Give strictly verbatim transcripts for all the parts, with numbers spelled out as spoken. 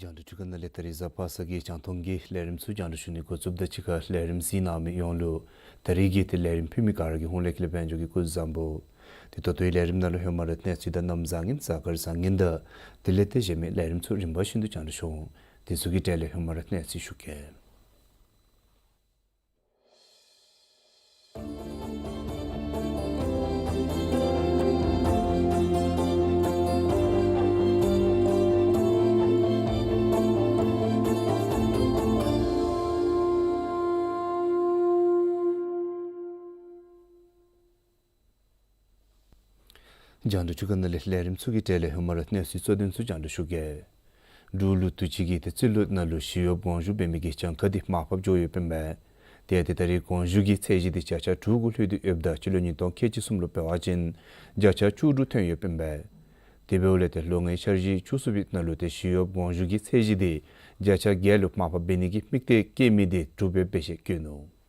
རྒྱང་བསྒྲགས་འཕྲུལ་ཁང་ནང་ལས་ད་རིས་གཟའ་པ་སངས་ཀྱི་རྒྱང་མཐོང་གི་ལས་རིམ་ཚུ་རྒྱང་བསྒྲགས་ཞུ་ནི་འགོ་བཙུགསཔ་ད་གཅིག་ཁར་ལས་རིམ་གཟིགས་གནང་མི་ཡོངས་ལུ་ད་རིས་ཀྱི་ཏེ་ལས་རིམ་ཕུལ་མི་ག་ར་གི་ཧོངས་ལས་ཀྱི་ལས་དཔལ་འབྱོར་གྱིས་སྐུ་གཟུགས་བཟང་པོ། ཏེ་ད་ལྟོའི་ལས་རིམ་ནང་ལུ་ཧེ་མ་ར་གནས་ཚུལ་དང་གནམ་བཟང་ངན་གཟའ་སྐར་བཟང་ངན་དང་དེ་ལས་ཏེ་གཞན་མི་ལས་རིམ་ཚུ་རིམ་པ་བཞིན་དུ་རྒྱང་བསྒྲགས་ཞུ་འོང་། དེ་ཚུ་གི་གྲས་ལས་ཧེ་མ་ར་གནས་ཚུལ་ཞུ་གེ། རྒྱང་བསྒྲགས་འཕྲུལ་ཁང་ནང་ལས་ལས་རིམ་ཚུ་གི་གྲས་ལས་ཧེ་མ་ར་གནས་ཚུལ་གཙོ་དོན་ཚུ་རྒྱང་བསྒྲགས་ཞུ་གེ། འབྲུག་ལུ་དུས་ཅི་གི་ཏེ་རྩིས་ལོ་ནང་ལུ་ཞི་གཡོགཔ་དགོངས་ཞུ་འབད་མི་གི་གྱངས་ཁ་འདི་མར་ཕབ་འགྱོ་ཡོདཔ་ཨིན་པས། ཏེ་ཏེ་ད་རིས་དགོངས་ཞུ་གི་ཚད་གཞི་འདི་བརྒྱ་ཆ་དྲུག་གུ་ལྷོད་དེ་ཡོདཔ་ད་སྤྱི་ལོ་ཉིས་སྟོང་ཁལ་གཅིག་གསུམ་ལུ་འབད་བ་ཅིན་བརྒྱ་ཆ་བཅུ་དྲུག་ཐོན་ཡོདཔ་ཨིན་པས། དེ་འབདཝ་ལས་ཏེ་ལོ་ལྔའི་འཆར་གཞི་བཅུ་གསུམ་པའི་ནང་ལུ་ཏེ་ཞི་གཡོགཔ་དགོངས་ཞུ་གི་ཚད་གཞི་འདི་བརྒྱ་ཆ་བརྒྱད་ལུ་མར་ཕབ་འབད་ནི་གི་དམིགས་གཏད་བསྐྱེད་མི་འདི་གྲུབ་པས་སྦེ་ཞལ་བཀོད་ནུག།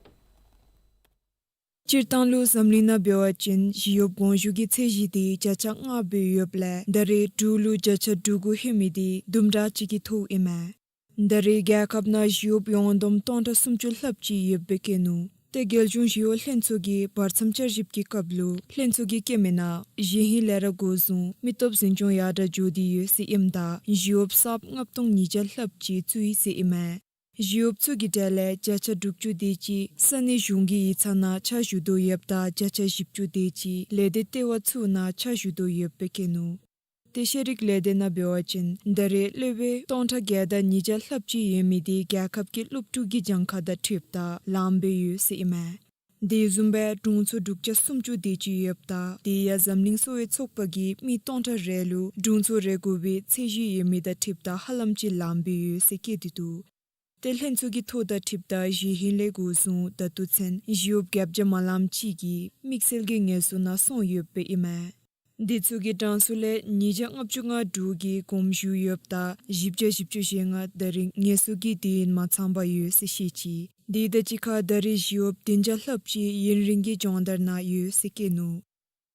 སྤྱིར་བཏང་ལུ་འཛམ་གླིང་ནང་འབད་བ་ཅིན་ཞི་གཡོགཔ་དགོངས་ཞུ་གི་ཚད་གཞི་འདི་བརྒྱ་ཆ་ལྔ་སྦེ་ཡོདཔ་ལས་ད་རེས་འབྲུག་ལུ་བརྒྱ་ཆ་དྲུག་གུ་ལྷོད་མི་འདི་དུམ་གྲ་ཅིག་གི་ཐོག་ཨིན་མས། ད་རེས་རྒྱལ་ཁབ་ནང་ཞི་གཡོགཔ་ཡོངས་བསྡོམས་སྟོང་ཕྲག་སུམ་ཅུ་ལྷགཔ་ཅིག་ཡོདཔ་སྦེ་བཀོད་ནུག། ཏེ་རྒྱལ་གཞུང་ཞི་གཡོག་ལྷན་ཚོགས་ཀྱིས་བར་མཚམས་བསྐྱར་ཞིབ་ཀྱི་སྐབས་ལུ་ལྷན་ཚོགས་ཀྱིས་བཀོད་མི་ནང་གཞེས་ཧིང་ལས་ར་འགོ་བཟུང་མི་སྟོབས་འཛིན་སྐྱོང་ཡར་དྲག་འགྱོ་སྟེ་ཡོད་ཟེར་ཨིནམ་ད་ཞི་གཡོགཔ་གསརཔ་ལྔ་སྟོང་ཉིས་བརྒྱ་ལྷགཔ་ཅིག་བཙུགས་ཡི་ཟེར་ཨིན་མས། ཞི་གཡོགཔ་ཚུ་གི་གྲས་ལས་བརྒྱ་ཆ་དྲུག་ཅུ་དེ་ཅིག་ས་གནས་གཞུང་གི་ཡིག་ཚང་ནང་ཕྱག་ཞུ་དོ་ཡོདཔ་ད་བརྒྱ་ཆ་བཞི་བཅུ་དེ་ཅིག་ལས་སྡེ་ལྟེ་བ་ཚུ་ནང་ཕྱག་ཞུ་དོ་ཡོདཔ་སྦེ་བཀོད་ནུག། ཏེ་ཤེས་རིག་ལས་སྡེ་ནང་འབད་བ་ཅིན་ད་རེས་སློབ་དཔོན་སྟོང་ཕྲག་བརྒྱད་དང་ཉིས་བརྒྱ་ལྷགཔ་ཅིག་ཡོད་མི་འདི་རྒྱལ་ཁབ་ཀྱི་སློབ་ཕྲུག་གི་གྱངས་ཁ་དང་འཁྲིལཝ་ད་ལངམ་སྦེ་ཡོད་ཟེར་ཨིན་མས། དེ་བཟུམ་སྦེ་དྲུང་འཚོ་དྲུག་བརྒྱ་སུམ་ཅུ་དེ་ཅིག་ཡོདཔ་ད་དེ་ཡང་འཛམ་གླིང་གསོ་བའི་ཚོགས་པ་གིས་མི་སྟོང་ཕྲག་རེ་ལུ་དྲུང་འཚོ་རེ་དགོ་པའི་ཚད་གཞི་ཡོད་མི་དང་འཁྲིལཝ་ད་ཧ་ལམ་ཅིག་ལངམ་སྦེ་ཡོད་ཟེར་བཀོད་དེ་འདུག། ཏེ་ལྷན་ཚོགས་ཀྱི་ཐོ་དང་འཁྲིལཝ་ད་གཞེས་ཧིང་ལས་འགོ་བཟུང་ད་ལྟོ་ཚུན་ཞི་གཡོགཔ་བརྒྱད་བརྒྱ་མ་ལངམ་ཅིག་གིས་དམིགས་བསལ་གྱི་ངལ་གསོ་ནང་སོང་ཡོདཔ་ཨིན་མས། དེ་ཚུ་གི་གྲངས་སུ་ལས་ཉིས་བརྒྱ་ལྔ་བཅུ་ང་དྲུག་གིས་དགོངས་ཞུ་ཡོདཔ་ད་བཞི་བརྒྱ་བཞི་བཅུ་ཞེ་ལྔ་ད་རེས་ངལ་གསོ་གི་དུས་ཡུན་མ་ཚངམ་ཡོད་ཟེར་བཤད་ཅི། དེ་དང་གཅིག་ཁར་ད་རེས་ཞི་གཡོགཔ་བདུན་བརྒྱ་ལྷགཔ་ཅིག་ཡུན་རིང་གི་སྦྱོང་བརྡར་ནང་ཡོད་ཟེར་བཀོད་ནུག།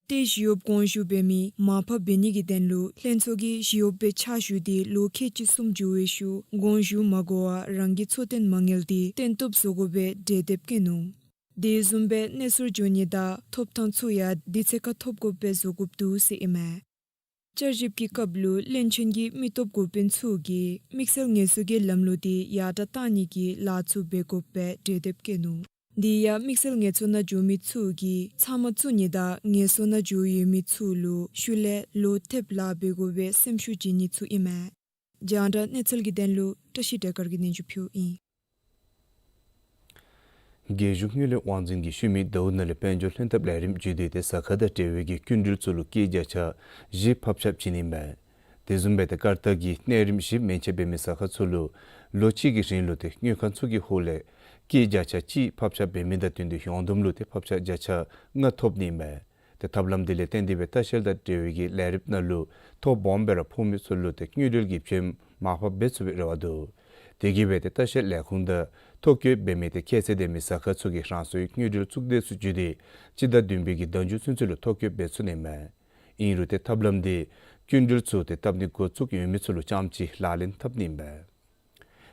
ཏེ་ཞི་གཡོགཔ་དགོངས་ཞུ་འབད་མི་མར་ཕབ་འབད་ནི་གི་དོན་ལུ་ལྷན་ཚོགས་ཀྱིས་ཞི་གཡོགཔ་སྦེ་ཕྱག་ཞུ་སྟེ་ལོ་ཁལ་གཅིག་གསུམ་འགྱོ་བའི་ཤུལ་དགོངས་ཞུ་མ་དགོ་པར་རང་གི་འཚོ་རྟེན་མ་དངུལ་འདི་བཏོན་ཐོབ་བཟོ་དགོ་པའི་གྲོས་འདེབས་བཀོད་ནུག། དེ་བཟུམ་སྦེ་གནས་སོར་འགྱོ་ནི་དང་ཐོབ་ཐང་ཚུ་ཡང་དུས་ཚོད་ཁར་ཐོབ་དགོཔ་སྦེ་བཟོ་དགོཔ་འདུག་ཟེར་ཨིན་མས། བསྐྱར་ཞིབ་ཀྱི་སྐབས་ལུ་བློན་ཆེན་གྱིས་མི་སྟོབས་འགོ་དཔོན་ཚུ་གིས་དམིགས་བསལ་ངལ་གསོ་གི་ལམ་ལུགས་འདི་ཡར་དྲག་གཏང་ནི་གི་ལཱ་ཚུ་འབད་དགོཔ་སྦེ་གྲོས་འདེབས་བཀོད་ནུག། དེ་ཡང་དམིགས་བསལ་ངལ་གསོ་ནང་འགྱོ་མི་ཚུ་གིས་ཚབ་མ་བཙུགས་ནི་དང་ངལ་གསོ་ནང་འགྱོ་ཡོད་མི་ཚུ་ལུ་ཤུལ་ལས་ལོག་ཐེབས་ལཱ་འབད་དགོ་པའི་སེམས་ཤུགས་བྱིན་ནི་ཚུ་ཨིན་མས། རྒྱང་བསྒྲགས་གནས་ཚུལ་གྱི་དོན་ལུ་བཀྲ་ཤིས་བདེ་དཀར་གྱིས་སྙན་ཞུ་ཕུལཝ་ཨིན། རྒྱལ་གཞུང་དངུལ་ལས་དབང་འཛིན་གྱིས་ཤུལ་མའི་ཟླཝ་ནང་ལས་དཔལ་འབྱོར་ལྷན་ཐབས་ལས་རིམ་བརྒྱུད་དེ་ཏེ་ཟ་ཁང་དང་འབྲེལ་བའི་གི་སྐྱིན་འགྲུལ་ཚུ་ལུ་སྐྱེད་བརྒྱ་ཆ་བཞི་ཕབ་ཆག་བྱིན་ནི་མས། དེ་བཟུམ་སྦེ་ཏེ་ཀར་ཏ་གི་གནས་རིམ་བཞི་མན་ཆད་འབད་མི་ཟ་ཁང་ཚུ་ལུ་ལོ་གཅིག་གི་རིང་ལུ་ཏེ་དངུལ་ཁང་ཚུ་གི་ཧོངས་ལས་སྐྱེད་བརྒྱ་ཆ་གཅིག་ཕབ་ཆག་འབད་མི་དང་བསྟུན་ཏེ་ཡོངས་བསྡོམས་ལུ་ཏེ་ཕབ་ཆག་བརྒྱ་ཆ་ལྔ་ཐོབ་ནི་མས། ཏེ་ཐབས་ལམ་འདི་ལས་བརྟེན་ཏེ་སྦེ་ལྟ་བཤལ་དང་འབྲེལ་བའི་གི་ལས་རིམ་ནང་ལུ་ཐོ་སྦོམ་སྦེ་ར་ཕོག་མི་ཚུ་ལུ་ཏེ་དངུལ་འབྲེལ་གྱི་ཕྱེངམ་མར་ཕབ་འབད་ཚུགས་པའི་རེ་བ་འདུག། དེ་གིས་སྦེ་ཏེ་ལྟ་བཤལ་ལས་ཁུངས་དང་ཐོ་བཀོད་འབད་མི་ཏེ་ཁྱད་ཚད་ལྡན་མི་ཟ་ཁང་ཚུ་གིས་རང་སོའི་དངུལ་འབྲེལ་གཙུག་སྡེ་ཚུ་བརྒྱུད་དེ་སྤྱི་ཟླ་བདུན་པའི་གི་ཟླ་མཇུག་ཚུན་ཚོད་ལུ་ཐོ་བཀོད་འབད་ཚུགས་ནི་མས། ཨིན་རུང་ཏེ་ཐབས་ལམ་འདི་སྐྱིན་འགྲུལ་ཚུ་ཏེ་བཏབ་ནི་འགོ་བཙུགས་ཡོད་མི་ཚུ་ལུ་རྐྱངམ་ཅིག་ལག་ལེན་འཐབ་ནི་མས།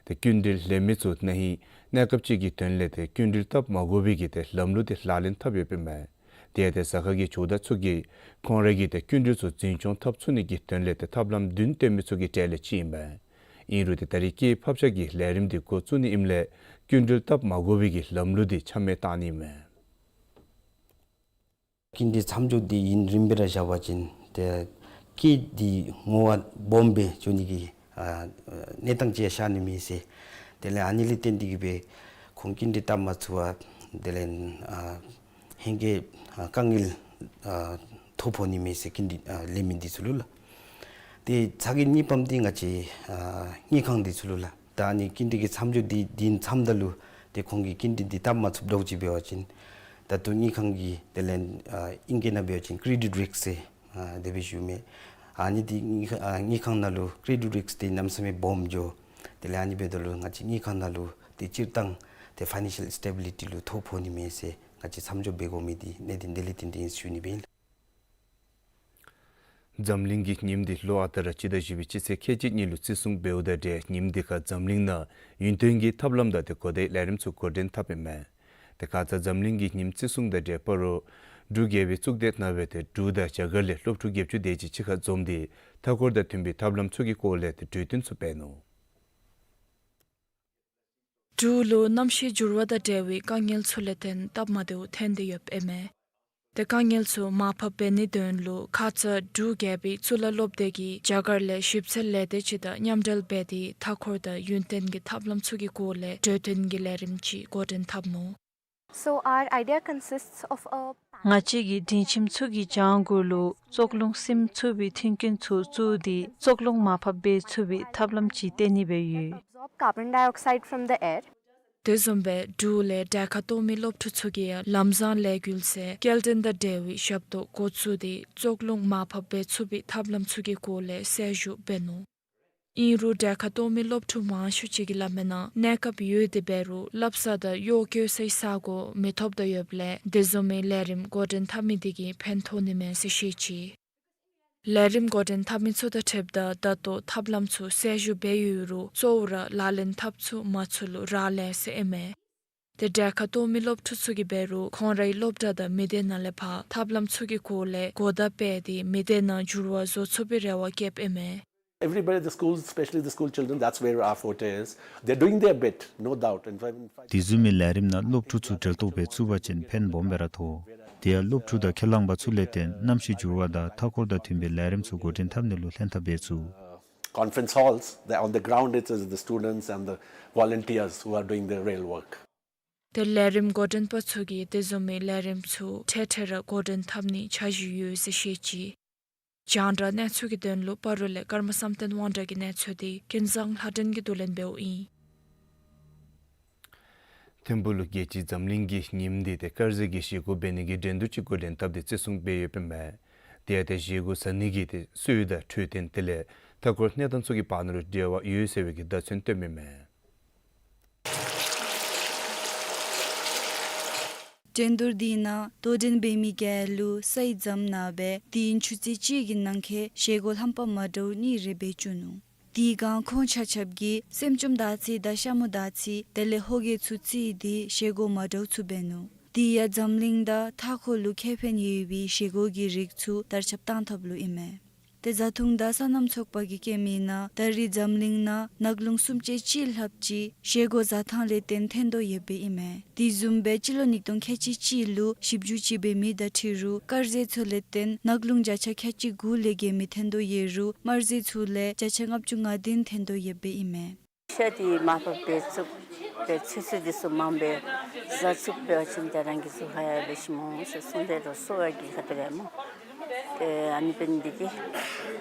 ཏེ་སྐྱིན་འགྲུལ་ལེན་མི་ཚུ་ན་ཧིང་གནས་སྐབས་ཅིག་གི་དོན་ལས་ཏེ་སྐྱིན་འགྲུལ་བཏབ་མ་དགོ་པའི་གི་ཏེ་ལམ་ལུགས་འདི་ལག་ལེན་འཐབ་ཡོདཔ་ཨིན་མས། དེ་ཡང་ཏེ་ཟ་ཁང་གི་ཇོ་བདག་ཚུ་གིས་ཁོང་རའི་གི་ཏེ་སྐྱིན་འགྲུལ་ཚུ་འཛིན་སྐྱོང་འཐབ་ཚུགས་ནི་གི་དོན་ལས་ཏེ་ཐབས་ལམ་བདུན་སྟོན་མི་ཚུ་གི་གྲས་ལས་གཅིག་ཨིན་མས། ཨིན་རུང་ཏེ་ད་རེས་སྐྱེད་ཕབ་ཆག་གི་ལས་རིམ་འདི་འགོ་བཙུགས་ནི་ཨིནམ་ལས་སྐྱིན་འགྲུལ་བཏབ་མ་དགོ་པའི་གི་ལམ་ལུགས་འདི་ཆ་མེད་བཏང་ནི་མས། སྐྱིན་འགྲུལ་མཚམས་འཇོག་འདི་ཨིན་རིམ་སྦེ་ར་བཞག་པ་ཅིན་ཏེ་སྐྱིད་འདི་ངོ་བ་སྦོམ་སྦེ་འགྱོ་ནི་གི་ཨ་གནས་སྟངས་ཅིག་ཤར་ནི་མས་ཟེར། དེ་ལས་ཨ་ནི་ལས་བརྟེན་ཏེ་གིས་སྦེ་ཁོང་སྐྱིན་འགྲུལ་བཏབ་མ་ཚུགས་པར་དེ་ལས་ཨ་ཧེང་སྐལ་ཨ་དཀའ་ངལ་ཨ་ཐོ་ཕོག་ནི་མས་ཟེར་སྐྱིན་འགྲུལ་ཨ་ལེན་མི་འདི་ཚུ་ལུ་ལགས། ཏེ་ཚ་གྱང་གཉིས་པམ་འདི་ང་བཅས་ཨ་དངུལ་ཁང་འདི་ཚུ་ལུ་ལགས། ད་ཨ་ནི་སྐྱིན་འགྲུལ་གྱི་མཚམས་འཇོག་འདི་འདི་མཚམས་ད་ལུ་ཏེ་ཁོང་གིས་སྐྱིན་འགྲུལ་འདི་བཏབ་མ་ཚུགསཔ་འདྲཝ་ཅིག་འབད་བ་ཅིན་ད་ལྟོ་དངུལ་ཁང་གི་དེ་ལས་ཨ་ཨིང་སྐད་ནང་འབད་བ་ཅིན་ཀེ་རེ་ཌིཊ་རིསཀ་ཟེར་ཨ་དེ་སྦེ་ཞུཝ་མས། ཨ་ནི་འདི་དངུལ་ཁང་ཨ་དངུལ་ཁང་ནང་ལུ་ཀེ་རེ་ཌིཊ་རིསཀ་འདི་གནམ་མེད་ས་མེད་སྦོམ་འགྱོ། དེ་ལས་ཨ་ནི་འབདཝ་ད་ལུ་ང་བཅས་དངུལ་ཁང་ནང་ལུ་ཏེ་སྤྱིར་བཏང་ཏེ་ཕའི་ནེན་ཤལ་སི་ཊེ་བི་ལི་ཊི་ལུ་ཐོ་ཕོག་ནི་མས་ཟེར་ང་བཅས་མཚམས་འཇོག་འབད་དགོ་མི་འདི་གནད་དོན་དེ་ལས་བརྟེན་ཏེ་ཨིན་ཟེར་ཞུ་ནི་སྦེ་ཨིན། འཛམ་གླིང་གི་ཉིནམ་འདི་ལོ་ཨ་རྟག་ར་སྤྱི་ཟླ་བཞི་པའི་སྤྱི་ཚེས་ཁལ་གཅིག་གཉིས་ལུ་བརྩི་སྲུང་འབདཝ་དང་འབྲེལ་ཉིནམ་འདི་ཁར་འཛམ་གླིང་ནང་ཡུན་བརྟན་གྱི་ཐབས་ལམ་དང་ཏེ་གོ་བརྡའི་ལས་རིམ་ཚུ་འགོ་འདྲེན་འཐབ་ཨིན་མས། ཏེ་ཁ་ཙ་འཛམ་གླིང་གི་ཉིནམ་བརྩི་སྲུང་དང་འབྲེལ་སྤ་རོ་འབྲུག་རྒྱལ་པོའི་གཙུག་སྡེ་ནང་སྦེ་ཏེ་འབྲུག་དང་རྒྱ་གར་ལས་སློབ་ཕྲུག་བརྒྱད་ཅུ་དེ་ཅིག་གཅིག་ཁར་འཛོམས་ཏེ་མཐའ་འཁོར་དང་མཐུན་པའི་ཐབས་ལམ་ཚུ་གི་སྐོར་ལས་ཏེ་གྲོས་བསྟུན་ཚུ་འབད་ནུག། འབྲུག་ལུ་གནམ་གཤིས་འགྱུར་བ་དང་འབྲེལ་བའི་དཀའ་ངལ་ཚུ་ལས་བརྟེན་སྟབས་མ་བདེཝ་ཐོན་ཏེ་ཡོདཔ་ཨིན་མས། ཏེ་དཀའ་ངལ་ཚུ་མར་ཕབ་འབད་ནིའི་དོན་ལུ་ཁ་ཙ་འབྲུག་རྒྱལ་པོའི་གཙུག་ལག་སློབ་སྡེ་གིས་རྒྱ་གར་ལས་ཞིབ་འཚོལ་ལས་སྡེ་ཅིག་དང་མཉམ་འབྲེལ་འབད་དེ་མཐའ་འཁོར་དང་ཡུན་བརྟན་གྱི་ཐབས་ལམ་ཚུ་གི་སྐོར་ལས་གྲོས་བསྟུན་གྱི་ལས་རིམ་ཅིག་འགོ་འདྲེན་འཐབ་ནུག། So our idea consists of a ང་བཅས་ཀྱིས་སྒྲིང་ཁྱིམ་ཚུ་གི་བྱང་ཁོག་ལུ་བཙོག་རླུང་སིམ་ཚུགས་པའི་མཐུན་རྐྱེན་ཚུ་བཙུགས་ཏེ་བཙོག་རླུང་མར་ཕབ་འབད་ཚུགས་པའི་ཐབས་ལམ་ཅིག་སྟོན་ནི་སྦེ་ཡོད། Absorb carbon dioxide from the air. དེ་བཟུམ་སྦེ་འབྲུག་ལས་གྲལ་ཁར་གཏོགས་མི་སློབ་ཕྲུག་ཚུ་གིས་ཡང་ལམ་བཟང་ལས་འགུལ་ཟེར་སྐྱེལ་འདྲེན་དང་འབྲེལ་བའི་ཞབས་ཏོག་འགོ་བཙུགས་ཏེ་བཙོག་རླུང་མར་ཕབ་འབད་ཚུགས་པའི་ཐབས་ལམ་ཚུ་གི་སྐོར་ལས་གསལ་ཞུ་འབད་ནུག། ཨིན་རུང་གྲལ་ཁར་གཏོགས་མི་སློབ་ཕྲུག་མང་ཤོས་ཅིག་གིས་སླབ་མིའི་ནང་གནས་སྐབས་ཡོད་དེ་འབད་རུང་ལྷབ་ས་དང་གཡོག་བཀོལ་སའི་ས་གོ་མི་ཐོབ་དོ་ཡོདཔ་ལས་དེ་བཟུམ་མའི་ལས་རིམ་འགོ་འདྲེན་འཐབ་མི་དེ་གིས་ཕན་ཐོགས་ནི་མས་ཟེར་བཤད་ཅི། ལས་རིམ་འགོ་འདྲེན་འཐབ་མི་ཚུ་དང་འཁྲིལཝ་ད་ད་ལྟོ་ཐབས་ལམ་ཚུ་གསལ་ཞུ་འབད་ཡོད་རུང་གཙོ་བོ་ར་ལག་ལེན་འཐབ་ཚུགས་མ་ཚུགས་ལུ་རག་ལས་ཟེར་ཨིན་མས། ཏེ་གྲལ་ཁར་གཏོགས་མི་སློབ་ཕྲུག་ཚུ་གིས་འབད་རུང་ཁོང་རའི་སློབ་གྲྭ་དང་མི་སྡེ་ནང་ལས་ཕར་ཐབས་ལམ་ཚུ་གི་སྐོར་ལས་གོ་བརྡ་སྤེལ་ཏེ་མི་སྡེ་ནང་འགྱུར་བ་བཟོ་ཚུགས་པའི་རེ་བ་བསྐྱེདཔ་ཨིན་མས། Everybody, the schools, especially the school children, that's where our forte is. They're doing their bit, no doubt. And if I, if I དེ་བཟུམ་མའི་ལས་རིམ་ནང་སློབ་ཕྲུག་ཚུ་འབྲེལ་གཏོགས་འབད་ཚུགས་པ་ཅིན་ཕན་སྦོམ་སྦེ་ར་ཐོགས། དེ་ཡང་སློབ་ཕྲུག་དང་ཁས་བླངས་པ་ཚུ་ལས་བརྟེན་གནམ་གཤིས་འགྱུར་བ་དང་མཐའ་འཁོར་དང་མཐུན་པའི་ལས་རིམ་ཚུ་འགོ་འདྲེན་འཐབ་ནི་ལུ་ལྷན་ཐབས་འབད་ཚུགས། Conference halls, the, on the ground it is the students and the volunteers who are doing the real work. ཏེ་ལས་རིམ་འགོ་འདྲེན་པ་ཚུ་གིས་དེ་བཟུམ་མའི་ལས་རིམ་ཚུ་འཕྲལ་འཕྲལ་ར་འགོ་འདྲེན་འཐབ་ནིའི་འཆར་གཞི་ཡོད་ཟེར་བཤད་ཅི། རྒྱང་བསྒྲགས་གནས་ཚུལ་གྱི་དོན་ལུ་སྤ་རོ་ལས་ཀརྨ་བསམ་གཏན་དབང་གྲགས་ཀྱི་གནས་ཚུལ་འདི་ཀུན་བཟང་ལྷ་སྒྲོན་གྱིས་བསྡུ་ལེན་འབདཝ་ཨིན། ཐིམ་ཕུག་ལུ་རྒྱལ་སྤྱིའི་འཛམ་གླིང་གི་ཉིནམ་འདི་ཏེ་དཀར་ཟས་ཀྱི་བཞེས་སྒོ་འབད་ནི་གི་འགྲན་བསྡུར་ཅིག་འགོ་འདྲེན་འཐབ་སྟེ་བརྩི་སྲུང་འབད་ཡོདཔ་ཨིན་མས། དེ་ཡང་ཏེ་བཞེས་སྒོ་ཟ་ནི་གི་ཏེ་སྲོལ་དང་འཕྲོད་བསྟེན་དེ་ལས་མཐའ་འཁོར་གནས་སྟངས་ཚུ་གི་བར་ན་ལུ་འབྲེལ་བ་ཡོད་ཟེར་བའི་གི་བརྡ་མཚོན་སྟོནམ་ཨིན་མས། འགྲན་བསྡུར་འདི་ནང་དོ་འགྲན་འབད་མི་ག་ལུ་སའི་ཟམ་ནང་སྦེ་དེ་ཡང་ཆུ་ཚོད་གཅིག་གི་ནང་འཁོད་བཞེས་སྒོ་རྣམ་པ་མ་འདྲཝ་གཉིས་རེ་འབད་བཅུག་ནུག། དེ་སྒང་ཁོང་ཆ་ཁྱབ་ཀྱིས་སེམས་བཅོམ་དར་ཚི་དང་ཤ་མུ་དར་ཚི་དེ་ལས་ཧོ་གེ་ཚུ་བརྩིས་ཏེ་བཞེས་སྒོ་མ་འདྲཝ་ཚུ་འབད་ནུག། དེ་ཡང་འཛམ་གླིང་དང་མཐའ་འཁོར་ལུ་ཁེ་ཕན་ཡོད་པའི་བཞེས་སྒོ་གི་རིགས་ཚུ་དར་ཁྱབ་བཏང་ཐབས་ལུ་ཨིན་མས། ཏེ་བཟའ་འཐུང་དང་སོ་ནམ་ཚོགས་པ་གིས་བཀོད་མིའི་ནང་ད་རེས་འཛམ་གླིང་ནང་ནགས་ཀླུང་སུམ་ཅུ་སོ་གཅིག་ལྷགཔ་ཅིག་བཞེས་སྒོ་བཟའ་ཐངས་ལས་བརྟེན་ཐོན་དོ་ཡོདཔ་ཨིན་མས། དེ་བཟུམ་སྦེ་སྤྱི་ལོ་ཉིས་སྟོང་ཁལ་གཅིག་གཅིག་ལུ་ཞིབ་འཇུག་ཅིག་འབད་མི་དང་འཁྲིལ་རུང་དཀར་ཟས་ཚུ་ལས་བརྟེན་ནགས་ཀླུང་བརྒྱ་ཆ་ཁལ་གཅིག་དགུ་ལས་བརྒལ་མི་ཐོན་དོ་ཡོད་རུང་དམར་ཟས་ཚུ་ལས་བརྒྱ་ཆ་ལྔ་བཅུ་ང་བདུན་ཐོན་དོ་ཡོདཔ་ཨིན་མས། ཤ་འདི་མར་ཕབ་འབད་ཚུགས་པའི་ཚོད་བསྲེ་འདི་ཚུ་མངམ་སྦེ་བཟའ་ཚུགས་པ་ཅིན་ཏེ་རང་གི་གཟུགས་ཁར་ཡང་ལེགས་ཤོམ་འོང་ཟེར་གསུངས་ཏེ་ར་གསོ་བ་གི་ཁ་ཐུག་ལས་སྨོ། ཏེ་ཨ་ནི་འབད་ནི་འདི་གིས་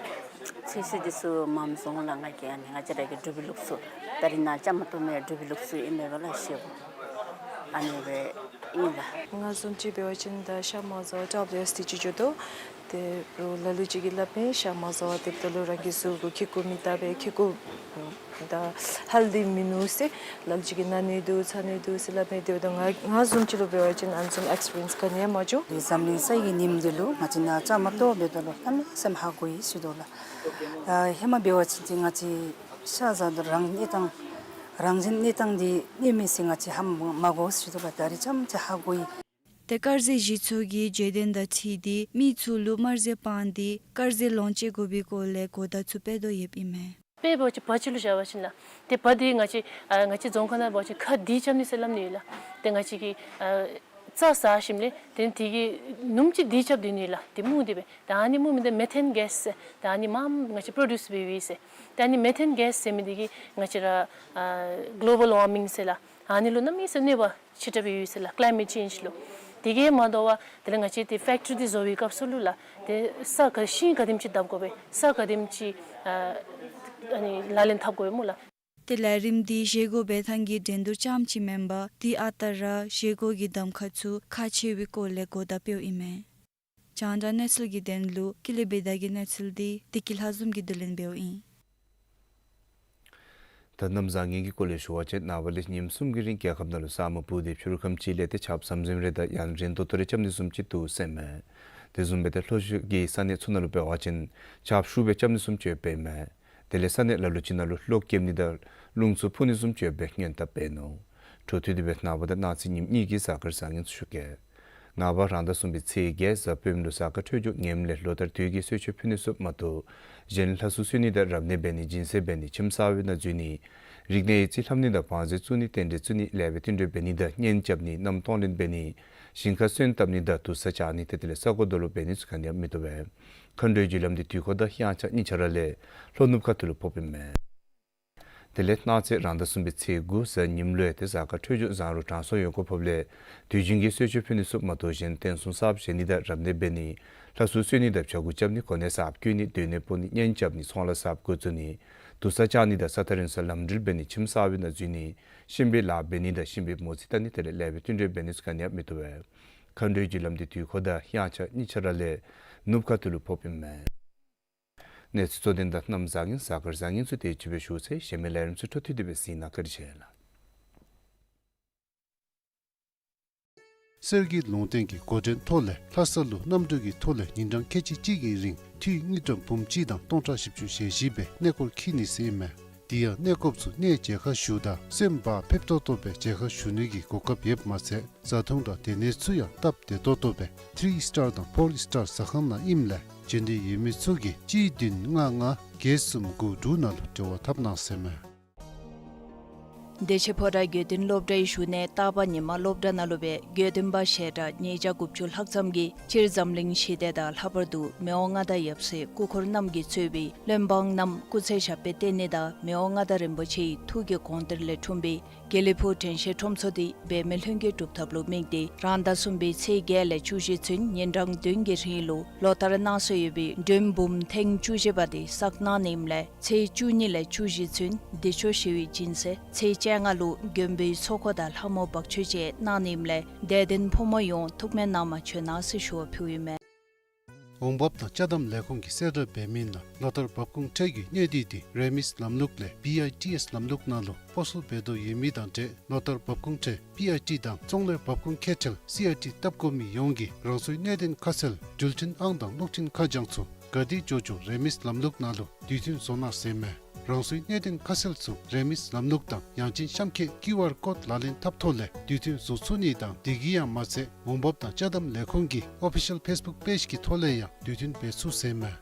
ཚོད་བསྲེ་འདི་ཚུ་མངམ་བཟོ་འོང་ལགས། ང་གིས་ཨ་ནི་ང་བཅས་ར་གི་འབྲུག་པའི་ལུགས་སྲོལ་ད་རེས་ནངས་པ་བཅའ་མར་གཏོགས་མི་འབྲུག་པའི་ལུགས་སྲོལ་ཨིན་མས་པ་ལགས། བཞེས་སྒོ་ཨ་ནི་སྦེ་ ཨིན་ལགས། ང་བཟུམ་ཅིག་འབད་བ་ཅིན་ད་ཤ་མ་བཟའ་བ་ཌབ་ལིའུ་ཨེསི་ཊི་ཅིག་འགྱོ་དོ། ཏེ་རོགས་ལ་ལུ་ཅིག་གིས་སླབ་མས་ཤ་མ་བཟའ་བ་དེ་འབདཝ་ད་ལུ་རང་གི་གཟུགས་ཀྱི་ཁེ་ཀོ་མི་བལྟ་བར་ཁེ་ཀོ་ད་ཧེལ་ཐི་མིན་ནུག་ཟེར། ལ་ལུ་ཅིག་གིས་ན་ནི་འདུག་ཚ་ནི་འདུག་ཟེར་སླབ་མས། དེ་འབདཝ་ད་ང་ང་བཟུམ་ཅིག་ལུ་འབད་བ་ཅིན་ཨ་ནི་བཟུམ་ཨེགསི་པི་རི་ཡེནསི་ག་ནི་ཡང་མ་བྱུང་། འདི་འཛམ་གླིང་ས་ཡི་ཉིནམ་འདི་ལུ་ང་བཅས་ནཱ་བཅའ་མར་གཏོགས་འབདཝ་ད་ལུ་གནམ་མེད་ས་མེད་ཧ་གོ་ཡི་ཟེར་དོ་ལགས། ད་ཧེ་མ་འབད་བ་ཅིན་ཏེ་ང་བཅས་ཤ་བཟའ་དོ་རང་གནས་སྟངས་རང་བཞིན་གནས་སྟངས་འདི་གནས་མས་ཟེར་ང་བཅས་ཧ་མ་གོ་ཟེར་དོ་ལགས། ད་རིས་ཙམ་ཅིག་ཧ་གོ་ཡི། ཏེ་དཀར་ཟས་བཞེས་ཚུགས་ཀྱི་བརྗོད་དོན་དང་འཁྲིལ་ཏེ་མི་ཚུ་ལུ་དམར་ཟས་སྤངས་ཏེ་དཀར་ཟས་ལོངས་སྤྱོད་དགོ་པའི་སྐོར་ལས་གོ་བརྡ་ཚུ་སྤེལ་དོ་ཡོདཔ་ཨིན་མས། དཔེ་འབད་བ་ཅིན་བ་ཅིག་ལུ་བཞག་པ་ཅིན་ལགས། ཏེ་བ་འདི་ང་བཅས་ཨ་ང་བཅས་རྫོང་ཁ་ནང་འབད་བ་ཅིན་ཁ་འདི་རྐྱབ་ནི་ཟེར་སླབ་ནི་ཡོད་ལགས། ཏེ་ང་བཅས་ཀྱིས་ཨ་རྩྭ་ཟ་ཞིནམ་ལས་ཏེ་དེ་གི་ནུམ་ཅིག་འདི་རྐྱབ་སྡོད་ནི་ལགས། ཏེ་སྨུག་འདི་སྦེ། ད་ཨ་ནི་སྨུག་མི་འདི་མེ་ཐེན་གེསི་ཟེར། ད་ཨ་ནི་མངམ་ང་བཅས་པྲོ་ཌིའུསི་འབད་བའི་ཟེར། ད་ཨ་ནི་མེ་ཐེན་གེསི་ཟེར་མི་འདི་གིས་ང་བཅས་ར་ཨ་གློ་བཱལ་ཝར་མིང་ཟེར་ལགས། ཨ་ནི་ལུ་གནམ་མེད་ས་མེད་གནོད་པ་ཆེ་དྲགས་འབད་བའི་ཟེར་ལགས། ཀླའི་མེཊ་ཅེནཇ་ལུ། དེ་གིས་མ་དོ་བར་དེ་ལས་ང་བཅས་ཏེ་ཕེཀ་ཊི་རི་འདི་བཟོ་བའི་སྐབས་སུ་ལུ་ལགས། ཏེ་ས་ག་ཤིང་ག་དེམ་ཅིག་བརྡབ་དགོ་པས། ས་ག་དེམ་ཅིག་ཨ་ཨ་ནི་ལག་ལེན་འཐབ་དགོ་པས་སྨོ་ལགས། ཏེ་ལས་རིམ་འདི་བཞེས་སྒོ་འབད་ཐངས་ཀྱི་འགྲན་བསྡུར་རྐྱངམ་ཅིག་མེན་པར་དེ་ཨ་རྟག་ར་བཞེས་སྒོ་གི་གདམ་ཁ་ཚུ་ཁག་ཆེ་བའི་སྐོར་ལས་གོ་བརྡ་སྤེལཝ་ཨིན་མས། རྒྱང་བསྒྲགས་གནས་ཚུལ་གྱི་དོན་ལུ་ཀུན་ལེགས་བི་དྷ་གི་གནས་ཚུལ་འདི་བདེ་སྐྱིད་ལྷ་འཛོམས་ཀྱིས་བསྡུ་ལེན་འབདཝ་ཨིན། ད་གནམ་བཟང་ངན་གྱི་སྐོར་ལས་ཞུ་བ་ཅིན་ནངས་པ་ལས་ཉིནམ་གསུམ་གྱི་རིང་རྒྱལ་ཁབ་ནང་ལུ་ས་སྨུག་སྤུབས་ཏེ་ཕྱི་རུ་ཁམས་ཅིག་ལས་ཏེ་ཆརཔ་ཟམ་ཟིམ་རེ་དང་ཡང་རན་ཏོག་ཏོ་རེ་རྐྱབ་ནི་བཟུམ་ཅིག་འདུག་ཟེར་མས། དེ་བཟུམ་སྦེ་ཏེ་ལྷོ་ཕྱོགས་ཀྱི་ས་གནས་ཚུ་ནང་ལུ་འབད་བ་ཅིན་ཆརཔ་ཤུགས་སྦེ་རྐྱབ་ནི་བཟུམ་ཅིག་ཡོདཔ་ཨིན་མས། དེ་ལས་ས་གནས་ལ་ལུ་ཅིག་ནང་ལུ་གློག་རྐྱབ་ནི་དང་རླུང་འཚུབ་འཕུ་ནི་བཟུམ་ཅིག་ཡོད་པའི་སྔོན་བརྡ་སྤེལ་ནུག། འཕྲོ་མཐུད་དེ་སྦེ་ནངས་པ་དང་གནངས་ཚེ་ཉིནམ་གཉིས་ཀྱི་གཟའ་སྐར་བཟང་ངན་ཚུ་ཞུ་གེ། ནངས་པ་རང་ཟླ་གསུམ་པའི་ཚེས་བརྒྱད་གཟའ་སྤེནམ་ལུ་གཟའ་སྐར་འཕྲོད་སྦྱོར་ངནམ་ལས་ལོ་ལྟར་དུས་ཀྱི་གསོལ་མཆོད་ཕུལ་ནི་ཚུ་མ་གཏོགས་གཞན་ལྷ་སྲུང་གསོལ་ནི་དང་རབ་གནས་འབད་ནི་སྦྱིན་སྲེག་འབད་ནི་ཁྱིམ་གསར་པའི་ནང་འཛུལ་ནི་རིག་གནས་ཡིག་རྩིས་ལྷབ་ནི་དང་བང་མཛོད་བཙུགས་ནི་རྟེན་འབྲེལ་བཙུགས་ནི་ལེགས་པའི་བསྟུན་གྲོས་འབད་ནི་དང་གཉེན་རྐྱབ་ནི་མནའམ་གཏོང་ལེན་འབད་ནི་ཞིང་ཁར་སོན་བཏབ་ནི་དང་དུར་ས་བཅག་ནི་ཏེ་དེ་ལས་ས་གོ་རྡོ་སློག་འབད་ནི་ཚུ་ག་ནི་ཡང་མི་བཏུབ་པས། མཁའ་འགྲོའི་རྒྱུ་ལམ་འདི་དུས་འཁོར་དང་དབྱངས་འཆར་གཉིས་ཆ་ར་ལས་ལྷོ་ནུབ་ཁ་ཐུག་ལུ་ཕོགཔ་ཨིན་མས། དེ་ལས་གནངས་ཚེ་རང་ཟླ་གསུམ་པའི་ཚེས་དགུ་གཟའ་ཉིམ་ལུ་ཡང་ཏེ་གཟའ་སྐར་འཕྲོད་སྦྱོར་བཟང་རུང་དྲང་སྲོང་ཡོན་ཁོག་ཕོགཔ་ལས་དུས་རྒྱུན་གྱི་གསོལ་མཆོད་ཕུལ་ནི་ཚུ་མ་གཏོགས་གཞན་རྟེན་གསུམ་གསརཔ་བཞེངས་ནི་དང་རབ་གནས་འབད་ནི་ལྷ་སྲུང་གསོལ་ནི་དང་བྱ་འགུག་རྐྱབ་ནི་གོ་གནས་གསརཔ་བསྐོ་ནི་སྡོད་གནས་སྤོ་ནི་གཉེན་རྐྱབ་ནི་ཚོང་ལཱ་གསརཔ་འགོ་བཙུགས་ནི་དུར་ས་བཅག་ནི་དང་ས་ཐག་རིང་སར་ལམ་འགྲུལ་འབད་ནི་ཁྱིམ་གསར་པའི་ནང་འཛུལ་ནི་གཤིན་པོའི་ལཱ་འབད་ནི་དང་གཤིན་པོའི་མོ་རྩིས་བལྟ་ནི་དེ་ལས་ལེགས་པའི་བསྟུན་གྲོས་འབད་ནི་ཚུ་ག་ནི་ཡང་མི་བཏུབ་པས། མཁའ་འགྲོའི་རྒྱུ་ལམ་འདི་དུས་འཁོར་དང་དབྱངས་འཆར་གཉིས་ཆ་ར་ལས་ནུབ་ཁ་ཐུག་ལུ་ཕོགཔ་ཨིན་མས། གནས་ཚུལ་གཙོ་དོན་དང་གནམ་བཟང་ངན་གཟའ་སྐར་བཟང་ངན་ཚུ་དེ་ཅིག་སྦེ་ཞུ་ཚར་ཡི། གཞན་མི་ལས་རིམ་ཚུ་འཕྲོ་མཐུད་དེ་སྦེ་གཟིགས་གནང་། བཀའ་དྲིན་ཆེ་ལགས། གསེར་གྱི་ལུང་བསྟན་གྱི་འགོ་འདྲེན་ཐོག་ལས་ལྷ་ས་ལུ་གནམ་གྲུ་གི་ཐོག་ལས་ཉིན་གྲངས་ཁལ་གཅིག་གཅིག་གི་རིང་འཐུས་དངུལ་ཀྲམ་འབུམ་གཅིག་དང་སྟོང་ཕྲག་བཞི་བཅུ་ཞེ་བཞི་སྦེ་གནས་སྐོར་འཁྱིད་ནི་ཟེར་ཨིན་མས། དེ་ཡང་གནས་སྐོརཔ་ཚུ་གནས་མཇལ་ཁ་ཞུ་དང་སེམས་བག་ཕེབས་ཏོག་ཏོ་སྦེ་མཇལ་ཁ་ཞུ་ནི་གི་གོ་སྐབས་ཡོདཔ་མ་ཚད་བཟའ་འཐུང་དང་སྡོད་གནས་ཚུ་ཡང་སྟབས་བདེ་ཏོག་ཏོ་སྦེ་ཐི་རི་སི་ཊར་དང་ཕོར་སི་ཊར་ཟ་ཁང་ནང་ཨིནམ་ལས་འབྱོན་འདོད་ཡོད་མི་ཚུ་གིས་གཅིག་བདུན་ལྔ་ལྔ་བརྒྱད་གསུམ་དགུ་དྲུག་ནང་ལུ་འབྲེལ་བ་འཐབ་གནང་ཟེར་མས། བདེ་ཆེན་ཕོ་བྲང་དགེ་འདུན་སློབ་གྲྭའི་བཞུགས་གནས་རྟག་པ་ཉི་མ་སློབ་གྲྭ་ནང་ལུ་སྦེ་དགེ་འདུན་པ་ཞལ་གྲངས་ཉིས་བརྒྱ་དགུ་བཅུ་ལྷག་ཙམ་གྱིས་སྤྱིར་འཛམ་གླིང་ཞི་བདེ་དང་ལྷག་པར་དུ་མི་དབང་མངའ་བདག་ཡབ་སྲས་སྐུ་འཁོར་རྣམས་ཀྱིས་གཙོས་པའི་བློན་འབངས་རྣམས་སྐུ་ཚེ་ཞབས་པད་བརྟན་ནི་དང་མི་དབང་མངའ་བདག་རིན་པོ་ཆེའི་ཐུགས་ཀྱི་དགོངས་གཏེར་ལས་འཁྲུངས་པའི་དགེ་ལེགས་ཕུག་དྲན་ཤེས་ཁྲོམ་ཚོགས་འདི་འབད་མེད་ལྷུན་གྱིས་གྲུབ་ཐབས་ལུ་དམིགས་ཏེ་རང་ཟླ་གསུམ་པའི་ཚེས་བརྒྱད་ལས་བཅུ་བཞི་ཚུན་ཉིན་གྲངས་བདུན་གྱི་རིང་ལུ་ལོ་ལྟར་གནང་སྲོལ་ཡོད་པའི་མགྲོན་འབུམ་ཐེངས་བཅུ་བཞི་པ་དེ་བསགས་གནང་ནི་ཨིནམ་ལས་ཚེས་བཅུ་གཉིས་ལས་བཅུ་བཞི་ཚུན་བདེ་མཆོག་ཞི་བའི་སྦྱིན་སྲེག་ཚེས་བཅོ་ལྔ་ལུ་མགོན་པོའི་ཚོགས་འཁོར་དང་ལྷ་མོ་འབག་མཆོད་བཅས་གནང་ནི་ཨིནམ་ལས་དད་ལྡན་ཕོ་མོ་ཡོངས་ཐུགས་སྨོན་གནང་བར་བྱོན་གནང་ཟེར་ཞུ་བ་ཕུལཝ་ཨིན་མས། འོང་འབབ་དང་ཅ་དམ་ལས་ཁུངས་ཀྱིས་གསལ་བསྒྲགས་འབད་མི་ནང་ལོ་ལྟར་འབབ་ཁུངས་ཁྲལ་གྱི་གནས་སྡུད་དེ་རེ་མིས་ལམ་ལུགས་ལས་བི་ཨའི་ཊི་ཨེསི་ལམ་ལུགས་ནང་ལུ་སྤོ་སོར་འབད་དོ་ཡོད་མི་དང་འབྲེལ་ལོ་ལྟར་འབབ་ཁུངས་ཁྲལ་བི་ཨའི་ཊི་དང་ཚོང་ལས་འབབ་ཁུངས་ཁེ་ཁྲལ་སི་ཨའི་ཊི་བཏབ་དགོ་མི་ཡོངས་ཀྱིས་རང་སོའི་གནད་དོན་ཁ་གསལ་འགྲུལ་འཕྲིན་ཨང་དང་གློག་འཕྲིན་ཁ་བྱང་ཚུ་ག་དེ་འགྱོ་འགྱོ་རེ་མིས་ལམ་ལུགས་ནང་ལུ་དུས་མཐུན་བཟོ་གནང་ཟེར་མས། རང་སོའི་གནད་དོན་ཁ་གསལ་ཚུ་རེ་མིས་ལམ་ལུགས་དང་ཡང་ཅིན་གཤམ་འཁོད་ཀིའུ་ཨར་ཀོཌ་ལག་ལེན་འཐབ་ཐོག་ལས་དུས་མཐུན་བཟོ་ཚུགས་ནི་དང་དེ་གིས་ཡང་མ་ཚད་འོང་འབབ་དང་ཅ་དམ་ལས་ཁུངས་ཀྱི་ཨོ་ཕི་ཤལ་ཕེསི་བུཀ་པེཇ་གི་ཐོག་ལས་ཡང་དུས་མཐུན་འབད་ཚུགས་ཟེར་མས།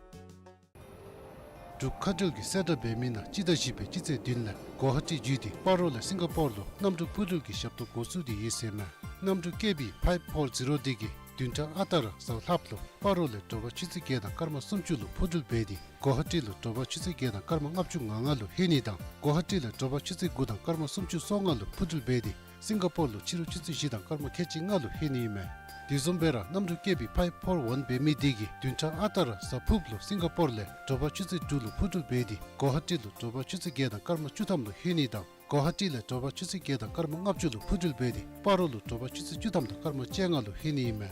འབྲུག་མཁའ་འགྲུལ་གྱིས་གསལ་བསྒྲགས་འབད་མི་ནང་སྤྱི་ཟླ་བཞི་པའི་སྤྱི་ཚེས་བདུན་ལས་གོ་ཧ་ཊི་བརྒྱུད་དེ་སྤ་རོ་ལས་སིང་ག་པོར་ལུ་གནམ་གྲུ་འཕུར་འགྲུལ་གྱི་ཞབས་ཏོག་འགོ་བཙུགས་ཏེ་ཡོད་ཟེར་མས། གནམ་གྲུ་ཀེ་བི་ཕའིབ་ཕོར་ཛི་རོ་འདི་གིས་བདུན་ཕྲག་ཨ་རྟག་ར་གཟའ་ལྷགཔ་ལུ་སྤ་རོ་ལས་དྲོ་པ་ཆུ་ཚོད་བརྒྱད་དང་སྐར་མ་སུམ་ཅུ་ལུ་འཕུར་འགྲུལ་འབད་དེ་གོ་ཧ་ཊི་ལུ་དྲོ་པ་ཆུ་ཚོད་བརྒྱད་དང་སྐར་མ་ལྔ་བཅུ་ང་ལྔ་ལུ་ལྷོད་ནི་དང་གོ་ཧ་ཊི་ལས་དྲོ་པ་ཆུ་ཚོད་དགུ་དང་སྐར་མ་སུམ་ཅུ་སོ་ལྔ་ལུ་འཕུར་འགྲུལ་འབད་དེ་སིང་ག་པོར་ལུ་ཕྱི་རུ་ཆུ་ཚོད་བཞི་དང་སྐར་མ་ཁལ་གཅིག་ལྔ་ལུ་ལྷོད་ནི་ཨིན་མས། དེ་བཟུམ་སྦེ་ར་གནམ་གྲུ་ཀེ་བི་ཕའིབ་ཕོར་ཝན་འབད་མི་འདི་གིས་བདུན་ཕྲག་ཨ་རྟག་ར་གཟའ་ཕུརཔ་ལུ་སིང་ག་པོར་ལས་དྲོ་པ་ཆུ་ཚོད་དྲུག་ལུ་འཕུར་འགྲུལ་འབད་དེ་གོ་ཧ་ཊི་ལུ་དྲོ་པ་ཆུ་ཚོད་བརྒྱད་དང་སྐར་མ་བཅུ་ཐམ་ལུ་ལྷོད་ནི་དང་ གོ་ཧ་ཊི་ལས་དྲོ་པ་ཆུ་ཚོད་བརྒྱད་དང་སྐར་མ་ལྔ་བཅུ་ལུ་འཕུར་འགྲུལ་འབད་དེ་སྤ་རོ་ལུ་དྲོ་པ་ཆུ་ཚོད་བཅུ་ཐམ་དང་སྐར་མ་བཅོ་ལྔ་ལུ་ལྷོད་ནི་ཨིན་མས།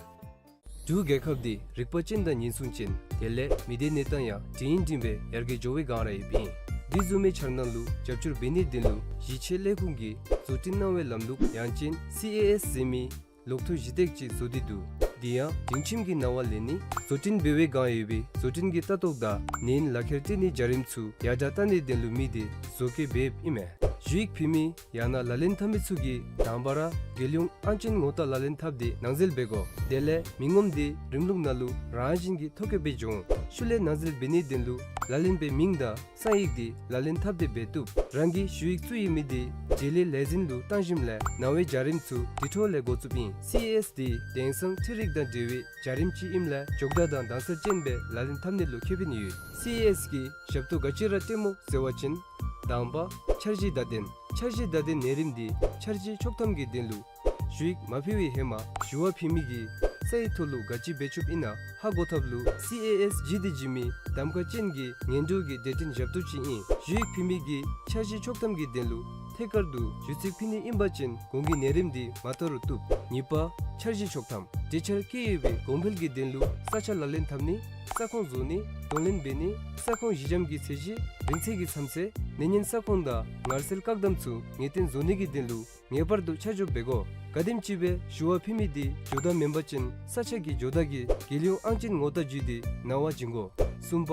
འབྲུག་རྒྱལ་ཁབ་འདི་རིག་པ་ཅན་དང་ཉེན་སྲུང་ཅན། དེ་ལས་མི་སྡེ་གནས་སྟངས་ཡང་འབྲིང་འབྲིང་སྦེ་ཡར་རྒྱས་འགྱོ་བའི་སྒང་ར་ཡོདཔ་ཨིན། འདི་བཟུམ་མའི་འཆར་སྣང་ལུ་རྒྱབ་སྐྱོར་འབད་ནིའི་དོན་ལུ་གཞི་ཆེ་ལས་ཁུངས་ཀྱིས་བཟོ་སྐྲུན་གནང་བའི་ལམ་ལུགས་ཡང་ཅིན་སི་ཨེ་ཨེསི་ཟེར་མི་ལོག་ཐོ་གཞི་སྟེགས་ཅིག་བཟོ་སྟེ་འདུག། འདི་ཡང་སྒྲིང་ཁྱིམ་གྱི་ནང་ལུ་ལེན་ནི་བཟོ་སྐྲུན་འབད་བའི་སྒང་ཡོད་པའི་བཟོ་སྐྲུན་གྱི་ལྟ་རྟོག་དང་ནན་ལག་ཁྱེར་སྤྲོད་ནིའི་བྱ་རིམ་ཚུ་ཡར་དྲག་བཏང་ནིའི་དོན་ལུ་དམིགས་ཏེ་བཟོ་བཀོད་འབདཝ་ཨིན་མས། ཞུ་ཡིག་ཕུལ་མི་ཡང་ན་ལག་ལེན་འཐབ་མི་ཚུ་གིས་དང་པ་ར་རྒྱལ་ཡོངས་ཨང་ཅན་ངོ་རྟགས་ལག་ལེན་འཐབ་སྟེ་ནང་འཛུལ་འབད་དགོ། དེ་ལས་མི་ངོམ་འདི་རིམ་ལུགས་ནང་ལུ་རང་བཞིན་གྱིས་ཐོ་བཀོད་འབད་འགྱོ་འོང་། ཤུལ་ལས་ནང་འཛུལ་འབད་ནིའི་དོན་ལུ་ལག་ལེན་པའི་མིང་དང་གསང་ཡིག་འདི་ལག་ལེན་འཐབ་སྟེ་འབད་བཏུབ། རང་གི་ཞུ་ཡིག་བཙུགས་ཡོད་མི་འདི་འབྲེལ་ཡོད་ལས་འཛིན་ལུ་བཏང་ཞིནམ་ལས་ནང་པའི་བྱ་རིམ་ཚུ་དེ་འཕྲོ་ལས་འགོ་བཙུགསཔ་ཨིན། སི་ཨེ་ཨེསི་འདི་དེང་སང་འཕྲུལ་རིག་དང་འབྲེལ་བའི་བྱ་རིམ་ཅིག་ཨིནམ་ལས་མགྱོགས་དྲགས་དང་དྭངས་གསལ་ཅན་སྦེ་ལག་ལེན་འཐབ་ནི་ལུ་ཁེ་ཕན་ཡོད། སི་ཨེ་ཨེསི་གི་ཞབས་ཏོག་ག་ཅི་ར་སྤྲོདཔ་སྨོ་ཟེར་བ་ཅིན། དང་པ་འཆར་གཞི་བརྡ་དོན། འཆར་གཞི་བརྡ་དོན་ནང་རིམ་འདི་འཆར་གཞི་ཆོག་ཐམ་གྱི་དོན་ལུ་ཞུ་ཡིག་མ་ཕུལ་བའི་ཧེ་མ་ཞུ་བ་ཕུལ་མི་གིས་སའི་ཐོག་ལུ་ག་ཅི་འབད་ཆོགཔ་ཨིན་ན་ཧ་གོ་ཐབས་ལུ་སི་ཨེ་ཨེསི་ཇི་ཌི་ཟེར་མི་གདམ་ཁ་ཅན་གྱི་སྔོན་འགྲོ་གི་སྡེ་ཚན་ཞབས་ཏོག་ཅིག་ཨིན། ཞུ་ཡིག་ཕུལ་མི་གིས་འཆར་གཞི་ཆོག་ཐམ་གྱི་དོན་ལུ་ཐད་ཀར་དུ་ཞུ་ཚིག་ཕུལ་ནི་ཨིན་པ་ཅིན་གོང་གི་ནང་རིམ་འདི་མ་བཏང་རུང་བཏུབ། གཉིས་པ་འཆར་གཞི་ཆོག་ཐམ། གྲོས་འཆར་བཀོད་ཡོད་པའི་གོང་འཕེལ་གྱི་དོན་ལུ་ས་ཆ་ལག་ལེན་འཐབ་ནི། ས་ཁོངས་བཟོ་ནི། གདོང་ལེན་འབད་ནི། ས་ཁོངས་གཞི་འགྱམ་གྱི་ཚད་གཞི། རིང་ཚད་ཀྱི་མཚམས་ཚད། གནོད་ཉེན་ས་ཁོངས་དང་ངར་སེལ་བཀག་དམ་ཚུ་ངེས་གཏན་བཟོ་ནི་གི་དོན་ལུ་ངེས་པར་དུ་ཆ་འཇོག་འབད་དགོ། ག་དེམ་ཅིག་སྦེ་ཞུ་བ་ཕུལ་མི་འདི་འགྱོ་བརྡ་མེན་པ་ཅིན་ས་ཆ་གི་འགྱོ་བརྡ་གིས་རྒྱལ་ཡོངས་ཨང་ཅན་ངོ་རྟགས་བརྒྱུད་དེ་ནང་པར་བྱིན་དགོ། གསུམ་པ་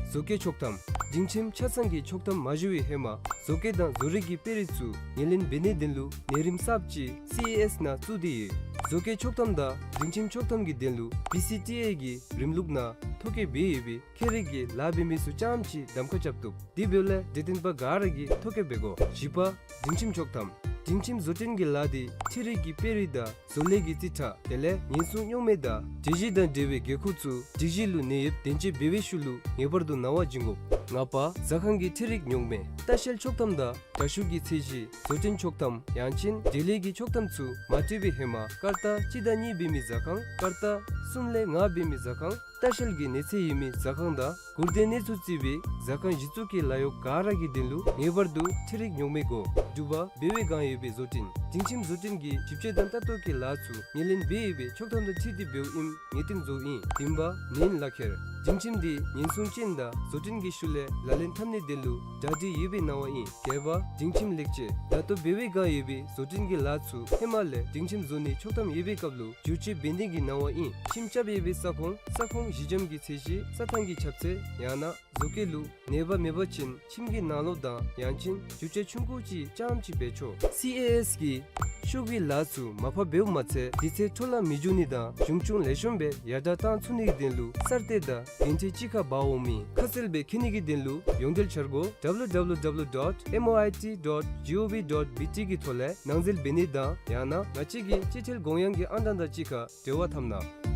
བཟོ་བཀོད་ཆོག་ཐམ། སྒྲིང་ཁྱིམ་ཆ་ཚང་གི་ཆོག་ཐམ་མ་ཞུ་བའི་ཧེ་མ་བཟོ་བཀོད་དང་བཟོ་རིག་གི་དཔེ་རིས་ཚུ་ངོས་ལེན་འབད་ནིའི་དོན་ལུ་ནང་རིམ་གསརཔ་ཅིག་སི་ཨེ་ཨེསི་ནང་བཙུགས་ཏེ་ཡོད། བཟོ་བཀོད་ཆོག་ཐམ་དང་སྒྲིང་ཁྱིམ་ཆོག་ཐམ་གྱི་དོན་ལུ་བི་སི་ཊི་ཨེ་གི་རིམ་ལུགས་ནང་ཐོ་བཀོད་འབད་ཡོད་པའི་ཁྱད་རིག་གི་ལཱ་འབད་མི་ཚུ་རྐྱངམ་ཅིག་གདམ་ཁ་རྐྱབ་བཏུབ། དེ་འབདཝ་ལས་འབྲེལ་ཐོན་པ་ག་ར་གིས་ཐོ་བཀོད་འབད་དགོ། བཞི་པ་སྒྲིང་ཁྱིམ་ཆོག་ཐམ། སྒྲིང་ཁྱིམ་བཟོ་སྐྲུན་གྱི་ལཱ་འདི་འཕྲུལ་རིག་གི་དཔེ་རིས་དང་བཟོ་ལས་ཀྱི་རྩིས་ཁྲ་དེ་ལས་ཉེན་སྲུང་རྙོག་མེད་དང་སྒྲིག་གཞི་དང་འབྲེལ་བའི་དགོས་མཁོ་ཚུ་སྒྲིག་གཞི་ལུ་གནས་ཡོདཔ་བདེན་དཔྱད་འབད་བའི་ཤུལ་ལུ་ངེས་པར་དུ་ནང་པར་བྱིན་དགོ། ལྔ་པ་ཟ་ཁང་གི་འཕྲུལ་རིག་རྙོག་མེད། ལྟ་བཤལ་ཆོག་ཐམ་དང་དྲ་ཞུགས་ཀྱི་ཚད་གཞི། བཟོ་སྐྲུན་ཆོག་ཐམ་ཡང་ཅིན་འབྲེལ་ཡོད་ཀྱི་ཆོག་ཐམ་ཚུ་མ་སྤྲོད་པའི་ཧེ་མ་སྐར་རྟགས་གཅིག་དང་གཉིས་འབད་མི་ཟ་ཁང་། སྐར་རྟགས་གསུམ་ལས་ལྔ་འབད་མི་ཟ་ཁང་། ལྟ་བཤལ་གྱི་གནས་ཚད་ཡོད་མི་ཟ་ཁང་དང་གུར་དོན་གནས་ཚུལ་བརྩི་བའི་ཟ་ཁང་གཞི་བཙུགས་ཀྱི་ལཱ་གཡོག་ག་ར་གི་དོན་ལུ་ངེས་པར་དུ་འཕྲུལ་རིག་རྙོག་མེད་དགོ། དྲུག་པ་འབད་བའི་སྒང་ཡོད་པའི་བཟོ་སྐྲུན། སྒྲིང་ཁྱིམ་བཟོ་སྐྲུན་གྱི་ཞིབ་དཔྱད་དང་ལྟ་རྟོག་གི་ལཱ་ཚུ་ངོས་ལེན་འབད་ཡོད་པའི་ཆོག་ཐམ་དང་འཁྲིལ་ཏེ་འབདཝ་ཨིནམ་ངེས་གཏན་བཟོཝ་ཨིན། བདུན་པ་ནན་ལག་ཁྱེར། སྒྲིང་ཁྱིམ་འདི་ཉེན་སྲུང་ཅན་དང་བཟོ་སྐྲུན་གྱི་ཤུལ་ལས་ལག་ལེན་འཐབ་ནིའི་དོན་ལུ་གྲ་སྒྲིག་ཡོད་པའི་ནང་པ་ཨིན། བརྒྱད་པ་སྒྲིང་ཁྱིམ་ལེགས་བཅོས། ད་ལྟོ་འབད་བའི་སྒང་ཡོད་པའི་བཟོ་སྐྲུན་གྱི་ལཱ་ཚུ་ཧེ་མ་ལས་སྒྲིང་ཁྱིམ་བཟོ་ནིའི་ཆོག་ཐམ་ཡོད་པའི་སྐབས་ལུ་བསྒྱུར་བཅོས་འབད་ནི་གི་ནང་པ་ཨིན། ཁྱིམ་རྐྱབ་ཡོད་པའི་ས་ཁོངས་ས་ཁོངས་གཞི་འགྱམ་གྱི་ཚད་གཞི། ས་ཐང་གི་ཁྱབ་ཚད་ཡང་ན་བཟོ་བཀོད་ལུ་ནད་པ་མེད་པ་ཅིན་ཁྱིམ་གྱི་ནང་ལོགས་དང་ཡང་ཅིན་བསྒྱུར་བཅོས་ཆུང་ཀུ་ཅིག་རྐྱངམ་ཅིག་འབད་ཆོག། སི་ཨེ་ཨེསི་གིས་ཤོག་གུའི་ལཱ་ཚུ་མར་ཕབ་འབདཝ་མ་ཚད་དུས་ཚོད་འཕྲོ་བརླག་མི་འགྱོ་ནི་དང་གཞུང་ཆུང་ལེགས་ཤོམ་སྦེ་ཡར་དྲག་བཏང་ཚུགས་ནིའི་དོན་ལུ་གསར་གཏོད་དང་རྒྱུན་མཐུད་གཅིག་ཁར་འབག་འོངམ་ཨིན། ཁ་གསལ་སྦེ་མཁྱེན་ནི་གི་དོན་ལུ་ཡོངས་འབྲེལ་འཆར་སྒོ་W W W dot M O I T dot G O V dot B T གི་ཐོག་ལས་ནང་འཛུལ་འབད་ནི་དང་ཡང་ན་ང་བཅས་ཀྱི་སྤྱི་ཐེལ་གོང་ཡང་གི་ཨང་གྲངས་དང་གཅིག་ཁར་འབྲེལ་བ་འཐབ་གནང་།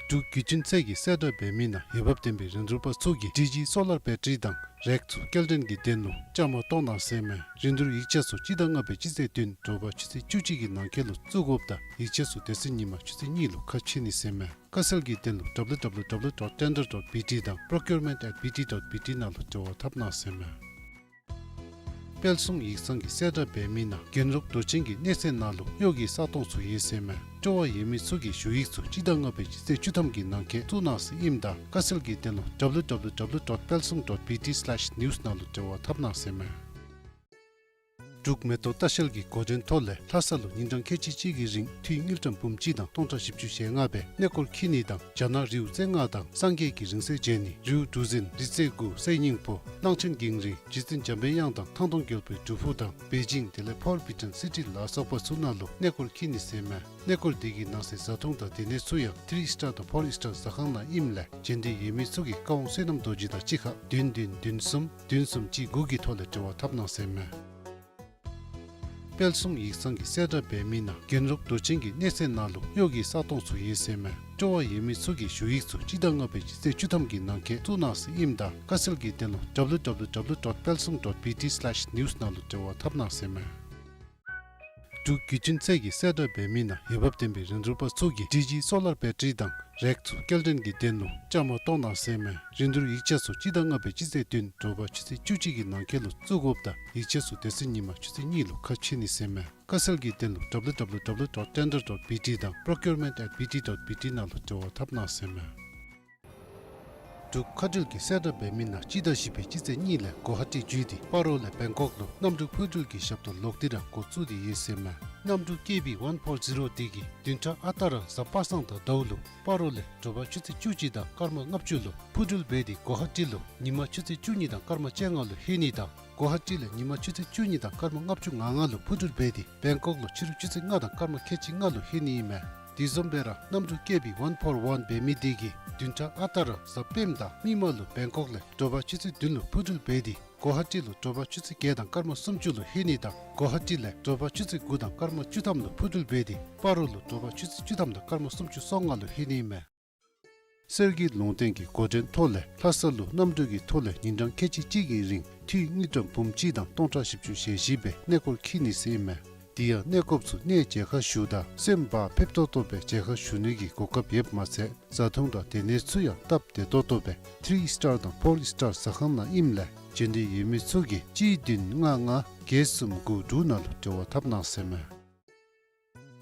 འབྲུག་བརྒྱུད་འཕྲིན་ཚད་ཀྱི་གསལ་བསྒྲགས་འབད་མི་ནང་འོས་འབབ་ལྡན་པའི་རིན་བསྡུར་པ་ཚུ་གིས་ཌི་ཇི་སོ་ལར་བེ་ཊ་རི་དང་རེག་ཚུ་སྐྱེལ་འདྲེན་གྱི་དོན་ལུ་བཅའ་མར་གཏོགས་གནང་ཟེར་མས། རིན་བསྡུར་ཡིག་ཆ་ཚུ་སྤྱི་ཟླ་ལྔ་པའི་སྤྱི་ཚེས་བདུན་དྲོ་པ་ཆུ་ཚོད་བཅུ་གཅིག་གི་ནང་འཁོད་ལུ་བཙུགས་དགོཔ་དང་ཡིག་ཆ་ཚུ་དེ་ཚེ་ཉིན་མ་ཆུ་ཚོད་གཉིས་ལུ་ཁ་ཕྱེ་ནི་ཟེར་མས། ཁ་གསལ་གྱི་དོན་ལུ་W W W dot tender dot B T དང་procurement at B T dot B T ནང་ལུ་འབྲེལ་བ་འཐབ་གནང་ཟེར་མས། དཔལ་སྲུང་ཡིག་ཚང་གི་གསལ་བསྒྲགས་འབད་མི་ནང་རྒྱུན་རོགས་དུས་ཆེན་གྱི་གནས་ཚད་ནང་ལུ་གཡོག་གི་ས་སྟོང་ཚུ་ཡོད་ཟེར་མས། སྤྲོ་བ་ཡོད་མི་ཚུ་གིས་ཞུ་ཡིག་ཚུ་སྤྱི་ཟླ་ལྔ་པའི་སྤྱི་ཚེས་བཅུ་ཐམ་གྱི་ནང་འཁོད་བཙུགས་གནང་ཟེར་ཨིནམ་ད་ཁ་གསལ་གྱི་དོན་ལུ་W W W dot དཔལ་སྲུང་dot B T slash news ནང་ལུ་འབྲེལ་བ་འཐབ་གནང་ཟེར་མས། འབྲུག་མེ་ཏོག་ལྟ་བཤལ་གྱི་འགོ་འདྲེན་ཐོག་ལས་ལྷ་ས་ལུ་ཉིན་གྲངས་ཁལ་གཅིག་གཅིག་གི་རིང་འཐུས་དངུལ་ཀྲམ་འབུམ་གཅིག་དང་སྟོང་ཕྲག་བཞི་བཅུ་ཞེ་ལྔ་སྦེ་གནས་སྐོར་འཁྱིད་ནི་དང་རྒྱ་ནག་རིའུ་རྩེ་ལྔ་དང་སངས་རྒྱས་ཀྱི་རིང་བསྲེལ་མཇལ་ནི། རིའུ་གྲུ་གཟིངས་རི་རྩེ་དགུ་གསེར་སྙིང་པོ་གླང་ཆེན་འགྱིང་རིང་རྗེ་བཙུན་འཇམ་པའི་དབྱངས་དང་ཐང་སྟོང་རྒྱལ་པོའི་སྒྲུབ་ཕུག་དང་པེ་ཅིང་དེ་ལས་ཕོར་བི་ཊན་སི་ཊི་ལ་སོགས་པ་ཚུ་ནང་ལུ་གནས་སྐོར་འཁྱིད་ནི་ཟེར་མས། གནས་སྐོར་འདི་གི་ནང་གསེས་བཟའ་འཐུང་དང་སྡོད་གནས་ཚུ་ཡང་ཐིརི་ཨིསི་ཊར་དང་ཕོར་ཨིསི་ཊར་ཟ་ཁང་ནང་ཨིནམ་ལས་མཇལ་འདོད་ཡོད་མི་ཚུ་གིས་བཀའ་དབང་བསོད་ནམས་རྡོ་རྗེ་དང་གཅིག་ཁར་བདུན་བདུན་བདུན་གསུམ་བདུན་གསུམ་གཅིག་དགུ་གི་ཐོག་ལས་འབྲེལ་བ་འཐབ་གནང་ཟེར་མས། དཔལ་སྲུང་ཡིག་ཚང་གི་གསལ་བསྒྲགས་འབད་མི་ནང་རྒྱུན་རོགས་དུས་ཆེན་གྱི་གནས་ཚད་ནང་ལུ་གཡོག་གི་ས་སྟོང་ཚུ་ཡོད་ཟེར་མས། སྤྲོ་བ་ཡོད་མི་ཚུ་གིས་ཞུ་ཡིག་ཚུ་སྤྱི་ཟླ་ལྔ་པའི་སྤྱི་ཚེས་བཅུ་ཐམ་གྱི་ནང་འཁོད་བཙུགས་གནང་ཟེར་ཨིནམ་ད་ཁ་གསལ་གྱི་དོན་ལུ W W W dot དཔལ་སྲུང་dot B T slash news ནང་ལུ་འབྲེལ་བ་འཐབ་གནང་ཟེར་མས། འབྲུག་བརྒྱུད་འཕྲིན་ཚད་ཀྱི་གསལ་བསྒྲགས་འབད་མི་ནང་འོས་འབབ་ལྡན་པའི་རིན་བསྡུར་པ་ཚུ་གིས་ཌི་ཇི་སོ་ལར་བེ་ཊ་རི་དང་རེག་ཚུ་སྐྱེལ་འདྲེན་གྱི་དོན་ལུ་བཅའ་མར་གཏོགས་གནང་ཟེར་མས། རིན་བསྡུར་ཡིག་ཆ་ཚུ་སྤྱི་ཟླ་ལྔ་པའི་སྤྱི་ཚེས་བདུན་དྲོ་པ་ཆུ་ཚོད་བཅུ་གཅིག་གི་ནང་འཁོད་ལུ་བཙུགས་དགོཔ་དང་ཡིག་ཆ་ཚུ་དེ་ཚེ་ཉིན་མ་ཆུ་ཚོད་གཉིས་ལུ་ཁ་ཕྱེ་ནི་ཟེར་མས། དཀའ་སེལ་གྱི་དོན་ལུ་ཌབ་ལུ་ཌབ་ལུ་ཌབ་ལུ་ཌོཊ་ཊེན་ཌར་ཌོཊ་བི་ཊི་དང་པྲོ་ཀིའུར་མེནཊ་ཨེཊ་བི་ཊི་ཌོཊ་བི་ཊི་ནང་ལུ་འབྲེལ་བ་འཐབ་གནང་ཟེར་མས། འབྲུག་མཁའ་འགྲུལ་གྱི་གསལ་བསྒྲགས་འབད་མི་ནང་སྤྱི་ཟླ་བཞི་པའི་སྤྱི་ཚེས་གཉིས་ལས་གོ་ཧ་ཊི་བརྒྱུད་དེ་སྤ་རོ་ལས་བེང་ཀོག་ལུ་གནམ་གྲུ་འཕུར་འགྲུལ་གྱི་ཞབས་ཏོག་ལོག་སྟེ་ར་འགོ་བཙུགས་ཏེ་ཡོད་ཟེར་མས། གནམ་གྲུ་ཀེ་བི་ཝན་ཕོར་ཟི་རོ་དེ་གིས་བདུན་ཕྲག་ཨ་རྟག་ར་གཟའ་པ་སངས་དང་ཟླཝ་ལུ་སྤ་རོ་ལས་དྲོ་པ་ཆུ་ཚོད་བཅུ་གཅིག་དང་སྐར་མ་ལྔ་བཅུ་ལུ་འཕུར་འགྲུལ་འབད་དེ་གོ་ཧ་ཊི་ལུ་ཉིན་མ་ཆུ་ཚོད་བཅུ་གཉིས་དང་སྐར་མ་བཅོ་ལྔ་ལུ་ལྷོད་ནི་དང་གོ་ཧ་ཊི་ལས་ཉིན་མ་ཆུ་ཚོད་བཅུ་གཉིས་དང་སྐར་མ་ལྔ་བཅུ་ང་ལྔ་ལུ་འཕུར་འགྲུལ་འབད་དེ་བེང་ཀོག་ལུ་ཕྱི་རུ་ཆུ་ཚོད་ལྔ་དང་སྐར་མ་ཁལ་གཅིག་ལྔ་ལུ་ལྷོད་ནི་ཨིན་མས། དེ་བཟུམ་སྦེ་ར་གནམ་གྲུ་ཀེ་བི་ཝན་ཕོར་ཝན་འབད་མི་དེ་གིས་བདུན་ཕྲག་ཨ་རྟག་ར་གཟའ་སྤེནམ་དང་མིག་དམར་ལུ་བེང་ཀོག་ལས་དྲོ་པ་ཆུ་ཚོད་བདུན་ལུ་འཕུར་འགྲུལ་འབད་དེ་གོ་ཧ་ཊི་ལུ་དྲོ་པ་ཆུ་ཚོད་བརྒྱད་དང་སྐར་མ་སུམ་ཅུ་ལུ་ལྷོད་ནི་དང་གོ་ཧ་ཊི་ལས་དྲོ་པ་ཆུ་ཚོད་དགུ་དང་སྐར་མ་བཅུ་ཐམ་ལུ་འཕུར་འགྲུལ་འབད་དེ་སྤ་རོ་ལུ་དྲོ་པ་ཆུ་ཚོད་བཅུ་ཐམ་དང་སྐར་མ་སུམ་ཅུ་སོ་ལྔ་ལུ་ལྷོད་ནི་ཨིན་མས། གསེར་གྱི་ལུང་བསྟན་གྱི་འགོ་འདྲེན་ཐོག་ལས་ལྷ་ས་ལུ་གནམ་གྲུ་གི་ཐོག་ལས་ཉིན་གྲངས་ཁལ་གཅིག་གཅིག་གི་རིང་འཐུས་དངུལ་ཀྲམ་འབུམ་གཅིག་དང་སྟོང་ཕྲག་བཞི་བཅུ་ཞེ་བཞི་སྦེ་གནས་སྐོར་འཁྱིད་ནི་ཟེར་ཨིན་མས། དེ་ཡང་གནས་སྐོརཔ་ཚུ་གནས་མཇལ་ཁ་ཞུཝ་ད་སེམས་བག་ཕེབས་ཏོག་ཏོ་སྦེ་མཇལ་ཁ་ཞུ་ནི་གི་གོ་སྐབས་ཡོདཔ་མ་ཚད་བཟའ་འཐུང་དང་སྡོད་གནས་ཚུ་ཡང་སྟབས་བདེ་ཏོག་ཏོ་སྦེ་ཐི་རི་སི་ཊར་དང་ཕོར་སི་ཊར་ཟ་ཁང་ནང་ཨིནམ་ལས་འབྱོན་འདོད་ཡོད་མི་ཚུ་གིས་གཅིག་བདུན་ལྔ་ལྔ་བརྒྱད་གསུམ་དགུ་དྲུག་ནང་ལུ་འབྲེལ་བ་འཐབ་གནང་ཟེར་ཨིན་མས།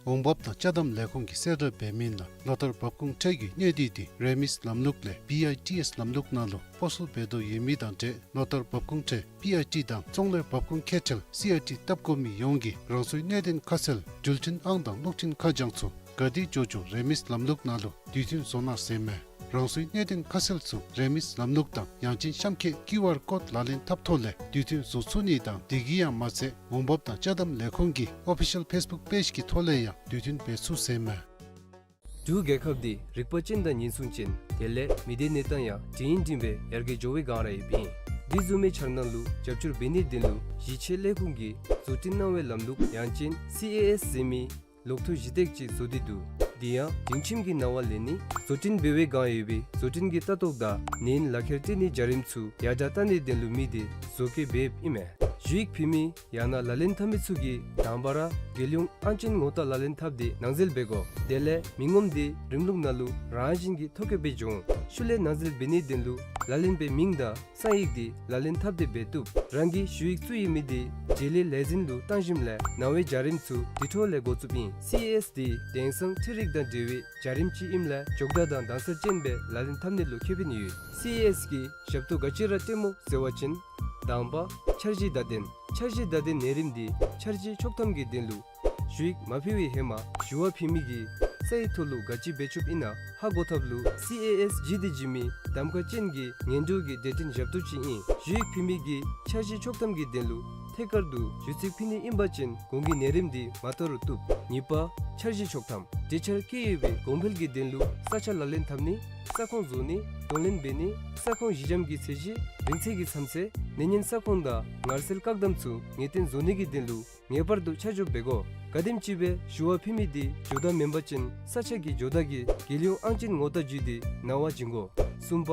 འོང་འབབ་དང་ཅ་དམ་ལས་ཁུངས་ཀྱི་གསལ་བསྒྲགས་འབད་མི་ནང་ལོ་ལྟར་འབབ་ཁུངས་ཁྲལ་གྱི་གནས་སྡུད་དེ་རེ་མིས་ལམ་ལུགས་ལས་བི་ཨའི་ཊི་ཨེསི་ལམ་ལུགས་ནང་ལུ་སྤོ་སོར་འབད་དོ་ཡོད་མི་དང་འབྲེལ་ལོ་ལྟར་འབབ་ཁུངས་ཁྲལ་བི་ཨའི་ཊི་དང་ཚོང་ལས་འབབ་ཁུངས་ཁེ་ཁྲལ་སི་ཨའི་ཊི་བཏབ་དགོ་མི་ཡོངས་ཀྱིས་རང་སོའི་གནད་དོན་ཁ་གསལ་འགྲུལ་འཕྲིན་ཨང་དང་གློག་འཕྲིན་ཁ་བྱང་ཚུ་ག་དེ་འགྱོ་འགྱོ་རེ་མིས་ལམ་ལུགས་ནང་ལུ་དུས་མཐུན་བཟོ་གནང་ཟེར་ཨིན་མས། རང་སོའི་གནད་དོན་ཁ་གསལ་ཚུ་རེ་མིས་ལམ་ལུགས་དང་ཡང་ཅིན་གཤམ་འཁོད་ཀིའུ་ཨར་ཀོཌ་ལག་ལེན་འཐབ་ཐོག་ལས་དུས་མཐུན་བཟོ་ཚུགས་ནི་དང་དེ་གིས་ཡང་མ་ཚད་འོང་འབབ་དང་ཅ་དམ་ལས་ཁུངས་ཀྱི་ཨོ་ཕི་ཤལ་ཕེསི་བུཀ་པེཇ་གི་ཐོག་ལས་ཡང་དུས་མཐུན་འབད་ཚུགས་ཟེར་ཨིན་མས། འབྲུག་རྒྱལ་ཁབ་འདི་རིག་པ་ཅན་དང་ཉེན་སྲུང་ཅན་དེ་ལས་མི་སྡེ་གནས་སྟངས་ཡང་འབྲིང་ཨིན་འབྲིང་སྦེ་ཡར་རྒྱས་འགྱོ་བའི་སྒང་ར་ཡོདཔ་ཨིན། འདི་བཟུམ་མའི་འཆར་སྣང་ལུ་རྒྱབ་སྐྱོར་འབད་ནིའི་དོན་ལུ་གཞི་ཆེ་ལས་ཁུངས་ཀྱིས་བཟོ་སྐྲུན་གནང་བའི་ལམ་ལུགས་ཡང་ཅིན་སི་ཨེ་ཨེསི་ཟེར་མི་ལོག་ཐོ་གཞི་བཏེག་ཅིག་བཟོ་སྟེ་འདུག། དེ་ཡང་སྒྲིང་ཁྱིམ་གྱི་ནང་ལས་ནི་བཟོ་སྐྲུན་འབད་བའི་སྒང་ཡོད་པའི་བཟོ་སྐྲུན་གྱི་ལྟ་རྟོག་དང་ནན་ལག་ཁྱེར་སྤྲོད་ནིའི་བྱ་རིམ་ཚུ་ཡར་དྲག་བཏང་ནིའི་དོན་ལུ་དམིགས་ཏེ་བཟོ་བཀོད་འབདཝ་ཨིན་མས། ཞུ་ཡིག་ཕུལ་མི་ཡང་ན་ལག་ལེན་འཐབ་མི་ཚུ་གིས་དང་པ་ར་རྒྱལ་ཡོངས་ཨང་ཅན་ངོ་རྟགས་ལག་ལེན་འཐབ་སྟེ་ནང་འཛུལ་འབད་དགོ། དེ་ལས་མི་ངོམ་དེ་རིམ་ལུགས་ནང་ལུ་རང་བཞིན་གྱིས་ཐོ་བཀོད་འབད་འགྱོ་འོང་། ཤུལ་ལས་ནང་འཛུལ་འབད་ནིའི་དོན་ལུ་ལག་ལེན་པའི་མིང་དང་གསང་ཡིག་དེ་ལག་ལེན་འཐབ་སྟེ་འབད་བཏུབ། རང་གི་ཞུ་ཡིག་བཙུགས་ཡོད་མི་དེ་བྱེད་ལས་ལས་འཛིན་ལུ་བཏང་ཞིནམ་ལས་ནང་པའི་བྱ་རིམ་ཚུ་དེ་འཕྲོ་ལས་འགོ་བཙུགསཔ་ཨིན། སི་ཨེ་ཨེསི་དེ་དེང་སང་འཕྲུལ་རིག་དང་འབྲེལ་བའི་བྱ་རིམ་ཅིག་ཨིནམ་ལས་འགྱོ་བརྡ་དང་དྭངས་གསལ་ཅན་སྦེ་ལག་ལེན་འཐབ་ནི་ལུ་ཁེ་ཕན་ཡོད། སི་ཨེ་ཨེསི་གི་ཞབས་ཏོག་ག་ཅི་ར་སྤྲོདཔ་སྨོ་ཟེར་བ་ཅིན། དང་པ་འཆར་གཞི་བརྡ་དོན། འཆར་གཞི་བརྡ་དོན་ནང་རིམ་དེ་འཆར་གཞི་ཆོག་ཐམ་གྱི་དོན་ལུ་ཞུ་ཡིག་མ་ཕུལ་བའི་ཧེ་མ་ཞུ་བ་ཕུལ་མི་གིས་ས་ཡི་ཐོག་ལུ་ག་ཅི་འབད་ཆོགཔ་ཨིན་ན་ཧ་གོ་ཐབས་ལུ་སི་ཨེ་ཨེསི་བརྒྱུད་དེ་འབྱོན་མི་གདམ་ཁ་ཅན་གྱི་ངན་འགྲོ་གི་སྡེ་ཚན་ཞབས་ཏོག་ཅིག་ཨིན། ཞུ་ཡིག་ཕུལ་མི་གིས་འཆར་གཞི་ཆོག་ཐམ་གྱི་དོན་ལུ་ཐད་ཀར་དུ་ཞུ་ཚིག་ཕུལ་ནི་ཨིན་པ་ཅིན་གོང་གི་ནང་རིམ་དེ་མ་བཏང་རུང་བཏུབ། གཉིས་པ་འཆར་གཞི་ཆོག་ཐམ། གྲོས་འཆར་བཀོད་ཡོད་པའི་གོང་འཕེལ་གྱི་དོན་ལུ་ས་ཆ་ལག་ལེན་འཐབ་ནི། ས་ཁོངས་བཟོ་ནི། དོན་ལེན་འབད་ནི། ས་ཁོངས་གཞི་འགྱམ་གྱི་ཚད་གཞི། རིང་ཚད་ཀྱི་མཚམས་ཚད། ནད་ཉེན་ས་ཁོངས་དང་ངལ་སེལ་བཀག་དམ་ཚུ་ངེས་གཏན་བཟོ་ནི་གི་དོན་ལུ་ངེས་པར་དུ་ཆ་འཇོག་འབད་དགོ། གལ་སྲིད་ཅིག་སྦེ་ཞུ་བ་ཕུལ་མི་དེ་ཇོ་བདག་མེན་པ་ཅིན་ས་ཆ་གི་ཇོ་བདག་གིས་རྒྱལ་ཡོངས་ཨང་ཅན་ངོ་རྟགས་བརྒྱུད་དེ་ནང་པ་བྱིན་དགོ། གསུམ་པ་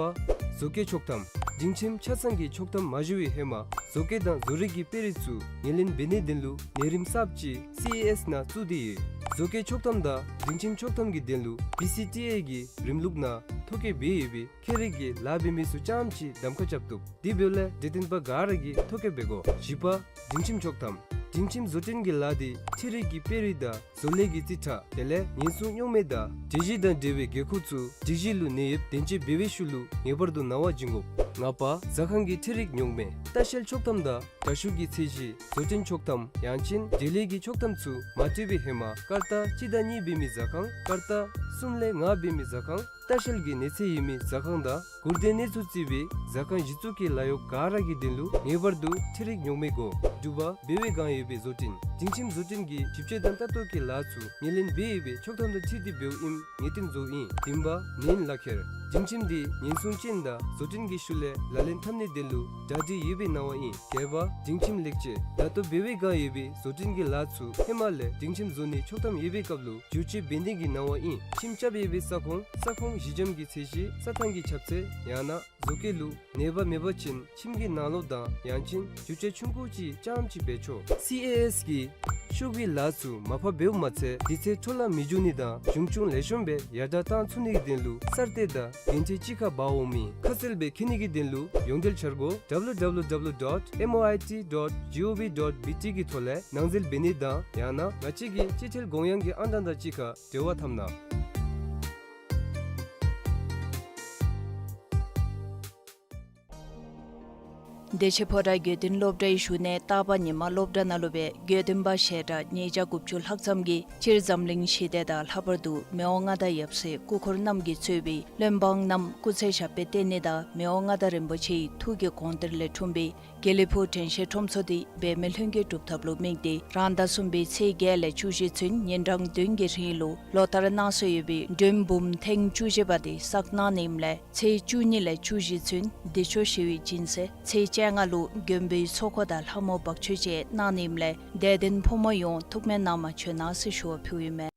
བཟོ་བཀོད་ཆོག་ཐམ། སྒྲིང་ཁྱིམ་ཆ་ཚང་གི་ཆོག་ཐམ་མ་ཞུ་བའི་ཧེ་མ་བཟོ་བཀོད་དང་བཟོ་རིག་གི་དཔེ་རིས་ཚུ་ངོས་ལེན་འབད་ནིའི་དོན་ལུ་ནང་རིམ་གསརཔ་ཅིག་སི་ཨེ་ཨེསི་ནང་བཙུགས་ཏེ་ཡོད། བཟོ་བཀོད་ཆོག་ཐམ་དང་སྒྲིང་ཁྱིམ་ཆོག་ཐམ་གྱི་དོན་ལུ་བི་སི་ཊི་ཨེ་གི་རིམ་ལུགས་ནང་ཐོ་བཀོད་འབད་ཡོད་པའི་ཁྱད་རིག་གི་ལཱ་འབད་མི་ཚུ་རྐྱངམ་གཅིག་གདམ་ཁ་རྐྱབ་བཏུབ། དེ་འབདཝ་ལས་འབྲེལ་ཐོན་པ་ག་ར་གིས་ཐོ་བཀོད་འབད་དགོ། བཞི་པ་སྒྲིང་ཁྱིམ་ཆོག་ཐམ། སྒྲིང་ཁྱིམ་བཟོ་སྐྲུན་གྱི་ལཱ་དེ་འཕྲུལ་རིག་གི་དཔེ་རིས་དང་བཟོ་ལས་ཀྱི་རྩིས་ཁྲ་དེ་ལས་ཉེན་སྲུང་རྙོག་མེད་དང་འགྲུལ་བཞུད་དང་འབྲེལ་བའི་འགན་ཁུར་ཚུ་སྒྲིག་གཞི་ལུ་གནས་ཡོདཔ་བདེན་དཔྱད་འབད་བའི་ཤུལ་ལུ་ངེས་པར་དུ་ནང་པ་བྱིན་དགོ། ལྔ་པ་ཟ་ཁང་གི་འཕྲུལ་རིག་རྙོག་མེད། ལྟ་བཤལ་ཆོག་ཐམ་དང་དྲ་ཤུགས་ཀྱི་ཚད་གཞི། བཟོ་སྐྲུན་ཆོག་ཐམ་ཡང་ཅིན་འབྲེལ་ཡོད་ཀྱི་ཆོག་ཐམ་ཚུ་མ་སྤྲོད་པའི་ཧེ་མ་ཀར་ཏ་གཅིག་དང་གཉིས་འབད་མི་ཟ་ཁང་། ཀར་ཏ་གསུམ་ལས་ལྔ་འབད་མི་ཟ་ཁང་། ལྟ་བཤལ་གྱི་གནས་ཚད་ཡོད་མི་ཟ་ཁང་དང་གུར་སྟོན་གནས་ཚུལ་བརྩི་བའི་ཟ་ཁང་གཞི་བཙུགས་ཀྱི་ལཱ་གཡོག་ག་ར་གི་དོན་ལུ་ངེས་པར་དུ་འཕྲུལ་རིག་རྙོག་མེད་དགོ། དྲུག་པ་འབད་བའི་སྒང་ཡོད་པའི་བཟོ་སྐྲུན། སྒྲིང་ཁྱིམ་བཟོ་སྐྲུན་གྱི་ཞིབ་དཔྱད་དང་ལྟ་རྟོག་གི་ལཱ་ཚུ་ངོས་ལེན་འབད་ཡོད་པའི་ཆོག་ཐམ་དང་འཁྲིལ་ཏེ་འབདཝ་ཨིནམ་ངེས་གཏན་བཟོཝ་ཨིན། བདུན་པ་ནན་ལག་ཁྱེར། སྒྲིང་ཁྱིམ་དེ་ཉེན་སྲུང་ཅན་དང་བཟོ་སྐྲུན་གྱི་ཤུལ་ལས་ལག་ལེན་འཐབ་ནིའི་དོན་ལུ་གྲ་སྒྲིག་ཡོད་པའི་ནང་པ་ཨིན། བརྒྱད་པ་སྒྲིང་ཁྱིམ་ལེགས་བཅོས། ད་ལྟོ་འབད་བའི་སྒང་ཡོད་པའི་བཟོ་སྐྲུན་གྱི་ལཱ་ཚུ་ཧེ་མ་ལས་སྒྲིང་ཁྱིམ་བཟོ་ནིའི་ཆོག་ཐམ་ཡོད་པའི་སྐབས་ལུ་བསྒྱུར་བཅོས་འབད་ནིའི་ནང་པ་ཨིན། ཁྱིམ་རྐྱབ་ཡོད་པའི་ས་ཁོངས་ས་ཁོངས་གཞི་འགྱམ་གྱི་ཚད་གཞི། ས་ཐང་གི་ཁྱབ་ཚད་ཡང་ན་བཟོ་བཀོད་ལུ་ནད་པ་མེད་པ་ཅིན་ཁྱིམ་གྱི་ནང་ལོགས་དང་ཡང་ཅིན་བསྒྱུར་བཅོས་ཆུང་ཀུ་ཅིག་རྐྱངམ་གཅིག་འབད་ཆོག། སི་ཨེ་ཨེསི་གི་ ཤུགས་ཀྱིས་ལཱ་ཚུ་མར་ཕབ་འབདཝ་མ་ཚད་དུས་ཚོད་འཕྲོ་བརླག་མི་འགྱོ་ནི་དང་གཞུང་སྐྱོང་ལེགས་ཤོམ་སྦེ་ཡར་དྲག་བཏང་ཚུགས་ནི་གི་དོན་ལུ་གསར་གཏོད་དང་འགན་འཁྲི་གཅིག་ཁར་འབག་འོང་མི་ཁ་གསལ་སྦེ་མཁྱེན་ནི་གི་དོན་ལུ་ཡོངས་འབྲེལ་འཆར་སྒོ་W W W dot M O I T dot G O V dot B T གི་ཐོག་ལས་ནང་འཛུལ་འབད་ནི་དང་ཡང་ན་ང་བཅས་ཀྱི་སྤྱི་ཁྲལ་དགོངས་ཡངས་ཀྱི་ཨང་གྲངས་དང་གཅིག་ཁར་འབྲེལ་བ་འཐབ་གནང་། བདེ་ཆེན་ཕོ་བྲང་དགེ་འདུན་སློབ་གྲྭའི་བཞུགས་གནས་སྟག་པ་ཉི་མ་སློབ་གྲྭ་ནང་ལུ་སྦེ་དགེ་འདུན་པ་ཞལ་གྲངས་ཉིས་བརྒྱ་དགུ་བཅུ་ལྷག་ཙམ་གྱིས་སྤྱིར་འཛམ་གླིང་ཞི་བདེ་དང་ལྷག་པར་དུ་མི་དབང་མངའ་བདག་ཡབ་སྲས་སྐུ་འཁོར་རྣམས་ཀྱིས་གཙོས་པའི་བློན་འབངས་རྣམས་སྐུ་ཚེ་ཞབས་པད་བརྟན་ནི་དང་མི་དབང་མངའ་བདག་རིན་པོ་ཆེའི་ཐུགས་ཀྱི་དགོངས་གཏེར་ལས་འཁྲུངས་པའི་དགེ་ལེགས་ཕུག་དྲན་ཤེས་ཁྲོམ་ཚོགས་འདི་འབད་མེད་ལྷུན་གྱིས་གྲུབ་ཐབས་ལུ་དམིགས་ཏེ་རང་ཟླ་གསུམ་པའི་ཚེས་བརྒྱད་ལས་བཅུ་བཞི་ཚུན་ཉིན་གྲངས་བདུན་གྱི་རིང་ལུ་ལོ་ལྟར་གནང་སྲོལ་ཡོད་པའི་མགྲོན་འབུམ་ཐེངས་བཅུ་བཞི་པ་དེ་བསགས་གནང་ནི་ཨིནམ་ལས་ཚེས་བཅུ་གཉིས་ལས་བཅུ་བཞི་ཚུན་བདེ་མཆོག་ཞི་བའི་སྦྱིན་སྲེག། ཚེས་བཅོ་ལྔ་ལུ་མགོན་པོའི་ཚོགས་འཁོར་དང་ལྷ་མོ་འབག་མཆོད་བཅས་གནང་ནི་ཨིནམ་ལས་དད་ལྡན་ཕོ་མོ་ཡོངས་ཐུགས་སྨོན་གནང་མ་བྱོན་གནང་ཟེར་ཞུ་བ་ཕུལཝ་ཨིན་མས།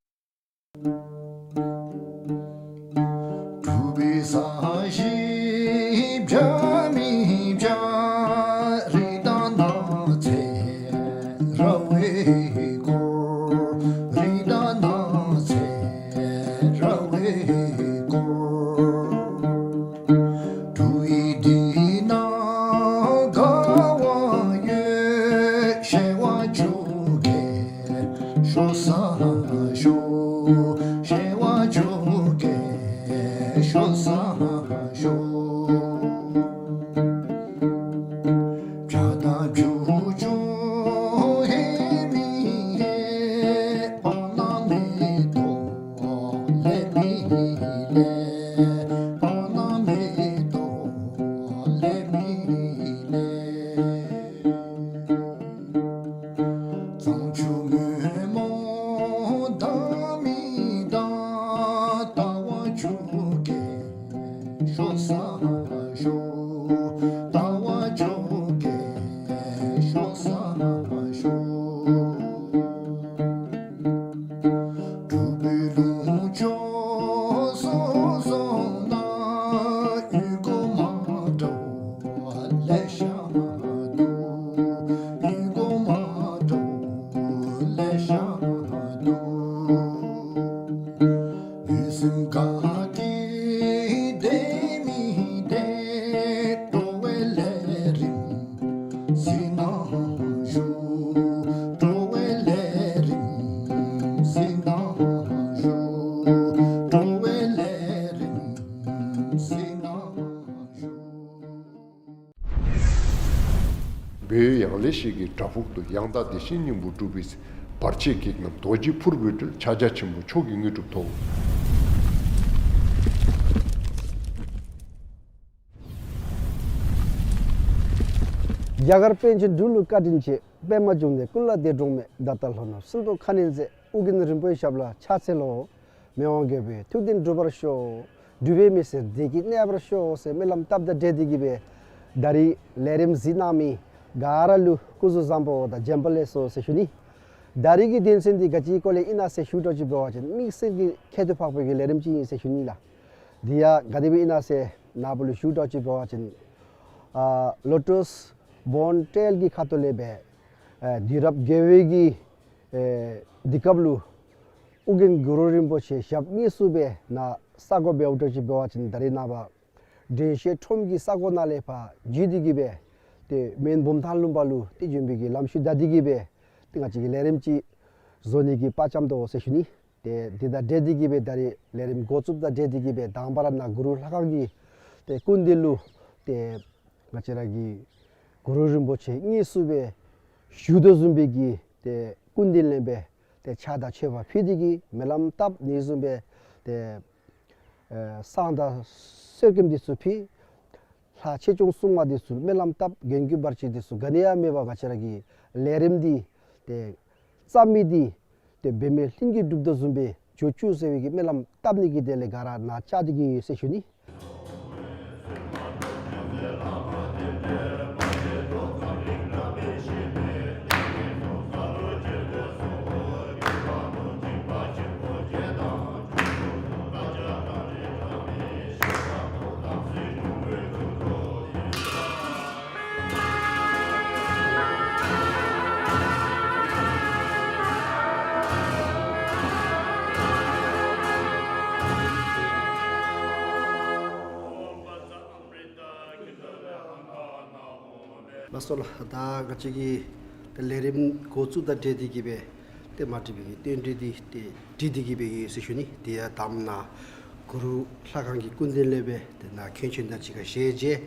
བོད་ཡང་ལེ་ཤོད་ཀྱི་བྲག་ཕུག་ཏུ་ཡང་དག་བདེ་ཆེན་སྙིང་པོ་སྒྲུབ་པའི་བར་ཆད་བགེགས་རྣམས་རྡོ་རྗེ་ཕུར་བུས་སྒྲོལ། ཕྱག་རྒྱ་ཆེན་པོ་མཆོག་གི་དངོས་གྲུབ་ཐོབ། རྒྱ་གར་པཎ་ཆེན་འབྲུག་ལུ་བཀའ་དྲིན་ཆེ། པདྨ་འབྱུང་གནས་ཀུན་ལ་བདེ་འགྲོ་མེད། ད་ལྟ་ལྷོ་ནུབ་སྲིན་པོ་ཁ་གནོན་མཛད། ཨོ་རྒྱན་རིན་པོ་ཆེའི་ཞབས་ལ་ཕྱག་འཚལ་ལོ། མི་དབང་རྒྱལ་པོའི་ཐུགས་བདེན་འགྲུབ་པར་ཤོག། འབྲུག་པའི་མི་སེར་བདེ་སྐྱིད་གནས་པར་ཤོག་ཟེར་སྨོན་ལམ་བཏབ་དང་འབྲེལ་ཏེ་གིས་སྦེ་ད་རིས་ལས་རིམ་གཟིགས་གནང་མི་ག་ར་ལུ་སྐུ་གཟུགས་བཟང་པོ་དང་བྱོན་པ་ལེགས་སོ་ཟེར་ཞུ་ནི། ད་རིས་ཀྱི་དོན་ཚན་འདི་ག་ཅིའི་སྐོར་ལས་ཨིན་ན་ཟེར་ཞུ་དོ་ཅིག་འབད་བ་ཅིན་དམིགས་བསལ་གྱི་ཁྱད་དུ་འཕགས་པའི་གི་ལས་རིམ་ཅིག་ཨིན་ཟེར་ཞུ་ནི་ལགས། འདི་ཡང་ག་དེ་སྦེ་ཨིན་ན་ཟེར་ནཱ་བུ་ལུ་ཞུ་དོ་ཅིག་འབད་བ་ཅིན་ཨ་ལོ་ཊསི་བོན་ཊེལ་གྱི་ཁ་ཐུག་ལས་སྦེ་ཨ་དུས་རབས་བརྒྱད་པའི་གི་ཨེ་དུས་སྐབས་ལུ་ཨོ་རྒྱན་གུ་རུ་རིན་པོ་ཆེ་ཞབས་དངོས་སུ་སྦེ་ནཱ་ས་སྒོ་འབདཝ་དོ་ཅིག་འབད་བ་ཅིན་ད་རིས་ནངས་པ་དྲན་ཤེས་ཁྲོམ་གྱི་ས་སྒོ་ནང་ལས་ཕར་བརྒྱུད་དེ་གིས་སྦེ་ཏེ་མོན་བུམ་ཐང་ལུང་པ་ལུ་ཏེ་བྱོན་པའི་གི་ལམ་ཤུལ་བདའ་སྟེ་གིས་སྦེ་ཏེ་ང་བཅས་ཀྱིས་ལས་རིམ་ཅིག་བཟོ་ནི་གི་དཔའ་བཅམ་དོ་ཟེར་ཞུ་ནི། ཏེ་འདི་དང་འབྲེལ་ཏེ་གིས་སྦེ་ད་རིས་ལས་རིམ་འགོ་བཙུགསཔ་དང་འབྲེལ་ཏེ་གིས་སྦེ་དང་པ་ར་ནཱ་གུ་རུ་ལྷ་ཁང་གི་ཏེ་སྐུ་མདུན་ལུ་ཏེ་ང་བཅས་ར་གི་གུ་རུ་རིན་པོ་ཆེ་དངོས་སུ་སྦེ་བཞུགས་དོ་བཟུམ་སྦེ་གི་ཏེ་སྐུ་མདུན་ལས་སྦེ་ཏེ་ཕྱག་དང་མཆོད་པ་ཕུལ་ཏེ་གིས་སྨོན་ལམ་བཏབ་ནི་བཟུམ་སྦེ་ཏེ་ཨེ་བསང་དང་གསོལ་སྐྱེམས་འདི་ཚུ་ཕུལ། ལྷ་ཆོས་སྐྱོང་སྲུང་མ་འདི་ཚུ་སྨོན་ལམ་བཏབ། མགོན་སྐྱོབ་བར་ཆད་འདི་ཚུ་ག་ནི་ཡང་མེད་པར་ང་བཅས་ར་གི་ལས་རིམ་འདི་ཏེ་བརྩམ་མི་འདི་ཏེ་འབད་མེད་ལྷུན་གྱིས་གྲུབ་དོ་བཟུམ་སྦེ་འགྱོ་བཅུག་ཟེར་བའི་གི་སྨོན་ལམ་བཏབ་ནི་གི་དོན་ལས་ག་ར་ནཱ་བཅར་ཏེ་གིས་ཟེར་ཞུ་ནི། ལགས་སོ་ལགས། ད་ང་བཅས་ཀྱི་ད་ལས་རིམ་འགོ་བཙུགས་དང་འབྲེལ་ཏེ་གི་སྦེ་ཏེ་མ་འགྲིག་པའི་གི་བསྟུན་གྲོས་འདི་ཏེ་འགྲིག་སྟེ་གི་སྦེ་ཡོད་ཟེར་ཞུ་ནི། དེ་ཡང་དང་པ་ནཱ་གུ་རུ་ལྷ་ཁང་གི་སྐུ་མདུན་ལས་སྦེ་ཏེ་ནཱ་མཁན་ཆེན་དང་གཅིག་ཁར་ཞལ་མཇལ།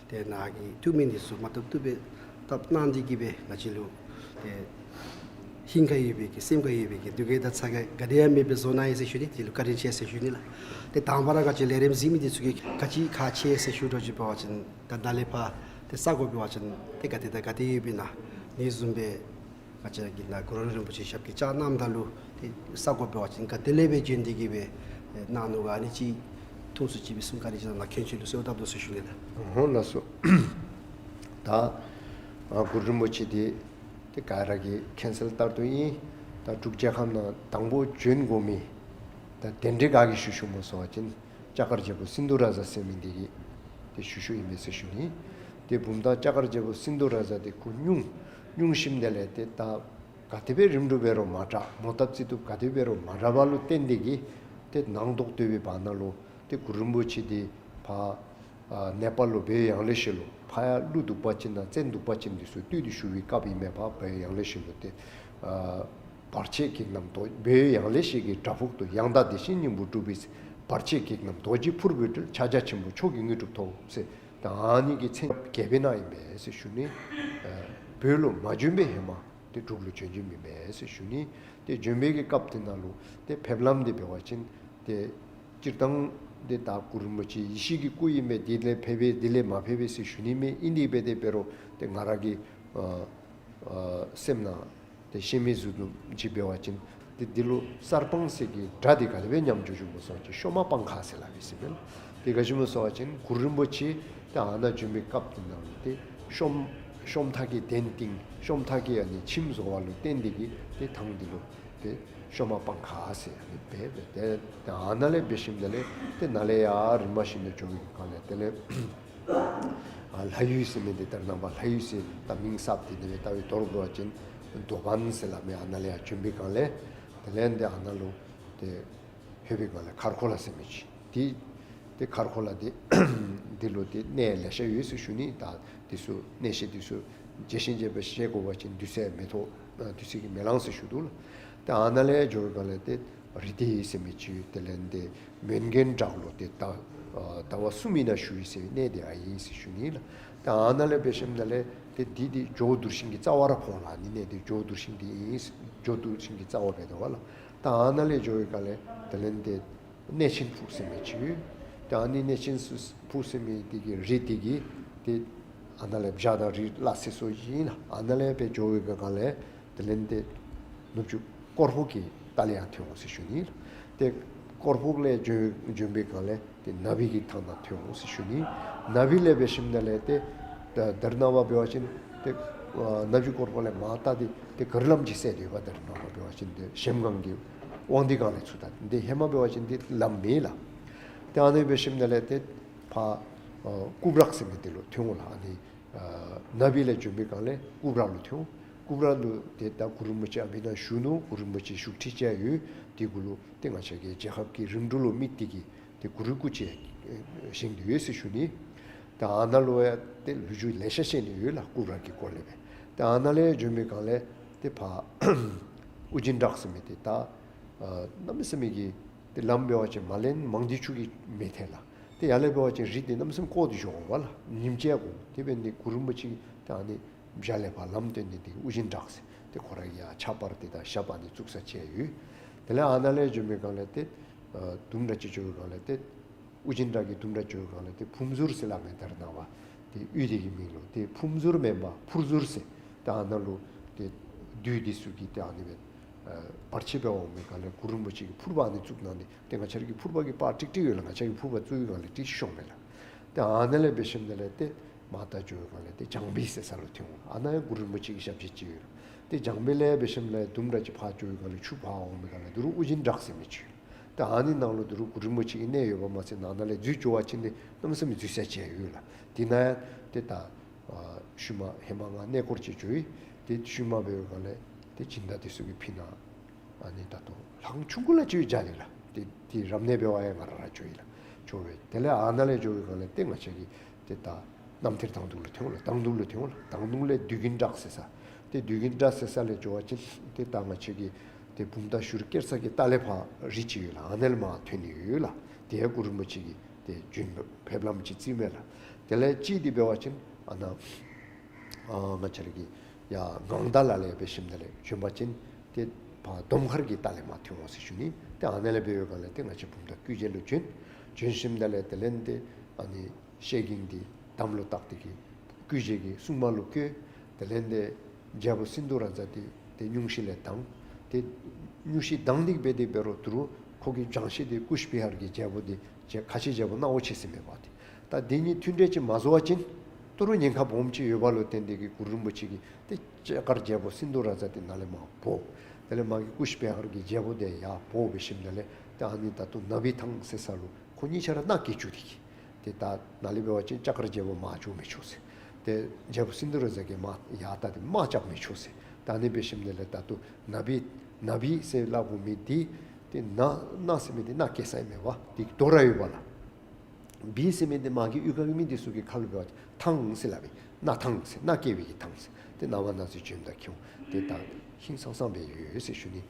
ཏེ་ནཱ་གི་ཐུགས་སྨོན་འདི་ཚུ་མ་བཏུབ་བཏུབ་སྦེ་བཏབ་གནང་སྟེ་གི་སྦེ་ང་བཅས་ལུ་ཏེ་ཧིང་ཁར་ཡོད་པའི་གི་སེམས་ཁར་ཡོད་པའི་གི་སྡུག་བསྔལ་དང་ཚ་གྱང་ག་དེ་ཡང་མེདཔ་སྦེ་བཟོ་གནང་ཡི་ཟེར་ཞུ་ནི། དེ་ལུ་བཀའ་དྲིན་ཆེ་ཟེར་ཞུ་ནི་ལགས། ཏེ་དང་པ་ར་ང་བཅས་ལས་རིམ་གཟིགས་མི་འདི་ཚུ་གིས་ག་ཅི་ག་ཅི་ཟེར་ཞུ་དོ་ཅིག་འབད་བ་ཅིན་ད་ནཱ་ལས་ཕར་ཏེ་ས་གོ་འབད་བ་ཅིན་ཏེ་ག་དེ་དང་ག་དེ་ཡོདཔ་ཨིན་ན། ཨ་ནི་བཟུམ་སྦེ་ང་བཅས་ཀྱི་ནཱ་གུ་རུ་རིན་པོ་ཆེ་ཞབས་ཀྱིས་བཅགས་གནངམ་ད་ལུ་ཏེ་ས་གོ་འབད་བ་ཅིན་ག་དེ་ལས་སྦེ་བྱོན་ཏེ་གི་སྦེ་གནང་ནུག་ག། ཨ་ནི་ཅིག་ཐུང་སུ་ཅིག་སྦེ་གསུང་བཀའ་དྲིན་ཆེ་ལགས། མཁན་ཆེན་ལུ་གསོལཝ་བཏབ་དོ་ཟེར་ཞུ་ནི་ལགས། ཨོ་ལགས་སོ། ད་ཨ་གུ་རུ་རིན་པོ་ཆེ་འདི་ཏེ་ག་ར་གིས་མཁྱེན་གསལ་ལྟར་དུ་ཨིན། ད་འབྲུག་རྒྱལ་ཁབ་ནང་དང་པོ་བྱོན་དགོ་མི་ད་གདན་འདྲེན་ག་གིས་ཞུ་ཞུཝ་སྨོ་ཟེར་བ་ཅིན་ལྕགས་མཁར་རྒྱལ་པོ་སིནྡྷུ་རཱ་ཛ་ཟེར་མི་འདི་གིས་ཏེ་ཞུ་ཞུཝ་ཨིན་པས་ཟེར་ཞུ་ནི། ཏེ་བུམ་ཐང་ལྕགས་མཁར་རྒྱལ་པོ་སིནྡྷུ་རཱ་ཛ་འདི་ཁོ་སྙུང་སྙུང་ཞིནམ་དེ་ལས་ཏེ་ད་ག་དེ་སྦེ་རིམ་གྲོ་འབད་རུང་མ་དྲག། མོ་བཏབ་རྩིས་བཏུབ་ག་དེ་འབད་རུང་མ་དྲག་པ་ལུ་བརྟེན་ཏེ་གི་ཏེ་ནང་དོག་དོག་པའི་བར་ན་ལུ་ཏེ་གུ་རུ་རིན་པོ་ཆེ་འདི་ཕར་ཨ་ནེ་པཱལ་ལུ་བོད་ཡང་ལེ་ཤོད་ལུ་ཕར་ཡང་ཀླུ་གདུག་པ་ཅན་དང་བཙན་གདུག་པ་ཅན་འདི་ཚུ་བཏུལ་ཏེ་བཞུགས་པའི་སྐབས་ཨིན་མས། ཕར་བོད་ཡང་ལེ་ཤོད་ལུ་ཏེ་ཨ་བར་ཆད་བགེགས་རྣམས་དོ། བོད་ཡང་ལེ་ཤོད་ཀྱི་བྲག་ཕུག་ཏུ། ཡང་དག་བདེ་ཆེན་སྙིང་པོ་སྒྲུབ་པའི་ཚེ། བར་ཆད་བགེགས་རྣམས་རྡོ་རྗེ་ཕུར་བུས་བསྒྲལ། ཕྱག་རྒྱ་ཆེན་པོས་མཆོག་གི་དངོས་གྲུབ་ཐོབ་ཟེར། ད་ཨ་ནི་གི་མཚན་རྒྱས་པའི་ནང་ཨིན་པས་ཟེར་ཞུ་ནི། ཨ་བོད་ལུ་མ་བྱོན་པའི་ཧེ་མ་ཏེ་འབྲུག་ལུ་བྱོན་བྱོནམ་ཨིན་པས་ཟེར་ཞུ་ནི། ཏེ་བྱོན་པའི་གི་སྐབས་དེ་ནང་ལུ་ཏེ་ཕེབས་ལམ་འདི་འབད་བ་ཅིན་ཏེ་སྤྱིར་བཏང་འདི་ད་གུ་རུ་རིན་པོ་ཆེ་ཡེ་ཤེས་ཀྱི་སྐུ་ཨིན་པས། འདི་ལས་ཕེབས་པས་འདི་ལས་མ་ཕེབས་པས་ཟེར་ཞུ་ནི་མེད། ཨིན་དེ་འབད་དེ་འབད་རུང་ཏེ་ང་ར་གི་ཨ་ཨ་སེམས་ནང་ཏེ་ཤེས་མི་ཟུར་དུམ་ཅིག་འབད་བ་ཅིན་ཏེ་འདི་ལུ་གསར་སྤང་ཟེར་གྱི་སྒྲ་འདི་ག་དེ་སྦེ་ཉམས་འགྱོ་འགྱོཝ་སྨོ་ཟེར་བ་ཅིན་ཤོ་མ་སྤང་ཁ་ཟེར་སླབ་ཨིན་ཟེར་མས། ཏེ་ག་ཅི་སྨོ་ཟེར་བ་ཅིན་གུ་རུ་རིན་པོ་ཆེ་ཏེ་ཨ་ནཱ་བྱོན་པའི་སྐབས་དེ་ནང་ལུ་ཏེ་ཤོམ་ཤོམ་ཐག་གི་གདན་བཏིང་ཤོམ་ཐག་གི་ཨ་ནི་ཁྱིམ་བཟོ་བ་ལུ་བརྟེན་ཏེ་གི་ཏེ་ཐང་འདི་ལུ་ཏེ་ཤོ་མ་སྤང་ཁ་ཟེར་ཨ་ནི་སྦེ་སྦེ་ཏེ་ཏེ་ཨ་ནཱ་ལས་འབད་ཞིནམ་དེ་ལས་ཏེ་ནཱ་ལས་ཡར་རིམ་པ་བཞིན་དུ་འགྱོ་བའི་སྒང་ལས་དེ་ལས་ཨ་ལྷ་ཡུལ་ཟེར་མི་འདི་ད་རེས་ནངས་པ་ལྷ་ཡུལ་ཟེར་ད་མིང་གསརཔ་འདི་དེ་སྦེ་བཏགས་པའི་དོན་འབད་བ་ཅིན་མདོ་སྦན་ཟེར་སླབ་མི་ཨ་ནཱ་ལས་ཡར་བྱོན་པའི་སྒང་ལས་དེ་ལས་ཏེ་ཨ་ནཱ་ལུ་ཏེ་ལྷོད་པའི་སྒང་ལས་མཁར་ཁོ་ལ་ཟེར་མི་ཅིག་ཏེ་ཏེ་མཁར་ཁོ་ལ་འདི་འདི་ལུ་ཏེ་གནས་ལེ་ཤ་ཡོད་ཟེར་ཞུ་ནི། ད་འདི་ཚུ་གནས་བཤད་འདི་ཚུ་རྒྱས་ཤིང་རྒྱས་པ་བཤད་དགོ་པ་ཅིན་དུས་ཚོད་མི་ཐོབ། ཨ་དུས་ཚོད་ཀྱིས་མི་ལང་ཟེར་ཞུ་དོ་ལགས། ཏེ་ཨ་ནཱ་ལས་འགྱོ་བའི་སྒང་ལས་ཏེ་རི་དེ་ཟེར་མི་ཅིག་ཡོད། དེ་ལས་ཏེ་མོན་གྷན་བྲག་ལུ་ཏེ་ཟླ་ཨ་ཟླ་བ་གསུམ་ཨིན་ན་བཞུགས་ཡི་ཟེར་གནས་འདི་ཨ་ཨིན་ཟེར་ཞུ་ནི་ལགས། ཏེ་ཨ་ནཱ་ལས་འབད་ཞིནམ་དེ་ལས་ཏེ་འདི་འདི་ཇོ་བོ་གདུལ་ཞིང་གི་རྩ་བ་ར་ཕོག་ལགས། ཨ་ནི་གནས་འདི་ཇོ་བོ་གདུལ་ཞིང་འདི་ཨིན། ཇོ་བོ་གདུལ་ཞིང་གི་རྩ་བ་འབད་དོ་བ་ལགས། ཏེ་ཨ་ནཱ་ལས་འགྱོ་བའི་སྒང་ལས་དེ་ལས་ཏེ་གནས་ཆེན་ཕུག་ཟེར་མི་ཅིག་ཡོད། ཏེ་ཨ་ནི་གནས་ཆེན་ཕུག་ཟེར་མི་འདི་གི་རི་འདི་གི་ཏེ་ཨ་ནཱ་ལས་བྱག་དང་རི་ལ་སོ་སོ་ཨིན་ལགས། ཨ་ནཱ་ལས་སྦེ་འགྱོ་བའི་སྒང་ལས་དེ་ལས་ཏེ་ནུབ་ཕྱོགས་ཀོར་ཕུག་གི་ལྟག་ལས་ཡར་ཐོན་འོང་ཟེར་ཞུ་ནི་ལགས། ཏེ་ཀོར་ཕུག་ལས་བྱོན་བྱོན་པའི་སྒང་ལས་ཏེ་ན་བི་གི་ཐང་ནང་ཐོན་འོང་ཟེར་ཞུ་ནི། ན་བི་ལས་འབད་ཞིནམ་དེ་ལས་ཏེ་ད་རེས་ནངས་པ་འབད་བ་ཅིན་ཏེ་ཨ་ན་བི་ཀོར་ཕུག་ལས་མར་ལྟ་སྟེ་ཏེ་ག་རི་ལམ་ཅིག་བསལ་ཏེ་ཡོདཔ། ད་རེས་ནངས་པ་འབད་བ་ཅིན་ཏེ་གཞལམ་སྒང་གི་དབང་འདུས་སྒང་ལས་ཚུར་ད་འདི་ཧེ་མ་འབད་བ་ཅིན་འདི་ལམ་མེད་ལགས། ཏེ་ཨ་ནི་འབད་ཞིནམ་དེ་ལས་ཏེ་ཕར་ཨ་སྐུ་བྲག་ཟེར་མི་འདི་ལུ་ཐོན་འོང་ལགས། ཨ་ནི་ཨ་ན་བི་ལས་བྱོན་པའི་སྒང་ལས་སྐུ་བྲག་ལུ་ཐོན་འོང་། སྐུ་བྲག་ལུ་ཏེ་ད་གུ་རུ་རིན་པོ་ཆེ་ཨ་ཕི་ནཱ་བཞུགས་ནུག། གུ་རུ་རིན་པོ་ཆེ་བཞུགས་ཁྲི་བཅས་ཡོད། དེ་གུ་ལུ་ཏེ་ང་བཅས་ཀྱི་རྒྱལ་ཁབ་ཀྱི་རིམ་གྲོ་ལུ་དམིགས་ཏེ་གི་ཏེ་གུ་རུའི་སྐུ་ཅིག་བཞེངས་ཏེ་ཡོད་ཟེར་ཞུ་ནི། ད་ཨ་ནཱ་ལུ་ཡང་ཏེ་ལོ་རྒྱུས་ལེ་ཤ་བཤད་ནི་ཡོད་ལགས། སྐུ་བྲག་གི་སྐོར་ལས་སྦེ། ད་ཨ་ནཱ་ལས་བྱོན་པའི་སྒང་ལས་ཏེ་ཕར་ཨོ་རྒྱན་བྲག་ཟེར་མི་འདི་ད་ཨ་གནམ་མེད་ས་མེད་ཀྱི་ཏེ་ལམ་འབད་བ་ཅིན་མ་ལེན་མང་སྡེ་ཆུ་གིས་མི་ཐལ་ལགས། ཏེ་ཡར་ལས་འབད་བ་ཅིན་རི་འདི་གནམ་མེད་ས་མེད་བསྐོར་ཏེ་འགྱོ་འོང་པ་ལགས། ཉིམ་ཅིག་ཡང་འགོར། དེ་འབད་ནི་འདི་གུ་རུ་རིན་པོ་ཆེ་གིས་ད་ཨ་ནི་བྱག་ལས་ཕར་ལམ་སྟོན་ནི་འདི་ཨོ་རྒྱན་བྲག་ཟེར། ཏེ་ཁོ་ར་གིས་ཡང་ཕྱག་དཔར་འདི་དང་ཞབས་པད་འདི་བཙུགས་ས་བཅས་ཡོད། དེ་ལས་ཨ་ནཱ་ལས་བྱོན་པའི་སྒང་ལས་ཏེ་ཨ་དུམ་གྲ་ཅིག་འགྱོ་བའི་སྒང་ལས་ཏེ་ཨོ་རྒྱན་བྲག་གི་དུམ་གྲ་འགྱོ་བའི་སྒང་ལས་ཏེ་ཕུམ་ཟུར་ཟེར་སླབ་མི་ད་རེས་ནངས་པ་ཏེ་གཡུས་འདི་གི་མིང་ལུ་ཏེ་ཕུམ་ཟུར་མེན་པར་ཕུར་ཟུར་ཟེར། ཏེ་ཨ་ནཱ་ལུ་ཏེ་བདུད་འདི་ཚུ་གིས་ཏེ་ཨ་ནི་སྦེ་ཨ་བར་ཆད་འབད་འོང་པའི་སྒང་ལས་གུ་རུ་རིན་པོ་ཆེ་གིས་ཕུར་པ་ཨ་ནི་བཙུགས་གནང་སྟེ་ཏེ་ང་བཅས་ར་གི་ཕུར་པ་གི་པར་ཀྲིག་ཀྲི་ཡོད་ལགས། ང་བཅས་ཀྱི་ཕུར་པ་བཙུགས་པའི་སྒང་ལས་ཀྲིག་ཤོང་མས་ལགས། ཏེ་ཨ་ནཱ་ལས་འབད་ཞིནམ་དེ་ལས་ཏེ་མར་ད་འགྱོ་བའི་སྒང་ལས་ཏེ་བྱང་བིའི་ཟེར་ས་ལུ་ཐོན་འོང་། ཨ་ནཱ་ཡང་གུ་རུ་རིན་པོ་ཆེ་གི་ཞབས་རྗེས་ཅིག་ཡོད། ཏེ་བྱང་བི་ལས་འབད་ཞིནམ་ལས་དུམ་གྲ་ཅིག་ཕར་འགྱོ་བའི་སྒང་ལས་ཆུ་ཕར་འོང་པའི་སྒང་ལས་ད་རུང་ཨོ་རྒྱན་བྲག་ཟེར་མི་ཅིག་ཡོད། ཏེ་ཨ་ནི་ནང་ལུ་ད་རུང་གུ་རུ་རིན་པོ་ཆེ་གི་གནས་ཡོདཔ་མ་ཚད་ནང་ན་ལས་འཛུལ་འགྱོ་བ་ཅིན་ཏེ་གནམ་མེད་ས་མེད་འཛུལ་ས་ཅིག་ཡོད་ལགས། དེ་ནང་ཡང་ཏེ་ད་ཨ་ཤུལ་མ་ཧེ་མ་ང་གནས་སྐོར་ཅིག་འགྱོ་ཡི། ཏེ་ཤུལ་མ་འབད་བའི་སྒང་ལས་ཏེ་སྦྱིན་བདག་འདི་ཚུ་གིས་ཕི་ནཱ་ཨ་ནི་ད་ལྟོ་ལྷ་ཁང་ཆུང་ཀུ་ལ་ཅིག་ཡོད་ཟེར་ལགས། ཏེ་ཏེ་རབ་གནས་འབད་བར་ཡང་ང་ར་ར་འགྱོ་ཡི་ལགས། འགྱོ་བའི་དེ་ལས་ཨ་ནཱ་ལས་འགྱོ་བའི་སྒང་ལས་ཏེ་ང་བཅས་ཀྱིས་ཏེ་ད་ རྣམ་ཐར་དང་དུང་ལུ་ཐོན་ལགས། དང་དུང་ལུ་ཐོན་ལགས། དང་དུང་ལས་དུད་ཁྱིམ་བྲག་ཟེར་ས། ཏེ་དུད་ཁྱིམ་བྲག་ཟེར་ས་ལས་འགྱོ་བ་ཅིན་ཏེ་ད་ང་བཅས་ཀྱི་ཏེ་བུམ་ཐང་ཞུ་རི་ཀེར་ས་གི་ལྟག་ལས་ཕར་རི་ཅིག་ཡོད་ལགས། ཨ་ནཱ་ལས་མར་ཐོན་ནི་ཡོད་ལགས། ཏེ་ཡང་གུ་རུ་རིན་པོ་ཆེ་གིས་ཏེ་བྱོན་ཕེབས་ལམ་ཅིག་བརྩིཝ་མས་ལགས། དེ་ལས་གཅིག་འདི་འབད་བ་ཅིན་ཨ་ནཱ་ཨ་ང་བཅས་ར་གི་ཡར་ངང་མདའ་ལ་ལས་འབད་ཞིནམ་ལས་བྱོན་པ་ཅིན་ཏེ་ཕར་དོམ་མཁར་གྱི་ལྟག་ལས་མར་ཐོན་འོང་ཟེར་ཞུ་ནི། ཏེ་ཨ་ནཱ་ལས་འབད་བའི་སྒང་ལས་ཏེ་ང་བཅས་བུམ་ཐང་སྐུ་རྗེས་ལུ་བྱོན། བྱོན་ཞིནམ་ལས་དེ་ལས་ཏེ་ཨ་ནི་ཤེལ་གྱི་འདི་དམ་ལུ་བཏགས་ཏེ་གིས་སྐུ་རྗེས་ཀྱི་སྲུང་མ་ལུ་བསྐོས། དེ་ལས་ཏེ་རྒྱལ་པོ་སིནྡྷུ་རཱ་ཛ་འདི་ཏེ་སྙུང་གཞི་ལས་ལྡང་། ཏེ་སྙུང་གཞི་ལྡང་སྟེ་འབད་རུང་དོ་རུང་ཁོ་གི་སྦྱང་གཞི་འདི་ཀུཤ་བི་ཧར་གྱི་རྒྱལ་པོ་འདི་རྗེ་ཁ་ཆེ་རྒྱལ་པོ་སྣང་བ་ཆེ་ཟེར་མི་འབད་དེ། ད་འདི་གཉིས་མཐུན་འབྲེལ་ཅིག་མ་བཟོ་བ་ཅིན་དོ་རུང་ཉེན་ཁ་སྦོམ་ཅིག་ཡོདཔ་ལུ་བརྟེན་ཏེ་གིས་གུ་རུ་རིན་པོ་ཆེ་གིས་ཏེ་ལྕགས་མཁར་རྒྱལ་པོ་སིནྡྷུ་རཱ་ཛ་འདི་ནཱ་ལས་མར་འབོ། དེ་ལས་མ་གི་ཀུཤ་བི་ཧར་གྱི་རྒྱལ་པོ་འདི་ཡར་འབོ་འབད་ཞིནམ་ལས་ཏེ་ཨ་ནི་ད་ལྟོ་ནཱ་བི་ཐང་ཟེར་ས་ལུ་ཁོ་གཉིས་ཆ་ར་མནའ་བསྐྱལ་བཅུག་སྟེ་གིས། ཏེ་ད་ནཱ་ལས་འབད་བ་ཅིན་ལྕགས་མཁར་རྒྱལ་པོ་མར་འགྱོ་མི་ཆོག་ཟེར། ཏེ་རྒྱལ་པོ་སིནྡྷུ་རཱ་ཛ་གིས་མར་ཡར་ད་ཏེ་དམག་རྐྱབ་མི་ཆོག་ཟེར། ད་ཨ་ནི་འབད་ཞིནམ་ལས་ད་ལྟོ་ནཱ་བི་ནཱ་བི་ཟེར་སླབ་དགོ་མི་འདི་ཏེ་ནཱ་ནཱ་ཟེར་མི་འདི་མནའ་བསྐྱལ་ས་ཨིན་མས་པ། འདི་དོ་རུང་ཡོདཔ་ལགས། བི་ཟེར་མི་འདི་མ་གི་གཡུས་ཁ་གི་མི་འདི་ཚུ་གིས་ཁ་ལུ་འབད་བ་ཅིན་ཐང་ཟེར་སླབ་པས། མནའ་ཐང་ཟེར། མནའ་བསྐྱལ་བའི་གི་ཐང་ཟེར། ཏེ་ནངས་པ་གནངས་ཚེ་བྱོནམ་ད་ཁྱོད་ཏེ་ད་ཧིང་སངས་སངས་སྦེ་ཡོད་ཟེར་ཞུ་ནི།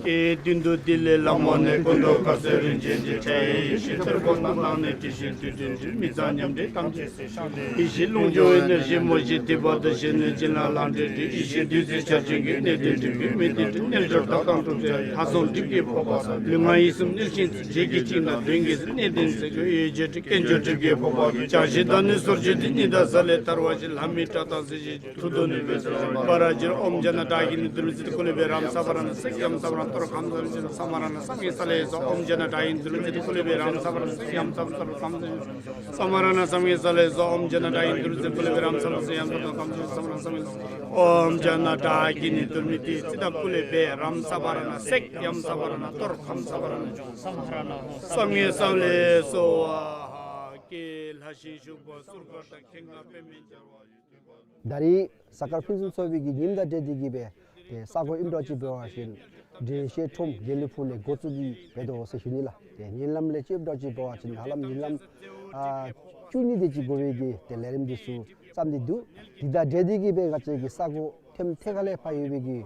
ཀྱེ་མདུན་དུ་ཏི་ལི་ལ་མོ་ནི། ཀུན་ཏུ་དཀར་གསལ་རིན་ཆེན་གྱི། ཕྲ་ཡི་ཡེ་ཤེས་ཐིགས་པ་རྣམས། ནང་ནས་དྲི་ཞིམ་དུས་སྟོན་འདི། མི་གཙང་ཉམས་དྲེགས་ཐམས་ཅད་ཡེ་ཤེས་རླུང་རྒྱུ་བའི་གནས་ཤིང་མོ་ཞེས་བསྡུས་པ་དང་ཞེས་ནས་བྱིན་རླབས་ལང་སྟེ་བསྒྲིབས། ཡེ་ཤེས་བདུད་རྩི་ཆར་ཅན་གྱི་གནས་བརྟན་སྒྲིབ་ཀྱི་མེ་བརྟན་སྒྲིབ། རྣལ་འབྱོར་མཐའ་དག་འཁྲུགས་བྱེད་ལྷ་སྲུང་སྒྲིབ་ཀྱི་ཕོར་པ་ཟ། ལུས་ངག་ཡིད་གསུམ་གནོད་ཅིང་འཚེ། བྱད་ཀྱི་བྱིངས་དང་གདོན་བགེགས་གནས་བརྟན་སེལ། གཡོ་སྒྱུ་འདྲེ་དཀོན་མཆོག་སྒྲིབ་ཀྱི་ཕོར་པ་གིས། བྱང་ཞིང་དག་ནི་སོར་ཆུད་དེ། ཉི་ཟླ་གཟའ་ལས་ཐར་བ་བཞིན། ལྷ་མི་དྲག་དང་སྲིད་ཞིའི་མཐུ་སྟོབས་ནི། འབད་རུང་ཨོཾ་ཛྙཱ་ན་ཏྲཱ་གི་ནི་དུར་མི་ཚེ་ཏེ་ཀུ་ལེ་བེ་རམ་ས་བ་ར་ཎ་སེ་ཡམ་ས་བ་ར་ཎ་ཏོར་ཁཾ་ས་མི་ས་མ་ར་ཎ་སངས་རྒྱས་ས་ལེ་སོ། ཨོཾ་ཛྙཱ་ན་ཏྲཱ་གི་ནི་དུར་མི་ཚེ་ཏེ་ཀུ་ལེ་བེ་རམ་ས་བ་ར་ཎ་སེ་ཡམ་ས་བ་ར་ཎ་ཏོར་ཁཾ་ས་མི་ས་མ་ར་ཎ་སངས་རྒྱས་ས་ལེ་སོ། ཨོཾ་ཛྙཱ་ན་ཏྲཱ་གི་ནི་དུར་མི་ཚེ་ཏེ་ཀུ་ལེ་བེ་རམ་ས་བ་ར་ཎ་སེ་ཡམ་ས་བ་ར་ཎ་ཏོར་ཁཾ་ས་མི་ས་མ་ར་ཎ་སངས་རྒྱས་ས་ལེ་སོ། ཨོཾ་ཛྙཱ་ན་ཏྲཱ་གི་ནི་དུར་མི་ཚེ་ཏེ་ཀུ་ལེ་བེ་རམ་ས་བ་ར་ཎ་སེ་ཡམ་ས་བ་ར་ཎ་ཏོར་ཁཾ་ས་མི་ས་མ་ར་ཎ་སངས་རྒྱས་ས་ལེ་སོ། ཨ་ཧ། ཀྱེ་ལྷ་ཞིང་བཞུགས་པ་གསུར་མཁར་དང་། ཁེངས་དཀར་པདྨས་སྦྱར་བ་ཡི། ད་རིས་གཟའ་སྐར་ཕུན་སུམ་ཚོགས་པའི་གི་ཉིནམ་དང་འབྲེལ་ཏེ་གིས་སྦེ་ཏེ་ས་གོ་ཨིནམ་འདྲཝ་ཅིག་འབད་བ་ཅིན་འགྲེལ་བཤད་ཁྲོམ་དགེ་ལེགས་ཕུག་ལས་འགོ་བཙུགས་ཏེ་འབད་དོ་ཟེར་ཞུ་ནི་ལགས། ཏེ་ཉིན་ལམ་ལས་ཅིག་འབད་བ་ཅིན་ཧ་ལམ་ཉིན་ལམ་ཨ་བཅུ་གཉིས་དེ་ཅིག་འགོར་བའི་གི་ཏེ་ལས་རིམ་འདི་ཚུ་བརྩམས་ཏེ་འདུག། དེ་དང་འབྲེལ་ཏེ་གིས་སྦེ་ང་བཅས་ཀྱི་ས་གོ་ཐེམ་ཐེ་ཁ་ལས་ཕར་ཡོད་པའི་གི་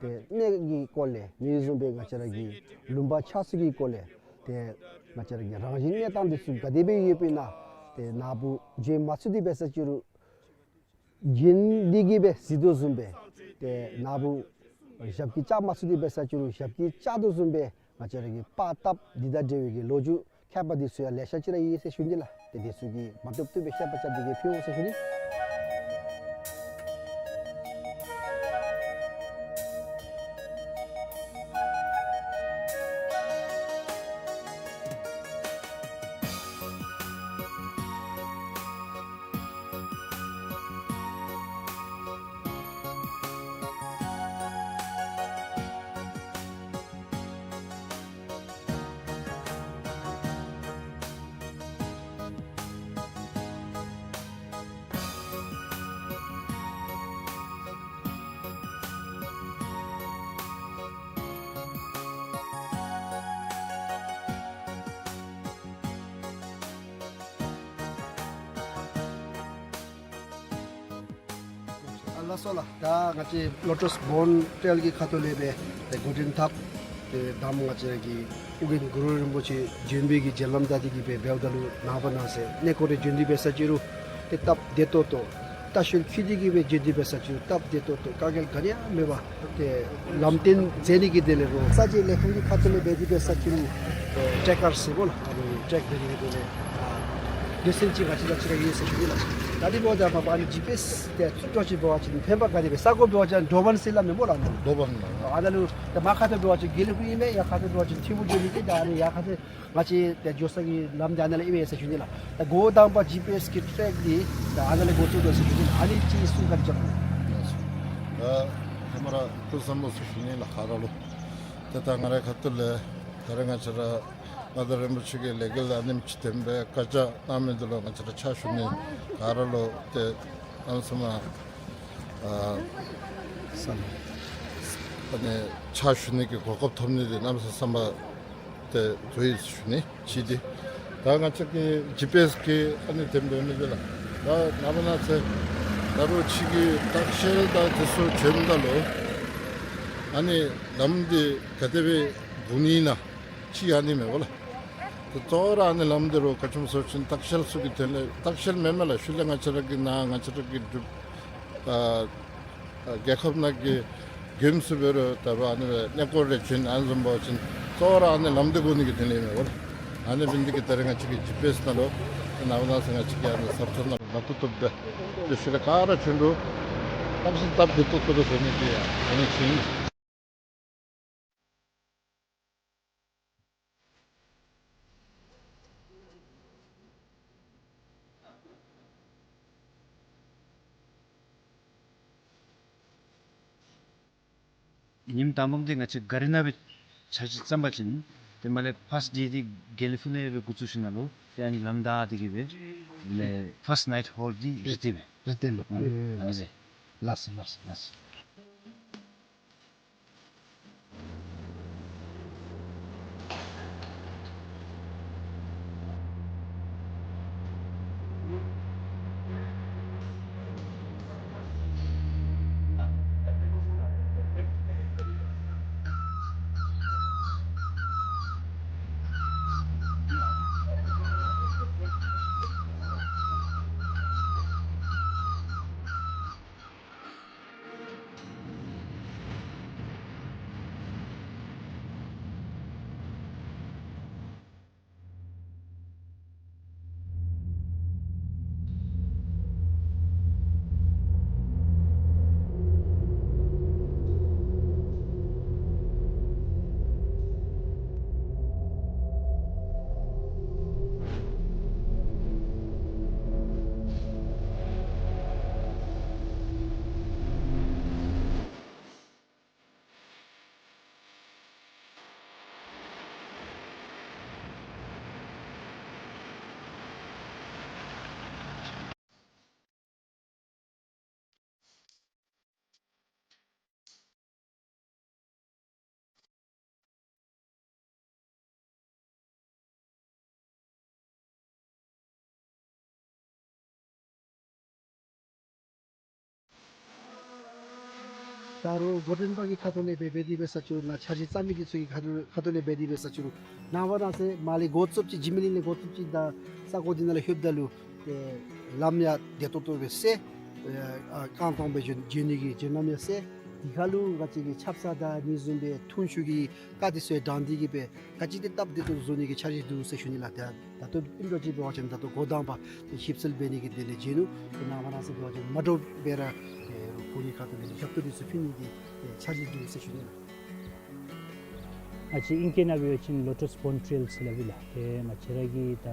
ཏེ་གནས་ཀྱི་སྐོར་ལས་དེ་བཟུམ་སྦེ་ང་བཅས་ར་གི་ལུང་པ་ཆགས་ཚུལ་གྱི་སྐོར་ལས་ཏེ་ང་བཅས་ར་གི་རང་བཞིན་གནས་སྟངས་འདི་ཚུ་ག་དེ་སྦེ་ཡོདཔ་ཨིན་ན། ཏེ་ནཱ་བུ་བྱོན་མ་ཚུགས་ཏེ་འབད་ས་ཅིག་རུང་བྱོན་ཏེ་གིས་སྦེ་གཟིགས་དོ་བཟུམ་སྦེ་ཏེ་ནཱ་བུ་ཞབས་ཀྱིས་བཅགས་མ་ཚུགས་ཏེ་འབད་ས་ཅིག་རུང་ཞབས་ཀྱིས་བཅགས་དོ་བཟུམ་སྦེ་ང་བཅས་ར་གི་པར་བཏབ། འདི་དང་འབྲེལ་བའི་གི་ལོ་རྒྱུས་མཁས་པ་འདི་ཚུ་ཡང་ལེ་ཤ་ཅིག་ར་ཡོད་ཟེར་ཞུ་ནི་ལགས། ཏེ་འདི་ཚུ་གི་མ་བཏུབ་བཏུབ་སྦེ་བཤད་པ་རྐྱབ་སྟེ་གིས་ཕུལ་འོང་ཟེར་ཞུ་ནི། ཨ་ལགས་སོ་ལགས། ད་ང་བཅས་ལོ་ཊསི་བོན་ཊེལ་གྱི་ཁ་ཐུག་ལས་སྦེ་ཏེ་འགོ་འདྲེན་འཐབ། ཏེ་ད་ང་བཅས་ཀྱི་ཨོ་རྒྱན་གུ་རུ་རིན་པོ་ཆེ་བྱོན་པའི་གི་བྱོན་ལམ་དང་འདི་གིས་སྦེ་འབདཝ་ད་ལུ་ནངས་པ་གནངས་ཚེ་གནས་སྐོར་རེ་བྱོན་ཏེ་འབད་ས་ཅིག་རུང་ཏེ་སྟབས་བདེ་ཏོག་ཏོ། རྟ་བཞོན་འཁྱིད་དེ་གིས་སྦེ་བྱོན་ཏེ་འབད་ས་ཅིག་རུང་སྟབས་བདེ་ཏོག་ཏོ། དཀའ་ངལ་ག་ནི་ཡང་མེད་པར་ཏེ་ལམ་སྟོན་མཛད་ནི་གི་དོན་ལས་རོགས་ས་ཆའི་ལས་ཁུངས་ཀྱི་ཁ་ཐུག་ལས་འབད་དེ་འབད་ས་ཅིག་རུང་ཨེ་ཊེ་རེ་ཀར་ཟེར་གོ་ལགས། ཨ་ནི་ཊེ་རེ་ཀ་འབད་ནི་གི་དོན་ལས་ཨ་སྡེ་ཚན་ཅིག་ང་བཅས་ནང་ཅིག་ར་ཡོད་ཟེར་ཞུ་ནི་ལགས། ད་འདི་འབདཝ་ད་མ་པ་ཨ་ནི་ཇི་པི་ཨེསི་དེ་བཙུགས་འགྱོ་ཅིག་འབད་བ་ཅིན་ཕན་པ་ག་དེ་སྦེ། ས་གོ་འབད་བ་ཅིན་དོ་བན་ཟེར་སླབ་མི་སྨོ་ལགས། དོ་བན་ལགས། ཨ་ནཱ་ལུ་ད་མར་ཁ་ཐུག་འབད་བ་ཅིན་དགེ་ལེགས་ཕུག་ཨིན་མས། ཡར་ཁ་ཐུག་འབད་བ་ཅིན་ཐིམ་ཕུག་འགྱོ་ནི་གི་ད་ཨ་ནི་ཡར་ཁ་ཐུག་ང་བཅས་ཏེ་འགྱོ་ས་གི་ལམ་འདི་ཨ་ནཱ་ལས་ཨིན་མས་ཟེར་ཞུ་ནི་ལགས། ད་འགོ་དང་པ་ཇི་པི་ཨེསི་གི་ཊེ་རེ་ཀ་འདི་ད་ཨ་ནཱ་ལས་འགོ་བཙུགས་དགོ་ཟེར་ཞུ་ནི་ལགས། ཨ་ནི་ཅིག་གསུང་བཀའ་དྲིན་བསྐྱང་གནང་། ད་ཧེ་མ་ར་ཐུགས་བསམ་བློ་ཟེར་ཞུ་ནི་ལགས། ག་ར་ལུ་ཏེ་ད་ང་རའི་ཁ་ཐུག་ལས་ད་རེས་ང་བཅས་ར་མངའ་བདག་རིན་པོ་ཆེ་གི་ལས་འགུལ་ཨ་ནེམ་ཅིག་དེམ་སྦེ་བཀའ་རྒྱ་གནང་མི་འདི་ལུ་ང་བཅས་ར་ཕྱག་ཞུ་ནི། ག་ར་ལུ་ཏེ་གནམ་མེད་ས་མེད་ཨ་བསམ་ ཨ་ནི་ཕྱག་ཞུ་ནི་གི་གོ་སྐབས་ཐོབ་ནི་འདི་གནམ་ས་བསམ་པ་དེ་ཐུགས་ཡིད་ཞུ་ནི་ཅིག་འདི། ད་ང་བཅས་ཀྱི་ཇི་པི་ཨེསི་གི་ཨ་ནི་དེ་འབད་ནི་འདི་ལགས། ད་ནངས་པ་གནངས་ཚེ་ད་རུང་ཕྱི་གི་ལྟ་བཤལ་དང་དེ་ཚུ་བྱོནམ་ད་ལུ་ཨ་ནི་ལམ་འདི་ག་དེ་སྦེ་སྒུག་ནི་ཨིན་ན་ཅིག་ཨ་ནི་མེན་པ་ལགས། དེ་གཙོ་བོ་ར་ཨ་ནི་ལམ་འདི་རུང་ག་ཅི་སྨོ་ཟེར་བ་ཅིན་ལྟ་བཤལ་ཚུ་གི་དོན་ལས། ལྟ་བཤལ་མེན་མས་ལགས། ཤུལ་ལས་ང་བཅས་ར་གི་ནཱ་ང་བཅས་ར་གི་འབྲུག་ཨ་ཨ་རྒྱལ་ཁབ་ནང་གི་མགྱོནམ་ཚུ་འབད་རུང་ད་རུང་ཨ་ནི་སྦེ་གནས་སྐོར་རེ་བྱོན་ཨ་ནི་བཟུམ་འབད་བ་ཅིན་གཙོ་བོ་ར་ཨ་ནི་ལམ་འདི་སྒུག་ནི་གི་དོན་ལས་མེན་པ་ལགས། ཨ་ནི་འབད་ནི་འདི་གིས་ད་རེས་ང་བཅས་ཀྱི་ཇི་པི་ཨེསི་ནང་ལུ་ནངས་པ་གནངས་ཚེ་ང་བཅས་ཀྱིས་ཨ་ནི་ཟབ་ཐོབ་ནང་ལུ་ནང་དུ་བཏུབ་སྟེ་དེ་ཤུལ་ལས་ག་ར་བྱོན་རུང་གནམ་ས་སྟབས་བདེ་ཏོག་ཏོ་སྦེ་བཟོ་ནི་འདི་ཡང་ཨ་ནི་ཅིག་ཨིན། ཉིནམ་དང་པམ་འདི་ང་བཅས་ག་རི་ནང་སྦེ་འཆར་གཞི་བརྩམ་པ་ཅིན་ཏེ་མར་ལས་ཕརསཊ་ཌེ་འདི་དགེ་ལེགས་ཕུག་ལས་སྦེ་འགོ་བཙུགས་ཞིནམ་ལས་ཏེ་ཨ་ནི་ལམ་བདའ་སྟེ་གི་སྦེ་ལས་ཕརསཊ་ནའིཊ་ཧོལ་འདི་རི་ཏེ་སྦེ། རི་ཏེ་ལུ། ཨ་ཨ་ཟེར། ལགས་སོ་ལགས་སོ་ལགས་སོ། ད་རུང་འགོ་འདྲེན་པ་གི་ཁ་ཐུག་ལས་འབད་འབད་དེ་འབད་ས་ཅིག་རུང་ནཱ་འཆར་གཞི་བརྩམ་མི་གི་ཚུ་གི་ཁ་ཐུག་ཁ་ཐུག་ལས་འབད་དེ་འབད་ས་ཅིག་རུང་ནངས་པ་གནངས་ཚེ་མར་ལས་འགོ་བཙུགསཔ་ཅིག་འཇིགས་མེད་གླིང་ལས་འགོ་བཙུགསཔ་ཅིག་ད་ས་གོ་འདི་ནང་ལས་ལྷོདཔ་ད་ལུ་ཏེ་ལམ་ཡང་བདེ་ཏོག་ཏོ་སྦེ་སེལ། ཨ་རྐང་ཐང་སྦེ་བྱོན་བྱོན་ནི་གི་བྱོན་ལམ་ཡང་སེལ། དེ་ཁར་ལུ་ང་བཅས་ཀྱི་ཆབ་གསང་དང་ཨ་ནི་བཟུམ་སྦེ་ཐོན་ཤུགས་ཀྱི་བཀའ་དྲིན་གསོལ་དྲང་སྟེ་གི་སྦེ་ག་ཅི་ཏེ་སྟབས་བདེ་ཏོག་ཏོ་བཟོ་ནི་གི་འཆར་གཞི་འདུག་ཟེར་ཞུ་ནི་ལགས། ད་ད་ལྟོ་ཨིན་རུང་ཅིག་འབད་བ་ཅིན་ད་ལྟོ་འགོ་དང་པ་ཞིབ་འཚོལ་འབད་ནི་གི་དོན་ལས་བྱོན་ནུག། ཏེ་ནངས་པ་གནངས་ཚེ་འབད་བ་ཅིན་མ་འདྲཝ་སྦེ་ར་ཨེ་ཁོང་གི་ཁ་ཐུག་ལས་ཞབས་ཏོག་འདི་ཚུ་ཕུལ་ནི་གི་ཨེ་འཆར་གཞི་འདུག་ཟེར་ཞུ་ནི་ལགས། ང་བཅས་ཨིང་སྐད་ནང་འབད་བ་ཅིན་Lotus Pond Trail ཟེར་སླབ་ཨིན་ལགས། ཏེ་ང་བཅས་ར་གི་ད་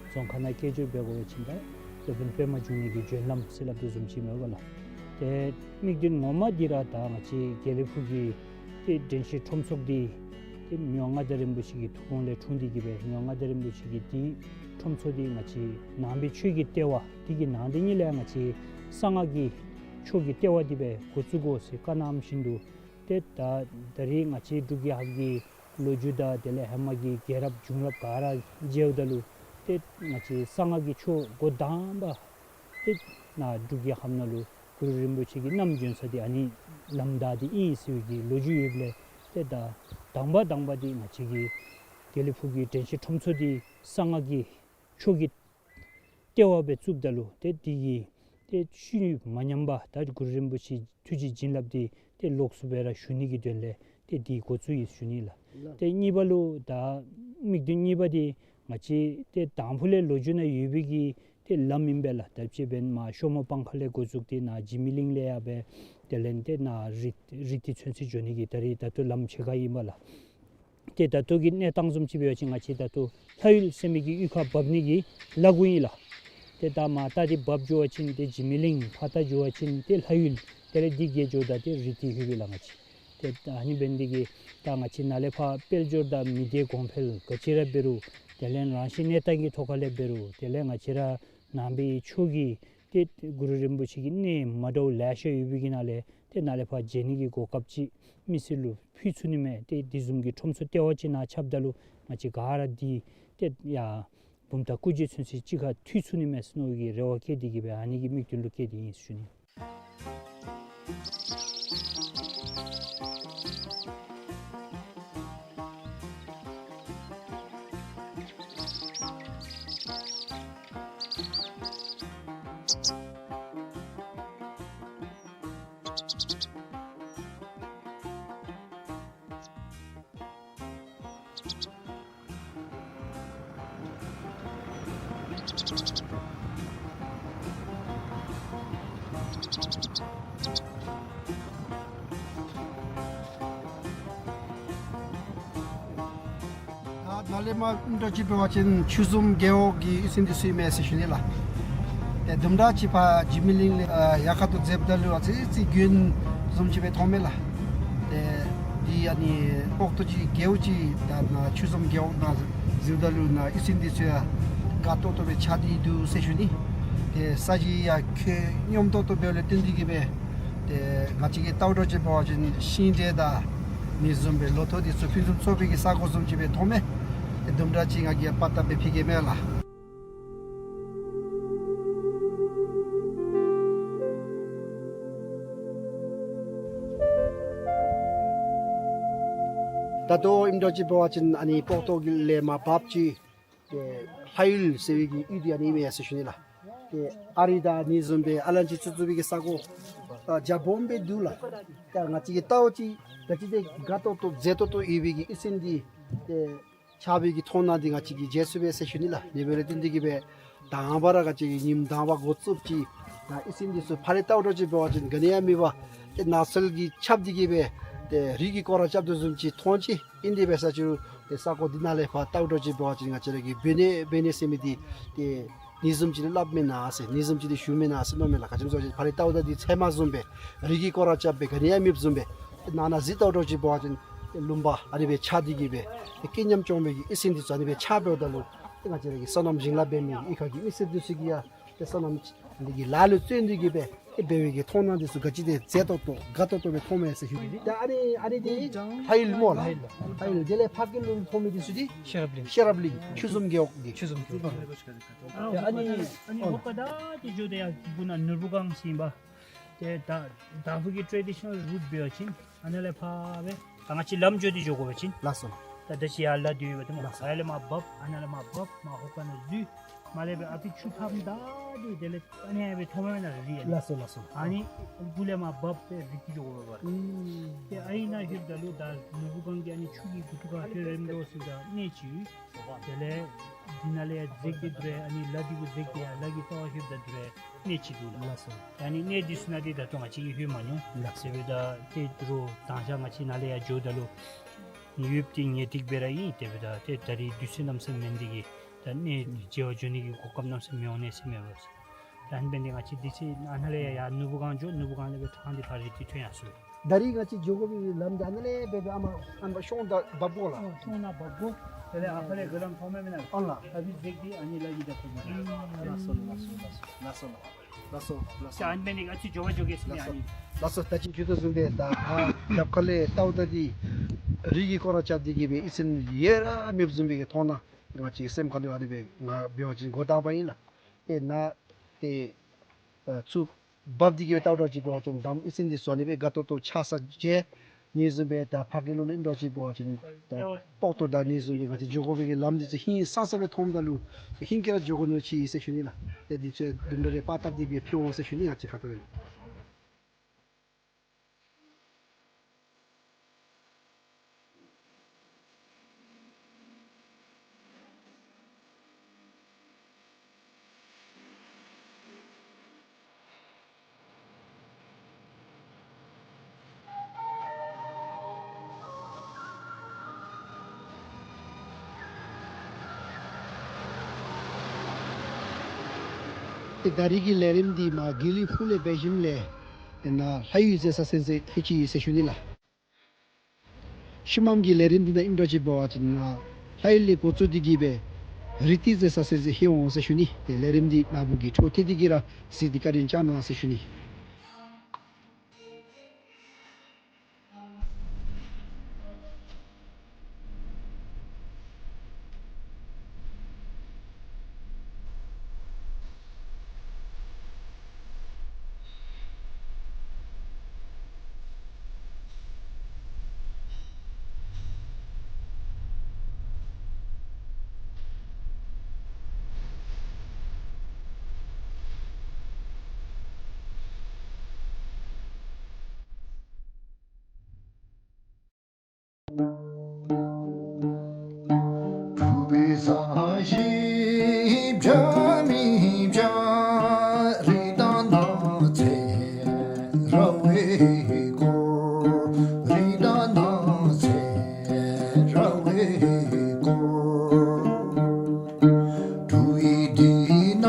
རྫོང་ཁ་ནང་སྐད་སྒྱུར་འབད་དགོ་པ་ཅིན་ད་སློབ་དཔོན་པདྨ་འབྱུང་གནས་ཀྱི་བྱོན་ལམ་ཟེར་སླབ་དོ་བཟུམ་ཅིག་མས་པ་ལགས། ཏེ་དམིགས་དོན་ངོ་མ་འདི་ར་ད་ང་བཅས་དགེ་ལེགས་ཕུག་གི་ཏེ་དྲན་ཤེས་ཁྲོམ་ཚོགས་འདི་ཏེ་མི་དབང་མངའ་བདག་རིན་པོ་ཆེ་གི་ཐུགས་དགོངས་ལས་འཁྲུངས་ཏེ་གི་སྦེ་མི་དབང་མངའ་བདག་རིན་པོ་ཆེ་གི་ཏེ་ཁྲོམ་ཚོགས་འདི་ང་བཅས་ནང་པའི་ཆོས་ཀྱི་ལྟེ་བ་འདི་གི་ནང་འདི་ཉིད་ལས་ང་བཅས་གསང་སྔགས་ཀྱི་ཆོས་ཀྱི་ལྟེ་བ་འདི་སྦེ་འགོ་བཙུགས་དགོ་ཟེར་བཀའ་གནང་བཞིན་དུ་ཏེ་ད་ད་རེས་ང་བཅས་འབྲུག་རྒྱལ་ཁབ་ཀྱི་ལོ་རྒྱུས་དང་དེ་ལས་ཧེ་མ་གི་རྒྱལ་རབས་བྱུང་རབས་ག་ར་མཇལཝ་ད་ལུ་ཏེ་ང་བཅས་གསང་སྔགས་ཀྱི་ཆོས་འགོ་དང་པ་ཏེ་ནཱ་འབྲུག་རྒྱལ་ཁབ་ནང་ལུ་གུ་རུ་རིན་པོ་ཆེ་གིས་བསྣམས་བྱོན་ས་འདི་ཨ་ནི་ལམ་བདའ་འདི་ཨིན་ཟེར་བའི་གི་ལོ་རྒྱུས་ཡོདཔ་ལས་ཏེ་ད་དང་པ་དང་པ་འདི་ང་བཅས་ཀྱི་དགེ་ལེགས་ཕུག་གི་དྲན་ཤེས་ཁྲོམ་ཚོགས་འདི་གསང་སྔགས་ཀྱི་ཆོས་ཀྱི་ལྟེ་བ་སྦེ་བཙུགསཔ་ད་ལུ་ཏེ་འདི་གི་ཏེ་ཤུལ་མ་ཉམས་པར་ད་གུ་རུ་རིན་པོ་ཆེ་ཐུགས་རྗེ་བྱིན་རླབས་འདི་ཏེ་ལོགས་སུ་སྦེ་ར་ཞུ་ནི་གི་དོན་ལས་ཏེ་འདི་འགོ་བཙུགས་ཡི་ཞུ་ནི་ལགས། ལགས། ཏེ་གཉིས་པ་ལུ་ད་དམིགས་དོན་གཉིས་པ་འདི་ང་བཅས་ཏེ་དང་ཕུ་ལས་ལོ་རྒྱུས་ནང་ཡོད་པའི་གི་ཏེ་ལམ་ཨིན་པས་ལགས། ད་ཅི་འབདན་མར་ཤོ་མོ་སྤང་ཁ་ལས་འགོ་བཙུགས་ཏེ་ནཱ་འཇིགས་མེད་གླིང་ལས་ཡར་སྦེ་དེ་ལས་ཏེ་ནཱ་རི་རི་ཏི་ཚུན་ཚོད་འགྱོ་ནི་གི་ད་རེས་ད་ལྟོ་ལམ་ཕྱེད་ཀ་ཨིན་པས་ལགས། ཏེ་ད་ལྟོ་གི་གནས་སྟངས་བཟུམ་ཅིག་འབད་བ་ཅིན་ང་བཅས་ད་ལྟོ་ལྷ་ཡུལ་ཟེར་མི་གི་གཡུས་ཁར་འབབ་ནི་གི་ལ་གུ་ཨིན་ལགས། ཏེ་ད་མར་ད་འདི་འབབ་འགྱོ་བ་ཅིན་ཏེ་འཇིགས་མེད་གླིང་ཕར་ད་འགྱོ་བ་ཅིན་ཏེ་ལྷ་ཡུལ་དེ་ལས་འདི་བརྒལ་འགྱོཝ་ད་ཏེ་རི་ཏི་ལྷོདཔ་ཨིན་ལགས་ང་བཅས། ཏེ་ད་ཨ་ནི་འབད་ནི་འདི་གིས་ད་ང་བཅས་ནཱ་ལས་ཕར་དཔལ་འབྱོར་དང་མི་སྡེ་གོང་འཕེལ་ག་ཅི་ར་འབད་རུང་དེ་ལས་རང་བཞིན་གནས་སྟངས་ཀྱི་ཐོག་ཁ་ལས་འབད་རུང་དེ་ལས་ང་བཅས་ར་ནང་པའི་ཆོས་ཀྱི་ཏེ་གུ་རུ་རིན་པོ་ཆེ་གི་གནས་མ་འདྲཝ་ལེ་ཤ་ཡོད་པའི་གི་ནང་ལས་ ཏེ་ནཱ་ལས་ཕར་མཇལ་ནི་གི་གོ་སྐབས་ཅིག་མི་སེར་ལུ་ཕུལ་ཚུགས་ནི་མས། ཏེ་དེ་བཟུམ་གྱི་ཁྲོམ་ཚུ་ལྟེ་བ་ཅིག་ནང་ཁྱབ་ད་ལུ་ང་བཅས་ག་ར་འདི་ཏེ་ཡར་བུམ་ཐང་སྐུ་མཇལ་ཚུན་ཚོད་གཅིག་ཁར་མཐུད་ཚུགས་ནི་མས་ཟེར་མནོ་བའི་གི་རེ་བ་བསྐྱེད་དེ་གི་སྦེ་ཨ་ནི་གི་དམིགས་དོན་ལུ་བསྐྱེད་དེ་ཨིན་ཟེར་ཞུ་ནི། ད་ནཱ་ལས་མར་ཨིནམ་འདྲཝ་ཅིག་འབད་བ་ཅིན་ཆོས་འཛོམས་རྒེད་འོག་གི་གཡུས་ཚན་འདི་ཚུ་ཨིན་མས་ཟེར་ཞུ་ནི་ལགས། ཏེ་དུམ་གྲ་ཅིག་ཕར་འཇིགས་མེད་གླིང་ལས་ཨ་ཡར་ཁ་ཐུག་འཛེགསཔ་ད་ལུ་ཨ་ཙི་ཅིག་དགོན་བཟུམ་ཅིག་སྦེ་མཐོང་མས་ལགས། ཏེ་འདི་ཨ་ནི་སྤོག་ཐོག་ཅིག་རྒེད་འོག་ཅིག་ད་ནཱ་ཆོས་འཛོམས་རྒེད་འོག་ནང་གཟིགསཔ་ད་ལུ་ནཱ་གཡུས་ཚན་འདི་ཚུ་ཡང་དགའ་ཏོག་ཏོ་སྦེ་ཆགས་ཏེ་འདུག་ཟེར་ཞུ་ནི། ཏེ་ས་གཞི་ཡང་ཁོད་སྙོམས་ཏོག་ཏོ་འབདཝ་ལས་བརྟེན་ཏེ་གི་སྦེ་ཏེ་ང་བཅས་ཀྱིས་བལྟཝ་འདྲཝ་ཅིག་འབད་བ་ཅིན་ཤིང་འབྲས་དང་ཨ་ནི་བཟུམ་སྦེ་ལོ་ཐོག་འདི་ཚུ་ཕུན་སུམ་ཚོགས་པའི་གི་ས་གོ་བཟུམ་ཅིག་སྦེ་མཐོང་མས། ཏེ་དུམ་གྲ་ཅིག་ང་གིས་ཡང་པར་བཏབ་སྦེ་ཕུལ་གེ་མས་ལགས། ད་ལྟོ་ཨིནམ་འདྲཝ་ཅིག་འབད་བ་ཅིན་ཨ་ནི་སྤོག་ཐོག་གི་ལས་མར་འབབ་ཅིག་ཏེ་ལྷ་ཡུལ་ཟེར་བའི་གི་གཡུས་འདི་ཨ་ནི་ཨིན་མས་ཟེར་ཞུ་ནི་ལགས། ཏེ་ཨ་རི་དང་ཨ་ནི་བཟུམ་སྦེ་ཨ་ལན་ཅི་ཚུ་ཚུ་བའི་གི་ས་གོ་ཨ་རྒྱ་སྦོམ་སྦེ་འདུག་ལགས། ད་ང་བཅས་ཀྱིས་བལྟཝ་ཅིག་ག་ཅི་དེ་དགའ་ཏོག་ཏོ་མཛེས་ཏོག་ཏོ་ཡོད་པའི་གི་གཡུས་ཚན་འདི་ཏེ་ཆགས་པའི་གི་མཐོང་སྣང་འདི་ང་བཅས་ཀྱིས་མཇལ་ཚུགས་པས་ཟེར་ཞུ་ནི་ལགས། དེ་འབདཝ་ལས་བརྟེན་ཏེ་གི་སྦེ་དང་པ་ར་ང་བཅས་ཀྱིས་ཉིནམ་དང་པ་འགོ་བཙུགསཔ་ཅིག་ད་གཡུས་ཚན་འདི་ཚུ་ཕར་ལས་བལྟཝ་འདྲཝ་ཅིག་འབད་བ་ཅིན་ག་ནི་ཡང་མེད་པར་ཏེ་ནགས་ཚལ་གྱིས་ཁྱབ་སྟེ་གི་སྦེ་ཏེ་རི་གིས་སྐོར་ར་རྐྱབ་དོ་བཟུམ་ཅིག་མཐོང་ཅི། ཨིན་དེ་འབད་ས་ཅིག་རུང་ཏེ་ས་གོ་འདི་ནང་ལས་ཕར་བལྟཝ་འདྲཝ་ཅིག་འབད་བ་ཅིན་ང་བཅས་ར་གི་བོད་གནས་བོད་གནས་ཟེར་མི་འདི་ཏེ་ཨ་ནི་བཟུམ་ཅིག་ལུ་སླབ་མེན་ན་ཟེར་ཨ་ནི་བཟུམ་ཅིག་ལུ་ཞུ་མེན་ན་ཟེར་མནོཝ་མས་ལགས། ག་ཅི་སྨོ་ཟེར་བ་ཅིན་ཕར་ལས་བལྟཝ་ད་འདི་ཚལ་མ་བཟུམ་སྦེ་རི་གིས་སྐོར་ར་རྐྱབ་སྦེ་ག་ནི་ཡང་མེདཔ་བཟུམ་སྦེ་ནང་ན་གཟིགས་བལྟཝ་འདྲཝ་ཅིག་འབད་བ་ཅིན་ལུང་པ་ཨ་ནི་སྦེ་ཆགས་ཏེ་གི་སྦེ་ཏེ་སྐད་ཉམས་བཅོམ་པའི་གི་གཡུས་ཚན་འདི་ཚུ་ཨ་ནི་སྦེ་ཆགས་འབདཝ་ད་ལུ་ཏེ་ང་བཅས་ར་གི་སོ་ནམ་ཞིང་ལཱ་འབད་མི་གཡུས་ཁ་གི་མི་སེར་འདི་ཚུ་གིས་ཡང་ཏེ་སོ་ནམ་འདི་གི་ལཱ་ལུ་བརྩོན་ཏེ་གི་སྦེ་ཏེ་འབད་བའི་གི་མཐོང་སྣང་འདི་ཚུ་ག་ཅི་དེ་མཛེས་ཏོག་ཏོ་དགའ་ཏོག་ཏོ་སྦེ་མཐོང་མས་ཟེར་ཞུ་ནི། ད་ཨ་ནི་ཨ་ནི་འདི་ལྷ་ཡུལ་སྨོ་ལགས། ལྷ་ཡུལ། དེ་ལས་ཕ་གི་ལུ་མཐོང་མི་འདི་ཚུ་འདི་ཤེས་རབ་གླིང་། ཤེས་རབ་གླིང་ཆོས་འཛོམས་རྒེད་འོག་འདི། ཆོས་འཛོམས་རྒེད་འོག། ཨ་ནི་ཨ་ནི་ཨོ་ལགས། འོག་ཁ་ད་ཏེ་འགྱོ་སྟེ་ཡར་གུ་ན་ནོར་བུ་སྒང་ཟེར་ཨིན་པས། ཏེ་ད་དྭགས་པོ་གི་ཊེ་ཌི་ཤ་ནཱལ་རུཊ་འབད་བ་ཅིན་ཨ་ནཱ་ལས་ཕར་སྦེ་ད་ང་བཅས་ལམ་འགྱོ་སྟེ་འགྱོ་དགོ་པ་ཅིན། ལགས་སོ། ད་ད་ཅི་ཡར་ལ་འདི་ཡོད་པ་ཏེ་སྨོ། ལགས་སོ། ཨ་ལས་མར་འབབ། ཨ་ནཱ་ལས་མར་འབབ། མར་ཧོ་ཀ་ནང་འཛུལ། མར་ལས་སྦེ་ཨ་ཕི་ཆུ་ཐང་ད་འདི་དེ་ལས་ཨ་ནི་ཡར་སྦེ་མཐོངམ་མེན་ན་རི་ཨ་ནི། ལགས་སོ་ལགས་སོ། ཨ་ནི་གུ་ལས་མར་འབབ་སྦེ་རི་གིས་འགྱོ་དགོ་པས། ཨུམ། ཏེ་ཨ་ནི་ནང་ལྷོདཔ་ད་ལུ་ད་ནོར་བུ་སྒང་གི་ཨ་ནི་ཆུ་གི་མགུ་ཏོ་ཁར་ལྷོད་རནམ་འདྲཝ་ཟེར་ད་གནས་ཅིག་ཡོད། དེ་ལས་འདི་ནང་ལས་ཡར་འཛེགས་ཏེ་འདུག་པས། ཨ་ནི་ལ་འདི་གུ་འཛེགས་ཏེ་ཡར་ལ་གི་ལྟོ་བ་ལྷོདཔ་ད་འདུག་པས། གནས་ཅིག་འདུག་ལགས། ལགས་སོ། ཨ་ནི་གནས་འདི་ཚུ་ནང་འདི་ད་ལྟོ་ང་བཅས་ཀྱིས་ལྷོད་མ་མྱོང་། ལགས་སོ། དེ་འབདཝ་ད་ཏེ་དོ་རུང་ད་ང་བཅས་ནཱ་ལས་ཡར་འགྱོཝ་ད་ལུ་ཡོདཔ་འདི་ངེས་ཏིག་སྦེ་ར་ཨིན། དེ་འབདཝ་ད་ཏེ་ད་རིས་དུས་ཚོད་གནམ་མེད་ས་མེད་མེད་ནི་འདི་གིས་ད་གནས་མཇལ་བར་འགྱོ་ནི་གི་གོ་སྐབས་གནམ་མེད་ས་མེད་མི་འོང་ནི་ཟེར་མས་པ། ད་ཨ་ནི་འབད་ནི་འདི་ང་བཅས་དུས་ཚོད་ཨ་ནཱ་ལས་ཡར་ནོར་བུ་སྒང་འགྱོ། ནོར་བུ་སྒང་ལས་སྦེ་ཐང་འདི་ཕར་རི་འདི་ཐོན་ཡར་སོང་། ད་རིས་ང་བཅས་འགྱོ་དགོ་པའི་ལམ་འདི་ཨ་ནཱ་ལས་སྦེ་སྦེ་ཨ་མ་ཨ་མ་ཤོང་ད་འབབ་དགོ་ལགས། ཨ་ཤོང་ནང་འབབ་དགོ། དེ་ལས་ཨ་ཕ་ལས་གུ་ལམ་མཐོངམ་མེན་ན། ཨོ་ལགས། ཨ་ཕི་འཛེགས་ཏེ་ཨ་ནི་ལ་གི་ད་ཁོ་མ་རེ། ལགས་སོ་ལགས་སོ་ལགས་སོ། ལགས་སོ་ལགས་སོ། ལགས་སོ། ལགས་སོ། ད་ཨ་ནི་འབད་ནི་ཨ་ཙི་འགྱོ་བ་འགྱོ་གེ་ཟེར་ཨ་ནི། ལགས་སོ། ད་ཅི་ཞུ་དོ་བཟུམ་སྦེ་ད་ཨ་རྒྱབ་ཁ་ལས་བལྟཝ་ད་འདི་རི་གིས་སྐོར་ར་རྐྱབ་སྟེ་གི་སྦེ་གཡུས་ཚན་ཡང་ར་མེདཔ་བཟུམ་སྦེ་གི་མཐོང་སྣང་ང་བཅས་སེམས་ཁ་ལུ་ཨ་ནི་སྦེ་ང་འབད་བ་ཅིན་འགོ་དང་པ་ཨིན་ལགས། ཏེ་ནཱ་ཏེ་ཨ་ཚུར་འབབ་སྟེ་གི་སྦེ་བལྟཝ་འདྲཝ་ཅིག་འབད་བ་ཅིན་འདམ་གཡུས་ཚན་འདི་ཚུ་ཨ་ནི་སྦེ་དགའ་ཏོག་ཏོ་ཆགས་ས་མཇལ། ཨ་ནི་བཟུམ་སྦེ་ད་ཕ་གི་ལུ་ཨིནམ་འདྲཝ་ཅིག་འབད་བ་ཅིན་ད་སྤོག་ཐོག་དང་ཨ་ནི་བཟུམ་སྦེ་ང་བཅས་འགྱོ་དགོ་པའི་གི་ལམ་འདི་ཚུ་ཧིང་སངས་ས་སྦེ་མཐོངམ་ད་ལུ་ཧིང་གིས་ར་འགྱོ་དགོ་ནི་ཅིག་ཨིན་ཟེར་ཞུ་ནི་ལགས། ཏེ་འདི་ཚུ་དུམ་གྲ་རེ་པར་བཏབ་སྟེ་སྦེ་ཕུལ་འོང་ཟེར་ཞུ་ནི། ང་བཅས་ཁ་ཐུག་ལས། ཏེ་ད་རིས་ཀྱི་ལས་རིམ་འདི་མར་དགེ་ལེགས་ཕུག་ལས་འབད་ཞིནམ་ལས་ཏེ་ནཱ་ལྷ་ཡུལ་མཛད་ས་ཚུན་ཚོད་ལྷོད་ཅི་ཟེར་ཞུ་ནི་ལགས། ཤུལ་མམ་གྱི་ལས་རིམ་འདི་ནང་ཨིནམ་འདྲཝ་ཅིག་འབད་བ་ཅིན་ནཱ་ལྷ་ཡུལ་ལས་འགོ་བཙུགས་ཏེ་གི་སྦེ་རི་ཏི་མཛད་ས་ཚུན་ཚོད་ལྷོད་འོང་ཟེར་ཞུ་ནི། ཏེ་ལས་རིམ་འདི་ནཱ་བུ་གིས་འཕྲོ་མཐུད་དེ་གི་ར་གཟིགས་ཏེ་བཀའ་དྲིན་བསྐྱང་གནང་ཟེར་ཞུ་ནི། ཤེས་བྱ་མི་བྱ་རི་དྭགས་ནགས་ཚལ་ར་བས་བསྐོར། རི་དྭགས་ནགས་ཚལ་ར་བས་བསྐོར། འབྲུག་ཡུལ་འདི་ན་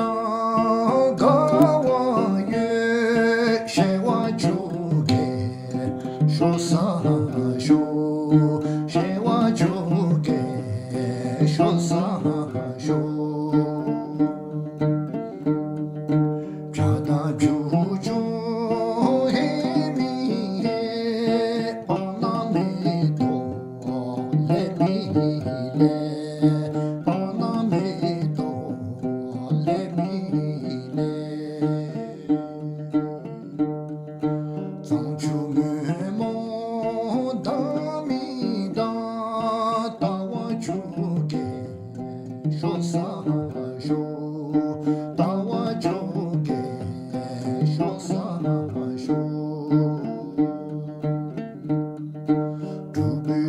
དགའ་བ་ཡོད། བྱེད་པ་ཆོ་གས་ཤོར་ས་ཤོར། བྱེད་པ་ཆོ་གས་ཤོར་ས་ཤོར། བྱ་དང་བྱིའུ་ཆུང་ཧེ་མི་ཧེ། སྤང་ནགས་མེ་ཏོག་ལེབ་མི་ལེབ། སྤང་ནགས་མེ་ཏོག་ལེབ་མི་ལེབ། གཙང་ཆུ་སྔོན་མོ་ལྡང་མི་ལྡང་། ལྟ་བ་ཆོ་གས་ཤོར་ས་ཤོར། ལྟ་བ་ཆོ་གས་ཤོར་ས་ཤོར། འབྲུག་པའི་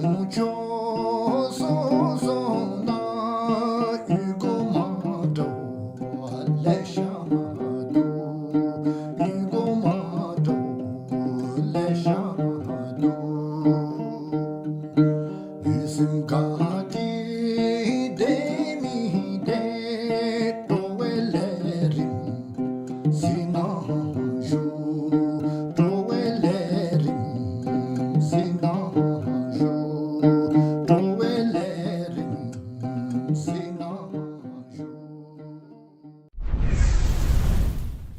ལུང་ཕྱོགས་སོ་སོ་ན། ཡུལ་སྒོ་མང་དྲགས་ལེ་ཤ་འདུག། ཡུལ་སྒོ་མང་དྲགས་ལེ་ཤ་འདུག། ཡིད་སེམས་དགའ་སྟེ་བསྡད་མི་བསྡད། འགྲོ་བའི་ལས་རིམ་གཟིགས་གནང་ཞུ། འགྲོ་བའི་ལས་རིམ་གཟིགས་གནང་ཞུ། འགྲོ་བའི་ལས་རིམ་གཟིགས་གནང་ཞུ།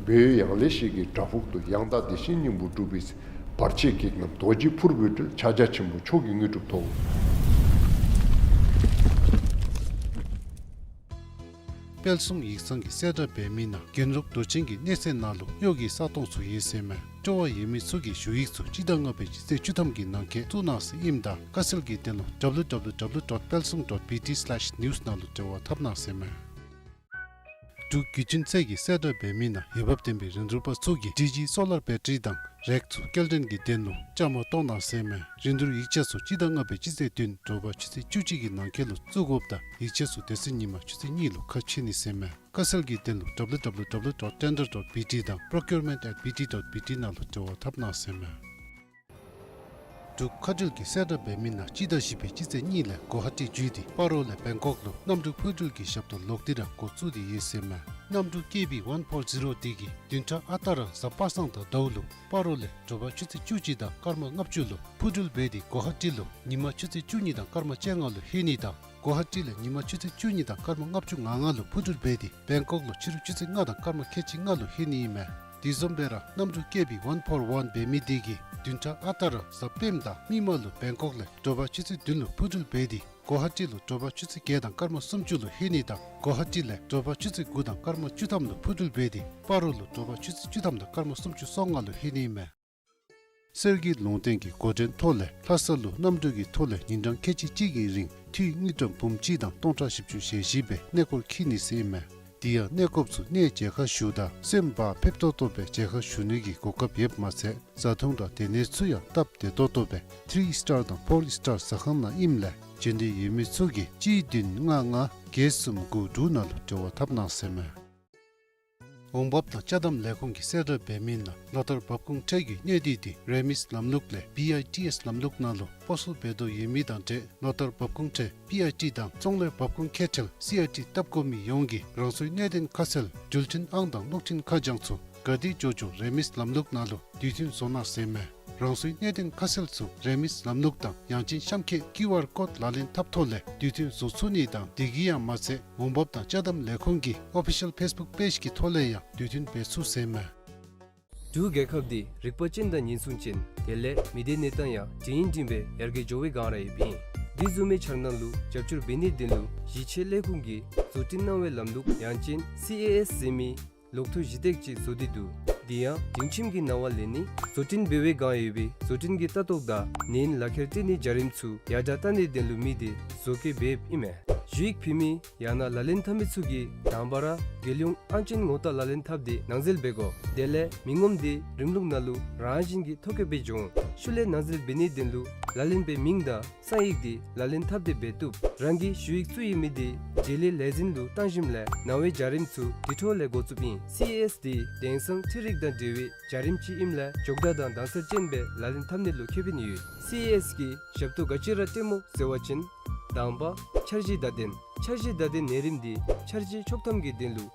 བོད་ཡང་ལེ་ཤོད་ཀྱི་བྲག་ཕུག་ཏུ། ཡང་དག་བདེ་གཤེགས་སྙིང་པོ་སྒྲུབ་པའི་ཚེ། བར་ཆད་བགེགས་རྣམས་རྡོ་རྗེ་ཕུར་བུས་བསྒྲལ། ཕྱག་རྒྱ་ཆེན་པོ་མཆོག་གི་དངོས་གྲུབ་ཐོབ། དཔལ་གསུང་ཡིག་ཚང་གིས་གསལ་བསྒྲགས་འབད་མི་ནང་རྒྱན་རོགས་རྡོ་རྗེ་གི་གནས་ཚད་ནང་ལུ་གཡོག་གི་ས་སྟོང་ཚུ་ཡོད་ཟེར་མས། སྤྲོ་བ་ཡོད་མི་ཚུ་གིས་ཞུ་ཡིག་ཚུ་སྤྱི་ཟླ་ལྔ་པའི་སྤྱི་ཚེས་བཅུ་ཐམ་གྱི་ནང་འཁོད་བཙུགས་གནང་ཟེར་ཨིནམ་ད་དཀའ་སེལ་གྱི་དོན་ལུ་W W W dot palsung dot B T slash news ནང་ལུ་འབྲེལ་བ་འཐབ་གནང་ཟེར་མས། འབྲུག་བརྒྱུད་འཕྲིན་ཚད་ཀྱིས་གསལ་བསྒྲགས་འབད་མི་ནང་འོས་འབབ་ལྡན་པའི་རིན་བསྡུར་པ་ཚུ་གིས་ཌི་ཇི་སོ་ལར་བེ་ཊ་རི་དང་རེག་ཚུ་སྐྱེལ་འདྲེན་གྱི་དོན་ལུ་བཅའ་མར་གཏོགས་གནང་ཟེར་མས། རིན་བསྡུར་ཡིག་ཆ་ཚུ་སྤྱི་ཟླ་ལྔ་པའི་སྤྱི་ཚེས་བདུན་དྲོ་པ་ཆུ་ཚོད་བཅུ་གཅིག་གི་ནང་འཁོད་ལུ་བཙུགས་དགོཔ་དང་ཡིག་ཆ་ཚུ་དེ་ཚེ་ཉིན་མ་ཆུ་ཚོད་གཉིས་ལུ་ཁ་ཕྱེ་ནི་ཟེར་མས། དཀའ་སེལ་གྱི་དོན་ལུ་W W W dot tender dot B T དང་procurement at B T dot B T ནང་ལུ་འབྲེལ་བ་འཐབ་གནང་ཟེར་མས། འབྲུག་མཁའ་འགྲུལ་གྱིས་གསལ་བསྒྲགས་འབད་མི་ནང་སྤྱི་ཟླ་བཞི་པའི་སྤྱི་ཚེས་གཉིས་ལས་གོ་ཧ་ཊི་བརྒྱུད་དེ་སྤ་རོ་ལས་བེང་ཀོག་ལུ་གནམ་གྲུ་འཕུར་འགྲུལ་གྱི་ཞབས་ཏོག་ལོག་སྟེ་ར་འགོ་བཙུགས་ཏེ་ཡོད་ཟེར་མས། གནམ་གྲུ་ཀེ་བི་ཝན་ཕོར་ཛི་རོ་འདི་གིས་བདུན་ཕྲག་ཨ་རྟག་ར་གཟའ་པ་སངས་དང་ཟླཝ་ལུ་སྤ་རོ་ལས་དྲོ་པ་ཆུ་ཚོད་བཅུ་གཅིག་དང་སྐར་མ་ལྔ་བཅུ་ལུ་འཕུར་འགྲུལ་འབད་དེ་གོ་ཧ་ཊི་ལུ་ཉིན་མ་ཆུ་ཚོད་བཅུ་གཉིས་དང་སྐར་མ་བཅོ་ལྔ་ལུ་ལྷོད་ནི་དང་གོ་ཧ་ཊི་ལས་ཉིན་མ་ཆུ་ཚོད་བཅུ་གཉིས་དང་སྐར་མ་ལྔ་བཅུ་ང་ལྔ་ལུ་འཕུར་འགྲུལ་འབད་དེ་བེང་ཀོག་ལུ་ཕྱི་རུ་ཆུ་ཚོད་ལྔ་དང་སྐར་མ་ཁལ་གཅིག་ལྔ་ལུ་ལྷོད་ནི་ཨིན་མས། དེ་བཟུམ་སྦེ་ར་གནམ་གྲུ་ཀེ་བི་ཝན་ཕོར་ཝན་འབད་མི་འདི་གིས་བདུན་ཕྲག་ཨ་རྟག་ར་གཟའ་སྤེནམ་དང་མིག་དམར་ལུ་བེང་ཀོག་ལས་དྲོ་པ་ཆུ་ཚོད་བདུན་ལུ་འཕུར་འགྲུལ་འབད་དེ་གོ་ཧ་ཊི་ལུ་དྲོ་པ་ཆུ་ཚོད་བརྒྱད་དང་སྐར་མ་སུམ་ཅུ་ལུ་ལྷོད་ནི་དང་གོ་ཧ་ཊི་ལས་དྲོ་པ་ཆུ་ཚོད་དགུ་དང་སྐར་མ་བཅུ་ཐམ་ལུ་འཕུར་འགྲུལ་འབད་དེ་སྤ་རོ་ལུ་དྲོ་པ་ཆུ་ཚོད་བཅུ་ཐམ་དང་སྐར་མ་སུམ་ཅུ་སོ་ལྔ་ལུ་ལྷོད་ནི་ཨིན་མས། གསེར་གྱི་ལུང་བསྟན་གྱི་འགོ་འདྲེན་ཐོག་ལས་ལྷ་ས་ལུ་གནམ་གྲུ་གི་ཐོག་ལས་ཉིན་གྲངས་ཁལ་གཅིག་གཅིག་གི་རིང་འཐུས་དངུལ་ཀྲམ་འབུམ་གཅིག་དང་སྟོང་ཕྲག་བཞི་བཅུ་ཞེ་བཞི་སྦེ་གནས་སྐོར་འཁྱིད་ནི་ཟེར་ཨིན་མས། དེ་ཡང་གནས་སྐོརཔ་ཚུ་གནས་མཇལ་ཁ་ཞུཝ་ད་སེམས་བག་ཕེབས་ཏོག་ཏོ་སྦེ་མཇལ་ཁ་ཞུ་ནི་གི་གོ་སྐབས་ཡོདཔ་མ་ཚད་བཟའ་འཐུང་དང་སྡོད་གནས་ཚུ་ཡང་སྟབས་བདེ་ཏོག་ཏོ་སྦེ་ཐི་རི་སི་ཊར་དང་ཕོར་སི་ཊར་ཟ་ཁང་ནང་ཨིནམ་ལས་འབྱོན་འདོད་ཡོད་མི་ཚུ་གིས་གཅིག་བདུན་ལྔ་ལྔ་བརྒྱད་གསུམ་དགུ་དྲུག་ནང་ལུ་འབྲེལ་བ་འཐབ་གནང་ཟེར་ཨིན་མས། འོང་འབབ་དང་ཅ་དམ་ལས་ཁུངས་ཀྱིས་གསལ་བསྒྲགས་འབད་མི་ནང་ལོ་ལྟར་འབབ་ཁུངས་ཁྲལ་གྱི་གནས་སྡུད་དེ་རེ་མིས་ལམ་ལུགས་ལས་བི་ཨའི་ཊི་ཨེསི་ལམ་ལུགས་ནང་ལུ་སྤོ་སོར་འབད་དོ་ཡོད་མི་དང་འབྲེལ་ལོ་ལྟར་འབབ་ཁུངས་ཁྲལ་བི་ཨའི་ཊི་དང་ཙོང་ལའི་འབབ་ཁུངས་ཁེ་ཁྲལ་སི་ཨའི་ཊི་བཏབ་དགོ་མི་ཡོངས་ཀྱིས་རང་སོའི་གནད་དོན་ཁ་གསལ་འགྲུལ་འཕྲིན་ཨང་དང་གློག་འཕྲིན་ཁ་བྱང་ཚུ་ག་དེ་འགྱོ་འགྱོ་རེ་མིས་ལམ་ལུགས་ནང་ལུ་དུས་མཐུན་བཟོ་གནང་ཟེར་ཨིན་མས། རང་སོའི་གནད་དོན་ཁ་གསལ་ཚུ་རེ་མིས་ལམ་ལུགས་དང་ཡང་ཅིན་གཤམ་འཁོད་ཀིའུ་ཨར་ཀོཌ་ལག་ལེན་འཐབ་ཐོག་ལས་དུས་མཐུན་བཟོ་ཚུགས་ནི་དང་དེ་གིས་ཡང་མ་ཚད་འོང་འབབ་དང་ཅ་དམ་ལས་ཁུངས་ཀྱི་ཨོ་ཕི་ཤལ་ཕེསི་བུཀ་པེཇ་གི་ཐོག་ལས་ཡང་དུས་མཐུན་འབད་ཚུགས་ཟེར་ཨིན་མས། འབྲུག་རྒྱལ་ཁབ་འདི་རིག་པ་ཅན་དང་ཉེན་སྲུང་ཅན་དེ་ལས་མི་སྡེ་གནས་སྟངས་ཡང་འབྲིང་ཨིན་འབྲིང་སྦེ་ཡར་རྒྱས་འགྱོ་བའི་སྒང་ར་ཡོདཔ་ཨིན། འདི་བཟུམ་མའི་འཆར་སྣང་ལུ་རྒྱབ་སྐྱོར་འབད་ནིའི་དོན་ལུ་གཞིས་བྱེས་ལས་ཁུངས་ཀྱིས་བཟོ་སྐྲུན་གནང་བའི་ལམ་ལུགས་ཡང་ཅིན་སི་ཨེ་ཨེསི་ཟེར་མི་ལོག་ཐུག་གཞི་བཏེག་ཅིག་བཟོ་སྟེ་འདུག། དེ་ཡང་སྒྲིང་ཁྱིམ་གྱི་ནང་པ་ལས་ནི་བཟོ་སྐྲུན་འབད་བའི་སྒང་ཡོད་པའི་བཟོ་སྐྲུན་གྱི་ལྟ་རྟོག་དང་ནན་ལག་ཁྱེར་སྤྲོད་ནིའི་བྱ་རིམ་ཚུ་ཡར་དྲག་བཏང་ནིའི་དོན་ལུ་དམིགས་ཏེ་བཟོ་བཀོད་འབདཝ་ཨིན་མས། ཞུ་ཡིག་ཕུལ་མི་ཡང་ན་ལག་ལེན་འཐབ་མི་ཚུ་གིས་དང་པ་ར་རྒྱལ་ཡོངས་ཨང་ཅན་ངོ་རྟགས་ལག་ལེན་འཐབ་སྟེ་ནང་འཛུལ་འབད་དགོ། དེ་ལས་མི་ངོམ་དེ་རིམ་ལུགས་ནང་ལུ་རང་བཞིན་གྱིས་ཐོ་བཀོད་འབད་འགྱོ་འོང་། ཤུལ་ལས་ནང་འཛུལ་འབད་ནིའི་དོན་ལུ་ལག་ལེན་པའི་མིང་དང་གསང་ཡིག་དེ་ལག་ལེན་འཐབ་སྟེ་འབད་བཏུབ། རང་གི་ཞུ་ཡིག་བཙུགས་ཡོད་མི་དེ་འབྲེལ་ཡོད་ལས་འཛིན་ལུ་བཏང་ཞིནམ་ལས་ནང་པའི་བྱ་རིམ་ཚུ་དེ་འཕྲོ་ལས་འགོ་བཙུགསཔ་ཨིན། སི་ཨེ་ཨེས་དེ་དེང་སང་འཕྲུལ་རིག་དང་འབྲེལ་བའི་བྱ་རིམ་ཅིག་ཨིནམ་ལས་མགྱོགས་དྲགས་དང་དྭངས་གསལ་ཅན་སྦེ་ལག་ལེན་འཐབ་ནི་ལུ་ཁེ་ཕན་ཡོད། སི་ཨེ་ཨེས་ཀྱི་ཞབས་ཏོག་ག་ཅི་ར་སྤྲོད་སྨོ་ཟེར་བ་ཅིན། དང་པ་འཆར་གཞི་བརྡ་དོན། འཆར་གཞི་བརྡ་དོན་ནད་རིམས་དེ་འཆར་གཞི་ཆོག་ཐམ་གྱི་དོན་ལུ་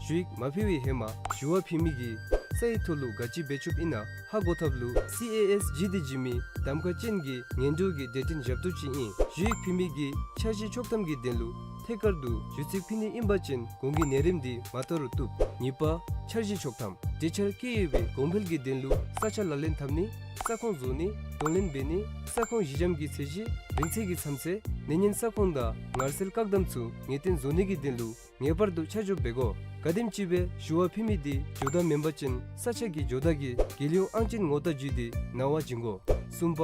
ཞུ་ཡིག་མ་ཕུལ་བའི་ཧེ་མ་ཞུ་བ་ཕུལ་མི་གིས་གསང་ཡིག་ཐོག་ལུ་ག་ཅི་འབད་བཅུགཔ་ཨིན་ན་ཧ་གོ་ཐབས་ལུ་སི་ཨེ་ཨེས་ཇི་དེ་བྱིན་མི་གདམ་ཁ་ཅན་གྱི་ངན་འགྲོ་གི་སྡེ་ཕྲན་ཞབས་ཏོག་ཅིག་ཨིན། ཞུ་ཡིག་ཕུལ་མི་གིས་འཆར་གཞི་ཆོག་ཐམ་གྱི་དོན་ལུ་ཐད་ཀར་དུ་ཞུ་ཚིག་ཕུལ་ནི་ཨིན་པ་ཅིན་གོང་གི་ནད་རིམས་དེ་མ་བཏང་རུང་བཏུབ། གཉིས་པ་འཆར་གཞི་ཆོག་ཐམ། འབྲེལ་ཆར་བཀལ་ཡོད་པའི་གོང་འཕེལ་གྱི་དོན་ལུ་ས་ཆ་ལག་ལེན་འཐབ་ནི། ས་ཁོངས་བཟོ་ནི། གདོང་ལེན་འབད་ནི། ས་ཁོངས་གཞི་འགྱམ་གྱི་ཚད་གཞི། རིང་ཚད་ཀྱི་མཚམས་ཚད། ནད་ཉེན་ས་ཁོངས་དང་ངར་སེལ་བཀག་སྡོམ་ཚུ་ངེས་གཏན་བཟོ་ནི་གི་དོན་ལུ་ངེས་པར་དུ་ཆ་འཇོག་འབད་དགོ། ག་དེམ་ཅིག་སྦེ་ཞུ་བ་ཕུལ་མི་དེ་འགྱོ་བརྡ་མེན་པ་ཅིན་ས་ཆ་གི་འགྱོ་བརྡ་གིས་རྒྱལ་ཡོངས་ཨང་ཅན་ངོ་རྟགས་བརྒྱུད་དེ་ནང་པར་བྱིན་དགོ། གསུམ་པ་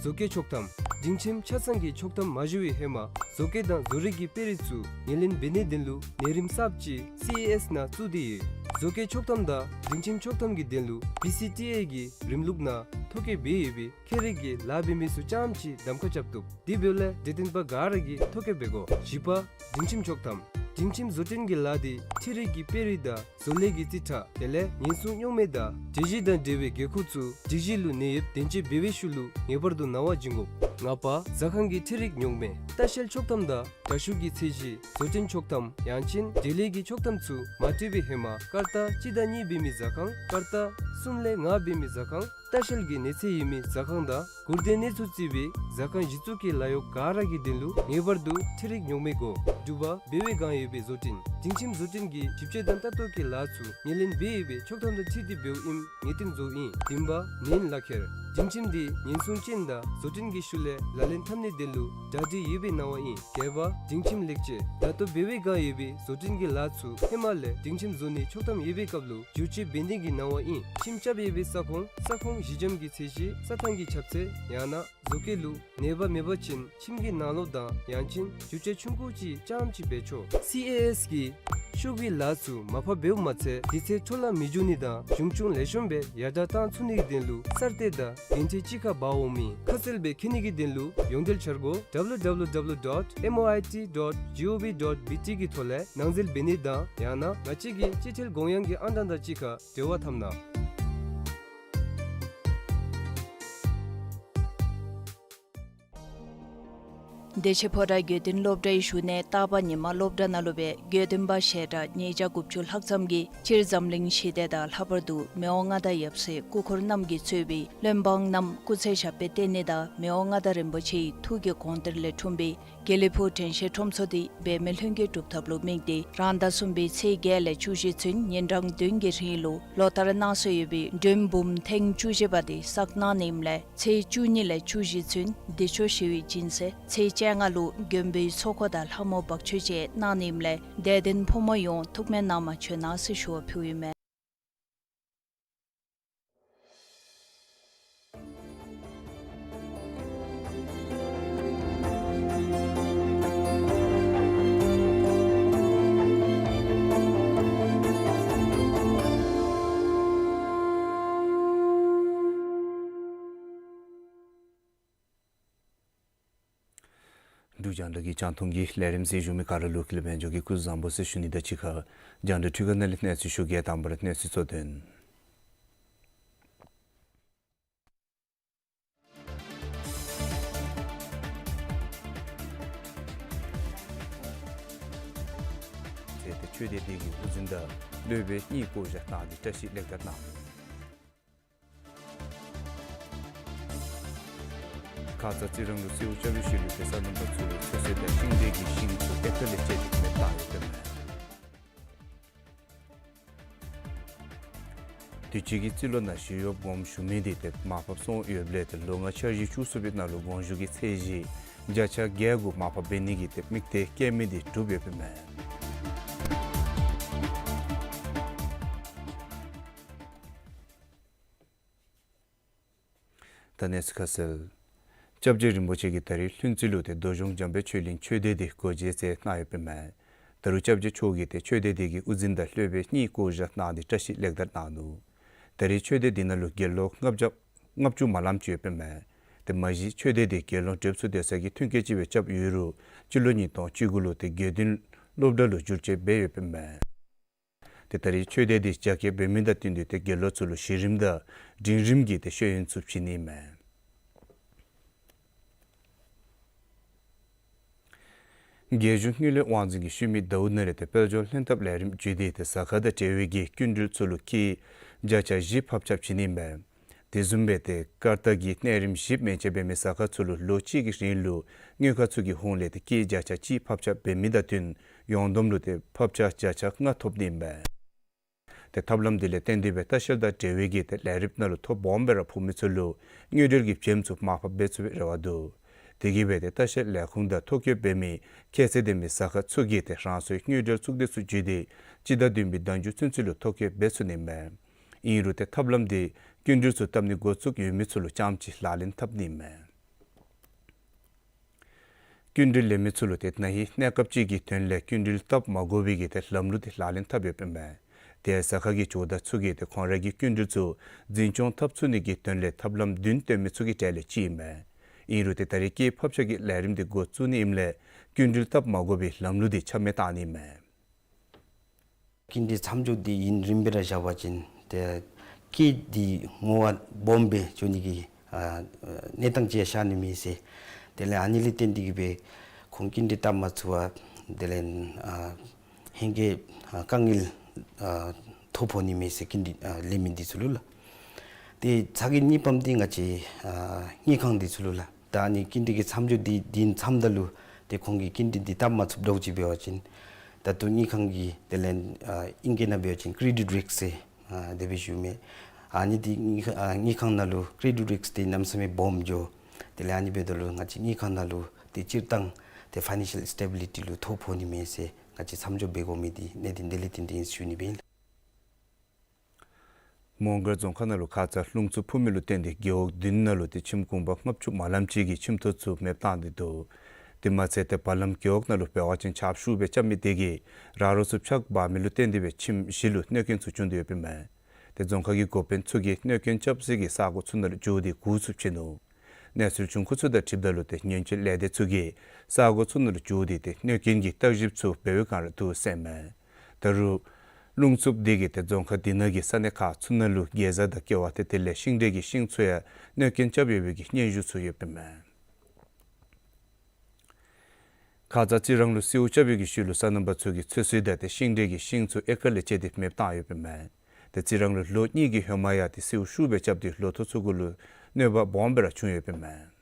བཟོ་བཀོད་ཆོག་ཐམ། སྒྲིང་ཁྱིམ་ཆ་ཚང་གི་ཆོག་ཐམ་མ་ཞུ་བའི་ཧེ་མ་བཟོ་བཀོད་དང་བཟོ་རིག་གི་དཔེ་རིས་ཚུ་ངོས་ལེན་འབད་ནིའི་དོན་ལུ་ནད་རིམས་གསརཔ་ཅིག་སི་ཨེ་ཨེས་ནང་བཙུགས་ཏེ་ཡོད། བཟོ་བཀོད་ཆོག་ཐམ་དང་སྒྲིང་ཁྱིམ་ཆོག་ཐམ་གྱི་དོན་ལུ་བི་སི་ཊི་ཨེ་གི་རིམ་ལུགས་ནང་ཐོ་བཀོད་འབད་ཡོད་པའི་ཁྱད་རིག་གི་ལཱ་འབད་མི་ཚུ་རྐྱངམ་ཅིག་གདམ་ཁ་རྐྱབ་བཏུབ། དེ་འབདཝ་ལས་འབྲེལ་ཐོན་པ་ག་ར་གིས་ཐོ་བཀོད་འབད་དགོ། བཞི་པ་སྒྲིང་ཁྱིམ་ཆོག་ཐམ། སྒྲིང་ཁྱིམ་བཟོ་སྐྲུན་གྱི་ལཱ་དེ་འཕྲུལ་རིག་གི་དཔེ་རིས་དང་བཟོ་ལས་ཀྱི་རྩིས་ཁྲ་དེ་ལས་ཉེན་སྲུང་རྙོག་མེད་དང་སྒྲིག་གཞི་དང་འབྲེལ་བའི་འགན་ཁུར་ཚུ་སྒྲིག་གཞི་ལུ་གནས་ཡོདཔ་བདེན་དཔྱད་འབད་བའི་ཤུལ་ལུ་ངེས་པར་དུ་ནང་པར་བྱིན་དགོ། ལྔ་པ་ཟ་ཁང་གི་འཕྲུལ་རིག་རྙོག་མེད། ལྟ་བཤལ་ཆོག་ཐམ་དང་དྲ་ཞུགས་ཀྱི་ཚད་གཞི། བཟོ་སྐྲུན་ཆོག་ཐམ་ཡང་ཅིན་འབྲེལ་ཡོད་ཀྱི་ཆོག་ཐམ་ཚུ་མ་སྤྲོད་པའི་ཧེ་མ་སྐར་རྟགས་གཅིག་དང་གཉིས་འབད་མི་ཟ་ཁང་། སྐར་རྟགས་གསུམ་ལས་ལྔ་འབད་མི་ཟ་ཁང་། ལྟ་བཤལ་གྱི་གནས་ཚད་ཡོད་མི་ཟ་ཁང་དང་མགུར་དོན་གནས་ཚུལ་བརྩི་བའི་ཟ་ཁང་གཞི་བཙུགས་ཀྱི་ལཱ་གཡོག་ག་ར་གི་དོན་ལུ་ངེས་པར་དུ་འཕྲུལ་རིག་རྙོག་མེད་དགོ། དྲུག་པ་འབད་བའི་བསྒང་ཡོད་པའི་བཟོ་སྐྲུན། སྒྲིང་ཁྱིམ་བཟོ་སྐྲུན་གྱི་ཞིབ་དཔྱད་དང་ལྟ་རྟོག་གི་ལཱ་ཚུ་ངོས་ལེན་འབད་ཡོད་པའི་ཆོག་ཐམ་དང་འཁྲིལ་ཏེ་འབདཝ་ཨིནམ་ངེས་གཏན་བཟོཝ་ཨིན། བདུན་པ་ནན་ལག་ཁྱེར། སྒྲིང་ཁྱིམ་དེ་ཉེན་སྲུང་ཅན་དང་བཟོ་སྐྲུན་གྱི་ཤུལ་ལས་ལག་ལེན་འཐབ་ནིའི་དོན་ལུ་གྲ་སྒྲིག་ཡོད་པའི་ནང་པ་ཨིན། བརྒྱད་པ་སྒྲིང་ཁྱིམ་ལེགས་བཅོས། ད་ལྟོ་འབད་བའི་བསྒང་ཡོད་པའི་བཟོ་སྐྲུན་གྱི་ལཱ་ཚུ་ཧེ་མ་ལས་སྒྲིང་ཁྱིམ་བཟོ་ནིའི་ཆོག་ཐམ་ཡོད་པའི་སྐབས་ལུ་བསྒྱུར་བཅོས་འབད་ནི་གི་ནང་པ་ཨིན། ཁྱིམ་རྐྱབ་ཡོད་པའི་ས་ཁོངས་ས་ཁོངས་གཞི་འགྱམ་གྱི་ཚད་གཞི། ས་ཐང་གི་ཁྱབ་ཚད་ཡང་ན་བཟོ་བཀོད་ལུ་ནད་པ་མེད་པ་ཅིན་ཁྱིམ་གྱི་ནང་ལོགས་དང་ཡང་ཅིན་བསྒྱུར་བཅོས་ཆུང་ཀུ་ཅིག་རྐྱངམ་ཅིག་འབད་ཆོག། སི་ཨེ་ཨེས་ཀྱིས་ཤོག་གུའི་ལཱ་ཚུ་མར་ཕབ་འབདཝ་མ་ཚད་དུས་ཚོད་འཕྲོ་བརླག་མི་འགྱོ་ནི་དང་གཞུང་སྐྱོང་ལེགས་ཤོམ་སྦེ་ཡར་དྲག་བཏང་ཚུགས་ནི་གི་དོན་ལུ་གསར་གཏོད་དང་འགན་འཁྲི་གཅིག་ཁར་འབག་འོང་མི་ཁ་གསལ་སྦེ་མཁྱེན་ནི་གི་དོན་ལུ་ཡོངས་འབྲེལ་འཆར་སྒོ་W W W dot M O I T dot G O V dot B T གི་ཐོག་ལས་ནང་འཛུལ་འབད་ནི་དང་ཡང་ན་ང་བཅས་ཀྱི་སྤྱི་ཐེལ་གོང་ཡང་གི་ཨང་གྲངས་དང་གཅིག་ཁར་འབྲེལ་བ་འཐབ་གནང་། བདེ་ཆེན་ཕོ་བྲང་དགེ་འདུན་སློབ་གྲྭའི་ཞུ་ནི་རྟག་པར་ཉིན་མ་སློབ་གྲྭ་ནང་ལུ་སྦེ་དགེ་འདུན་པ་ཞལ་གྲངས་ཉིས་བརྒྱ་དགུ་བཅུ་ལྷག་ཙམ་གྱིས་སྤྱིར་འཛམ་གླིང་ཞི་བདེ་དང་ལྷག་པར་དུ་མི་དབང་མངའ་བདག་ཡབ་སྲས་སྐུ་འཁོར་རྣམས་ཀྱིས་གཙོས་པའི་བློན་འབངས་རྣམས་སྐུ་ཚེ་ཞབས་པད་བརྟན་ནི་དང་མི་དབང་མངའ་བདག་རིན་པོ་ཆེའི་ཐུགས་ཀྱི་དགོངས་གཏེར་ལས་འཁྲུངས་པའི་དགེ་ལེགས་ཕུག་དྲན་ཤེས་ཁྲོམ་ཚོགས་འདི་འབད་མེད་ལྷུན་གྱིས་གྲུབ་ཐབས་ལུ་དམིགས་ཏེ་རང་ཟླ་གསུམ་པའི་ཚེས་བརྒྱད་ལས་བཅུ་བཞི་ཚུན་ཉིན་གྲངས་བདུན་གྱི་རིང་ལུ་ལོ་ལྟར་གནང་སྲོལ་ཡོད་པའི་མགྲོན་འབུམ་ཐེངས་བཅུ་བཞི་པ་དེ་བསགས་གནང་ནི་ཨིནམ་ལས་ཚེས་བཅུ་གཉིས་ལས་བཅུ་བཞི་ཚུན་བདེ་མཆོག་ཞི་བའི་སྦྱིན་སྲེག། ཚེས་བཅོ་ལྔ་ལུ་མགོན་པོའི་ཚོགས་འཁོར་དང་ལྷ་མོ་འབག་མཆོད་བཅས་གནང་ནི་ཨིནམ་ལས་དད་ལྡན་ཕོ་མོ་ཡོངས་ཐུགས་སྨོན་གནང་བར་བྱོན་གནང་ཟེར་ཞུ་བ་ཕུལཝ་ཨིན་མས། འབྲུག་རྒྱང་བསྒྲགས་ཀྱི་རྒྱང་མཐོང་གི་ལས་རིམ་གཟིགས་བཞུགས་མི་ག་ར་ལུ་ཀུན་ལེགས་སྨན་ལྗོངས་ཀྱི་སྐུ་གཟུགས་བཟང་པོ་ཟེར་ཞུ་ནི་དང་གཅིག་ཁར་རྒྱང་བསྒྲགས་འཕྲུལ་ཁང་ནང་ལས་གནས་ཚུལ་ཞུ་གེ། དང་པ་ར་གནས་ཚུལ་གཙོ་དོན། ཚེ་འདས་ཆོས་སྡེ་འདི་གི་དབུ་འཛིན་དང་སློབ་དཔོན་གཉིས་བསྐོ་བཞག་བཏང་སྟེ་བཀྲ་ཤིས་ལེགས་དར་གནང་། ཁ་ཙ་རྩི་རང་ལུ་སེའུ་ལྕགས་ལུད་ཤེལ་ལུད་དེ་ས་ནམ་པ་ཚུ་ལུ་ཚོད་བསྲེ་དང་ཤིང་འབྲས་ཀྱི་ཤིང་ཚུ་ཨེ་ཐར་ལས་བཅད་དེ་མེ་བཏང་ཡོདཔ་ཨིན་མས། དུས་ཅི་གི་རྩིས་ལོ་ནང་ཞི་གཡོགཔ་དགོངསམ་ཞུ་མི་དེ་དེ་མར་ཕབ་སོང་ཡོདཔ་ལས་དེ་ལོ་ལྔ་འཆར་གཞི་བཅུ་གསུམ་པའི་ནང་ལུ་དགོངས་ཞུ་གི་ཚད་གཞི་བརྒྱ་ཆ་བརྒྱད་དགུ་མར་ཕབ་འབད་ནི་གི་དེ་དམིགས་གཏད་བསྐྱེད་མི་དེ་གྲུབ་ཡོདཔ་ཨིན་མས། ད་གནས་ཚུལ་ཁ་གསལ། སྐྱབས་རྗེ་རིན་པོ་ཆེ་གིས་ད་རིས་ལྷུན་རྩེ་ལུ་ཏེ་རྡོ་གཞུང་འཇམ་དཔལ་ཆོས་གླིང་ཆོས་སྡེ་འདི་སྒོ་འབྱེད་མཛད་གནང་ཡོདཔ་ཨིན་མས། ད་རུང་སྐྱབས་རྗེ་མཆོག་གིས་ཏེ་ཆོས་སྡེ་འདི་གི་དབུ་འཛིན་དང་སློབ་དཔོན་གཉིས་བསྐོ་བཞག་གནང་སྟེ་བཀྲིས་ལེགས་དར་གནང་ནུག། ད་རིས་ཆོས་སྡེ་འདི་ནང་ལུ་དགེ་སློང་ལྔ་བརྒྱ་ལྔ་བཅུ་མ་ལམ་ཅིག་ཡོདཔ་ཨིན་མས། ཏེ་མ་གཞི་ཆོས་སྡེ་འདི་དགེ་སློང་གྲེབ་ཚུ་སྡོད་ས་གི་མཐུན་རྐྱེན་ཅིག་སྦེ་རྐྱབ་ཡོད་རུང་སྤྱི་ལོ་ཉིས་སྟོང་བཅུ་དགུ་ལུ་ཏེ་དགེ་འདུན་སློབ་གྲྭ་ལུ་བསྒྱུར་བཅོས་འབད་ཡོདཔ་ཨིན་མས། ཏེ་ད་རིས་ཆོས་སྡེ་འདི་རྒྱ་སྐྱེད་འབད་མི་དང་བསྟུན་ཏེ་ཏེ་དགེ་སློང་ཚུ་ལུ་གཞི་རིམ་དང་འབྲིང་རིམ་གྱི་ཏེ་ཤེས་ཡོན་ཚུ་བྱིན་ནི་ཨིན་མས། རྒྱལ་གཞུང་དངུལ་ལས་དབང་འཛིན་གྱིས་ཤུལ་མའི་ཟླཝ་ནང་ལས་ཏེ་དཔལ་འབྱོར་ལྷན་ཐབས་ལས་རིམ་བརྒྱུད་དེ་ཏེ་ཟ་ཁང་དང་འབྲེལ་བའི་གི་སྐྱིན་འགྲུལ་ཚུ་ལུ་སྐྱེད་བརྒྱ་ཆ་བཞི་ཕབ་ཆག་བྱིན་ནི་ཨིན་མས། དེ་བཟུམ་སྦེ་ཏེ་ཀར་ཏ་གིས་གནས་རིམ་བཞི་མན་ཆད་འབད་མི་ཟ་ཁང་ཚུ་ལུ་ལོ་གཅིག་གི་རིང་ལུ་དངུལ་ཁང་ཚུ་གི་ཧོངས་ལས་ཏེ་སྐྱེད་བརྒྱ་ཆ་གཅིག་ཕབ་ཆག་འབད་མི་དང་བསྟུན་ཡོངས་བསྡོམས་ལུ་ཏེ་ཕབ་ཆག་བརྒྱ་ཆ་ལྔ་ཐོབ་ནི་ཨིན་མས། ཏེ་ཐབས་ལམ་འདི་ལས་བརྟེན་ཏེ་སྦེ་ལྟ་བཤལ་དང་འབྲེལ་བའི་གི་ཏེ་ལས་རིམ་ནང་ལུ་ཐོ་སྦོམ་སྦེ་ར་ཕོག་མི་ཚུ་ལུ་དངུལ་འབྲེལ་གྱི་བྱེམ་ཚུ་མར་ཕབ་འབད་ཚུགས་པའི་རེ་བ་འདུག། དེ་གིས་སྦེ་ཏེ་ལྟ་བཤལ་ལས་ཁུངས་དང་ཐོ་བཀོད་འབད་མི་ཁྱད་ཚད་ལྡན་མི་ཟ་ཁང་ཚུ་གིས་ཏེ་རང་སོའི་དངུལ་འབྲེལ་གཙུག་སྡེ་ཚུ་བརྒྱུད་དེ་སྤྱི་ཟླ་བདུན་པའི་ཟླ་མཇུག་ཚུན་ཚོད་ལུ་ཐོ་བཀོད་འབད་ཚུགས་ནི་ཨིན་མས། ཨིན་རུང་ཏེ་ཐབས་ལམ་འདི་སྐྱིན་འགྲུལ་ཚུ་བཏབ་ནི་འགོ་བཙུགས་ཡོད་མི་ཚུ་ལུ་རྐྱངམ་གཅིག་ལག་ལེན་འཐབ་ནི་ཨིན་མས། སྐྱིན་འགྲུལ་ལེན་མི་ཚུ་ལུ་ཏེ་ན་ཧིང་གནས་སྐབས་ཅིག་གི་དོན་ལས་སྐྱིན་འགྲུལ་བཏབ་མ་དགོ་པའི་གི་ཏེ་ལམ་ལུགས་འདི་ལག་ལེན་འཐབ་ཡོདཔ་ཨིན་མས། ཏེ་ཟ་ཁང་གི་ཇོ་བདག་ཚུ་གིས་ཏེ་ཁོང་རའི་གི་སྐྱིན་འགྲུལ་ཚུ་འཛིན་སྐྱོང་འཐབ་ཚུགས་ནི་གི་དོན་ལས་ཐབས་ལམ་བདུན་བཏོན་མི་ཚུ་གི་གྲས་ལས་གཅིག་ཨིན་མས། ཨིན་རུང་ཏེ་ད་རིས་སྐྱེད་ཕབ་ཆག་གི་ལས་རིམ་འདི་འགོ་བཙུགས་ནི་ཨིནམ་ལས་སྐྱིན་འགྲུལ་བཏབ་མ་དགོ་པའི་ལམ་ལུགས་འདི་ཆ་མེད་བཏང་ནི་ཨིན་མས། སྐྱིན་འགྲུལ་མཚམས་འཇོག་འདི་ཨིན་རིམ་སྦེ་ར་བཞག་པ་ཅིན་ཏེ་སྐྱིད་འདི་བསྔོ་བ་སྦོམ་སྦེ་འགྱོ་ནི་གི་ཨ་གནས་སྟངས་ཅིག་ཤར་ནི་མས་ཟེར། དེ་ལས་ཨ་ནི་ལས་བརྟེན་ཏེ་གིས་སྦེ་ཁོང་སྐྱིན་འགྲུལ་བཏབ་མ་ཚུགས་པར་དེ་ལས་ཨ་ཧེང་སྐལ་ཨ་དཀའ་ངལ་ཨ་ཐོ་ཕོག་ནི་མས་ཟེར། སྐྱིན་འགྲུལ་ཨ་ལེན་མི་འདི་ཚུ་ལུ་ལགས། ཏེ་ཚ་གྱང་གཉིས་པམ་འདི་ང་བཅས་ཨ་དངུལ་ཁང་འདི་ཚུ་ལུ་ལགས། ད་ཨ་ནི་སྐྱིན་འགྲུལ་གྱི་མཚམས་འཇོག་འདི་འདི་མཚམས་ད་ལུ་ཏེ་ཁོང་གིས་སྐྱིན་འགྲུལ་འདི་བཏབ་མ་ཚུགསཔ་འདྲཝ་ཅིག་འབད་བ་ཅིན་ད་ལྟོ་དངུལ་ཁང་གི་དེ་ལས་ཨ་ཨིང་སྐད་ནང་འབད་བ་ཅིན་ཀེ་རེ་ཌིཊ་རིསཀ་ཟེར་ཨ་དེ་སྦེ་ཞུཝ་མས། ཨ་ནི་འདི་དངུལ་ཁང་ཨ་དངུལ་ཁང་ནང་ལུ་ཀེ་རེ་ཌིཊ་རིསཀ་འདི་གནམ་མེད་ས་མེད་སྦོམ་འགྱོ། དེ་ལས་ཨ་ནི་འབདཝ་ད་ལུ་ང་བཅས་དངུལ་ཁང་ནང་ལུ་ཏེ་སྤྱིར་བཏང་ཏེ་ཕའི་ནེན་ཤལ་སི་ཊེ་བི་ལི་ཊི་ལུ་ཐོ་ཕོག་ནི་མས་ཟེར་ང་བཅས་མཚམས་འཇོག་འབད་དགོ་མི་འདི་གནད་དོན་དེ་ལས་བརྟེན་ཏེ་ཨིན་ཟེར་ཞུ་ནི་སྦེ་ཨིན་ལགས། མོང་སྒར་རྫོང་ཁག་ནང་ལུ་ཁ་ཙ་རླུང་འཚུབ་ཕུ་མི་ལུ་བརྟེན་ཏེ་རྒེད་འོག་བདུན་ནང་ལུ་ཏེ་ཁྱིམ་གུང་པ་ལྔ་བཅུ་མ་ལམ་ཅིག་གི་ཁྱིམ་ཐོག་ཚུ་མེདཔ་བཏང་སྟེ་འདུག། དེ་མ་ཚད་ཏེ་བར་ལམ་རྒེད་འོག་ནང་ལུ་འབད་བ་ཅིན་ཆརཔ་ཤུགས་སྦེ་རྐྱབ་མི་དེ་གིས་ར་རོ་ཚུ་འཕྱག་འབག་མི་ལུ་བརྟེན་ཏེ་སྦེ་ཁྱིམ་བཞི་ལུ་གནོད་རྐྱེན་ཚུ་བྱུང་སྟེ་ཡོདཔ་ཨིན་མས། ཏེ་རྫོང་ཁག་གི་འགོ་དཔོན་ཚུ་གིས་གནོད་རྐྱེན་རྐྱབ་སའི་གི་ས་གོ་ཚུ་ནང་ལུ་འགྱོ་སྟེ་གུར་ཚུ་བྱིན་ནུག། གནས་ཚུལ་བྱུང་ཁུངས་ཚུ་དང་འཁྲིལཝ་ད་ལུ་ཏེ་ཉེན་བཅོལ་ལས་སྡེ་ཚུ་གིས་ས་གོ་ཚུ་ནང་ལུ་འགྱོ་སྟེ་ཏེ་གནོད་རྐྱེན་གྱི་བརྟག་ཞིབ་ཚུ་འབད་བའི་བསྒང་ར་འདུག་ཟེར་ཨིན་མས། ད་རུང་རླུང་འཚུབ་འདི་གིས་ཏེ་རྫོང་ཁག་འདི་ནང་གི་ས་གནས་ཁག་ཚུ་ནང་ལུ་གེ་ཛ་དང་ཀེ་བ་ཏེ་དེ་ལས་ཤིང་འབྲས་ཀྱི་ཤིང་ཚུ་ཡང་གནོད་རྐྱེན་རྐྱབ་ཡོད་པའི་གི་སྙན་ཞུ་ཚུ་ཡོདཔ་ཨིན་མས། ཁ་ཙ་རྩི་རང་ལུ་སེརཝ་རྐྱབ་པའི་གི་ཤུལ་ལུ་སོ་ནམ་པ་ཚུ་གིས་ཚོད་བསྲེ་དང་ཏེ་ཤིང་འབྲས་ཀྱི་ཤིང་ཚུ་ཨེ་ཀར་ལས་བཅད་དེ་མེདཔ་བཏང་ཡོདཔ་ཨིན་མས། ཏེ་རྩི་རང་ལུ་ལོ་གཉིས་ཀྱི་ཧེ་མ་ཡང་ཏེ་སེརཝ་ཤུགས་སྦེ་རྐྱབ་སྟེ་ལོ་ཐོག་ཚུ་གུ་ལུ་གནོད་པ་སྦོམ་སྦེ་ར་བྱུང་ཡོདཔ་ཨིན་མས།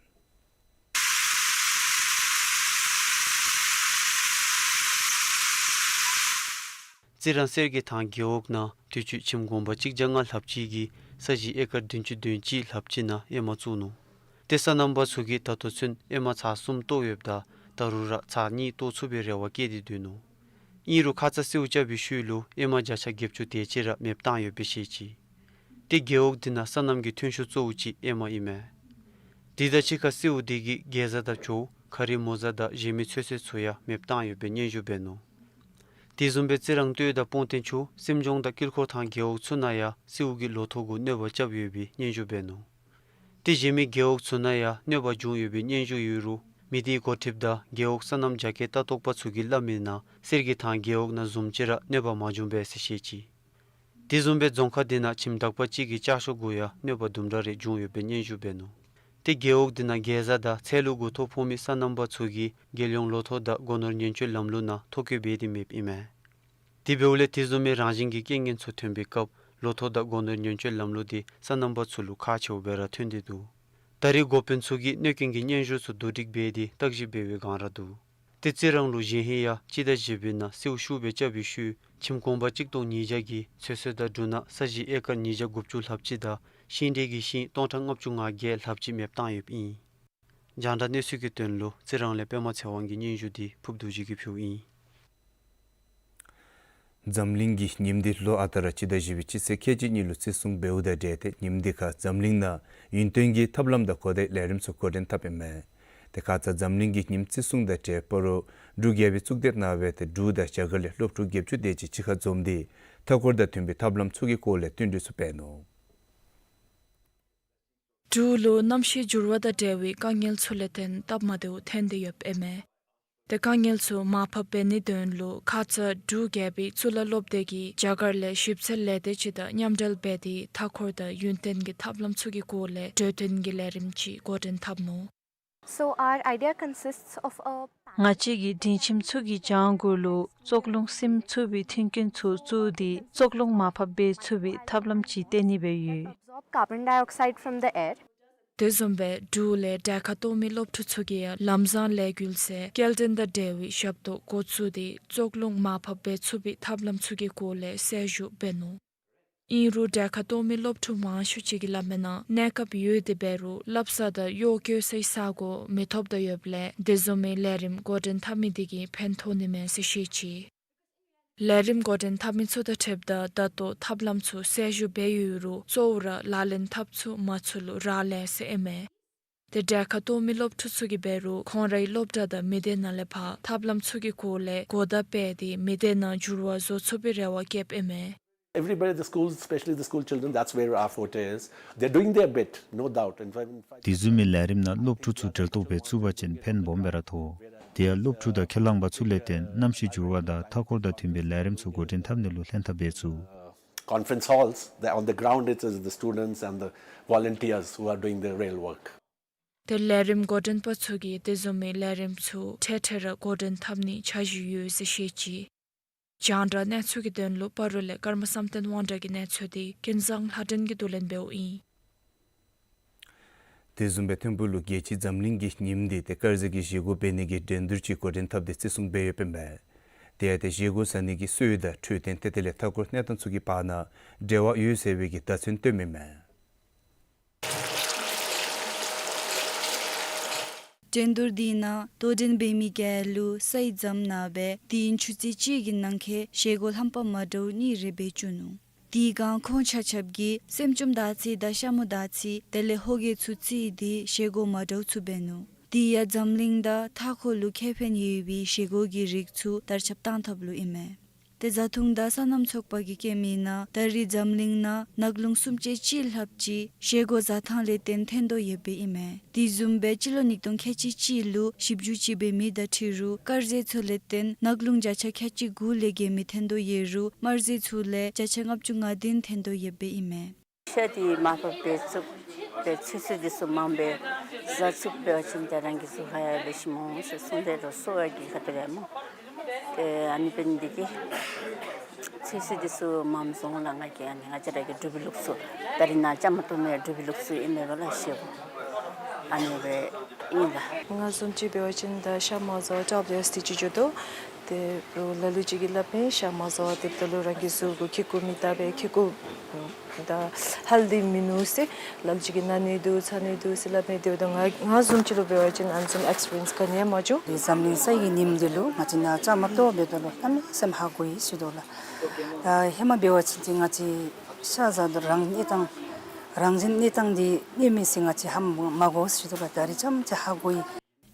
རྩི་རང་གསེར་གྱི་ཐང་རྒེད་འོག་ནང་དུས་ཅི་ཁྱིམ་གུང་པ་གཅིག་བརྒྱ་ལྔ་ལྷགཔ་ཅིག་གིས་ས་གཞི་ཨེ་ཀར་བདུན་ཅུ་དོན་གཅིག་ལྷགཔ་ཅིག་ནང་ཨེ་མ་བཙུགས་ནུག། ཏེ་སོ་ནམ་པ་ཚུ་གིས་ད་ལྟོ་ཚུན་ཨེ་མ་ཚར་གསུམ་བཏོག་ཡོདཔ་ད་ད་རུང་ར་ཚར་གཉིས་བཏོག་ཚུགས་པའི་རེ་བ་བསྐྱེད་དེ་སྡོད་ནུག། ཨིན་རུང་ཁ་ཙ་སེརཝ་རྐྱབ་པའི་ཤུལ་ལུ་ཨེ་མ་བརྒྱ་ཆ་བརྒྱད་ཅུ་དེ་ཅིག་ར་མེདཔ་བཏང་ཡོདཔ་སྦེ་བཤད་ཅི། ཏེ་རྒེད་འོག་འདི་ནང་སོ་ནམ་གྱི་ཐོན་ཤུགས་གཙོ་བོ་ཅིག་ཨེ་མ་ཨིན་མས། དེ་དང་གཅིག་ཁར་སེརཝ་དེ་གིས་གེ་ཛ་དང་ཇོ་བོ་ཁ་རས་མོ་ཟ་དང་གཞན་མི་ཚོད་བསྲེ་ཚུ་ཡང་མེདཔ་བཏང་ཡོདཔ་སྦེ་སྙན་ཞུ་འབད་ནུག། དེ་བཟུམ་སྦེ་རྩི་རང་སྟོད་དང་སྤོང་སྟེང་ཆུ་སེམས་ལྗོངས་དང་དཀྱིལ་འཁོར་ཐང་རྒེད་འོག་ཚུ་ནང་ཡང་སེརཝ་གིས་ལོ་ཐོག་གུ་གནོད་པ་རྐྱབ་ཡོདཔ་སྦེ་སྙན་ཞུ་འབད་ནུག། ཏེ་གཞན་མི་རྒེད་འོག་ཚུ་ནང་ཡང་གནོད་པ་བྱུང་ཡོདཔ་སྦེ་སྙན་ཞུ་ཡོད་རུང་མི་སྡེའི་འགོ་ཁྲིདཔ་དང་རྒེད་འོག་སོ་ནམ་རྒྱ་སྐྱེད་ལྟ་རྟོག་པ་ཚུ་གིས་སླབ་མིའི་ནང་གསེར་གྱི་ཐང་རྒེད་འོག་ནང་བཟུམ་ཅིག་ར་གནོད་པ་མ་བྱུང་པས་ཟེར་བཤད་ཅི། དེ་བཟུམ་སྦེ་རྫོང་ཁག་འདི་ནང་ཁྱིམ་བདག་པ་གཅིག་གི་ལྕགས་ཤོག་གུ་ཡང་གནོད་པ་དུམ་གྲ་རེ་བྱུང་ཡོདཔ་སྦེ་སྙན་ཞུ་འབད་ནུག། ཏེ་རྒེད་འོག་འདི་ནང་གེ་ཛ་དང་ཚལ་ལུ་མགུ་ཐོག་ཕོག་མི་སོ་ནམ་པ་ཚུ་གིས་རྒྱལ་ཡོངས་ལོ་ཐོག་དང་སྒོ་ནོར་ཉེན་བཅོལ་ལམ་ལུགས་ནང་ཐོ་བཀོད་འབད་དེ་མེདཔ་ཨིན་མས། དེ་འབདཝ་ལས་དེ་བཟུམ་མའི་རང་བཞིན་གྱི་རྐྱེན་ངན་ཚུ་ཐོན་པའི་སྐབས་ལོ་ཐོག་དང་སྒོ་ནོར་ཉེན་བཅོལ་ལམ་ལུགས་འདི་སོ་ནམ་པ་ཚུ་ལུ་ཁག་ཆེཝ་སྦེ་ར་ཐོན་ཏེ་འདུག། ད་རེས་འགོ་དཔོན་ཚུ་གིས་གནོད་རྐྱེན་གྱི་སྙན་ཞུ་ཚུ་བསྡུ་སྒྲིག་འབད་དེ་བརྟག་ཞིབ་འབད་བའི་བསྒང་ར་འདུག། ཏེ་རྩི་རང་ལུ་གཞེས་ཧིང་ཡང་སྤྱི་ཟླ་བཞི་པའི་ནང་སེརཝ་ཤུགས་སྦེ་རྐྱབ་པའི་ཤུལ་ཁྱིམ་གུང་པ་གཅིག་སྟོང་ཉིས་བརྒྱ་གིས་ཚོད་བསྲེ་དང་འབྲུ་སྣ་ས་གཞི་ཨེ་ཀར་ཉིས་བརྒྱ་དགུ་བཅུ་ལྷགཔ་ཅིག་དང་ཤིང་འབྲས་ཀྱི་ཤིང་སྟོང་ཕྲག་ལྔ་བཅུ་ང་བརྒྱད་ལྷགཔ་ཅིག་མེདཔ་བཏང་ཡོདཔ་ཨིན། རྒྱང་བསྒྲགས་གནས་ཚུལ་གྱི་དོན་ལུ་རྩི་རང་ལས་པདྨ་ཚེ་དབང་གི་སྙན་ཞུ་འདི་ཕུརབ་རྡོ་རྗེ་གིས་ཕུལཝ་ཨིན། འཛམ་གླིང་གི་ཉིནམ་འདི་ལོ་ཨ་རྟག་ར་སྤྱི་ཟླ་བཞི་པའི་སྤྱི་ཚེས་ཁལ་གཅིག་གཉིས་ལུ་བརྩི་སྲུང་འབདཝ་དང་འབྲེལ་ཏེ་ཉིནམ་འདི་ཁར་འཛམ་གླིང་ནང་ཡུན་བརྟན་གྱི་ཐབས་ལམ་དང་གོ་བརྡའི་ལས་རིམ་ཚུ་འགོ་འདྲེན་འཐབ་ཨིན་མས། དེ་ཁ་ཙ་འཛམ་གླིང་གི་ཉིནམ་བརྩི་སྲུང་དང་འབྲེལ་སྤ་རོ་འབྲུག་རྒྱལ་པོའི་གཙུག་སྡེ་ནང་སྦེ་ཏེ་འབྲུག་དང་རྒྱ་གར་ལས་སློབ་ཕྲུག་བརྒྱད་ཅུ་དེ་ཅིག་གཅིག་ཁར་འཛོམས་ཏེ་མཐའ་འཁོར་དང་མཐུན་པའི་ཐབས་ལམ་ཚུ་གི་སྐོར་ལས་བསྟུན་གྲོས་ཚུ་འབད་ནུག། འབྲུག་ལུ་གནམ་གཤིས་འགྱུར་བ་དང་འབྲེལ་བའི་དཀའ་ངལ་ཚུ་ལས་བརྟེན་སྟབས་མ་བདེཝ་ཐོན་ཏེ་ཡོདཔ་ཨིན་མས། དེ་དཀའ་ངལ་ཚུ་མར་ཕབ་འབད་ནིའི་དོན་ལུ་ཁ་ཙ་འབྲུག་རྒྱལ་པོའི་གཙུག་ལག་སློབ་སྡེ་གིས་རྒྱ་གར་ལས་ཞིབ་འཚོལ་ལས་སྡེ་ཅིག་དང་མཉམ་འབྲེལ་འབད་དེ་མཐའ་འཁོར་དང་ཡུན་བརྟན་གྱི་ཐབས་ལམ་ཚུ་གི་སྐོར་ལས་གྲོས་བསྟུན་གྱི་ལས་རིམ་ཅིག་འགོ་འདྲེན་འཐབ་ནུག། So our idea consists of a ང་བཅས་ཀྱིས་སྒྲིང་ཁྱིམ་ཚུ་གི་གྱང་གུ་ལུ་བཙོག་རླུང་སིམ་ཚུགས་པའི་མཐུན་རྐྱེན་ཚུ་བཙུགས་ཏེ་བཙོག་རླུང་མར་ཕབ་འབད་ཚུགས་པའི་ཐབས་ལམ་ཅིག་སྟོན་ནི་སྦེ་ཡོད། Absorb carbon dioxide from the air. དེ་བཟུམ་སྦེ་འབྲུག་ལས་གྲལ་ཁར་གཏོགས་མི་སློབ་ཕྲུག་ཚུ་གིས་ཡང་ལམ་བཟང་ལས་འགུལ་ཟེར་སྐྱེལ་འདྲེན་དང་འབྲེལ་བའི་ཞབས་ཏོག་འགོ་བཙུགས་ཏེ་བཙོག་རླུང་མར་ཕབ་འབད་ཚུགས་པའི་ཐབས་ལམ་ཚུ་གི་སྐོར་ལས་གསལ་ཞུ་འབད་ནུག། ཨིན་རུང་གྲལ་ཁར་གཏོགས་མི་སློབ་ཕྲུག་མང་ཤོས་ཅིག་གིས་སླབ་མིའི་ནང་གནས་སྐབས་ཡོད་དེ་འབད་རུང་བསླབ་ས་དང་གཡོག་བཀོལ་སའི་ས་གོ་མི་ཐོབ་ད་ཡོདཔ་ལས་དེ་བཟུམ་མའི་ལས་རིམ་འགོ་འདྲེན་འཐབ་མི་དེ་གིས་ཕན་ཐོགས་ནི་མས་ཟེར་བཤད་ཅི། ལས་རིམ་འགོ་འདྲེན་འཐབ་མི་ཚུ་དང་འཁྲིལཝ་ད་ད་ལྟོ་ཐབས་ལམ་ཚུ་གསལ་ཞུ་འབད་ཡོད་རུང་གཙོ་བོ་ར་ལག་ལེན་འཐབ་ཚུགས་མ་ཚུགས་ལུ་རག་ལས་ཟེར་ཨིན་མས། དེ་གྲལ་ཁར་གཏོགས་མི་སློབ་ཕྲུག་ཚུ་གིས་འབད་རུང་ཁོང་རའི་སློབ་གྲྭ་དང་མི་སྡེ་ནང་ལས་ཕར་ཐབས་ལམ་ཚུ་གི་སྐོར་ལས་གོ་བརྡ་སྤེལ་ཏེ་མི་སྡེ་ནང་འགྱུར་བ་བཟོ་ཚུགས་པའི་རེ་བ་བསྐྱེདཔ་ཨིན་མས། Everybody, the schools, especially the school children, that's where our forte is. They're doing their bit, no doubt. In fact, in fact, དེ་བཟུམ་མའི་ལས་རིམ་ནང་སློབ་ཕྲུག་ཚུ་འབྲེལ་གཏོགས་འབད་ཚུགས་པ་ཅིན་ཕན་སྦོམ་སྦེ་ར་ཐོགས། དེ་ཡང་སློབ་ཕྲུག་དང་ཁས་བླངས་པ་ཚུ་ལས་བརྟེན་གནམ་གཤིས་འགྱུར་བ་དང་མཐའ་འཁོར་དང་མཐུན་པའི་ལས་རིམ་ཚུ་འགོ་འདྲེན་འཐབ་ནི་ལུ་ལྷན་ཐབས་འབད་ཚུགས། Conference halls, the, on the ground it is the students and the volunteers who are doing the real work. དེ་ལས་རིམ་འགོ་འདྲེན་པ་ཚུ་གིས་དེ་བཟུམ་མའི་ལས་རིམ་ཚུ་འཕྲལ་འཕྲལ་ར་འགོ་འདྲེན་འཐབ་ནིའི་འཆར་གཞི་ཡོད་ཟེར་བཤད་ཅི། རྒྱང་བསྒྲགས་གནས་ཚུལ་གྱི་དོན་ལུ་སྤ་རོ་ལས་ཀརྨ་བསམ་གཏན་དབང་གྲགས་ཀྱི་གནས་ཚུལ་དེ་ཀུན་བཟང་ལྷ་སྒྲོན་གྱིས་བསྡུ་ལེན་འབདཝ་ཨིན། དེ་བཟུམ་སྦེ་ཐིམ་ཕུག་ལུ་རྒྱལ་སྤྱིའི་འཛམ་གླིང་གི་ཉིནམ་འདི་ཏེ་དཀར་ཟས་ཀྱི་བཞེས་སྒོ་འབད་ནི་གི་འགྲན་བསྡུར་ཅིག་འགོ་འདྲེན་འཐབ་སྟེ་བརྩི་སྲུང་འབད་ཡོདཔ་ཨིན་མས། དེ་ཡང་ཏེ་བཞེས་སྒོ་ཟ་ནི་གི་སྲོལ་དང་འཕྲོད་བསྟེན་ཏེ་དེ་ལས་མཐའ་འཁོར་གནས་སྟངས་ཚུ་གི་བར་ན་འབྲེལ་བ་ཡོད་ཟེར་བའི་གི་བརྡ་མཚོན་སྟོནམ་ཨིན་མས། འགྲན་བསྡུར་འདི་ནང་དོ་འགྲན་འབད་མི་ག་ལུ་སའི་འཛོམས་ནང་སྦེ་དེ་ཡང་ཆུ་ཚོད་གཅིག་གི་ནང་འཁོད་བཞེས་སྒོ་ལྷམ་པ་མ་འདྲཝ་གཉིས་རེ་འབད་བཅུག་ནུག། དེ་སྒང་ཁོང་ཆ་ཁྱབ་ཀྱིས་སེམས་ཅུམ་དར་ཚི་དང་ཤ་མུ་དར་ཚི་དེ་ལས་ཧོ་གེ་ཚུ་བརྩིས་ཏེ་བཞེས་སྒོ་མ་འདྲཝ་ཚུ་འབད་ནུག། དེ་ཡང་འཛམ་གླིང་དང་མཐའ་འཁོར་ལུ་ཁེ་ཕན་ཡོད་པའི་བཞེས་སྒོ་གི་རིགས་ཚུ་དར་ཁྱབ་བཏང་ཐབས་ལུ་ཨིན་མས། ཏེ་བཟའ་འཐུང་དང་སོ་ནམ་ཚོགས་པ་གིས་བཀོད་མིའི་ནང་ད་རེས་འཛམ་གླིང་ནང་ནགས་ཀླུང་སུམ་ཅུ་ཅིག་ལྷགཔ་ཅིག་བཞེས་སྒོ་བཟའ་ཐངས་ལས་བརྟེན་ཐོན་དོ་ཡོདཔ་ཨིན་མས། དེ་བཟུམ་སྦེ་སྤྱི་ལོ་ཉིས་སྟོང་ཁལ་གཅིག་གཅིག་ལུ་ཞིབ་འཇུག་ཅིག་འབད་མི་དང་འཁྲིལ་རུང་དཀར་ཟས་ཚུ་ལས་བརྟེན་ནགས་ཀླུང་བརྒྱ་ཆ་ཁལ་གཅིག་དགུ་ལས་བརྒལ་མི་ཐོན་དོ་ཡོད་རུང་དམར་ཟས་ཚུ་ལས་བརྒྱ་ཆ་ལྔ་བཅུ་ང་བདུན་ཐོན་དོ་ཡོདཔ་ཨིན་མས། ཤ་འདི་མར་ཕབ་འབད་ཚུགས་པའི་ཚོད་བསྲེ་འདི་ཚུ་མངམ་སྦེ་བཟའ་ཚུགས་པ་ཅིན་ཏེ་རང་གི་གཟུགས་ཧ་ཡང་ལེགས་ཤོམ་འོང་ཟེར་གསུངས་ཏེ་རུང་གསོ་བ་གི་ཁ་ཐུག་ལས་སྨོ། ཏེ་ཨ་ནི་འབད་ནི་འདི་གིས་ཚོད་བསྲེ་འདི་ཚུ་མངམ་བཟུམ་ལུ་ང་གིས་ཨ་ནི་ང་བཅས་ར་གི་འབྲུག་པའི་ལུགས་སྲོལ་ད་རེས་ནངས་པ་བཅའ་མར་གཏོགས་མི་འབྲུག་པའི་ལུགས་སྲོལ་ཨིན་མས་པ་ལགས། བཞེས་སྒོ་ཨ་ནི་སྦེ་ཨིན་ལགས། ང་བཟུམ་ཅིག་འབད་བ་ཅིན་ད་ཤ་མ་བཟའ་བར་ཏོག་ཏོ་ཡང་སྟེ་ཅིག་འགྱོ་དོ། ཏེ་རོགས་ལ་ལུ་ཅིག་གིས་སླབ་མས་ཤ་མ་བཟའ་བར་སྡོདཔ་ད་ལུ་རང་གི་གཟུགས་ཁོག་ཁེ་ཀོ་མི་བཏུབ་པས། ཁེ་ཀོ་ད་ཧེལ་ཐི་མིན་ནུག་ཟེར་ལ་ལུ་ཅིག་གིས་ན་ནི་འདུག་ཚ་ནི་འདུག་ཟེར་སླབ་མས། དེ་འབདཝ་ད་ང་ང་བཟུམ་ཅིག་ལུ་འབད་བ་ཅིན་ཨ་ནི་བཟུམ་ཨེགསི་པི་རི་ཡེནསི་ག་ནི་ཡང་མ་བྱུང་། འདི་འཛམ་གླིང་སའི་གི་ཉིནམ་འདི་ལུ་ང་བཅས་ནཱ་བཅའ་མར་གཏོགས་འབདཝ་ད་ལུ་གནམ་མེད་ས་མེད་ཧ་གོ་ཡི་ཟེར་དོ་ལགས། ད་ཧེ་མ་འབད་བ་ཅིན་ཏེ་ང་བཅས་ཤ་བཟའ་དོ་རང་གནས་སྟངས་རང་བཞིན་གནས་སྟངས་འདི་གནས་མི་ཟེར་ང་བཅས་ཧ་མ་གོ་ཟེར་དོ་ལགས། ད་རིས་ཙམ་ཅིག་ཧ་གོ་ཡི།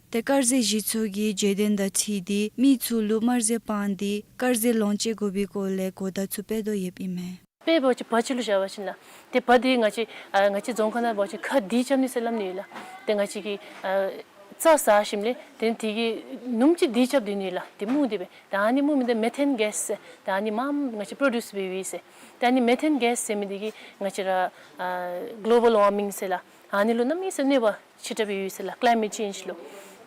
ཏེ་དཀར་ཟས་བཞེས་ཚུགས་ཀྱི་བརྗོད་དོན་དང་འཁྲིལ་ཏེ་མི་ཚུ་ལུ་དམར་ཟས་སྤང་སྟེ་དཀར་ཟས་ལོངས་སྤྱོད་དགོ་པའི་སྐོར་ལས་གོ་བརྡ་ཚུ་སྤེལ་དོ་ཡོདཔ་ཨིན་མས། དཔེ་འབད་བ་ཅིན་བ་ཅིག་ལུ་བཞག་པ་ཅིན་ལགས། ཏེ་བ་འདི་ང་བཅས་ཨ་ང་བཅས་རྫོང་ཁ་ནང་འབད་བ་ཅིན་ཁ་བདུད་རྐྱབ་ནི་ཟེར་སླབ་ནི་ཡོད་ལགས། ཏེ་ང་བཅས་ཀྱིས་ཨ་རྩྭ་ཟ་ཞིནམ་ལས་ཏེ་དེ་གིས་ནུམ་ཅིག་བདུད་རྐྱབ་སྡོད་ནི་ཡོད་ལགས། ཏེ་སྨུག་འདི་སྦེ་ད་ཨ་ནི་སྨུག་མི་འདི་མེ་ཐེན་གེསི་ཟེར་ད་ཨ་ནི་མངམ་ང་བཅས་པྲོ་ཌིའུསི་འབད་བའི་ཟེར། ད་ཨ་ནི་མེ་ཐེན་གེསི་ཟེར་མི་འདི་གིས་ང་བཅས་ར་ཨ་གི་ལོ་བཱལ་ཝར་མིང་ཟེར་ལགས། ཨ་ནི་ལུ་གནམ་མེད་ས་མེད་གནོད་པ་ཆེ་དྲགས་སྦེ་ཡོད་ཟེར་ལགས། ཀི་ལའི་མེཊ་ཅེནཇ་ལུ།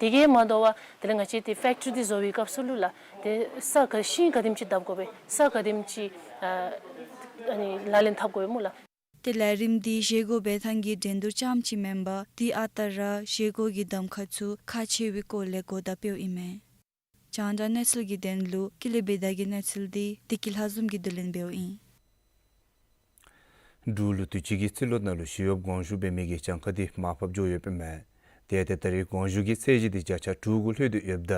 དེ་གིས་མ་དོ་བར་དེ་ལས་ང་བཅས་ཏེ་ཕེཀ་ཊི་རི་འདི་བཟོ་བའི་སྐབས་སུ་ལུ་ལགས། ཏེ་ས་ག་ཤིང་ག་དེམ་ཅིག་བརྡབ་དགོ་པས། ས་ག་དེམ་ཅིག་ཨ་ཨ་ནི་ལག་ལེན་འཐབ་དགོ་པས་སྨོ་ལགས། ཏེ་ལས་རིམ་འདི་བཞེས་སྒོ་འབད་ཐངས་ཀྱི་འགྲན་བསྡུར་རྐྱངམ་ཅིག་མེན་པར་དེ་ཨ་རྟག་ར་བཞེས་སྒོ་གི་གདམ་ཁ་ཚུ་ཁག་ཆེ་བའི་སྐོར་ལས་གོ་བརྡ་སྤེལཝ་ཨིན་མས། རྒྱང་བསྒྲགས་གནས་ཚུལ་གྱི་དོན་ལུ་ཀུན་ལེགས་བི་དྷ་གི་གནས་ཚུལ་འདི་བདེ་སྐྱིད་ལྷ་འཛོམས་ཀྱིས་བསྡུ་ལེན་འབདཝ་ཨིན། འབྲུག་ལུ་དུས་ཅི་གི་རྩིས་ལོ་ནང་ལུ་ཞི་གཡོགཔ་གོང་ཞུ་འབད་མི་གི་གྱངས་ཁ་འདི་མར་ཕབ་འགྱོ་ཡོདཔ་ཨིན་མས། དེ་ཡང་ཏེ་ད་རེས་གོང་ཞུ་གི་ཚད་གཞི་འདི་བརྒྱ་ཆ་དྲུག་གུ་ལྷོད་དེ་ཡོདཔ་ད་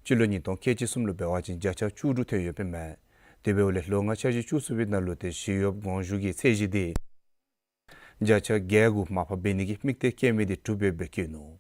སྤྱི་ལོ་ཉིས་སྟོང་ཁལ་གཅིག་གསུམ་ལུ་འབད་བ་ཅིན་བརྒྱ་ཆ་བཅུ་དྲུག་ཐོན་ཡོདཔ་ཨིན་མས། དེ་འབདཝ་ལས་ལོ་ལྔ་འཆར་གཞི་བཅུ་གསུམ་པའི་ནང་ལུ་ཏེ་ཞི་གཡོགཔ་དགོངས་ཞུ་གི་ཚད་གཞི་དེ་བརྒྱ་ཆ་བརྒྱད་དགུ་མར་ཕབ་འབད་ནི་གི་དམིགས་གཏད་བསྐྱེད་མི་དེ་གྲུབ་ཡོདཔ་སྦེ་བཀོད་ནུག།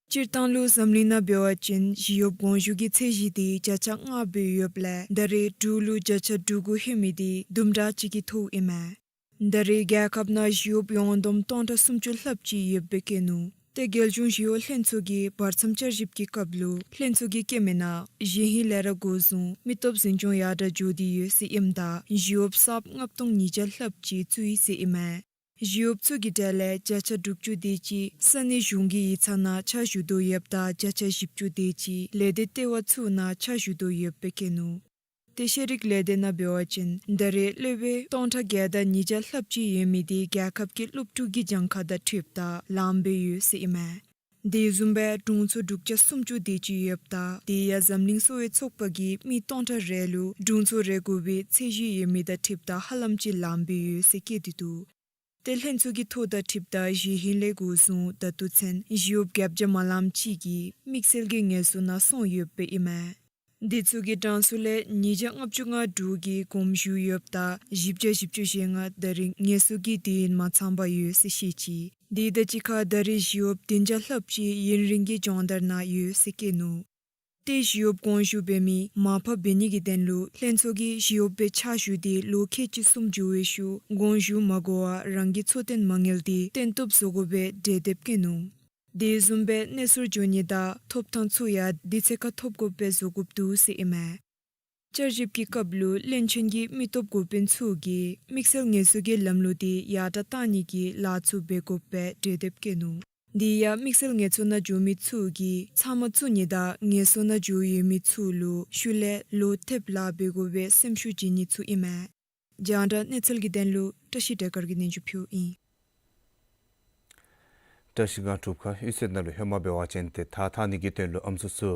སྤྱིར་བཏང་ལུ་འཛམ་གླིང་ནང་འབད་བ་ཅིན་ཞི་གཡོགཔ་དགོངས་ཞུ་གི་ཚད་གཞི་དེ་བརྒྱ་ཆ་ལྔ་སྦེ་ཡོདཔ་ལས་ད་རེས་འབྲུག་ལུ་བརྒྱ་ཆ་དྲུག་ཅུ་ལྷོད་མི་དེ་དུམ་གྲ་ཅིག་གི་ཐོག་ཨིན་མས། ད་རེས་རྒྱལ་ཁབ་ནང་ཞི་གཡོགཔ་ཡོངས་བསྡོམས་སྟོང་ཕྲག་སུམ་ཅུ་ལྷགཔ་ཅིག་ཡོདཔ་སྦེ་བཀོད་ནུག། ཏེ་རྒྱལ་གཞུང་ཞི་གཡོག་ལྷན་ཚོགས་ཀྱིས་བར་མཚམས་བསྐྱར་ཞིབ་ཀྱི་སྐབས་ལུ་ལྷན་ཚོགས་ཀྱིས་བཀོད་མི་ནང་གཞེས་ཧིང་ལས་ར་འགོ་བཟུང་མི་སྟོབས་འཛིན་སྐྱོང་ཡར་དྲག་འགྱོ་སྟེ་ཡོད་ཟེར་ཨིནམ་ད་ཞི་གཡོགཔ་གསརཔ་ལྔ་སྟོང་ཉིས་བརྒྱ་ལྷགཔ་ཅིག་བཙུགས་ཡི་ཟེར་ཨིན་མས། ཞི་གཡོགཔ་ཚུ་གི་གྲས་ལས་བརྒྱ་ཆ་དྲུག་ཅུ་དེ་ཅིག་ས་གནས་གཞུང་གི་ཡིག་ཚང་ནང་ཕྱག་ཞུ་དོ་ཡོདཔ་ད་བརྒྱ་ཆ་བཞི་བཅུ་དེ་ཅིག་ལས་སྡེ་ལྟེ་བ་ཚུ་ནང་ཕྱག་ཞུ་དོ་ཡོདཔ་སྦེ་བཀོད་ནུག། ཏེ་ཤེས་རིག་ལས་སྡེ་ནང་འབད་བ་ཅིན་ད་རེས་སློབ་དཔོན་སྟོང་ཕྲག་བརྒྱད་དང་ཉིས་བརྒྱ་ལྷགཔ་ཅིག་ཡོད་མི་དེ་རྒྱལ་ཁབ་ཀྱི་སློབ་ཕྲུག་གི་གྱངས་ཁ་དང་འཁྲིལཝ་ད་ལངམ་སྦེ་ཡོད་ཟེར་ཨིན་མས། དེ་བཟུམ་སྦེ་དྲུང་འཚོ་དྲུག་བརྒྱ་སུམ་ཅུ་དེ་ཅིག་ཡོདཔ་ད་དེ་ཡང་འཛམ་གླིང་གསོ་བའི་ཚོགས་པ་གིས་མི་སྟོང་ཕྲག་རེ་ལུ་དྲུང་འཚོ་རེ་དགོ་པའི་ཚད་གཞི་ཡོད་མི་དང་འཁྲིལཝ་ད་ཧ་ལམ་ཅིག་ལངམ་སྦེ་ཡོད་ཟེར་བཀོད་དེ་འདུག། ཏེ་ལྷན་ཚོགས་ཀྱི་ཐོ་དང་འཁྲིལཝ་ད་གཞེས་ཧིང་ལས་འགོ་བཟུང་ད་ལྟོ་ཚུན་ཞི་གཡོགཔ་བརྒྱད་བརྒྱ་མ་ལངམ་ཅིག་གིས་དམིགས་བསལ་གྱི་ངལ་གསོ་ནང་སོང་ཡོདཔ་ཨིན་མས། དེ་ཚུ་གི་གྲངས་སུ་ལས་ཉིས་བརྒྱ་ལྔ་བཅུ་ང་དྲུག་གིས་དགོངས་ཞུ་ཡོདཔ་ད་བཞི་བརྒྱ་བཞི་བཅུ་ཞེ་ལྔ་ད་རེས་ངལ་གསོ་གི་དུས་ཡུན་མ་ཚངམ་ཡོད་ཟེར་བཤད་ཅི། དེ་དང་གཅིག་ཁར་ད་རེས་ཞི་གཡོགཔ་བདུན་བརྒྱ་ལྷགཔ་ཅིག་ཡུན་རིང་གི་སྦྱོང་བརྡར་ནང་ཡོད་ཟེར་བཀོད་ནུག། ཏེ་ཞི་གཡོགཔ་དགོངས་ཞུ་འབད་མི་མར་ཕབ་འབད་ནི་གི་དོན་ལུ་ལྷན་ཚོགས་ཀྱིས་ཞི་གཡོགཔ་སྦེ་ཕྱག་ཞུ་སྟེ་ལོ་ཁལ་གཅིག་གསུམ་འགྱོ་བའི་ཤུལ་དགོངས་ཞུ་མ་དགོ་པར་རང་གི་འཚོ་རྟེན་མ་དངུལ་དེ་བཏོན་བཏུབ་བཟོ་དགོ་པའི་གྲོས་འདེབས་བཀོད་ནུག། དེ་བཟུམ་སྦེ་གནས་ཚུལ་འགྱོ་ནི་དང་ཐོབ་ཐང་ཚུ་ཡང་དུས་ཚོད་ཁར་ཐོབ་དགོཔ་སྦེ་བཟོ་དགོཔ་འདུག་ཟེར་ཨིན་མས། བསྐྱར་ཞིབ་ཀྱི་སྐབས་ལུ་བློན་ཆེན་གྱིས་མི་སྟོབས་འགོ་དཔོན་ཚུ་གིས་དམིགས་བསལ་ངལ་གསོ་གི་ལམ་ལུགས་དེ་ཡར་དྲག་གཏང་ནི་གི་ལཱ་ཚུ་འབད་དགོཔ་སྦེ་གྲོས་འདེབས་བཀོད་ནུག། དེ་ཡང་དམིགས་བསལ་ངལ་གསོ་ནང་འགྱོ་མི་ཚུ་གིས་ཚབ་མ་བཙུགས་ནི་དང་ངལ་གསོ་ནང་འགྱོ་ཡོད་མི་ཚུ་ལུ་ཤུལ་ལས་ལོག་ཐེབས་ལཱ་འབད་དགོ་པའི་སེམས་ཤུགས་བྱིན་ནི་ཚུ་ཨིན་མས། རྒྱང་བསྒྲགས་གནས་ཚུལ་གྱི་དོན་ལུ་བཀྲ་ཤིས་བདེ་དཀར་གྱིས་སྙན་ཞུ་ཕུལཝ་ཨིན། བཀྲ་ཤིས་སྒང་སྒྲུབ་ཁང་གཡུས་ཚན་ནང་ལུ་ཧེ་མ་འབད་བ་ཅིན་ཏེ་ཐགས་འཐག་ནི་གི་དོན་ལུ་ཨམ་སྲུ་ཚུ་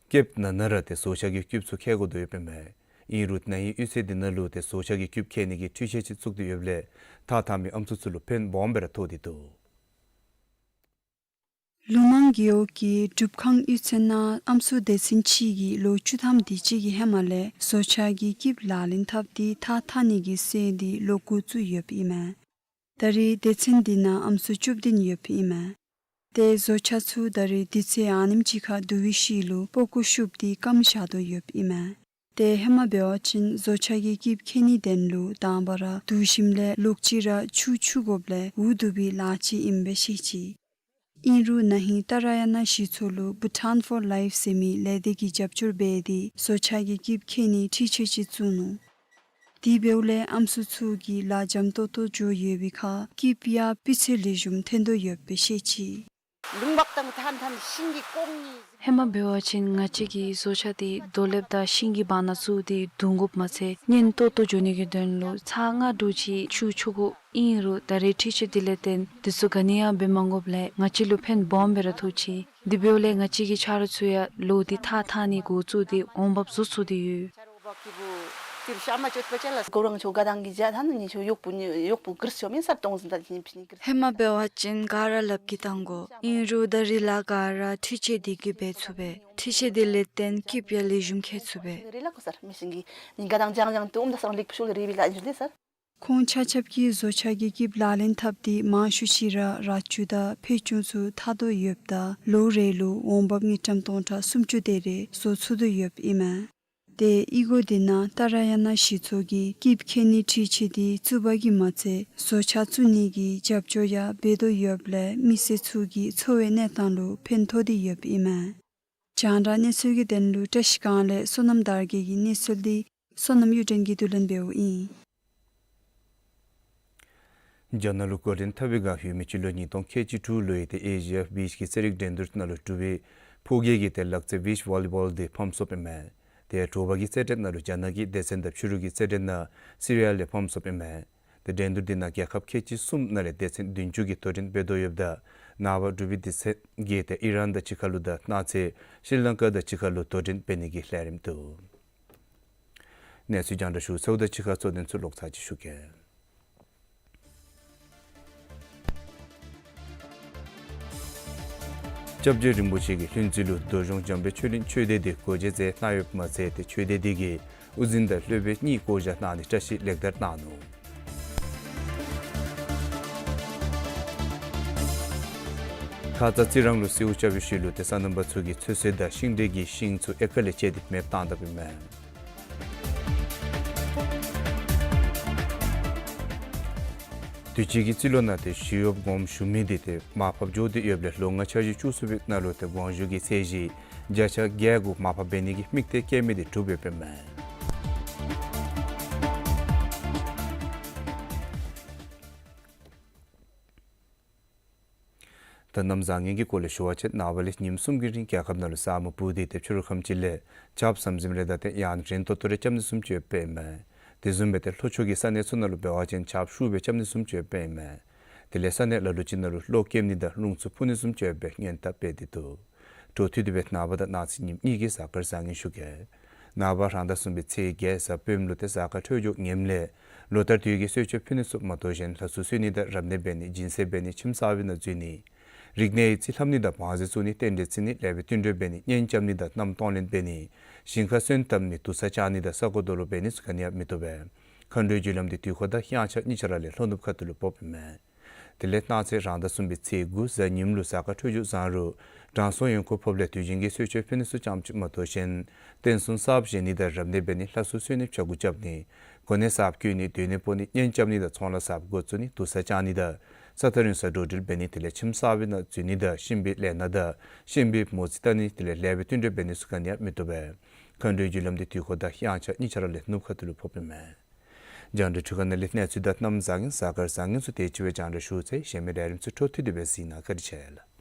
སྐེདཔ་ནང་ན་ར་ཏེ་བཟོ་ཆས་ཀྱི་སྐུདཔ་ཚུ་འཁྱེར་དགོ་དོ་ཡོདཔ་ཨིན་མས། ཨིན་རུང་ན་ཧིང་གཡུས་ཚན་འདི་ནང་ལུ་ཏེ་བཟོ་ཆས་ཀྱི་སྐུདཔ་འཁྱེར་ནི་གི་འཕྲུལ་ཆས་ཅིག་བཙུགས་ཏེ་ཡོདཔ་ལས་ཐགས་འཐག་མི་ཨམ་སྲུ་ཚུ་ལུ་ཕན་སྦོམ་སྦེ་ར་ཐོགས་ཏེ་འདུག། ལུང་མང་རྒེད་འོག་གི་སྒྲུབ་ཁང་གཡུས་ཚན་ནང་ཨམ་སྲུ་སྡེ་ཚན་ཅིག་གིས་ལོ་བཅུ་ཐམ་དེ་ཅིག་གི་ཧེ་མ་ལས་བཟོ་ཆས་ཀྱི་སྐུདཔ་ལག་ལེན་འཐབ་སྟེ་ཐགས་འཐག་ནི་གི་སྲོལ་དེ་ལོག་འགོ་བཙུགས་ཡོདཔ་ཨིན་མས། ད་རེས་སྡེ་ཚན་འདི་ནང་ཨམ་སྲུ་བཅུ་བདུན་ཡོདཔ་ཨིན་མས། ཏེ་བཟོ་ཆས་ཚུ་ད་རེས་དུས་ཚོད་ཨ་ནེམ་ཅིག་ཁར་བསྡུ་བའི་ཤུལ་ལུ་པགས་ཀོ་ཤུབས་ཏེ་སྐམ་བཞག་དོ་ཡོདཔ་ཨིན་མས། ཏེ་ཧེ་མ་འབད་བ་ཅིན་བཟོ་ཆས་ཀྱི་སྐུདཔ་འཁྱེར་ནིའི་དོན་ལུ་དང་པ་ར་བསྡུ་ཞིནམ་ལས་ལོགས་ཅིག་ར་ཆུ་འཁྱུ་དགོཔ་ལས་འུ་སྡུག་པའི་ལཱ་ཅིག་ཨིནམ་སྦེ་བཤད་ཅི། ཨིན་རུང་ན་ཧིང་ཏཱ་ར་ཡ་ན་གཞི་ཚོགས་ལུ་Bhutan for Life ཟེར་མི་ལས་སྡེ་གིས་རྒྱབ་སྐྱོར་འབད་དེ་བཟོ་ཆས་ཀྱི་སྐུདཔ་འཁྱེར་ནིའི་འཕྲུལ་ཆས་ཅིག་བཙུགས་ནུག། དེ་འབདཝ་ལས་ཨམ་སྲུ་ཚུ་གི་ལཱ་འཇམ་ཏོག་ཏོ་འགྱོ་ཡོད་པའི་ཁར་སྐུདཔ་ཡང་སྤུས་ཚད་ལེགས་ཤོམ་ཐོན་དོ་ཡོདཔ་སྦེ་བཤད་ཅི། ཧེ་མ་འབད་བ་ཅིན་ང་བཅས་ཀྱིས་བཟོ་ཆས་དེ་རྡོ་ལེབ་དང་ཤིང་གི་བར་ན་བཙུགས་ཏེ་བརྡུང་དགོཔ་མ་ཚད་ཉན་ཏོག་ཏོ་འགྱོ་ནི་གི་དོན་ལུ་ཚར་ལྔ་དྲུག་ཅིག་ཆུ་འཁྱུ་དགོ། ཨིན་རུང་ད་རེས་འཕྲུལ་ཆས་དེ་ལས་བརྟེན་དེ་ཚུ་ག་ནི་ཡང་འབད་མ་དགོཔ་ལས་ང་བཅས་ལུ་ཕན་སྦོམ་སྦེ་ར་ཐོགས་ཅི། དེ་འབདཝ་ལས་ང་བཅས་ཀྱི་ཆ་རོགས་ཚུ་ཡང་ལོག་སྟེ་ཐགས་འཐག་ནི་འགོ་བཙུགས་ཏེ་འོང་འབབ་བཟོ་ཚུགས་ཏེ་ཡོད། ཧེ་མ་འབད་བ་ཅིན་ག་ར་སླབ་ཀྱིས་བཏང་དགོ། ཨིན་རུང་ད་རེས་ལཱ་ག་ར་ལགཔ་གིས་བཏང་དགོ། ཨིན་རུང་ད་རེས་ལཱ་ག་ར་འཕྲུལ་ཆས་དེ་གིས་འབད་ཚུགས་པས། འཕྲུལ་ཆས་དེ་ལས་བརྟེན་སྐུདཔ་ཡང་ལེགས་ཤོམ་འཁྱེར་ཚུགས་པས། ཁོང་ཆ་ཁྱབ་ཀྱིས་བཟོ་ཆས་ཀྱི་སྐུདཔ་ལག་ལེན་འཐབ་སྟེ་མང་ཤོས་ཅིག་ར་ར་ཅུང་དང་ཕོ་ཅུང་ཚུ་འཐག་དོ་ཡོདཔ་ད་ལོ་རེ་ལུ་འོང་འབབ་དངུལ་ཀྲམ་སྟོང་ཕྲག་སུམ་ཅུ་དེ་རེ་བཟོ་ཚུགས་དོ་ཡོདཔ་ཨིན་མས། ཏེ་ཨི་གོ་དེ་ནང་ཏཱ་ར་ཡ་ན་གཞི་ཚོགས་ཀྱིས་སྐུདཔ་འཁྱེར་ནིའི་འཕྲུལ་ཆས་དེ་བཙུགས་པ་གིས་མ་ཚད་བཟོ་ཆས་བཙུགས་ནི་གི་རྒྱབ་སྐྱོར་ཡང་འབད་དོ་ཡོདཔ་ལས་མི་སེར་ཚུ་གི་འཚོ་བའི་གནས་སྟངས་ལུ་ཕན་ཐོགས་ཏེ་ཡོདཔ་ཨིན་མས། རྒྱང་བསྒྲགས་གནས་ཚུལ་གྱི་དོན་ལུ་བཀྲ་ཤིས་སྒང་ལས་བསོད་ནམས་དར་རྒྱས་ཀྱི་གནས་ཚུལ་དེ་བསོད་ནམས་གཡུ་སྒྲོན་གྱིས་བསྡུ་ལེན་འབདཝ་ཨིན། རྒྱ་ནག་ལུ་འགོ་འདྲེན་འཐབ་པའི་བསྒང་ཡོད་མི་སྤྱི་ལོ་ཉིས་སྟོང་ཁལ་གཅིག་དྲུག་ལོའི་ཏེ་ཨེ་ཤི་ཡ་བིཅ་གི་རྩེད་རིགས་འགྲན་བསྡུར་ནང་ལུ་འབྲུག་པའི་ཕོ་རྒས་ཀྱི་ཏེ་ལག་རྩེད་བིཅ་ཝོ་ལི་བོལ་དེ་ཕམ་སོཔ་ཨིན་མས། ཏེ་དྲོ་པ་གི་རྩེད་འགྲན་ནང་ལུ་རྒྱ་ནག་གིས་སྡེ་ཚན་དང་ཕྱི་རུ་གི་རྩེད་འགྲན་ནང་སི་རི་ཡ་ལས་ཕམ་སོཔ་ཨིན་མས། ཏེ་འགྲན་བསྡུར་འདི་ནང་རྒྱལ་ཁབ་ཁལ་གཅིག་གསུམ་ནང་ལས་སྡེ་ཚན་བདུན་ཅུ་གིས་དོ་འགྲན་འབད་དོ་ཡོདཔ་ད་ནངས་པ་འབྲུག་པའི་སྡེ་ཚན་གྱིས་ཏེ་ཨི་རན་དང་གཅིག་ཁར་ལུ་དང་གནངས་ཚེ་ཤྲི་ལང་ཀ་དང་གཅིག་ཁར་ལུ་དོ་འགྲན་འབད་ནི་གི་ལས་རིམ་འདུག། གནས་ཚུལ་རྒྱང་བསྒྲགས་ཞུ་ཚརཝ་དང་གཅིག་ཁར་གཙོ་དོན་ཚུ་ལོག་ཚར་ཅིག་ཞུ་གེ། སྐྱབས་རྗེ་རིན་པོ་ཆེ་གི་ལྷུན་རྩེ་ལུ་རྡོ་གཞུང་འཇམ་དཔལ་ཆོས་གླིང་ཆོས་སྡེ་འདི་སྒོ་འབྱེད་མཛད་གནང་ཡོདཔ་མ་ཚད་ཏེ་ཆོས་སྡེ་འདི་གི་དབུ་འཛིན་དང་སློབ་དཔོན་གཉིས་བསྐོ་བཞག་གནང་ནི་བཀྲ་ཤིས་ལེགས་དར་གནང་ནུག། ཁ་ཙ་རྩི་རང་ལུ་སེའུ་རྐྱབ་པའི་ཤུལ་ལུ་ཏེ་སོ་ནམ་པ་ཚུ་གིས་ཚོད་བསྲེ་དང་ཤིང་འབྲས་ཀྱི་ཤིང་ཚུ་ཨེ་ཀར་ལས་བཅད་དེ་མེདཔ་བཏང་དཔ་ཨིན་མས། དུས་ཅི་གི་རྩིས་ལོ་ནང་ཏེ་ཞི་གཡོགཔ་དགོངསམ་ཞུ་མི་འདི་ཏེ་མར་ཕབ་འགྱོ་སྟེ་ཡོདཔ་ལས་ལོ་ལྔ་འཆར་གཞི་བཅུ་གསུམ་པའི་ནང་ལུ་ཏེ་དགོངས་ཞུ་གི་ཚད་གཞི་བརྒྱ་ཆ་བརྒྱད་དགུ་མར་ཕབ་འབད་ནི་གི་དམིགས་གཏད་བསྐྱེད་མི་འདི་གྲུབ་ཡོདཔ་ཨིན་མས། ད་གནམ་བཟང་ངན་གྱི་སྐོར་ལས་ཞུ་བ་ཅིན་ནངས་པ་ལས་ཉིནམ་གསུམ་གྱི་རིང་རྒྱལ་ཁབ་ནང་ལུ་ས་སྨུག་སྤུབས་ཏེ་ཏེ་ཕྱི་རུ་ཁམས་ཅིག་ལས་ཆརཔ་ཟམ་ཟིམ་རེ་དང་ཏེ་ཡང་རན་ཏོག་ཏོ་རེ་རྐྱབ་ནི་བཟུམ་ཅིག་ཡོདཔ་ཨིན་མས། དེ་བཟུམ་སྦེ་ཏེ་ལྷོ་ཕྱོགས་ཀྱི་ས་གནས་ཚུ་ནང་ལུ་འབད་བ་ཅིན་ཆརཔ་ཤུགས་སྦེ་རྐྱབ་ནི་བཟུམ་ཅིག་ཡོདཔ་ཨིན་མས། དེ་ལས་ས་གནས་ལ་ལུ་ཅིག་ནང་ལུ་གློག་ཀེམ་ནི་དང་རླུང་འཚུབ་འཕུ་ནི་བཟུམ་ཅིག་ཡོདཔ་སྦེ་སྔོན་དཔག་འབད་དེ་འདུག། འཕྲོ་མཐུད་དེ་སྦེ་ནངས་པ་དང་གནངས་ཚེ་ཉིནམ་གཉིས་ཀྱི་གཟའ་སྐར་བཟང་ངན་ཞུ་གེ། ནངས་པ་རང་ཟླ་གསུམ་པའི་ཚེས་བརྒྱད་གཟའ་སྤེནམ་ལུ་ཏེ་གཟའ་སྐར་འཕྲོད་སྦྱོར་ངནམ་ལས་ལོ་ལྟར་དུས་ཀྱི་གསོལ་མཆོད་ཕུལ་ནི་ཚུ་མ་དོ་བར་ལྷ་སྲུང་གསོལ་ནི་དང་རབ་གནས་འབད་ནི་སྦྱིན་སྲེག་འབད་ནི་ཁྱིམ་གསར་པའི་ནང་འཛུལ་ནི་རིག་གནས་ཡིག་རྩིས་ལྷབ་ནི་དང་བང་མཛོད་བཙུགས་ནི་རྟེན་འབྲེལ་བརྩི་ནི་ལེགས་པའི་བསྟུན་གྲོས་འབད་ནི་གཉེན་རྐྱབ་ནི་དང་མནའམ་གཏོང་ལེན་འབད་ནི་ཞིང་ཁར་སོན་བཏབ་ནི་དུར་ས་བཅག་ནི་དང་ས་རྐོ་རྡོ་སློག་འབད་ནི་ཚུ་ག་ནི་ཡང་མི་བཏུབ་པས། མཁའ་འགྲོའི་རྒྱུ་ལམ་འདི་དུས་འཁོར་དང་དབྱངས་འཆར་གཉིས་ཆ་ར་ལས་ལྷོ་ནུབ་ཁ་ཐུག་ལུ་ཕོགཔ་ཨིན་མས། དེ་ལས་གནངས་ཚེ་རང་ཟླ་གསུམ་པའི་ཚེས་དགུ་གཟའ་ཉིམ་ལུ་གཟའ་སྐར་འཕྲོད་སྦྱོར་བཟང་རུང་དྲང་སྲོང་ཡོན་ཁུངས་ཕོགཔ་ལས་དུས་རྒྱུན་གྱི་གསོལ་མཆོད་ཕུལ་ནི་ཚུ་ཙམ་ཅིག་མ་དོ་བར་རྟེན་གསུམ་གསརཔ་བཞེངས་ནི་དང་རབ་གནས་འབད་ནི་ལྷ་སྲུང་གསོལ་ནི་བྱ་འགུལ་རྐྱབ་ནི་གོ་གནས་གསརཔ་བསྐོ་ནི་སྡོད་གནས་སྤོ་ནི་གཉེན་རྐྱབ་ནི་དང་ཚོང་ལཱ་གསརཔ་འགོ་བཙུགས་ནི་དུར་ས་བཅག་ནི་དང་ས་ཐག་རིང་སར་འགྲོ་འགྲུལ་འབད་ནི་དེ་ལས་ཁྱིམ་གསར་པའི་ནང་འཛུལ་ནི་དང་གཤིན་པོའི་ལས་སྣ་དང་གཤིན་པོའི་མོ་རྩིས་བལྟ་ནི་དེ་ལས་ལེགས་པའི་བསྟུན་གྲོས་འབད་ནི་ཚུ་ག་ནི་ཡང་མི་བཏུབ་པས། མཁའ་འགྲོའི་རྒྱུ་ལམ་འདི་དུས་འཁོར་དང་དབྱངས་འཆར་གཉིས་ཆ་ར་ལས་ནུབ་ཁ་ཐུག་ལུ་ཕོགཔ་ཨིན་མས། རྒྱང་བསྒྲགས་འཕྲུལ་ཁང་ནང་ལས་གནས་ཚུལ་དང་གནམ་བཟང་ངན་གཟའ་སྐར་བཟང་ངན་ཚུ་དེ་ཅིག་སྦེ་རྒྱང་བསྒྲགས་ཞུ་ཚར་ཡི། གཞན་མི་རེ་རིམ་ཚུ་འཕྲོ་མཐུད་དེ་སྦེ་གཟིགས་གནང་། བཀའ་དྲིན་ཆེ་ལགས།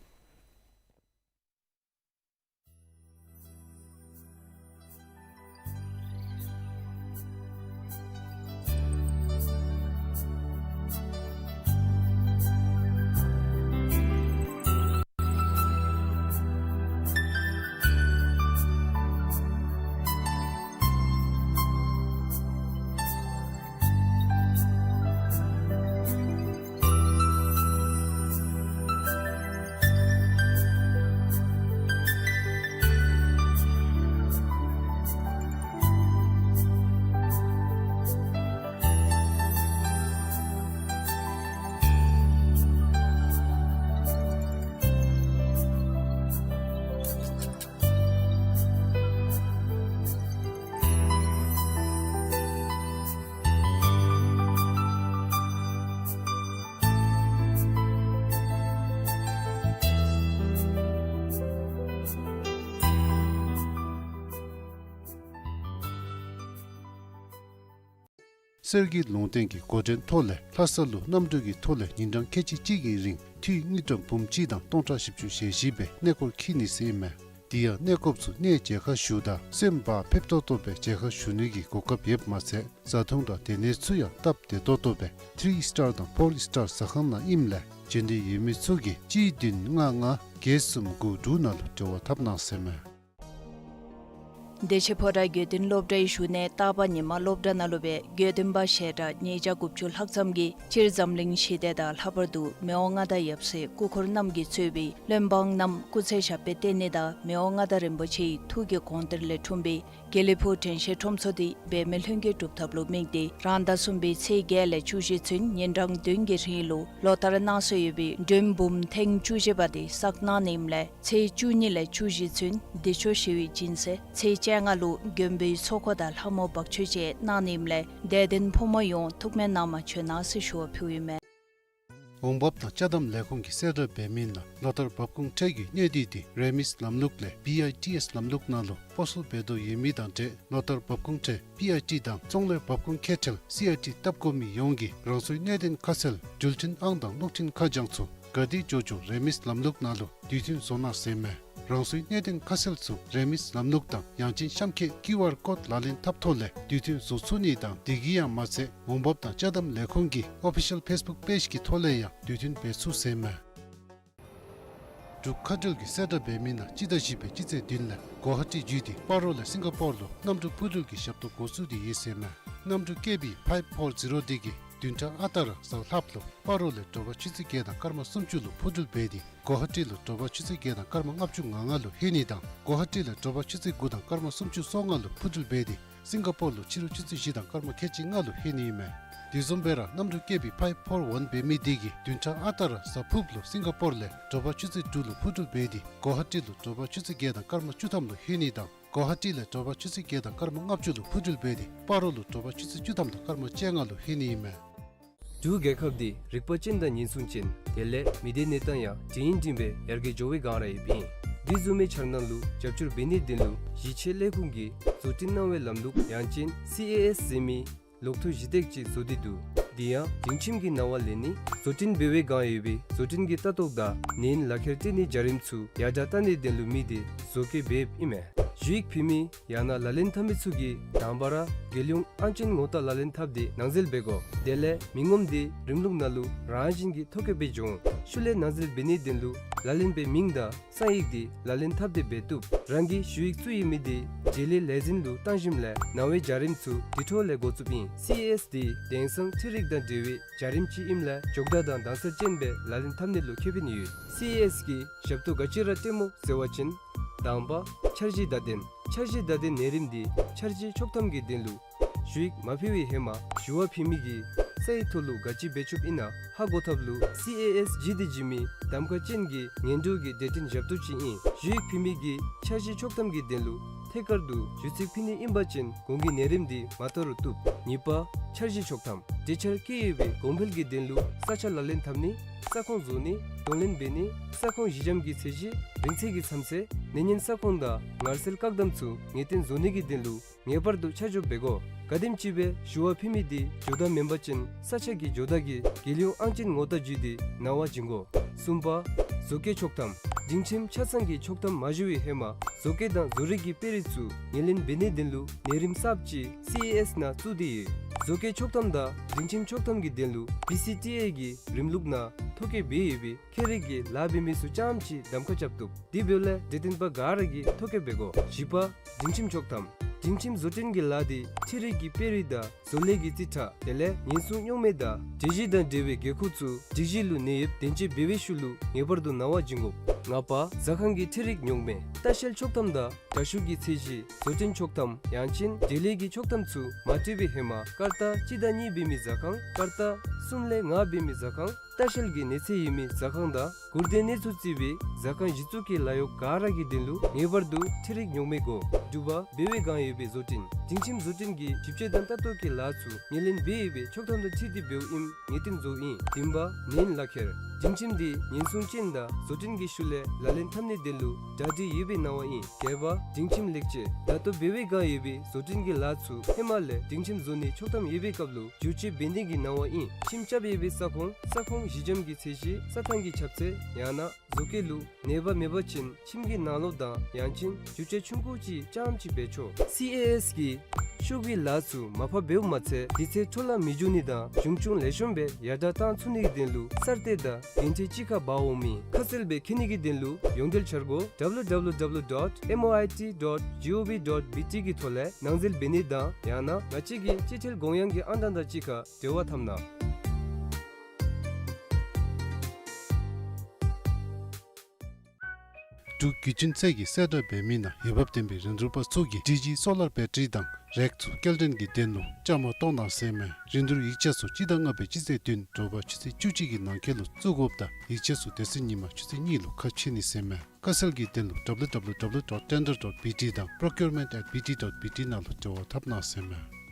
གསེར་གྱི་ལུང་བསྟན་གྱི་འགོ་འདྲེན་ཐོག་ལས་ལྷ་ས་ལུ་གནམ་གྲུ་གི་ཐོག་ལས་ཉིན་གྲངས་ཁལ་གཅིག་གཅིག་གི་རིང་འཐུས་དངུལ་ཀྲམ་འབུམ་གཅིག་དང་སྟོང་ཕྲག་བཞི་བཅུ་ཞེ་བཞི་སྦེ་གནས་སྐོར་འཁྱིད་ནི་ཟེར་ཨིན་མས། དེ་ཡང་གནས་སྐོརཔ་ཚུ་གནས་མཇལ་ཁ་ཞུཝ་ད་སེམས་བག་ཕེབས་ཏོག་ཏོ་སྦེ་མཇལ་ཁ་ཞུ་ནི་གི་གོ་སྐབས་ཡོདཔ་མ་ཚད་བཟའ་འཐུང་དང་སྡོད་གནས་ཚུ་ཡང་སྟབས་བདེ་ཏོག་ཏོ་སྦེ་ཐི་རི་སི་ཊར་དང་ཕོར་སི་ཊར་ཟ་ཁང་ནང་ཨིནམ་ལས་འབྱོན་འདོད་ཡོད་མི་ཚུ་གིས་གཅིག་བདུན་ལྔ་ལྔ་བརྒྱད་གསུམ་དགུ་དྲུག་ནང་ལུ་འབྲེལ་བ་འཐབ་གནང་ཟེར་ཨིན་མས། བདེ་ཆེན་ཕོ་བྲང་དགེ་འདུན་སློབ་གྲྭའི་བཞུགས་གནས་སྟག་པ་ཉི་མ་སློབ་གྲྭ་ནང་ལུ་སྦེ་དགེ་འདུན་པ་ཞལ་གྲངས་ཉིས་བརྒྱ་དགུ་བཅུ་ལྷག་ཙམ་གྱིས་སྤྱིར་འཛམ་གླིང་ཞི་བདེ་དང་ལྷག་པར་དུ་མི་དབང་མངའ་བདག་ཡབ་སྲས་སྐུ་འཁོར་རྣམས་ཀྱིས་གཙོས་པའི་བློན་འབངས་རྣམས་སྐུ་ཚེ་ཞབས་པད་བརྟན་ནི་དང་མི་དབང་མངའ་བདག་རིན་པོ་ཆེའི་ཐུགས་ཀྱི་དགོངས་གཏེར་ལས་འཁྲུངས་པའི་དགེ་ལེགས་ཕུག་དྲན་ཤེས་ཁྲོམ་ཚོགས་འདི་འབད་མེད་ལྷུན་གྱིས་གྲུབ་ཐབས་ལུ་དམིགས་ཏེ་རང་ཟླ་གསུམ་པའི་ཚེས་བརྒྱད་ལས་བཅུ་བཞི་ཚུན་ཉིན་གྲངས་བདུན་གྱི་རིང་ལུ་ལོ་ལྟར་གནང་སྲོལ་ཡོད་པའི་མགྲོན་འབུམ་ཐེངས་བཅུ་བཞི་པ་དེ་བསགས་གནང་ནི་ཨིནམ་ལས་ཚེས་བཅུ་གཉིས་ལས་བཅུ་བཞི་ཚུན་བདེ་མཆོག་ཞི་བའི་སྦྱིན་སྲེག་ཚེས་བཅོ་ལྔ་ལུ་མགོན་པོའི་ཚོགས་འཁོར་དང་ལྷ་མོ་འབག་མཆོད་བཅས་གནང་ནི་ཨིནམ་ལས་དད་ལྡན་ཕོ་མོ་ཡོངས་ཐུགས་སྨོན་གནང་མ་བྱོན་གནང་ཟེར་ཞུ་བ་ཕུལཝ་ཨིན་མས། འོང་འབབ་དང་ཅ་དམ་ལས་ཁུངས་ཀྱིས་གསལ་བསྒྲགས་འབད་མི་ནང་ལོ་ལྟར་འབབ་ཁུངས་ཁྲལ་གྱི་གནས་སྡུད་དེ་རེ་མིས་ལམ་ལུགས་ལས་བི་ཨའི་ཊི་ཨེསི་ལམ་ལུགས་ནང་ལུ་སྤོ་སོར་འབད་དོ་ཡོད་མི་དང་འབྲེལ་ལོ་ལྟར་འབབ་ཁུངས་ཁྲལ་བི་ཨའི་ཊི་དང་ཙོང་ལས་འབབ་ཁུངས་ཁེ་ཁྲལ་སི་ཨའི་ཊི་བཏབ་དགོ་མི་ཡོངས་ཀྱིས་རང་སོའི་གནད་དོན་ཁ་གསལ་འགྲུལ་འཕྲིན་ཨང་དང་གློག་འཕྲིན་ཁ་བྱང་ཚུ་ག་དེ་འགྱོ་འགྱོ་རེ་མིས་ལམ་ལུགས་ནང་ལུ་དུས་མཐུན་བཟོ་གནང་ཟེར་མས། རང་སོའི་གནད་དོན་ཁ་གསལ་ཚུ་རེ་མིས་ལམ་ལུགས་དང་ཡང་ཅིན་གཤམ་འཁོད་ཀིའུ་ཨར་ཀོཌ་ལག་ལེན་འཐབ་ཐོག་ལས་དུས་མཐུན་བཟོ་ཚུགས་ནི་དང་དེ་གིས་ཡང་མ་ཚད་འོང་འབབ་དང་ཅ་དམ་ལས་ཁུངས་ཀྱི་ཨོ་ཕི་ཤལ་ཕེསི་བུཀ་པེཇ་གི་ཐོག་ལས་ཡང་དུས་མཐུན་འབད་ཚུགས་ཟེར་མས། འབྲུག་མཁའ་འགྲུལ་གྱིས་གསལ་བསྒྲགས་འབད་མི་ནང་སྤྱི་ཟླ་བཞི་པའི་སྤྱི་ཚེས་བདུན་ལས་གོ་ཧ་ཊི་བརྒྱུད་དེ་སྤ་རོ་ལས་སིང་ག་པོར་ལུ་གནམ་གྲུ་སྤུ་འགྲུལ་གྱི་ཞབས་ཏོག་འགོ་བཙུགས་ཏེ་ཡོད་ཟེར་མས། གནམ་གྲུ་ཀེ་བི་ཕའིབ་ཕོར་ཛི་རོ་འདི་གིས་ བདུན་ཕྲག་ཨ་རྟག་ར་གཟའ་ལྷགཔ་ལུ་སྤ་རོ་ལས་དྲོ་པ་ཆུ་ཚོད་བརྒྱད་དང་སྐར་མ་སུམ་ཅུ་ལུ་འཕུར་འགྲུལ་འབད་དེ་གོ་ཧ་ཊི་ལུ་དྲོ་པ་ཆུ་ཚོད་བརྒྱད་དང་སྐར་མ་ལྔ་བཅུ་ང་ལྔ་ལུ་ལྷོད་ནི་དང་གོ་ཧ་ཊི་ལས་དྲོ་པ་ཆུ་ཚོད་དགུ་དང་སྐར་མ་སུམ་ཅུ་སོ་ལྔ་ལུ་འཕུར་འགྲུལ་འབད་དེ་སིང་ག་པོར་ལུ་ཕྱི་རུ་ཆུ་ཚོད་བཞི་དང་སྐར་མ་ཁལ་གཅིག་ལྔ་ལུ་ལྷོད་ནི་ཨིན་མས། དེ་བཟུམ་སྦེ་ར་གནམ་གྲུ་ཀེ་བི་ཕའིབ་ཕོར་ཝན་འབད་མི་དེ་གིས་བདུན་ཕྲག་ཨ་རྟག་ར་གཟའ་ཕུརཔ་ལུ་སིང་ག་པོར་ལས་དྲོ་པ་ཆུ་ཚོད་དྲུག་ལུ་འཕུར་འགྲུལ་འབད་དེ་གོ་ཧ་ཊི་ལུ་དྲོ་པ་ཆུ་ཚོད་བརྒྱད་དང་སྐར་མ་བཅུ་ཐམ་ལུ་ལྷོད་ནི་དང་གོ་ཧ་ཊི་ལས་དྲོ་པ་ཆུ་ཚོད་བརྒྱད་དང་སྐར་མ་ལྔ་བཅུ་ལུ་འཕུར་འགྲུལ་འབད་དེ་སྤ་རོ་ལུ་དྲོ་པ་ཆུ་ཚོད་བཅུ་ཐམ་དང་སྐར་མ་བཅོ་ལྔ་ལུ་ལྷོད་ནི་ཨིན་མས། འབྲུག་རྒྱལ་ཁབ་འདི་རིག་པ་ཅན་དང་ཉེན་སྲུང་ཅན་དེ་ལས་མི་སྡེ་གནས་སྟངས་ཡང་འདྲ་ཡིན་འདྲ་མིན་སྦེ་ཡར་རྒྱས་འགྱོ་བའི་སྒང་ར་ཡོདཔ་ཨིན། འདི་བཟུམ་མའི་འཆར་སྣང་ལུ་རྒྱབ་སྐྱོར་འབད་ནིའི་དོན་ལུ་གཞིས་བྱེས་ལས་ཁུངས་ཀྱིས་བཟོ་སྐྲུན་གནང་བའི་ལམ་ལུགས་ཡང་ཅིན་སི་ཨེ་ཨེསི་ཟེར་མི་ལོག་ཐུག་གཞི་བཏེག་ཅིག་བཟོ་སྟེ་འདུག། འདི་ཡང་སྒྲིང་ཁྱིམ་གྱི་ནང་ལས་ནི་བཟོ་སྐྲུན་འབད་བའི་སྒང་ཡོད་པའི་བཟོ་སྐྲུན་གྱི་ལྟ་རྟོག་དང་ནན་ལག་ཁྱེར་སྤྲོད་ནིའི་བྱ་རིམ་ཚུ་ཡར་དྲག་བཏང་ནིའི་དོན་ལུ་དམིགས་ཏེ་བཟོ་བཀོད་འབདཝ་ཨིན་མས། ཞུ་ཡིག་ཕུལ་མི་ཡང་ན་ལག་ལེན་འཐབ་མི་ཚུ་གིས་དང་པ་ར་རྒྱལ་ཡོངས་ཨང་ཅན་ངོ་རྟགས་ལག་ལེན་འཐབ་སྟེ་ནང་འཛུལ་འབད་དགོ། དེ་ལས་མི་ངོམ་དེ་རིམ་ལུགས་ནང་ལུ་རང་བཞིན་གྱིས་ཐོ་བཀོད་འབད་འགྱོ་འོང་། ཤུལ་ལས་ནང་འཛུལ་འབད་ནིའི་དོན་ལུ་ལག་ལེན་པའི་མིང་དང་ས་ཡིག་དེ་ལག་ལེན་འཐབ་སྟེ་འབད་བཏུབ། རང་གི་ཞུ་ཡིག་བཙུགས་ཡོད་མི་དེ་འབྲེལ་ཡོད་ལས་འཛིན་ལུ་བཏང་ཞིནམ་ལས་ནང་པའི་བྱ་རིམ་ཚུ་དེ་འཕྲོ་ལས་འགོ་བཙུགསཔ་ཨིན། སི་ཨེ་ཨེསི་དེ་དེང་སང་འཕྲུལ་རིག་དང་འབྲེལ་བའི་བྱ་རིམ་ཅིག་ཨིནམ་ལས་མགྱོགས་དྲགས་དང་དྭངས་གསལ་ཅན་སྦེ་ལག་ལེན་འཐབ་ནི་ལུ་ཁེ་ཕན་ཡོད། སི་ཨེ་ཨེསི་གི་ཞབས་ཏོག་ག་ཅི་ར་སྤྲོདཔ་སྨོ་ཟེར་བ་ཅིན། དང་པ་འཆར་གཞི་བརྡ་དོན། འཆར་གཞི་བརྡ་དོན་ནང་རིམ་འདི་འཆར་གཞི་ཆོག་ཐམ་གྱི་དོན་ལུ་ཞུ་ཡིག་མ་ཕུལ་བའི་ཧེ་མ་ཞུ་བ་ཕུལ་མི་གིས་ས་ཡི་ཐོག་ལུ་ག་ཅི་འབད་ཆོགཔ་ཨིན་ན་ཧ་གོ་ཐབས་ལུ་སི་ཨེ་ཨེསི་ཇི་ཌི་ཇི་མི་གདམ་ཁ་ཅན་གྱི་ངན་འགྲོ་གི་གྲོས་སྟོན་ཞབས་ཏོག་ཅིག་ཨིན། ཞུ་ཡིག་ཕུལ་མི་གིས་འཆར་གཞི་ཆོག་ཐམ་གྱི་དོན་ལུ་ཐད་ཀར་དུ་ཞུ་ཚིག་ཕུལ་ནི་ཨིན་པ་ཅིན་གོང་གི་ནང་རིམ་འདི་མ་དོ་རུང་བཏུབ། གཉིས་པ་འཆར་གཞི་ཆོག་ཐམ། གྲོས་འཆར་བཀོད་ཡོད་པའི་གོང་འཕེལ་གྱི་དོན་ལུ་ས་ཆ་ལག་ལེན་འཐབ་ནི། ས་ཁོངས་བཟོ་ནི། གདོང་ལེན་འབད་ནི། ས་ཁོངས་གཞི་འགྱམ་གྱི་ཚད་གཞི། རིང་ཚད་ཀྱི་མཚམས་ཚད། གནོད་ཉེན་ས་ཁོངས་དང་ངལ་སེལ་བཀག་སྡོམ་ཚུ་ངེས་གཏན་བཟོ་ནི་གི་དོན་ལུ་ངེས་པར་དུ་ཆ་འཇོག་འབད་དགོ། ག་དེམ་ཅིག་སྦེ་ཞུ་བ་ཕུལ་མི་དེ་འགྱོ་དང་མེན་པ་ཅིན་ས་ཆ་གི་འགྱོ་དག་གིས་རྒྱལ་ཡོངས་ཨང་ཅན་ངོ་རྟགས་བརྒྱུད་དེ་ནང་པ་བྱིན་དགོ། གསུམ་པ་བཟོ་བཀོད་ཆོག་ཐམ། སྒྲིང་ཁྱིམ་ཆ་ཚང་གི་ཆོག་ཐམ་མ་ཞུ་བའི་ཧེ་མ་བཟོ་བཀོད་དང་བཟོ་རིག་གི་དཔེ་རིས་ཚུ་ངོས་ལེན་འབད་ནིའི་དོན་ལུ་ནང་རིམ་གསརཔ་ཅིག་སི་ཨེ་ཨེསི་ནང་བཙུགས་ཏེ་ཡོད། བཟོ་བཀོད་ཆོག་ཐམ་དང་སྒྲིང་ཁྱིམ་ཆོག་ཐམ་གྱི་དོན་ལུ་བི་སི་ཊི་ཨེ་གི་རིམ་ལུགས་ནང་ཐོ་བཀོད་འབད་ཡོད་པའི་ཁྱད་རིག་གི་ལཱ་འབད་མི་ཚུ་རྐྱངམ་ཅིག་གདམ་ཁ་རྐྱབ་བཏུབ། དེ་འབདཝ་ལས་གྲོས་སྟོན་པ་ག་ར་གིས་ཐོ་བཀོད་འབད་དགོ། བཞི་པ་སྒྲིང་ཁྱིམ་ཆོག་ཐམ། སྒྲིང་ཁྱིམ་བཟོ་སྐྲུན་གྱི་ལཱ་དེ་འཕྲུལ་རིག་གི་དཔེ་རིས་དང་བཟོ་ལས་ཀྱི་རྩིས་ཁྲ་དེ་ལས་ཉེན་སྲུང་རྙོག་མེད་དང་སྒྲིག་གཞི་དང་འབྲེལ་བའི་དགོས་མཁོ་ཚུ་སྒྲིག་གཞི་ལུ་གནས་ཡོདཔ་བདེན་དཔྱད་འབད་བའི་ཤུལ་ལུ་ངེས་པར་དུ་ནང་པ་བྱིན་དགོ། ལྔ་པ་ཟ་ཁང་གི་འཕྲུལ་རིག་རྙོག་མེད། ལྟ་བཤལ་ཆོག་ཐམ་དང་དྲ་ཤུགས་ཀྱི་ཚད་གཞི། བཟོ་སྐྲུན་ཆོག་ཐམ་ཡང་ཅིན་འབྲེལ་ཡོད་ཀྱི་ཆོག་ཐམ་ཚུ་མ་སྤྲོད་པའི་ཧེ་མ་སྐར་རྟགས་གཅིག་དང་གཉིས་འབད་མི་ཟ་ཁང་། སྐར་རྟགས་གསུམ་ལས་ལྔ་འབད་མི་ཟ་ཁང་། ལྟ་བཤལ་གྱི་གནས་ཚད་ཡོད་མི་ཟ་ཁང་དང་མགུར་དོན་གནས་ཚུལ་བརྩི་བའི་ཟ་ཁང་གཞི་བཙུགས་ཀྱི་ལཱ་གཡོག་ག་ར་གི་དོན་ལུ་ངེས་པར་དུ་འཕྲུལ་རིག་རྙོག་མེད་དགོ། དྲུག་པ་འབད་བའི་སྒང་ཡོད་པའི་བཟོ་སྐྲུན། སྒྲིང་ཁྱིམ་བཟོ་སྐྲུན་གྱི་ཞིབ་དཔྱད་དང་ལྟ་རྟོག་གི་ལཱ་ཚུ་ངོས་ལེན་འབད་ཡོད་པའི་ཆོག་ཐམ་དང་འཁྲིལ་ཏེ་འབདཝ་ཨིནམ་ངེས་གཏན་བཟོཝ་ཨིན། བདུན་པ་ནན་ལག་ཁྱེར། སྒྲིང་ཁྱིམ་དེ་ཉེན་སྲུང་ཅན་དང་བཟོ་སྐྲུན་གྱི་ཤུལ་ལས་ལག་ལེན་འཐབ་ནིའི་དོན་ལུ་གྲ་སྒྲིག་ཡོད་པའི་གནང་བ་ཨིན། བརྒྱད་པ་སྒྲིང་ཁྱིམ་ལེགས་བཅོས། ད་ལྟོ་འབད་བའི་སྒང་ཡོད་པའི་བཟོ་སྐྲུན་གྱི་ལཱ་ཚུ་ཧེ་མ་ལས་སྒྲིང་ཁྱིམ་བཟོ་ནིའི་ཆོག་ཐམ་ཡོད་པའི་སྐབས་ལུ་བསྒྱུར་བཅོས་འབད་ནི་གི་གནང་བ་ཨིན། ཁྱིམ་རྐྱབ་ཡོད་པའི་ས་ཁོངས་ས་ཁོངས་གཞི་འགྱམ་གྱི་ཚད་གཞི་རྩྭ་ཐང་གི་ཁྱབ་ཚད་ཡང་ན་བཟོ་བཀོད་ལུ་གནོད་པ་མེད་པ་ཅིན་ཁྱིམ་གྱི་ནང་ལོགས་དང་ཡང་ཅིན་བསྒྱུར་བཅོས་ཆུང་ཀུ་ཅིག་རྐྱངམ་ཅིག་འབད་ཆོག། སི་ཨེ་ཨེསི་གིས་ཤོག་གུའི་ལཱ་ཚུ་མར་ཕབ་འབདཝ་མ་ཚད་དུས་ཚོད་འཕྲོ་བརླག་མི་འགྱོ་ནི་དང་གཞུང་ཆུང་ལེགས་ཤོམ་སྦེ་ཡར་དྲག་བཏང་ཚུགས་ནི་གི་དོན་ལུ་གསར་གཏོད་དང་འགན་འཁྲི་གཅིག་ཁར་འབག་འོང་མི་ཁ་གསལ་སྦེ་མཁྱེན་ནི་གི་དོན་ལུ་ཡོངས་འབྲེལ་འཆར་སྒོ་W W W dot M O I T dot G O V dot B T གི་ཐོག་ལས་ནང་འཛུལ་འབད་ནི་དང་ཡང་ན་ང་བཅས་ཀྱི་སྤྱི་ཐེལ་གོང་ཡངས་ཀྱི་ཨང་གྲངས་དང་གཅིག་ཁར་འབྲེལ་བ་འཐབ་གནང་། འབྲུག་བརྒྱུད་འཕྲིན་ཚད་ཀྱིས་གསལ་བསྒྲགས་འབད་མི་ནང་འོས་འབབ་ལྡན་པའི་རིན་བསྡུར་པ་ཚུ་གིས་ཌི་ཇི་སོ་ལར་བེ་ཊ་རི་དང་རེག་ཚུ་སྐྱེལ་འདྲེན་གྱི་དོན་ལུ་བཅའ་མར་གཏོགས་གནང་ཟེར་མས། རིན་བསྡུར་ཡིག་ཆ་ཚུ་སྤྱི་ཟླ་ལྔ་པའི་སྤྱི་ཚེས་བདུན་དྲོ་པ་ཆུ་ཚོད་བཅུ་གཅིག་གི་ནང་འཁོད་ལུ་བཙུགས་དགོཔ་དང་ཡིག་ཆ་ཚུ་དེ་ཚེ་ཉིན་མ་ཆུ་ཚོད་གཉིས་ལུ་ཁ་ཕྱེ་ནི་ཟེར་མས། དཀའ་སེལ་གྱི་དོན་ལུ་W W W dot tender dot B T དང་procurement at B T dot B T ནང་ལུ་འབྲེལ་བ་འཐབ་གནང་ཟེར་མས།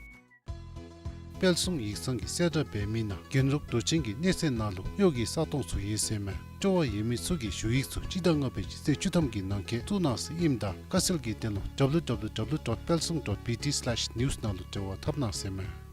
དཔལ་གསུང་ཡིག་ཚང་གིས་གསལ་བསྒྲགས་འབད་མི་ནང་རྒྱན་རོགས་རྡོ་ཆེན་གྱི་གནས་ཚད་ནང་ལུ་གཡོག་གི་ས་སྟོང་ཚུ་ཡོད་ཟེར་མས། སྤྲོ་བ་ཡོད་མི་ཚུ་གིས་ཞུ་ཡིག་ཚུ་སྤྱི་ཟླ་ལྔ་པའི་སྤྱི་ཚེས་བཅུ་ཐམ་གྱི་ནང་འཁོད་བཙུགས་གནང་ཟེར་ཨིནམ་ད་དཀའ་སེལ་གྱི་དོན་ལུ་W W W dot palsung dot B T slash news ནང་ལུ་འབྲེལ་བ་འཐབ་གནང་ཟེར་མས།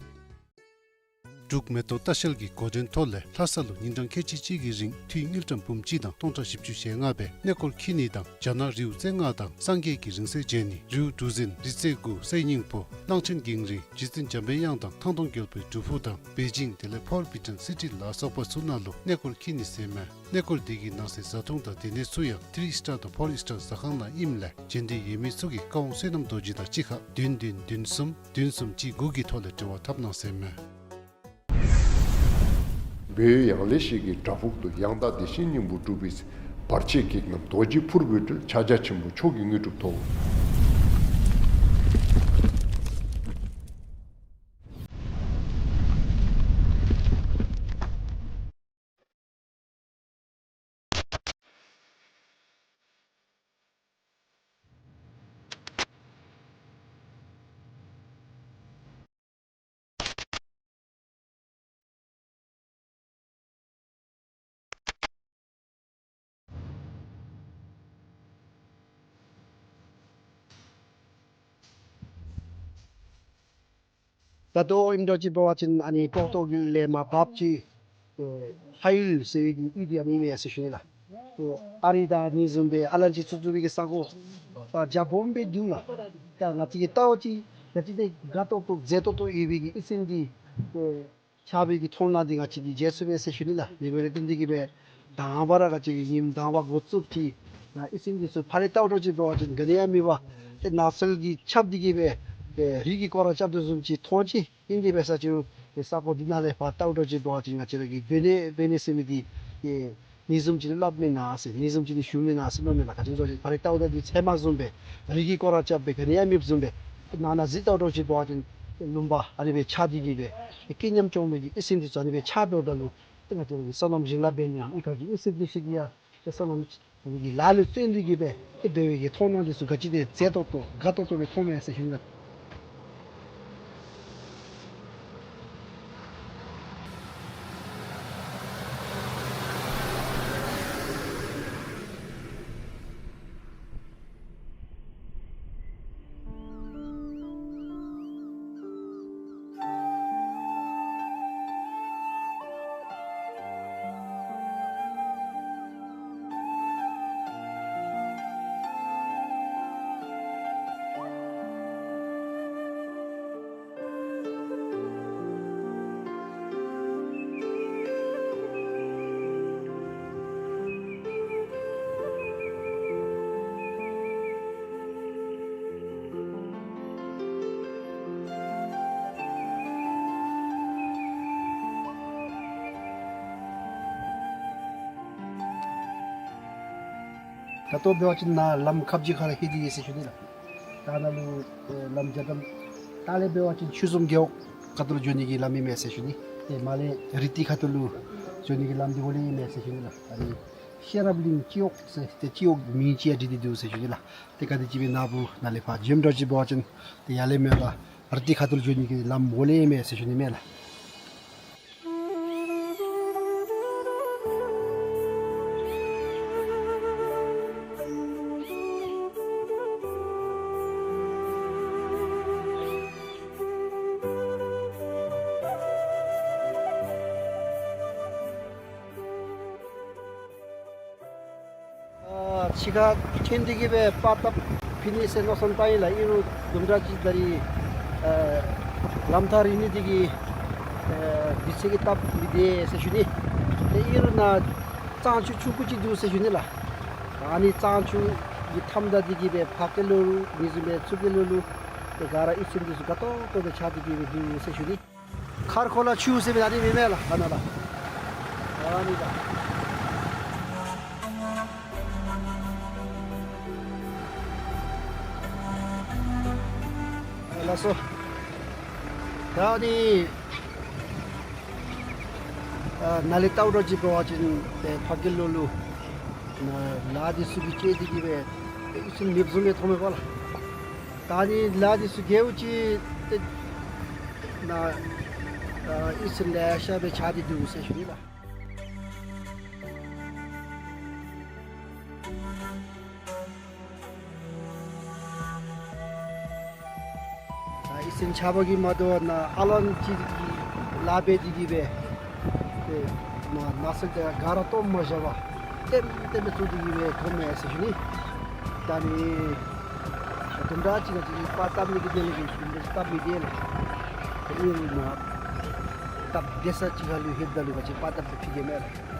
འབྲུག་མེ་ཏོག་ལྟ་བཤལ་གྱི་འགོ་འདྲེན་ཐོག་ལས་ལྷ་ས་ལུ་ཉིན་གྲངས་ཁལ་གཅིག་གཅིག་གི་རིང་འཐུས་དངུལ་ཀྲམ་འབུམ་གཅིག་དང་སྟོང་ཕྲག་བཞི་བཅུ་ཞེ་ལྔ་སྦེ་གནས་སྐོར་འཁྱིད་ནི་དང་རྒྱ་ནག་རིའུ་རྩེ་ལྔ་དང་སངས་རྒྱས་ཀྱི་རིང་བསྲེལ་མཇལ་ནི། རིའུ་གྲུ་གཟིངས་རི་རྩེ་དགུ་གསེར་སྙིང་པོ་གླང་ཆེན་གངས་རི་རྗེ་བཙུན་འཇམ་པའི་དབྱངས་དང་ཐང་སྟོང་རྒྱལ་པོའི་སྒྲུབ་ཕུག་དང་པེ་ཅིང་དེ་ལས་ཕོར་བི་ཊོན་སི་ཊི་ལ་སོགས་པ་ཚུ་ནང་ལུ་གནས་སྐོར་འཁྱིད་ནི་ཟེར་མས། གནས་སྐོར་དེ་གི་ནང་གསེས་བཟའ་འཐུང་དང་སྡོད་གནས་ཚུ་ཡང་ཐི་རི་སི་ཊར་དང་ཕོར་སི་ཊར་ཟ་ཁང་ནང་ཨིནམ་ལས་མཇལ་འདོད་ཡོད་མི་ཚུ་གིས་བཀའ་དབང་བསོད་ནམས་རྡོ་རྗེ་དང་གཅིག་ཁར་བདུན་བདུན་བདུན་གསུམ་བདུན་གསུམ་གཅིག་དགུ་གི་ཐོག་ལས་འབྲེལ་བ་འཐབ་གནང་ཟེར་མས། བོད་ཡང་ལེ་ཤོད་ཀྱི་བྲག་ཕུག་ཏུ་ཡང་དག་བདེ་གཤེགས་སྙིང་པོ་སྒྲུབ་པའི་བར་ཆད་བགེགས་རྣམས་རྡོ་རྗེ་ཕུར་བུས་བསྒྲལ། ཕྱག་རྒྱ་ཆེན་པོ་མཆོག་གི་དངོས་གྲུབ་ཐོབ། ད་ལྟོ་ཨིནམ་འདྲཝ་ཅིག་འབད་བ་ཅིན་ཨ་ནི་ལྐོག་ཏོ་གི་ལས་མར་བབས་ཅི། ཨེ་ཧ་ཡུལ་ཟེར་བའི་གི་ཡུལ་འདི་ཨ་ནི་ཨིན་མས་ཟེར་ཞུ་ནི་ལགས། ཨེ་ཨ་རི་དང་ཨ་ནི་བཟུམ་སྦེ་ཨ་ལ་ཅིག་ཚུ་ཚུ་སྦེ་གི་ས་གོ་ཨ་རྒྱ་སྦོམ་སྦེ་འདུག་ལགས། ད་ང་བཅས་ཀྱིས་བལྟཝ་ཅིག་ང་བཅས་འདི་དགའ་ཏོག་ཏོ་མཛེས་ཏོག་ཏོ་ཡོད་པའི་གི་ཨི་སེམས་འདི་ཨེ་ཆགས་པའི་གི་མཐོང་སྣང་འདི་ང་བཅས་ཀྱིས་བརྗེད་ཚུགས་པས་ཟེར་ཞུ་ནི་ལགས། དེ་འབད་ནི་འདི་གིས་སྦེ་དང་པ་ར་ང་བཅས་ཀྱིས་ཉིནམ་དང་པ་འགོ་བཙུགས་ཏེ་ཨ་ཨི་སེམས་འདི་ཚུ་ཕར་ར་བལྟཝ་འདྲཝ་ཅིག་འབད་བ་ཅིན་ག་ནི་ཡང་མེད་པར་ཏེ་ནགས་ཚལ་གྱིས་ཁྱབ་སྟེ་གིས་སྦེ་ཏེ་རི་གི་སྐོར་ར་རྐྱབ་དོ་བཟུམ་ཅིག་མཐོང་ཅི། ཨིན་དེ་འབད་ས་ཅིག་རུང་ཏེ་ས་གོ་འདི་ནང་ལས་ཕར་བལྟཝ་འདྲཝ་ཅིག་འབད་བ་ཅིན་ང་བཅས་ར་གི་སྡོད་གནས་འབད་ནི་ཟེར་མི་འདི་ཨེ་ཨ་ནི་བཟུམ་ཅིག་སླབ་མེན་ན་ཟེར་ཨ་ནི་བཟུམ་ཅིག་ཞུ་མེན་ན་ཟེར་མནོཝ་མས་ལགས། ག་ཅི་སྨོ་ཟེར་བ་ཅིན་ཕར་ར་བལྟཝ་ད་འདི་ཚལ་མ་བཟུམ་སྦེ་རི་གི་སྐོར་ར་རྐྱབ་སྦེ་ག་ནི་ཡང་མེདཔ་བཟུམ་སྦེ་ནང་ན་གཟིགས་བལྟཝ་འདྲཝ་ཅིག་འབད་བ་ཅིན་ལུང་པ་ཨ་ནི་སྦེ་ཆགས་ཏེ་གིས་སྦེ་སྐད་ཉམས་བཅོ་མི་གི་ཨི་སེམས་འདི་ཚུ་ཨ་ནི་སྦེ་ཆགས་འགྱོཝ་ད་ལུ་ཏེ་ང་བཅས་ར་གི་སོ་ནམ་ཞིང་ལཱ་འབད་ནི་ཡང་ཨི་ཁ་གི་ཨི་སེམས་འདི་ཚུ་གིས་ཡང་ཏེ་སོ་ནམ་གྱི་ལཱ་ལུ་བརྩོན་ཏེ་གིས་སྦེ་ཏེ་འབད་བའི་གི་མཐོང་སྣང་འདི་ཚུ་ག་ཅི་ཏེ་མཛེས་ཏོག་ཏོ་དགའ་ཏོག་ཏོ་སྦེ་མཐོངམ་མས་ཟེར་ཞུ་ནི་ལགས། ད་ལྟོ་འབད་བ་ཅིན་ནཱ་ལམ་ཁ་བཞི་ཁ་ལས་ལྷོད་དེ་ཡོད་ཟེར་ཞུ་ནི་ལགས། ད་ནཱ་ལུ་ཨེ་ལམ་རྒྱ་གྲམ་ལྟག་ལས་འབད་བ་ཅིན་ཆོས་འཛོམས་རྒེད་འོག་ཁ་ཐུག་ལུ་འགྱོ་ནི་གི་ལམ་ཨིན་མས་ཟེར་ཞུ་ནི། ཏེ་མར་ལས་རི་ཏི་ཁ་ཐུག་ལུ་འགྱོ་ནི་གི་ལམ་འདི་འོག་ལས་ཨིན་མས་ཟེར་ཞུ་ནི་ལགས། ཨ་ནི་ཤེས་རབ་གླིང་སྤྱི་འོག་ཟེར་ཏེ་སྤྱི་འོག་མིང་ཅིག་ཡང་བྲིས་ཏེ་འདུག་ཟེར་ཞུ་ནི་ལགས། ཏེ་ག་དེམ་ཅིག་སྦེ་ནཱ་བུ་ནཱ་ལས་ཕར་འགྱོཝ་འདྲཝ་ཅིག་འབད་བ་ཅིན་ཏེ་ཡར་ལས་མར་ལས་རི་ཏི་ཁ་ཐུག་ལུ་འགྱོ་ནི་གི་ལམ་འོག་ལས་ཨིན་མས་ཟེར་ཞུ་ནི་མས་ལགས། ཨ་ཕྱི་ཁར་ཐོན་ཏེ་གིས་སྦེ་པར་བཏབ་ཕུལ་ནི་ཟེར་མནོ་བསམ་བཏང་ཡི་ལགས། ཨིན་རུང་དུམ་གྲ་ཅིག་ད་རིས་ཨ་ལམ་ཐག་རིང་ནི་འདི་གིས་ཨ་དུས་ཚོད་ཀྱིས་སྟབས་མི་བདེ་ཟེར་ཞུ་ནི། ཏེ་ཨིན་རུང་ནཱ་གཙང་ཆུ་ཆུང་ཀུ་ཅིག་འདུག་ཟེར་ཞུ་ནི་ལགས། ཨ་ནི་གཙང་ཆུ་གི་མཐའམ་ད་འདི་གིས་སྦེ་ཕ་སྐད་ལུ་ལུ་ཨ་ནི་བཟུམ་སྦེ་ཚུར་སྐད་ལུ་ལུ་ཏེ་ག་ར་ཨི་སེམས་འདི་ཚུ་དགའ་ཏོག་ཏོ་སྦེ་ཆགས་ཏེ་གིས་སྦེ་འདུག་ཟེར་ཞུ་ནི། མཁར་ཁོ་ལ་ཆུ་ཟེར་མི་ཨ་ནི་མེན་མས་ལགས། ཨ་ནཱ་ལགས། ཨ་ནི་ལགས། ལགས་སོ། ད་ཨ་ནི་ཨ་ནཱ་ལས་བལྟཝ་འདྲཝ་ཅིག་འབད་བ་ཅིན་ཏེ་ཕ་སྐད་ལུ་ལུ་ནཱ་ལ་འདི་ཚུ་གིས་བཅད་དེ་གིས་སྦེ་ཏེ་ཨི་སེམས་མེདཔ་བཟུམ་སྦེ་མཐོངམ་མས་པ་ལགས། ད་ཨ་ནི་ལ་འདི་ཚུ་བརྒལཝ་ཅིག་ཏེ་ནཱ་ཨ་ཨི་སེམས་ལེ་ཤ་སྦེ་ཆགས་ཏེ་འདུག་ཟེར་ཞུ་ནི་ལགས། ཨ་ཨི་སེམས་ཆགས་པ་གིས་མ་དོ་ནཱ་ཨ་ལོང་ཅིག་གིས་ལཱ་འབད་དེ་གིས་སྦེ་ཏེ་མར་ནགས་ཚལ་དེ་ག་ར་སྟོངམ་མ་བཞག་པར་ལྟེམ་ལྟེམ་སྦེ་བཙུགས་ཏེ་གིས་སྦེ་མཐོངམ་མས་ཟེར་ཞུ་ནི། ད་ཨ་ནི་དུམ་གྲ་ཅིག་ང་བཅས་ཀྱིས་པར་བཏབ་ནི་གི་དོན་ལས་ཀྱི་དུམ་གྲ་ཅིག་སྟབས་མི་བདེ་ལགས། ཏེ་ཨིན་རུང་ནཱ་སྟབས་བདེ་ས་ཅིག་ཁར་ལུ་ལྷོདཔ་ད་ལུ་ང་བཅས་པར་བཏབ་སྟེ་ཕུལ་གེ་མས་ལགས།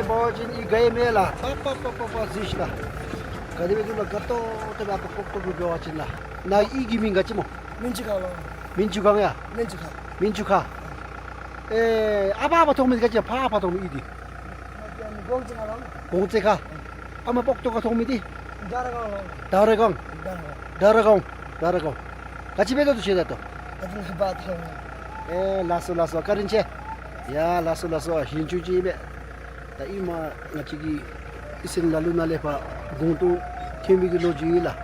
འབད་བ་ཅིན་ཨི་ག་ཡང་མེད་ལགས། པ་པ་པ་པ་པ་གཟིགས་ཤིག་ལགས། ག་དེ་སྦེ་འདུག་ལགས། དགའ་ཏོག་ཏོ་སྦེ་ཨ་པ་ལྐོག་ཏོ་གུ་འབད་བ་ཅིན་ལགས། ནཱ་གཡུས་ཀྱི་མིང་ག་ཅི་སྨོ། མིང་ཅུ་གང་ལགས། མིང་ཅུ་གང་ཡ། མིང་ཅུ་གང་། མིང་ཅུ་གང་། ཨེ་ཨ་པ་ཨ་པ་མཐོང་མི་འདི་ག་ཅི་ཕར་ཨ་པ་མཐོང་མི་ཨིན་འདི། གོང་ཚེ་ཁ་ལགས། གོང་ཚེ་ཁ། ཨ་མ་ལྐོག་ཏོ་ཁ་མཐོང་མི་འདི། དར་གང་ལགས། དར་གང་། དར་གང་། དར་གང་། ག་ཅི་འབད་དོ་ཏོ་ཁྱོད་ད་ལྟོ། ཨ་ཙི་ན་འབག་འཐོན། ཨེ་ལགས་སོ་ལགས་སོ། བཀའ་དྲིན་ཆེ། ཡ་ལགས་སོ་ལགས་སོ། ཞིང་ཆུང་ཅིག་ཨིན་པས། ད་ཨིན་མས། ང་བཅས་ཀྱི་ཨི་སེམས་ལ་ལུ་ནཱ་ལས་ཕར་གོང་ཏོ་ཐོན་པའི་གི་ལོ་རྒྱུས་ཨིན་ལགས།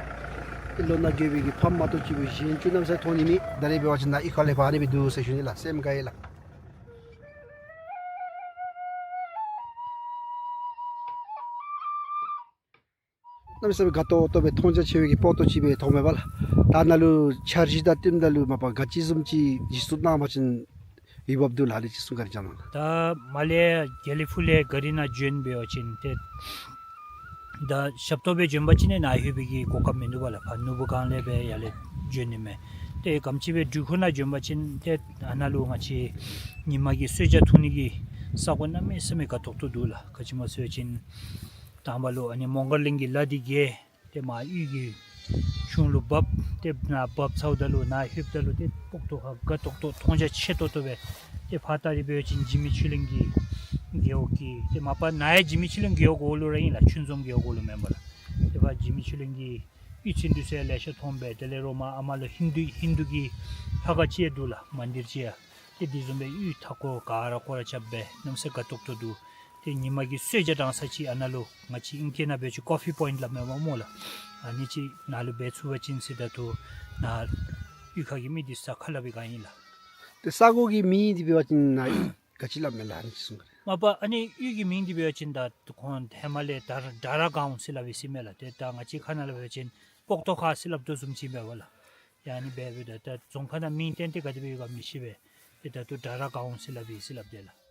ཨི་ལོ་ནཱ་དགོ་པའི་གི་ཕམ་མ་གཏོགས་ཅིག་སྦེ་ཞིང་ཆུང་གནམ་ས་མཐོང་ནི་མེད། ད་རེས་འབད་བ་ཅིན་ནཱ་ཨི་ཁ་ལས་ཕར་ཨ་ནི་སྦེ་འདུག་ཟེར་ཞུ་ནི་ལགས། སེམས་དགའ་ཡི་ལགས། གནམ་མེད་ས་མེད་དགའ་ཏོག་ཏོ་སྦེ་མཐོང་རྒྱ་ཆེ་བའི་གི་སྤོ་ཏོ་ཅིག་སྦེ་མཐོངམ་མས་པ་ལགས། ད་ནཱ་ལུ་འཆར་གཞི་དང་བསྟུནམ་ད་ལུ་མ་པ་ག་ཅི་བཟུམ་ཅིག་གཞི་བཙུགས་གནང་བ་ཅིན་འོས་འབབ་འདུག་ལགས། ཨ་ནི་ཅིག་གསུང་བཀའ་དྲིན་བསྐྱང་གནང་ལགས། ད་མར་ལས་དགེ་ལེགས་ཕུ་ལས་ག་རི་ནང་བྱོན་འབད་བ་ཅིན་ཏེ་ད་ཞབས་ཏོག་སྦེ་བྱོན་པ་ཅིན་ནཱ་ལྷོད་པའི་གི་གོ་སྐབས་མིན་འདུག་པ་ལགས། ཕར་ནོར་བུ་སྒང་ལས་སྦེ་ཡར་ལས་བྱོན་ནི་མས། ཏེ་ག་དེམ་ཅིག་སྦེ་འབྲུག་ཁུག་ནང་བྱོན་པ་ཅིན་ཏེ་ཨ་ནཱ་ལུ་ང་བཅས་ཉི་མ་གི་གསོལ་ཇ་འཐུང་ནི་གི་ས་གོ་གནམ་མེད་ས་མེད་དགའ་ཏོག་ཏོ་འདུག་ལགས། ག་ཅི་སྨོ་ཟེར་བ་ཅིན་དང་པ་ལུ་ཨ་ནི་མོང་སྒར་གླིང་གི་ལ་འདི་བརྒལ། ཏེ་མར་གཡུས་ཀྱི་ཁྱུང་ལུ་བབས། ཏེ་ནཱ་བབས་ཚརཝ་ད་ལུ་ནཱ་ལྷོདཔ་ད་ལུ་ཏེ་སྤོ་ཏོ་ཁ་དགའ་ཏོག་ཏོ་མཐོང་རྒྱ་ཆེ་ཏོག་ཏོ་སྦེ། ཏེ་ཕར་ད་རིས་འབད་བ་ཅིན་འཇིགས་མེད་ཆོས་གླིང་གི་རྒེད་འོག་གི་ཏེ་མ་པ་ནཱ་ཡང་འཇིགས་མེད་ཆོས་གླིང་རྒེད་འོག་གུ་ལུ་ར་ཨིན་ལགས། ཆོས་འཛོམས་རྒེད་འོག་གུ་ལུ་མེན་པ་ལགས། ཏེ་ཕར་འཇིགས་མེད་ཆོས་གླིང་གི་གཡུས་ཚན་འདི་ཚུ་ཡང་ལེ་ཤ་མཐོངམ་སྦེ། དེ་ལས་རོགས་མར་ཨ་མར་ལུ་ཧིན་དུ་ཧིན་དུ་གི་ལྷ་ཁང་ཅིག་ཡང་འདུག་ལགས། མནྡིར་ཅིག་ཡང་། ཏེ་དེ་བཟུམ་སྦེ་གཡུས་མཐའ་འཁོར་ག་ར་སྐོར་ར་རྐྱབ་སྦེ་གནམ་མེད་ས་མེད་དགའ་ཏོག་ཏོ་འདུག། ཏེ་ཉི་མ་གི་གསོལ་ཇ་དྲང་ས་ཅིག་ཨ་ནཱ་ལུ་ང་བཅས་ཨིང་སྐད་ནང་འབད་བ་ཅིན་ཀོ་ཕི་པོའིནཊ་སླབ་མས་པ་སྨོ་ལགས། ཨ་ནི་ཅིག་ནཱ་ལུ་འབད་ཚུགས་པ་ཅིན་ཟེར་ད་ལྟོ་ནཱ་གཡུས་ཁ་གི་མི་འདི་ཚུ་ཁ་སླབ་པའི་སྒང་ཨིན་ལགས། ཏེ་ས་གོ་གི་མིང་འདི་འབད་བ་ཅིན་ནཱ་ག་ཅི་སླབ་མས་ལགས། ཨ་ནི་ཅིག་གསུང་ག་ལགས། མ་པ་ཨ་ནི་གཡུས་ཀྱི་མིང་འདི་འབད་བ་ཅིན་ད་ཁོང་ཧེ་མ་ལས་དར་དར་ར་སྒང་ཟེར་སླབ་ཨིན་ཟེར་མས་ལགས། ཏེ་ད་ང་བཅས་ཁ་ནང་ལུ་འབད་བ་ཅིན་སྤོ་ཏོ་ཁ་ཟེར་སླབ་དོ་བཟུམ་ཅིག་མས་པ་ལགས། ཡ་ཨ་ནི་སྦེ་འབདཝ་ད་ད་རྫོང་ཁ་ནང་མིང་བཏོན་ཏེ་ག་དེ་སྦེ་ཡོད་ག་མི་ཤེས་པས། ཏེ་ད་ལྟོ་དར་ར་སྒང་ཟེར་སླབ་ཨིན་ཟེར་སླབ་དེས་ལགས།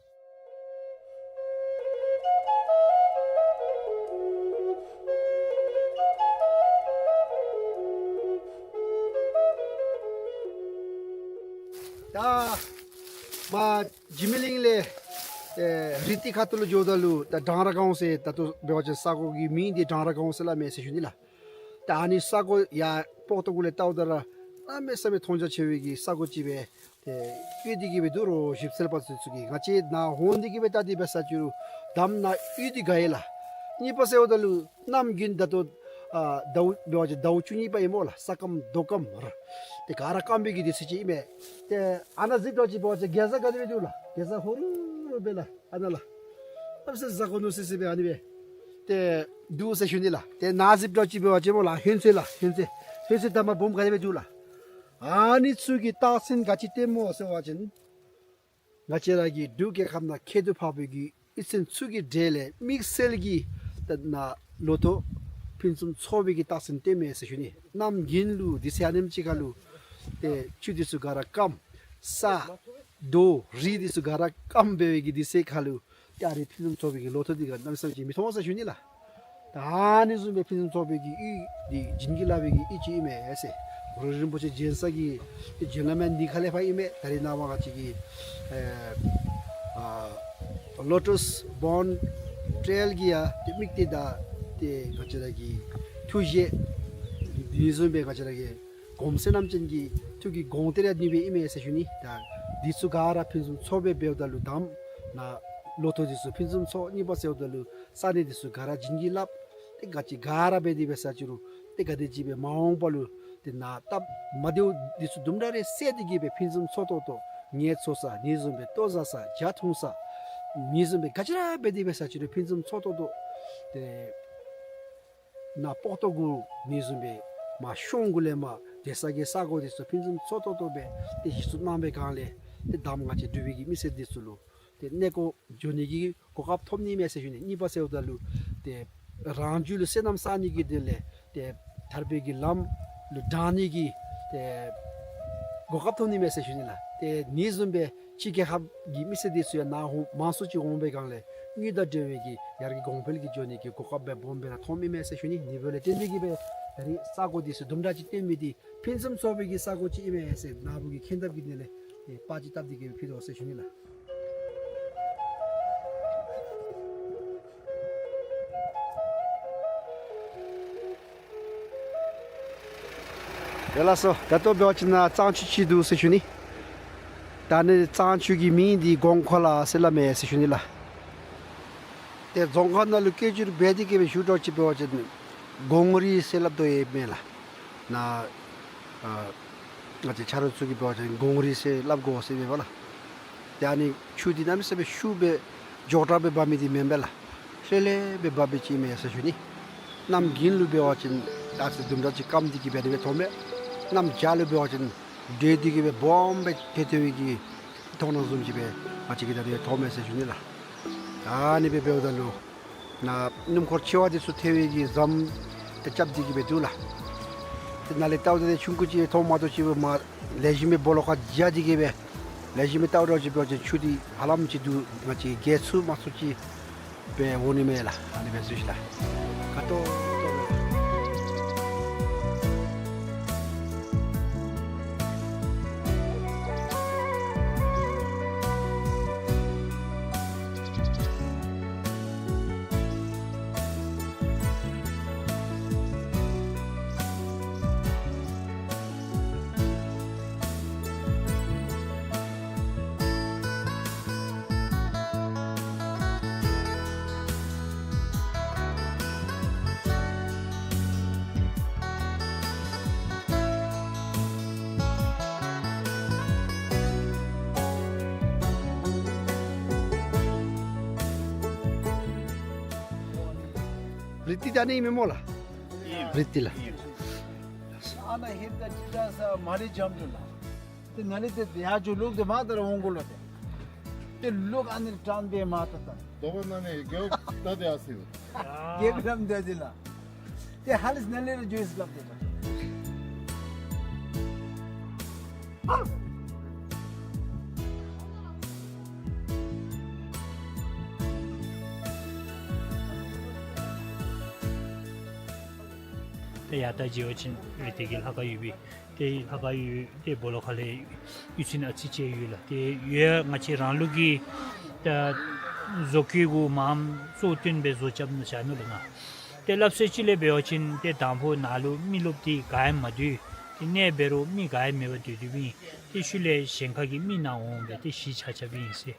ད་མར་འཇིགས་མེད་གླིང་ལས་ཨེ་རི་ཏི་ཁ་ཐུག་ལུ་འགྱོཝ་ད་ལུ་ད་དར་ར་སྒང་ཟེར་ད་ལྟོ་འབད་བ་ཅིན་ས་གོ་གི་མིང་འདི་དར་ར་སྒང་ཟེར་སླབ་མས་ཟེར་ཞུ་ནི་ལགས། ད་ཨ་ནི་ས་གོ་ཡར་སྤོ་ཏོ་གུ་ལས་བལྟཝ་ད་ར་གནམ་མེད་ས་མེད་མཐོང་རྒྱ་ཆེ་བའི་གི་ས་གོ་ཅིག་སྦེ་ཏེ་ཡོད་དེ་གི་སྦེ་འདུག་རོགས་ཞིབ་འཚོལ་པ་ཚུ་ཚུ་གིས། ང་བཅས་ནཱ་འོང་སྟེ་གི་སྦེ་བལྟ་སྟེ་འབད་ས་ཅིག་རུང་གདམ་ནཱ་ཡོད་དེ་དགའ་ཡི་ལགས། གཉིས་པ་ཟེརཝ་ད་ལུ་གནམ་དགུན་ད་ལྟོ་ཨ་ཟླཝ་འབད་བ་ཅིན་ཟླཝ་བཅུ་གཉིས་པ་ཨིན་སྨོ་ལགས། ས་སྐམ་རྡོ་སྐམ་ར་ཏེ་ག་ར་སྐམ་པའི་གི་དུས་ཚོད་ཅིག་ཨིན་མས། ཏེ་ཨ་ནཱ་གཟིགས་དོ་ཅིག་འབད་བ་ཅིན་གེ་ཛ་ག་དེ་སྦེ་འདུག་ལགས། གེ་ཛ་ཧོ་རུ་རུ་སྦེ་ལགས། ཨ་ནཱ་ལགས། གནམ་མེད་ས་མེད་གཟའ་གོར་ནུར་སི་སི་སྦེ་ཨ་ནི་སྦེ་ཏེ་འདུག་ཟེར་ཞུ་ནི་ལགས། ཏེ་ནཱ་གཟིགས་དོ་ཅིག་འབད་བ་ཅིན་སྨོ་ལགས། ཧོན་ཚོད་ལགས། ཧོན་ཚོད། ཧོན་ཚོད་དང་པ་སྦོམ་ག་དེ་སྦེ་འདུག་ལགས། ཨ་ནི་ཚུ་གི་རྟགས་མཚན་ག་ཅི་སྟོནམ་སྨོ་ཟེར་བ་ཅིན་ང་བཅས་ར་གི་འབྲུག་རྒྱལ་ཁབ་ནང་ཁྱད་དུ་འཕགས་པའི་གི་གཡུས་ཚན་ཚུ་གི་གྲས་ལས་དམིགས་བསལ་གྱིས་ད་ནཱ་ལོ་ཐོག་ཕུན་སུམ་ཚོགས་པའི་གི་རྟགས་མཚན་སྟོནམ་མས་ཟེར་ཞུ་ནི། གནམ་དགུན་ལུ་དུས་ཚོད་ཨ་ནེམ་ཅིག་ཁར་ལུ་ཏེ་ཆུ་འདི་ཚུ་ག་ར་སྐམ། ས་རྡོ་རི་འདི་ཚུ་ག་ར་སྐམ་འབད་བའི་གི་དུས་ཚོད་ཁར་ལུ་ཏེ་ཨ་རིགས་ཕུན་སུམ་ཚོགས་པའི་གི་ལོ་ཐོག་འདི་ག་གནམ་མེད་ས་མེད་ཅིག་མི་མཐོང་ཟེར་ཞུ་ནི་ལགས། ད་ཨ་ནི་བཟུམ་སྦེ་ཕུན་སུམ་ཚོགས་པའི་གི་གཡུས་འདི་བྱིན་གྱིས་བརླབས་པའི་གི་གཡུས་ཅིག་ཨིན་མས་ཟེར། རི་རིན་པོ་ཆེ་བྱོན་ས་གི་ཏེ་བྱོན་ལམ་ཡང་འདི་ཁ་ལས་ཕར་ཨིན་མས། ད་རེས་ནངས་པ་ང་བཅས་ཀྱི་ཨེ་ཨ་ལོ་ཊཱས་བོརན་ཊེལ་གྱི་ཡང་ཏེ་དམིགས་གཏད་དང་ཏེ་ང་བཅས་ར་གི་ཐུགས་བཞེད་འདི་བཟུམ་སྦེ་ང་བཅས་ར་གི་གོང་མ་རྣམ་ཅན་གྱི་ཐུགས་ཀྱི་དགོངས་གཏེར་ཡང་འདི་སྦེ་ཨིན་མས་ཟེར་ཞུ་ནི། ད་འདི་ཚུ་ག་ར་ཕུན་སུམ་ཚོགས་སྦེ་འབདཝ་ད་ལུ་དང་པ་ནཱ་ལོ་ཐོག་འདི་ཚུ་ཕུན་སུམ་ཚོགས། གཉིས་པ་ཟེརཝ་ད་ལུ་ས་གནས་འདི་ཚུ་ག་ར་བྱིན་གྱིས་བརླབས། ཏེ་ག་ཅི་ག་ར་འབད་དེ་འབད་ས་ཅིག་རུང་ཏེ་ག་དེམ་ཅིག་སྦེ་མ་འོངས་པ་ལུ་ཏེ་ནཱ་སྟབས་མ་བདེཝ་འདི་ཚུ་དུམ་གྲ་རེ་བསལ་ཏེ་གི་སྦེ་ཕུན་སུམ་ཚོགས་ཏོག་ཏོ་ངལ་འཚོ་ས་འདི་བཟུམ་སྦེ་ལྟོ་བཟའ་ས་ཇ་འཐུང་ས་འདི་བཟུམ་སྦེ་ག་ཅི་ར་འབད་དེ་འབད་ས་ཅིག་རུང་ཕུན་སུམ་ཚོགས་ཏོག་ཏོ་ཏེ་ནཱ་སྤོ་ཏོ་གུ་འདི་བཟུམ་སྦེ་མར་གཤོང་གུ་ལས་མར་ཏེ་ས་གི་ས་གོ་འདི་ཚུ་ཕུན་སུམ་ཚོགས་ཏོག་ཏོ་སྦེ་ཏེ་གཞི་བཙུགས་གནང་བའི་སྒང་ལས་ཏེ་དང་པ་ང་བཅས་འབྲུག་པའི་གི་མི་སེར་འདི་ཚུ་ལུ་ཏེ་གནས་སྐོར་འགྱོ་ནི་གི་གོ་སྐབས་ཐོབ་ནི་མས་ཟེར་ཞུ་ནི། གཉིས་པ་ཟེརཝ་ད་ལུ་ཏེ་རང་རྒྱུད་ལུ་བསོད་ནམས་བསག་ནི་གི་དོན་ལས་ཏེ་ཐར་པའི་གི་ལམ་ལུ་འདྲེན་ནི་གི་ཏེ་གོ་སྐབས་ཐོབ་ནི་མས་ཟེར་ཞུ་ནི་ལགས། ཏེ་འདི་བཟུམ་སྦེ་ཕྱི་རྒྱལ་ཁབ་ཀྱི་མི་སེར་འདི་ཚུ་ཡང་ནཱ་འོང་མང་སུ་ཅིག་འོང་བའི་སྒང་ལས་དངུལ་དང་འབྲེལ་བའི་གི་ཡར་གྱི་གོང་འཕེལ་གྱི་འགྱོ་ནི་གི་གོ་སྐབས་སྦེ་སྦོམ་སྦེ་ར་ཐོབ་ནི་མས་ཟེར་ཞུ་ནི། འདི་འབདཝ་ལས་བརྟེན་ཏེ་གི་སྦེ་ད་རིས་ས་གོ་འདི་ཚུ་དུམ་གྲ་ཅིག་སྟོན་མི་འདི་ཕུན་སུམ་ཚོགས་པའི་གི་ས་གོ་ཅིག་ཨིན་མས་ཟེར་ནཱ་བུ་གི་མཁྱེན་ཐབས་ཀྱི་དོན་ལས་ཏེ་པར་ཅིག་བཏབ་སྟེ་གི་ཕུལ་དོ་ཟེར་ཞུ་ནི་ལགས། ཡ་ལགས་སོ། ད་ལྟོ་འབད་བ་ཅིན་ན་གཙང་ཆུ་ཅིག་འདུག་ཟེར་ཞུ་ནི། ད་ཨ་ནི་གཙང་ཆུ་གི་མིང་འདི་གོང་ཁོ་ལ་ཟེར་སླབ་མས་ཟེར་ཞུ་ནི་ལགས། ཏེ་རྫོང་ཁ་ནང་ལུ་སྐད་སྒྱུར་འབད་དེ་གིས་སྦེ་ཞུ་དོ་ཅིག་འབད་བ་ཅིན་གོང་རི་ཟེར་སླབ་དོ་ཡོདཔ་མས་ལགས། ནཱ་ཨ་ང་བཅས་ཆ་རོགས་ཚུ་གིས་འབད་བ་ཅིན་གོང་རི་ཟེར་སླབ་དགོ་ཟེར་མས་པ་ལགས། ཏེ་ཨ་ནི་ཆུ་འདི་གནམ་མེད་ས་མེད་ཤུགས་སྦེ་མགྱོགས་དྲགས་སྦེ་འབབ་མི་འདི་མེན་པས་ལགས། ལྷོད་ལྷོད་སྦེ་འབབ་པའི་ཅིག་མས་ཟེར་ཞུ་ནི། གནམ་དགུན་ལུ་འབད་བ་ཅིན་ཨ་ཙི་དུམ་གྲ་ཅིག་སྐམ་སྟེ་གིས་སྦེ་ཨ་ནི་སྦེ་མཐོངམ་མས། གནམ་བྱཱར་ལུ་འབད་བ་ཅིན་འདྲེས་ཏེ་གིས་སྦེ་སྦོམ་སྦེ་ཐལ་ཐལ་བའི་གི་མཐོང་ནི་བཟུམ་ཅིག་སྦེ་ང་བཅས་ཀྱིས་ད་ཨ་ནི་སྦེ་མཐོངམ་མས་ཟེར་ཞུ་ནི་ལགས། ཨ་ནི་སྦེ་འབདཝ་ད་ལུ་ནཱ་སྣུམ་འཁོར་ཆེ་བ་འདི་ཚུ་ཐལ་བའི་གི་ཟམ་ཏེ་རྐྱབ་སྟེ་གིས་སྦེ་འདུག་ལགས། ཏེ་ནཱ་ལས་བལྟཝ་ད་ཏེ་ཆུང་ཀུ་ཅིག་མཐོངམ་མ་གཏོགས་ཅིག་སྦེ་མ་ལེགས་ཤོམ་སྦེ་སྦོ་ལོགས་ཁར་འགྱོ་སྟེ་གིས་སྦེ་ལེགས་ཤོམ་སྦེ་བལྟཝ་ད་ཅིག་འབད་བ་ཅིན་ཆུ་འདི་ཧ་ལམ་ཅིག་འདུག། ང་བཅས་རྒལ་ཚུགས་མ་ཚུགས་ཅིག་སྦེ་འོང་ནི་མས་ལགས། ཨ་ནི་སྦེ་ཞུ་ཞུ་ལགས། ཁ་ཏོག་ཏོ་སྦེ། རི་ཏི་ད་ཨ་ནི་ཨིན་མས་སྨོ་ལགས། རི་ཏི་ལགས། ཨ་ནཱ་ཧེ་ད་ཅི་ད་ས་མ་རི་འཇམ་ཏོ་ལགས། ཏེ་ནཱ་ལས་ཏེ་ཡར་འགྱོ་ལོག་ཏེ་མར་ད་ར་འོང་དགོ་ལོ་ཏེ། ཏེ་ལོག་ཨ་ནི་ལས་ཊཱན་སྦེ་མར་ད་ད། དོ་བ་ནང་ནས་རྒྱལཔོ་ད་དེ་ཨ་སི་བ། རྒྱལཔོ་རམ་ད་དེ་ལགས། ཏེ་ཧ་ལས་ནཱ་ལས་ར་འགྱོ་ཡི་ཟེར་སླབ་སྟེ། ཏེ་ཡར་ད་འགྱོ་བ་ཅིན་རི་ཏི་གི་ལྷ་ཁང་ཡོད་པས། ཏེ་ལྷ་ཁང་ཡོད། ཏེ་སྦོ་ལོགས་ཁ་ལས་གཡུས་ཚན་ཨ་ཙི་ཅིག་ཡོད་ལགས། ཏེ་ཡོད་ང་བཅས་རང་ལུགས་ཀྱི་ད་བཟོ་བཀོད་གུ་མངམ་གཙོ་བོ་བཏོན་སྦེ་བཟོ་རྐྱབ་ནུག་ཟེར་ནུག་ལགས་ང་། ཏེ་སླབ་སྲོལ་ཅིག་ལས་འབད་བ་ཅིན་ཏེ་དང་ཕུ་ནཱ་ལུ་མི་རློབས་ཏེ་ག་ཡང་མ་སྡོད། ཏེ་གནས་འབད་རུང་མི་ག་ཡང་མེད་པར་སྡོད་སྡོདཔ་ཨིན། ཏེ་ཤུལ་ལས་གཞན་ཁ་གི་མི་ནཱ་འོང་སྦེ་ཏེ་གཞིས་ཆགས་རྐྱབ་ཨིན་ཟེར།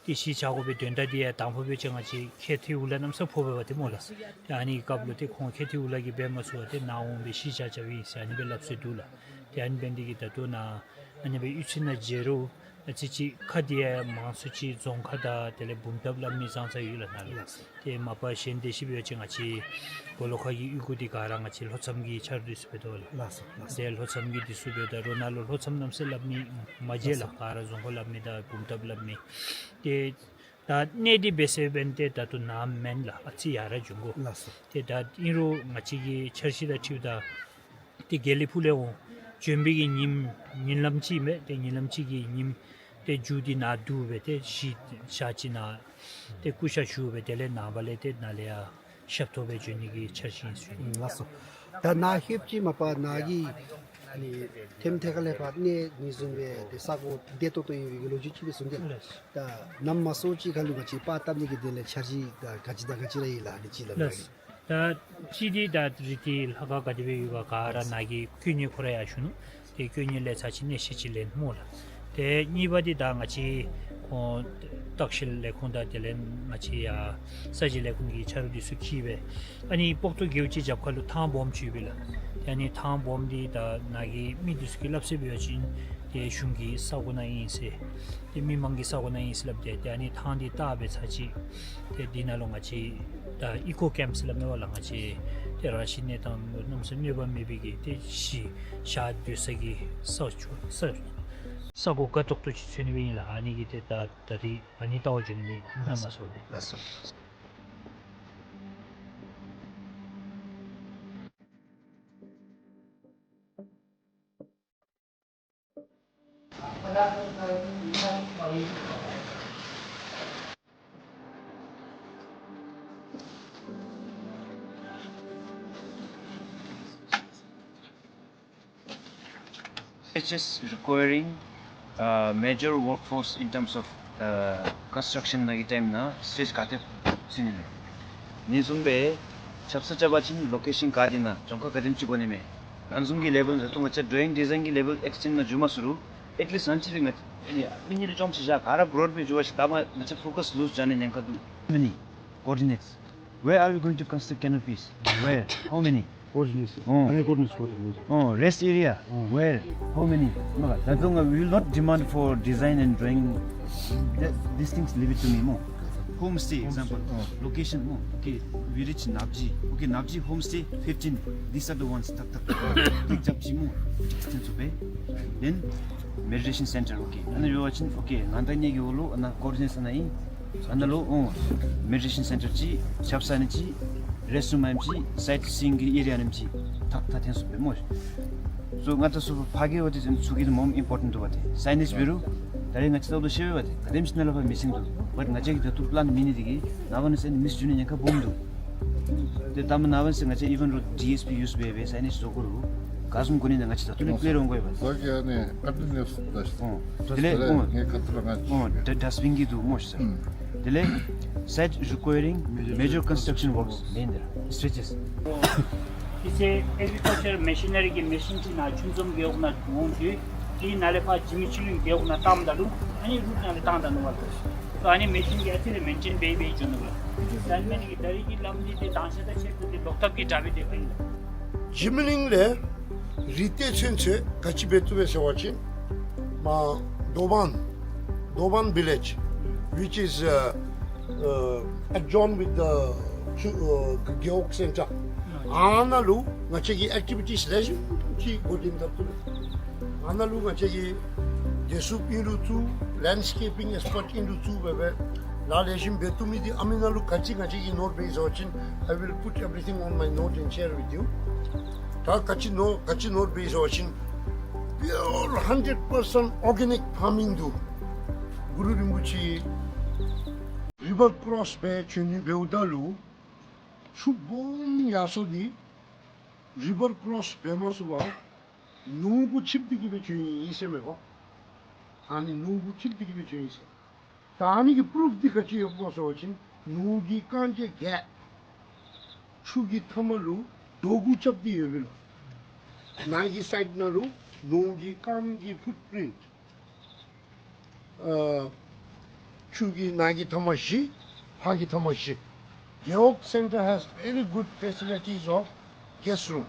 ཏེ་གཞིས་ཆགས་དགོ་པའི་དོན་དག་འདི་ཡང་དང་ཕུ་འབད་བ་ཅིན་ང་བཅས་ཁེ་ཐི་འུ་ལག་གནམ་མེད་ས་མེད་ཕོག་པས་པ་ཏེ་སྨོ་ལགས། ཏེ་ཨ་ནི་སྐབས་ལུ་ཏེ་ཁོང་ཁེ་ཐི་འུ་ལག་གིས་འབད་མ་ཚུགས་པར་ཏེ་ནཱ་འོང་སྦེ་གཞིས་ཆགས་རྐྱབ་ཨིན་ཟེར་ཨ་ནི་སྦེ་སླབ་སྲོལ་འདུག་ལགས། ཏེ་ཨ་ནི་འབད་ནི་འདི་གིས་ད་ལྟོ་ནཱ་ཨ་ནི་སྦེ་གཡུས་ཚན་ནང་མཇལ་རུང་ཨ་ཙི་ཅིག་ཁ་འདི་ཡང་མང་སུ་ཅིག་རྫོང་ཁ་དང་དེ་ལས་བུམ་ཐབས་སླབ་མི་ཙང་ཙ་ཡོད་ལགས་ནཱ་ལུ། ཏེ་མ་པ་གཞན་དེ་ཅིག་འབད་བ་ཅིན་ང་བཅས་སྦོ་ལོགས་ཁ་གི་གཡུས་སྒོ་འདི་ག་ར་ང་བཅས་ལྷོ་མཚམས་ཀྱི་ཆ་རོགས་འདི་ཚུ་འབད་དོ་ལགས། ལགས་སོ་ལགས་སོ། ཏེ་ལྷོ་མཚམས་ཀྱི་འདི་ཚུ་འབདཝ་ད་རུང་ནཱ་ལུ་ལྷོ་མཚམས་གནམ་མེད་ས་མེད་སླབ་མི་མ་མཇལ་ལགས། ལགས་སོ། ག་ར་རྫོང་ཁ་སླབ་མི་དང་བུམ་ཐབས་སླབ་མི། ཏེ་ད་གནས་འདི་འབད་ཟེར་འབདན་ཏེ་ད་ལྟོ་ནཱ་མེན་ལགས། ཨ་ཙི་ཡར་ར་འགྱོ་དགོ། ལགས་སོ། ཏེ་ད་ཨིན་རུང་ང་བཅས་ཀྱི་འཆར་གཞི་དང་འཁྲིལཝ་ད་ཏེ་དགེ་ལེགས་ཕུག་ལས་འོང་བྱོན་པའི་གི་ཉིནམ་ཉིན་ལམ་ཅིག་མས། ཏེ་ཉིན་ལམ་ཅིག་གི་ཉིནམ་ཏེ་མཇུག་འདི་ནཱ་བསྡུ་སྦེ་ཏེ་གཞིས་ཆགས་ཅིག་ནང་ཏེ་སྐུ་ཤ་བཞུགས་སྦེ་དེ་ལས་ནངས་པ་ལས་ཏེ་ནཱ་ལས་ཡར་ཞབས་ཏོག་སྦེ་བྱོན་ནི་གི་འཆར་གཞི་ཨིན་ཟེར་ཞུ་ནི། ལགས་སོ། ད་ནཱ་ལྷོདཔ་ཅིག་མ་པ་ནཱ་གི་ཨ་ནི་ཐེམ་ཐེ་ཁ་ལས་ཕར་གནས་ནི་བཟུམ་སྦེ་ཏེ་ས་གོ་བདེ་ཏོག་ཏོ་ཡོད་པའི་གི་ལོ་རྒྱུས་ཅིག་སྦེ་གསུངས་ཏེ། ལགས། ད་ནམ་མ་སོང་ཅིག་ཁ་ལུ་ང་བཅས་པར་བཏབ་ནི་གི་དོན་ལས་འཆར་གཞི་ད་ག་ཅི་དང་ག་ཅི་ར་ཨིན་ལགས། ཨ་ནི་ཅིག་སླབ། ལགས། ད་གཅིག་འདི་ད་རི་དེ་ལྷ་ཁང་ག་དེ་སྦེ་ཡོད་ག་ག་ར་ནཱ་གི་དཀོན་གཉེར་ཁོ་ར་ཡར་བཞུགས་ནུག། ཏེ་དཀོན་གཉེར་ལས་ཚར་ཅིག་གནས་བཤད་ཅིག་ལེན་སྨོ་ལགས། ཏེ་གཉིས་པ་འདི་ད་ང་བཅས་ཁོང་བརྟག་ཞིབ་ལས་ཁུངས་དང་དེ་ལས་ང་བཅས་ཡར་ས་གཞི་ལས་ཁུངས་ཀྱི་ཆ་རོགས་འདི་ཚུ་འཁྱིད་སྦེ་ཨ་ནི་སྤོག་ཏོ་རྒེད་འོག་ཅིག་རྒྱབ་ཁ་ལུ་ཐང་སྦོམ་ཅིག་ཡོད་པས་ལགས། ཏེ་ཨ་ནི་ཐང་སྦོམ་འདི་ད་ནཱ་གི་མི་འདི་ཚུ་གིས་སླབ་སྲོལ་འབད་བ་ཅིན་ཏེ་གཞུང་གི་ས་གོ་ནང་ཨིན་ཟེར། ཏེ་མི་མང་གི་ས་གོ་ནང་ཨིན་ཟེར་སླབ་སྟེ། ཏེ་ཨ་ནི་ཐང་འདི་བཏགས་སྦེ་ཚར་ཅིག་ཏེ་འདི་ནང་ལུ་ང་བཅས་ད་ཨི་ཀོ་ཀེམཔ་ཟེར་སླབ་མས་པ་ལགས། ང་བཅས་ཏེ་རང་བཞིན་གནས་སྟངས་ལུ་གནམ་མེད་ས་མེད་གནོད་པ་མེད་པའི་གི་ཏེ་གཞི་བཞག་སྡོད་ས་གི་ས་ཆ་ས་ས་གོ་དགའ་ཏོག་ཏོ་ཅིག་འཚོལ་ནི་སྦེ་ཨིན་ལགས། ཨ་ནི་གིས་ཏེ་ད་ད་རིས་ཨ་ནི་བལྟ་བར་བྱོན་ནི་ཨིན་ལགས། ནམ་མ་སོང་ལས། ལགས་སོ། It's just requiring, uh, major workforce in terms of, uh, construction ནང་གི་ཊའིམ་ནང་སི་ཊེ་ཇི་ག་ཏེ་ཟེར་ནི་ལགས། ཨ་ནི་བཟུམ་སྦེ་ཆབ་གསང་རྐྱབ་པ་ཅིན་ལོ་ཀེ་ཤཱན་ག་ཏེ་ནང་རྫོང་ཁག་ག་དེམ་ཅིག་དགོ་ནི་མས། ཨ་ནི་བཟུམ་གྱི་ལེ་བལ་ཟེར་ཏེ་ང་བཅས་ཌོ་རོ་ཡིང་ཌི་ཛའིན་གྱི་ལེ་བལ་ཨེགསི་ཊེནཌ་ནང་འགྱོ་མ་ཚུགས་རུང་ཨེཊ་ལིསཊ་ཨ་ནི་ཅིག་རེ་ང་བཅས་ཨ་ནི་མི་ཉིད་ལུ་ཅོག་ཅིག་བཞག་ག་ར་གོ་རོཌ་སྦེ་འགྱོ་བ་ཅིན་ད་མ་ང་བཅས་ཕོ་ཀསི་ལུ་བྱ་ནི་ཉེན་ཁ་འདུག། How many coordinates? Where are we going to construct canopies? Where? How many? Coordinates. Oh. How many coordinates? Coordinates. Oh, rest area. Oh. Where? How many? མ་ག་ད་དུང་we will not demand for design and drawing. That, these things leave it to me སྨོ། Homestay example. Oh. Location སྨོ། Okay, we reach Napji. Okay, Napji homestay fifteen. These are the ones. ཐག་ཐག་ཐག་ཐག་ཐག་རྒྱབ་ཅིག་སྨོ། ཐེངས་སུ་སྦེ། Then meditation center. Okay, ཨ་ནཱ་འབད་བ་ཅིན་okay ང་དང་གཉིས་ཀྱི་འོག་ལུ་ཨ་ནཱ་ཀོ་ཨོར་ཌི་ནེཊ་ཨ་ནཱ་ཨིན། ཨ་ནཱ་ལུ་ཨོ་མེ་ཌི་ཊེ་ཤཱན་སེན་ཊར་ཅིག་ཆབ་གསང་ཨ་ནེམ་ཅིག་རེསཊ་རུམ་ཨ་ནེམ་ཅིག་སའིཊ་སིའིང་གི་ཨེ་རི་ཡ་ཨ་ནེམ་ཅིག་ཐག་ཐག་ཐེངས་སུ་སྦེ་སྨོ། སོ་ང་ད་སོ་ཕར་གྱི་འོ་དེ་ཚུ་གི་དེ་མོ་ཨིམ་པོར་ཊེནཊ་འདུག་པ། དེ་སའི་ནེཇ་འབད་རུང་ད་རེས་ང་བཅས་ད་ལྟོ་ཤེས་པས་པ། དེ་ག་དེམ་ཅིག་ནང་ལས་ཕར་མི་སིང་འདུག། བཊ་ང་བཅས་ཀྱིས་ད་ལྟོ་པི་ལཱན་མེད་ནི་དེ་གིས་ནངས་པ་གནངས་ཚེ་ཨ་ནི་མིསི་འགྱོ་ནི་ཉེན་ཁ་སྦོམ་འདུག། དེ་ད་མ་ནངས་པ་གནངས་ཚེ་ང་བཅས་ཨི་ཝེན་ཊ་རོ་ཌི་ཨེསི་པི་ཡུས་འབད་སྦེ་སའི་ནེཇ་བཟོ་དགོ་རུང་ག་བཟུམ་དགོ་ནི་ད་ང་བཅས་ད་ལྟོ་ནི་ཀི་ལིར་འོང་དགོ་པས། ཟ་གི་ཨ་ནི་ཨ་ཏི་ནེས་ད་ཨོ་དེ་ལས་ཨོ་ངེ་ཁ་ཐུག་ལས་ང་ཨོ་ཌ་ཌསཊ་བིན་གྱི་འདུག་སྨོ་ཤིག་ས། དེ་ལས་site requiring major construction works མེན་ན་སི་ཊེ་ཅིས། དེ་ཚེ་ཨེག་རི་ཀལ་ཅར་མེ་ཤི་ནེ་རི་གི་མེ་ཤིན་ཅིག་ནཱ་ཆུ་འཛོམས་རྒེད་འོག་ནང་འོང་དུས་དེའི་ནང་ལས་ཕར་འཇིགས་མེད་ཆོས་གླིང་རྒེད་འོག་ནང་བཏངམ་ད་ལུ་ཨ་ནི་རུཊ་ནང་ལས་བཏང་ད་ནུག་པ། སོ་ཨ་ནི་མེ་ཤིན་གྱིས་ཨ་ཙི་རེ་མེན་ཊེན་འབད་འབད་འགྱོ་ནུག་པ། ཨིན་ན་མེན་ན་གི་ད་རེས་ཀྱི་ལམ་འདི་དེ་དང་ཤ་ད་ཆེད་དུ་དེ་ལོག་ཐབས་ཀྱི་དྲག་པའི་དེ་ག་ཨིན་ལགས། འཇིགས་མེད་གླིང་ལས་རི་སྟོད་ཚུན་ཚོད་ག་ཅི་འབད་བཏུབ་པས་ཟེར་བ་ཅིན་མར་དོ་བན་དོ་བན་village, which is, uh, uh, adjoined with the, uh, རྒེད་འོག་སེན་ཊར། ཨ་ནཱ་ལུ་ང་བཅས་ཀྱིས་ཨེག་ཊི་བི་ཊིས་ལེགས་ཤོམ་ཅིག་འགོ་འདྲེན་འཐབ་བཏུབ་པས། ཨ་ནཱ་ལུ་ང་བཅས་ཀྱིས་བདེ་སྲུངཔ་ཨིན་རུང་བཙུགས། ལེནཌ་སི་ཀེ་པིང་ཨེགསི་པརཊ་ཨིན་རུང་བཙུགས་སྦེ་སྦེ་ལཱ་ལེགས་ཤོམ་འབད་བཏུབ་མི་འདི་ཨ་མི་ནང་ལུ་ག་ཅི་ང་བཅས་ཀྱིས་ནོར་འབད་ཡི་ཟེར་བ་ཅིན། I will put everything on my note and share with you. ད་ག་ཅི་ནོར་ག་ཅི་ནོར་འབད་ཡི་ཟེར་བ་ཅིན་པིའུར་ཧན་ཌེཌ་པར་སེནཊ་ཨོར་གེ་ནིཀ་ཕར་མིང་འདུག། གུ་རུ་རིན་པོ་ཆེ་རི་བར་ཀོརོསི་སྦེ་འགྱོ་ནི་འབདཝ་ད་ལུ་ཆུ་སྦོམ་ཡར་སོང་སྟེ་རི་བར་ཀོརོསི་འབད་མ་ཚུགས་པར་ནོར་གུ་ཆིབས་ཏེ་གི་སྦེ་འགྱོ་ནི་ཨིན་ཟེར་མས་པ། ཨ་ནི་ནོར་གུ་ཆིབས་ཏེ་གི་སྦེ་འགྱོ་ནི་ཨིན་ཟེར། ད་ཨ་ནི་གི་པུ་རུཕ་འདི་ག་ཅི་ཡོདཔ་སྨོ་ཟེར་བ་ཅིན་ནོར་གྱི་རྐང་རྗེས་བརྒྱད་ཆུ་གི་མཐའ་མ་ལུ་རྡོ་གུ་རྐྱབ་སྟེ་ཡོད་པས་ལགས། ནང་གི་སའིཌ་ནང་ལུ་ནོར་གྱི་རྐངམ་གྱི་ཕུཊ་པིརིནཊ། ཨ་ཆུ་གི་ནང་གི་མཐའ་མ་བཞི་ཕར་གྱི་མཐའ་མ་བཞི། རྒེད་འོག་སེན་ཊར་has very good facilities of guest room.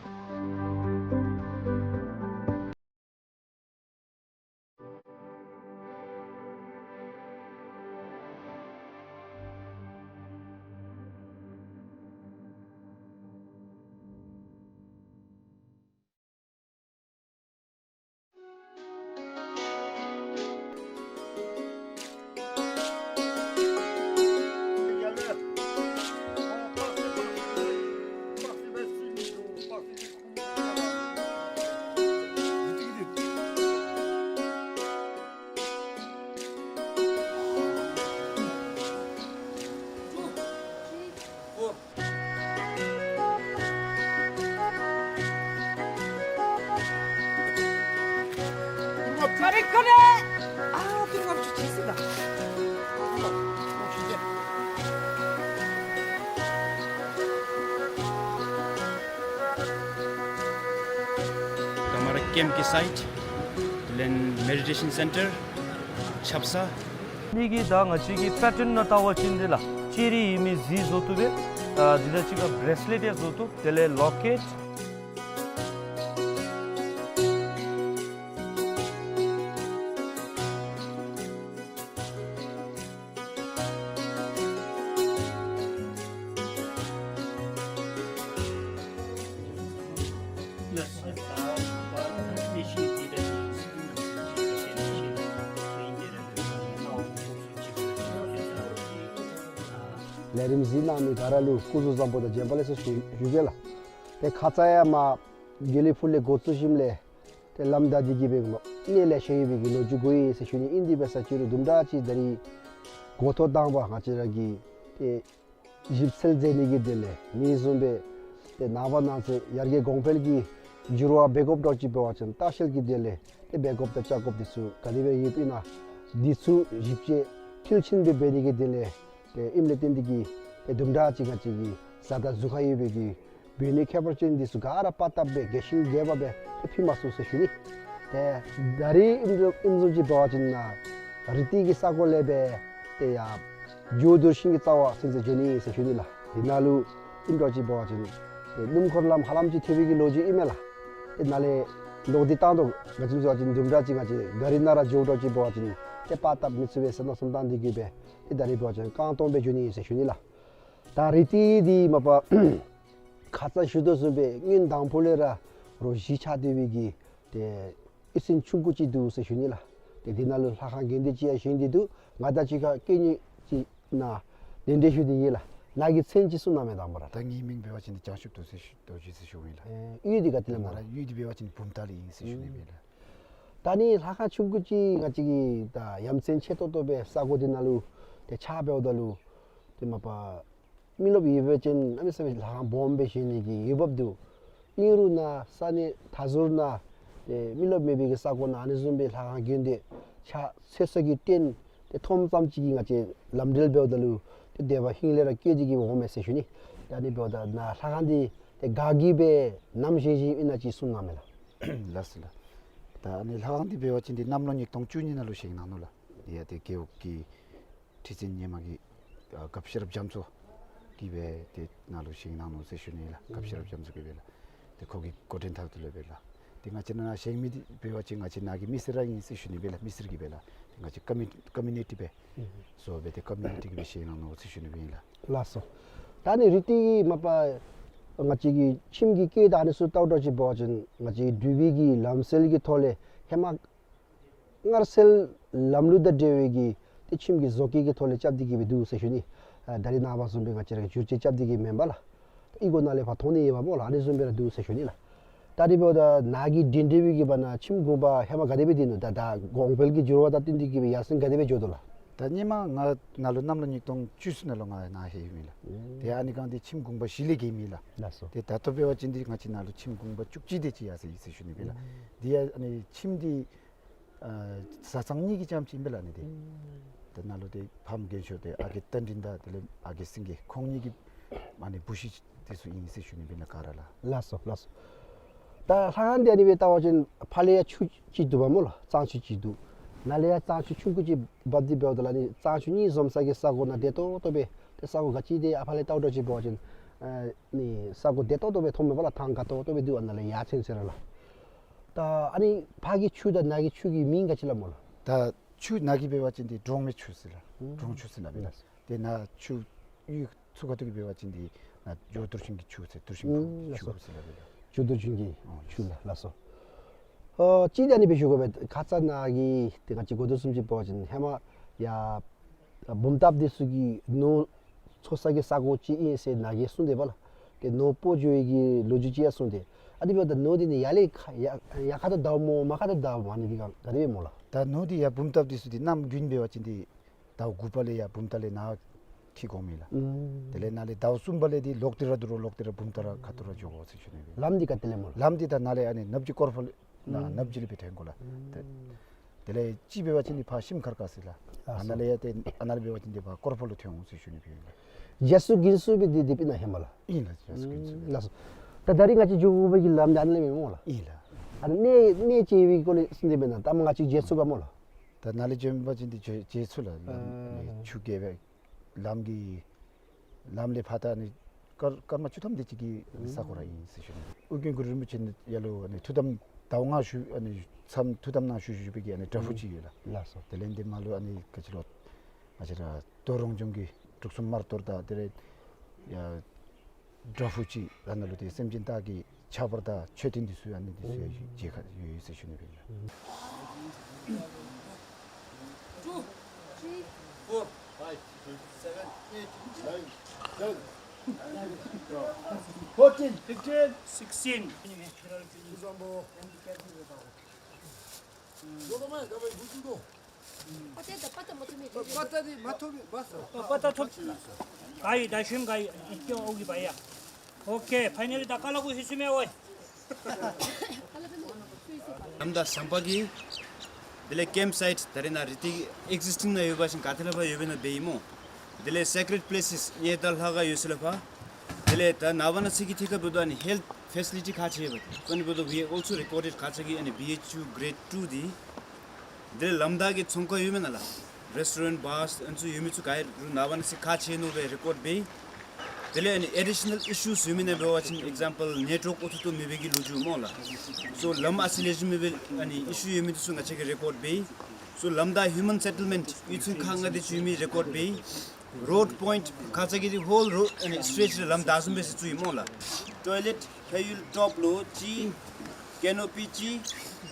ད་མར་ཀེམཔ་ཀྱི་སའིཊ་དེ་ལས་མེ་ཌི་ཊེ་ཤཱན་སེན་ཊར་ཆབ་གསང་། ཨ་ནི་གི་ད་ང་བཅས་ཀྱི་པེ་ཊཱན་ནང་བལྟ་བ་ཅིན་དེ་ལགས་ཅེ་རི་ཨིན་མི་གཟི་བཟོ་བཏུབ་པས། ཨ་འདི་དང་གཅིག་ཁར་བེརེསི་ལེཊ་ཡང་བཟོ་བཏུབ། དེ་ལས་ལོ་ཀེཊ། ལས་རིམ་གཟིགས་གནང་མི་ག་ར་ལུ་སྐུ་གཟུགས་བཟང་པོ་དང་བྱོན་པ་ལེགས་སོ་ཞུ་ཞུ་གེ་ལགས། ཏེ་ཁ་ཙ་ཡང་མར་དགེ་ལེགས་ཕུག་ལས་འགོ་བཙུགས་ཞིནམ་ལས་ཏེ་ལམ་བདའ་སྟེ་གི་སྦེ་གནམ་མེད་ས་མེད་ལེ་ཤ་ཡོད་པའི་གི་ལོ་རྒྱུས་གོ་ཡི་ཟེར་ཞུ་ནི་ཨིན། དེ་འབད་ས་ཅིག་རུང་དུམ་གྲ་ཅིག་ད་རིས་འགོ་ཐོག་དང་པ་ང་བཅས་ར་གི་ཏེ་ཞིབ་འཚོལ་མཛད་ནི་གི་དོན་ལས་མི་བཟུམ་སྦེ་ཏེ་ནངས་པ་གནངས་ཚེ་ཡར་རྒྱས་གོང་འཕེལ་གྱི་འགྱུར་བ་འབད་དགོཔ་འདྲཝ་ཅིག་འབད་བ་ཅིན་ལྟ་བཤལ་གྱི་དོན་ལས་ཏེ་འབད་དགོཔ་དང་བཅའ་དགོཔ་འདི་ཚུ་ག་དེ་སྦེ་ཡོདཔ་ཨིན་ན་འདི་ཚུ་ཞིབ་དཔྱད་མཐིལ་ཕྱིན་སྦེ་འབད་ནི་གི་དོན་ལས་ཏེ་ཨིནམ་ལས་བརྟེན་ཏེ་གི་ཏེ་དུམ་གྲ་ཅིག་ང་བཅས་ཀྱི་བཟའ་ཟླ་གཟུགས་ཁར་ཡོད་པའི་གི་ བོད་ནི་ཁྱད་པར་ཅན་འདི་ཚུ་ག་ར་པར་བཏབ་སྦེ་རྒྱས་ཤིང་རྒྱས་པ་སྦེ་ཏེ་ཕུལ་མ་ཚུགས་ཟེར་ཞུ་ནི། ཏེ་ད་རིས་ཨིནམ་ཨིནམ་བཟུམ་ཅིག་འབད་བ་ཅིན་ཨ་རི་ཏི་གི་ས་གོ་ལས་སྦེ་ཏེ་ཡར་ཇོ་བདུད་ཤིང་གི་རྩ་བར་ཚུན་ཚོད་འགྱོ་ནི་ཨིན་ཟེར་ཞུ་ནི་ལགས། དེ་ནང་ལུ་ཨིནམ་འདྲཝ་ཅིག་འབད་བ་ཅིན་ཏེ་སྣུམ་འཁོར་ལམ་ཧ་ལམ་ཅིག་ཐེབས་པའི་གི་ལོ་རྒྱུས་ཨིན་མས་ལགས། ཏེ་ནཱ་ལས་ལོག་སྟེ་བཏང་དོ་ག་ཅི་ཟེར་བ་ཅིན་དུམ་གྲ་ཅིག་ང་བཅས་ག་རི་ནང་ར་འགྱོཝ་འདྲཝ་ཅིག་འབད་བ་ཅིན་ཏེ་པར་བཏབ་མི་ཚུགས་པས་ཟེར་མནོ་བསམ་བཏང་སྟེ་གིས་སྦེ་ཏེ་ད་རིས་འབད་བ་ཅིན་རྐང་སྟོང་སྦེ་འགྱོ་ནི་ཨིན་ཟེར་ཞུ་ནི་ལགས། ད་རི་ཏི་འདི་མ་པ་ཁ་ཙ་ཞུ་དོ་བཟུམ་སྦེ་སྔོན་དང་ཕུ་ལས་ར་རོ་བཞི་ཆགས་སྡོད་པའི་གི་ཏེ་གཡུས་ཚན་ཆུང་ཀུ་ཅིག་འདུག་ཟེར་ཞུ་ནི་ལགས། ཏེ་འདི་ནང་ལུ་ལྷ་ཁང་དགོན་སྡེ་ཅིག་ཡང་བཞེངས་ཏེ་འདུག། ང་དང་གཅིག་ཁར་སྐད་སྙན་ཅིག་ནཱ་གདན་འདྲེན་ཞུ་སྟེ་ཡོད་ལགས། ནཱ་གི་མཚན་ཅིག་གསུང་གནང་མས་དང་པ་ར། ད་ངེའི་མིང་འབད་བ་ཅིན་ཏེ་བྱང་ཆུབ་རྡོ་རྗེ་ཞུ་རྡོ་རྗེ་ཟེར་ཞུཝ་ཨིན་ལགས། ཨེ་གཡུས་འདི་ག་ཏེ་ལས་སྨོ་ལགས། ང་རའི་གཡུས་འདི་འབད་བ་ཅིན་བུམ་ཐང་ལས་ཨིན་ཟེར་ཞུ་ནི་ཨིན་ལགས། ད་ནི་ལྷ་ཁང་ཆུང་ཀུ་ཅིག་ང་བཅས་ཀྱིས་ད་ཡ་མཚན་ཆེ་ཏོག་ཏོ་སྦེ་ས་གོ་འདི་ནང་ལུ་ཏེ་ཆགས་འབདཝ་ད་ལུ་ཏེ་མ་པ་མི་རློབས་ཡོད་པ་ཅིན་ཨ་མི་ས་མི་ལྷ་ཁང་སྦོམ་སྦེ་བཞེངས་ནི་གི་འོས་འབབ་འདུག། ཨིན་རུང་ནཱ་ས་གནས་མཐའ་ཟུར་ནང་ཏེ་མི་རློབས་མེད་པའི་གི་ས་གོ་ནང་ཨ་ནི་བཟུམ་སྦེ་ལྷ་ཁང་དགོན་སྡེ་ཆགས་ཚུགས་ས་གི་རྟེན་ཏེ་མཐོངམ་ཙམ་ཅིག་གིས་ང་བཅས་ལམ་འགྲུལ་འབདཝ་ད་ལུ་ཏེ་དད་པ་ཧིང་ལས་ར་སྐྱེས་ཏེ་གིས་འོང་མས་ཟེར་ཞུ་ནི། ད་ཨ་ནི་འབདཝ་ད་ནཱ་ལྷ་ཁང་འདི་ཏེ་ག་གིས་སྦེ་ནམ་བཞེངས་བཞེངསམ་ཨིན་ན་ཅིག་གསུང་གནང་མས་ལགས། ལགས་སོ་ལགས། ད་ཨ་ནི་ལྷ་ཁང་འདི་འབད་བ་ཅིན་ཏེ་གནམ་ལོ་ཉིས་སྟོང་བཅུ་གཉིས་ནང་ལུ་བཞེངས་གནང་ནུག་ལགས། ཡ་ཏེ་རྒེད་འོག་གི་ཁྲི་འཛིན་སྔོན་མ་གི་ཨ་སྐབས་ཤེས་རབ་རྒྱ་མཚོ་གིས་སྦེ་ཏེ་ནཱ་ལུ་བཞེངས་གནང་ནུག་ཟེར་ཞུ་ནི་ལགས། སྐབས་ཤེས་རབ་རྒྱ་མཚོ་གིས་སྦེ་ལགས། ཏེ་ཁོ་གིས་འགོ་འདྲེན་འཐབ་སྟེ་ལས་སྦེ་ལགས། ཏེ་ང་བཅས་ནཱ་བཞེངས་མི་འདི་འབད་བ་ཅིན་ང་བཅས་ནཱ་གི་མི་སེར་ར་ཨིན་ཟེར་ཞུ་ནི་སྦེ་ལགས། མི་སེར་གྱིས་སྦེ་ལགས། ཏེ་ང་བཅས་ཀོ་མི་ཀོ་མིའུ་ནི་ཊི་སྦེ་བཟོ་སྦེ་ཏེ་ཀོ་མིའུ་ནི་ཊི་གིས་སྦེ་བཞེངས་གནང་ནུག་ཟེར་ཞུ་ནི་སྦེ་ཨིན་ལགས། ལགས་སོ། ད་ནི་རི་ཏི་གི་མ་པ་ང་བཅས་ཀྱི་ཁྱིམ་གྱི་སྐད་དང་ཨ་ནི་ཚུ་བལྟཝ་འདྲཝ་ཅིག་འབད་བ་ཅིན་ང་བཅས་འགྲུལ་པའི་གི་ལམ་སྲོལ་གྱི་ཐོག་ལས་ཧེ་མ་སྔར་སྲོལ་ལམ་ལུགས་དང་འབྲེལ་བའི་གི་ཏེ་ཁྱིམ་གྱི་བཟོ་བཀོད་ཀྱི་ཐོག་ལས་རྐྱབ་སྟེ་གིས་སྦེ་འདུག་ཟེར་ཞུ་ནི། ཨ་ད་རིས་ནངས་པ་བཟུམ་སྦེ་ང་བཅས་ར་གི་བསྒྱུར་བཅོས་རྐྱབ་སྟེ་གིས་མེན་པས་ལགས། ཨི་གོ་ནང་ལས་ཕར་མཐོང་ནི་ཡོདཔ་སྨོ་ལགས། ཨ་ནི་བཟུམ་སྦེ་ར་འདུག་ཟེར་ཞུ་ནི་ལགས། ད་རིས་འབདཝ་ད་ནཱ་གི་གདན་འདྲེན་པའི་གི་བར་ན་ཁྱིམ་གུང་པ་ཧེ་མ་ག་དེ་སྦེ་སྡོད་ནུག། ད་ད་གོང་འཕེལ་གྱི་འགྱུར་བ་དང་བསྟུན་ཏེ་གིས་སྦེ་ཡར་སེང་ག་དེ་སྦེ་འགྱོ་དོ་ལགས། ད་སྔོན་མ་ང་ནཱ་ལུ་གནམ་ལོ་ཉིས་སྟོང་བཅུ་གསུམ་ནང་ལུ་ང་ནཱ་ལྷོད་ཡོདཔ་ཨིན་ལགས། ཨུམ། ཏེ་ཨ་ནི་སྒང་འདི་ཁྱིམ་གུང་པ་བཞི་ལས་བརྒལ་མེད་ལགས། ལགས་སོ། ཏེ་ད་ལྟོ་འབད་བ་ཅིན་འདི་ང་བཅས་ནཱ་ལུ་ཁྱིམ་གུང་པ་བཅུ་གཅིག་དེ་ཅིག་ཡར་སོང་ཡི་ཟེར་ཞུ་ནི་སྦེ་ལགས། ཨུམ། འདི་ཡང་ཨ་ནི་ཁྱིམ་འདི་ཨ་བཟའ་ཚང་གཉིས་ཀྱི་རྐྱངམ་ཅིག་ཨིན་པས་ལགས། ཨ་ནི་འདི། ཨུམ། ཏེ་ནཱ་ལུ་ཏེ་ཕམ་རྒན་ཤོས་ཏེ་ཨ་རྒས་རྟ་མགྲིན་དང་དེ་ལས་ཨ་རྒས་སེང་གེ་ཁོང་གཉིས་ཀྱི་ཨ་ནི་བུ་གཞི་དེ་ཚུ་ཨིན་ཟེར་ཞུ་ནི་སྦེ་ཨིན་ལགས། ག་ར་ལགས། ལགས་སོ་ལགས་སོ། ད་ལྷ་ཁང་འདི་ཨ་ནི་སྦེ་བལྟ་བ་ཅིན་ཕར་ལས་ཡང་ཆུ་ཅིག་འདུག་པ་སྨོ་ལགས། གཙང་ཆུ་ཅིག་འདུག། ནཱ་ལས་ཡང་གཙང་ཆུ་ཆུང་ཀུ་ཅིག་འབབ་སྟེ་འབདཝ་ད་ལུ་ཨ་ནི་གཙང་ཆུ་གཉིས་འཛོམས་ས་གི་ས་གོ་ནང་བདེ་ཏོག་ཏོ་སྦེ་ཏེ་ས་གོ་ག་ཅི་དེ་ཨ་ཕར་ལས་བལྟཝ་འདྲཝ་ཅིག་འབད་བ་ཅིན་ཨ་ནི་ས་གོ་བདེ་ཏོག་ཏོ་སྦེ་མཐོངམ་མས་པ་ལགས། ཐང་དགའ་ཏོག་ཏོ་སྦེ་འདུག། ཨ་ནཱ་ལས་ཡར་ཚུན་ཚོད་ར་ལགས། ད་ཨ་ནི་ཕར་གྱི་ཆུ་དང་ནཱ་གི་ཆུ་གི་མིང་ག་ཅི་ལགས་སྨོ་ལགས། ད་ཆུ་ནཱ་གི་འབད་བ་ཅིན་འདི་འབྲོང་མའི་ཆུ་ཟེར་ལགས། ཨུམ། འབྲོང་ཆུ་ཟེར་ལགས་སྦེ་ལགས། ལགས། ཏེ་ནཱ་ཆུ་གཡུས་ཚུ་ཁ་ཐུག་གི་འབད་བ་ཅིན་འདི་ནཱ་ཇོ་བདུད་ཤིང་གི་ཆུ་ཟེར་བདུད་ཤིང་ཨུམ་ཆུ་ལགས་སོ། ཟེར་ལགས་སྦེ་ལགས། ཇོ་བདུད་ཤིང་གི་ཨོ་ཆུ་ལགས། ལགས་སོ། ཨོ་ཅིག་ད་ཨ་ནི་སྦེ་ཞུ་དགོ་པས། ཁ་ཙ་ནཱ་གི་ཏེ་ང་བཅས་གོ་དོ་བཟུམ་ཅིག་འབད་བ་ཅིན་ཧེ་མ་ཡར་བུམ་ཐང་འདི་ཚུ་གི་ནོར་འཚོ་ས་གི་ས་གོ་ཅིག་ཨིན་ཟེར་ནཱ་གིས་གསུངས་ཏེ་པ་ལགས། ཏེ་ནོར་སྤོ་འགྱོ་བའི་གི་ལོ་རྒྱུས་ཅིག་ཡང་གསུངས་ཏེ། ཨ་ནི་འབདཝ་ད་ནོར་འདི་ནི་ཡར་ལས་ཁ་ཡར་ཡར་ཁ་ཐུག་བདའཝ་སྨོ་མར་ཁ་ཐུག་བདའཝ་སྨོ། ཨ་ནི་འདི་ག་ག་དེ་སྦེ་སྨོ་ལགས། ད་ནོར་འདི་ཡར་བུམ་ཐང་འདི་ཚུ་འདི་གནམ་དགུན་འབད་བ་ཅིན་འདི་ཟླཝ་དགུ་པ་ལས་ཡར་བུམ་ཐང་ལས་ནཱ་འཁྱིད་དགོ་མི་ལགས། ཨུམ། དེ་ལས་ནཱ་ལས་ཟླཝ་གསུམ་པ་ལས་འདི་ལོག་སྟེ་ར་འདི་རུ་ལོག་སྟེ་ར་བུམ་ཐང་ར་ཁ་ཐུག་ར་འགྱོ་དགོ་ཟེར་ཞུ་ནི་སྦེ། ལམ་འདི་ག་ཏེ་ལས་སྨོ་ལགས། ལམ་འདི་ད་ནཱ་ལས་ཨ་ནི་ནབ་ཇི་སྐོར་ཕོག་ལས་ནཱ་ཨུམ་ནབ་ཇི་ལས་སྦེ་ཐོན་དགོ་ལགས། ཨུམ། དེ་ལས་གཅིག་འབད་བ་ཅིན་འདི་ཕར་ཤིམ་ཁར་ཀ་ཟེར་ལགས། ཨ་ནཱ་ལས་ཡར་ཏེ་ཨ་ནཱ་ལས་འབད་བ་ཅིན་འདི་ཕར་སྐོར་ཕོག་ལུ་ཐོན་འོང་ཟེར་ཞུ་ནི་སྦེ་ཨིན་ལགས། རྒྱལ་སྲུང་དགོན་སྲུང་སྦེ་འདི་འདི་སྦེ་ཨིན་ན་ཧེ་མ་ལགས། ཨིན་ལགས། རྒྱལ་སྲུང་དགོན་སྲུང་སྦེ། ལགས་སོ། ད་ད་རིས་ང་བཅས་འགྱོ་དགོ་པའི་གི་ལམ་འདི་ཨ་ནི་ལས་སྦེ་སྨོ་ལགས། ཨིན་ལགས། ཨ་ནི་གནས་གནས་མཇལ་བའི་སྐོར་ལས་གསུངས་ཏེ་མེན་ན། ད་མ་ང་བཅས་མཇལ་ཚུགས་པ་སྨོ་ལགས། ད་ནཱ་ལས་འབྱོན་པ་ཅིན་འདི་མཇལ་མཇལ་ཚུགས་ལགས། ལམ་ཨ་ནི་ཆུ་རྐྱལ་སྦེ་ལམ་གྱི་ལམ་ལས་ཕར་ད་ཨ་ནི་སྐར་སྐར་མ་བཅུ་ཐམ་དེ་ཅིག་གི་ཨ་ནི་ས་གོ་ར་ཨིན་ཟེར་ཞུ་ནི། ཨོ་རྒྱན་གུ་རུ་རིན་པོ་ཆེ་ནི་ཡར་ལུ་ཨ་ནི་ཐུགས་དམ་ཟླཝ་ལྔ་ཞུ་ཨ་ནི་མཚམས་ཐུགས་དམ་གནང་ཞུ་ཞུ་བའི་གི་ཨ་ནི་བྲག་ཕུག་ཅིག་ཡོད་ལགས། ལགས་སོ། དེ་ལས་འདི་མར་ལུ་ཨ་ནི་ག་ཅི་ལོ་ང་བཅས་ར་རྡོ་རོང་ལྗོངས་ཀྱི་འབྲུག་གསུམ་དམར་གཏོར་དང་དེ་ལས་ཡ་བྲག་ཕུག་ཅིག་ཨ་ནཱ་ལུ་ཏེ་སེམས་ཅན་དག་གི་ཆགས་པར་དང་མཆོད་རྟེན་འདི་ཚུ་ཨ་ནི་འདི་ཚུ་ཡང་མཇལ་ཁ་ཡོད་ཡོད་ཟེར་ཞུ་ནི་སྦེ་ཨིན་ལགས། Two, three, four, five, six, seven, eight, nine, ten, eleven, twelve, fourteen, fifteen, sixteen. ཨོ་པ་ཏ་ཐོབ། ག་ཡི་ད་ཤུམ་ག་ཡི་ཨིན་ཀྱང་ཨོ་གི་བ་ཡ། Okay, finally ད་ཀ་ལ་གུ་ཧི་སུ་མེ་ཝའི། ལམ་དང་ཟམ་པ་གི། དེ་ལས་ཀེམ་སའིཊ་ད་རེས་ནཱ་རི་ཏི་ཨེག་ཟིས་ཊིང་ནང་ཡོད་པ་ཅིན་ག་ཏེ་ལས་ཕར་ཡོད་པས་ན་འབད་ཡི་སྨོ། དེ་ལས་སེ་ཀྲེཊ་པི་ལེ་སེས་ཡེ་ད་ལྷ་ཁང་ཡོད་ས་ལས་ཕར། དེ་ལས་ད་ནངས་པ་གནངས་ཚེ་གི་ཐད་ཁར་འབདཝ་ད་ཨ་ནི་ཧེལཐ་ཕེ་སི་ལི་ཊི་ག་ཅི་ཡོདཔ་ད་ཨ་ནི་འབདཝ་ད་we also recorded ག་ཅི་གི་ཨ་ནི་བི་ཨེཆ་ཡུ་གི་རེཌ་ཊུ་འདི། དེ་ལས་ལམ་བདའ་གི་ཚོང་ཁང་ཡོད་མེན་ན་ལགས། རེསི་ཊོ་རེནཊ་བཱརསི་ཨ་ནི་ཚུ་ཡོད་མི་ཚུ་ག་ར་ནངས་པ་གནངས་ཚེ་ག་ཅི་ནོ་སྦེ་རེ་ཀོཌ་འབད། དེ་ལས་ཨ་ནི་ཨེ་ཌི་ཤ་ནཱལ་ཨི་ཤུས་ཡོད་མི་ནང་འབད་བ་ཅིན་ཨེག་ཛམ་པཱལ་ནེཊ་ཝརཀ་ཨོ་ཐོག་ཏོ་མེད་པའི་གི་ལོ་རྒྱུས་སྨོ་ལགས། སོ་ལམ་ཨའི་སོ་ལེ་ཤཱན་མེད་པའི་ཨ་ནི་ཨི་ཤུ་ཡོད་མི་འདི་ཚུ་ང་བཅས་ཀྱིས་རེ་ཀོཌ་འབད། སོ་ལམ་བདའ་ཧིའུ་མཱན་སེ་ཊལ་མེནཊ་གཡུས་ཚན་ཁག་ལྔ་དེ་ཚུ་ཡོད་མི་རེ་ཀོཌ་འབད། རོཌ་པོའིནཊ་ཁ་ཙ་གི་དེ་ཧོལ་རོཌ་ཨ་ནི་སི་ཊེ་ཊི་རེ་ལམ་བདའ་བཟུམ་སྦེ་ཟེར་ཚུ་ཡོད་སྨོ་ལགས། ཊོའི་ལེཊ་ཕ་ཡུལ་ཊོབ་ལུ་ཅིག་ཀེ་ནོ་པི་ཅིག་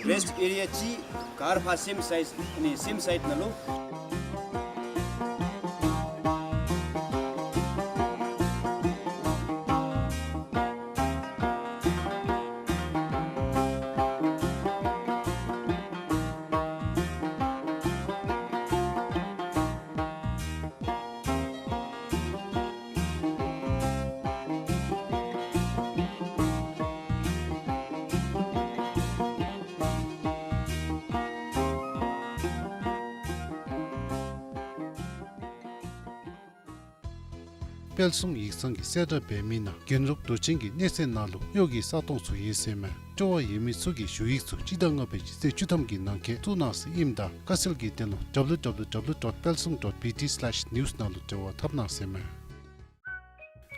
རེསཊ་ཨེ་རི་ཡ་ཅིག་ག་ར་ཕར་སེམ་སའིཌ་ཨ་ནི་སེམ་སའིཌ་ནང་ལུ། དཔལ་གསུམ་ཡིག་ཚང་གིས་གསལ་བསྒྲགས་འབད་མི་ནང་རྒྱན་རབས་མདོ་ཆེན་གྱི་གནས་ཚད་ནང་ལུ་གཡོག་གི་ས་སྟོང་ཚུ་ཡོད་ཟེར་མས། སྤྲོ་བ་ཡོད་མི་ཚུ་གིས་ཞུ་ཡིག་ཚུ་སྤྱི་ཟླ་ལྔ་པའི་སྤྱི་ཚེས་བཅུ་ཐམ་གྱི་ནང་འཁོད་བཙུགས་གནང་ཟེར་ཨིནམ་ད་དཀའ་སེལ་གྱི་དོན་ལུ་ཌབ་ལུ་ཌབ་ལུ་ཌབ་ལུ་ཌོཊ་པལ་སུང་ཌོཊ་བི་ཊི་སི་ལེཤ་ནིའུ་སི་ནང་ལུ་འབྲེལ་བ་འཐབ་གནང་ཟེར་མས།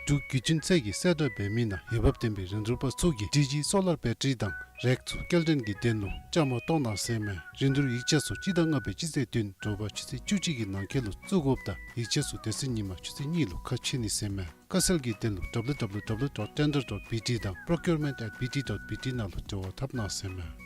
འབྲུག་བརྒྱུད་འཕྲིན་ཚད་ཀྱིས་གསལ་བསྒྲགས་འབད་མི་ནང་འོས་འབབ་ལྡན་པའི་རིན་བསྡུར་པ་ཚུ་གིས་ཌི་ཇི་སོ་ལར་བེ་ཊ་རི་དང་རེག་ཚུ་སྐྱེལ་འདྲེན་གྱི་དོན་ལུ་བཅའ་མར་གཏོགས་གནང་ཟེར་མས། རིན་བསྡུར་ཡིག་ཆ་ཚུ་སྤྱི་ཟླ་ལྔ་པའི་སྤྱི་ཚེས་བདུན་དྲོ་པ་ཆུ་ཚོད་བཅུ་གཅིག་གི་ནང་འཁོད་ལུ་བཙུགས་དགོཔ་དང་ཡིག་ཆ་ཚུ་དེ་ཚེ་ཉིན་མ་ཆུ་ཚོད་གཉིས་ལུ་ཁ་ཕྱེ་ནི་ཟེར་མས། དཀའ་སེལ་གྱི་དོན་ལུ་ཌབ་ལུ་ཌབ་ལུ་ཌབ་ལུ་ཌོཊ་ཊེན་ཌར་ཌོཊ་བི་ཊི་དང་པྲོ་ཀིའུར་མེནཊ་ཨེཊ་བི་ཊི་ཌོཊ་བི་ཊི་ནང་ལུ་འབྲེལ་བ་འཐབ་གནང་ཟེར་མས།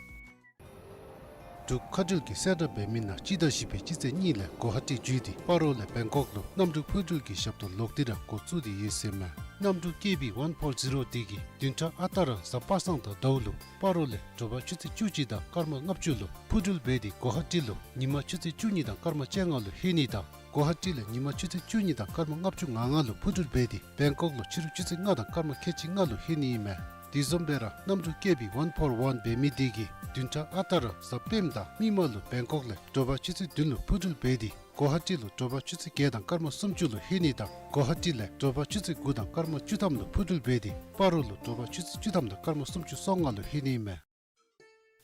འབྲུག་མཁའ་འགྲུལ་གྱིས་གསལ་བསྒྲགས་འབད་མི་ནང་སྤྱི་ཟླ་བཞི་པའི་སྤྱི་ཚེས་གཉིས་ལས་གོ་ཧ་ཊི་བརྒྱུད་དེ་སྤ་རོ་ལས་བེང་ཀོག་ལུ་གནམ་གྲུ་འཕུར་འགྲུལ་གྱི་ཞབས་ཏོག་ལོག་སྟེ་ར་འགོ་བཙུགས་ཏེ་ཡོད་ཟེར་མས། གནམ་གྲུ་ཀེ་བི་ཝན་ཕོར་ཛི་རོ་འདི་གིས་བདུན་ཕྲག་ཨ་རྟག་ར་གཟའ་པ་སངས་དང་ཟླཝ་ལུ་སྤ་རོ་ལས་དྲོ་པ་ཆུ་ཚོད་བཅུ་གཅིག་དང་སྐར་མ་ལྔ་བཅུ་ལུ་འཕུར་འགྲུལ་འབད་དེ་གོ་ཧ་ཊི་ལུ་ཉིན་མ་ཆུ་ཚོད་བཅུ་གཉིས་དང་སྐར་མ་བཅོ་ལྔ་ལུ་ལྷོད་ནི་དང་གོ་ཧ་ཊི་ལས་ཉིན་མ་ཆུ་ཚོད་བཅུ་གཉིས་དང་སྐར་མ་ལྔ་བཅུ་ང་ལྔ་ལུ་འཕུར་འགྲུལ་འབད་དེ་བེང་ཀོག་ལུ་ཕྱི་རུ་ཆུ་ཚོད་ལྔ་དང་སྐར་མ་ཁལ་གཅིག་ལྔ་ལུ་ལྷོད་ནི་ཨིན་མས། དེ་བཟུམ་སྦེ་ར་གནམ་གྲུ་ཀེ་བི་ཝན་ཕོར་ཝན་འབད་མི་འདི་གིས་བདུན་ཕྲག་ཨ་རྟག་ར་གཟའ་སྤེནམ་དང་མིག་དམར་ལུ་བེང་ཀོག་ལས་དྲོ་པ་ཆུ་ཚོད་བདུན་ལུ་འཕུར་འགྲུལ་འབད་དེ་གོ་ཧ་ཊི་ལུ་དྲོ་པ་ཆུ་ཚོད་བརྒྱད་དང་སྐར་མ་སུམ་ཅུ་ལུ་ལྷོད་ནི་དང་གོ་ཧ་ཊི་ལས་དྲོ་པ་ཆུ་ཚོད་དགུ་དང་སྐར་མ་བཅུ་ཐམ་ལུ་འཕུར་འགྲུལ་འབད་དེ་སྤ་རོ་ལུ་དྲོ་པ་ཆུ་ཚོད་བཅུ་ཐམ་དང་སྐར་མ་སུམ་ཅུ་སོ་ལྔ་ལུ་ལྷོད་ནི་ཨིན་མས།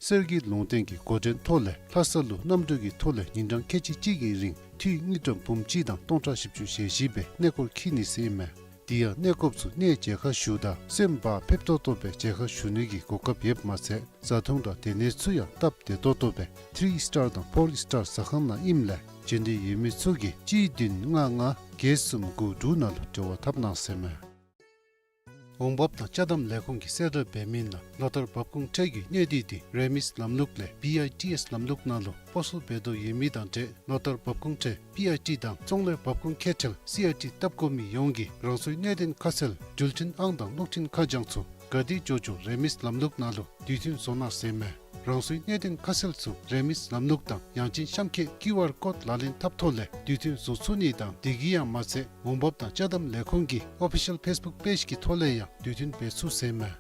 གསེར་གྱི་ལུང་བསྟན་གྱི་འགོ་འདྲེན་ཐོག་ལས་ལྷ་ས་ལུ་གནམ་གྲུ་གི་ཐོག་ལས་ཉིན་གྲངས་ཁལ་གཅིག་གཅིག་གི་རིང་འཐུས་དངུལ་ཀྲམ་འབུམ་གཅིག་དང་སྟོང་ཕྲག་བཞི་བཅུ་ཞེ་བཞི་སྦེ་གནས་སྐོར་འཁྱིད་ནི་ཟེར་ཨིན་མས། དེ་ཡང་གནས་སྐོརཔ་ཚུ་གནས་མཇལ་ཁ་ཞུཝ་ད་སེམས་བག་ཕེབས་ཏོག་ཏོ་སྦེ་མཇལ་ཁ་ཞུ་ནི་གི་གོ་སྐབས་ཡོདཔ་མ་ཚད་བཟའ་འཐུང་དང་སྡོད་གནས་ཚུ་ཡང་སྟབས་བདེ་ཏོག་ཏོ་སྦེ་ཐི་རི་སི་ཊར་དང་ཕོར་སི་ཊར་ཟ་ཁང་ནང་ཨིནམ་ལས་འབྱོན་འདོད་ཡོད་མི་ཚུ་གིས་གཅིག་བདུན་ལྔ་ལྔ་བརྒྱད་གསུམ་དགུ་དྲུག་ནང་ལུ་འབྲེལ་བ་འཐབ་གནང་ཟེར་ཨིན་མས། འོང་འབབ་དང་ཅ་དམ་ལས་ཁུངས་ཀྱིས་གསལ་བསྒྲགས་འབད་མི་ནང་ལོ་ལྟར་འབབ་ཁུངས་ཁྲལ་གྱི་གནས་སྡུད་དེ་རེ་མིས་ལམ་ལུགས་ལས་བི་ཨའི་ཊི་ཨེསི་ལམ་ལུགས་ནང་ལུ་སྤོ་སོར་འབད་དོ་ཡོད་མི་དང་འབྲེལ་ལོ་ལྟར་འབབ་ཁུངས་ཁྲལ་བི་ཨའི་ཊི་དང་ཚོང་ལས་འབབ་ཁུངས་ཁེ་ཁྲལ་སི་ཨའི་ཊི་བཏབ་དགོ་མི་ཡོངས་ཀྱིས་རང་སོའི་གནད་དོན་ཁ་གསལ་འགྲུལ་འཕྲིན་ཨང་དང་གློག་འཕྲིན་ཁ་བྱང་ཚུ་ག་དེ་འགྱོ་འགྱོ་རེ་མིས་ལམ་ལུགས་ནང་ལུ་དུས་མཐུན་བཟོ་གནང་ཟེར་ཨིན་མས། རང་སོའི་གནད་དོན་ཁ་གསལ་ཚུ་རེ་མིས་ལམ་ལུགས་དང་ཡང་ཅིན་གཤམ་འཁོད་ཀིའུ་ཨར་ཀོཌ་ལག་ལེན་འཐབ་ཐོག་ལས་དུས་མཐུན་བཟོ་ཚུགས་ནི་དང་དེ་གིས་ཡང་མ་ཚད་འོང་འབབ་དང་ཅ་དམ་ལས་ཁུངས་ཀྱི་ཨོ་ཕི་ཤལ་ཕེསི་བུཀ་པེཇ་གི་ཐོག་ལས་ཡང་དུས་མཐུན་འབད་ཚུགས་ཟེར་ཨིན་མས།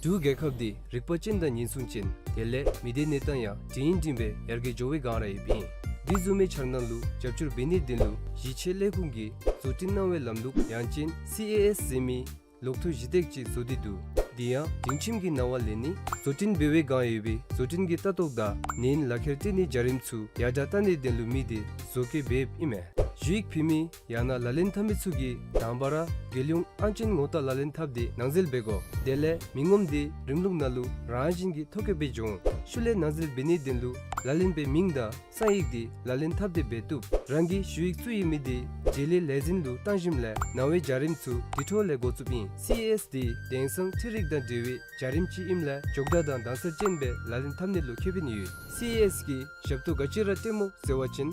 འབྲུག་རྒྱལ་ཁབ་འདི་རིག་པ་ཅན་དང་ཉེན་སྲུང་ཅན་དེ་ལས་མི་སྡེ་གནས་སྟངས་ཡང་འབྲིང་འབྲིང་སྦེ་ཡར་རྒྱས་འགྱོ་བའི་སྒང་ར་ཡོདཔ་ཨིན། འདི་བཟུམ་མའི་འཆར་སྣང་ལུ་རྒྱབ་སྐྱོར་འབད་ནིའི་དོན་ལུ་གཞིས་བྱེས་ལས་ཁུངས་ཀྱིས་བཟོ་སྐྲུན་གནང་བའི་ལམ་ལུགས་ཡང་ཅིན་སི་ཨེ་ཨེསི་ཟེར་མི་ལོག་ཐུག་གཞི་སྟེགས་ཅིག་བཟོ་སྟེ་འདུག། འདི་ཡང་སྒྲིང་ཁྱིམ་གྱི་ནང་ལས་ནི་བཟོ་སྐྲུན་འབད་བའི་སྒང་ཡོད་པའི་བཟོ་སྐྲུན་གྱི་ལྟ་རྟོག་དང་ནན་ལག་ཁྱེར་སྤྲོད་ནིའི་བྱ་རིམ་ཚུ་ཡར་དྲག་བཏང་ནིའི་དོན་ལུ་དམིགས་ཏེ་བཟོ་བཀོད་འབདཝ་ཨིན་མས། ཞུ་ཡིག་ཕུལ་མི་ཡང་ན་ལག་ལེན་འཐབ་མི་ཚུ་གིས་དང་པ་ར་རྒྱལ་ཡོངས་ཨང་ཅན་ངོ་རྟགས་ལག་ལེན་འཐབ་སྟེ་ནང་འཛུལ་འབད་དགོ། དེ་ལས་མི་ངོམ་འདི་རིམ་ལུགས་ནང་ལུ་རང་བཞིན་གྱིས་ཐོ་བཀོད་འབད་འགྱོ་འོང་། ཤུལ་ལས་ནང་འཛུལ་འབད་ནིའི་དོན་ལུ་ལག་ལེན་པའི་མིང་དང་གསང་ཡིག་འདི་ལག་ལེན་འཐབ་སྟེ་འབད་བཏུབ། རང་གི་ཞུ་ཡིག་བཙུགས་ཡོད་མི་འདི་འབྲེལ་ཡོད་ལས་འཛིན་ལུ་བཏང་ཞིནམ་ལས་ནང་པའི་བྱ་རིམ་ཚུ་དེ་འཕྲོ་ལས་འགོ་བཙུགསཔ་ཨིན། སི་ཨེ་ཨེསི་འདི་དེང་སང་འཕྲུལ་རིག་དང་འབྲེལ་བའི་བྱ་རིམ་ཅིག་ཨིནམ་ལས་མགྱོགས་དྲགས་དང་དྭངས་གསལ་ཅན་སྦེ་ལག་ལེན་འཐབ་ནི་ལུ་ཁེ་ཕན་ཡོད། སི་ཨེ་ཨེསི་གིས་ཞབས་ཏོག་ག་ཅི་ར་སྤྲོདཔ་སྨོ་ཟེར་བ་ཅིན།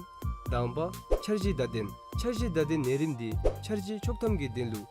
དང་པ་འཆར་གཞི་བརྡ་དོན། འཆར་གཞི་བརྡ་དོན་ནང་རིམ་འདི་འཆར་གཞི་ཆོག་ཐམ་གྱི་དོན་ལུ་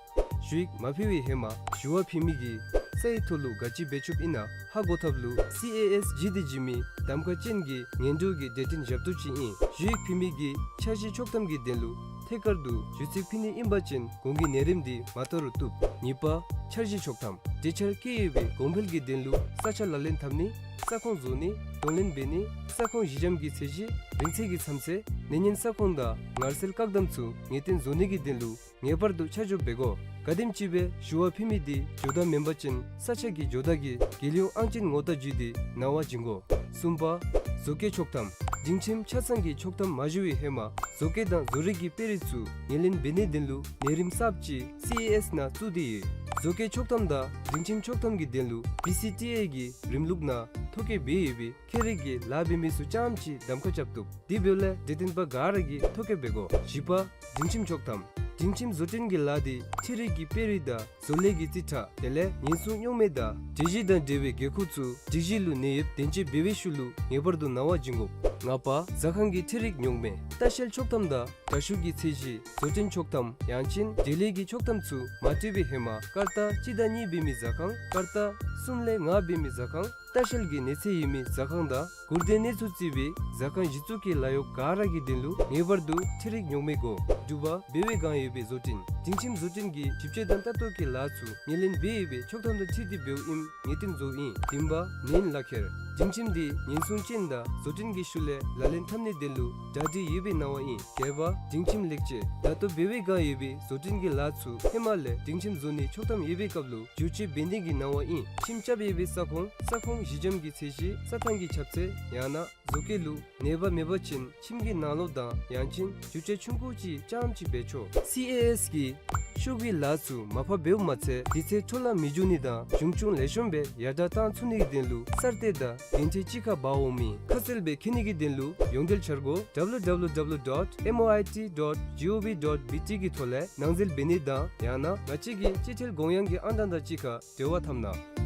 ཞུ་ཡིག་མ་ཕུལ་བའི་ཧེ་མ་ཞུ་བ་ཕུལ་མི་གིས་ས་ཡི་ཐོག་ལུ་ག་ཅི་འབད་ཆོགཔ་ཨིན་ན་ཧ་གོ་ཐབས་ལུ་སི་ཨེ་ཨེསི་བརྗོད་དེ་བྱིན་མི་གདམ་ཁ་ཅན་གྱི་ཉན་འགྲོ་གི་དེ་སྟེང་ཞབས་ཏོག་ཅིག་ཨིན། ཞུ་ཡིག་ཕུལ་མི་གིས་འཆར་གཞི་ཆོག་ཐམ་གྱི་དོན་ལུ་ཐད་ཀར་དུ་ཞུ་ཚིག་ཕུལ་ནི་ཨིན་པ་ཅིན་གོང་གི་ནང་རིམ་འདི་མ་བལྟ་རུང་བཏུབ། གཉིས་པ་འཆར་གཞི་ཆོག་ཐམ། གྲོས་འཆར་བཀོད་ཡོད་པའི་གོང་འཕེལ་གྱི་དོན་ལུ་ས་ཆ་ལག་ལེན་འཐབ་ནི། ས་ཁོངས་བཟོ་ནི། གདོང་ལེན་འབད་ནི། ས་ཁོངས་གཞི་འགྱམ་གྱི་ཚད་གཞི་རིང་ཚད་ཀྱི་མཚམས་ཚད་ནད་ཉེན་ས་ཁོངས་དང་ངལ་སེལ་བཀག་སྡོམ་ཚུ་ངེས་གཏན་བཟོ་ནི་གི་དོན་ལུ་ངེས་པར་དུ་ཆ་འཇོག་འབད་དགོ། ག་དེམ་ཅིག་སྦེ་ཞུ་བ་ཕུལ་མི་འདི་ཇོ་བདག་མེན་པ་ཅིན་ས་ཆ་གི་ཇོ་བདག་གིས་རྒྱལ་ཡོངས་ཨང་ཅན་ངོ་རྟགས་བརྒྱུད་དེ་གནང་བ་བྱིན་དགོ། གསུམ་པ། བཟོ་བཀོད་ཆོག་ཐམ། སྡིངས་ཆེམ་ཆ་ཚང་གི་ཆོག་ཐམ་མ་ཞུ་བའི་ཧེ་མ་བཟོ་བཀོད་དང་བཟོ་རིག་གི་དཔེ་རིས་ཚུ་ངོས་ལེན་འབད་ནིའི་དོན་ལུ་གནས་རིམ་གསརཔ་ཅིག་སི་ཨེ་ཨེསི་ནང་བཙུགས་ཏེ་ཡོད། བཟོ་བཀོད་ཆོག་ཐམ་དང་སྡིངས་ཆེམ་ཆོག་ཐམ་གྱི་དོན་ལུ་བི་སི་ཊི་ཨེ་གི་རིམ་ལུགས་ནང་ཐོ་བཀོད་འབད་ཡོད་པའི་ཁྱད་རིག་གི་ལཱ་འབད་མི་ཚུ་རྐྱངམ་ཅིག་གདམ་ཁ་རྐྱབ་བཏུབ། དེ་འབདཝ་ལས་འབྲེལ་ཐོན་པ་ག་ར་གིས་ཐོ་བཀོད་འབད་དགོ། བཞི་པ། སྡིངས་ཆེམ་ཆོག་ཐམ། སྡིངས་ཆེམ་བཟོ་སྐྲུན་གྱི་ལཱ་འདི་འཕྲུལ་རིག་གི་དཔེ་རིས་དང་བཟོ་ལས་ཀྱི་རྩིས་ཁྲ་དེ་ལས་ཉེན་སྲུང་རྙོག་མེད་དང་སྒྲིག་གཞི་དང་འབྲེལ་བའི་དགོས་མཁོ་ཚུ་སྒྲིག་གཞི་ལུ་གནས་ཡོདཔ་བདེན་དཔྱད་འབད་བའི་ཤུལ་ལུ་ངེས་པར་དུ་གནང་བ་བྱིན་དགོ། ལྔ་པ། ཟ་ཁང་གི་འཕྲུལ་རིག་རྙོག་མེད། ལྟ་བཤལ་ཆོག་ཐམ་དང་དྲ་ཞུགས་ཀྱི་ཚད་གཞི། བཟོ་སྐྲུན་ཆོག་ཐམ་ཡང་ཅིན་འབྲེལ་ཡོད་ཀྱི་ཆོག་ཐམ་ཚུ་མ་སྤྲོད་པའི་ཧེ་མ་ཀར་ཏ་གཅིག་དང་གཉིས་འབད་མི་ཟ་ཁང་། ཀར་ཏ་གསུམ་ལས་ལྔ་འབད་མི་ཟ་ཁང་། ལྟ་བཤལ་གྱི་གནས་ཚད་ཡོད་མི་ཟ་ཁང་དང་གུར་སྟོན་གནས་ཚུལ་བརྩི་བའི་ཟ་ཁང་གཞི་བཙུགས་ཀྱི་ལཱ་གཡོག་ག་ར་གི་དོན་ལུ་ངེས་པར་དུ་འཕྲུལ་རིག་རྙོག་མེད་དགོ། དྲུག་པ། འབད་བའི་བསྒང་ཡོད་པའི་བཟོ་སྐྲུན། སྡིངས་ཆེམ་བཟོ་སྐྲུན་གྱི་ཞིབ་དཔྱད་དང་ལྟ་རྟོག་གི་ལཱ་ཚུ་ངོས་ལེན་འབད་ཡོད་པའི་ཆོག་ཐམ་དང་འཁྲིལ་ཏེ་འབདཝ་ཨིནམ་ངེས་བསྟན་བཟོཝ་ཨིན། བདུན་པ། ནན་ལག་ཁྱེར། སྡིངས་ཆེམ་འདི་ཉེན་སྲུང་ཅན་དང་བཟོ་སྐྲུན་གྱི་ཤུལ་ལས་ལག་ལེན་འཐབ་ནིའི་དོན་ལུ་གྲ་སྒྲིག་ཡོད་པའི་གནང་བ་ཨིན། བརྒྱད་པ། སྡིངས་ཆེམ་ལེགས་བཅོས། ད་ལྟོ་འབད་བའི་བསྒང་ཡོད་པའི་བཟོ་སྐྲུན་གྱི་ལཱ་ཚུ་ཧེ་མ་ལས་སྡིངས་ཆེམ་བཟོ་ནིའི་ཆོག་ཐམ་ཡོད་པའི་སྐབས་ལུ་བསྒྱུར་བཅོས་འབད་ནིའི་གནང་བ་ཨིན། ཁྱིམ་རྐྱབ་ཡོད་པའི་ས་ཁོངས་ས་ཁོངས་གཞི་འགྱམ་གྱི་ཚད་གཞི་ས་ཐང་གི་ཁྱབ་ཚད་ཡང་ན་བཟོ་བཀོད་ལུགས་ནུས་པ་མེད་པ་ཅིན་ཁྱིམ་གྱི་ནང་ལོགས་དང་ཡང་ཅིན་བསྒྱུར་བཅོས་ཆུང་ཀུ་ཅིག་རྐྱངམ་ཅིག་འབད་ཆོག། སི་ཨེ་ཨེསི་གིས་ཤོག་གུའི་ལཱ་ཚུ་མར་ཕབ་འབདཝ་མ་ཚད་དུས་ཚོད་འཕྲོ་བརླག་མི་འགྱོ་ནི་དང་གཞུང་ཆུང་ལེགས་ཤོམ་སྦེ་ཡར་དྲག་བཏང་ཚུགས་ནིའི་དོན་ལུ་གསར་གཏོད་དང་འགན་འཁྲི་གཅིག་ཁར་འབག་འོངམ་ཨིན། ཁ་གསལ་སྦེ་མཁྱེན་ནིའི་དོན་ལུ་ཡོངས་འབྲེལ་འཆར་སྒོ་ཌབ་ལུ་ཌབ་ལུ་ཌབ་ལུ་ཌོཊ་ཨེམ་ཨོ་ཨའི་ཊི་ཌོཊ་ཇི་ཨོ་ཝི་ཌོཊ་བི་ཊི་གི་ཐོག་ལས་ནང་འཛུལ་འབད་ནི་དང་ཡང་ན་ང་བཅས་ཀྱི་སྤྱི་ཐེལ་གོང་ཡངས་ཀྱི་ཨང་གྲངས་དང་གཅིག་ཁར་འབྲེལ་བ་འཐབ་གནང་།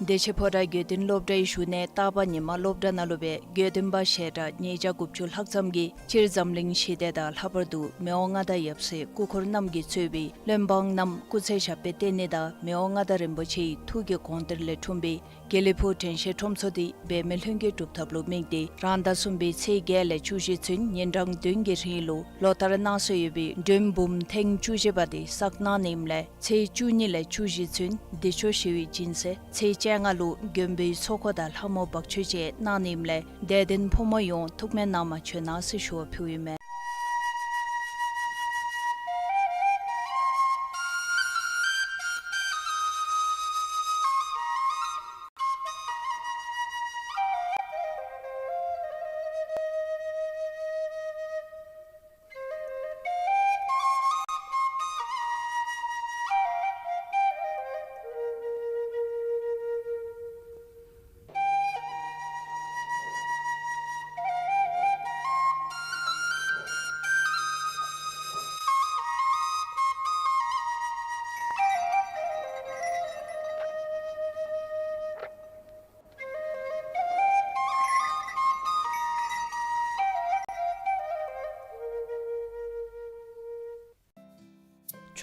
བདེ་ཆེན་ཕོ་བྲང་དགེ་འདུན་སློབ་གྲྭའི་ཞུ་ནི་རྟག་པར་ཉིན་མ་སློབ་གྲྭ་ནང་ལུ་སྦེ་དགེ་འདུན་པ་ཞལ་གྲངས་ཉིས་བརྒྱ་དགུ་བཅུ་ལྷག་ཙམ་གྱིས་སྤྱིར་འཛམ་གླིང་ཞི་བདེ་དང་ལྷག་པར་དུ་མི་དབང་མངའ་བདག་ཡབ་སྲས་སྐུ་འཁོར་རྣམས་ཀྱིས་གཙོས་པའི་བློན་འབངས་རྣམས་སྐུ་ཚེ་ཞབས་པད་བརྟན་ནི་དང་མི་དབང་མངའ་བདག་རིན་པོ་ཆེའི་ཐུགས་ཀྱི་དགོངས་གཏེར་ལས་འཁྲུངས་པའི་དགེ་ལེགས་ཕུག་དྲན་ཤེས་ཁྲོམ་ཚོགས་འདི་འབད་མེད་ལྷུན་གྱིས་གྲུབ་ཐབས་ལུ་དམིགས་ཏེ་རང་ཟླ་གསུམ་པའི་ཚེས་བརྒྱད་ལས་བཅུ་བཞི་ཚུན་ཉིན་གྲངས་བདུན་གྱི་རིང་ལུ་ལོ་ལྟར་གནང་སྲོལ་ཡོད་པའི་མགྲོན་འབུམ་ཐེངས་བཅུ་བཞི་པ་འདི་བསགས་གནང་ནི་ཨིནམ་ལས་ཚེས་བཅུ་གཉིས་ལས་བཅུ་བཞི་ཚུན་བདེ་མཆོག་ཞི་བའི་སྦྱིན་སྲེག། ཚེས་བཅོ་ལྔ་ལུ་མགོན་པོའི་ཚོགས་འཁོར་དང་ལྷ་མོ་འབག་མཆོད་བཅས་གནང་ནི་ཨིནམ་ལས་དད་ལྡན་ཕོ་མོ་ཡོངས་ཐུགས་སྨོན་གནང་མ་བཅོལ་གནང་ཟེར་ཞུ་བ་ཕུལཝ་ཨིན་མས།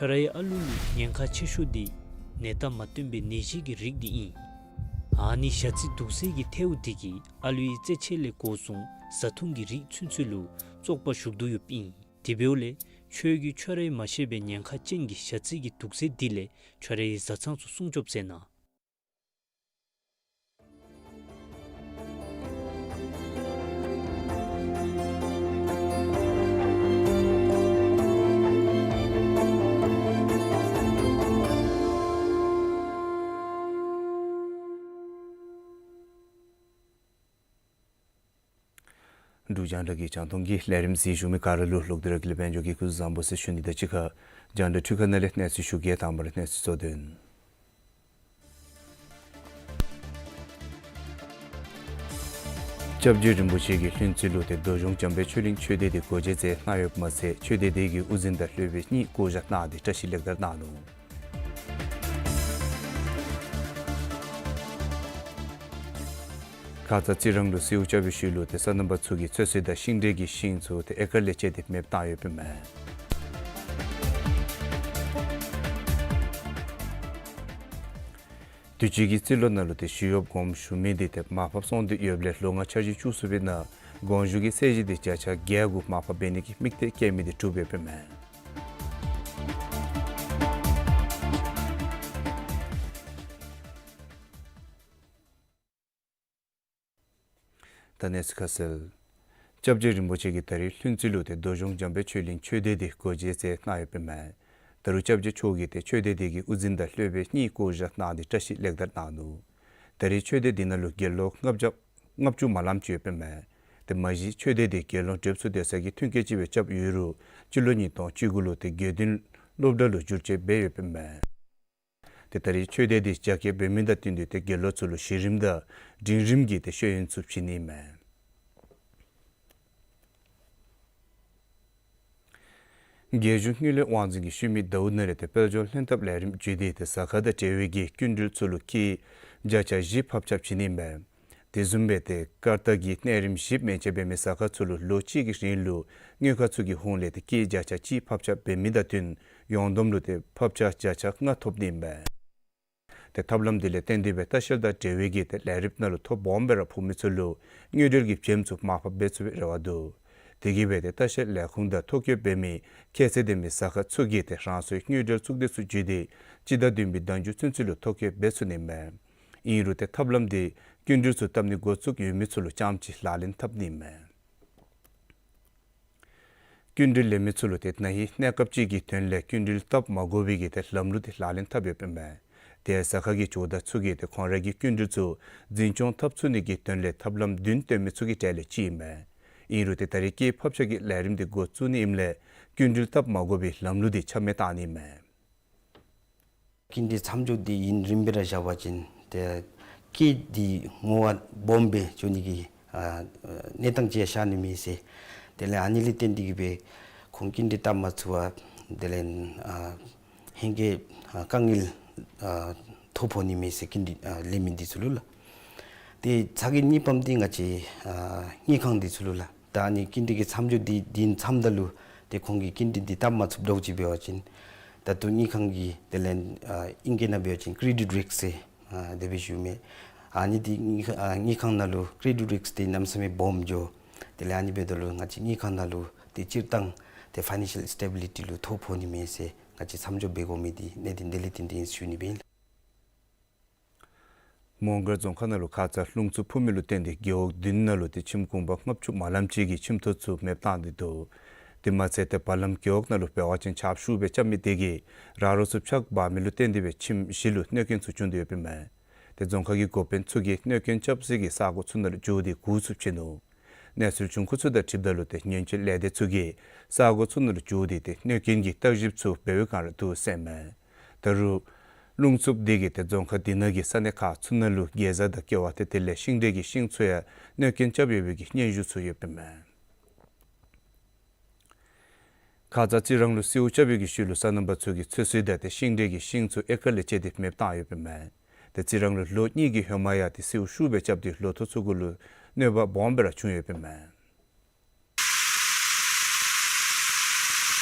ཁྱོད་རའི་ཨ་ལུ་ལུ་ཉེན་ཁ་ཆེ་ཤོས་འདི་ནད་རྟགས་མ་སྟོན་པའི་ནད་གཞི་གི་རིགས་འདི་ཨིན། ཨ་ནི་ཞ་རྩི་དུག་སེལ་གྱི་ཐལཝ་འདི་གིས་ཨ་ལུའི་རྩེད་ཆས་ལས་འགོ་བཟུང་བཟའ་འཐུང་གི་རིགས་ཚུན་ཚོད་ལུ་བཙོག་པ་ཞུགས་དོ་ཡོདཔ་ཨིན། དེ་འབདཝ་ལས་ཁྱོད་ཀྱིས་ཁྱོད་རའི་མ་ཤེས་པའི་ཉེན་ཁ་ཅན་གྱི་ཞ་རྩི་གི་དུག་སེལ་འདི་ལས་ཁྱོད་རའི་བཟའ་ཚང་ཚུ་སྲུང་སྐྱོབ་མཛད་གནང་། འབྲུག་རྒྱང་བསྒྲགས་ཀྱི་རྒྱང་མཐོང་གི་ལས་རིམ་གཟིགས་བཞུགས་མི་ག་ར་ལུ་ལོག་སྟེ་ར་དགེ་ལེགས་དཔལ་འབྱོར་གྱིས་སྐུ་གཟུགས་བཟང་པོ་ཟེར་ཞུ་ནི་དང་གཅིག་ཁར་རྒྱང་བསྒྲགས་འཕྲུལ་ཁང་ནང་ལས་གནས་ཚུལ་ཞུ་གེ། དང་པ་ར་གནས་ཚུལ་གཙོ་དོན། སྐྱབས་རྗེ་རིན་པོ་ཆེ་གིས་ལྷུན་རྩེ་ལུ་ཏེ་རྡོ་གཞུང་འཇམ་དཔལ་ཆོས་གླིང་ཆོས་སྡེ་འདི་སྒོ་འབྱེད་མཛད་གནང་ཡོདཔ་མ་ཚད་ཆོས་སྡེ་འདི་གི་དབུ་འཛིན་དང་སློབ་དཔོན་གཉིས་བསྐོ་བཞག་གནང་སྟེ་བཀྲ་ཤིས་ལེགས་དར་གནང་ནུག། ཁ་ཙ་རྩི་རང་ལུ་སེའུ་རྐྱབ་པའི་ཤུལ་ལུ་ཏེ་སོ་ནམ་པ་ཚུ་གིས་ཚོད་བསྲེ་དང་ཤིང་འབྲས་ཀྱི་ཤིང་ཚུ་ཏེ་ཨེ་ཀར་ལས་བཅད་དེ་མེདཔ་བཏང་ཡོདཔ་ཨིན་མས། དུས་ཅི་གི་རྩིས་ལོ་ནང་ལུ་ཏེ་ཞི་གཡོགཔ་དགོངསམ་ཞུ་མི་འདི་ཏེ་མར་ཕབ་སོང་སྟེ་ཡོདཔ་ལས་ལོ་ལྔ་འཆར་གཞི་བཅུ་གསུམ་པའི་ནང་དགོངས་ཞུ་གི་ཚད་གཞི་འདི་བརྒྱ་ཆ་བརྒྱད་དགུ་མར་ཕབ་འབད་ནི་གི་དམིགས་གཏད་བསྐྱེད་མི་འདི་གྲུབ་ཡོདཔ་ཨིན་མས། ད་གནས་ཚུལ་ཁ་གསལ། སྐྱབས་རྗེ་རིན་པོ་ཆེ་གིས་ད་རིས་ལྷུན་རྩེ་ལུ་ཏེ་རྡོ་གཞུང་འཇམ་དཔལ་ཆོས་གླིང་ཆོས་སྡེ་འདི་སྒོ་འབྱེད་མཛད་གནང་ཡོདཔ་ཨིན་མས། ད་རུང་སྐྱབས་རྗེ་མཆོག་གིས་ཏེ་ཆོས་སྡེ་འདི་གི་དབུ་འཛིན་དང་སློབ་དཔོན་གཉིས་བསྐོ་བཞག་གནང་སྟེ་བཀྲིས་ལེགས་དར་གནང་ནུག། ད་རིས་ཆོས་སྡེ་འདི་ནང་ལུ་དགེ་སློང་ལྔ་བརྒྱ་ལྔ་བཅུ་མ་ལམ་ཅིག་ཡོདཔ་ཨིན་མས། ཏེ་མ་གཞི་ཆོས་སྡེ་འདི་དགེ་སློང་གྲབས་ཚུགས་སྡོད་ས་གི་མཐུན་རྐྱེན་ཅིག་སྦེ་རྐྱབ་ཡོད་རུང་སྤྱི་ལོ་ཉིས་སྟོང་བཅུ་དགུ་ལུ་ཏེ་དགེ་འདུན་སློབ་གྲྭ་ལུ་བསྒྱུར་བཅོས་འབད་ཡོདཔ་ཨིན་མས། ཏེ་ད་རིས་ཆོས་སྡེ་འདི་རྒྱ་སྐྱེད་འབད་མི་དང་བསྟུན་ཏེ་ཏེ་དགེ་སློང་ཚུ་ལུ་གཞི་རིམ་དང་འབྲིང་རིམ་གྱི་ཏེ་ཤེས་ཡོན་ཚུ་བྱིན་ནི་ཨིན་མས། རྒྱལ་གཞུང་དངུལ་ལས་དབང་འཛིན་གྱིས་ཤུལ་མའི་ཟླཝ་ནང་ར་ཏེ་དཔལ་འབྱོར་ལྷན་ཐབས་ལས་རིམ་བརྒྱུད་དེ་ཏེ་ཟ་ཁང་དང་འབྲེལ་བའི་གི་སྐྱིན་འགྲུལ་ཚུ་ལུ་སྐྱེད་བརྒྱ་ཆ་བཞི་ཕབ་ཆག་བྱིན་ནི་ཨིན་མས། དེ་བཟུམ་སྦེ་ཏེ་ཀར་ཏ་གིས་གནས་རིམ་བཞི་མན་ཆད་འབད་མི་ཟ་ཁང་ཚུ་ལུ་ལོ་གཅིག་གི་རིང་ལུ་དངུལ་ཁང་ཚུ་གི་ཧོངས་ལས་ཏེ་སྐྱེད་བརྒྱ་ཆ་གཅིག་ཕབ་ཆག་འབད་མི་དང་བསྟུན་ཡོངས་བསྡོམས་ལུ་ཏེ་ཕབ་ཆག་བརྒྱ་ཆ་ལྔ་ཐོབ་ནི་ཨིན་མས། ཏེ་ཐབས་ལམ་འདི་ལས་བརྟེན་ཏེ་སྦེ་ལྟ་བཤལ་དང་འབྲེལ་བའི་གི་ཏེ་ལས་རིམ་ནང་ལུ་ཐོ་སྦོམ་སྦེ་ར་ཕོག་མི་ཚུ་ལུ་དངུལ་འབྲེལ་གྱི་བྱེམ་ཚུ་མར་ཕབ་འབད་ཚུགས་པའི་རེ་བ་འདུག། དེ་གིས་སྦེ་ཏེ་ལྟ་བཤལ་ལས་ཁུངས་དང་ཐོ་བཀོད་འབད་མི་ཁྱད་ཚད་ལྡན་མི་ཟ་ཁང་ཚུ་གིས་ཏེ་རང་སོའི་དངུལ་འབྲེལ་གཙུག་སྡེ་ཚུ་བརྒྱུད་དེ་སྤྱི་ཟླ་བདུན་པའི་ཟླ་མཇུག་ཚུན་ཚོད་ལུ་ཐོ་བཀོད་འབད་ཚུགས་ནི་མས། ཨིན་རུང་ཏེ་ཐབས་ལམ་འདི་སྐྱིན་འགྲུལ་ཚུ་བཏབ་ནི་འགོ་བཙུགས་ཡོད་མི་ཚུ་ལུ་རྐྱངམ་གཅིག་ལག་ལེན་འཐབ་ནི་མས། སྐྱིན་འགྲུལ་ལེན་མི་ཚུ་ལུ་ཏེ་ན་ཧིང་གནས་སྐབས་ཅིག་གི་དོན་ལས་སྐྱིན་འགྲུལ་བཏབ་མ་དགོ་པའི་གི་ཏེ་ལམ་ལུགས་འདི་ལག་ལེན་འཐབ་ཡོདཔ་ཨིན་མས། ཏེ་ཟ་ཁང་གི་ཇོ་བདག་ཚུ་གིས་ཏེ་ཁོང་རའི་གི་སྐྱིན་འགྲུལ་ཚུ་འཛིན་སྐྱོང་འཐབ་ཚུགས་ནི་གི་དོན་ལས་ཐབས་ལམ་བདུན་བཏོན་མི་ཚུ་གི་གྲས་ལས་གཅིག་ཨིན་མས། ཨིན་རུང་ཏེ་ད་རིས་སྐྱེད་ཕབ་ཆག་གི་ལས་རིམ་འདི་འགོ་བཙུགས་ནི་ཨིནམ་ལས་སྐྱིན་འགྲུལ་བཏབ་མ་དགོ་པའི་ལམ་ལུགས་འདི་ཆ་མེད་བཏང་ནི་ཨིན་མས། སྐྱིན་འགྲུལ་མཚམས་འཇོག་འདི་ཨིན་རིམ་སྦེ་ར་བཞག་པ་ཅིན་ཏེ་སྐྱིད་འདི་ངོ་བ་སྦོམ་སྦེ་འགྱོ་ནི་གི་ཨ་གནས་སྟངས་ཅིག་ཡང་ཤར་ནི་མས་ཟེར། དེ་ལས་ཨ་ནི་ལས་བརྟེན་ཏེ་གིས་སྦེ་ཁོང་སྐྱིན་འགྲུལ་བཏབ་མ་ཚུགས་པར་དེ་ལས་ཨ་ཧེང་སྐལ་ཨ་དཀའ་ངལ་ཨ་ཐོ་ཕོག་ནི་མས་ཟེར། སྐྱིན་འགྲུལ་ཨ་ལེན་མི་འདི་ཚུ་ལུ་ལགས། ཏེ་ཚ་གྱང་གཉིས་པམ་འདི་ང་བཅས་ཨ་དངུལ་ཁང་འདི་ཚུ་ལུ་ལགས། ད་ཨ་ནི་སྐྱིན་འགྲུལ་གྱི་མཚམས་འཇོག་འདི་འདི་མཚམས་ད་ལུ་ཏེ་ཁོང་གིས་སྐྱིན་འགྲུལ་འདི་བཏབ་མ་ཚུགསཔ་འདྲཝ་ཅིག་འབད་བ་ཅིན་ད་ལྟོ་དངུལ་ཁང་གི་དེ་ལས་ཨ་ཨིང་སྐད་ནང་འབད་བ་ཅིན་ཀེ་རེ་ཌིཊ་རིསཀ་ཟེར་ཨ་དེ་སྦེ་ཞུཝ་མས། ཨ་ནི་འདི་དངུལ་ཁང་ཨ་དངུལ་ཁང་ནང་ལུ་ཀེ་རེ་ཌིཊ་རིསཀ་འདི་གནམ་མེད་ས་མེད་སྦོམ་འགྱོ། དེ་ལས་ཨ་ནི་འབདཝ་ད་ལུ་ང་བཅས་དངུལ་ཁང་ནང་ལུ་ཏེ་སྤྱིར་བཏང་ཏེ་ཕའི་ནེན་ཤལ་སི་ཊེ་བི་ལི་ཊི་ལུ་ཐོ་ཕོག་ནི་མས་ཟེར་ང་བཅས་མཚམས་འཇོག་འབད་དགོ་མི་འདི་གནད་དོན་དེ་ལས་བརྟེན་ཏེ་ཨིན་ཟེར་ཞུ་ནི་སྦེ་ཨིན་ལགས། མོང་སྒར་རྫོང་ཁག་ནང་ལུ་ཁ་ཙ་རླུང་འཚུབ་ཕུ་མི་ལུ་བརྟེན་ཏེ་རྒེད་འོག་བདུན་ནང་ལུ་ཏེ་ཁྱིམ་གུང་པ་ལྔ་བཅུ་མ་ལམ་ཅིག་གི་ཁྱིམ་ཐོག་ཚུ་མེདཔ་བཏང་སྟེ་འདུག། དེ་མ་ཚད་ཏེ་བར་ལམ་རྒེད་འོག་ནང་ལུ་འབད་བ་ཅིན་ཆརཔ་ཤུགས་སྦེ་རྐྱབ་མི་དེ་གིས་ར་རོ་ཚུ་འཕྱག་འབག་མི་ལུ་བརྟེན་ཏེ་སྦེ་ཁྱིམ་བཞི་ལུ་གནོད་སྐྱོན་ཚུ་བྱུང་སྟེ་ཡོདཔ་ཨིན་མས། ཏེ་རྫོང་ཁག་གི་འགོ་དཔོན་ཚུ་གིས་གནོད་སྐྱོན་རྐྱབ་སའི་གི་ས་གོ་ཚུ་ནང་ལུ་འགྱོ་སྟེ་གུར་ཚུ་བྱིན་ནུག། གནས་ཚུལ་བྱུང་ཁུངས་ཚུ་དང་འཁྲིལཝ་ད་ལུ་ཏེ་ཉེན་བཅོལ་ལས་སྡེ་ཚུ་གིས་ས་གོ་ཚུ་ནང་ལུ་འགྱོ་སྟེ་ཏེ་གནོད་སྐྱོན་གྱི་བརྟག་ཞིབ་ཚུ་འབད་བའི་བསྒང་ར་འདུག་ཟེར་ཨིན་མས། ད་རུང་རླུང་འཚུབ་འདི་གིས་ཏེ་རྫོང་ཁག་འདི་ནང་གི་ས་གནས་ཁག་ཚུ་ནང་ལུ་གེ་ཛ་དང་ཀེ་བ་ཏེ་དེ་ལས་ཤིང་འབྲས་ཀྱི་ཤིང་ཚུ་ཡང་གནོད་སྐྱོན་རྐྱབ་ཡོད་པའི་གི་སྙན་ཞུ་ཚུ་ཡོདཔ་ཨིན་མས། ཁ་ཙ་རྩི་རང་ལུ་སེརཝ་རྐྱབ་པའི་གི་ཤུལ་ལུ་སོ་ནམ་པ་ཚུ་གིས་ཚོད་བསྲེ་དང་ཏེ་ཤིང་འབྲས་ཀྱི་ཤིང་ཚུ་ཨེ་ཀར་ལས་བཅད་དེ་མེདཔ་བཏང་ཡོདཔ་ཨིན་མས། ཏེ་རྩི་རང་ལུ་ལོ་གཉིས་ཀྱི་ཧེ་མ་ཡང་ཏེ་སེརཝ་ཤུགས་སྦེ་རྐྱབ་སྟེ་ལོ་ཐོག་ཚུ་གུ་ལུ་གནོད་པ་སྦོམ་སྦེ་ར་བྱུང་ཡོདཔ་ཨིན་མས།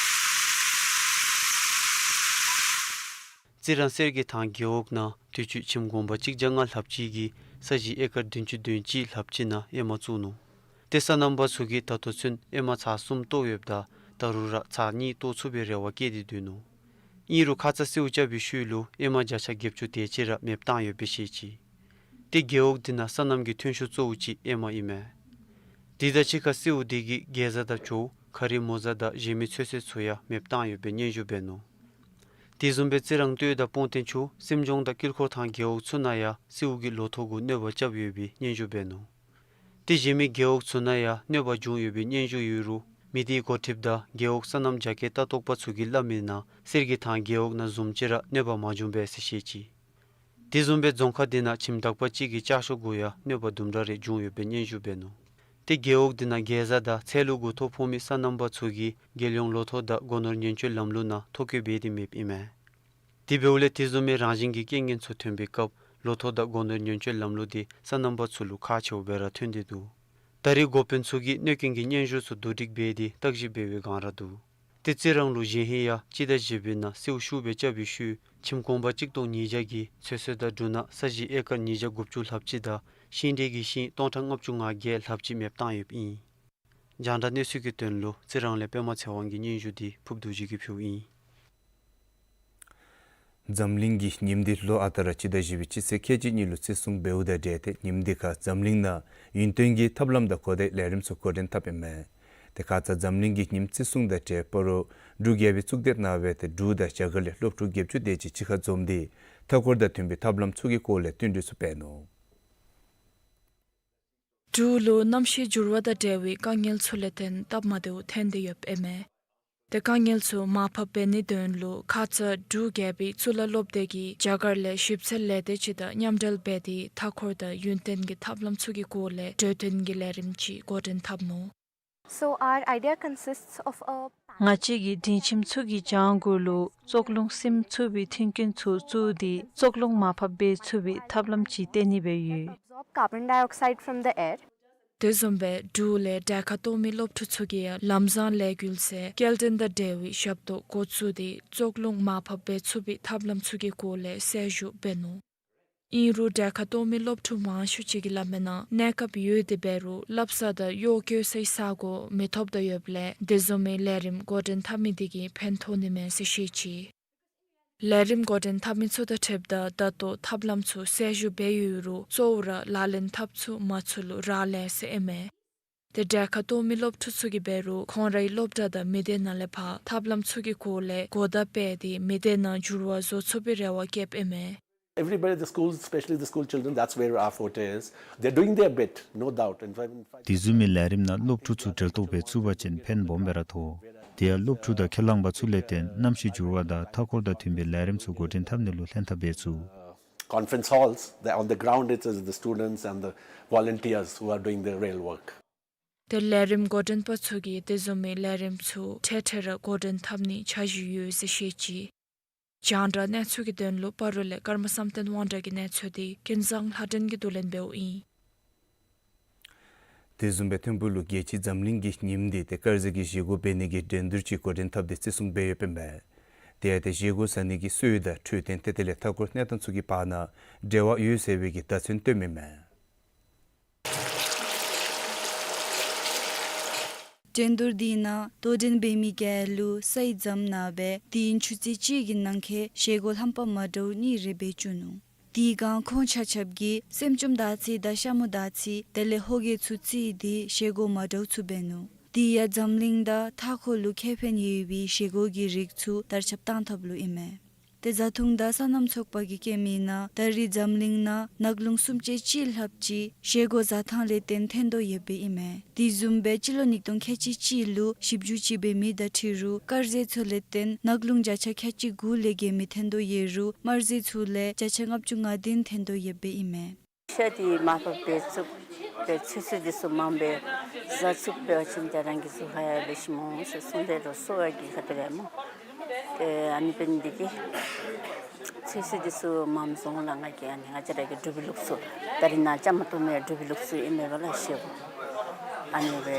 རྩི་རང་གསེར་གྱི་ཐང་རྒེད་འོག་ནང་དུས་ཅི་ཁྱིམ་གུང་པ་གཅིག་བརྒྱ་ལྔ་ལྷགཔ་ཅིག་གིས་ས་གཞི་ཨེ་ཀར་བདུན་ཅུ་དོན་གཅིག་ལྷགཔ་ཅིག་ནང་ཨེ་མ་བཙུགས་ནུག། ཏེ་སོ་ནམ་པ་ཚུ་གིས་ད་ལྟོ་ཚུན་ཨེ་མ་ཚར་གསུམ་བཏོག་ཡོདཔ་ད་ད་རུང་ར་ཚར་གཉིས་བཏོག་ཚུགས་པའི་རེ་བ་བསྐྱེད་དེ་སྡོད་ནུག། ཨིན་རུང་ཁ་ཙ་སེརཝ་རྐྱབ་པའི་ཤུལ་ལུ་ཨེ་མ་བརྒྱ་ཆ་བརྒྱད་ཅུ་དེ་ཅིག་ར་མེདཔ་བཏང་ཡོདཔ་སྦེ་བཤད་ཅི། ཏེ་རྒེད་འོག་འདི་ནང་སོ་ནམ་གྱི་ཐོན་ཤུགས་གཙོ་བོ་ཅིག་ཨེ་མ་ཨིན་མས། དེ་དང་གཅིག་ཁར་སེརཝ་འདི་གིས་གེ་ཛ་དང་ཇོ་བོ་ཁ་རས་མོ་ཟ་དང་གཞན་མི་ཚོད་བསྲེ་ཚུ་ཡང་མེདཔ་བཏང་ཡོདཔ་སྦེ་སྙན་ཞུ་འབད་ནུག། དེ་བཟུམ་སྦེ་རྩི་རང་སྟོད་དང་སྤོང་སྟེང་ཆུ་སེམས་ལྗོངས་དང་དཀྱིལ་འཁོར་ཐང་རྒེད་འོག་ཚུ་ནང་ཡང་སེརཝ་གིས་ལོ་ཐོག་གུ་གནོད་པ་རྐྱབ་ཡོདཔ་སྦེ་སྙན་ཞུ་འབད་ནུག། ཏེ་གཞན་མི་རྒེད་འོག་ཚུ་ནང་ཡང་གནོད་པ་བྱུང་ཡོདཔ་སྦེ་སྙན་ཞུ་ཡོད་རུང་མི་སྡེའི་འགོ་ཁྲིདཔ་དང་རྒེད་འོག་སོ་ནམ་རྒྱ་སྐྱེད་ལྟ་རྟོག་པ་ཚུ་གིས་སླབ་མིའི་ནང་གསེར་གྱི་ཐང་རྒེད་འོག་ནང་བཟུམ་ཅིག་ར་གནོད་པ་མ་བྱུང་པས་ཟེར་བཤད་ཅི། དེ་བཟུམ་སྦེ་རྫོང་ཁག་འདི་ནང་ཁྱིམ་བདག་པ་གཅིག་གི་ལྕགས་ཤོག་གུ་ཡང་གནོད་པ་དུམ་གྲ་རེ་བྱུང་ཡོདཔ་སྦེ་སྙན་ཞུ་འབད་ནུག། ཏེ་རྒེད་འོག་འདི་ནང་གེ་ཛ་དང་ཚལ་ལུ་མགུ་འཐོམ་ཕོག་མི་སོ་ནམ་པ་ཚུ་གིས་རྒྱལ་ཡོངས་ལོ་ཐོག་དང་སྒོ་ནོར་ཉེན་བཅོལ་ལམ་ལུགས་ནང་ཐོ་བཀོད་འབད་དེ་མེདཔ་ཨིན་མས། དེ་འབདཝ་ལས་དེ་བཟུམ་མའི་རང་བཞིན་གྱི་རྐྱེན་ངན་ཚུ་ཐོན་པའི་སྐབས་ལོ་ཐོག་དང་སྒོ་ནོར་ཉེན་བཅོལ་ལམ་ལུགས་འདི་སོ་ནམ་པ་ཚུ་ལུ་ཁག་ཆེཝ་སྦེ་ར་ཐོན་ཏེ་འདུག། ད་རེས་འགོ་དཔོན་ཚུ་གིས་གནོད་སྐྱོན་གྱི་སྙན་ཞུ་ཚུ་བསྡུ་སྒྲིག་འབད་དེ་བརྟག་ཞིབ་འབད་བའི་བསྒང་ར་འདུག། ཏེ་རྩི་རང་ལུ་གཞེས་ཧིང་ཡང་སྤྱི་ཟླ་བཞི་པའི་ནང་སེརཝ་ཤུགས་སྦེ་རྐྱབ་པའི་ཤུལ་ཁྱིམ་གུང་པ་གཅིག་སྟོང་ཉིས་བརྒྱ་གིས་ཚོད་བསྲེ་དང་འབྲུ་སྣ་ས་གཞི་ཨེ་ཀར་ཉིས་བརྒྱ་དགུ་བཅུ་ལྷགཔ་ཅིག་དང་ཤིང་འབྲས་ཀྱི་ཤིང་སྟོང་ཕྲག་ལྔ་བཅུ་ང་བརྒྱད་ལྷགཔ་ཅིག་མེདཔ་བཏང་ཡོདཔ་ཨིན། རྒྱང་བསྒྲགས་གནས་ཚུལ་གྱི་དོན་ལུ་རྩི་རང་ལས་པདྨ་ཚེ་དབང་གི་སྙན་ཞུ་འདི་ཕུརཔ་རྡོ་རྗེ་གིས་ཕུལཝ་ཨིན། འཛམ་གླིང་གི་ཉིནམ་འདི་ལོ་ཨ་རྟག་ར་སྤྱི་ཟླ་བཞི་པའི་སྤྱི་ཚེས་ཁལ་གཅིག་གཉིས་ལུ་བརྩི་སྲུང་འབདཝ་དང་འབྲེལ་ཏེ་ཉིནམ་འདི་ཁར་འཛམ་གླིང་ནང་ཡུན་བརྟན་གྱི་ཐབས་ལམ་དང་གོ་བརྡའི་ལས་རིམ་ཚུ་འགོ་འདྲེན་འཐབ་ཨིན་མས། དེ་ཁ་ཙ་འཛམ་གླིང་གི་ཉིནམ་བརྩི་སྲུང་དང་འབྲེལ་སྤ་རོ་འབྲུག་རྒྱལ་པོའི་གཙུག་སྡེ་ནང་སྦེ་ཏེ་འབྲུག་དང་རྒྱ་གར་ལས་སློབ་ཕྲུག་བརྒྱད་ཅུ་དེ་ཅིག་གཅིག་ཁར་འཛོམས་ཏེ་མཐའ་འཁོར་དང་མཐུན་པའི་ཐབས་ལམ་ཚུ་གི་སྐོར་ལས་བསྟུན་གྲོས་ཚུ་འབད་ནུག། འབྲུག་ལུ་གནམ་གཤིས་འགྱུར་བ་དང་འབྲེལ་བའི་དཀའ་ངལ་ཚུ་ལས་བརྟེན་སྟབས་མ་བདེཝ་ཐོན་ཏེ་ཡོདཔ་ཨིན་མས། དེ་དཀའ་ངལ་ཚུ་མར་ཕབ་འབད་ནིའི་དོན་ལུ་ཁ་ཙ་འབྲུག་རྒྱལ་པོའི་གཙུག་ལག་སློབ་སྡེ་གིས་རྒྱ་གར་ལས་ཞིབ་འཚོལ་ལས་སྡེ་ཅིག་དང་མཉམ་འབྲེལ་འབད་དེ་མཐའ་འཁོར་དང་ཡུན་བརྟན་གྱི་ཐབས་ལམ་ཚུ་གི་སྐོར་ལས་གྲོས་བསྟུན་གྱི་ལས་རིམ་ཅིག་འགོ་འདྲེན་འཐབ་ནུག། So our idea consists of a ང་བཅས་ཀྱིས་སྒྲིང་ཁྱིམ་ཚུ་གི་གྱང་གུ་ལུ་བཙོག་རླུང་སིམ་ཚུགས་པའི་མཐུན་རྐྱེན་ཚུ་བཙུགས་ཏེ་བཙོག་རླུང་མར་ཕབ་འབད་ཚུགས་པའི་ཐབས་ལམ་ཅིག་བཏོན་ནི་སྦེ་ཡོད། Absorb carbon dioxide from the air. དེ་བཟུམ་སྦེ་འབྲུག་ལས་གྲལ་ཁར་གཏོགས་མི་སློབ་ཕྲུག་ཚུ་གིས་ཡང་ལམ་བཟང་ལས་འགུལ་ཟེར་སྐྱེལ་འདྲེན་དང་འབྲེལ་བའི་ཞབས་ཏོག་འགོ་བཙུགས་ཏེ་བཙོག་རླུང་མར་ཕབ་འབད་ཚུགས་པའི་ཐབས་ལམ་ཚུ་གི་སྐོར་ལས་གསལ་ཞུ་འབད་ནུག། ཨིན་རུང་གྲལ་ཁར་གཏོགས་མི་སློབ་ཕྲུག་མང་ཤོས་ཅིག་གི་སླབ་མིའི་ནང་གནས་སྐབས་ཡོད་དེ་འབད་རུང་སླབ་ས་དང་གཡོག་བཀོལ་སའི་ས་གོ་མི་ཐོབ་དོ་ཡོདཔ་ལས་དེ་བཟུམ་མའི་ལས་རིམ་འགོ་འདྲེན་འཐབ་མི་དེ་གིས་ཕན་ཐོགས་ནི་མས་ཟེར་བཤད་ཅི། ལས་རིམ་འགོ་འདྲེན་འཐབ་མི་ཚུ་དང་འཁྲིལཝ་ད་ད་ལྟོ་ཐབས་ལམ་ཚུ་གསལ་ཞུ་འབད་ཡོད་རུང་གཙོ་བོ་ར་ལག་ལེན་འཐབ་ཚུགས་མ་ཚུགས་ལུ་རག་ལས་ཟེར་ཨིན་མས། དེ་གྲལ་ཁར་གཏོགས་མི་སློབ་ཕྲུག་ཚུ་གིས་འབད་རུང་ཁོང་རའི་སློབ་གྲྭ་དང་མི་སྡེ་ནང་ལས་ཕར་ཐབས་ལམ་ཚུ་གི་སྐོར་ལས་གོ་བརྡ་སྤེལ་ཏེ་མི་སྡེ་ནང་འགྱུར་བ་བཟོ་ཚུགས་པའི་རེ་བ་བསྐྱེདཔ་ཨིན་མས། Everybody, the schools, especially the school children, that's where our forte is. They're doing their bit, no doubt. In fact, in fact, དེ་བཟུམ་མའི་ལས་རིམ་ནང་སློབ་ཕྲུག་ཚུ་འབྲེལ་གཏོགས་འབད་ཚུགས་པ་ཅིན་ཕན་སྦོམ་སྦེ་ར་ཐོགས། དེ་ཡང་སློབ་ཕྲུག་དང་ཁས་བླངས་པ་ཚུ་ལས་བརྟེན་གནམ་གཤིས་འགྱུར་བ་དང་མཐའ་འཁོར་དང་མཐུན་པའི་ལས་རིམ་ཚུ་འགོ་འདྲེན་འཐབ་ནི་ལུ་ལྷན་ཐབས་འབད་ཚུགས། Conference halls, the, on the ground it is the students and the volunteers who are doing the real work. དེ་ལས་རིམ་འགོ་འདྲེན་པ་ཚུ་གིས་དེ་བཟུམ་མའི་ལས་རིམ་ཚུ་འཕྲལ་འཕྲལ་ར་འགོ་འདྲེན་འཐབ་ནིའི་འཆར་གཞི་ཡོད་ཟེར་བཤད་ཅི། རྒྱང་བསྒྲགས་གནས་ཚུལ་གྱི་དོན་ལུ་སྤ་རོ་ལས་ཀརྨ་བསམ་གཏན་དབང་གྲགས་ཀྱི་གནས་ཚུལ་དེ་ཀུན་བཟང་ལྷ་སྒྲོན་གྱིས་བསྡུ་ལེན་འབདཝ་ཨིན། དེ་བཟུམ་སྦེ་ཐིམ་ཕུག་ལུ་རྒྱལ་སྤྱིའི་འཛམ་གླིང་གི་ཉིནམ་འདི་ཏེ་དཀར་ཟས་ཀྱི་བཞེས་སྒོ་འབད་ནི་གི་འགྲན་བསྡུར་ཅིག་འགོ་འདྲེན་འཐབ་སྟེ་བརྩི་སྲུང་འབད་ཡོདཔ་ཨིན་མས། དེ་ཡང་ཏེ་བཞེས་སྒོ་ཟ་ནི་གི་སྲོལ་དང་འཕྲོད་བསྟེན་ཏེ་དེ་ལས་མཐའ་འཁོར་གནས་སྟངས་ཚུ་གི་བར་ན་འབྲེལ་བ་ཡོད་ཟེར་བའི་གི་བརྡ་མཚོན་སྟོནམ་ཨིན་མས། འགྲན་བསྡུར་འདི་ནང་དོ་འགྲན་འབད་མི་ག་ལུ་སའི་ཟམ་ནང་སྦེ་དེ་ཡང་ཆུ་ཚོད་གཅིག་གི་ནང་འཁོད་བཞེས་སྒོ་རྣམ་པ་མ་འདྲཝ་གཉིས་རེ་འབད་བཅུག་ནུག། དེ་སྒང་ཁོང་ཆ་ཁྱབ་ཀྱིས་སེམས་ཅུམ་དར་ཚི་དང་ཤ་མུ་དར་ཚི་དེ་ལས་ཧོ་གེ་ཚུ་བརྩིས་ཏེ་བཞེས་སྒོ་མ་འདྲཝ་ཚུ་འབད་ནུག། དེ་ཡང་འཛམ་གླིང་དང་མཐའ་འཁོར་ལུ་ཁེ་ཕན་ཡོད་པའི་བཞེས་སྒོ་གི་རིགས་ཚུ་དར་ཁྱབ་བཏང་ཐབས་ལུ་ཨིན་མས། ཏེ་བཟའ་འཐུང་དང་སོ་ནམ་ཚོགས་པ་གིས་བཀོད་མིའི་ནང་ད་རེས་འཛམ་གླིང་ནང་ནགས་ཀླུང་སུམ་ཅུ་ཅིག་ལྷགཔ་ཅིག་བཞེས་སྒོ་བཟའ་ཐངས་ལས་བརྟེན་ཐོན་དོ་ཡོདཔ་ཨིན་མས། དེ་བཟུམ་སྦེ་སྤྱི་ལོ་ཉིས་སྟོང་ཁལ་གཅིག་གཅིག་ལུ་ཞིབ་འཇུག་ཅིག་འབད་མི་དང་འཁྲིལ་རུང་དཀར་ཟས་ཚུ་ལས་བརྟེན་ནགས་ཀླུང་བརྒྱ་ཆ་ཁལ་གཅིག་དགུ་ལས་བརྒལ་མི་ཐོན་དོ་ཡོད་རུང་དམར་ཟས་ཚུ་ལས་བརྒྱ་ཆ་ལྔ་བཅུ་ང་བདུན་ཐོན་དོ་ཡོདཔ་ཨིན་མས། ཤ་འདི་མར་ཕབ་འབད་ཚུགས་པའི་ཚོད་བསྲེ་འདི་ཚུ་མངམ་སྦེ་བཟའ་ཚུགས་པ་ཅིན་ཏེ་རང་གི་གཟུགས་ཧ་ཡང་ལེགས་ཤོམ་འོང་ཟེར་གསུངས་ཏེ་རུང་གསོ་བ་གི་ཁ་ཐུག་ལས་སྨོ། ཏེ་ཨ་ནི་འབད་ནི་འདི་གིས་ཚོད་བསྲེ་འདི་ཚུ་མངམ་བཟོ་འོང་ལགས། ང་གིས་ཨ་ནི་ང་བཅས་ར་གི་འབྲུག་པའི་ལུགས་སྲོལ་ད་རེས་ནངས་པ་བཅའ་མར་གཏོགས་མི་འབྲུག་པའི་ལུགས་སྲོལ་ཨིན་མས་པ་ལགས། བཞེས་སྒོ་ཨ་ནི་སྦེ་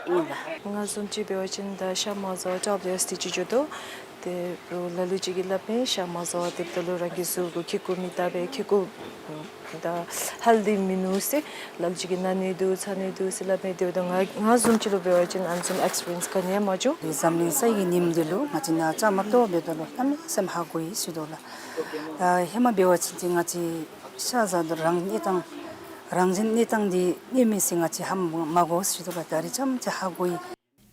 ཨིན་ལགས། ང་བཟུམ་ཅིག་འབད་བ་ཅིན་ད་ཤ་མ་བཟའ་བར་ཊབ་ལེས་དེ་ཅིག་འགྱོ་དོ། ཏེ་རོགས་ལ་ལུ་ཅིག་གིས་སླབ་མས་ཤ་མ་བཟའ་བར་སྡོདཔ་ད་ལུ་རང་གི་གཟུགས་ཁར་ཁེ་ཀོ་མི་ལྟ་བས་ཁེ་ཀོ་ད་ཧེལ་ཐི་མིན་ནུག་ཟེར་ལ་ལུ་ཅིག་གིས་ན་ནི་འདུག་ཚ་ནི་འདུག་ཟེར་སླབ་མས། དེ་འབདཝ་ད་ང་ང་བཟུམ་ཅིག་ལུ་འབད་བ་ཅིན་ཨ་ནི་བཟུམ་ཨེགསི་པི་རི་ཡེནསི་ག་ནི་ཡང་མ་བྱུང་། འཛམ་གླིང་སའི་གི་ཉིནམ་འདི་ལུ་ང་བཅས་ནཱ་བཅའ་མར་གཏོགས་འབདཝ་ད་ལུ་གནམ་མེད་ས་མེད་ཧ་གོ་ཡི་ཟེར་དོ་ལགས། ད་ཧེ་མ་འབད་བ་ཅིན་ཏེ་ང་བཅས་ཤ་བཟའ་དོ་རང་གནས་སྟངས་རང་བཞིན་གནས་སྟངས་འདི་གནས་མས་ཟེར་ང་བཅས་ཧ་མ་གོ་ཟེར་དོ་ལགས། ད་རེས་ཙམ་ཅིག་ཧ་གོ་ཡི།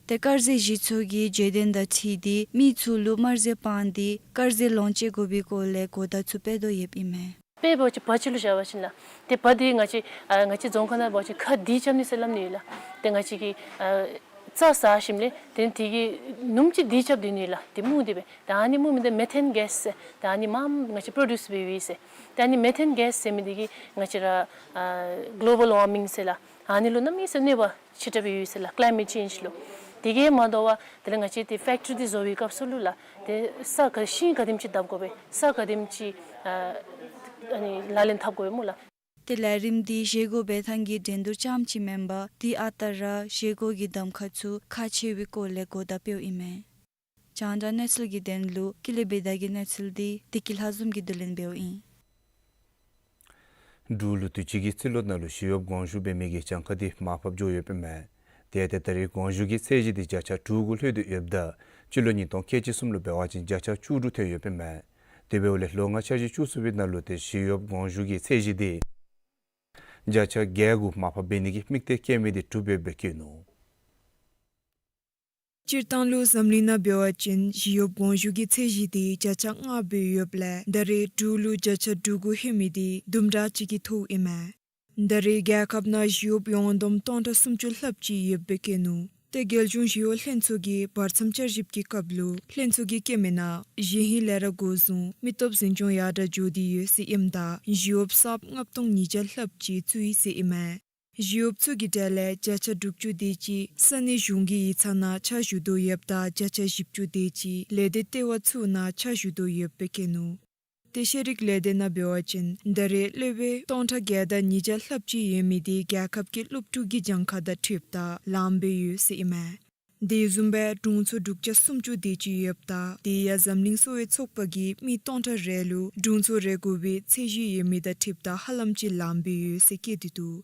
ཏེ་དཀར་ཟས་བཞེས་ཚུགས་ཀྱི་བརྗོད་དོན་དང་འཁྲིལ་ཏེ་མི་ཚུ་ལུ་དམར་ཟས་སྤང་སྟེ་དཀར་ཟས་ལོངས་སྤྱོད་དགོ་པའི་སྐོར་ལས་གོ་བརྡ་ཚུ་སྤེལ་དོ་ཡོདཔ་ཨིན་མས། དཔེ་འབད་བ་ཅིན་བ་ཅིག་ལུ་བཞག་པ་ཅིན་ལགས། ཏེ་བ་འདི་ང་བཅས་ཨ་ང་བཅས་རྫོང་ཁ་ནང་འབད་བ་ཅིན་ཁ་བསྡུ་རྐྱབ་ནི་ཟེར་སླབ་ནི་ཡོད་ལགས། ཏེ་ང་བཅས་ཀྱིས་ཨ་རྩྭ་ཟ་ཞིནམ་ལས་ཏེ་དེ་གི་སྣུམ་ཅིག་བསྡུ་རྐྱབ་སྡོད་ནི་ལགས། ཏེ་སྨུག་འདི་སྦེ། ད་ཨ་ནི་སྨུག་མི་འདི་མེ་ཐེན་གེས་ཟེར། ད་ཨ་ནི་མངམ་ང་བཅས་པྲོ་ཌིའུསི་འབད་བའི་ཟེར། ད་ཨ་ནི་མེ་ཐེན་གེས་ཟེར་མི་འདི་གིས་ང་བཅས་ར་ཨ་གོ་ལོ་བཱལ་ཝར་མིང་ཟེར་ལགས། ཨ་ནི་ལུ་གནམ་མེད་ས་མེད་གནོད་པ་ཆེ་དྲགས་སྦེ་ཡོད་ཟེར་ལགས། ཀླའི་མེཊ་ཅེནཇ་ལུ། དེ་གིས་མ་དོ་བར་དེ་ལས་ང་བཅས་ཏེ་ཕེཀ་ཊི་རི་འདི་བཟོ་བའི་སྐབས་སུ་ལུ་ལགས། ཏེ་ས་ག་ཤིང་ག་དེམ་ཅིག་བརྡབ་དགོ་པས། ས་ག་དེམ་ཅིག་ཨ་ཨ་ནི་ལག་ལེན་འཐབ་དགོ་པས་སྨོ་ལགས། ཏེ་ལས་རིམ་འདི་བཞེས་སྒོ་འབད་ཐངས་ཀྱི་འགྲན་བསྡུར་རྐྱངམ་ཅིག་མེན་པར་དེ་ཨ་རྟག་ར་བཞེས་སྒོ་གི་གདམ་ཁ་ཚུ་ཁག་ཆེ་བའི་སྐོར་ལས་གོ་བརྡ་སྤེལཝ་ཨིན་མས། རྒྱང་བསྒྲགས་གནས་ཚུལ་གྱི་དོན་ལུ་ཀུན་ལེགས་བི་དྷ་གི་གནས་ཚུལ་འདི་བདེ་སྐྱིད་ལྷ་འཛོམས་ཀྱིས་བསྡུ་ལེན་འབདཝ་ཨིན། འབྲུག་ལུ་དུས་ཅི་གི་རྩིས་ལོ་ནང་ལུ་ཞི་གཡོགཔ་གོང་ཞུ་འབད་མི་གི་གྱངས་ཁ་འདི་མར་ཕབ་འགྱོ་ཡོདཔ་ཨིན་མས། དེ་ཡང་ཏེ་ད་རེས་གོང་ཞུ་གི་ཚད་གཞི་འདི་བརྒྱ་ཆ་དྲུག་གུ་ལྷོད་དེ་ཡོདཔ་ད་སྤྱི་ལོ་ཉིས་སྟོང་ཁལ་གཅིག་གསུམ་ལུ་འབད་བ་ཅིན་བརྒྱ་ཆ་བཅུ་དྲུག་ཐོན་ཡོདཔ་ཨིན་མས། དེ་འབདཝ་ལས་ལོ་ལྔ་འཆར་གཞི་བཅུ་གསུམ་པའི་ནང་ལུ་ཏེ་ཞི་གཡོགཔ་དགོངས་ཞུ་གི་ཚད་གཞི་དེ་བརྒྱ་ཆ་བརྒྱད་དགུ་མར་ཕབ་འབད་ནི་གི་དམིགས་གཏད་བསྐྱེད་མི་དེ་གྲུབ་ཡོདཔ་སྦེ་བཀོད་ནུག། སྤྱིར་བཏང་ལུ་འཛམ་གླིང་ནང་འབད་བ་ཅིན་ཞི་གཡོགཔ་དགོངས་ཞུ་གི་ཚད་གཞི་དེ་བརྒྱ་ཆ་ལྔ་སྦེ་ཡོདཔ་ལས་ད་རེས་འབྲུག་ལུ་བརྒྱ་ཆ་དྲུག་དགུ་ལྷོད་མི་དེ་དུམ་གྲ་ཅིག་གི་ཐོག་ཨིན་མས། ད་རེས་རྒྱལ་ཁབ་ནང་ཞི་གཡོགཔ་ཡོངས་བསྡོམས་སྟོང་ཕྲག་སུམ་ཅུ་ལྷགཔ་ཅིག་ཡོདཔ་སྦེ་བཀོད་ནུག། ཏེ་རྒྱལ་གཞུང་ཞི་གཡོག་ལྷན་ཚོགས་ཀྱིས་བར་མཚམས་བསྐྱར་ཞིབ་ཀྱི་སྐབས་ལུ་ལྷན་ཚོགས་ཀྱིས་བཀོད་མི་ནང་གཞེས་ཧིང་ལས་ར་འགོ་བཟུང་མི་སྟོབས་འཛིན་སྐྱོང་ཡར་དྲག་འགྱོ་སྟེ་ཡོད་ཟེར་ཨིནམ་ད་ཞི་གཡོགཔ་གསརཔ་ལྔ་སྟོང་ཉིས་བརྒྱ་ལྷགཔ་ཅིག་བཙུགས་ཡི་ཟེར་ཨིན་མས། ཞི་གཡོགཔ་ཚུ་གི་གྲས་ལས་བརྒྱ་ཆ་དྲུག་ཅུ་དེ་ཅིག་ས་གནས་གཞུང་གི་ཡིག་ཚང་ནང་ཕྱག་ཞུ་དོ་ཡོདཔ་ད་བརྒྱ་ཆ་བཞི་བཅུ་དེ་ཅིག་ལས་སྡེ་ལྟེ་བ་ཚུ་ནང་ཕྱག་ཞུ་དོ་ཡོདཔ་སྦེ་བཀོད་ནུག། ཏེ་ཤེས་རིག་ལས་སྡེ་ནང་འབད་བ་ཅིན་ད་རེས་སློབ་དཔོན་སྟོང་ཕྲག་བརྒྱད་དང་ཉིས་བརྒྱ་ལྷགཔ་ཅིག་ཡོད་མི་དེ་རྒྱལ་ཁབ་ཀྱི་སློབ་ཕྲུག་གི་གྱངས་ཁ་དང་འཁྲིལཝ་ད་ལངམ་སྦེ་ཡོད་ཟེར་ཨིན་མས། དེ་བཟུམ་སྦེ་དྲུང་འཚོ་དྲུག་བརྒྱ་སུམ་ཅུ་དེ་ཅིག་ཡོདཔ་ད་དེ་ཡང་འཛམ་གླིང་གསོ་བའི་ཚོགས་པ་གིས་མི་སྟོང་ཕྲག་རེ་ལུ་དྲུང་འཚོ་རེ་དགོ་པའི་ཚད་གཞི་ཡོད་མི་དང་འཁྲིལཝ་ད་ཧ་ལམ་ཅིག་ལངམ་སྦེ་ཡོད་ཟེར་བཀོད་དེ་འདུག།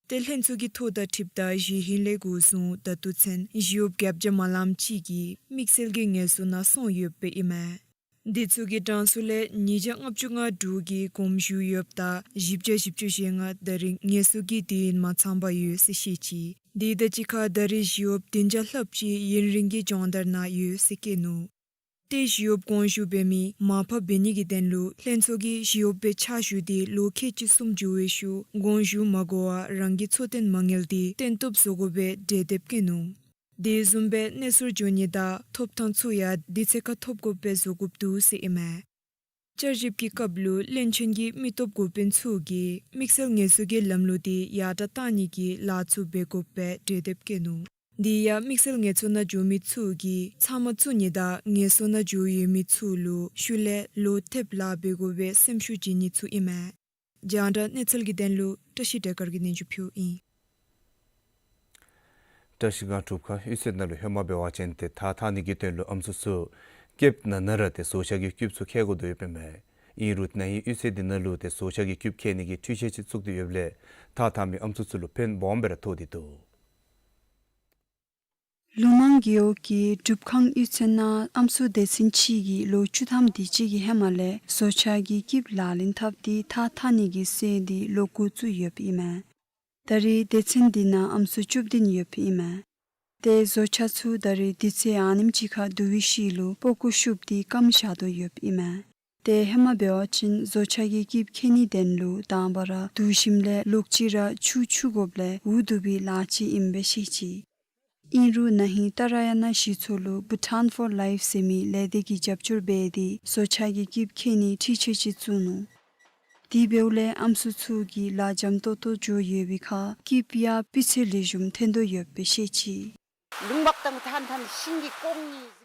ཏེ་ལྷན་ཚོགས་ཀྱི་ཐོ་དང་འཁྲིལཝ་ད་གཞེས་ཧིང་ལས་འགོ་བཟུང་ད་ལྟོ་ཚུན་ཞི་གཡོགཔ་བརྒྱད་བརྒྱ་མ་ལངམ་ཅིག་གིས་དམིགས་བསལ་གྱི་ངལ་གསོ་ནང་སོང་ཡོདཔ་ཨིན་མས། དེ་ཚུ་གི་གྲངས་སུ་ལས་ཉིས་བརྒྱ་ལྔ་བཅུ་ང་དྲུག་གིས་དགོངས་ཞུ་ཡོདཔ་ད་བཞི་བརྒྱ་བཞི་བཅུ་ཞེ་ལྔ་ད་རེས་ངལ་གསོ་གི་དུས་ཡུན་མ་ཚངམ་ཡོད་ཟེར་བཤད་ཅི། དེ་དང་གཅིག་ཁར་ད་རེས་ཞི་གཡོགཔ་བདུན་བརྒྱ་ལྷགཔ་ཅིག་ཡུན་རིང་གི་སྦྱོང་བརྡར་ནང་ཡོད་ཟེར་བཀོད་ནུག། ཏེ་ཞི་གཡོགཔ་དགོངས་ཞུ་འབད་མི་མར་ཕབ་འབད་ནི་གི་དོན་ལུ་ལྷན་ཚོགས་ཀྱིས་ཞི་གཡོགཔ་སྦེ་ཕྱག་ཞུ་སྟེ་ལོ་ཁལ་གཅིག་གསུམ་འགྱོ་བའི་ཤུལ་དགོངས་ཞུ་མ་དགོ་པར་རང་གི་འཚོ་རྟེན་མ་དངུལ་དེ་བཏོན་ཐོབ་བཟོ་དགོ་པའི་གྲོས་འདེབས་བཀོད་ནུག། དེ་བཟུམ་སྦེ་གནས་ཚུར་འགྱོ་ནི་དང་ཐོབ་ཐང་ཚུ་ཡང་དུས་ཚོད་ཁར་ཐོབ་དགོཔ་སྦེ་བཟོ་དགོཔ་འདུག་ཟེར་ཨིན་མས། བསྐྱར་ཞིབ་ཀྱི་སྐབས་ལུ་བློན་ཆེན་གྱིས་མི་སྟོབས་འགོ་དཔོན་ཚུ་གིས་དམིགས་བསལ་ངལ་གསོ་གྱི་ལམ་ལུགས་དེ་ཡར་དྲག་གཏང་ནི་གི་ལཱ་ཚུ་འབད་དགོཔ་སྦེ་གྲོས་འདེབས་བཀོད་ནུག། དེ་ཡང་དམིགས་བསལ་ངལ་གསོ་ནང་འགྱོ་མི་ཚུ་གིས་ཚབ་མ་བཙུགས་ནི་དང་ངལ་གསོ་ནང་འགྱོ་ཡོད་མི་ཚུ་ལུ་ཤུལ་ལས་ལོག་ཐེབས་ལཱ་འབད་དགོ་པའི་སེམས་ཤུགས་བྱིན་ནི་ཚུ་ཨིན་མས། རྒྱང་བསྒྲགས་གནས་ཚུལ་གྱི་དོན་ལུ་བཀྲ་ཤིས་བདེ་དཀར་གྱིས་སྙན་ཞུ་ཕུལཝ་ཨིན། བཀྲ་ཤིས་སྒང་སྒྲུབ་ཁང་གཡུས་ཚན་ནང་ལུ་ཧེ་མ་འབད་བ་ཅིན་ཏེ་ཐགས་འཐག་ནི་གི་དོན་ལུ་ཨམ་སྲུ་ཚུ་སྐྱིདཔ་ནང་ན་ར་ཏེ་བཟོ་ཆས་ཀྱི་སྐྱིདཔ་ཚུ་འཁྱེར་དགོ་དོ་ཡོདཔ་ཨིན་མས། ཨིན་རུང་ན་ཧིང་གཡུས་ཚན་འདི་ནང་ལུ་ཏེ་བཟོ་ཆས་ཀྱི་སྐྱིདཔ་འཁྱེར་ནི་གི་འཕྲུལ་ཆས་ཅིག་བཙུགས་ཏེ་ཡོདཔ་ལས་ཐགས་འཐག་མི་ཨམ་སྲུ་ཚུ་ལུ་ཕན་སྦོམ་སྦེ་ར་ཐོགས་ཏེ་འདུག། ལུང་མང་རྒེད་འོག་གི་སྒྲུབ་ཁང་གཡུས་ཚན་ནང་ཨམ་སྲུ་སྡེ་ཚན་ཅིག་གིས་ལོ་བཅུ་ཐམ་དེ་ཅིག་གི་ཧེ་མ་ལས་བཟོ་ཆས་ཀྱི་སྐྱིདཔ་ལག་ལེན་འཐབ་སྟེ་ཐགས་འཐག་ནི་གི་སྲོལ་འདི་ལོག་འགོ་བཙུགས་ཡོདཔ་ཨིན་མས། ད་རེས་སྡེ་ཚན་འདི་ནང་ཨམ་སྲུ་བཅུ་བདུན་ཡོདཔ་ཨིན་མས། ཏེ་བཟོ་ཆས་ཚུ་ད་རེས་དུས་ཚོད་ཨ་ནེམ་ཅིག་ཁར་དུ་བའི་ཤུལ་ལུ་པགས་ཀོ་ཤུབས་ཏེ་སྐམ་བཞག་དོ་ཡོདཔ་ཨིན་མས། ཏེ་ཧེ་མ་འབད་བ་ཅིན་བཟོ་ཆས་ཀྱི་སྐྱིདཔ་འཁྱེར་ནིའི་དོན་ལུ་དང་པ་ར་དུ་ཞིནམ་ལས་ལོག་ཅི་ར་ཆུ་འཁྱུ་དགོཔ་ལས་འུ་སྡུག་པའི་ལཱ་ཅིག་ཨིནམ་སྦེ་ཤེས་ཅི། ཨིན་རུང་ན་ཧིང་ཏཱ་ར་ཡ་ན་གཞི་ཚོགས་ལུ་Bhutan for Life ཟེར་མི་ལས་སྡེ་གིས་རྒྱབ་སྐྱོར་འབད་དེ་བཟོ་ཆས་ཀྱི་སྐྱིདཔ་འཁྱེར་ནིའི་འཕྲུལ་ཆས་ཅིག་བཙུགས་ནུག། དེ་འབདཝ་ལས་ཨམ་སྲུ་ཚུ་གི་ལཱ་འཇམ་ཏོག་ཏོ་འགྱོ་ཡོད་པའི་ཁར་སྐྱིདཔ་ཡང་སྤུས་ཚད་ལེགས་ཤོམ་ཐོན་དོ་ཡོདཔ་སྦེ་ཤེས་ཅི།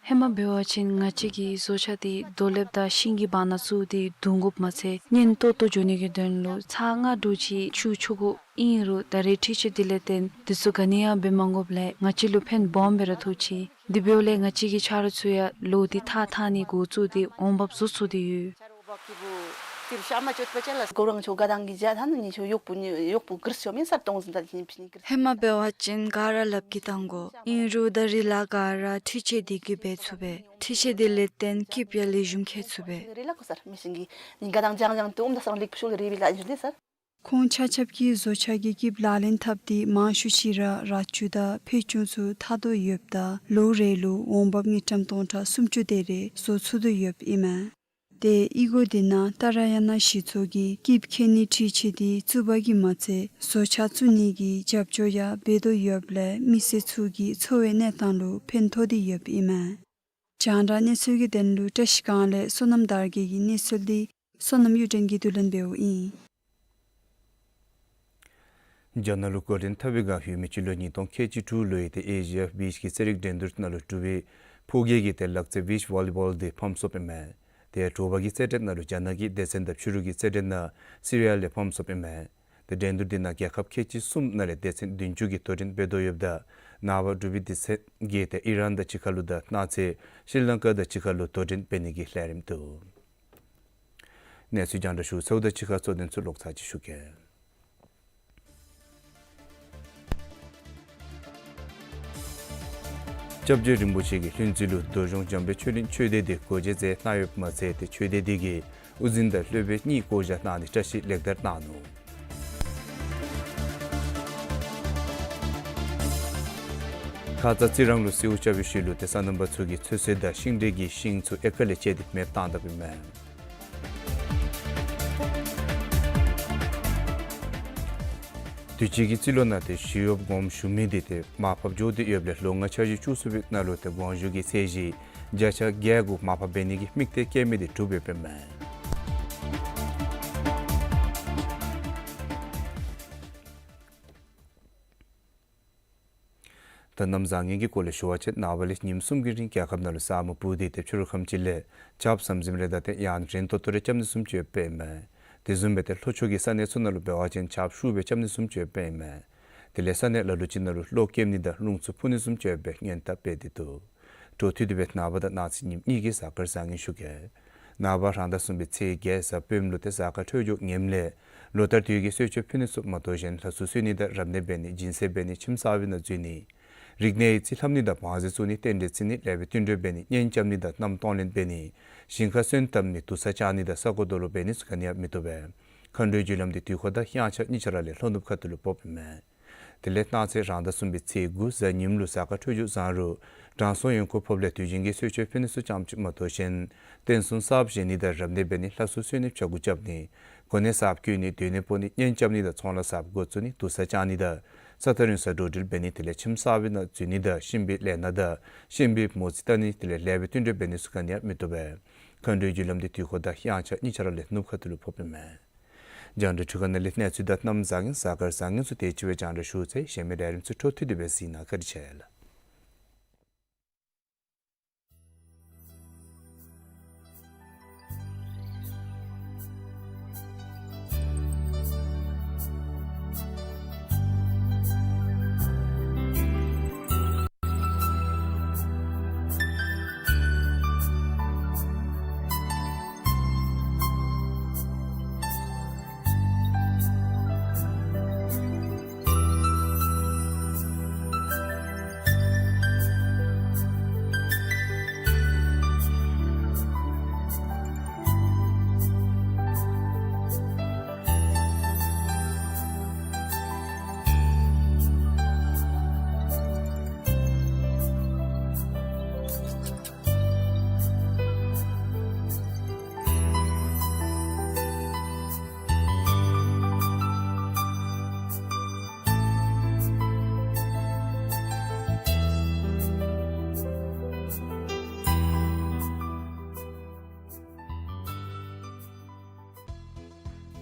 ཧེ་མ་འབད་བ་ཅིན་ང་བཅས་ཀྱིས་བཟོ་ཆས་དེ་རྡོ་ལེབ་དང་ཤིང་གི་བར་ན་བཙུགས་ཏེ་བརྡུང་དགོཔ་མ་ཚད་ཉན་ཏོག་ཏོ་འགྱོ་ནི་གི་དོན་ལུ་ཚར་ལྔ་དྲུག་ཅིག་ཆུ་འཁྱུ་དགོ། ཨིན་རུང་ད་རེས་འཕྲུལ་ཆས་འདི་ལས་བརྟེན་དེ་ཚུ་ག་ནི་ཡང་འབད་མ་དགོཔ་ལས་ང་བཅས་ལུ་ཕན་སྦོམ་སྦེ་ར་ཐོགས་ཅི། དེ་འབདཝ་ལས་ང་བཅས་ཀྱི་ཆ་རོགས་ཚུ་ཡང་ལོག་སྟེ་ཐགས་འཐག་ནི་འགོ་བཙུགས་ཏེ་འོང་འབབ་བཟོ་ཚུགས་ཏེ་ཡོད། ཧེ་མ་འབད་བ་ཅིན་ག་ར་ལགཔ་གིས་བཏང་དགོ། ཨིན་རུང་ད་རེས་ལཱ་ག་ར་ལགཔ་གིས་བཏང་དགོ། ཨིན་རུང་ད་རེས་ལཱ་ག་ར་འཕྲུལ་ཆས་འདི་གིས་འབད་ཚུགས་པས། འཕྲུལ་ཆས་འདི་ལས་བརྟེན་སྐྱིདཔ་ཡང་ལེགས་ཤོམ་འཁྱེར་ཚུགས་པས། ཁོང་ཆ་ཁྱབ་ཀྱིས་བཟོ་ཆས་ཀྱི་སྐྱིདཔ་ལག་ལེན་འཐབ་སྟེ་མང་ཤོས་ཅིག་ར་ར་ཅུ་དང་ཕད་ཅུང་ཚུ་འཐག་དོ་ཡོདཔ་ད་ལོ་རེ་ལུ་འོང་འབབ་དངུལ་ཀྲམ་སྟོང་ཕྲག་སུམ་ཅུ་དེ་རེ་བཟོ་ཚུགས་དོ་ཡོདཔ་ཨིན་མས། ཏེ་ཨི་གོ་འདི་ནང་ཏཱ་ར་ཡ་ན་གཞི་ཚོགས་ཀྱིས་སྐྱིདཔ་འཁྱེར་ནིའི་འཕྲུལ་ཆས་འདི་བཙུགས་པ་གིས་མ་ཚད་བཟོ་ཆས་བཙུགས་ནི་གི་རྒྱབ་སྐྱོར་ཡང་འབད་དོ་ཡོདཔ་ལས་མི་སེར་ཚུ་གི་འཚོ་བའི་གནས་སྟངས་ལུ་ཕན་ཐོགས་ཏེ་ཡོདཔ་ཨིན་མས། རྒྱང་བསྒྲགས་གནས་ཚུལ་གྱི་དོན་ལུ་བཀྲ་ཤིས་སྒང་ལས་བསོད་ནམས་དར་རྒྱས་ཀྱི་གནས་ཚུལ་འདི་བསོད་ནམས་གཡུ་སྒྲོན་གྱིས་བསྡུ་ལེན་འབདཝ་ཨིན། རྒྱ་ནག་ལུ་འགོ་འདྲེན་འཐབ་པའི་སྒང་ཡོད་མི་སྤྱི་ལོ་ཉིས་སྟོང་ཁལ་གཅིག་དྲུག་ལོའི་ཏེ་ཨེ་ཤི་ཡ་བིཆ་གི་རྩེད་རིགས་འགྲན་བསྡུར་ནང་ལུ་འབྲུག་པའི་ཕོ་སྐྱེས་ཀྱི་ཏེ་ལག་རྩེད་བིཆ་ཝོ་ལི་བོལ་འདི་ཕམ་སོཔ་ཨིན་མས། ཏེ་དྲོ་པ་གི་རྩེད་འགྲན་ནང་ལུ་རྒྱ་ནག་གི་སྡེ་ཚན་དང་ཕྱི་རུ་གི་རྩེད་འགྲན་ནང་སི་རི་ཡ་ལས་ཕམ་སོཔ་ཨིན་མས། ཏེ་འགྲན་བསྡུར་འདི་ནང་རྒྱལ་ཁབ་ཁལ་གཅིག་གསུམ་ནང་ལས་སྡེ་ཚན་བདུན་ཅུ་གིས་དོ་འགྲན་འབད་དོ་ཡོདཔ་ད་ནངས་པ་འབྲུག་པའི་སྡེ་ཚན་གྱིས་ཏེ་ཨི་རན་དང་གཅིག་ཁར་ལུ་དང་གནངས་ཚེ་ཤྲི་ལང་ཀ་དང་གཅིག་ཁར་ལུ་དོ་འགྲན་འབད་ནི་གི་ལས་རིམ་འདུག། གནས་ཚུལ་རྒྱང་བསྒྲགས་ཞུ་ཚརཝ་དང་གཅིག་ཁར་གཙོ་དོན་ཚུ་ལོག་ཚར་ཅིག་ཞུ་གེ། སྐྱབས་རྗེ་རིན་པོ་ཆེ་གི་ལྷུན་རྩེ་ལུ་རྡོ་གཞུང་འཇམ་དཔལ་ཆོས་གླིང་ཆོས་སྡེ་དེ་སྒོ་འབྱེད་མཛད་གནང་ཡོདཔ་མ་ཚད་ཏེ་ཆོས་སྡེ་དེ་གིས་དབུ་འཛིན་དང་སློབ་དཔོན་གཉིས་བསྐོ་བཞག་གནང་ནི་བཀྲ་ཤིས་ལེགས་དར་གནང་ནུག། ཁ་ཙ་རྩི་རང་ལུ་སེའུ་རྐྱབ་པའི་ཤུལ་ལུ་ཏེ་སོ་ནམ་པ་ཚུ་གིས་ཚོད་བསྲེ་དང་ཤིང་འབྲས་ཀྱི་ཤིང་ཚུ་ཨེ་ཀར་ལས་བཅད་དེ་མེ་བཏང་དཔ་ཨིན་མས། དུས་ཅི་གི་རྩིས་ལོ་ནང་ཏེ་ཞི་གཡོགཔ་དགོངསམ་ཞུ་མི་དེ་ཏེ་མར་ཕབ་འགྱོ་སྟེ་ཡོདཔ་ལས་ལོ་ལྔ་ཆ་བཞི་བཅུ་གསུམ་པའི་ནང་ལུ་ཏེ་དགོངས་ཞུ་གི་ཚད་གཞི་བརྒྱ་ཆ་བརྒྱད་དགུ་མར་ཕབ་འབད་ནི་གི་དམིགས་གཏད་བསྐྱེད་མི་དེ་གྲུབ་ཡོདཔ་ཨིན་མས། ད་གནམ་བཟང་ངན་གྱི་སྐོར་ལས་ཞུ་བ་ཅིན་ནངས་པ་ལས་ཉིནམ་གསུམ་གྱི་རིང་རྒྱལ་ཁབ་ནང་ལུ་ས་སྨུག་སྤུབས་ཏེ་ཏེ་ཕྱི་རུ་ཁམས་ཅིག་ལས་ཆརཔ་ཟམ་ཟིམ་རེ་དང་ཏེ་ཡང་ན་རན་ཏོག་ཏོ་རེ་རྐྱབ་ནི་བཟུམ་ཅིག་ཡོདཔ་ཨིན་མས། དེ་བཟུམ་སྦེ་ཏེ་ལྷོ་ཕྱོགས་ཀྱི་ས་གནས་ཚུ་ནང་ལུ་འབད་བ་ཅིན་ཆརཔ་ཤུགས་སྦེ་རྐྱབ་ནི་བཟུམ་ཅིག་ཡོདཔ་ཨིན་མས། དེ་ལས་ས་གནས་ལ་ལུ་ཅིག་ནང་ལུ་གློག་ཀེམ་ནི་དང་རླུང་འཚུབ་འཕུ་ནི་བཟུམ་ཅིག་ཡོདཔ་སྦེ་སྔོན་དཔག་འབད་དེ་འདུག། འཕྲོ་མཐུད་དེ་སྦེ་ནངས་པ་དང་གནངས་ཚེ་ཉིནམ་གཉིས་ཀྱི་གཟའ་སྐར་བཟང་ངན་ཞུ་གེ། ནངས་པ་རང་ཟླ་གསུམ་པའི་ཚེས་བརྒྱད་གཟའ་སྤེནམ་ལུ་ཏེ་གཟའ་སྐར་འཕྲོད་སྦྱོར་ངནམ་ལས་ལོ་ལྟར་དུས་ཀྱི་གསོལ་མཆོད་ཕུལ་ནི་ཚུ་མ་གཏོགས་གཞན་ལྷ་སྲུང་གསོལ་ནི་དང་རབ་གནས་འབད་ནི་སྦྱིན་སྲེག་འབད་ནི་ཁྱིམ་གསར་པའི་ནང་འཛུལ་ནི་རིག་གནས་ཡིག་རྩིས་ལྷབ་ནི་དང་བང་མཛོད་བཙུགས་ནི་རྟེན་འབྲེལ་བརྩི་ནི་ལེགས་པའི་བསྟུན་གྲོས་འབད་ནི་གཉེན་རྐྱབ་ནི་དང་མནའམ་གཏོང་ལེན་འབད་ནི་ཞིང་ཁར་སོན་བཏབ་ནི་དུར་ས་བཅག་ནི་དང་ས་གོ་རྡོ་ལོག་འབད་ནི་ཚུ་ག་ནི་ཡང་མི་བཏུབ་པས། མཁའ་འགྲོའི་རྒྱུ་ལམ་དེ་དུས་འཁོར་དང་དབྱངས་འཆར་གཉིས་ཆ་ར་ལས་ལྷོ་ནུབ་ཁ་ཐུག་ལུ་ཕོགཔ་ཨིན་མས། དེ་ལས་གནངས་ཚེ་རང་ཟླ་གསུམ་པའི་ཚེས་དགུ་གཟའ་ཉིམ་ལུ་གཟའ་སྐར་འཕྲོད་སྦྱོར་བཟང་རུང་དྲང་སྲོང་ཡོན་ཁུར་ཕོགཔ་ལས་དུས་རྒྱུན་གྱི་གསོལ་མཆོད་ཕུལ་ནི་ཚུ་ཙམ་ཅིག་མ་གཏོགས་གཞན་རྟེན་གསུམ་གསརཔ་བཞེངས་ནི་དང་རབ་གནས་འབད་ནི་ལྷ་སྲུང་གསོལ་ནི་ཕྱྭ་འགུགས་རྐྱབ་ནི་གོ་གནས་གསརཔ་བསྐོ་ནི་སྡོད་གནས་སྤོ་ནི་གཉེན་རྐྱབ་ནི་དང་ཚོང་ལཱ་གསརཔ་འགོ་བཙུགས་ནི་དུར་ས་བཅག་ནི་དང་ས་ཐག་རིང་སར་འགྲོ་འགྲུལ་འབད་ནི་དེ་ལས་ཁྱིམ་གསར་པའི་ནང་འཛུལ་ནི་དང་གཤིན་པོའི་ལས་སྣ་དང་གཤིན་པོའི་མོ་རྩིས་བལྟ་ནི་དེ་ལས་ལེགས་པའི་བསྟུན་གྲོས་འབད་ནི་ཚུ་ག་ནི་ཡང་མི་བཏུབ་པས། མཁའ་འགྲོའི་རྒྱུ་ལམ་དེ་དུས་འཁོར་དང་དབྱངས་འཆར་གཉིས་ཆ་ར་ལས་ནུབ་ཁ་ཐུག་ལུ་ཕོགཔ་ཨིན་མས། རྒྱང་བསྒྲགས་འཕྲུལ་ཁང་ནང་ལས་གནས་ཚུལ་དང་གནམ་བཟང་ངན་གཟའ་སྐར་བཟང་ངན་ཚུ་དེ་ཅིག་སྦེ་རྒྱང་བསྒྲགས་ཞུ་ཚར་ཡི། གཞན་མི་ལས་རིམ་ཚུ་འཕྲོ་མཐུད་དེ་སྦེ་གཟིགས་གནང་བཀའ་དྲིན་ཆེ་ལགས།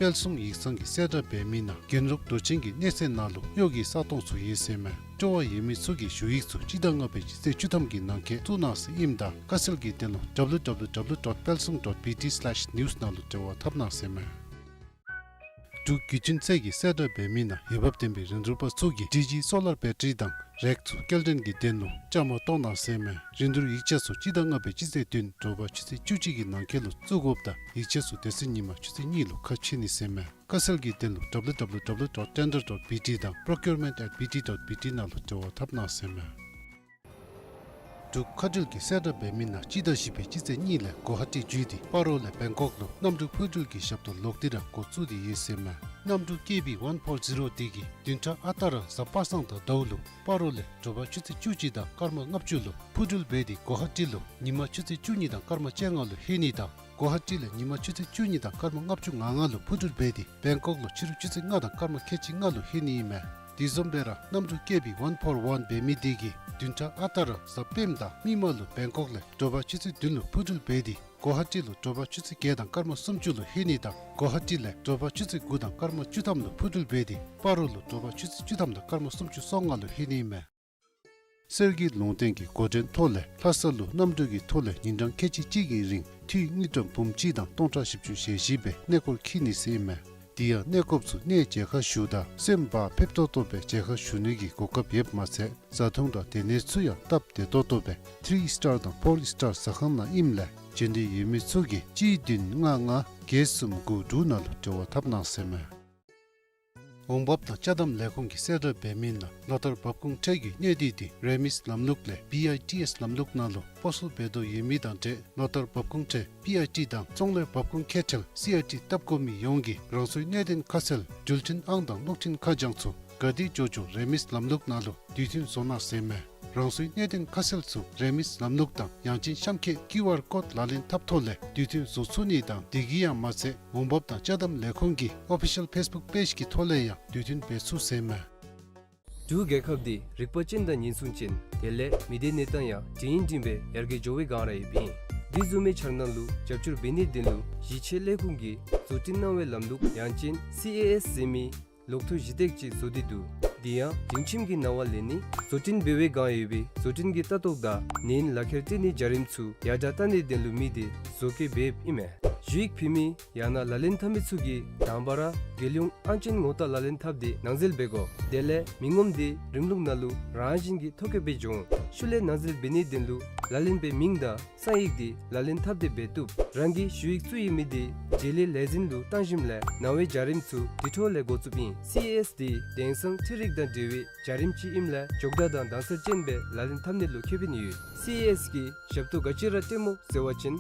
དཔལ་གསུང་ཡིག་ཚང་གིས་གསལ་བསྒྲགས་འབད་མི་ནང་རྒྱན་རབས་མདོ་ཆེན་གྱི་གནས་ཚད་ནང་ལུ་གཡོག་གི་ས་སྟོང་ཚུ་ཡོད་ཟེར་མས། སྤྲོ་བ་ཡོད་མི་ཚུ་གིས་ཞུ་ཡིག་ཚུ་སྤྱི་ཟླ་ལྔ་པའི་སྤྱི་ཚེས་བཅུ་ཐམ་གྱི་ནང་འཁོད་བཙུགས་གནང་ཟེར་ཨིནམ་ད་ཁ་གསལ་གྱི་དོན་ལུ་www dot palsung dot bt slash news ནང་ལུ་འབྲེལ་བ་འཐབ་གནང་ཟེར་མས། འབྲུག་བརྒྱུད་འཕྲིན་ཚད་ཀྱིས་གསལ་བསྒྲགས་འབད་མི་ནང་འོས་འབབ་ལྡན་པའི་རིན་བསྡུར་པ་ཚུ་གིས་ཌི་ཇི་སོ་ལར་བེ་ཊ་རི་དང་རེག་ཚུ་སྐྱེལ་འདྲེན་གྱི་དོན་ལུ་བཅའ་མར་གཏོགས་གནང་ཟེར་མས། རིན་བསྡུར་ཡིག་ཆ་ཚུ་སྤྱི་ཟླ་ལྔ་པའི་སྤྱི་ཚེས་བདུན་དྲོ་པ་ཆུ་ཚོད་བཅུ་གཅིག་གི་ནང་འཁོད་ལུ་བཙུགས་དགོཔ་དང་ཡིག་ཆ་ཚུ་དེ་ཚེ་ཉིན་མ་ཆུ་ཚོད་གཉིས་ལུ་ཁ་ཕྱེ་ནི་ཟེར་མས། ཁ་གསལ་གྱི་དོན་ལུ་www dot tender dot bt དང་procurement at bt dot bt ནང་ལུ་འབྲེལ་བ་འཐབ་གནང་ཟེར་མས། འབྲུག་མཁའ་འགྲུལ་གྱིས་གསལ་བསྒྲགས་འབད་མི་ནང་སྤྱི་ཟླ་བཞི་པའི་སྤྱི་ཚེས་གཉིས་ལས་གོ་ཧ་ཊི་བརྒྱུད་དེ་སྤ་རོ་ལས་བེང་ཀོག་ལུ་གནམ་གྲུ་འཕུར་འགྲུལ་གྱི་ཞབས་ཏོག་ལོག་སྟེ་ར་འགོ་བཙུགས་ཏེ་ཡོད་ཟེར་མས། གནམ་གྲུ་ཀེ་བི་ཝན་ཕོར་ཛི་རོ་དེ་གིས་བདུན་ཕྲག་ཨ་རྟག་ར་གཟའ་པ་སངས་དང་ཟླཝ་ལུ་སྤ་རོ་ལས་དྲོ་པ་ཆུ་ཚོད་བཅུ་གཅིག་དང་སྐར་མ་ལྔ་བཅུ་ལུ་འཕུར་འགྲུལ་འབད་དེ་གོ་ཧ་ཊི་ལུ་ཉིན་མ་ཆུ་ཚོད་བཅུ་གཉིས་དང་སྐར་མ་བཅོ་ལྔ་ལུ་ལྷོད་ནི་དང་གོ་ཧ་ཊི་ལས་ཉིན་མ་ཆུ་ཚོད་བཅུ་གཉིས་དང་སྐར་མ་ལྔ་བཅུ་ང་ལྔ་ལུ་འཕུར་འགྲུལ་འབད་དེ་བེང་ཀོག་ལུ་ཕྱི་རུ་ཆུ་ཚོད་ལྔ་དང་སྐར་མ་ཁལ་གཅིག་ལྔ་ལུ་ལྷོད་ནི་ཨིན་མས། དེ་བཟུམ་སྦེ་ར་གནམ་གྲུ་ཀེ་བི་ཝན་ཕོར་ཝན་འབད་མི་དེ་གིས་བདུན་ཕྲག་ཨ་རྟག་ར་གཟའ་སྤེནམ་དང་མིག་དམར་ལུ་བེང་ཀོག་ལས་དྲོ་པ་ཆུ་ཚོད་བདུན་ལུ་འཕུར་འགྲུལ་འབད་དེ་གོ་ཧ་ཊི་ལུ་དྲོ་པ་ཆུ་ཚོད་བརྒྱད་དང་སྐར་མ་སུམ་ཅུ་ལུ་ལྷོད་ནི་དང་གོ་ཧ་ཊི་ལས་དྲོ་པ་ཆུ་ཚོད་དགུ་དང་སྐར་མ་བཅུ་ཐམ་ལུ་འཕུར་འགྲུལ་འབད་དེ་སྤ་རོ་ལུ་དྲོ་པ་ཆུ་ཚོད་བཅུ་ཐམ་དང་སྐར་མ་སུམ་ཅུ་སོ་ལྔ་ལུ་ལྷོད་ནི་ཨིན་མས། གསེར་གྱི་ལུང་བསྟན་གྱི་འགོ་འདྲེན་ཐོག་ལས་ལྷ་ས་ལུ་གནམ་གྲུ་གི་ཐོག་ལས་ཉིན་གྲངས་ཁལ་གཅིག་གཅིག་གི་རིང་འཐུས་དངུལ་ཀྲམ་འབུམ་གཅིག་དང་སྟོང་ཕྲག་བཞི་བཅུ་ཞེ་བཞི་སྦེ་གནས་སྐོར་འཁྱིད་ནི་ཟེར་ཨིན་མས། དེ་ཡང་གནས་སྐོརཔ་ཚུ་གནས་མཇལ་ཁ་ཞུཝ་ད་སེམས་བག་ཕེབས་ཏོག་ཏོ་སྦེ་མཇལ་ཁ་ཞུ་ནི་གི་གོ་སྐབས་ཡོདཔ་མ་ཚད་བཟའ་འཐུང་དང་སྡོད་གནས་ཚུ་ཡང་སྟབས་བདེ་ཏོག་ཏོ་སྦེ་ཐི་རི་སི་ཊར་དང་ཕོར་སི་ཊར་ཟ་ཁང་ནང་ཨིནམ་ལས་འབྱོན་འདོད་ཡོད་མི་ཚུ་གིས་གཅིག་བདུན་ལྔ་ལྔ་བརྒྱད་གསུམ་དགུ་དྲུག་ནང་ལུ་འབྲེལ་བ་འཐབ་གནང་ཟེར་མས། འོང་འབབ་དང་ཅ་དམ་ལས་ཁུངས་ཀྱིས་གསལ་བསྒྲགས་འབད་མི་ནང་ལོ་ལྟར་འབབ་ཁུངས་ཁྲལ་གྱི་གནས་སྡུད་དེ་རེ་མིས་ལམ་ལུགས་ལས་བི་ཨའི་ཊི་ཨེསི་ལམ་ལུགས་ནང་ལུ་སྤོ་སོར་འབད་དོ་ཡོད་མི་དང་འབྲེལ་ལོ་ལྟར་འབབ་ཁུངས་ཁྲལ་བི་ཨའི་ཊི་དང་ཙོང་ལས་འབབ་ཁུངས་ཁེ་ཁྲལ་སི་ཨའི་ཊི་བཏབ་དགོ་མི་ཡོངས་ཀྱིས་རང་སོའི་གནད་དོན་ཁ་གསལ་འགྲུལ་འཕྲིན་ཨང་དང་གློག་འཕྲིན་ཁ་བྱང་ཚུ་ག་དེ་འགྱོ་འགྱོ་རེ་མིས་ལམ་ལུགས་ནང་ལུ་དུས་མཐུན་བཟོ་གནང་ཟེར་མས། རང་སོའི་གནད་དོན་ཁ་གསལ་ཚུ་རེ་མིས་ལམ་ལུགས་དང་ཡང་ཅིན་གཤམ་འཁོད་ཀིའུ་ཨར་ཀོཌ་ལག་ལེན་འཐབ་ཐོག་ལས་དུས་མཐུན་བཟོ་ཚུགས་ནི་དང་དེ་གིས་ཡང་མ་ཚད་འོང་འབབ་དང་ཅ་དམ་ལས་ཁུངས་ཀྱི་ཨོ་ཕི་ཤལ་ཕེསི་བུཀ་པེཇ་གི་ཐོག་ལས་ཡང་དུས་མཐུན་འབད་ཚུགས་ཟེར་མས། འབྲུག་རྒྱལ་ཁབ་འདི་རིག་པ་ཅན་དང་ཉེན་སྲུང་ཅན་དེ་ལས་མི་སྡེ་གནས་སྟངས་ཡང་འབྲིང་འབྲིང་སྦེ་ཡར་རྒྱས་འགྱོ་བའི་སྒང་ར་ཡོདཔ་ཨིན། དེ་བཟུམ་མའི་འཆར་སྣང་ལུ་རྒྱབ་སྐྱོར་འབད་ནིའི་དོན་ལུ་གཞི་ཆེ་ལས་ཁུངས་ཀྱིས་བཟོ་སྐྲུན་གནང་བའི་ལམ་ལུགས་ཡང་ཅིན་སི་ཨེ་ཨེསི་ཟེར་མི་ལོག་ཐོ་གཞི་བཏགས་ཅིག་བཟོ་སྟེ་འདུག། དེ་ཡང་སྒྲིང་ཁྱིམ་གྱི་ནང་ལུ་ལེན་ནི་བཟོ་སྐྲུན་འབད་བའི་སྒང་ཡོད་པའི་བཟོ་སྐྲུན་གྱི་ལྟ་རྟོག་དང་ནན་ལག་ཁྱེར་སྤྲོད་ནིའི་བྱ་རིམ་ཚུ་ཡར་དྲག་བཏང་ནིའི་དོན་ལུ་དམིགས་ཏེ་བཟོ་བཀོད་འབདཝ་ཨིན་མས། ཞུ་ཡིག་ཕུལ་མི་ཡང་ན་ལག་ལེན་འཐབ་མི་ཚུ་གིས་དང་པ་ར་རྒྱལ་ཡོངས་ཨང་ཅན་ངོ་རྟགས་ལག་ལེན་འཐབ་སྟེ་ནང་འཛུལ་འབད་དགོ། དེ་ལས་མི་ངོམ་དེ་རིམ་ལུགས་ནང་ལུ་རང་བཞིན་གྱིས་ཐོ་བཀོད་འབད་འགྱོ་འོང་། ཤུལ་ལས་ནང་འཛུལ་འབད་ནིའི་དོན་ལུ་ལག་ལེན་པའི་མིང་དང་གསང་ཡིག་དེ་ལག་ལེན་འཐབ་སྟེ་འབད་བཏུབ། རང་གི་ཞུ་ཡིག་བཙུགས་ཡོད་མི་དེ་རྗེས་ལས་ལས་འཛིན་ལུ་བཏང་ཞིནམ་ལས་ནང་པའི་བྱ་རིམ་ཚུ་དེ་འཕྲོ་ལས་འགོ་བཙུགསཔ་ཨིན། སི་ཨེ་ཨེསི་དེ་དེང་སང་འཕྲུལ་རིག་དང་འབྲེལ་བའི་བྱ་རིམ་ཅིག་ཨིནམ་ལས་མགྱོགས་དྲགས་དང་དྭངས་གསལ་ཅན་སྦེ་ལག་ལེན་འཐབ་ནི་ལུ་ཁེ་ཕན་ཡོད། སི་ཨེ་ཨེསི་གི་ཞབས་ཏོག་ག་ཅི་ར་སྤྲོདཔ་སྨོ་ཟེར་བ་ཅིན།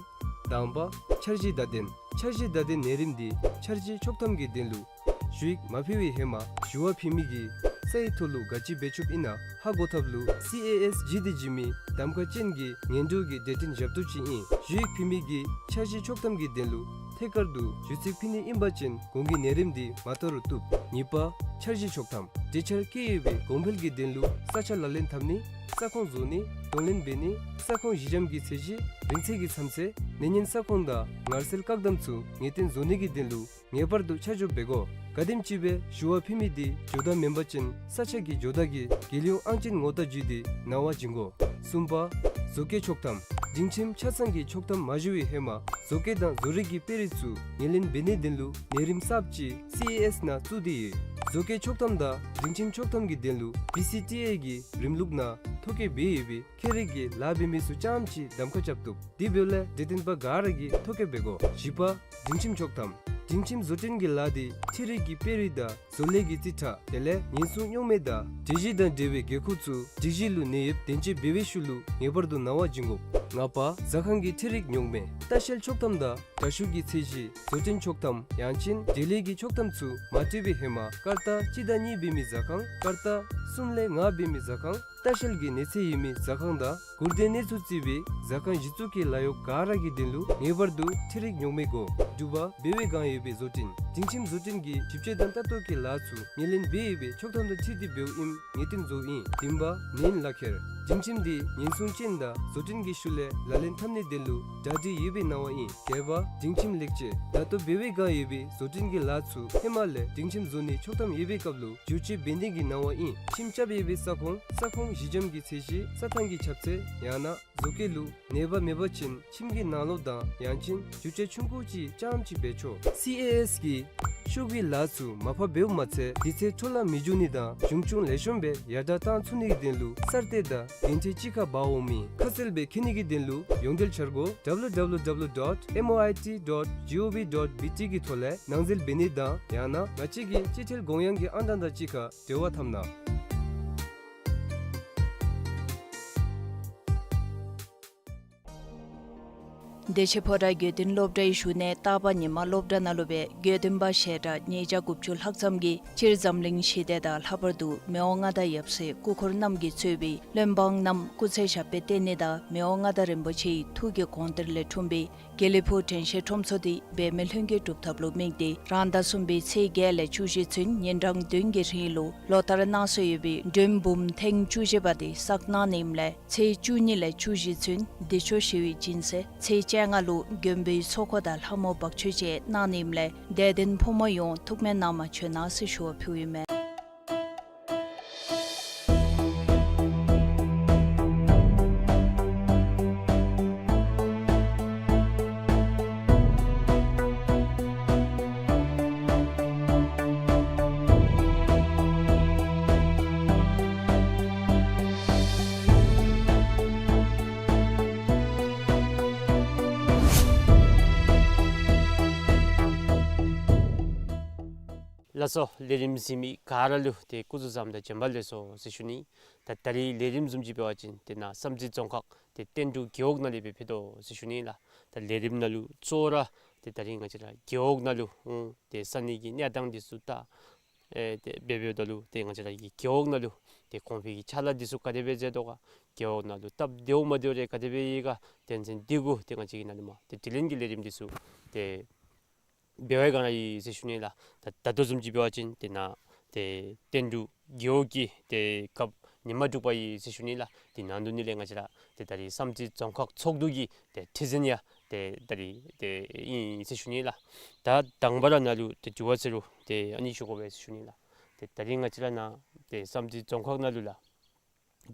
དང་པ་འཆར་གཞི་བརྡ་དོན། འཆར་གཞི་བརྡ་དོན་ནང་རིམ་དེ་འཆར་གཞི་ཆོག་ཐམ་གྱི་དོན་ལུ་ཞུ་ཡིག་མ་ཕུལ་བའི་ཧེ་མ་ཞུ་བ་ཕུལ་མི་གིས་གསང་ཡིག་ཐོག་ལུ་ག་ཅི་འབད་ཆོགཔ་ཨིན་ན་ཧ་གོ་ཐབས་ལུ་སི་ཨེ་ཨེསི་བརྗོད་དེ་བྱིན་མི་གདམ་ཁ་ཅན་གྱི་ངན་འགྲོ་གི་སྡེ་ཕྲན་ཞབས་ཏོག་ཅིག་ཨིན། ཞུ་ཡིག་ཕུལ་མི་གིས་འཆར་གཞི་ཆོག་ཐམ་གྱི་དོན་ལུ་ཐད་ཀར་དུ་ཞུ་ཚིག་ཕུལ་ནི་ཨིན་པ་ཅིན་གོང་གི་ནང་རིམ་དེ་མ་དོ་རུང་བཏུབ། གཉིས་པ་འཆར་གཞི་ཆོག་ཐམ། གྲོས་འཆར་བཀོད་ཡོད་པའི་གོང་འཕེལ་གྱི་དོན་ལུ་ས་ཆ་ལག་ལེན་འཐབ་ནི། ས་ཁོངས་བཟོ་ནི། གདོང་ལེན་འབད་ནི། ས་ཁོངས་གཞི་འགྱམ་གྱི་ཚད་གཞི། རིང་ཚད་ཀྱི་མཚམས་ཚད། ནད་ཉེན་ས་ཁོངས་དང་ངལ་སེལ་བཀག་དམ་ཚུ་ངེས་གཏན་བཟོ་ནི་གི་དོན་ལུ་ངེས་པར་དུ་ཆ་འཇོག་འབད་དགོ། ག་དེམ་ཅིག་སྦེ་ཞུ་བ་ཕུལ་མི་དེ་ཇོ་བདག་མེན་པ་ཅིན་ས་ཆ་གི་ཇོ་བདག་གིས་རྒྱལ་ཡོངས་ཨང་ཅན་ངོ་རྟགས་བརྒྱུད་དེ་ནང་པ་བྱིན་དགོ། གསུམ་པ་བཟོ་བཀོད་ཆོག་ཐམ། སྒྲིང་ཁྱིམ་ཆ་ཚང་གི་ཆོག་ཐམ་མ་ཞུ་བའི་ཧེ་མ་བཟོ་བཀོད་དང་བཟོ་རིག་གི་དཔེ་རིས་ཚུ་ངོས་ལེན་འབད་ནིའི་དོན་ལུ་ནང་རིམ་གསརཔ་ཅིག་སི་ཨེ་ཨེསི་ནང་བཙུགས་ཏེ་ཡོད། བཟོ་བཀོད་ཆོག་ཐམ་དང་སྒྲིང་ཁྱིམ་ཆོག་ཐམ་གྱི་དོན་ལུ་བི་སི་ཊི་ཨེ་གི་རིམ་ལུགས་ནང་ཐོ་བཀོད་འབད་ཡོད་པའི་ཁྱད་རིག་གི་ལཱ་འབད་མི་ཚུ་རྐྱངམ་ཅིག་གདམ་ཁ་རྐྱབ་བཏུབ། དེ་འབདཝ་ལས་འབྲེལ་ལྡན་པ་ག་ར་གིས་ཐོ་བཀོད་འབད་དགོ། བཞི་པ་སྒྲིང་ཁྱིམ་ཆོག་ཐམ། སྒྲིང་ཁྱིམ་བཟོ་སྐྲུན་གྱི་ལཱ་དེ་འཕྲུལ་རིག་གི་དཔེ་རིས་དང་བཟོ་ལས་ཀྱི་རྩིས་ཁྲ་དེ་ལས་ཉེན་སྲུང་རྙོག་མ་དང་སྒྲིག་གཞི་དང་འབྲེལ་བའི་འགན་ཁུར་ཚུ་སྒྲིག་གཞི་ལུ་གནས་ཡོདཔ་བདེན་དཔྱད་འབད་བའི་ཤུལ་ལུ་ངེས་པར་དུ་ནང་པ་བྱིན་དགོ། ལྔ་པ་ཟ་ཁང་གི་འཕྲུལ་རིག་རྙོག་མ། ལྟ་བཤལ་ཆོག་ཐམ་དང་དྲ་ཤུགས་ཀྱི་ཚད་གཞི། བཟོ་སྐྲུན་ཆོག་ཐམ་ཡང་ཅིན་འབྲེལ་ཡོད་ཀྱི་ཆོག་ཐམ་ཚུ་མ་སྤྲོད་པའི་ཧེ་མ་ཀར་ཏ་གཅིག་དང་གཉིས་འབད་མི་ཟ་ཁང་། ཀར་ཏ་གསུམ་ལས་ལྔ་འབད་མི་ཟ་ཁང་། ལྟ་བཤལ་གྱི་གནས་ཚད་ཡོད་མི་ཟ་ཁང་དང་གུར་སྟོན་གནས་ཚུལ་བརྩི་བའི་ཟ་ཁང་གཞི་བཙུགས་ཀྱི་ལཱ་གཡོག་ག་ར་གི་དོན་ལུ་ངེས་པར་དུ་འཕྲུལ་རིག་རྙོག་མ་དགོ། དྲུག་པ་འབད་བའི་སྒང་ཡོད་པའི་བཟོ་སྐྲུན། སྒྲིང་ཁྱིམ་བཟོ་སྐྲུན་གྱི་ཞིབ་དཔྱད་དང་ལྟ་རྟོག་གི་ལཱ་ཚུ་ངོས་ལེན་འབད་ཡོད་པའི་ཆོག་ཐམ་དང་འཁྲིལ་ཏེ་འབདཝ་ཨིནམ་ངེས་གཏན་བཟོཝ་ཨིན། བདུན་པ་ནན་ལག་ཁྱེར། སྒྲིང་ཁྱིམ་དེ་ཉེན་སྲུང་ཅན་དང་བཟོ་སྐྲུན་གྱི་ཤུལ་ལས་ལག་ལེན་འཐབ་ནིའི་དོན་ལུ་གྲ་སྒྲིག་ཡོད་པའི་ནང་པ་ཨིན། བརྒྱད་པ་སྒྲིང་ཁྱིམ་ལེགས་བཅོས། ད་ལྟོ་འབད་བའི་སྒང་ཡོད་པའི་བཟོ་སྐྲུན་གྱི་ལཱ་ཚུ་ཧེ་མ་ལས་སྒྲིང་ཁྱིམ་བཟོ་ནིའི་ཆོག་ཐམ་ཡོད་པའི་སྐབས་ལུ་བསྒྱུར་བཅོས་འབད་ནི་གི་ནང་པ་ཨིན། ཁྱིམ་རྐྱབ་ཡོད་པའི་ས་ཁོངས་ས་ཁོངས་གཞི་འགྱམ་གྱི་ཚད་གཞི། ས་ཐང་གི་ཁྱབ་ཚད་ཡང་ན་བཟོ་བཀོད་ལུ་གནོད་པ་མེད་པ་ཅིན་ཁྱིམ་གྱི་ནང་ལོགས་དང་ཡང་ཅིན་བསྒྱུར་བཅོས་ཆུང་ཀུ་ཅིག་རྐྱངམ་ཅིག་འབད་ཆོག། སི་ཨེ་ཨེསི་གིས་ཤོག་གུའི་ལཱ་ཚུ་མར་ཕབ་འབདཝ་མ་ཚད་དུས་ཚོད་འཕྲོ་བརླག་མི་འགྱོ་ནི་དང་གཞུང་ཆུང་ལེགས་ཤོམ་སྦེ་ཡར་དྲག་བཏང་ཚུགས་ནི་གི་དོན་ལུ་གསར་གཏོད་དང་འགན་འཁྲི་གཅིག་ཁར་འབག་འོང་མི་ཁ་གསལ་སྦེ་མཁྱེན་ནི་གི་དོན་ལུ་ཡོངས་འབྲེལ་འཆར་སྒོ་ཌབ་ལུ་ཌབ་ལུ་ཌབ་ལུ་ཌོཊ་མོ་ཨའི་ཊི་ཌོཊ་ཇི་ཨོ་ཝི་ཌོཊ་བི་ཊི་གི་ཐོག་ལས་ནང་འཛུལ་འབད་ནི་དང་ཡང་ན་ང་བཅས་ཀྱི་སྤྱི་ཐེལ་གོང་ཡངས་ཀྱི་ཨང་གྲངས་དང་གཅིག་ཁར་འབྲེལ་བ་འཐབ་གནང་། བདེ་ཆེན་ཕོ་བྲང་དགེ་འདུན་སློབ་གྲྭའི་བཞུགས་གནས་སྟག་པ་ཉི་མ་སློབ་གྲྭ་ནང་ལུ་སྦེ་དགེ་འདུན་པ་ཞལ་གྲངས་ཉིས་བརྒྱ་དགུ་བཅུ་ལྷག་ཙམ་གྱིས་སྤྱིར་འཛམ་གླིང་ཞི་བདེ་དང་ལྷག་པར་དུ་མི་དབང་མངའ་བདག་ཡབ་སྲས་སྐུ་འཁོར་རྣམས་ཀྱིས་གཙོས་པའི་བློན་འབངས་རྣམས་སྐུ་ཚེ་ཞབས་པད་བརྟན་ནི་དང་མི་དབང་མངའ་བདག་རིན་པོ་ཆེའི་ཐུགས་ཀྱི་དགོངས་གཏེར་ལས་འཁྲུངས་པའི་དགེ་ལེགས་ཕུག་དྲན་ཤེས་ཁྲོམ་ཚོགས་འདི་འབད་མེད་ལྷུན་གྱིས་གྲུབ་ཐབས་ལུ་དམིགས་ཏེ་རང་ཟླ་གསུམ་པའི་ཚེས་བརྒྱད་ལས་བཅུ་བཞི་ཚུན་ཉིན་གྲངས་བདུན་གྱི་རིང་ལུ་ལོ་ལྟར་གནང་སྲོལ་ཡོད་པའི་མགྲོན་འབུམ་ཐེངས་བཅུ་བཞི་པ་དེ་བསགས་གནང་ནི་ཨིནམ་ལས་ཚེས་བཅུ་གཉིས་ལས་བཅུ་བཞི་ཚུན་བདེ་མཆོག་ཞི་བའི་སྦྱིན་སྲེག། ཚེས་བཅོ་ལྔ་ལུ་མགོན་པོའི་ཚོགས་འཁོར་དང་ལྷ་མོ་འབག་མཆོད་བཅས་གནང་ནི་ཨིནམ་ལས་དད་ལྡན་ཕོ་མོ་ཡོངས་ཐུགས་སྨོན་གནང་བར་བྱོན་གནང་ཟེར་ཞུ་བ་ཕུལཝ་ཨིན་མས། ལགས་སོ། ལས་རིམ་གཟིགས་མི་ག་ར་ལུ་ཏེ་སྐུ་གཟུགས་བཟང་དང་བྱོན་པ་ལེགས་སོ་ཟེར་ཞུ་ནི། ད་ད་རིས་ལས་རིམ་བཟུམ་ཅིག་འབད་བ་ཅིན་ཏེ་ནཱ་བསམ་རྩེ་རྫོང་ཁག་ཏེ་བསྟན་འབྲུག་རྒེད་འོག་ནང་ལས་སྦེ་ཕེབས་དོ་ཟེར་ཞུ་ནི་ལགས། ད་ལས་རིམ་ནང་ལུ་གཙོ་བོ་ར་ཏེ་ད་རིས་ང་བཅས་ར་རྒེད་འོག་ནང་ལུ་འོང་ཏེ་ས་གནས་ཀྱི་གནས་སྟངས་འདི་ཚུ་ད་ཨེ་ཏེ་འབད་འབདཝ་ད་ལུ་ཏེ་ང་བཅས་ར་གི་རྒེད་འོག་ནང་ལུ་ཏེ་གོང་འཕེལ་གྱི་ཕྱག་ལཱ་འདི་ཚུ་ག་དེ་སྦེ་མཛད་དོ་ག། རྒེད་འོག་ནང་ལུ་སྟབས་བདེཝ་མ་བདེཝ་རེ་ག་དེ་སྦེ་ཡོད་ག། དོན་ཚན་འདི་གུ་ཏེ་ང་བཅས་ཀྱིས་ནཱ་ལས་མར་ཏེ་དྲི་ལན་གྱི་ལས་རིམ་འདི་ཚུ་ཏེ་འབད་བའི་སྒང་ར་ཨིན་ཟེར་ཞུ་ནི་ལགས། ད་ད་ལྟོ་བཟུམ་ཅིག་འབད་བ་ཅིན་ཏེ་ནཱ་ཏེ་བསྟན་འབྲུག་རྒེད་འོག་གི་ཏེ་སྐབས་ཉི་མ་དྲུག་པ་ཨིན་ཟེར་ཞུ་ནི་ལགས། དེ་ནང་དུ་ནི་ལས་ང་བཅས་ར་ཏེ་ད་རིས་བསམ་རྩེ་རྫོང་ཁག་ཚོགས་འདུ་གི་ཏེ་ཁྲི་འཛིན་ཡང་ཏེ་ད་རིས་ཏེ་ཨིན་ཟེར་ཞུ་ནི་ལགས། ད་དང་པ་ར་ནཱ་ལུ་ཏེ་དྲི་བ་ཟེར་རུང་ཏེ་ཨ་ནི་ཞུ་དགོ་པས་ཟེར་ཞུ་ནི་ལགས། ཏེ་ད་རིས་ང་བཅས་ར་ནཱ་ཏེ་བསམ་རྩེ་རྫོང་ཁག་ནང་ལུ་ལགས།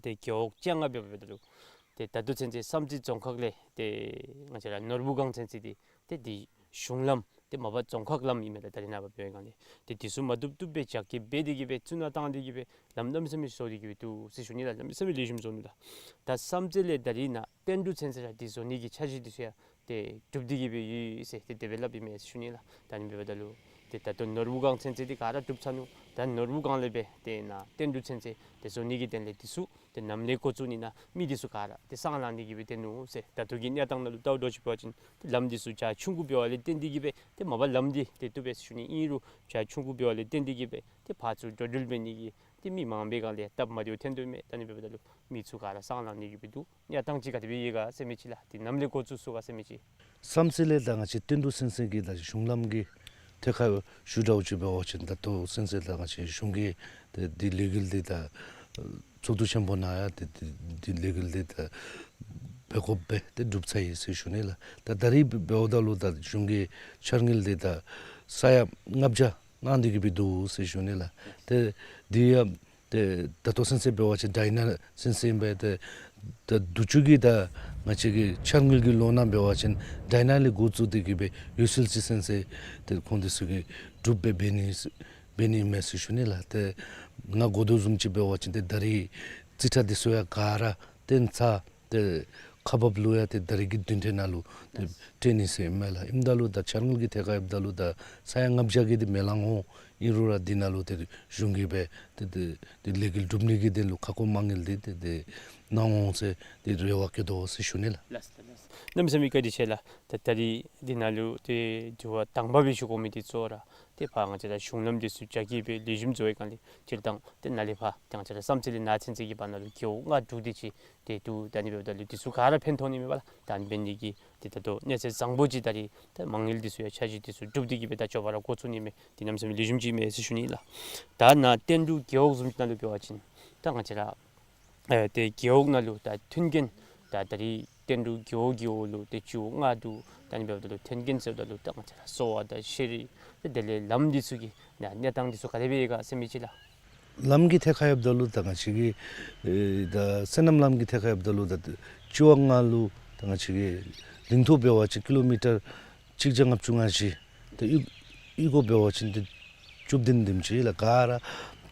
ཏེ་རྒེད་འོག་བཅོ་ལྔ་འབདཝ་ད་ལུ་ཏེ་ད་ལྟོ་ཚུན་ཚོད་བསམ་རྩེ་རྫོང་ཁག་ལས་ཏེ་ང་བཅས་ར་ནོར་བུ་སྒང་ཚུན་ཚོད་འདི་ཏེ་འདི་གཞུང་ལམ་ཏེ་མ་པ་རྫོང་ཁག་ལམ་ཨིན་མས་ལགས། ད་རིས་ནངས་པ་འབད་བའི་སྒང་ལས་ཏེ་འདི་ཚུ་མ་བཏུབ་བཏུབ་སྦེ་རྒྱ་སྐྱེད་འབད་དེ་གི་སྦེ་བཙུགས་ནང་བཏང་སྟེ་གི་སྦེ་ལམ་གནམ་མེད་ས་མེད་བཟོ་སྟེ་གི་སྦེ་འདུག་ཟེར་ཞུ་ནི་ལགས། གནམ་མེད་ས་མེད་ལེགས་ཤོམ་བཟོ་ནུག་ལགས། ད་བསམ་རྩེ་ལས་ད་རིས་ནཱ་བསྟན་འབྲུག་ཚུན་ཚོད་ར་འདི་བཟོ་ནི་གི་འཆར་གཞི་འདི་ཚུ་ཡང་ཏེ་གྲུབ་སྟེ་གི་སྦེ་ཡོད་ཟེར་ཏེ་དེ་སྦེ་སླབ་ཨིན་མས་ཟེར་ཞུ་ནི་ལགས། ད་ཨ་ནི་འབདཝ་ད་ལུ་ཏེ་ད་ལྟོ་ནོར་བུ་སྒང་ཚུན་ཚོད་འདི་ག་ར་གྲུབ་ཚར་ནུག། ད་ནོར་བུ་སྒང་ལས་སྦེ་ཏེ་ནཱ་བསྟན་འབྲུག་ཚུན་ཚོད་ཏེ་བཟོ་ནི་གི་དོན་ལས་འདི་ཚུ་ཏེ་ནམ་ལས་འགོ་བཙུགས་ནི་ནཱ་མི་འདི་ཚུ་ག་ར་ཏེ་སྲང་ལང་ནི་གི་སྦེ་སྡོད་ནུག་ཟེར། ད་ལྟོ་གི་གནས་སྟངས་ནང་ལུ་ལྟཝ་ད་ཅིག་འབད་བ་ཅིན་ཏེ་ལམ་འདི་ཚུ་བྱག་ཆུང་ཀུ་འབདཝ་ལས་བརྟེན་ཏེ་གི་སྦེ་ཏེ་མ་པ་ལམ་འདི་ཏེ་བཏུབ་པས་ཟེར་ཞུ་ནི། ཨིན་རུང་བྱག་ཆུང་ཀུ་འབདཝ་ལས་བརྟེན་ཏེ་གི་སྦེ་ཏེ་ཕར་ཚུར་འགྲོ་འགྲུལ་འབད་ནི་གི་ཏེ་མི་མང་པའི་སྒང་ལས་སྟབས་མ་བདེཝ་ཐོན་དོ་མས། ད་ཨ་ནི་འབདཝ་ད་ལུ་མི་ཚུ་ག་ར་སྲང་ལང་ནི་གི་སྦེ་འདུག། གནས་སྟངས་ཅིག་ག་དེ་སྦེ་ཡོད་ག་ཟེར་མི་ཅིག་ལགས། ཏེ་ནམ་ལས་འགོ་བཙུགས་ཚུགས་ག་ཟེར་མི་ཅིག། བསམ་རྩེ་ལས་ད་ང་བཅས་བསྟན་འབྲུག་ཚུན་ཚོད་ཀྱི་ད་གཞུང་ལམ་གྱི་ཐད་ཁར་ཞུ་དགོཔ་ཅིག་འབད་བ་ཅིན་ད་ལྟོ་ཚུན་ཚོད་ད་ང་བཅས་གཞུང་གིས་ཏེ་འདི་ལས་འགུལ་འདི་ད་ཚོགས་འདུ་ཆེན་པོ་ནང་ཡང་ཏེ་འདི་འདི་ལས་འགུལ་འདི་ད་འབད་དགོཔ་སྦེ་ཏེ་གྲུབ་ཚར་ཡི་ཟེར་ཞུ་ནི་ལགས། ད་ད་རིས་འབདཝ་ད་ལུ་ད་གཞུང་གི་འཆར་དངུལ་འདི་ད་ས་ཡ་ལྔ་བརྒྱ་གནང་སྟེ་གི་སྦེ་འདུག་ཟེར་ཞུ་ནི་ལགས། ཏེ་འདི་ཡང་ཏེ་ད་ལྟོ་ཚུན་ཚོད་འབད་བ་ཅིན་ཌའི་ནཱ་ཚུན་ཚོད་ཨིན་པས། ཏེ་ད་དུས་ཅི་གི་ད་ང་བཅས་ཀྱི་འཆར་དངུལ་གྱི་ལོ་ནང་འབད་བ་ཅིན་ཌའི་ནཱ་ལས་འགོ་བཙུགས་ཏེ་གི་སྦེ་ཡུ་སི་ཨེལ་ཅི་ཚུན་ཚོད་ཏེ་ཁོང་འདི་ཚུ་གིས་གྲུབ་སྦེ་འབད་ནི་འབད་ནི་མས་ཟེར་ཞུ་ནི་ལགས། ཏེ་ང་གོ་དོ་བཟུམ་ཅིག་འབད་བ་ཅིན་ཏེ་ད་རིས་རྩིས་ཁྲ་འདི་ཚུ་ཡང་ག་ར་བཏོན་ཚར། ཏེ་ཁག་འབགཔ་ལུ་ཡང་ཏེ་ད་རིས་ཀྱི་བདུན་ཕྲག་ནང་ལུ་ཏེ་སྤྲོད་ནི་ཟེར་ཨིན་མས་ལགས། ཨིནམ་ད་ལུ་ད་འཆར་དངུལ་གྱི་ཐད་ཁར་ཡོདཔ་ད་ལུ་ད་ས་ཡ་ལྔ་བརྒྱ་གི་འདི་མི་ལང་འོང་། ཨིན་རུང་ར་འདི་ནང་ལུ་ཏེ་གཞུང་གིས་སྦེ་ཏེ་ཏེ་ཏེ་ལས་འགུལ་སྒྲུབ་ནི་གི་དོན་ལུ་ཁ་སྐོང་མ་དངུལ་འདི་ཏེ་ཏེ་གནང་འོང་ཟེར་ཏེ་རེ་བ་བསྐྱེད་དོ་ཟེར་ཞུ་ནི་ལགས། ལགས་སོ་ལགས་སོ། གནམ་མེད་ས་མེད་བཀའ་དྲིན་ཆེ་ལགས། ད་ད་རིས་འདི་ནང་ལུ་ཏེ་དྲི་བ་དང་པ་སྦེ་ཞུ་དགོ་མི་འདི་གཙོ་བོ་ར་ཏེ་ཕར་ང་བཅས་ར་གཞུང་ལམ་འདི་ཚུ་རྒྱ་སྐྱེད་སྦེ་ལེགས་ཤོམ་བཟོ་བའི་སྒང་ལས་སྤྱིར་བཏང་ཏེ་ནཱ་ལས་ཕར་ཏེ་ང་བཅས་ར་བསམ་རྩེ་ལས་ནཱ་ཚུན་ཚོད་ཀྱི་བར་ན་ལུ་རྒེད་འོག་ལྔ་དྲུག་དེ་ཅིག་ཏེ་འདུག། ད་ཨ་ནི་འབདཝ་ད་ལུ་འདི་ཚུ་ག་ར་ཕན་ཐོགས་ནི་མས་པ་ལགས། ད་ཨ་ནི་འབད་ནི་གི་ཏེ་ད་ལྟོ་གནས་ཚད་བཟང་པོ་ཅིག་ད་རིས་ད་མ་དངུལ་འདི་ཚུ་ཡང་འཆར་གཞི་འདི་ཚུ་གྲུབ་སྟེ་གི་སྦེ་ད་མགྱོགས་པ་ར་འགོ་བཙུགས་ནི་མས། ཏེ་གནམ་མེད་ས་མེད་ལེགས་ཤོམ་ཅིག་མས་ཟེར་ཞུ་ནི་ལགས། ད་ནཱ་བསྟན་འབྲུག་རྒེད་འོག་བཟུམ་ཅིག་ནང་ལུ་འབད་བ་ཅིན་ད་ང་བཅས་ར་ཨེ་ཏེ་རྒེད་འོག་ནང་ལུ་ད་མཐུན་རྐྱེན་ད་ད་རིས་བསྟན་འབྲུག་རྒེད་འོག་གི་འོག་ལུ་ཏེ་སྤྱི་འོག་ལྔ་འདུག། ད་ཨ་ནི་འབདཝ་ད་ལུ་མཐུན་རྐྱེན་ཟེརཝ་ད་ལུ་ད་ང་བཅས་ར་གསོ་བ་དང་ཤེས་རིག་ཏེ་དེ་ལས་ལམ་འདི་ཚུ་གི་ནཱ་གནས་སྟངས་འདི་ཚུ་ག་དེ་སྦེ་ཡོད་ག་ཟེར་མི་ཅིག་ལགས། ལམ་གྱི་ཐད་ཁར་ཡོདཔ་ད་ལུ་ད་ང་བཅས་ཀྱི་ཨེ་ད་སོ་ནམ་ལམ་གྱི་ཐད་ཁར་ཡོདཔ་ད་ལུ་ད་སྤྱི་འོག་ལྔ་ལུ་ད་ང་བཅས་ཀྱི་རིང་ཐུང་འབད་བ་ཅིན་ཀི་ལོ་མི་ཊར་གཅིག་བརྒྱ་ལྔ་བཅུ་ང་བཞི། ད་གཡུས་གཡུས་སྒོ་འབད་བ་ཅིན་ཏེ་བཅུ་བདུན་དེམ་ཅིག་ལགས། ག་ར་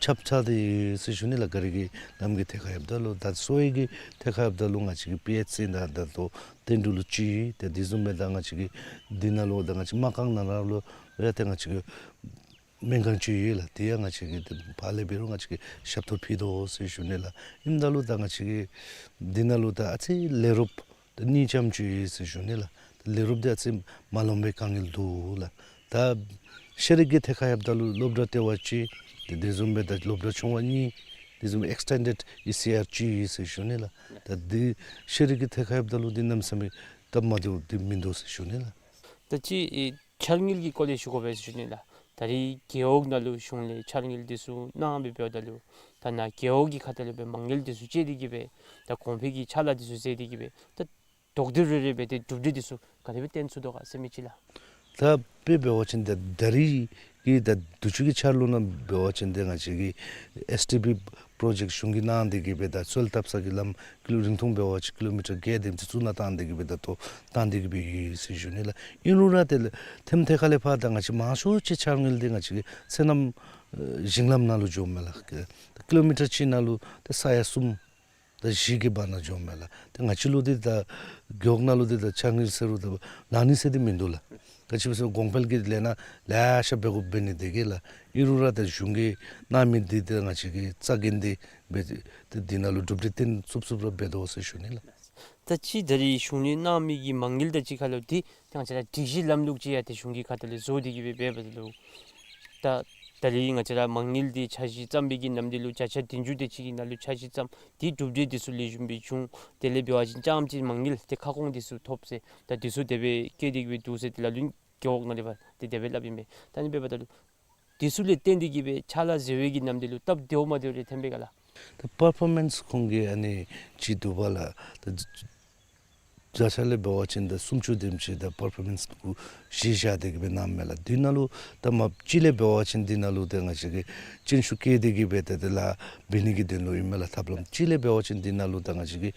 ཁྱབ་ཚར་ཏེ་ཡོད་ཟེར་ཞུ་ནི་ལགས། ག་ར་གི་ལམ་གྱི་ཐད་ཁར་ཡོདཔ་ད་ལུ། ད་གསོ་བའི་གི་ཐད་ཁར་ཡོདཔ་ད་ལུ་ང་བཅས་ཀྱི་པི་ཨེཆ་སི་ནང་ད་ལྟོ་བསྟན་འབྲུག་ལུ་གཅིག། ཏེ་དེ་བཟུམ་སྦེ་ད་ང་བཅས་ཀྱི་འདི་ནང་ལུ་ད་ང་བཅས་སྨར་ཁམས་ནང་ལུ་ཡང་ཏེ་ང་བཅས་ཀྱི་སྨན་ཁང་ཅིག་ཡོད་ལགས། དེ་ཡང་ང་བཅས་ཀྱིས་ཏེ་ཕར་ལས་འབད་རུང་ང་བཅས་ཀྱིས་ཞབས་ཏོག་ཕུལ་དོ་ཟེར་ཞུ་ནི་ལགས། ཨིནམ་ད་ལུ་ད་ང་བཅས་ཀྱི་འདི་ནང་ལུ་ད་ཨ་ཙི་ལས་རོགསཔ་ད་གཉིས་ཙམ་ཅིག་ཡོད་ཟེར་ཞུ་ནི་ལགས། ད་ལས་རོགསཔ་འདི་ཨ་ཙི་མ་ལོང་པའི་དཀའ་ངལ་འདུག་ལགས། ད་ཤེས་རིག་གི་ཐད་ཁར་ཡོདཔ་ད་ལུ་སློབ་གྲྭ་ལྟེ་བ་གཅིག། ཏེ་དེ་བཟུམ་སྦེ་ད་སློབ་གྲྭ་ཆུང་བ་གཉིས། དེ་བཟུམ་ཨེགསི་ཊེན་ཌེཌ་ཨི་སི་ཨར་གཅིག་ཡོད་ཟེར་ཞུ་ནི་ལགས། ད་འདི་ཤེས་རིག་གི་ཐད་ཁར་ཡོདཔ་ད་ལུ་འདི་གནམ་མེད་ས་མེད་སྟབས་མ་བདེཝ་འདི་མིན་འདུག་ཟེར་ཞུ་ནི་ལགས། ད་ཅི་ཨེ་འཆར་དངུལ་གྱི་སྐོར་ལས་ཞུ་དགོ་པས་ཟེར་ཞུ་ནི་ལགས། ད་རིས་རྒེད་འོག་ནང་ལུ་གཞུང་ལས་འཆར་དངུལ་འདི་ཚུ་གནང་སྦེ་འབདཝ་ད་ལུ་ད་ནཱ་རྒེད་འོག་གི་ཁ་ཐུག་ལས་སྦེ་མ་དངུལ་འདི་ཚུ་སྤྲོད་དེ་གི་སྦེ་ད་གོང་འཕེལ་གྱི་ཕྱག་ལཱ་འདི་ཚུ་མཛད་དེ་གི་སྦེ་ད་དོགས་འདྲི་རེ་རེ་སྦེ་ཏེ་གྲུབ་འབྲས་འདི་ཚུ་ག་དེ་སྦེ་སྟོན་ཚུགས་དོ་ག་ཟེར་མི་ཅིག་ལགས། ད་དཔེ་འབད་བ་ཅིན་ད་ད་རིས་ཀྱི་ད་དུས་ཅི་གི་འཆར་ལོ་ནང་འབད་བ་ཅིན་ཏེ་ང་བཅས་ཀྱི་ཨེསི་ཌི་པི་པྲོ་ཇེཀཊ་གཞུང་གིས་གནང་སྟེ་གི་སྦེ་ད་སོ་ལྟབ་ས་གི་ལམ་ཀི་ལོ་རིང་ཐུང་འབད་བ་ཅིན་ཀི་ལོ་མི་ཊར་བརྒྱད་དེམ་ཅིག་བཙུགས་ནང་བཏང་སྟེ་གི་སྦེ་ད་ལྟོ་བཏང་སྟེ་གི་སྦེ་ཡོད་ཟེར་ཞུ་ནི་ལགས། ཨིན་རུང་ར་ཏེ་ལས་ཐེམ་ཐད་ཁ་ལས་ཕར་ད་ང་བཅས་མང་ཤོས་ཅིག་འཆར་དངུལ་འདི་ང་བཅས་ཀྱི་སོ་ནམ་ཨེ་ཞིང་ལམ་ནང་ལུ་འགྱོཝ་མས་ལགས། ཀི་ལོ་མི་ཊར་གཅིག་ནང་ལུ་ཏེ་ས་ཡ་གསུམ་དང་བཞི་གི་བར་ན་འགྱོཝ་མས་ལགས། ཏེ་ང་བཅས་ལུ་འདི་ད་རྒེད་འོག་ནང་ལུ་འདི་ད་འཆར་དངུལ་ཟེར་རུང་ད་གནང་ནི་ཟེར་འདི་མིན་འདུག་ལགས། ག་ཅི་སྦེ་ཟེར་གོང་འཕེལ་གྱི་ལས་སྣ་ལེ་ཤ་འབད་དགོཔ་འབད་ནི་དེ་གིས་ལགས། ཨིན་རུང་ར་ད་གཞུང་གིས་གནང་མི་འདི་ད་ང་བཅས་ཀྱིས་རྩ་འགེངས་ཏེ་འབད་དེ་འདི་ནང་ལུ་གྲུབ་འབྲས་སྟོན་ཚུགས་ཚུགསཔ་ར་འབད་དོ་ཟེར་ཞུ་ནི་ལགས། ད་ཅི་ད་རེས་གཞུང་ལས་གནང་མི་གི་མ་དངུལ་དང་གཅིག་ཁར་ལུ་འདི་ད་ང་བཅས་ར་སྒྲིག་གཞི་ལམ་ལུགས་ཅིག་ཡང་ཏེ་གཞུང་གི་ཁ་ཐུག་ལས་བཟོ་སྟེ་གི་སྦེ་འབད་འབདཝ་ད་ལུ་ད་ད་རེས་ང་བཅས་ར་མ་དངུལ་འདི་འཆར་གཞི་བརྩམས་པའི་གི་ནམ་དུས་ལུ་བརྒྱ་ཆ་བདུན་ཅུ་དེ་ཅིག་གི་ནང་ལུ་འཆར་གཞི་བརྩམས། དེ་གྲུབ་འབྲས་འདི་ཚུ་ལེགས་ཤོམ་སྦེ་བྱུང་། དེ་ལས་འབད་བ་ཅིན་རྐྱངམ་ཅིག་མ་དངུལ་ཏེ་ཁ་སྐོང་འདི་ཚུ་ཐོབ་ཟེར་ད་འདི་ཚུ་དེ་སྦེ་བཀལ་ཏེ་གི་སྦེ་འདུག་ཟེར་ཏེ་ལ་ལུ་རྒེད་འོག་ནང་ལས་ཕར་ཏེ་དེ་སྦེ་སླབ་ཨིན་པས། ད་ཨ་ནི་འབདཝ་ད་ལུ་དེ་ཚུ་ལས་བརྟེན་ཏེ་གི་སྦེ་ཕྱག་ལཱ་མཛད་པའི་གི་ནམ་དུས་ལུ་སྟབས་བདེཝ་མ་བདེཝ་རེ་ཐོན་པས་ག་ལགས། ད་པར་ཕོར་མེནསི་ཁོང་གི་ཨ་ནི་ཅིག་འདུག་པ་ལགས། ད་བརྒྱ་ཆ་ལས་འབད་བ་ཅིན་ད་སུམ་ཅུ་དེམ་ཅིག་ད་པར་ཕོར་མེནསི་གུ་གཞི་བཞག་སྟེ་གི་སྦེ་གནངམ་མས་ལགས། དེ་ནང་ལུ་ད་མ་སྤྱི་ལས་འབད་བ་ཅིན་དེ་ནང་ལུ་ད་ང་བཅས་ཀྱིས་སྤྱན་ཤུགས་བསྐྱེད་དེ་གི་སྦེ་ད་དེ་ལཱ་འབད་ནི་གི་དོན་ལུ་ཨིན་མས་ལགས། ཐབས་ལམ་སྤྱི་ལས་འབད་བ་ཅིན་དེ་ནང་ལུ་ད་ང་བཅས་ཀྱིས་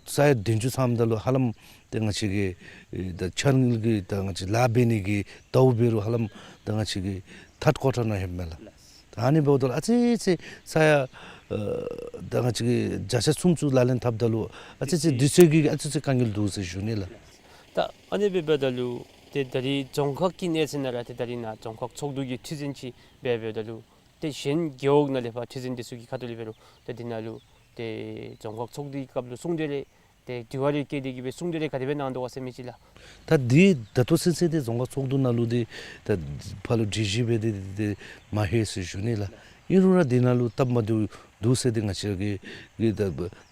ས་ཡ་བདུན་ཅུ་ཚངམ་ད་ལུ་ཧ་ལམ་ཏེ་ང་བཅས་ཀྱི་ཨེ་ད་འཆར་དངུལ་གྱི་ད་ང་བཅས་ལཱ་འབད་ནི་གི་ཟླཝ་འབད་རུང་ཧ་ལམ་ད་ང་བཅས་ཀྱི་ཐཱརཌ་ཀོར་ཊར་ནང་ལྷོདཔ་མས་ལགས། ད་ཨ་ནི་འབདཝ་ད་ལུ་ཨ་ཙི་ཙི་ས་ཡ་ཨེ་ད་ང་བཅས་ཀྱི་བརྒྱ་ཆ་སུམ་ཅུ་ལག་ལེན་འཐབ་ད་ལུ་ཨ་ཙི་ཙི་དུས་ཚོད་ཀྱི་ཨ་ཙི་ཙི་དཀའ་ངལ་འདུག་ཟེར་ཞུ་ནི་ལགས། ད་ཨ་ནི་འབདཝ་ད་ལུ་ཏེ་ད་རེས་རྫོང་ཁག་གི་གནས་ཚད་ནང་ར་ཏེ་ད་རེས་ནཱ་རྫོང་ཁག་ཚོགས་འདུ་གི་ཁྲི་འཛིན་ཅིག་འབད་འབདཝ་ད་ལུ་ཏེ་གཞན་རྒེད་འོག་ནང་ལས་ཕར་ཁྲི་འཛིན་འདི་ཚུ་གི་ཁ་ཐུག་ལས་འབད་རུང་ཏེ་འདི་ནང་ལུ་ཏེ་རྫོང་ཁག་ཚོགས་འདུའི་སྐབས་ལུ་གསུང་གྲོས་རེ་ཏེ་དྲི་བ་རེ་བཀོད་དེ་གི་སྦེ་གསུང་གྲོས་རེ་ག་དེ་སྦེ་གནང་དོ་ག་ཟེར་མི་ཅིག་ལགས། ད་འདི་ད་ལྟོ་ཚུན་ཚོད་འདི་རྫོང་ཁག་ཚོགས་འདུ་ནང་ལུ་འདི་ད་ཕར་ལུ་སྒྲིག་གཞི་འབད་དེ་འདི་འདི་མ་ལྷོད་ཟེར་ཞུ་ནི་ལགས། ཨིན་རུང་ར་འདི་ནང་ལུ་སྟབས་མ་བདེཝ་འདུག་ཟེར་འདི་ང་བཅས་ར་གི་གི་ད་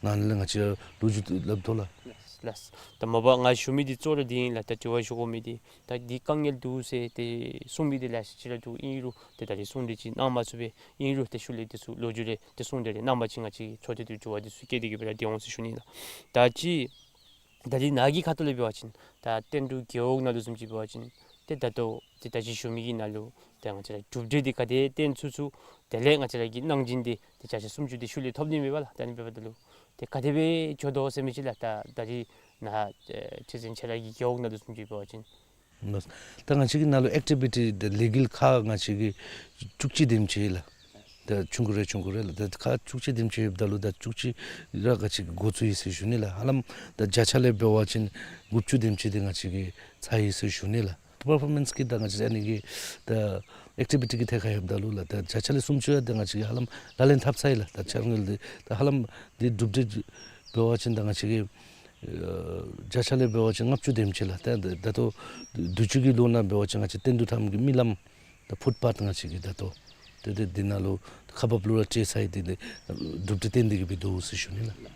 ནང་ལས་ང་བཅས་ར་ལོ་རྒྱུས་སླབ་དོ་ལགས། ལགས། ད་མ་པ་ང་ཞུ་མི་འདི་གཙོ་བོ་ར་འདི་ཨིན་ལགས། ད་དྲི་བ་ཞུ་དགོ་མི་འདི་ད་འདི་དཀའ་ངལ་འདུག་ཟེར་ཏེ་གསུང་མི་འདི་ལེ་ཤ་ཅིག་ར་འདུག། ཨིན་རུང་ཏེ་ད་རེས་གསུང་གྲོས་ཅིག་གནང་མ་ཚུགས་པས། ཨིན་རུང་ཏེ་ཤུལ་ལས་འདི་ཚུ་ལོ་རྒྱུས་རེ་ཏེ་གསུང་གྲོས་རེ་གནང་པ་ཅིན་ང་བཅས་ཚོགས་སྡེ་འདི་དྲི་བ་འདི་ཚུ་བཀོད་དེ་གི་སྦེ་ར་སྡོད་འོང་ཟེར་ཞུ་ནི་ལགས། ད་ཅི་ད་རེས་ནཱ་གི་ཁ་ཐུག་ལས་འབད་བ་ཅིན་ད་བསྟན་འབྲུག་རྒེད་འོག་ནང་ལུ་བཟུམ་ཅིག་འབད་བ་ཅིན་ཏེ་ད་ལྟོ་ཏེ་ད་ཅི་ཞུ་མི་གི་ནང་ལུ་ཏེ་ང་བཅས་ར་གྲུབ་འབྲས་འདི་ག་དེ་སྟོན་ཚུགས་ཚུགས། དེ་ལས་ང་བཅས་ར་གི་གནང་སྦྱིན་འདི་ཏེ་བརྒྱ་ཆ་སུམ་ཅུ་འདི་ཤུལ་ལས་ཐོབ་ནི་མས་པ་ལགས། ད་ཨ་ནི་འབདཝ་ད་ལུ་ཏེ་ག་དེ་སྦེ་འགྱོ་དོ་ཟེར་མི་ཅིག་ལགས། ད་ད་རེས་ནཱ་ཨེ་ཁྲི་འཛིན་ཁྱོད་ར་གི་རྒེད་འོག་ནང་ལུ་བཟུམ་ཅིག་འབད་བ་ཅིན། ད་ང་བཅས་ཀྱི་ནང་ལུ་ཨེཀ་ཊི་བི་ཊི་ད་ལི་གཱལ་ཁག་ང་བཅས་ཀྱི་བཅུ་གཅིག་དེམ་ཅིག་ལགས། ད་ཆུང་ཀུ་རེ་ཆུང་ཀུ་རེ་ལགས། ད་ཁག་བཅུ་གཅིག་དེམ་ཅིག་ཡོདཔ་ད་ལུ་ད་བཅུ་གཅིག་ར་ང་བཅས་ཀྱིས་འགོ་བཙུགས་ཡི་ཟེར་ཞུ་ནི་ལགས། ཧ་ལམ་ད་བརྒྱ་ཆ་ལས་འབད་བ་ཅིན་དགུ་བཅུ་དེམ་ཅིག་འདི་ང་བཅས་ཀྱིས་ཚར་ཡི་ཟེར་ཞུ་ནི་ལགས། པར་ཕོར་མེནསི་གི་ད་ང་བཅས་ཨ་ནི་གི་ད་ཨེཀ་ཊི་བི་ཊི་གི་ཐད་ཁར་ཡོདཔ་ད་ལུ་ལགས། ད་བརྒྱ་ཆ་ལས་སུམ་ཅུ་ཡང་ད་ང་བཅས་ཀྱིས་ཧ་ལམ་ལག་ལེན་འཐབ་ཚར་ཡི་ལགས། ད་འཆར་དངུལ་འདི་ད་ཧ་ལམ་འདི་གྲུབ་འབྲས་འབད་བ་ཅིན་ད་ང་བཅས་ཀྱིས་ཨེ་བརྒྱ་ཆ་ལས་འབད་བ་ཅིན་ལྔ་བཅུ་དེམ་ཅིག་ལགས། ད་ད་ད་ལྟོ་དུས་ཅི་གི་ལོ་ནང་འབད་བ་ཅིན་ང་བཅས་བསྟན་འབྲུག་ཐང་གི་མི་ལམ་ད་ཕུཊ་པཱཐ་ང་བཅས་ཀྱིས་ད་ལྟོ་ཏེ་ཏེ་འདི་ནང་ལུ་ཁག་འབགཔ་ལུ་ར་སྤྲོད་ཚར་ཡི། ཏེ་ཏེ་གྲུབ་འབྲས་སྟོན་ཏེ་གི་སྦེ་འདུག་ཟེར་ཞུ་ནི་ལགས།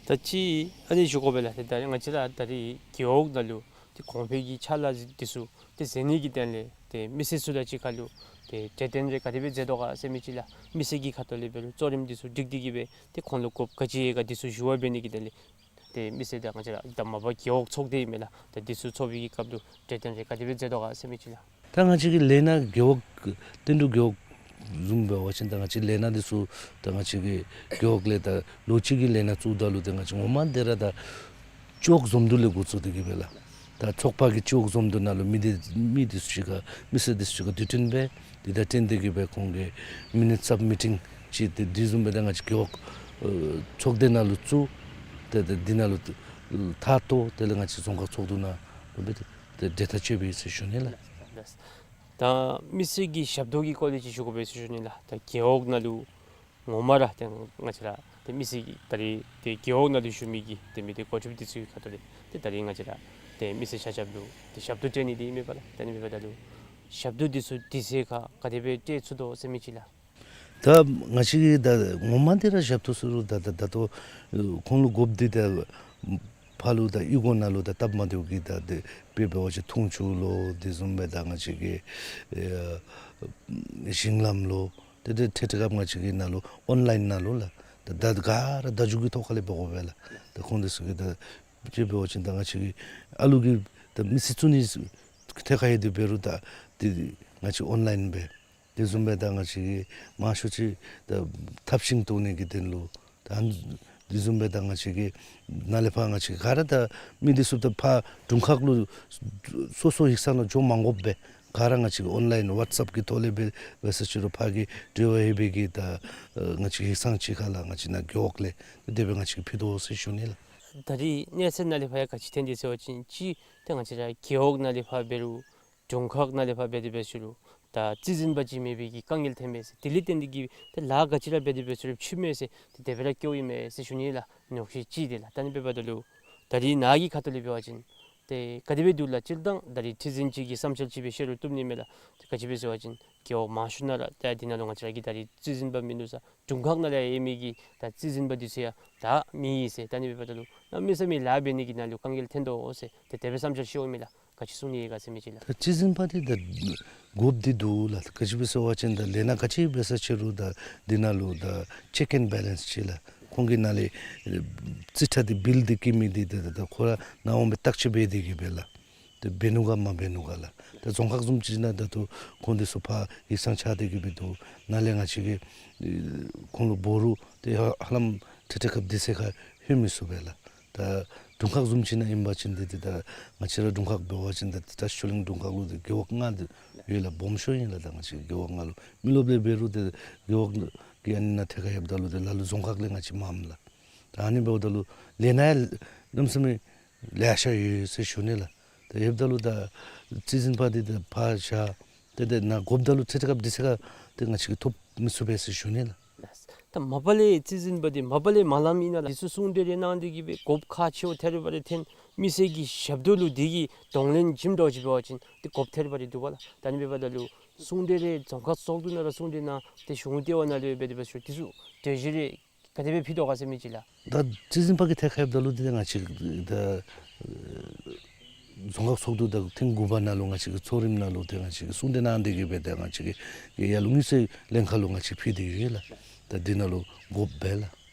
ད་ཅི་ཨ་ནི་ཞུ་དགོ་པས་ལགས། ཏེ་ད་རེས་ང་བཅས་ར་ད་རེས་རྒེད་འོག་ནང་ལུ་ཏེ་གོང་འཕེལ་གྱི་ཕྱག་ལཱ་འདི་ཚུ་ཏེ་མཛད་ནི་གི་དོན་ལས་ཏེ་མི་སེར་ཚུ་དང་གཅིག་ཁར་ལུ་ཏེ་གྲོས་བསྟུན་རེ་ག་དེ་སྦེ་མཛད་དོ་ག་ཟེར་མི་ཅིག་ལགས། མི་སེར་གྱི་ཁ་ཐུག་ལས་འབད་རུང་གཙོ་རིམ་འདི་ཚུ་སྒྲིག་སྟེ་གི་སྦེ་ཏེ་ཁོང་ལུ་དགོཔ་ག་ཅི་ཡོད་ག་འདི་ཚུ་ཞུ་བ་འབད་ནི་གི་དོན་ལས་ཏེ་མི་སེར་དང་ང་བཅས་ར་ད་མ་པ་རྒེད་འོག་ཚོགས་སྡེ་ཨིན་མས་ལགས། ད་འདི་ཚུ་ཚོགས་པའི་གི་སྐབས་ལུ་གྲོས་བསྟུན་རེ་ག་དེ་སྦེ་མཛད་དོ་ག་ཟེར་མི་ཅིག་ལགས། ད་ང་བཅས་ཀྱི་ལས་སྣ་རྒེད་འོག་བསྟན་འབྲུག་རྒེད་འོག་བཟུམ་འབད་བ་ཅིན་ད་ང་བཅས་ལས་སྣ་འདི་ཚུ་ད་ང་བཅས་ཀྱི་རྒེད་འོག་ལས་ད་ལོ་གཅིག་གི་ལས་སྣ་བཙུགསཔ་ད་ལུ་ད་ང་བཅས་ངོ་མ་འདི་ར་ད་སྤྱི་འོག་འཛོམས་འདུ་ལས་འགོ་བཙུགས་ཏེ་གི་སྦེ་ལགས། ད་ཚོགས་པ་གི་སྤྱི་འོག་འཛོམས་འདུ་ནང་ལུ་མི་འདི་མི་འདི་ཚུ་གཅིག་ཁར་མི་སེར་འདི་ཚུ་གཅིག་ཁར་དུས་མཐུན་སྦེ་འདི་ད་བསྟུན་ཏེ་གི་སྦེ་ཁོང་གི་མི་ནིཊསི་ཨོཕ་མི་ཊིང་ཅིག་ཏེ་འདི་བཟུམ་སྦེ་ད་ང་བཅས་རྒེད་འོག་ཨེ་ཚོགས་སྡེ་ནང་ལུ་བཙུགས། ཏེ་ཏེ་འདི་ནང་ལུ་ཐག་བཏོག། དེ་ལས་ང་བཅས་རྫོང་ཁག་ཚོགས་འདུ་ནང་ལུ་སྦེ་ཏེ་ཏེ་གྲོས་ཐག་བཅད་པས་ཟེར་ཞུ་ནི་ལགས། ད་མི་སེར་གྱི་ཞབས་ཏོག་གི་སྐོར་ལས་ཅིག་ཞུ་དགོ་པས་ཟེར་ཞུ་ནི་ལགས། ད་རྒེད་འོག་ནང་ལུ་ངོ་མ་ར་ཏེ་ང་བཅས་ར་ཏེ་མི་སེར་གྱི་ད་རེས་ཏེ་རྒེད་འོག་ནང་ལུ་བཞུགས་མི་གི་ཏེ་མི་སྡེ་འགོ་ཁྲིདཔ་འདི་ཚུ་གི་ཁ་ཐུག་ལས་ཏེ་ད་རེས་ང་བཅས་ར་ཏེ་མི་སེར་ཆ་ཁྱབ་ལུ་ཏེ་ཞབས་ཏོག་སྤྲོད་ནི་འདི་ཨིན་མས་པ་ལགས། ད་ཨ་ནི་འབདཝ་ད་ལུ་ཞབས་ཏོག་འདི་ཚུ་དུས་ཚོད་ཁར་ག་དེ་སྦེ་སྤྲོད་ཚུགས་དོ་ཟེར་མི་ཅིག་ལགས། ད་ང་བཅས་ཀྱིས་ད་ངོ་མ་འདི་ར་ཞབས་ཏོག་ཟེར་རུང་ད་ད་ད་ལྟོ་ཁོང་ལུ་དགོཔ་འདི་ད་ཕར་ལུ་ད་གཡུས་སྒོ་ནང་ལུ་ད་སྟབས་མ་བདེཝ་གིས་ད་དེ་དཔེ་འབད་བ་ཅིན་འཐུང་ཆུ་ལོ་དེ་བཟུམ་སྦེ་ད་ང་བཅས་ཀྱི་ཨེ་ཞིང་ལམ་ལོ་ཏེ་ཏེ་ཏེ་ཏེ་སྐབས་ང་བཅས་ཀྱི་ནང་ལུ་ཨོན་ལཱའིན་ནང་ལུ་ལགས། ད་ད་ག་ར་བརྡ་བརྒྱུད་ཀྱི་ཐོག་ཁ་ལས་འབད་དགོ་པས་ལགས། ད་ཁོང་འདི་ཚུ་གིས་ད་དཔེ་འབད་བ་ཅིན་ད་ང་བཅས་ཀྱི་ཨ་ལུ་གི་ད་མི་སེར་བཙུགས་ནི་ཐད་ཁར་ཡོད་དེ་འབད་རུང་ད་འདི་ང་བཅས་ཨོན་ལཱའིན་སྦེ་དེ་བཟུམ་སྦེ་ད་ང་བཅས་ཀྱིས་མང་ཤོས་ཅིག་ད་ཐབས་ཤེས་བཏོན་ནི་གི་དོན་ལུ་ད་དེ་བཟུམ་སྦེ་ད་ང་བཅས་ཀྱི་ནཱ་ལས་ཕར་ང་བཅས་ག་ར་ད་མི་འདི་ཚུ་ད་ཕར་དྲུང་ཁག་ལུ་སོ་སོ་ཡིག་ཚང་ནང་འགྱོ་མ་དགོཔ་སྦེ་ག་ར་ང་བཅས་ཀྱིས་ཨོན་ལཱའིན་ཝཊསི་ཨེཔ་གི་ཐོག་ལས་འབད་འབད་ས་ཅིག་རུང་ཕར་གྱི་འབྲེལ་བ་ཡོད་པའི་གི་ད་ང་བཅས་ཡིག་ཚང་ཅིག་ཁར་ལགས། ང་བཅས་ནཱ་རྒེད་འོག་ལས་དེ་སྦེ་ང་བཅས་ཀྱིས་ཕུལ་དོ་ཟེར་ཞུ་ནི་ལགས། ད་རེས་གནས་ཚད་ནང་ལས་ཕར་ཡང་ག་ཅི་ཐོན་དེས་ཟེར་བ་ཅིན་ཅིག་ཏེ་ང་བཅས་ར་རྒེད་འོག་ནང་ལས་ཕར་འབད་རུང་ དྲུང་ཁག་ནང་ལས་ཕར་འབད་དེ་འབད་ཞུ་རུང་ད་རྩིས་འཛིན་པ་ཅིག་མེད་པའི་གི་དཀའ་ངལ་ཐོན་མས་ཟེར། དེ་ལས་བརྟེན་ཏེ་གིས་ད་ལཱ་ག་ཅི་ར་འབད་དེ་འབད་ཞུ་རུང་ཕྱིས་མས་ཟེར། ཏེ་དེ་སྦེ་ར་སྐྱེཝ་ཨིན་མས་ཟེར་ཞུ་ནི་ལགས། ཉོགས་བཤད་ཅིག་དེ་ལགས། ད་ཨ་ནི་འབདཝ་ད་ལུ་ད་རིས་ནཱ་གི་ཁ་ཐུག་ལས་འབད་བ་ཅིན་ཏེ་ག་དེ་སྦེ་འདུག་ལགས། སྤྱིར་བཏང་ད་རིས་ཁྲི་འཛིན་ཅིག་གི་བསམ་འཆར་ཅིག་སྦེ་བཤད་རུང་བཏུབ་ནི་མས་ལགས། ཏེ་ག་ཅི་སྦེ་ཟེར་བ་ཅིན་རྒེད་འོག་མང་ཤོས་ནང་ར་ཏེ་འདི་ནང་ལུ་ང་བཅས་ར་གི་ད་རིས་རྩིས་འཛིན་པ་མིན་འདུག་ཟེར། དྲུང་ཁག་ནང་ལས་ཡོད་མི་གི་ད་རྩིས་འཛིན་པ་འདི་ཚུ་ཡང་ད་མེད་ཟེར། ད་ཨ་ནི་འབདཝ་ད་ལུ་གནམ་མེད་ས་མེད་ལཱ་འབད་ནི་གི་ནང་ལུ་དཀའ་ངལ་ཐོན་དོ་ཟེར་ཏེ་དེ་སྦེ་བསམ་འཆར་བཤད་འོང་མས་ལགས། ག་ཅི་གསུང་ནི་ཡོད་ག་ཟེར་མི་ཅིག་ལགས། ད་རྩིས་འཛིན་པ་འདི་ད་དགོཔ་འདི་འདུག་ལགས། ག་ཅི་སྦེ་ཟེར་བ་ཅིན་ད་ལས་སྣ་ག་ཅི་འབད་ས་ཅི་རུང་ད་འདི་ནང་ལུ་ད་ཅེཀ་ཨེན་བེ་ལེནསི་ཅིག་ལགས། ཁོང་གི་ནང་ལས་རྩིས་ཁྲ་འདི་བིལ་འདི་བཀལ་མི་འདི་ད་ད་ད་ཁོ་ར་ནཱ་འོང་སྦེ་བརྟག་དཔྱད་འབད་དེ་གིས་སྦེ་ལགས། ཏེ་འབད་ནུག་ག་མ་འབད་ནུག་ག་ལགས། ཏེ་རྫོང་ཁག་བཟུམ་ཅིག་ནང་ད་ལྟོ་ཁོང་འདི་ཚུ་ཕར་ཡིག་ཚང་བཅར་ཏེ་གིས་སྦེ་འདུག། ནཱ་ལས་ང་བཅས་ཀྱིས་ཁོང་ལུ་འབོ་རུང་ཏེ་ཧ་ཧ་ལམ་ཁྲི་ཁྲི་ཁབ་འདི་ཚུ་ཁར་ལྷོད་མི་ཚུགས་པས་ལགས། ད་དྲུང་ཁག་བཟུམ་ཅིག་ནང་ཨིན་པ་ཅིན་ཏེ་ཏེ་ད་ང་བཅས་ར་དྲུང་ཁག་འབད་བ་ཅིན་ད་ད་ཤུ་ལིང་དྲུང་ཁག་ལུ་ཏེ་རྒེད་འོག་ལྔ་འདི་ཡོད་ལགས། སྦོམ་ཤོས་ཨིན་ལགས། ད་ང་བཅས་རྒེད་འོག་ལྔ་ལུ་མི་རློབས་ལས་འབད་རུང་ཏེ་རྒེད་འོག་གི་ཨ་ནི་ནང་ཐད་ཁར་ལྷོདཔ་ད་ལུ་ཏེ་ལ་ལུ་རྫོང་ཁག་ལས་ང་བཅས་མངམ་ལགས། ད་ཨ་ནི་འབདཝ་ད་ལུ་ལས་སྣ་ཡང་གནམ་མེད་ས་མེད་ལེ་ཤ་ཡོད་ཟེར་ཞུ་ནི་ལགས། ད་ཡོདཔ་ད་ལུ་ད་རྩིས་འཛིན་པ་འདི་ད་ཕར་བཞག་ཏེ་ད་ནཱ་དགོཔ་ད་ལུ་ཁྲི་ཁྲི་ཁབ་འདི་ཚུ་ཁར་ཏེ་ང་བཅས་ཀྱིས་ཐོབ་མི་ཚུགས་པས་ཟེར་ཞུ་ནི་ལགས། ད་མ་པ་ལས་རྩིས་འཛིན་པ་འདི་མ་པ་ལས་མ་ལངམ་ཨིན་ན་ལགས། འདི་ཚུ་གསུང་གྲོས་རེ་གནང་སྟེ་གིས་སྦེ་དགོཔ་ཁག་ཆེཝ་ཐད་རི་བ་རི་ཐོན་མི་སེར་གྱི་ཞབས་ཏོག་ལུ་འདི་གིས་གདོང་ལེན་བྱིནམ་འདྲཝ་ཅིག་འབད་བ་ཅིན་ཏེ་དགོཔ་ཐད་རི་བ་རི་འདུག་པ་ལགས། ད་ཨ་ནི་འབདཝ་ད་ལུ་གསུང་གྲོས་རེ་རྫོང་ཁག་ཚོགས་འདུ་ནང་ར་གསུང་གྲོས་གནང་ཏེ་གཞུང་ལྟེ་བ་ནང་ལུ་འབད་དེ་འབད་ཞུ་རུང་འདི་ཚུ་གྲོས་གཞི་རེ་ག་དེ་སྦེ་ཕུལ་དོ་ག་ཟེར་མི་ཅིག་ལགས། ད་རྩིས་འཛིན་པ་གི་ཐད་ཁར་ལྷོདཔ་ད་ལུ་འདི་ང་བཅས་ད་རྫོང་ཁག་ཚོགས་འདུ་ད་ཐེངས་དགུ་པ་ནང་ལུ་ང་བཅས་ཀྱི་ཚོགས་རིམ་ནང་ལུ་ཏེ་ང་བཅས་ཀྱིས་གསུང་གྲོས་གནང་སྟེ་གིས་སྦེ་ད་ང་བཅས་ཀྱིས་ཡར་ལུ་དངུལ་རྩིས་ལྷན་ཁག་ལུ་ང་བཅས་ཕུལ་ཏེ་ཡོད་ལགས། ད་འདི་ནང་ལུ་དགོཔ་འབད་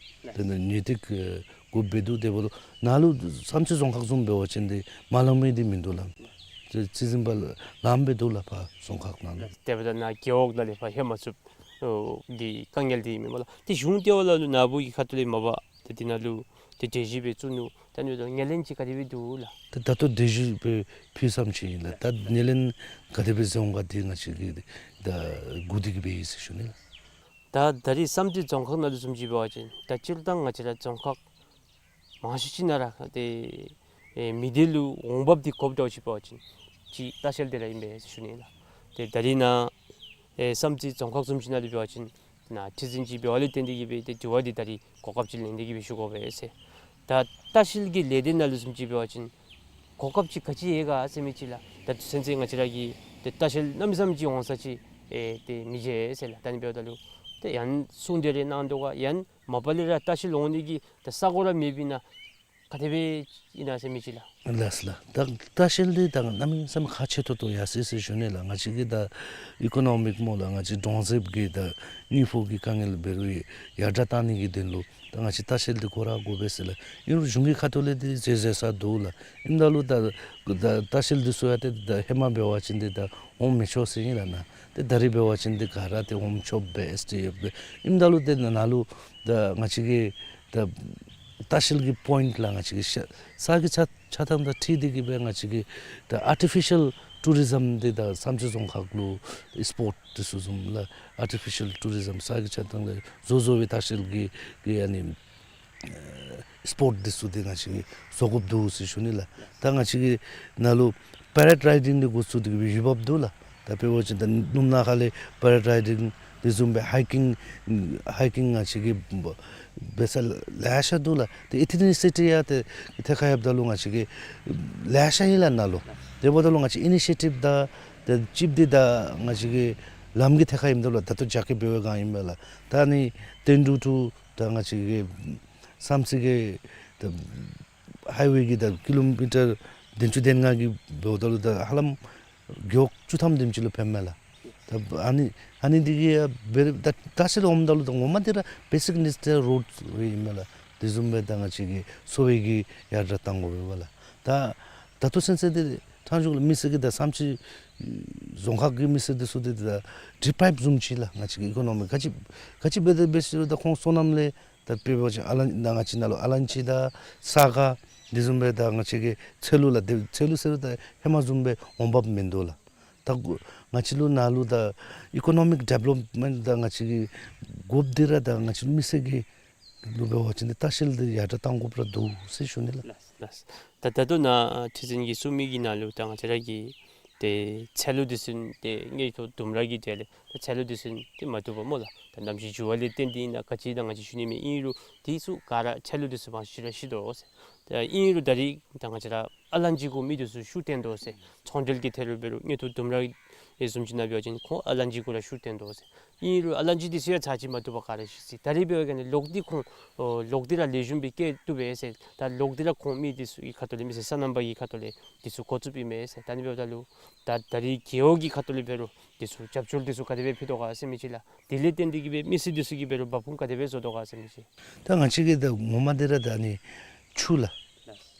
ལགས། ད་ནི་ངེས་ཏིག་དགོཔ་འབད་འདུག། དེ་འབདཝ་ད་ནཱ་ལུ་བསམ་རྩེ་རྫོང་ཁག་བཟུམ་འབད་བ་ཅིན་འདི་མ་ལངམ་མི་འདི་མིན་འདུག་ལགས། རྩིས་འཛིན་པ་ལངམ་སྦེ་འདུག་ལགས། ཕར་རྫོང་ཁག་ནང་ལུ། དེ་འབདཝ་ད་ནཱ་རྒེད་འོག་ནང་ལས་ཕར་ལྷོད་མ་ཚུགསཔ་འོ་གི་དཀའ་ངལ་འདི་ཨིན་མས་ལགས། ཏེ་གཞུང་ལྟེ་བ་ལ་ལུ་ནཱ་བུ་གི་ཁ་ཐུག་ལས་མ་པ་ཏེ་འདི་ནང་ལུ་ཏེ་གྲོས་གཞི་སྦེ་བཙུགས་ནུག། ད་ཨ་ནི་འབདཝ་ད་ངོས་ལེན་ཅིག་ག་དེ་སྦེ་འདུག་ལགས། ད་ད་ལྟོ་གྲོས་གཞི་སྦེ་ཕུལ་ཙམ་ཅིག་ཨིན་ལགས། ད་ངོས་ལེན་ག་དེ་སྦེ་མཛད་འོང་ག་འདི་ང་བཅས་ཀྱིས་ད་སྒུག་སྟེ་གིས་སྦེ་ཡོད་ཟེར་ཞུ་ནི་ལགས། ད་ད་རིས་བསམ་རྩེ་རྫོང་ཁག་ནང་ལུ་བཟུམ་ཅིག་འབད་བ་ཅིན་ད་སྤྱིར་བཏང་ང་བཅས་ར་རྫོང་ཁག་མང་ཤོས་ཅིག་ནང་ར་ཏེ་ཨེ་མི་སྡེ་ལུ་འོང་འབབ་འདི་དགོཔ་འདྲཝ་ཅིག་འབད་བ་ཅིན་གཅིག་ལྟ་བཤལ་འདི་ར་ཨིན་པས་ཟེར་ཞུ་ནི་ལགས། ཏེ་ད་རིས་ནཱ་ཨེ་བསམ་རྩེ་རྫོང་ཁག་བཟུམ་ཅིག་ནང་ལུ་འབད་བ་ཅིན་ནཱ་ཁྲི་འཛིན་ཅིག་འབདཝ་ལས་བརྟེན་ཏེ་གིས་སྦེ་ཏེ་དྲི་བ་འདི་ད་རིས་གོ་སྐབས་ཅིག་ལེན་ཏེ་གིས་སྦེ་ཞུ་དགོ་པས་ཟེར། ད་ལྟ་བཤལ་གྱི་ལས་སྡེ་ནང་ལུ་བཟུམ་ཅིག་འབད་བ་ཅིན་གོ་སྐབས་ཅིག་ག་ཅི་ཡོད་ག་ཟེར་མི་ཅིག་ལགས། ད་ཚུན་ཚོད་ང་བཅས་ར་གིས་ཏེ་ལྟ་བཤལ་གནམ་མེད་ས་མེད་ཅིག་འོང་ས་ཅིག་ཨེ་ཏེ་མི་མཇལ་ཟེར་ལགས། ད་ཨ་ནི་འབདཝ་ད་ལུ་ཏེ་ཡང་གསུང་གྲོས་རེ་གནང་དོ་ག། ཡང་མ་པ་ལས་ར་ལྟ་བཤལ་འོང་ནི་གི་ད་ས་གོ་ར་མེདཔ་ཨིན་ན་ག་དེ་སྦེ་ཨིན་ན་ཟེར་མི་ཅིག་ལགས། ལགས་ལགས། ད་ལྟ་བཤལ་འདི་ད་གནམ་མེད་ས་མེད་ཁག་ཆེ་ཏོག་ཏོ་ཡར་སོ་ཡི་ཟེར་ཞུ་ནི་ལགས། ང་བཅས་ཀྱི་ད་ཨི་ཀོ་ནོ་མིག་སྨོ་ལགས། ང་བཅས་གྲོང་གསེབ་ཀྱི་ད་དངུལ་ཕོགས་ཀྱི་དཀའ་ངལ་འབད་རུང་ཡར་དྲག་གཏང་ནི་གི་དོན་ལུ་ད་ང་བཅས་ལྟ་བཤལ་འདི་དགོ་ར་དགོ་པས་ཟེར་ལགས། ཨིན་རུང་གཞུང་གི་ཁ་ཐུག་ལས་འདི་མཛད་མཛད་ས་འདུག་ལགས། ཨིནམ་ད་ལུ་ད་ད་ལྟ་བཤལ་འདི་ཚུ་ཡང་ཏེ་ད་ཧེ་མ་འབད་བ་ཅིན་འདི་ད་འོང་མི་ཆོག་ཟེར་ཨིན་ལགས་ནཱ། ཏེ་ད་རིས་འབད་བ་ཅིན་འདི་ག་ར་ཏེ་འོང་ཆོགཔ་སྦེ་ཨེསི་ཌི་ཨེཕ་སྦེ། ཨིནམ་ད་ལུ་ཏེ་ནཱ་ནཱ་ལུ་ད་ང་བཅས་ཀྱི་ད་ལྟ་བཤལ་གྱི་པོའིནཊ་ལགས། ང་བཅས་ཀྱི་ཤ་ས་གི་ཆ་ཆ་ཐངས་དང་འཁྲིལ་ཏེ་གིས་སྦེ་ང་བཅས་ཀྱི་ད་ཨར་ཊི་ཕི་ཤལ་ཊུ་རི་ཛམ་འདི་ད་བསམ་རྩེ་རྫོང་ཁག་ལུ་སི་པོཊ་འདི་ཚུ་བཟུམ་ལགས། ཨར་ཊི་ཕི་ཤལ་ཊུ་རི་ཛམ་ས་གི་ཆ་ཐངས་ལས་བཟོ་བཟོ་བའི་ལྟ་བཤལ་གྱི་གི་ཨ་ནི་ཨེ་སི་པོཊ་འདི་ཚུ་འདི་ང་བཅས་ཀྱིས་བཟོ་དགོཔ་འདུག་ཟེར་ཞུ་ནི་ལགས། ད་ང་བཅས་ཀྱི་ནཱ་ལུ་པེ་རེཊ་རའི་ཌིང་འདི་འགོ་བཙུགས་ཏེ་གིས་སྦེ་ཡོདཔ་འདུག་ལགས། ད་དཔེ་འབད་བ་ཅིན་ད་སྣུམ་ནག་ཁ་ལས་པེ་རེཊ་རའི་ཌིང་འདི་བཟུམ་སྦེ་ཧའི་ཀིང་ཧའི་ཀིང་ང་བཅས་ཀྱིས་འབད་ས་ལེ་ཤ་འདུག་ལགས། ཏེ་ཨེ་ཐི་ནི་སི་ཊི་ཡང་ཏེ་ཐད་ཁར་ལྷོདཔ་ད་ལུ་ང་བཅས་ཀྱིས་ལེ་ཤ་ཨིན་ལགས་ནཱ་ལུ། དེ་འབདཝ་ད་ལུ་ང་བཅས་ཨི་ནི་ཤི་ཡེ་ཊིབ་དང་ཏེ་ཅིག་འདི་ད་ང་བཅས་ཀྱི་ལམ་གྱི་ཐད་ཁར་ཨིནམ་ད་ལུ་ད་ལྟོ་རྒྱ་སྐྱེད་འབད་བའི་སྒང་ཨིན་མས་ལགས། ད་ནི་ཏེན་ཌུ་ཊུ་ད་ང་བཅས་ཀྱི་བསམ་རྩེ་གི་ད་ཧའི་ཝེ་གི་ད་ཀི་ལོ་མི་ཊར་བདུན་ཅུ་དོན་ལྔ་གི་འབདཝ་ད་ལུ་ད་ཧ་ལམ་རྒེད་འོག་བཅུ་ཐམ་དེམ་ཅིག་ལུ་ཕནམ་མས་ལགས། ད་ཨ་ནི་ཨ་ནི་འདི་གིས་ཡང་འབད་རུང་ད་ལྟ་བཤལ་འོངམ་ད་ལུ་ད་ངོ་མ་འདི་ར་བེ་སིཀ་ནིཌསི་འདི་ར་རོཌསི་ཨིན་མས་ལགས། དེ་བཟུམ་སྦེ་ད་ང་བཅས་ཀྱི་འཚོ་བའི་གི་ཡར་དྲག་གཏང་དགོ་པས་ལགས། ད་ད་ལྟོ་ཚུན་ཚོད་འདི་མཐའ་མཇུག་ལུ་མི་སེར་གྱིས་ད་བསམ་རྩེ་རྫོང་ཁག་གི་མི་སེར་འདི་ཚུ་འདི་ད་ཌི་པྲའིབ་བཟུམ་ཅིག་ལགས། ང་བཅས་ཀྱི་ཨི་ཀོ་ནོ་མི་ག་ཅི་ག་ཅི་འབད་དེ་འབད་ཞུ་རུང་ད་ཁོང་སོ་ནམ་ལས་ད་དཔེ་འབད་བ་ཅིན་ཨ་ལན་ད་ང་བཅས་ནཱ་ལུ་ཨ་ལན་ཅི་དང་ས་ག་དེ་བཟུམ་སྦེ་ད་ང་བཅས་ཀྱི་ཚལ་ལུ་ལགས། ཏེ་ཚལ་ལུ་ཟེར་རུང་ད་ཧེ་མ་བཟུམ་སྦེ་འོང་འབབ་མིན་འདུག་ལགས། ད་གུ་ང་བཅས་ལུ་ནཱ་ལུ་ད་ཨི་ཀོ་ནོ་མིག་ཌི་བེ་ལོབ་མེནཊ་ད་ང་བཅས་ཀྱི་དགོཔ་འདི་ར་ད་ང་བཅས་མི་སེར་གྱི་ལུ་འབད་བ་ཅིན་ཏེ་ལྟ་བཤལ་འདི་ཡར་དྲག་གཏང་དགོཔ་ར་འདུག་ཟེར་ཞུ་ནི་ལགས། ལགས་ལགས། ད་ད་ལྟོ་ནཱ་ཁྲི་འཛིན་གྱིས་གསུང་མི་གི་ནང་ལུ་ད་ང་བཅས་ར་གི་ ཏེ་ཚལ་ལུ་འདི་ཚུ་ཏེ་མངལ་མཐོ་ལྡུམ་ར་གི་གྲས་ལས་ད་ཚལ་ལུ་འདི་ཚུ་ཏེ་མ་བཏུབ་པས་སྨོ་ལགས། ད་གནམ་གཤིས་འགྱུར་བ་ལས་བརྟེན་ཏེ་ཨིན་ན་ག་ཅི་ད་ང་བཅས་ཞུ་ནི་མེད། ཨིན་རུང་འདི་ཚུ་ག་ར་ཚལ་ལུ་འདི་ཚུ་མང་ཤོས་ར་ཤི་དོ་ཟེར། ད་ཨིན་རུང་ད་རིས་ད་ང་བཅས་ར་ཨ་ལན་ཅི་གུ་མི་འདི་ཚུ་ཤུགས་བཏོན་དོ་ཟེར། ཚོང་འབྲེལ་གྱི་ཐད་ལུ་འབད་རུང་མངལ་མཐོ་ལྡུམ་ར་ཨེ་བཟུམ་ཅིག་ནང་འབད་བ་ཅིན་ཁོང་ཨ་ལན་ཅི་གུ་ར་ཤུགས་བཏོན་དོ་ཟེར། ཨིན་རུང་ཨ་ལན་ཅི་འདི་ཚུ་ཡང་ཚར་གཅིག་མ་བཏུབ་པར་ག་ར་ཤི་སོ་ཡི། ད་རིས་འབད་བ་ཅིན་ལོག་སྟེ་ཁོང་ཨོ་ལོག་སྟེ་ར་ལེགས་ཤོམ་སྦེ་སྐྱེ་བཏུབ་པས་ཟེར། ད་ལོག་སྟེ་ར་ཁོང་མི་འདི་ཚུ་གི་ཁ་ཐུག་ལས་མི་སེར་སོ་ནམ་པ་གི་ཁ་ཐུག་ལས་འདི་ཚུ་འགོ་བཙུགསཔ་ཨིན་མས་ཟེར། ད་ཨ་ནི་འབདཝ་ད་ལུ་ད་ད་རིས་རྒེད་འོག་གི་ཁ་ཐུག་ལས་འབད་རུང་འདི་ཚུ་རྒྱབ་སྐྱོར་འདི་ཚུ་ག་དེ་སྦེ་ཕུལ་དོ་ག་ཟེར་མི་ཅིག་ལགས། དེ་ལས་བརྟེན་ཏེ་གིས་སྦེ་མི་སེར་འདི་ཚུ་གིས་འབད་རུང་འབད་འབུངས་ག་དེ་སྦེ་བཟོ་དོ་ག་ཟེར་མི་ཅིག། ད་ང་བཅས་ཀྱིས་ད་ངོ་མ་འདི་ར་ད་ཨ་ནི་ཆུ་ལགས།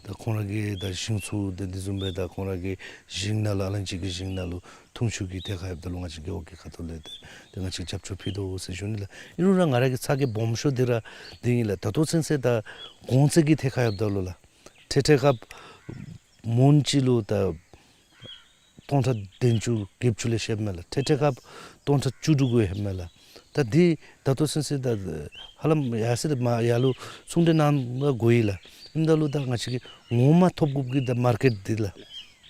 ད་ཁོང་ར་གི་ད་ཞིང་ཚུ་ད་འདི་བཟུམ་སྦེ་ད་ཁོང་ར་གི་ཞིང་ནང་ལུ་ཨ་ལན་ཅི་གི་ཞིང་ནང་ལུ་འཐུང་ཆུ་གི་ཐད་ཁར་འབདཝ་ད་ལུ་ང་བཅས་རྒེད་འོག་གི་ཁ་ཐུག་ལས་ད་ད་ང་བཅས་རྒྱབ་སྐྱོར་ཕུལ་དོ་ཟེར་ཞུ་ནི་ལགས། ཨིན་རུང་ར་ང་ར་གི་ཚ་གྱང་སྦོམ་ཤོས་འདི་ར་འདི་ཨིན་ལགས། ད་ལྟོ་ཚུན་ཚོད་ད་གོང་ཚད་ཀྱི་ཐད་ཁར་འབདཝ་ད་ལུ་ལགས། འཕྲལ་འཕྲལ་ཁར་མོན་གཅིག་ལུ་ད་སྟོང་ཕྲག་བདུན་ཅུ་བརྒྱད་ཅུ་ལས་ཤོརཝ་མས་ལགས། འཕྲལ་འཕྲལ་ཁར་སྟོང་ཕྲག་བཅུ་དྲུག་ལྷོདཔ་མས་ལགས། ད་འདི་ད་ལྟོ་ཚུན་ཚོད་ད་ཧ་ལམ་ཡར་སོང་སྟེ་མར་ཡར་ལུ་གསུང་གྲོས་གནང་དགོ་ཡི་ལགས། ཨིནམ་ད་ལུ་ད་ང་བཅས་ཀྱིས་ངོ་མ་ཐོབ་དགོཔ་གི་ད་མར་ཀེཊ་འདི་ལགས།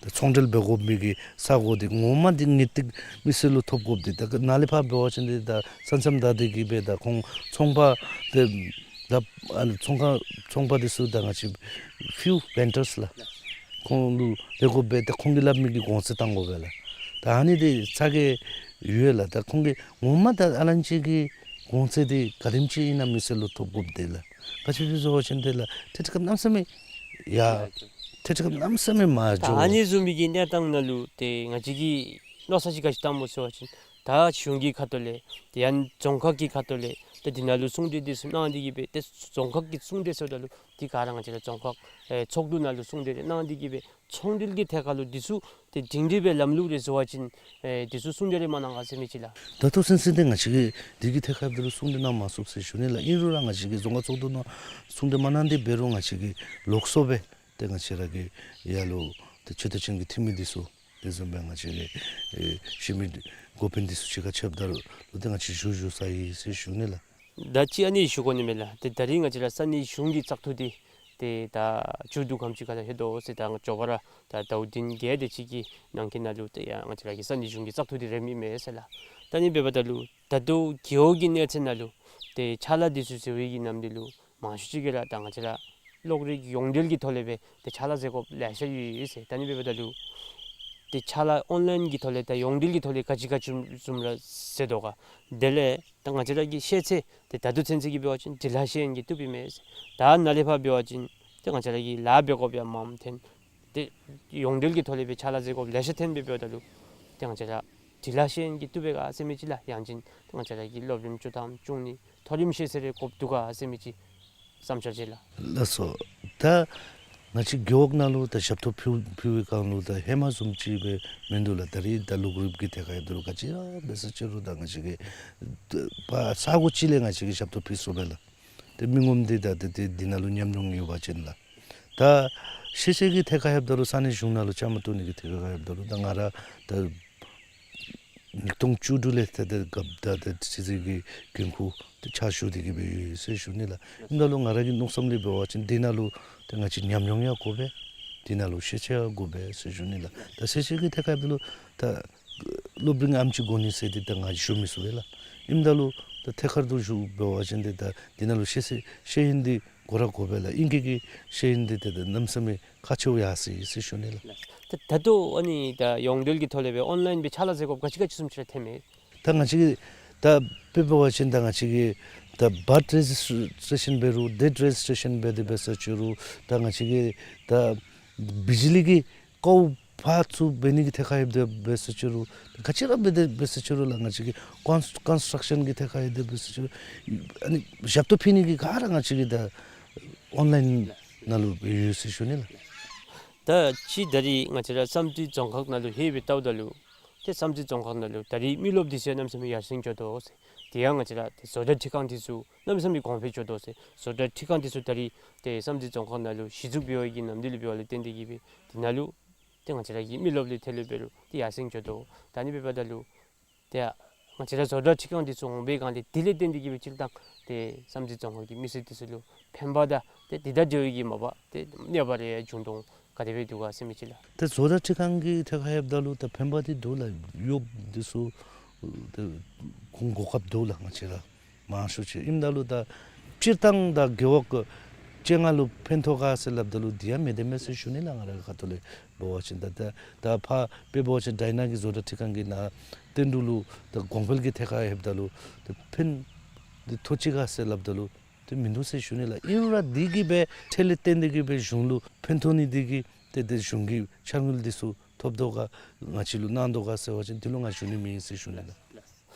ད་ཚོང་འབྲེལ་འབད་དགོ་མི་གི་ས་གོ་འདི་ངོ་མ་འདི་ངེས་ཏིག་མི་སེར་ལུ་ཐོབ་དགོཔ་འདི་ད་ནཱ་ལས་ཕར་འབད་བ་ཅིན་འདི་ད་ས་མཚམས་བདའ་སྟེ་གིས་སྦེ་ད་ཁོང་ཚོང་པ་འདི་ད་ཨ་ནི་ཚོང་ཁང་ཚོང་པ་འདི་ཚུ་ད་ང་བཅས་ཕིའུ་ཝེན་ཌརསི་ལགས། ཁོང་ལུ་ལེན་དགོ་པས། ད་ཁོང་གིས་སླབ་མི་གི་གོང་ཚད་བཏང་དགོ་པས་ལགས། ད་ཨ་ནི་འདི་ཚ་གྱང་ཡོད་ལགས། ད་ཁོང་གིས་ངོ་མ་ད་ཨ་ལན་ཅི་གི་གོང་ཚད་འདི་ག་དེམ་ཅིག་ཨིན་ན་མི་སེར་ལུ་ཐོབ་དགོཔ་འདི་ལགས། ག་ཅི་སྦེ་ཟེར་བ་ཅིན་འདི་ལགས་འཕྲལ་འཕྲལ་ཁར་གནམ་མེད་ས་མེད་ཡར་འཕྲལ་འཕྲལ་ཁར་གནམ་མེད་ས་མེད་མར་ད་འགྱོ། ཨ་ནི་བཟུམ་མའི་གི་གནས་སྟངས་ནང་ལུ་ཏེ་ང་བཅས་ཀྱིས་མནོ་བསམ་ཅིག་ག་ཅི་བཏངམ་སྨོ་ཟེར་བ་ཅིན་ད་གཞུང་གི་ཁ་ཐུག་ལས་ཏེ་ཡང་རྫོང་ཁག་གི་ཁ་ཐུག་ལས་ཏེ་འདི་ནང་ལུ་གསུང་གྲོས་འདི་ཚུ་གནང་སྟེ་གིས་སྦེ་ཏེ་རྫོང་ཁག་གི་གསུང་གྲོས་ཟེརཝ་ད་ལུ་འདི་ག་ར་ང་བཅས་ར་རྫོང་ཁག་ཨེ་ཚོགས་འདུ་ནང་ལུ་གསུང་གྲོས་རེ་གནང་སྟེ་གིས་སྦེ་ཚོང་འབྲེལ་གྱི་ཐད་ཁར་ལུ་འདི་ཚུ་ཏེ་སྒྲིང་སྒྲི་སྦེ་ལམ་ལུགས་རེ་བཟོ་བ་ཅིན་ཨེ་འདི་ཚུ་གསུང་གྲོས་རེ་མ་གནང་ག་ཟེར་མི་ཅིག་ལགས། ད་ལྟོ་ཚུན་ཚོད་འདི་ང་བཅས་ཀྱིས་འདི་གི་ཐད་ཁར་འབད་རུང་གསུང་གྲོས་གནང་མ་ཚུགས་ཟེར་ཞུ་ནི་ལགས། ཨིན་རུང་ར་ང་བཅས་ཀྱིས་རྫོང་ཁག་ཚོགས་འདུ་ནང་གསུང་གྲོས་མ་གནང་སྟེ་འབད་རུང་ང་བཅས་ཀྱིས་ལོགས་སུ་སྦེ་ཏེ་ང་བཅས་ར་གི་ཡར་ལུ་ཏེ་ཆོས་དད་ཅན་གྱི་འཐུས་མི་འདི་ཚུ་དེ་བཟུམ་སྦེ་ང་བཅས་ཀྱི་ཨེ་གཞི་མི་འགོ་དཔོན་འདི་ཚུ་གཅིག་ཁར་ཕྱདཔ་ད་ལུ་ཏེ་ང་བཅས་ཞུ་ཞུ་ས་ཨིན་ཟེར་ཞུ་ནི་ལགས། ད་ཅི་ཨ་ནི་ཞུ་དགོ་ནི་མས་ལགས། ཏེ་ད་རིས་ང་བཅས་ར་ས་གནས་གཞུང་གི་བཙག་འཐུ་འདི་ཏེ་ད་མཇུག་བསྡུ་ཁམས་ཅིག་ཁར་ལྷོད་དོ་ཟེར། ད་མགྱོགས་པ་ར་ད་ཟླཝ་བདུན་བརྒྱད་དེ་ཅིག་གི་ནང་འཁོད་ནང་ལུ་ཏེ་ཡང་ང་བཅས་ར་གི་ས་གནས་གཞུང་གི་བཙག་འཐུ་འདི་རནམ་ཨིན་མས་ཟེར་ལགས། ད་ཨ་ནི་འབདཝ་ད་ལུ་ད་ལྟོ་རྒེད་འོག་གི་གནས་ཚད་ནང་ལུ་ཏེ་ཕྱག་ལཱ་འདི་ཚུ་མཛད་པའི་གི་ནམ་དུས་ལུ་མང་ཤོས་ཅིག་གིས་ར་ད་ང་བཅས་ར་གློག་རིག་ཡོངས་འབྲེལ་གྱི་ཐོག་ལས་སྦེ་ཏེ་ཕྱག་ལཱ་མཛད་དགོཔ་ལེ་ཤ་ཡོད་ཟེར། ད་ཨ་ནི་འབདཝ་ད་ལུ་ཏེ་ཕྱག་ལཱ་ཨོན་ལཱའིན་གྱི་ཐོག་ལས་ད་ཡོངས་འབྲེལ་གྱི་ཐོག་ལས་ག་ཅི་ག་ཅི་བཟུམ་ར་མཛད་དོ་ག། དེ་ལས་ད་ང་བཅས་ར་གི་ཤེས་ཚད་འདི་ད་ལྟོ་ཚུན་ཚོད་ཀྱི་འབད་བ་ཅིན་འབྲི་ལྷག་ཤེས་ཡོན་གྱིས་བཏུབ་ཨིན་མས་ཟེར། ད་ནཱ་ལས་ཕར་འབད་བ་ཅིན་ཏེ་ང་བཅས་ར་གིས་ལཱ་འབད་དགོཔ་ཡང་མངམ་ཐོན། ཏེ་ཡོངས་འབྲེལ་གྱི་ཐོག་ལས་སྦེ་ཕྱག་ལཱ་མཛད་དགོཔ་ལེ་ཤ་ཐོན་པས། འབདཝ་ད་ལུ་ཏེ་ང་བཅས་ར་འབྲི་ལྷག་ཤེས་ཡོན་གྱིས་བཏུབ་པས་ག་ཟེར་མི་ཅིག་ལགས། ཡང་ཅིན་ཏེ་ང་བཅས་ར་གིས་སློབ་རིམ་བཅུ་ཐམ་བཅུ་གཉིས་མཐོ་རིམ་ཤེས་ཚད་རེ་དགོཔ་འདུག་ག་ཟེར་མི་ཅིག་བསམ་འཆར་ཅིག་ལགས། ལགས་སོ། ད་ང་བཅས་རྒེད་འོག་ནང་ལུ་ད་ཞབས་ཏོག་ཕུལ་ཕུལ་བའི་སྒང་ལུ་ད་ཧེ་མ་བཟུམ་ཅིག་སྦེ་མིན་འདུག་ལགས། ད་རིས་ད་ལུགས་རིམ་གྱི་ཐད་ཁར་ཡོད་དོ་རུང་ག་ཅི་ར་འབད་ས་ཅི་རུང་ད་ང་བཅས་ཀྱི་ཕར་ས་གོ་ཅིག་ལས་ང་བཅས་ཀྱིས་ཞབས་ཏོག་ཕུལ་ཚུགས་པས་ལགས། ཏེ་མི་ངོམ་འདི་ད་ཏེ་ཏེ་འདི་ནང་ལུ་ཉམས་མྱོང་ཡོད་པ་ཅིན་ལགས། ད་ཤེས་ཚད་ཀྱི་ཐད་ཁར་ཡོད་དོ་རུང་ས་གནས་གཞུང་ནང་ལུ་བཅའ་མར་གཏོགས་ནི་གི་ཐད་ཁར་ཡོད་དོ་རུང་ད་ང་ར་ད་ཉིས་སྟོང་བཅུ་དྲུག་ལས་ཏེ་ཏེ་སྐབས་ད་ཏེ་ཕྱི་སྲིད་ཀྱི་འགན་ཁུར་ཏེ་ཕྱག་ཞུ་སྟེ་གིས་སྦེ་ཡོད་ཟེར་ཞུ་ནི་ལགས། ཨིནམ་ད་ལུ་ང་ར་གི་མནོ་བསམ་ལས་འབད་བ་ཅིན་འདི་ནང་ལུ་ཏེ་ང་བཅས་ཉམས་མྱོང་ཡང་དགོ་པས། འདི་ནང་ལུ་ཤེས་ཚད་ཡང་དགོ་པས་ཟེར་ཞུ་ནི་ལགས། ད་ཤེས་ཚད་ཀྱི་ཐད་ཁར་ཡོད་དོ་རུང་ད་སློབ་རིམ་ཨེམ་ཅིག་དགོ་ནི་ཟེར་ཏེ་ད་ང་ཞུ་མི་ཚུགས་པས་ལགས། ཨིནམ་ད་ལུ་ད་ཐད་ཀར་དུ་ཞུ་འབད་བ་ཅིན་ཏེ་ད་འདི་ནང་ལུ་ཤེས་ཚད་ཤེས་ཡོན་འདི་དགོ་ར་དགོ་པས་ལགས། ཨིང་སྐད་ཀྱི་ཤེས་ཡོན་འདི་ཏེ་ད་གནམ་མེད་ས་མེད་ཁག་ཆེཝ་ཡར་སོ་ཡི་ཟེར་ཞུ་ནི་ལགས། ད་ད་ལྟོ་ཨ་ནི་ད་ཡོངས་འབྲེལ་གྱི་ཐོག་ལས་སྦེ་ཨོན་ལཱའིན་སྦེ་ཕྱག་ལཱ་མཛད་དགོཔ་ག་ཅི་ག་ཅི་བཟུམ་ཅིག་ར་ཐོནམ་མས། ད་ང་བཅས་ཀྱིས་ད་དཔེ་འབད་བ་ཅིན་ད་ང་བཅས་ཀྱིས་ད་བརཐ་རེ་ཇིས་ཊེ་ཤཱན་འབད་རུང་ཌེཐ་རེ་ཇིས་ཊེ་ཤཱན་འབད་དེ་འབད་ས་ཅི་རུང་ད་ང་བཅས་ཀྱིས་ད་བི་ཇི་ལི་གི་ཀཝ་ཕར་ཚུར་འབད་ནི་གི་ཐད་ཁར་ཡོད་དེ་འབད་ས་ཅི་རུང་ག་ཅི་ར་འབད་དེ་འབད་ས་ཅི་རུང་ལགས། ང་བཅས་ཀྱིས་ཀོན་ཀོན་སི་ཊརཀ་ཤཱན་གྱི་ཐད་ཁར་ཡོད་དེ་འབད་ས་ཅི་རུང་ཨ་ནི་ཞབས་ཏོག་ཕུལ་ནི་གི་ག་ར་ང་བཅས་ཀྱིས་ད་ཨོན་ལཱའིན་ནང་ལུ་ཡོད་ཟེར་ཞུ་ནི་ལགས། ད་ཅི་ད་རིས་ང་བཅས་ར་བསམ་རྩེ་རྫོང་ཁག་ནང་ལུ་ལྷོད་སྦེ་བལྟཝ་ད་ལུ་ཏེ་བསམ་རྩེ་རྫོང་ཁག་ནང་ལུ་ད་རིས་མི་རློབས་འདི་ཚུ་གནམ་མེད་ས་མེད་ཡར་སེང་འགྱོ་དོ་ཟེར། དེ་ཡང་ང་བཅས་ར་ཏེ་བཟོ་གྲྭ་འཕྲུལ་ཁང་འདི་ཚུ་གནམ་མེད་ས་མེད་གོང་འཕེལ་འགྱོ་དོ་ཟེར། བཟོ་གྲྭ་འཕྲུལ་ཁང་འདི་ཚུ་ད་རིས་ཏེ་བསམ་རྩེ་རྫོང་ཁག་ནང་ལུ་གཞི་བཙུགས་འབད་བའི་གི་ནམ་དུས་ལུ་འབདཝ་ལས་བརྟེན་ཏེ་གིས་སྦེ་དེ་ནང་ལུ་ཏེ་ང་བཅས་ར་གི་མི་རློབས་ལུ་ཐད་ལུ་འབད་རུང་ཏེ་ཡར་སེང་འགྱོ་དོ། ད་ཨ་ནི་འབདཝ་ད་ལུ་ཏེ་ང་བཅས་ར་བཟོ་གྲྭ་འཕྲུལ་ཁང་འདི་ཚུ་འོང་པའི་སྒང་ལས་དེ་ལས་བརྟེན་ཏེ་གིས་སྦེ་སྤྱིར་བཏང་ཏེ་བསམ་རྩེ་རྫོང་ཁག་གི་མི་སེར་འདི་ཚུ་ལུ་ཕན་པ་དང་ཏེ་དེ་དང་འབྲེལ་བའི་གི་མ་པ་ཏེ་གནོད་པ་རེ་ཡང་འབྱུང་དོ། ག་དེ་སྦེ་འདུག་ག་ཟེར་མི་ཅིག་ལགས། ཏེ་བཟོ་གྲྭ་ཁྲིད་ཁང་གི་ཐད་ཁར་ལྷོདཔ་ད་ལུ་ད་ཕན་པ་འདི་འདུག་ལགས། གཡོགཔ་འདི་ཚུ་ཏེ་ཁོང་གོ་སྐབས་འདུག་ལགས། ང་བཅས་ར་མང་ཤོས་ཅིག་ཨིནམ་ད་ལུ་ད་སྤྱིར་བཏང་ད་རྒེད་འོག་གི་སྤྱན་སྔ་ལུ་ཕན་ཐོགས་ག་ཟེར་སླབ་ད་ལུ་འདི་ཡང་མེད་དེ་མས་ཟེར་ཞུ་ནི་ལགས། ང་ར་གི་ཁ་ཐུག་ལས་འབད་བ་ཅིན་ད་ད་ད་ཕར་དཔེ་འབད་བ་ཅིན་ཌའི་ན་གི་བཟོ་གྲྭ་ཁྲིད་ཁང་གི་ནང་བསྟན་འབྲུག་ལུ་ད་གོང་འཕེལ་གྱི་ཐད་ཁར་ལྷོདཔ་ད་ལུ་ད་ཕན་འདི་ཐོགས་ཅི་ག་ཟེར་སླབ་ད་ལུ་ཏེ་མིན་འདུག་ཟེར་ཞུ་ནི་ལགས། ཨིན་རུང་ར་འདི་གིས་སྦེ་ཁྲལ་ལས་བརྟེན་ཏེ་གིས་སྦེ་གཞུང་ལུ་ཕན་ཐོགས་ནི་འདི་གིས་ཏེ་ཏེ་གཞུང་གི་འཆར་དངུལ་འདི་ཚུ་ཐོབ་དོ་ག་ང་བཅས་ལུ་གནང་དོ་ག་ཟེར་བ་ཅིན་འདི་ལུ་ང་ཞུ་ནི་མེད་ཟེར་ཞུ་ནི་ལགས།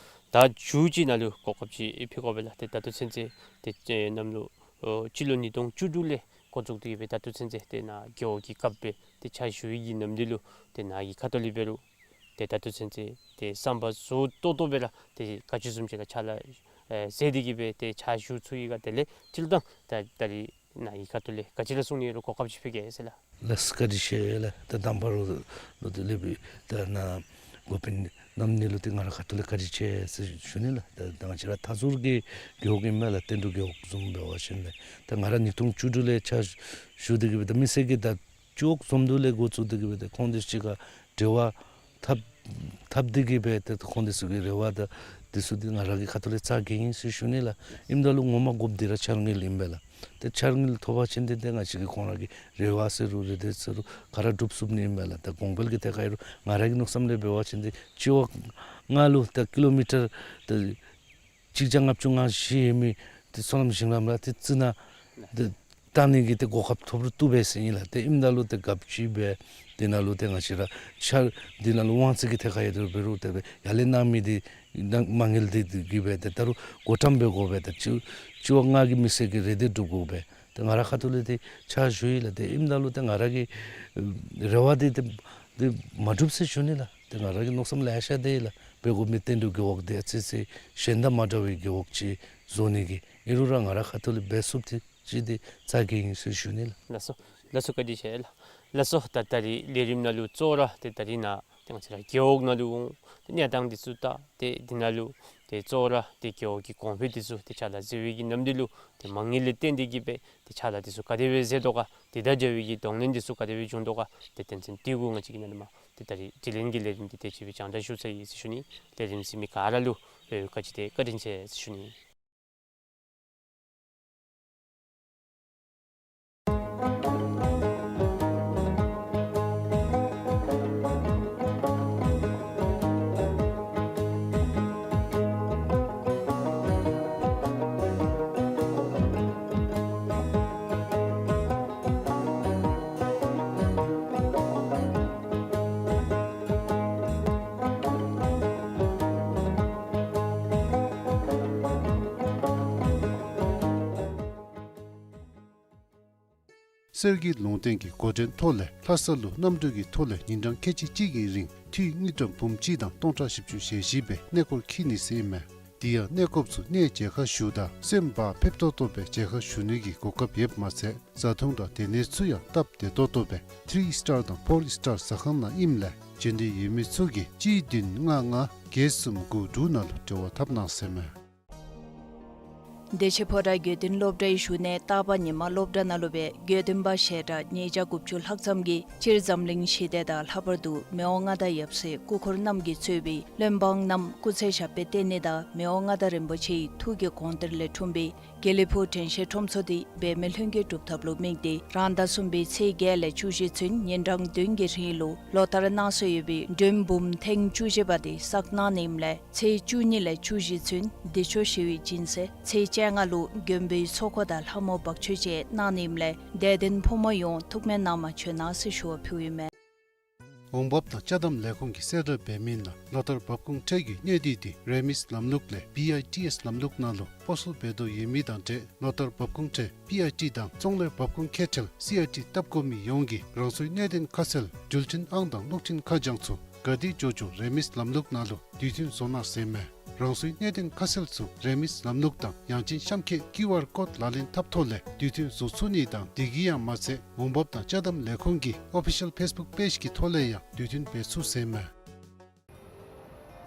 ད་མཇུག་ཅིག་ནང་ལུ་གོ་སྐབས་ཅིག་ཕུལ་དགོ་པས་ལགས། ཏེ་ད་ལྟོ་ཚུན་ཚོད་ཏེ་ཨེ་གནམ་ལོ་ཨོ་སྤྱི་ལོ་ཉིས་སྟོང་བཅུ་དྲུག་ལས་འགོ་བཙུགས་ཏེ་གིས་སྦེ་ད་ལྟོ་ཚུན་ཚོད་ཏེ་ནཱ་རྒེད་འོག་གི་སྐབས་སྦེ་ཏེ་ཕྱག་ཞུ་ཡི་གི་ནམ་དུས་ལུ་ཏེ་ནཱ་གི་ཁ་ཐུག་ལས་འབད་རུང་ཏེ་ད་ལྟོ་ཚུན་ཚོད་ཏེ་བསམ་པ་རྫོགས་ཏོག་ཏོ་སྦེ་ར་ཏེ་ག་ཅི་བཟུམ་ཅིག་ར་ཕྱག་ལཱ་ཨེ་མཛད་དེ་གིས་སྦེ་ཏེ་ཕྱག་ཞུ་ཚུགས་ཡི་ག། དེ་ལས་སྤྱིར་བཏང་ད་ད་རིས་ནཱ་གི་ཁ་ཐུག་ལས་ག་ཅི་ར་གསུང་ནི་ཡོད་རུང་གོ་སྐབས་ཅིག་ཕུལ་གེ་ཟེར་ལགས། ལགས་སོ། བཀའ་དྲིན་ཆེ་ལགས། ད་དང་པ་ར་ལུ་ཏེ་ལས་པའི་ད་ནཱ་འགོ་དཔོན་རྣམ་གཉིས་ལུ་ཏེ་ང་ར་ཁ་ཐུག་ལས་བཀའ་དྲིན་ཆེ་ཟེར་ཞུ་ནི་ལགས། ད་ད་ང་བཅས་ར་མཐའ་ཟུར་གྱི་རྒེད་འོག་ཨིན་མས་ལགས། བསྟན་འབྲུག་རྒེད་འོག་བཟུམ་འབད་བ་ཅིན་ལགས། ད་ང་ར་ཉིས་སྟོང་བཅུ་དྲུག་ལས་ཕྱག་ཞུ་སྟེ་གིས་སྦེ་ད་མི་སེར་གྱི་ད་ཅོག་འཛོམས་འདུ་ལས་འགོ་བཙུགས་ཏེ་གིས་སྦེ་ཏེ་ཁོང་དེ་ཅིག་ཁར་འབྲེལ་བ་འཐབ་འཐབ་སྟེ་གིས་སྦེ་ཏེ་ཁོང་དེ་ཚུ་གི་རེ་བ་དང་དེ་ཚུ་འདི་ང་ར་གི་ཁ་ཐུག་ལས་བཙག་གེ་ཨིན་ཟེར་ཞུ་ནི་ལགས། ཨིནམ་ད་ལུ་ངོ་མ་དགོཔ་འདི་ར་འཆར་དངུལ་ཨིན་པས་ལགས། ཏེ་འཆར་དངུལ་ཐོབ་པ་ཅིན་ཏེ་ཏེ་ང་བཅས་ཀྱི་ཁོང་ར་གི་རེ་བ་ཟེར་རུང་རེ་འདོད་ཟེར་རུང་ག་ར་སྒྲུབ་ཚུགས་ནི་ཨིན་པས་ལགས། ད་གོང་འཕེལ་གྱི་ཐད་ཁར་ཨིན་རུང་ང་ར་གི་མནོ་བསམ་ལས་འབད་བ་ཅིན་ཏེ་སྤྱི་འོག་ལྔ་ལུ་ད་ཀི་ལོ་མི་ཊར་ད་གཅིག་བརྒྱ་ལྔ་བཅུ་ང་བཞི་ཡོད་མི་ཏེ་སོ་ནམ་ཞིང་ལམ་ར་ཏེ་རྩི་ནག་ཏེ་བཏང་ནི་གི་ཏེ་གོ་སྐབས་ཐོབ་རུང་བཏུབ་པས་ཟེར་ཨིན་ལགས། ཏེ་ཨིནམ་ད་ལུ་ཏེ་ག་ཅི་འབད་དེ་ནང་ལུ་ཏེ་ང་བཅས་ར་འཆར་འདི་ནང་ལུ་དབང་ཚད་ཀྱི་ཐད་ཁར་ཡོད་དེ་འབད་རུང་ཏེ་སྦེ་ཡར་ལས་གནང་མི་འདི་ནང་མ་དངུལ་འདི་འདི་གིས་སྦེ་ཏེ་ད་རུང་བགོ་བཀྲམ་འབད་དགོ་པས། ཏེ་སྤྱི་སྤྱི་འོག་ལྔ་གི་མི་སེར་གྱི་རེ་འདོད་སྒྲུབ་དགོ་པས། ཏེ་ང་ར་ཁ་ཐུག་ལས་ཏེ་ཕྱག་ཞུ་ཡི་ལགས། ཏེ་ཨིནམ་ད་ལུ་ཏེ་ང་ར་གི་རེ་བ་འདི་ཏེ་འདི་མ་འགྲུབ་ཟེར་ཞུ་ནི་ལགས། ཏེ་ང་ར་གི་མནོ་བསམ་ལེ་ཤ་འདི་ལགས། འབད་དགོ་མི་བསྟན་འབྲུག་རྒེད་འོག་འདི་ཨ་ཙི་ཙི་གཞན་དང་མ་འདྲ་བའི་རྒེད་འོག་ཅིག་བཟོ་ནི་གི། ཨིན་རུང་ར་ང་ར་ཁ་ཐུག་ལས་འབད་ཚུགསཔ་འདི་ཅིག་འདི་བཙག་གེ་ཨིན་ཟེར་ཞུ་ནི་ལགས། ལགས་སོ། ལགས་སོ། བཀའ་དྲིན་ཆེ་ལགས། ལགས་སོ། ད་ད་རིས་ལས་རིམ་ནང་ལུ་གཙོ་བོ་ར་ཏེ་ད་རིས་ནཱ་ཏེ་ང་བཅས་ར་རྒེད་འོག་ནང་ལུ་འོང་ཏེ་གནས་སྟངས་འདི་ཚུ་ད་ཏེ་འདི་ནང་ལུ་ཏེ་གཙོ་བོ་ར་ཏེ་རྒེད་འོག་གི་གོང་འཕེལ་འདི་ཚུ་ཏེ་ཕྱག་ལཱ་མཛད་པའི་གི་ནམ་དུས་ལུ་ཏེ་མ་དངུལ་ལས་བརྟེན་ཏེ་གིས་སྦེ་ཏེ་ཕྱག་ལཱ་འདི་ཚུ་ག་དེ་སྦེ་མཛད་དོ་ག། ཏེ་ད་རྒྱབ་པའི་གི་གདོང་ལེན་འདི་ཚུ་ག་དེ་སྦེ་འབྱུང་དོ་ག། ཏེ་དོན་ཚན་འདི་གུ་ང་བཅས་ཀྱིས་ནཱ་ལས་མར་ཏེ་ད་རིས་དྲི་ལན་གྱི་ལས་རིམ་འདི་དེ་ཅིག་སྦེ་རྒྱང་བསྒྲགས་ཞུ་ཚར་ཡི་ཟེར་ཞུ་ནི། ལས་རིམ་གཟིགས་མི་ག་ར་ལུ་ཨེ་བཀའ་དྲིན་ཆེ་ཟེར་ཞུ་ནི། གསེར་གྱི་ལུང་བསྟན་གྱི་འགོ་འདྲེན་ཐོག་ལས་ལྷ་ས་ལུ་གནམ་གྲུ་གི་ཐོག་ལས་ཉིན་གྲངས་ཁལ་གཅིག་གཅིག་གི་རིང་འཐུས་དངུལ་ཀྲམ་འབུམ་གཅིག་དང་སྟོང་ཕྲག་བཞི་བཅུ་ཞེ་བཞི་སྦེ་གནས་སྐོར་འཁྱིད་ནི་ཟེར་ཨིན་མས། དེ་ཡང་གནས་སྐོརཔ་ཚུ་གནས་མཇལ་ཁ་ཞུཝ་ད་སེམས་བག་ཕེབས་ཏོག་ཏོ་སྦེ་མཇལ་ཁ་ཞུ་ནི་གི་གོ་སྐབས་ཡོདཔ་མ་ཚད་བཟའ་འཐུང་དང་སྡོད་གནས་ཚུ་ཡང་སྟབས་བདེ་ཏོག་ཏོ་སྦེ་ཐི་རི་སི་ཊར་དང་ཕོར་སི་ཊར་ཟ་ཁང་ནང་ཨིནམ་ལས་འབྱོན་འདོད་ཡོད་མི་ཚུ་གིས་གཅིག་བདུན་ལྔ་ལྔ་བརྒྱད་གསུམ་དགུ་དྲུག་ནང་ལུ་འབྲེལ་བ་འཐབ་གནང་ཟེར་ཨིན་མས། བདེ་ཆེན་ཕོ་བྲང་དགེ་འདུན་སློབ་གྲྭའི་བཞུགས་གནས་རྟག་པར་ཉིན་མ་སློབ་གྲྭ་ནང་ལུ་སྦེ་དགེ་འདུན་པ་ཞལ་གྲངས་ཉིས་བརྒྱ་དགུ་བཅུ་ལྷག་ཙམ་གྱིས་སྤྱིར་འཛམ་གླིང་ཞི་བདེ་དང་ལྷག་པར་དུ་མི་དབང་མངའ་བདག་ཡབ་སྲས་སྐུ་འཁོར་རྣམས་ཀྱིས་གཙོས་པའི་བློན་འབངས་རྣམས་སྐུ་ཚེ་ཞབས་པད་བརྟན་ནི་དང་མི་དབང་མངའ་བདག་རིན་པོ་ཆེའི་ཐུགས་ཀྱི་དགོངས་གཏེར་ལས་འཁྲུངས་པའི་དགེ་ལེགས་ཕུག་དྲན་ཤེས་ཁྲོམ་ཚོགས་འདི་འབད་མེད་ལྷུན་གྱིས་གྲུབ་ཐབས་ལུ་དམིགས་ཏེ་རང་ཟླ་གསུམ་པའི་ཚེས་བརྒྱད་ལས་བཅུ་བཞི་ཚུན་ཉིན་གྲངས་བདུན་གྱི་རིང་ལུ་ལོ་ལྟར་གནང་སྲོལ་ཡོད་པའི་མགྲོན་འབུམ་ཐེངས་བཅུ་བཞི་པ་དེ་བསགས་གནང་ནི་ཨིནམ་ལས་ཚེས་བཅུ་གཉིས་ལས་བཅུ་བཞི་ཚུན་བདེ་མཆོག་ཞི་བའི་སྦྱིན་སྲེག། ཚེས་བཅོ་ལྔ་ལུ་མགོན་པོའི་ཚོགས་འཁོར་དང་ལྷ་མོ་འབག་མཆོད་བཅས་གནང་ནི་ཨིནམ་ལས་དད་ལྡན་ཕོ་མོ་ཡོངས་ཐུགས་སྨོན་གནང་བར་བྱོན་གནང་ཟེར་ཞུ་བ་ཕུལཝ་ཨིན་མས། འོང་འབབ་དང་ཅ་དམ་ལས་ཁུངས་ཀྱི་གསལ་བསྒྲགས་འབད་མི་ནང་ལོ་ལྟར་འབབ་ཁུངས་ཁྲལ་གྱི་གནས་སྡུད་དེ་རེ་མིས་ལམ་ལུགས་ལས་བི་ཨའི་ཊི་ཨེསི་ལམ་ལུགས་ནང་ལུ་སྤོ་སོར་འབད་དོ་ཡོད་མི་དང་འབྲེལ་ལོ་ལྟར་འབབ་ཁུངས་ཁྲལ་བི་ཨའི་ཊི་དང་ཙོང་ལའི་འབབ་ཁུངས་ཁྱད་ཁྲལ་སི་ཨའི་ཊི་བཏབ་དགོ་མི་ཡོངས་ཀྱིས་རང་སོའི་གནད་དོན་ཁ་གསལ་འགྲུལ་འཕྲིན་ཨང་དང་གློག་འཕྲིན་ཁ་བྱང་ཚུ་ག་དེ་འབྱོར་འབྱོར་རེ་མིས་ལམ་ལུགས་ནང་ལུ་དུས་མཐུན་བཟོ་གནང་ཟེར་ཨིན་མས། རང་སོའི་གནད་དོན་ཁ་གསལ་ཚུ་རེ་མིས་ལམ་ལུགས་དང་ཡང་ཅིན་གཤམ་འཁོད་ཀིའུ་ཨར་ཀོཌ་ལག་ལེན་འཐབ་ཐོག་ལས་དུས་མཐུན་བཟོ་ཚུགས་ནི་དང་དེ་གིས་ཡང་མ་ཚད་འོང་འབབ་དང་ཅ་དམ་ལས་ཁུངས་ཀྱི་ཨོ་ཕི་ཤལ་ཕེསི་བུཀ་པེཇ་གི་ཐོག་ལས་ཡང་དུས་མཐུན་འབད་ཚུགས་ཟེར་ཨིན་མས།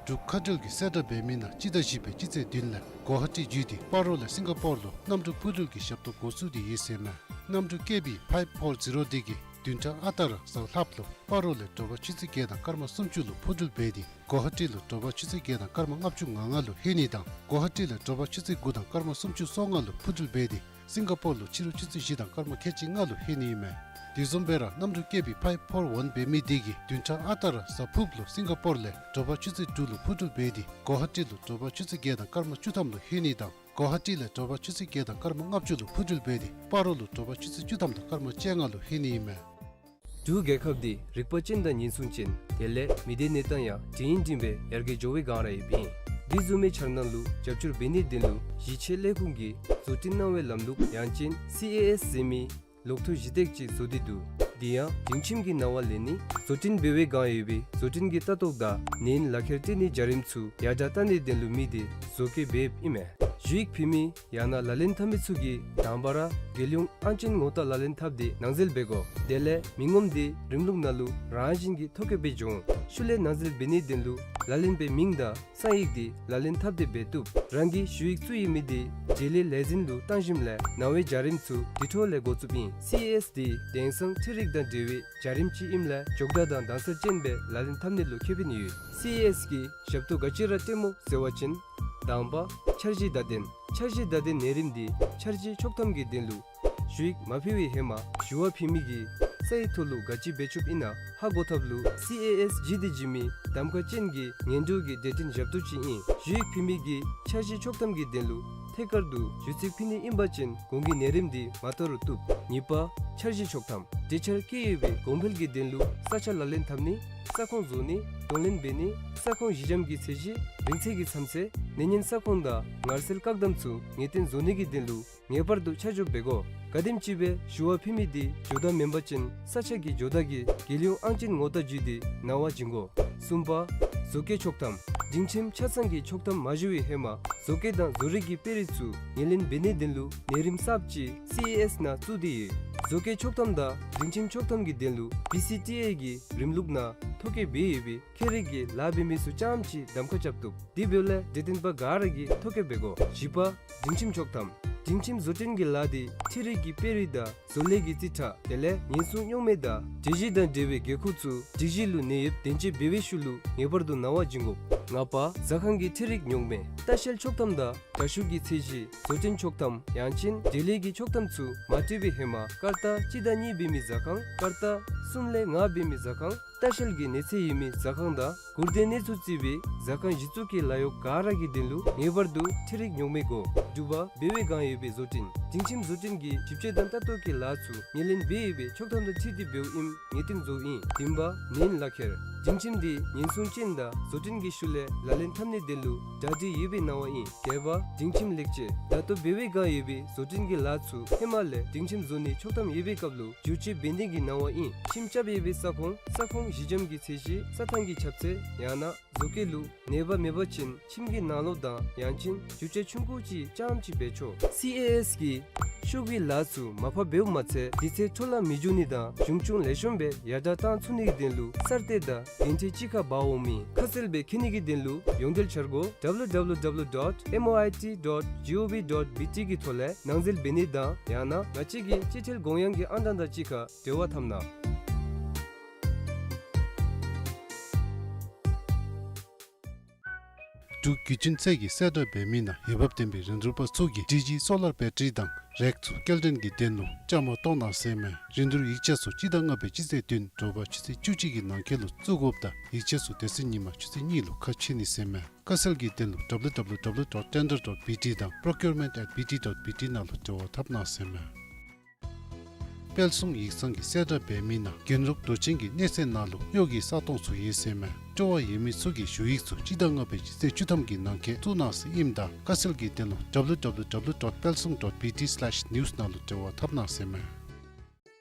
འབྲུག་མཁའ་འགྲུལ་གྱི་གསལ་བསྒྲགས་འབད་མི་ནང་སྤྱི་ཟླ་བཞི་པའི་སྤྱི་ཚེས་བདུན་ལས་གོ་ཧ་ཊི་བརྒྱུད་དེ་སྤ་རོ་ལས་སིང་ག་པོར་ལུ་གནམ་གྲུ་འཕུར་འགྲུལ་གྱི་ཞབས་ཏོག་འགོ་བཙུགས་ཏེ་ཡོད་ཟེར་ཨིན་མས། གནམ་གྲུ་ཀེ་བི་ཕའིབ་ཕོར་ཛི་རོ་འདི་གིས་ བདུན་ཕྲག་ཨ་རྟག་ར་གཟའ་ལྷགཔ་ལུ་སྤ་རོ་ལས་དྲོ་པ་ཆུ་ཚོད་བརྒྱད་དང་སྐར་མ་སུམ་ཅུ་ལུ་འཕུར་འགྲུལ་འབད་དེ་གོ་ཧ་ཊི་ལུ་དྲོ་པ་ཆུ་ཚོད་བརྒྱད་དང་སྐར་མ་ལྔ་བཅུ་ང་ལྔ་ལུ་ལྷོད་ནི་དང་གོ་ཧ་ཊི་ལས་དྲོ་པ་ཆུ་ཚོད་དགུ་དང་སྐར་མ་སུམ་ཅུ་སོ་ལྔ་ལུ་འཕུར་འགྲུལ་འབད་དེ་སིང་ག་པོར་ལུ་ཕྱི་རུ་ཆུ་ཚོད་བཞི་དང་སྐར་མ་ཁལ་གཅིག་ལྔ་ལུ་ལྷོད་ནི་ཨིན་མས། དེ་བཟུམ་སྦེ་ར་གནམ་གྲུ་ཀེ་བི་ཕའིབ་ཕོར་ཝན་འབད་མི་དེ་གིས་བདུན་ཕྲག་ཨ་རྟག་ར་གཟའ་ཕུརཔ་ལུ་སིང་ག་པོར་ལས་དྲོ་པ་ཆུ་ཚོད་དྲུག་ལུ་འཕུར་འགྲུལ་འབད་དེ་གོ་ཧ་ཊི་ལུ་དྲོ་པ་ཆུ་ཚོད་བརྒྱད་དང་སྐར་མ་བཅུ་ཐམ་ལུ་ལྷོད་ནི་དང་གོ་ཧ་ཊི་ལས་དྲོ་པ་ཆུ་ཚོད་བརྒྱད་དང་སྐར་མ་ལྔ་བཅུ་ལུ་འཕུར་འགྲུལ་འབད་དེ་སྤ་རོ་ལུ་དྲོ་པ་ཆུ་ཚོད་བཅུ་ཐམ་དང་སྐར་མ་བཅོ་ལྔ་ལུ་ལྷོད་ནི་ཨིན་མས། འབྲུག་རྒྱལ་ཁབ་འདི་རིག་པ་ཅན་དང་ཉེན་སྲུང་ཅན་དེ་ལས་མི་སྡེ་གནས་སྟངས་ཡང་འདྲ་ཡིན་འདྲ་མིན་སྦེ་ཡར་རྒྱས་འགྱོ་བའི་སྒང་ར་ཡོདཔ་ཨིན། འདི་བཟུམ་མའི་འཆར་སྣང་ལུ་རྒྱབ་སྐྱོར་འབད་ནིའི་དོན་ལུ་གཞིས་བྱེས་ལས་ཁུངས་ཀྱིས་བཟོ་སྐྲུན་གནང་བའི་ལམ་ལུགས་ཡང་ཅིན་སི་ཨེ་ཨེསི་ཟེར་མི་ལོག་ཐོ་གཞི་བཏགས་ཅིག་བཟོ་སྟེ་འདུག། འདི་ཡང་སྒྲིང་ཁྱིམ་གྱི་ནང་ལས་ནི་བཟོ་སྐྲུན་འབད་བའི་སྒང་ཡོད་པའི་བཟོ་སྐྲུན་གྱི་ལྟ་རྟོག་དང་ནད་ཡམས་ལག་ཁྱེར་སྟོན་ནིའི་བྱ་རིམ་ཚུ་ཡར་དྲག་གཏང་ནིའི་དོན་ལུ་དམིགས་ཏེ་བཟོ་བཀོད་འབདཝ་ཨིན་མས། ཞུ་ཡིག་ཕུལ་མི་ཡང་ན་ལག་ལེན་འཐབ་མི་ཚུ་གིས་དང་པ་ར་རྒྱལ་ཡོངས་ཨང་ཅན་ངོ་རྟགས་ལག་ལེན་འཐབ་སྟེ་ནང་འཛུལ་འབད་དགོ། དེ་ལས་མི་ངོམ་དེ་རིམ་ལུགས་ནང་ལུ་རང་བཞིན་གྱིས་ཐོ་བཀོད་འབད་འགྱོ་འོང་། ཤུལ་ལས་ནང་འཛུལ་འབད་ནིའི་དོན་ལུ་ལག་ལེན་པའི་མིང་དང་གསང་ཡིག་དེ་ལག་ལེན་འཐབ་སྟེ་འབད་བཏུབ། རང་གི་ཞུ་ཡིག་བཙུགས་ཡོད་མི་དེ་འབྲེལ་ཡོད་ལས་འཛིན་ལུ་བཏང་ཞིནམ་ལས་ནང་པའི་བྱ་རིམ་ཚུ་དེ་འཕྲོ་ལས་འགོ་བཙུགསཔ་ཨིན། སི་ཨེ་ཨེསི་དེ་དེང་སང་འཕྲུལ་རིག་དང་འབྲེལ་བའི་བྱ་རིམ་ཅིག་ཨིནམ་ལས་མགྱོགས་དྲགས་དང་དྭངས་གསལ་ཅན་སྦེ་ལག་ལེན་འཐབ་ནི་ལུ་ཁེ་ཕན་ཡོད། སི་ཨེ་ཨེསི་གི་ཞབས་ཏོག་ག་ཅི་ར་སྤྲོདཔ་སྨོ་ཟེར་བ་ཅིན། དང་པ་འཆར་གཞི་བརྡ་དོན། འཆར་གཞི་བརྡ་དོན་ནང་རིམ་དེ་འཆར་གཞི་ཆོག་ཐམ་གྱི་དོན་ལུ་ཞུ་ཡིག་མ་ཕུལ་བའི་ཧེ་མ་ཞུ་བ་ཕུལ་མི་གིས་གསང་ཡིག་ཐོག་ལུ་ག་ཅི་འབད་བཅུགཔ་ཨིན་ན་ཧ་གོ་ཐབས་ལུ་སི་ཨེ་ཨེསི་ཇི་ཌི་ཇི་མི་གདམ་ཁ་ཅན་གྱི་ངན་འགྲོ་གི་གྲོས་བསྟུན་ཞབས་ཏོག་ཅིག་ཨིན། ཞུ་ཡིག་ཕུལ་མི་གིས་འཆར་གཞི་ཆོག་ཐམ་གྱི་དོན་ལུ་ཐད་ཀར་དུ་ཞུ་ཚིག་ཕུལ་ནི་ཨིན་པ་ཅིན་གོང་གི་ནང་རིམ་དེ་མ་དོ་རུང་བཏུབ། གཉིས་པ་འཆར་གཞི་ཆོག་ཐམ། གྲོས་འཆར་བཀོད་ཡོད་པའི་གོང་འཕེལ་གྱི་དོན་ལུ་ས་ཆ་ལག་ལེན་འཐབ་ནི། ས་ཁོངས་བཟོ་ནི། གདོང་ལེན་འབད་ནི། ས་ཁོངས་ཞི་འཇམ་གྱི་ཚད་གཞི། རིང་ཚད་ཀྱི་མཚམས་ཚད། ནད་ཡམས་ས་ཁོངས་དང་ངལ་སེལ་བཀག་སྡོམ་ཚུ་ངེས་གཏན་བཟོ་ནི་གི་དོན་ལུ་ངེས་པར་དུ་ཆ་འཇོག་འབད་དགོ། ག་དེམ་ཅིག་སྦེ་ཞུ་བ་ཕུལ་མི་དེ་འགྱོ་དང་མེན་པ་ཅིན་ས་ཆ་གི་འགྱོ་དང་གི་རྒྱལ་ཡོངས་ཨང་ཅན་ངོ་རྟགས་བརྒྱུད་དེ་ནང་པར་བྱིན་དགོ། གསུམ་པ་བཟོ་བཀོད་ཆོག་ཐམ། སྒྲིང་ཁྱིམ་ཆ་ཚང་གི་ཆོག་ཐམ་མ་ཞུ་བའི་ཧེ་མ་བཟོ་བཀོད་དང་བཟོ་རིག་གི་དཔེ་རིས་ཚུ་ངོས་ལེན་འབད་ནིའི་དོན་ལུ་ནང་རིམ་གསརཔ་ཅིག་སི་ཨེ་ཨེསི་ནང་བཙུགས་ཏེ་ཡོད། བཟོ་བཀོད་ཆོག་ཐམ་དང་སྒྲིང་ཁྱིམ་ཆོག་ཐམ་གྱི་དོན་ལུ་བི་སི་ཊི་ཨེ་གི་རིམ་ལུགས་ནང་ཐོ་བཀོད་འབད་ཡོད་པའི་ཁྱད་རིག་གི་ལཱ་འབད་མི་ཚུ་རྐྱངམ་ཅིག་གདམ་ཁ་རྐྱབ་བཏུབ། དེ་འབདཝ་ལས་གྲོས་བསྟུན་པ་ག་ར་གིས་ཐོ་བཀོད་འབད་དགོ། བཞི་པ་སྒྲིང་ཁྱིམ་ཆོག་ཐམ། སྒྲིང་ཁྱིམ་བཟོ་སྐྲུན་གྱི་ལཱ་དེ་འཕྲུལ་རིག་གི་དཔེ་རིས་དང་བཟོ་ལས་ཀྱི་རྩིས་ཁྲ་དེ་ལས་ཉེན་སྲུང་རྙོག་མེད་དང་སྒྲིག་གཞི་དང་འབྲེལ་བའི་དགོས་མཁོ་ཚུ་སྒྲིག་གཞི་ལུ་གནས་ཡོདཔ་བདེན་དཔྱད་འབད་བའི་ཤུལ་ལུ་ངེས་པར་དུ་ནང་པར་བྱིན་དགོ། ལྔ་པ་ཟ་ཁང་གི་འཕྲུལ་རིག་རྙོག་མེད། ལྟ་བཤལ་ཆོག་ཐམ་དང་དྲ་ཤུགས་ཀྱི་ཚད་གཞི། བཟོ་སྐྲུན་ཆོག་ཐམ་ཡང་ཅིན་འབྲེལ་ཡོད་ཀྱི་ཆོག་ཐམ་ཚུ་མ་སྤྲོད་པའི་ཧེ་མ་སྐར་རྟགས་གཅིག་དང་གཉིས་འབད་མི་ཟ་ཁང་། སྐར་རྟགས་གསུམ་ལས་ལྔ་འབད་མི་ཟ་ཁང་། ལྟ་བཤལ་གྱི་གནས་ཚད་ཡོད་མི་ཟ་ཁང་དང་གུར་སྡེ་གནས་ཚུལ་བརྩི་བའི་ཟ་ཁང་གཞི་བཙུགས་ཀྱི་ལཱ་གཡོག་ག་ར་གི་དོན་ལུ་ངེས་པར་དུ་འཕྲུལ་རིག་རྙོག་མེད་དགོ། དྲུག་པ་འབད་བའི་སྒང་ཡོད་པའི་བཟོ་སྐྲུན། སྒྲིང་ཁྱིམ་བཟོ་སྐྲུན་གྱི་ཞིབ་དཔྱད་དང་ལྟ་རྟོག་གི་ལཱ་ཚུ་ངོས་ལེན་འབད་ཡོད་པའི་ཆོག་ཐམ་དང་འཁྲིལ་ཏེ་འབདཝ་ཨིནམ་ངེས་གཏན་བཟོཝ་ཨིན། བདུན་པ་ནད་ཡམས་ལག་ཁྱེར། སྒྲིང་ཁྱིམ་དེ་ཉེན་སྲུང་ཅན་དང་བཟོ་སྐྲུན་གྱི་ཤུལ་ལས་ལག་ལེན་འཐབ་ནིའི་དོན་ལུ་གྲ་སྒྲིག་ཡོད་པའི་གནང་བ་ཨིན། བརྒྱད་པ་སྒྲིང་ཁྱིམ་ལེགས་བཅོས། ད་ལྟོ་འབད་བའི་སྒང་ཡོད་པའི་བཟོ་སྐྲུན་གྱི་ལཱ་ཚུ་ཧེ་མ་ལས་སྒྲིང་ཁྱིམ་བཟོ་ནིའི་ཆོག་ཐམ་ཡོད་པའི་སྐབས་ལུ་བསྒྱུར་བཅོས་འབད་ནི་གི་གནང་བ་ཨིན། ཁྱིམ་རྐྱབ་ཡོད་པའི་ས་ཁོངས། ས་ཁོངས་ཞི་འཇམ་གྱི་ཚད་གཞི། རྩྭ་ཐང་གི་ཁྱབ་ཚད། ཡང་ན་བཟོ་བཀོད་ལུ་ནད་པ་མེད་པ་ཅིན་ཁྱིམ་གྱི་ནང་ལོགས་དང་ཡང་ཅིན་བསྒྱུར་བཅོས་ཆུང་ཀུ་ཅིག་རྐྱངམ་ཅིག་འབད་ཆོག། སི་ཨེ་ཨེསི་གིས་ཤོག་གུའི་ལཱ་ཚུ་མར་ཕབ་འབདཝ་མ་ཚད་དུས་ཚོད་འཕྲོ་བརླག་མི་འགྱོ་ནི་དང་གཞུང་ཆུང་ལེགས་ཤོམ་སྦེ་ཡར་དྲག་གཏང་ཚུགས་ནི་གི་དོན་ལུ་གསར་གཏོད་དང་འགན་འཁྲི་གཅིག་ཁར་འབག་འོང་མི་ཁ་གསལ་སྦེ་མཁྱེན་ནི་གི་དོན་ལུ་ཡོངས་འབྲེལ་འཆར་སྒོ་W W W dot M O I T dot G O V dot B T གི་ཐོག་ལས་ནང་འཛུལ་འབད་ནི་དང་ཡང་ན་ང་བཅས་ཀྱི་སྤྱི་ཐེལ་གོང་ཡངས་ཀྱི་ཨང་གྲངས་དང་གཅིག་ཁར་འབྲེལ་བ་འཐབ་གནང་། འབྲུག་བརྒྱུད་འཕྲིན་ཚད་ཀྱིས་གསལ་བསྒྲགས་འབད་མི་ནང་འོས་འབབ་ལྡན་པའི་རིན་བསྡུར་པ་ཚུ་གིས་ཌི་ཇི་སོ་ལར་བེ་ཊ་རི་དང་རེག་ཚུ་སྐྱེལ་འདྲེན་གྱི་དོན་ལུ་བཅའ་མར་གཏོགས་གནང་ཟེར་མས། རིན་བསྡུར་ཡིག་ཆ་ཚུ་སྤྱི་ཟླ་ལྔ་པའི་སྤྱི་ཚེས་བདུན་དྲོ་པ་ཆུ་ཚོད་བཅུ་གཅིག་གི་ནང་འཁོད་ལུ་བཙུགས་དགོཔ་དང་ཡིག་ཆ་ཚུ་དེ་ཚེ་ཉིན་མ་ཆུ་ཚོད་གཉིས་ལུ་ཁ་ཕྱེ་ནི་ཟེར་མས། དཀའ་སེལ་གྱི་དོན་ལུ་W W W dot tender dot B T དང་procurement at B T dot B T ནང་ལུ་འབྲེལ་བ་འཐབ་གནང་ཟེར་མས། དཔལ་གསུང་ཡིག་ཚང་གིས་གསལ་བསྒྲགས་འབད་མི་ནང་རྒྱན་རོགས་འདུ་ཆེན་གྱི་གནས་ཚད་ནང་ལུ་གཡོག་གི་ས་སྟོང་ཚུ་ཡོད་ཟེར་མས། སྤྲོ་བ་ཡོད་མི་ཚུ་གིས་ཞུ་ཡིག་ཚུ་སྤྱི་ཟླ་ལྔ་པའི་སྤྱི་ཚེས་བཅུ་ཐམ་གྱི་ནང་འཁོད་བཙུགས་གནང་ཟེར་ཨིནམ་ད་དཀའ་སེལ་གྱི་དོན་ལུ་W W W dot palsung dot B T slash news ནང་ལུ་འབྲེལ་བ་འཐབ་གནང་ཟེར་མས།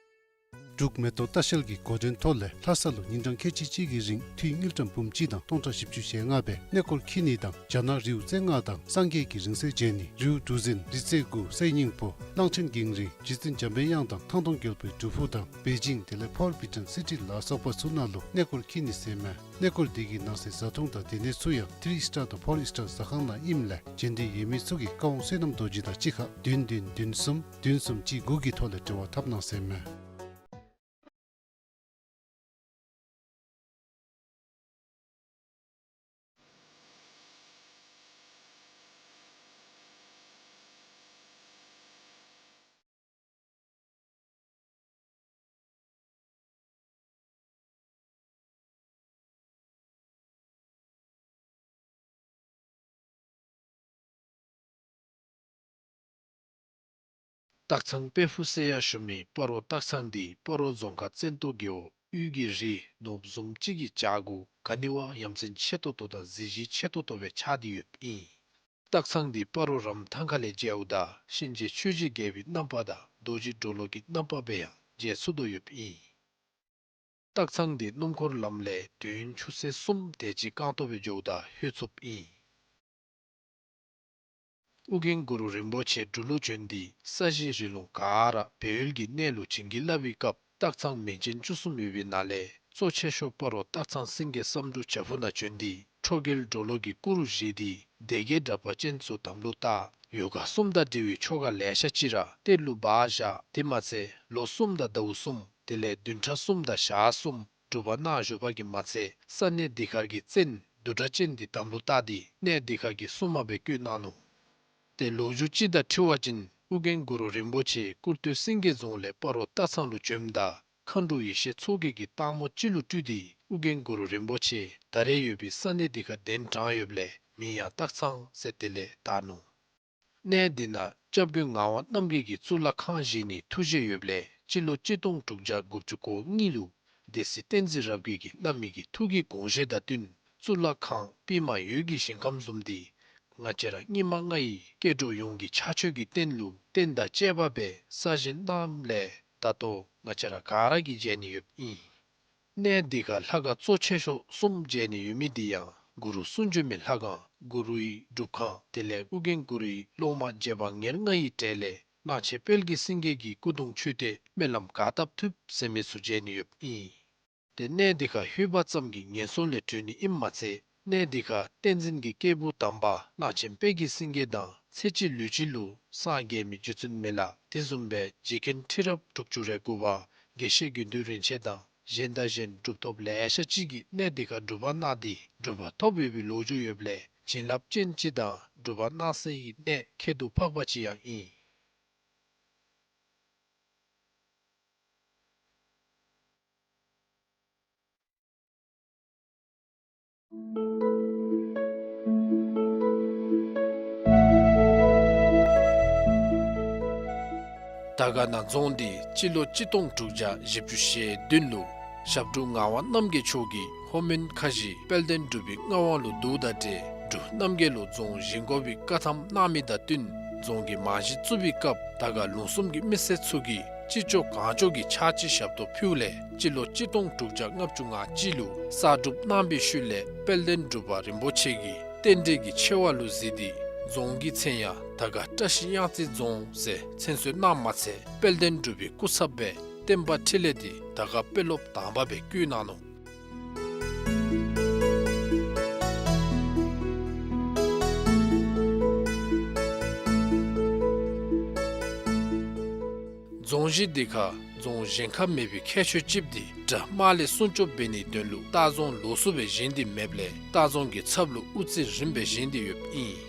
འབྲུག་མེ་ཏོག་ལྟ་བཤལ་གྱི་འགོ་འདྲེན་ཐོག་ལས་ལྷ་ས་ལུ་ཉིན་གྲངས་ཁལ་གཅིག་གཅིག་གི་རིང་འཐུས་དངུལ་ཀྲམ་འབུམ་གཅིག་དང་སྟོང་ཕྲག་བཞི་བཅུ་ཞེ་ལྔ་སྦེ་གནས་སྐོར་འཁྱིད་ནི་དང་རྒྱ་ནག་རིའུ་རྩེ་ལྔ་དང་སངས་རྒྱས་ཀྱི་རིང་བསྲེལ་མཇལ་ནི། རིའུ་གྲུ་གཟིངས་རི་རྩེ་དགུ་གསེར་སྙིང་པོ་གླང་ཆེན་གངས་རི་རྗེ་བཙུན་འཇམ་པའི་དབྱངས་དང་ཐང་སྟོང་རྒྱལ་པོའི་སྒྲུབ་ཕུག་དང་པེ་ཅིང་དེ་ལས་ཕོར་བི་ཊོན་སི་ཊི་ལ་སོགས་པ་ཚུ་ནང་ལུ་གནས་སྐོར་འཁྱིད་ནི་ཟེར་མས། གནས་སྐོར་དེ་གི་ནང་གསེས་བཟའ་འཐུང་དང་སྡོད་གནས་ཚུ་ཡང་ཐི་རི་སི་ཊར་དང་ཕོར་སི་ཊར་ཟ་ཁང་ནང་ཨིནམ་ལས་མཇལ་འདོད་ཡོད་མི་ཚུ་གིས་བཀའ་དབང་བསོད་ནམས་རྡོ་རྗེ་དང་གཅིག་ཁར་བདུན་བདུན་བདུན་གསུམ་བདུན་གསུམ་གཅིག་དགུ་གི་ཐོག་ལས་འབྲེལ་བ་འཐབ་གནང་ཟེར་མས། སྟག་ཚང་དཔལ་ཕུག་ཟེར་ཡང་ཞུ་མི་སྤ་རོ་སྟག་ཚང་འདི་སྤ་རོ་རྫོང་ཁག་བཙན་ཏོ་རྒེད་འོག་དབུས་ཀྱི་རི་ནོར་བུ་བཟུམ་ཅིག་གི་བྱག་གུ་ག་ནི་བ་ཡ་མཚན་ཆེ་ཏོག་ཏོ་དང་གཟི་བརྗིད་ཆེ་ཏོག་ཏོ་སྦེ་ཆགས་ཏེ་ཡོདཔ་ཨིན། སྟག་ཚང་འདི་སྤ་རོ་རམ་ཐང་ཁ་ལས་མཇལཝ་ད་གཤིན་རྗེ་ཆོས་ཀྱི་རྒྱལ་པོའི་རྣམ་པ་དང་རྡོ་རྗེ་གྲོ་ལོད་ཀྱི་རྣམ་པ་སྦེ་ཡང་མཇལ་ཚུགས་དོ་ཡོདཔ་ཨིན། སྟག་ཚང་འདི་སྣུམ་འཁོར་ལམ་ལས་དུས་ཡུན་ཆུ་ཚོད་གསུམ་དེ་ཅིག་རྐང་ཐང་སྦེ་འགྱོཝ་ད་ལྷོད་ཚུགསཔ་ཨིན། ཨོ་རྒྱན་གུ་རུ་རིན་པོ་ཆེ་འབྲུག་ལུ་བྱོན་ཏེ་ས་གཞི་རི་ལུང་ག་ར་སྦས་ཡུལ་གྱི་གནས་ལུ་བྱིན་གྱིས་བརླབས་པའི་སྐབས་སྟག་ཚང་མིང་ཅན་བཅུ་གསུམ་ཡོད་པའི་ནང་ལས་གཙོ་ཆེ་ཤོས་སྤ་རོ་སྟག་ཚང་སེང་གེ་བསམ་འགྲུབ་བྱག་ཕུག་ནང་བྱོན་ཏེ་ཁྲོ་རྒྱལ་གྲོ་ལོད་ཀྱི་སྐུ་རུ་བཞེངས་ཏེ་སྡེ་བརྒྱད་དྲེགས་པ་ཅན་ཚུ་དམ་ལུ་བཏགས། ཡོ་ག་གསུམ་དང་འབྲེལ་བའི་ཆོ་ག་ལེ་ཤ་ཅིག་ར་གཏེར་ལུ་སྦ་བཞག། དེ་མ་ཚད་ལོ་གསུམ་དང་ཟླཝ་གསུམ་དེ་ལས་བདུན་ཕྲག་གསུམ་དང་ཞག་གསུམ་སྒྲུབ་པ་གནང་བཞུགས་པ་གིས་མ་ཚད་ས་གནས་འདི་ཁར་གྱི་བཙན་བདུད་དྲེགས་ཅན་འདི་དམ་ལུ་བཏགས་ཏེ་གནས་འདི་ཁར་གྱི་སྲུང་མ་སྦེ་བསྐོས་གནང་ནུག། ཏེ་ལོ་རྒྱུས་ཅིག་དང་འཁྲིལ་བ་ཅིན་ཨོ་རྒྱན་གུ་རུ་རིན་པོ་ཆེ་ཀུར་སྟོད་སེང་གེ་རྫོང་ལས་སྤ་རོ་སྟག་ཚང་ལུ་བྱོནམ་ད་མཁའ་འགྲོ་ཡེ་ཤེས་མཚོ་རྒྱལ་གྱིས་སྟག་མོ་ཅིག་ལུ་སྤྲུལ་ཏེ་ཨོ་རྒྱན་གུ་རུ་རིན་པོ་ཆེ་ད་རེས་ཡོད་པའི་ས་གནས་འདི་ཁར་གདན་དྲངས་ཡོདཔ་ལས་མིང་ཡང་སྟག་ཚང་ཟེར་དེ་ལས་བཏགས་ནུག། གནས་འདི་ནང་སྐྱབས་མགོན་ངག་དབང་རྣམ་རྒྱལ་གྱིས་གཙུག་ལག་ཁང་བཞེངས་ནིའི་ཐུགས་བཞེད་ཡོདཔ་ལས་སྤྱི་ལོ་གཅིག་སྟོང་དྲུག་བརྒྱ་དགུ་བཅུ་གོ་གཉིས་ལུ་སྡེ་སྲིད་བསྟན་འཛིན་རབ་རྒྱས་ཀྱིས་བླ་མའི་གི་ཐུགས་ཀྱི་དགོངས་བཞེད་དང་བསྟུན་གཙུག་ལག་ཁང་པདྨ་འོད་ཀྱི་ཞིང་ཁམས་བཟུམ་འདི་ང་བཅས་ར་སྙིགས་མ་ལྔ་ཡི་སྐྱེ་འགྲོ་ཡོངས་ཀྱི་ཕྱག་མཆོད་ཀྱི་རྟེན་ལུ་རྟེན་དང་བཅས་པ་སྦེ་གསར་བཞེངས་གནངམ་ལས་ད་ལྟོ་ང་བཅས་ར་ག་ར་གིས་མཇལ་ནི་ཡོདཔ་ཨིན། གནས་འདི་ཁར་ལྷ་ཁང་གཙོ་ཆེ་ཤོས་གསུམ་མཇལ་ནི་ཡོད་མི་འདི་ཡང་གུ་རུ་གསུང་བྱོན་མའི་ལྷ་ཁང་གུ་རུའི་སྒྲུབ་ཁང་དེ་ལས་ཨོ་རྒྱན་གུ་རུའི་སློབ་མ་རྗེ་འབངས་ཉེར་ལྔ་ཡི་གྲས་ལས་གླང་ཆེན་དཔལ་གྱི་སེང་གེ་གི་སྐུ་གདུང་མཆོད་རྟེན་སྨོན་ལམ་ག་བཏབ་ཐུབ་ཟེར་མི་ཚུ་མཇལ་ནི་ཡོདཔ་ཨིན། ཏེ་གནས་འདི་ཁར་ལྷོད་པ་ཙམ་གྱིས་ངན་སོང་ལས་གྲོལ་ནི་ཨིནམ་མ་ཚད་གནས་འདི་ཁར་བསྟན་འཛིན་གྱི་སྐྱེས་བུ་དམ་པ་གླང་ཆེན་དཔལ་གྱི་སེང་གེ་དང་ཚེ་གཅིག་ལུས་གཅིག་ལུ་སངས་རྒྱས་མི་རྗེ་བཙུན་མི་ལ་དེ་བཟུམ་སྦེ་རྗེ་མཁན་ཁྲི་རབས་དྲུག་ཅུ་རེ་དགུ་པ་དགེ་བཤེས་དགེ་འདུན་རིན་ཆེན་དང་གཞན་དང་གཞན་གྲུབ་ཐོབ་ལེ་ཤ་ཅིག་གིས་གནས་འདི་ཁར་སྒྲུབ་པ་གནང་སྟེ་གྲུབ་པ་ཐོབ་ཡོད་པའི་ལོ་རྒྱུས་ཡོདཔ་ལས་བྱིན་རླབས་ཅན་ཅིག་དང་སྒྲུབ་པ་གནང་སའི་གནས་ཁྱད་དུ་འཕགས་པ་ཅིག་ཡང་ཨིན། དར་དཀར་ན་རྫོང་འདི་སྤྱི་ལོ་གཅིག་སྟོང་དྲུག་བརྒྱ་བཞི་བཅུ་ཞེ་བདུན་ལུ་ཞབས་དྲུང་ངག་དབང་རྣམ་རྒྱལ་མཆོག་གིས་ལྷོ་མོན་ཁ་བཞི་དཔལ་ལྡན་འབྲུག་པའི་མངའ་དབང་ལུ་བསྡུཝ་དང་འབྲེལ་འབྲུག་རྣམ་རྒྱལ་ལུ་རྫོང་བཞེངས་དགོ་པའི་བཀའ་ཐམ་གནང་མི་དང་བསྟུན་རྫོང་གི་རྨང་གཞི་བཙུགས་པའི་སྐབས་དར་དཀར་ལུང་གསུམ་གྱི་མི་སེར་ཚུ་གིས་ཅི་ལྕོགས་གང་ལྕོགས་ཀྱི་ཕྱག་ཕྱི་ཞབས་ཏོག་ཕུལཝ་ལས་སྤྱི་ལོ་གཅིག་སྟོང་དྲུག་བརྒྱ་ལྔ་བཅུ་ང་གཅིག་ལུ་གསར་སྒྲུབ་གནང་བའི་ཤུལ་ལས་དཔལ་ལྡན་འབྲུག་པ་རིན་པོ་ཆེ་གིས་རྟེན་འབྲེལ་གྱི་ཆེ་བ་ལུ་གཟིགས་ཏེ་རྫོང་གི་མཚན་ཡང་དར་དཀར་བཀྲ་ཤིས་གཡང་རྩེ་རྫོང་ཟེར་མཚན་གསོལ་གནངམ་མ་ཚད་དཔལ་ལྡན་འབྲུག་པའི་སྐུ་ཚབ་སྦེ་བསྟན་པ་འཕྲིན་ལས་འདི་དར་དཀར་དཔོན་སློབ་དང་པ་སྦེ་བསྐོས་གནང་ནུག། རྫོང་གཞི་འདི་ཁར་རྫོང་གཞན་ཁར་མེད་པའི་ཁྱད་ཆོས་ཅིག་འདི་དགྲ་དམག་ལས་སྲུང་སྐྱོབ་འབད་ནིའི་དོན་ལུ་ལྟ་རྫོང་ལོགས་སུ་སྦེ་བཞེངས་ཏེ་མེདཔ་ལས་ལྟ་རྫོང་གི་ཚབ་ལུ་དབུ་རྩེ་རིངམ་སྦེ་བཞེངས་ཏེ་ཡོདཔ་ཨིན།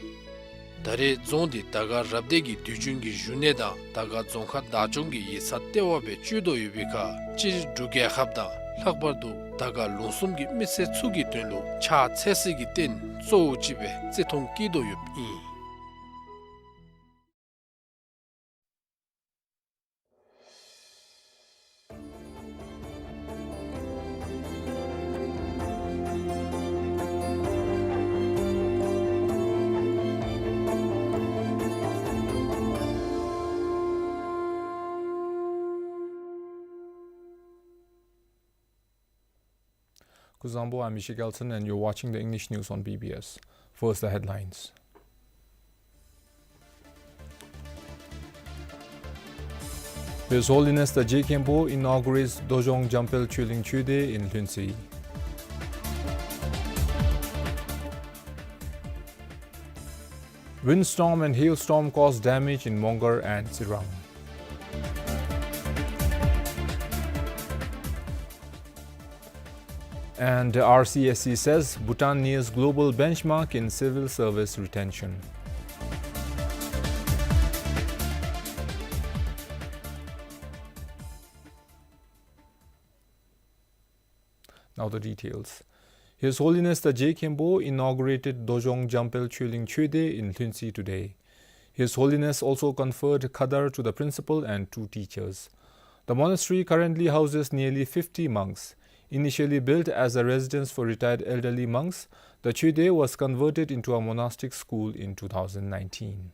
ད་རེས་རྫོང་འདི་དར་དཀར་རབ་སྡེ་གི་དུས་རྒྱུན་གྱི་བཞུགས་གནས་དང་དར་དཀར་རྫོང་ཁག་བདག་སྐྱོང་གི་ཡིག་ཚང་ལྟེ་བ་སྦེ་སྤྱོད་དོ་ཡོད་པའི་ཁར་སྤྱིར་འབྲུག་རྒྱལ་ཁབ་དང་ལྷག་པར་དུ་དར་དཀར་ལུང་གསུམ་གྱི་མི་སེར་ཚུ་གི་དོན་ལུ་ཕྱག་འཚལ་སའི་གི་རྟེན་གཙོ་བོ་ཅིག་སྦེ་བརྩི་མཐོང་བསྐྱེད་དོ་ཡོདཔ་ཨིན། Kuzuzangpo, I'm Michelle Gelson and you're watching the English news on B B S. First, the headlines. His Holiness the Je Khenpo inaugurates Dojong Jampel Choeling Choede in Lhuentse. Windstorm and hailstorm cause damage in Mongar and Tsirang. And R C S C says Bhutan nears global benchmark in civil service retention. Now the details. His Holiness the Je Khenpo inaugurated Dojong Jampel Choeling Choede in Lhuentse today. His Holiness also conferred khadar to the principal and two teachers. The monastery currently houses nearly fifty monks. Initially built as a residence for retired elderly monks, the Choedae was converted into a monastic school in two thousand nineteen.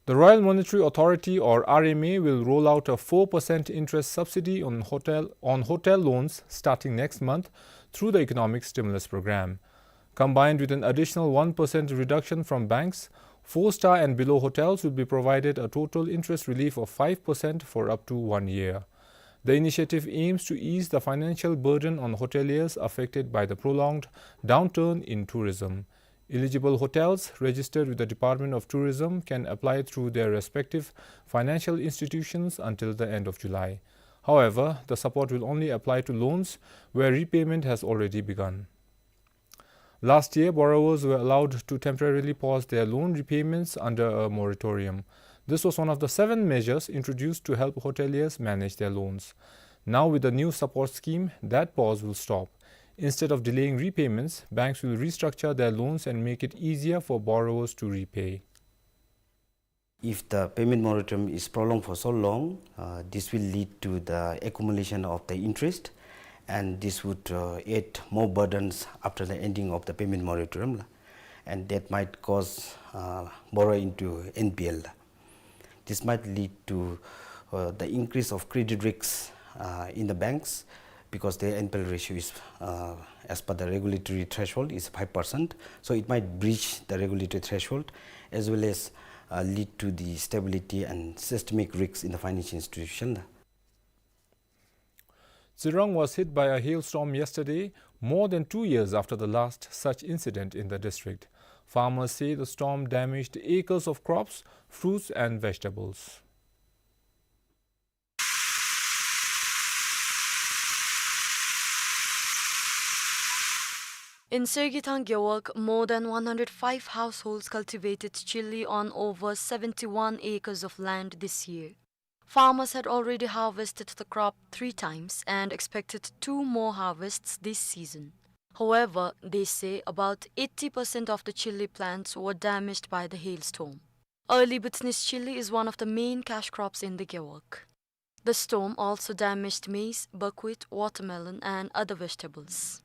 The Royal Monetary Authority, or R M A, will roll out a four percent interest subsidy on hotel, on hotel loans starting next month through the Economic Stimulus Program. Combined with an additional one percent reduction from banks, four-star and below hotels will be provided a total interest relief of five percent for up to one year. The initiative aims to ease the financial burden on hoteliers affected by the prolonged downturn in tourism. Eligible hotels registered with the Department of Tourism can apply through their respective financial institutions until the end of July. However, the support will only apply to loans where repayment has already begun. Last year, borrowers were allowed to temporarily pause their loan repayments under a moratorium. This was one of the seven measures introduced to help hoteliers manage their loans. Now, with the new support scheme, that pause will stop. Instead of delaying repayments, banks will restructure their loans and make it easier for borrowers to repay. If the payment moratorium is prolonged for so long, uh, this will lead to the accumulation of the interest, and this would, uh, add more burdens after the ending of the payment moratorium, la. And that might cause, uh, borrowing to N P L. This might lead to, uh, the increase of credit risks, uh, in the banks, because their N P L ratio is, uh, as per the regulatory threshold, is five percent. So it might breach the regulatory threshold, as well as, uh, lead to the stability and systemic risks in the financial institution. Tsirang was hit by a hailstorm yesterday, more than two years after the last such incident in the district. Farmers say the storm damaged acres of crops, fruits and vegetables. In Sergithang Gewog, more than one hundred five households cultivated chilli on over seventy-one acres of land this year. Farmers had already harvested the crop three times and expected two more harvests this season. However, they say about eighty percent of the chilli plants were damaged by the hailstorm. Early business chilli is one of the main cash crops in the Gewog. The storm also damaged maize, buckwheat, watermelon, and other vegetables.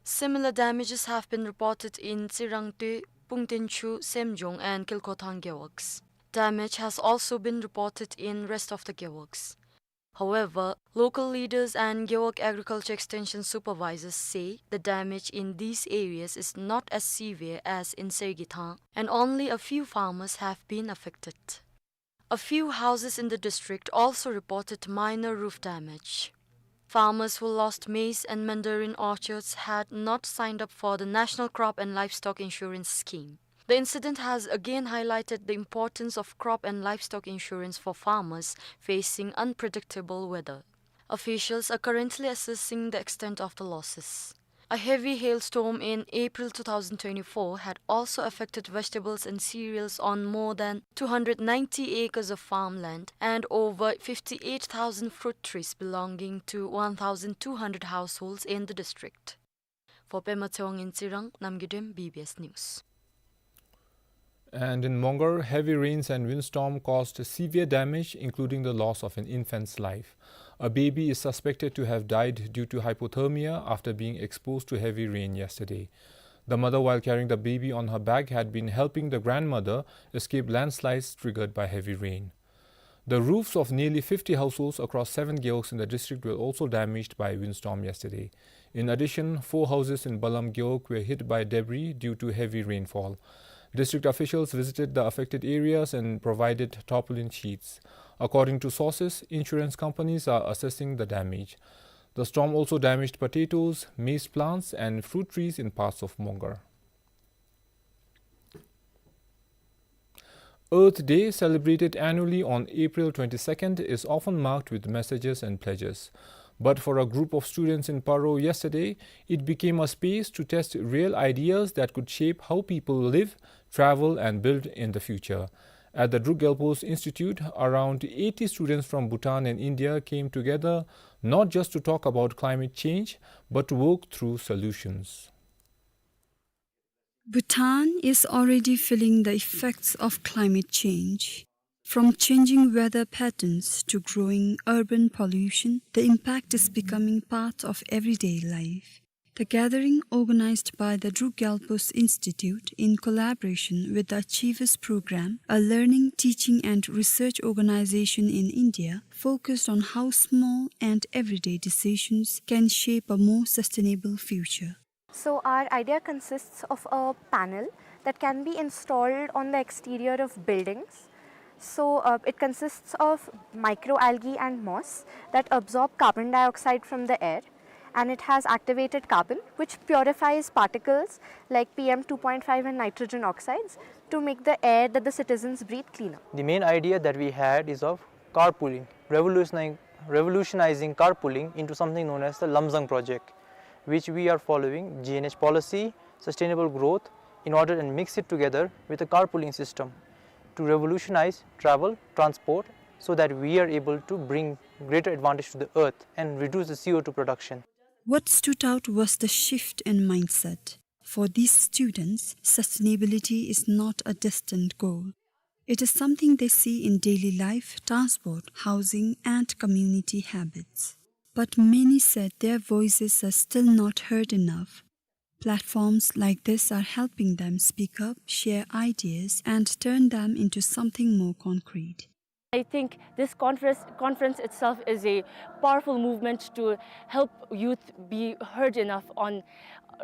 Similar damages have been reported in Tsirang Twe, Pungtenchu, Semjong, and Kilkothang Gewogs. Damage has also been reported in rest of the Gewogs. However, local leaders and Gewog Agriculture Extension supervisors say the damage in these areas is not as severe as in Sergithang, and only a few farmers have been affected. A few houses in the district also reported minor roof damage. Farmers who lost maize and mandarin orchards had not signed up for the National Crop and Livestock Insurance Scheme. The incident has again highlighted the importance of crop and livestock insurance for farmers facing unpredictable weather. Officials are currently assessing the extent of the losses. A heavy hailstorm in April two thousand twenty-four had also affected vegetables and cereals on more than two hundred ninety acres of farmland and over fifty-eight thousand fruit trees belonging to one thousand two hundred households in the district. For Pema Tshewang in Tsirang, Namgay Dem, B B S News. And in Mongar, heavy rains and windstorm caused severe damage, including the loss of an infant's life. A baby is suspected to have died due to hypothermia after being exposed to heavy rain yesterday. The mother, while carrying the baby on her back, had been helping the grandmother escape landslides triggered by heavy rain. The roofs of nearly fifty households across seven gewogs in the district were also damaged by windstorm yesterday. In addition, four houses in Balam Gewog were hit by debris due to heavy rainfall. District officials visited the affected areas and provided tarpaulin sheets. According to sources, insurance companies are assessing the damage. The storm also damaged potatoes, maize plants, and fruit trees in parts of Mongar. Earth Day, celebrated annually on April twenty-second, is often marked with messages and pledges. But for a group of students in Paro yesterday, it became a space to test real ideas that could shape how people live, travel, and build in the future. At the Druk Gyalpo's Institute, around eighty students from Bhutan and India came together not just to talk about climate change, but to work through solutions. Bhutan is already feeling the effects of climate change. From changing weather patterns to growing urban pollution, the impact is becoming part of everyday life. The gathering, organized by the Druk Gyalpo's Institute in collaboration with the Achievers Program, a learning, teaching, and research organization in India, focused on how small and everyday decisions can shape a more sustainable future. So our idea consists of a panel that can be installed on the exterior of buildings. So, uh, it consists of microalgae and moss that absorb carbon dioxide from the air, and it has activated carbon, which purifies particles like P M two point five and nitrogen oxides to make the air that the citizens breathe cleaner. The main idea that we had is of carpooling, revolutionizing, revolutionizing carpooling into something known as the Lamzang project, which we are following G N H policy, sustainable growth, in order and mix it together with a carpooling system to revolutionize travel, transport, so that we are able to bring greater advantage to the earth and reduce the C O two production. What stood out was the shift in mindset. For these students, sustainability is not a distant goal. It is something they see in daily life, transport, housing, and community habits. But many said their voices are still not heard enough. Platforms like this are helping them speak up, share ideas, and turn them into something more concrete. I think this conference, conference itself is a powerful movement to help youth be heard enough on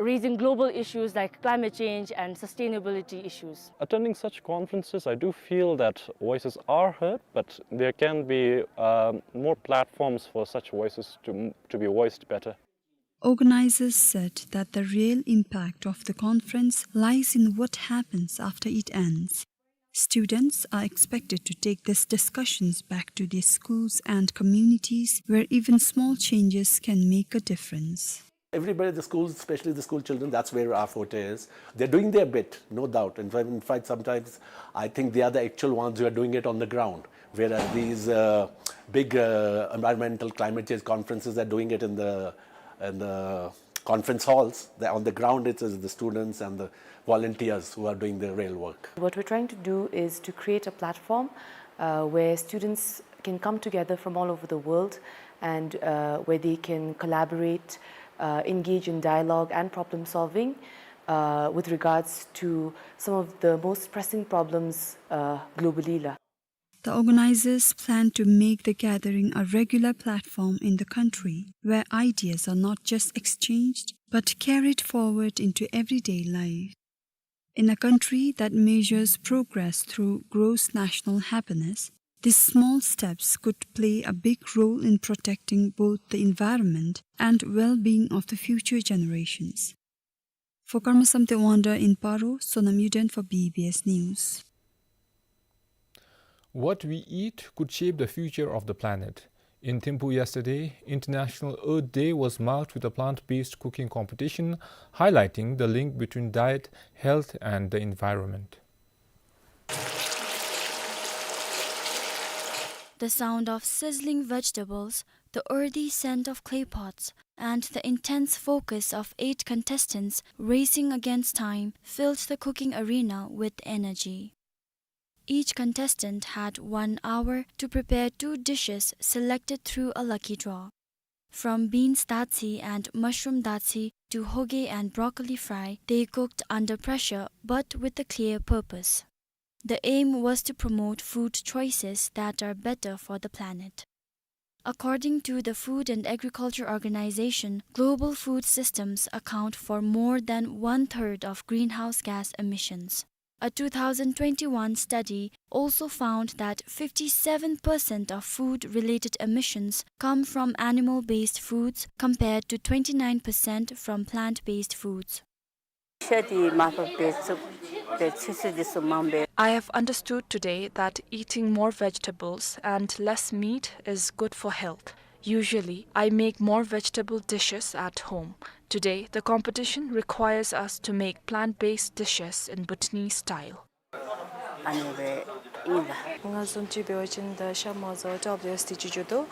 raising global issues like climate change and sustainability issues. Attending such conferences, I do feel that voices are heard, but there can be, um, more platforms for such voices to, to be voiced better. Organizers said that the real impact of the conference lies in what happens after it ends. Students are expected to take these discussions back to their schools and communities where even small changes can make a difference. Everybody, the schools, especially the school children, that's where our forte is. They're doing their bit, no doubt. In fact, in fact, sometimes I think they are the actual ones who are doing it on the ground, whereas these, uh, big, uh, environmental climate change conferences are doing it in the, in the conference halls. The, on the ground, it is the students and the volunteers who are doing the real work. What we're trying to do is to create a platform, uh, where students can come together from all over the world and, uh, where they can collaborate, uh, engage in dialogue and problem solving, uh, with regards to some of the most pressing problems, uh, globally la. The organizers plan to make the gathering a regular platform in the country where ideas are not just exchanged but carried forward into everyday life. In a country that measures progress through gross national happiness, these small steps could play a big role in protecting both the environment and well-being of the future generations. For Karma Samte Wonder in Paro, Sonam Yuden for B B S News. What we eat could shape the future of the planet. In Thimphu yesterday, International Earth Day was marked with a plant-based cooking competition, highlighting the link between diet, health, and the environment. The sound of sizzling vegetables, the earthy scent of clay pots, and the intense focus of eight contestants racing against time filled the cooking arena with energy. Each contestant had one hour to prepare two dishes selected through a lucky draw. From beans dazi and mushroom dazi to hoge and broccoli fry, they cooked under pressure but with a clear purpose. The aim was to promote food choices that are better for the planet. According to the Food and Agriculture Organization, global food systems account for more than one-third of greenhouse gas emissions. A two thousand twenty-one study also found that fifty-seven percent of food-related emissions come from animal-based foods, compared to twenty-nine percent from plant-based foods. I have understood today that eating more vegetables and less meat is good for health. Usually, I make more vegetable dishes at home. Today, the competition requires us to make plant-based dishes in Bhutanese style. ང་བཟུམ་ཅིག་འབད་བ་ཅིན་ད་ཤ་མ་ཟ་བར་ཨ་ལུ་ཡང་སྟེ་ཅིག་འགྱོ་དོ།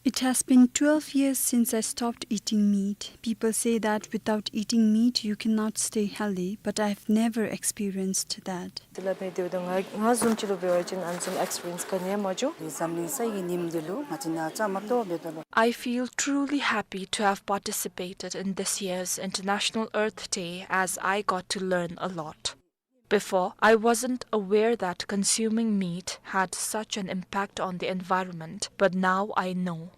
It has been twelve years since I stopped eating meat. People say that without eating meat, you cannot stay healthy, but I've never experienced that. དེ་ལས་འབད་དེ་འབདཝ་ད་ང་ང་བཟུམ་ཅིག་ལུ་འབད་བ་ཅིན་ཨ་ནི་བཟུམ་ཨེགསི་པི་རི་ཡེནསི་ག་ནི་ཡང་མ་བྱུང་། འཛམ་གླིང་ས་གི་ཉིནམ་འདི་ལུ་ང་བཅས་ནཱ་བཅའ་མར་གཏོགས་འབད་དོ་ལོ། I feel truly happy to have participated in this year's International Earth Day, as I got to learn a lot. Before, I wasn't aware that consuming meat had such an impact on the environment, but now I know.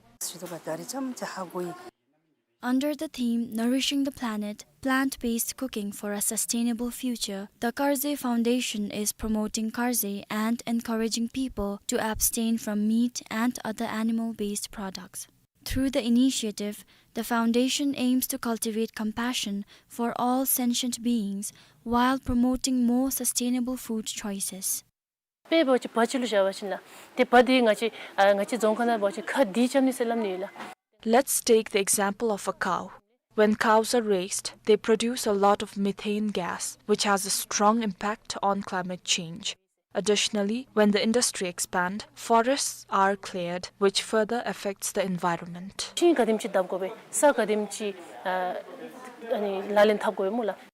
Under the theme Nourishing the Planet, Plant-Based Cooking for a Sustainable Future, the Karze Foundation is promoting karze and encouraging people to abstain from meat and other animal-based products. Through the initiative, the foundation aims to cultivate compassion for all sentient beings while promoting more sustainable food choices. དཔེ་འབད་བ་ཅིན་བ་ཅིག་ལུ་བཞག་པ་ཅིན་ལགས། ཏེ་བ་འདི་ང་བཅས་ཨ་ང་བཅས་རྫོང་ཁ་ནང་འབད་བ་ཅིན་ཁ་འདི་རྐྱབ་ནི་ཟེར་སླབ་ནི་ཡོད་ལགས། Let's take the example of a cow. When cows are raised, they produce a lot of methane gas, which has a strong impact on climate change. Additionally, when the industry expand, forests are cleared, which further affects the environment. ཤིང་ག་དེམ་ཅིག་བཏབ་དགོ་པས། ས་ག་དེམ་ཅིག་ཨ་ཨ་ནི་ལག་ལེན་འཐབ་དགོ་པས་སྨོ་ལགས།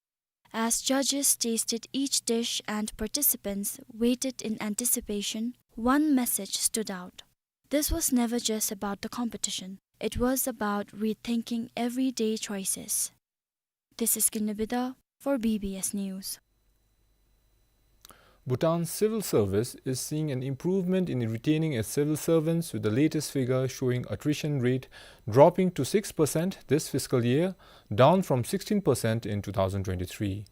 As judges tasted each dish and participants waited in anticipation, one message stood out. This was never just about the competition. It was about rethinking everyday choices. This is Kinley Bida for B B S News. Bhutan's civil service is seeing an improvement in retaining its civil servants, with the latest figure showing attrition rate dropping to six percent this fiscal year, down from sixteen percent in two thousand twenty-three.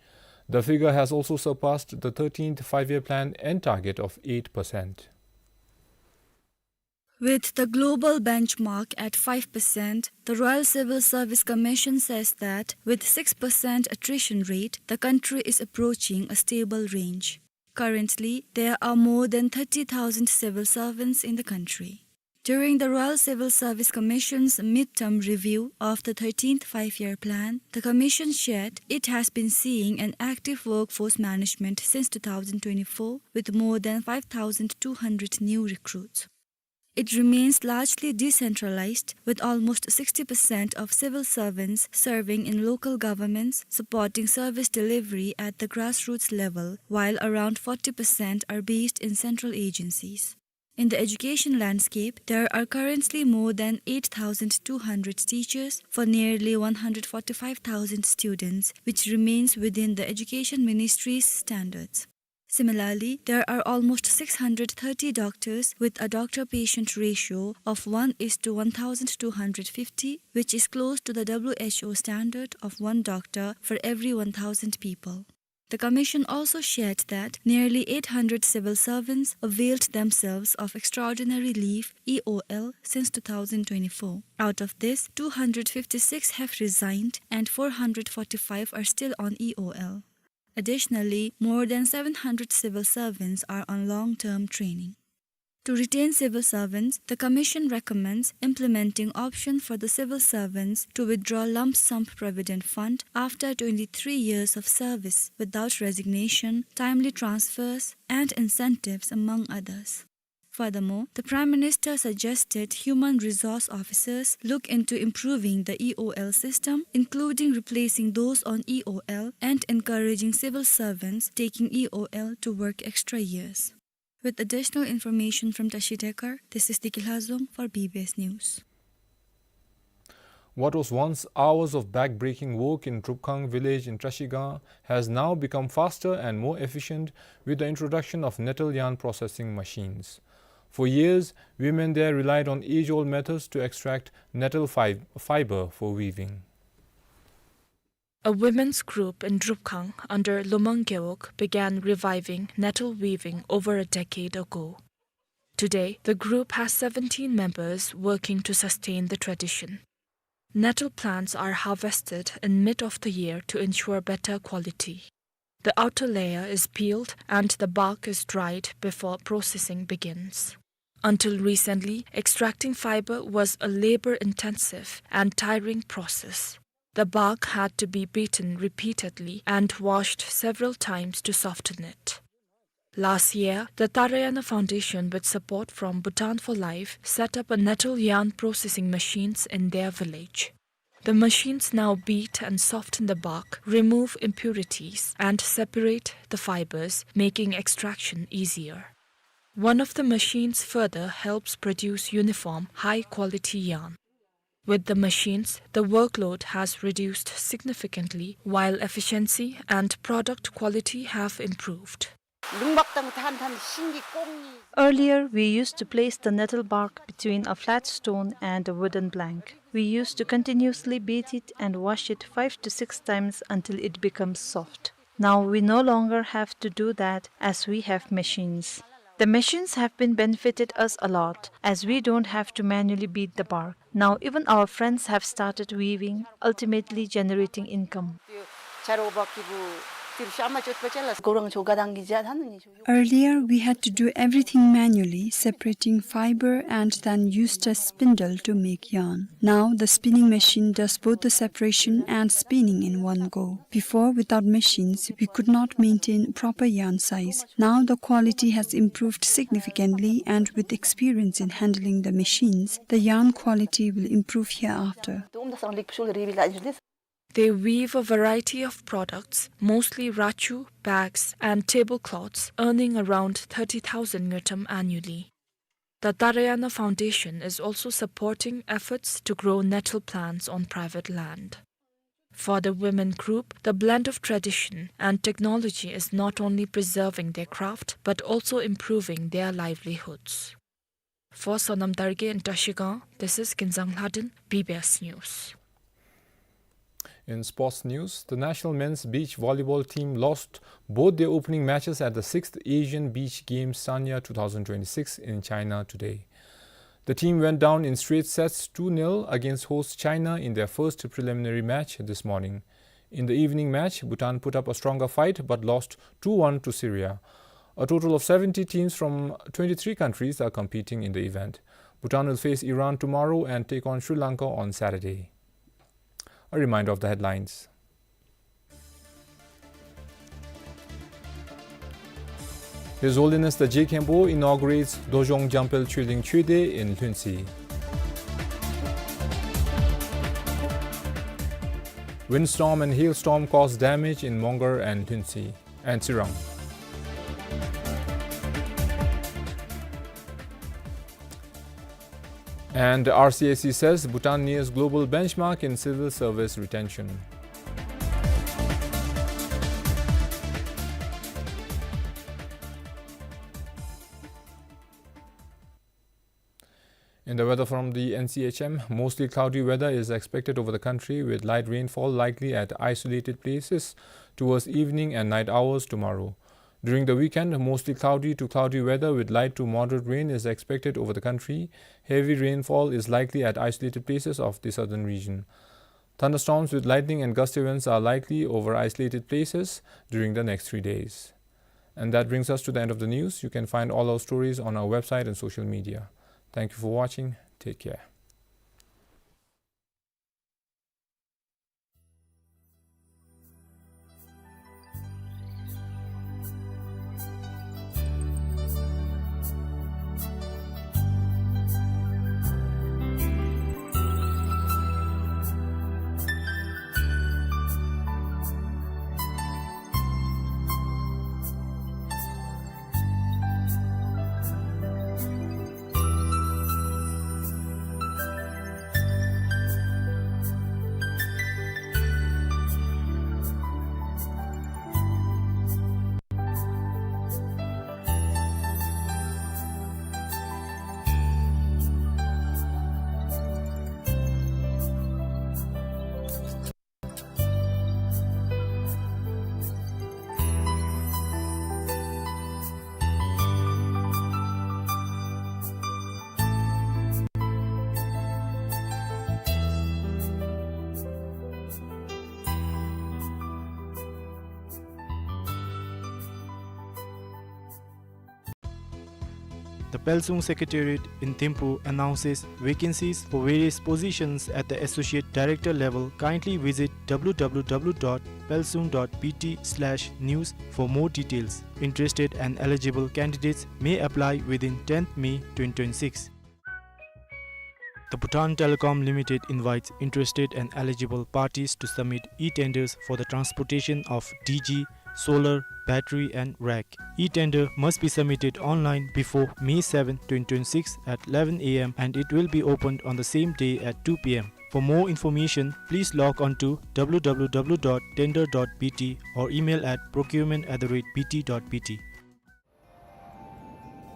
The figure has also surpassed the thirteenth Five-Year Plan end target of eight percent. With the global benchmark at five percent, the Royal Civil Service Commission says that with six percent attrition rate, the country is approaching a stable range. Currently, there are more than thirty thousand civil servants in the country. During the Royal Civil Service Commission's midterm review of the thirteenth Five-Year Plan, the Commission shared it has been seeing an active workforce management since two thousand twenty-four, with more than five thousand two hundred new recruits. It remains largely decentralized, with almost sixty percent of civil servants serving in local governments, supporting service delivery at the grassroots level, while around forty percent are based in central agencies. In the education landscape, there are currently more than eight thousand two hundred teachers for nearly one hundred forty-five thousand students, which remains within the Education Ministry's standards. Similarly, there are almost six hundred thirty doctors, with a doctor-patient ratio of one is to one thousand two hundred fifty, which is close to the W H O standard of one doctor for every one thousand people. The Commission also shared that nearly eight hundred civil servants availed themselves of extraordinary leave, E O L, since two thousand twenty-four. Out of this, two hundred fifty-six have resigned and four hundred forty-five are still on E O L. Additionally, more than seven hundred civil servants are on long-term training. To retain civil servants, the Commission recommends implementing option for the civil servants to withdraw lump sum provident fund after twenty-three years of service without resignation, timely transfers, and incentives, among others. Furthermore, the Prime Minister suggested human resource officers look into improving the E O L system, including replacing those on E O L and encouraging civil servants taking E O L to work extra years. With additional information from Tashi Tekar, this is Diki Lhazom for B B S News. What was once hours of back-breaking work in Drupkhang village in Trashigang has now become faster and more efficient with the introduction of nettle yarn processing machines. For years, women there relied on age-old methods to extract nettle fi-, fiber for weaving. A women's group in Drupkhang under Lumang Gewog began reviving nettle weaving over a decade ago. Today, the group has seventeen members working to sustain the tradition. Nettle plants are harvested in mid of the year to ensure better quality. The outer layer is peeled and the bark is dried before processing begins. Until recently, extracting fiber was a labor-intensive and tiring process. The bark had to be beaten repeatedly and washed several times to soften it. Last year, the Tarayana Foundation, with support from Bhutan for Life, set up a nettle yarn processing machines in their village. The machines now beat and soften the bark, remove impurities, and separate the fibers, making extraction easier. One of the machines further helps produce uniform, high-quality yarn. With the machines, the workload has reduced significantly, while efficiency and product quality have improved. Earlier, we used to place the nettle bark between a flat stone and a wooden plank. We used to continuously beat it and wash it five to six times until it becomes soft. Now we no longer have to do that as we have machines. The machines have been benefited us a lot, as we don't have to manually beat the bark. Now even our friends have started weaving, ultimately generating income. Earlier, we had to do everything manually, separating fiber and then used a spindle to make yarn. Now, the spinning machine does both the separation and spinning in one go. Before, without machines, we could not maintain proper yarn size. Now, the quality has improved significantly, and with experience in handling the machines, the yarn quality will improve hereafter. They weave a variety of products, mostly rachu, bags, and tablecloths, earning around thirty thousand ngultrum annually. The Tarayana Foundation is also supporting efforts to grow nettle plants on private land. For the women group, the blend of tradition and technology is not only preserving their craft, but also improving their livelihoods. For Sonam Dargay in Trashigang, this is Kinzang Lhadon, B B S News. In sports news, the national men's beach volleyball team lost both their opening matches at the sixth Asian Beach Games Sanya two thousand twenty-six in China today. The team went down in straight sets two nil against host China in their first preliminary match this morning. In the evening match, Bhutan put up a stronger fight but lost two one to Syria. A total of seventy teams from twenty-three countries are competing in the event. Bhutan will face Iran tomorrow and take on Sri Lanka on Saturday. A reminder of the headlines. His Holiness the Je Khenpo inaugurates Dojong Jampel Choeling Choede in Lhuentse. Windstorm and hailstorm cause damage in Mongar and Lhuentse and Tsirang. And R C S C says Bhutan nears global benchmark in civil service retention. In the weather from the N C H M, mostly cloudy weather is expected over the country with light rainfall likely at isolated places towards evening and night hours tomorrow. During the weekend, mostly cloudy to cloudy weather with light to moderate rain is expected over the country. Heavy rainfall is likely at isolated places of the southern region. Thunderstorms with lightning and gusty winds are likely over isolated places during the next three days. And that brings us to the end of the news. You can find all our stories on our website and social media. Thank you for watching. Take care. The Pelsung Secretariat in Thimphu announces vacancies for various positions at the associate director level. Kindly visit w w w dot pelsung dot b t slash news for more details. Interested and eligible candidates may apply within tenth May twenty twenty-six. The Bhutan Telecom Limited invites interested and eligible parties to submit e-tenders for the transportation of D G, solar, battery and rack. E-tender must be submitted online before May seventh, twenty twenty-six at eleven a m and it will be opened on the same day at two p m. For more information, please log on to w w w dot tender dot b t or email at procurement at the rate b t dot b t.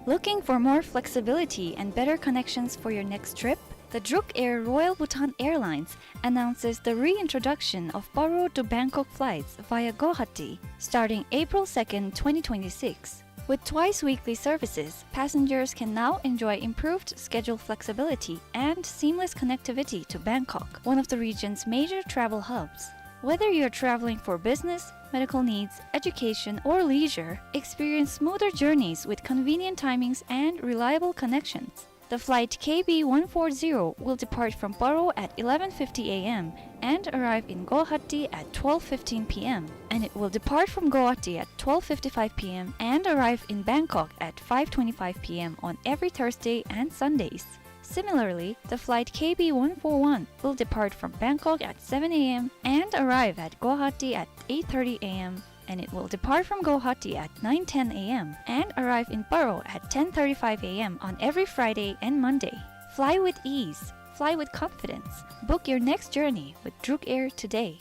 Looking for more flexibility and better connections for your next trip? The Druk Air Royal Bhutan Airlines announces the reintroduction of Paro to Bangkok flights via Guwahati starting April second, twenty twenty-six. With twice weekly services, passengers can now enjoy improved schedule flexibility and seamless connectivity to Bangkok, one of the region's major travel hubs. Whether you're traveling for business, medical needs, education, or leisure, experience smoother journeys with convenient timings and reliable connections. The flight K B one four zero will depart from Paro at eleven fifty a m and arrive in Guwahati at twelve fifteen p m, and it will depart from Guwahati at twelve fifty-five p m and arrive in Bangkok at five twenty-five p m on every Thursday and Sundays. Similarly, the flight K B one four one will depart from Bangkok at seven a m and arrive at Guwahati at eight thirty a m, and it will depart from Guwahati at nine ten a m and arrive in Paro at ten thirty-five a m on every Friday and Monday. Fly with ease, fly with confidence. Book your next journey with Druk Air today.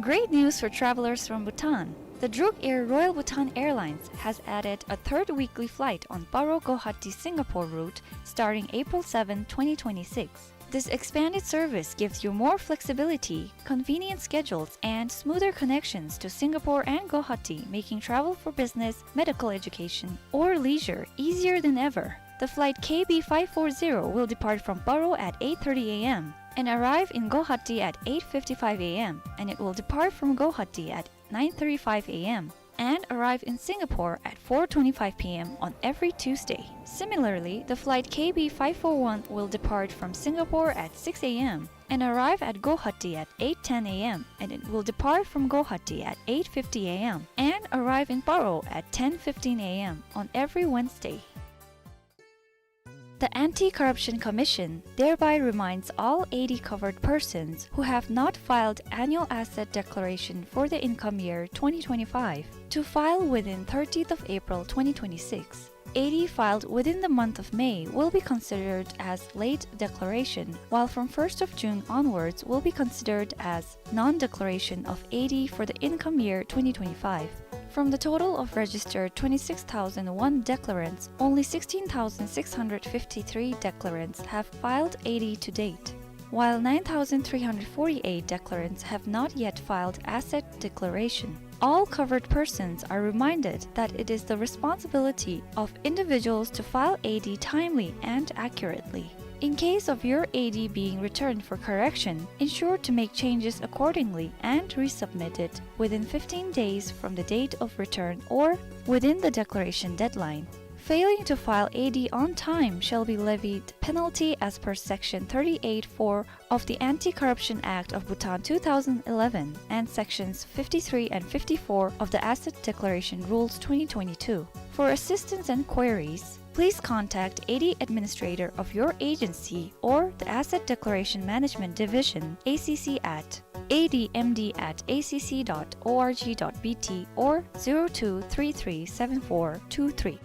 Great news for travelers from Bhutan. The Druk Air Royal Bhutan Airlines has added a third weekly flight on Paro Guwahati Singapore route starting April seventh, twenty twenty-six. This expanded service gives you more flexibility, convenient schedules, and smoother connections to Singapore and Guwahati, making travel for business, medical education, or leisure easier than ever. The flight K B five four zero will depart from Paro at eight thirty a m and arrive in Guwahati at eight fifty-five a m, and it will depart from Guwahati at nine thirty-five a m and arrive in Singapore at four twenty-five p m on every Tuesday. Similarly, the flight K B five four one will depart from Singapore at six a m and arrive at Guwahati at eight ten a m, and it will depart from Guwahati at eight fifty a m and arrive in Paro at ten fifteen a m on every Wednesday. The Anti-Corruption Commission thereby reminds all A D covered persons who have not filed annual asset declaration for the income year twenty twenty-five to file within thirtieth of April twenty twenty-six. A D filed within the month of May will be considered as late declaration, while from first of June onwards will be considered as non-declaration of A D for the income year twenty twenty-five. From the total of registered twenty-six thousand one declarants, only sixteen thousand six hundred fifty-three declarants have filed A D to date, while nine thousand three hundred forty-eight declarants have not yet filed asset declaration. All covered persons are reminded that it is the responsibility of individuals to file A D timely and accurately. In case of your A D being returned for correction, ensure to make changes accordingly and resubmit it within fifteen days from the date of return or within the declaration deadline. Failing to file A D on time shall be levied penalty as per Section thirty-eight four of the Anti-Corruption Act of Bhutan two thousand eleven and Sections fifty-three and fifty-four of the Asset Declaration Rules twenty twenty-two. For assistance and queries, please contact A D administrator of your agency or the Asset Declaration Management Division, A C C, at A D M D at A C C dot org dot B T or zero two three three seven four two three.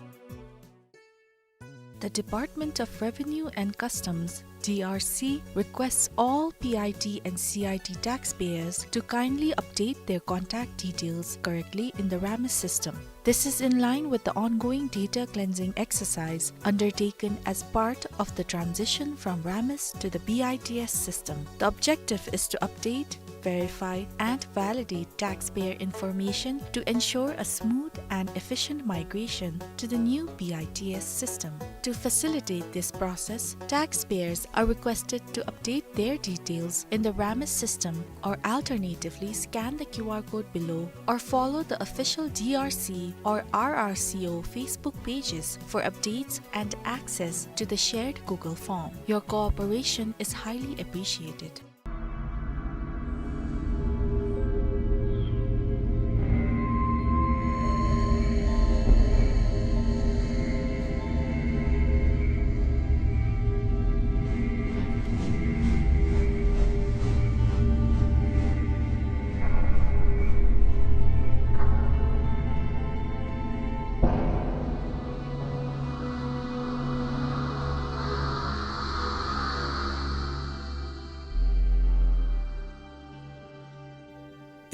The Department of Revenue and Customs, D R C, requests all P I T and C I T taxpayers to kindly update their contact details correctly in the RAMIS system. This is in line with the ongoing data cleansing exercise undertaken as part of the transition from RAMIS to the B I T S system. The objective is to update, verify, and validate taxpayer information to ensure a smooth and efficient migration to the new B I T S system. To facilitate this process, taxpayers are requested to update their details in the RAMIS system or alternatively scan the Q R code below or follow the official D R C or R R C O Facebook pages for updates and access to the shared Google form. Your cooperation is highly appreciated.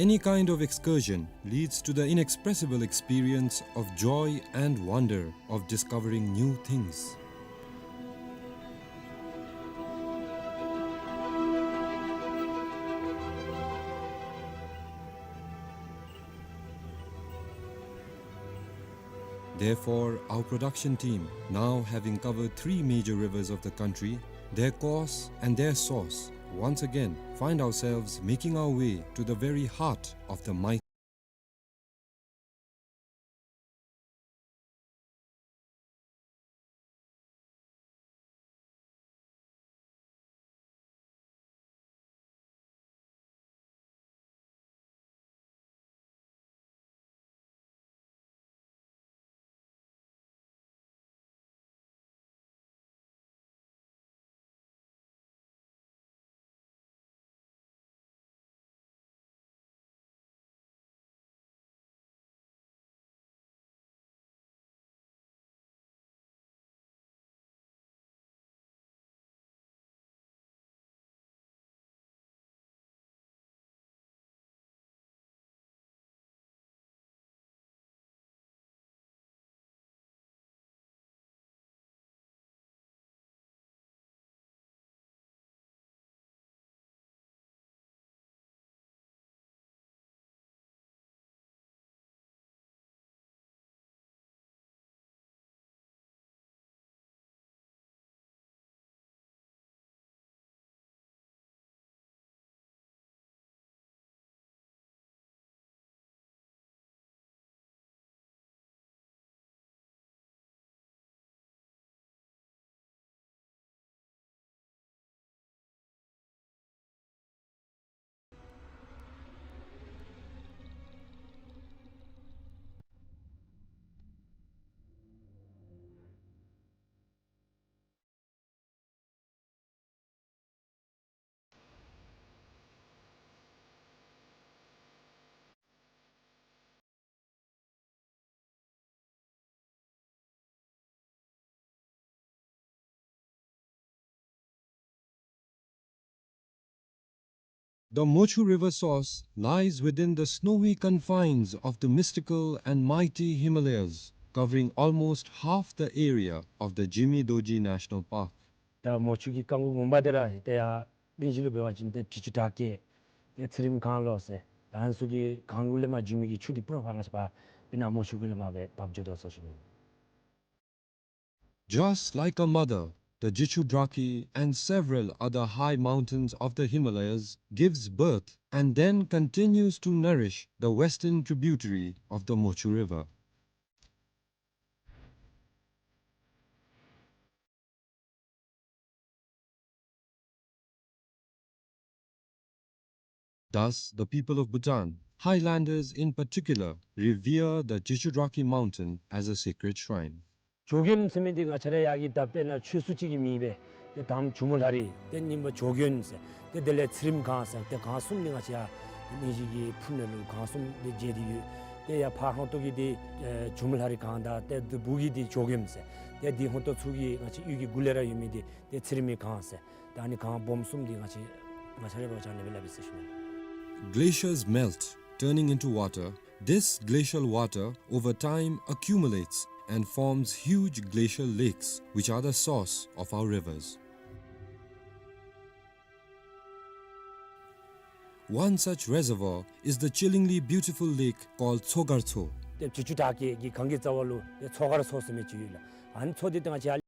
Any kind of excursion leads to the inexpressible experience of joy and wonder of discovering new things. Therefore, our production team, now having covered three major rivers of the country, their course and their source, once again find ourselves making our way to the very heart of the mighty The Mochu River source lies within the snowy confines of the mystical and mighty Himalayas, covering almost half the area of the Jimmy Dorji National Park. ད་མོ་ཆུ་གི་རྐང་མགོ་ངོ་མ་འདི་ར་ཏེ་ཡར་གླིང་བཞི་ལུ་འབད་བ་ཅིན་ཏེ་འབྲི་ཆུ་བྲག་སྐྱེས་ཏེ་ཚེ་རིང་སྒང་ལུ་ཟེར། ད་ཨ་ནི་ཚུ་གི་སྒང་ལུ་ལས་མར་འབྱུང་མི་གི་ཆུ་འདི་སྤུ་ན་ཁ་ང་བཅས་པ་སྤུ་ན་མོ་ཆུ་གུ་ལས་མར་སྦེ་འབབ་འགྱོ་དོ་ཟེར་ཞུ་ནི། Just like a mother, the Jichudrakhi and several other high mountains of the Himalayas gives birth and then continues to nourish the western tributary of the Mochu River. Thus, the people of Bhutan, highlanders in particular, revere the Jichudrakhi mountain as a sacred shrine. ཇོ་མགོན་ཟེར་མི་འདི་ང་བཅས་ར་ཡར་གྱི་ད་དཔེར་ན་ཆོས་སྲུང་ཅིག་གི་མིང་སྦེ་ཏེ་དང་པ་ཇོ་མོ་ལྷ་རི་ཏེ་གཉིས་པ་ཇོ་མགོན་ཟེར་ཏེ་དེ་ལས་ཚེ་རིང་སྒང་ཟེར་ཏེ་སྒང་གསུམ་འདི་ང་བཅས་ཡར་གླིང་བཞི་གི་ཕུ་ནུ་ལུ་སྒང་གསུམ་འདི་མཇལ་ཏེ་ཡོད། ཏེ་ཡར་ཕར་ཧོང་ཏོ་གི་འདི་ཨེ་ཇོ་མོ་ལྷ་རི་སྒང་དང་ཏེ་འདི་སྦུག་གི་འདི་ཇོ་མགོན་ཟེར་ཏེ་འདི་ཧོང་ཏོ་ཚུ་གི་ང་བཅས་གཡུས་ཀྱི་མགུ་ལས་ར་ཡོད་མི་འདི་ཏེ་ཚེ་རིང་མའི་སྒང་ཟེར་ད་ཨ་ནི་སྒང་སྦོམ་གསུམ་འདི་ང་བཅས་ང་བཅས་ར་འབད་བ་ཅིན་ཨ་ནི་སྦེ་སླབ་ཨིན་ཟེར་ཞུ་ནི། Glaciers melt, turning into water. This glacial water over time accumulates and forms huge glacial lakes, which are the source of our rivers. One such reservoir is the chillingly beautiful lake called མཚོ་མགར་མཚོ. ཏེ་བྱི་ཅུང་བྲག་བརྐོས་ཀྱི་གངས་ཀྱི་རྩ་བ་ལུ་ཏེ་མཚོ་མགར་མཚོ་ཟེར་མི་ཅིག་ཡོད་ལགས། ཨ་ནི་མཚོ་འདི་ཏེ་ང་བཅས་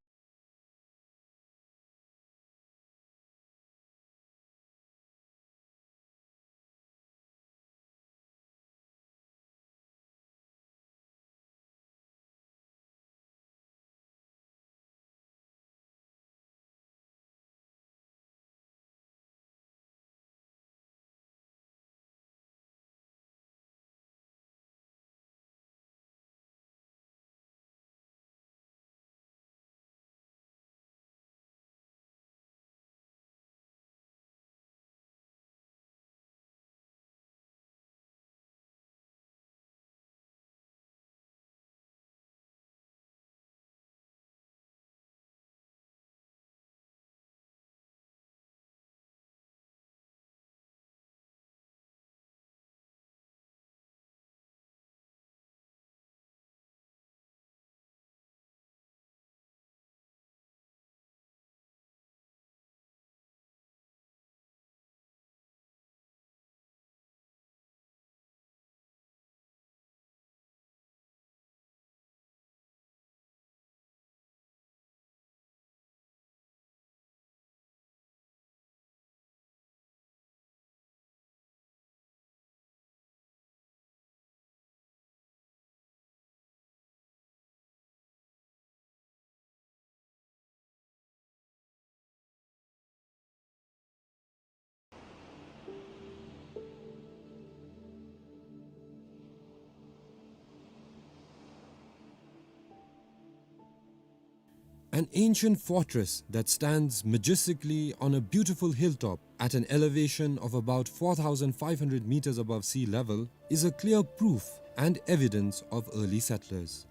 ཧ་An ancient fortress that stands majestically on a beautiful hilltop at an elevation of about four thousand five hundred meters above sea level is a clear proof and evidence of early settlers.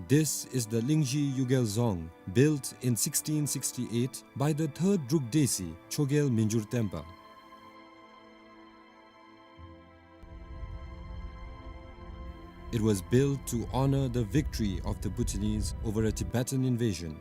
This is the Lingzhi Yugel Dzong, built in sixteen sixty-eight by the third Druk Desi, Chogyel Minjur Tenpa. It was built to honor the victory of the Bhutanese over a Tibetan invasion.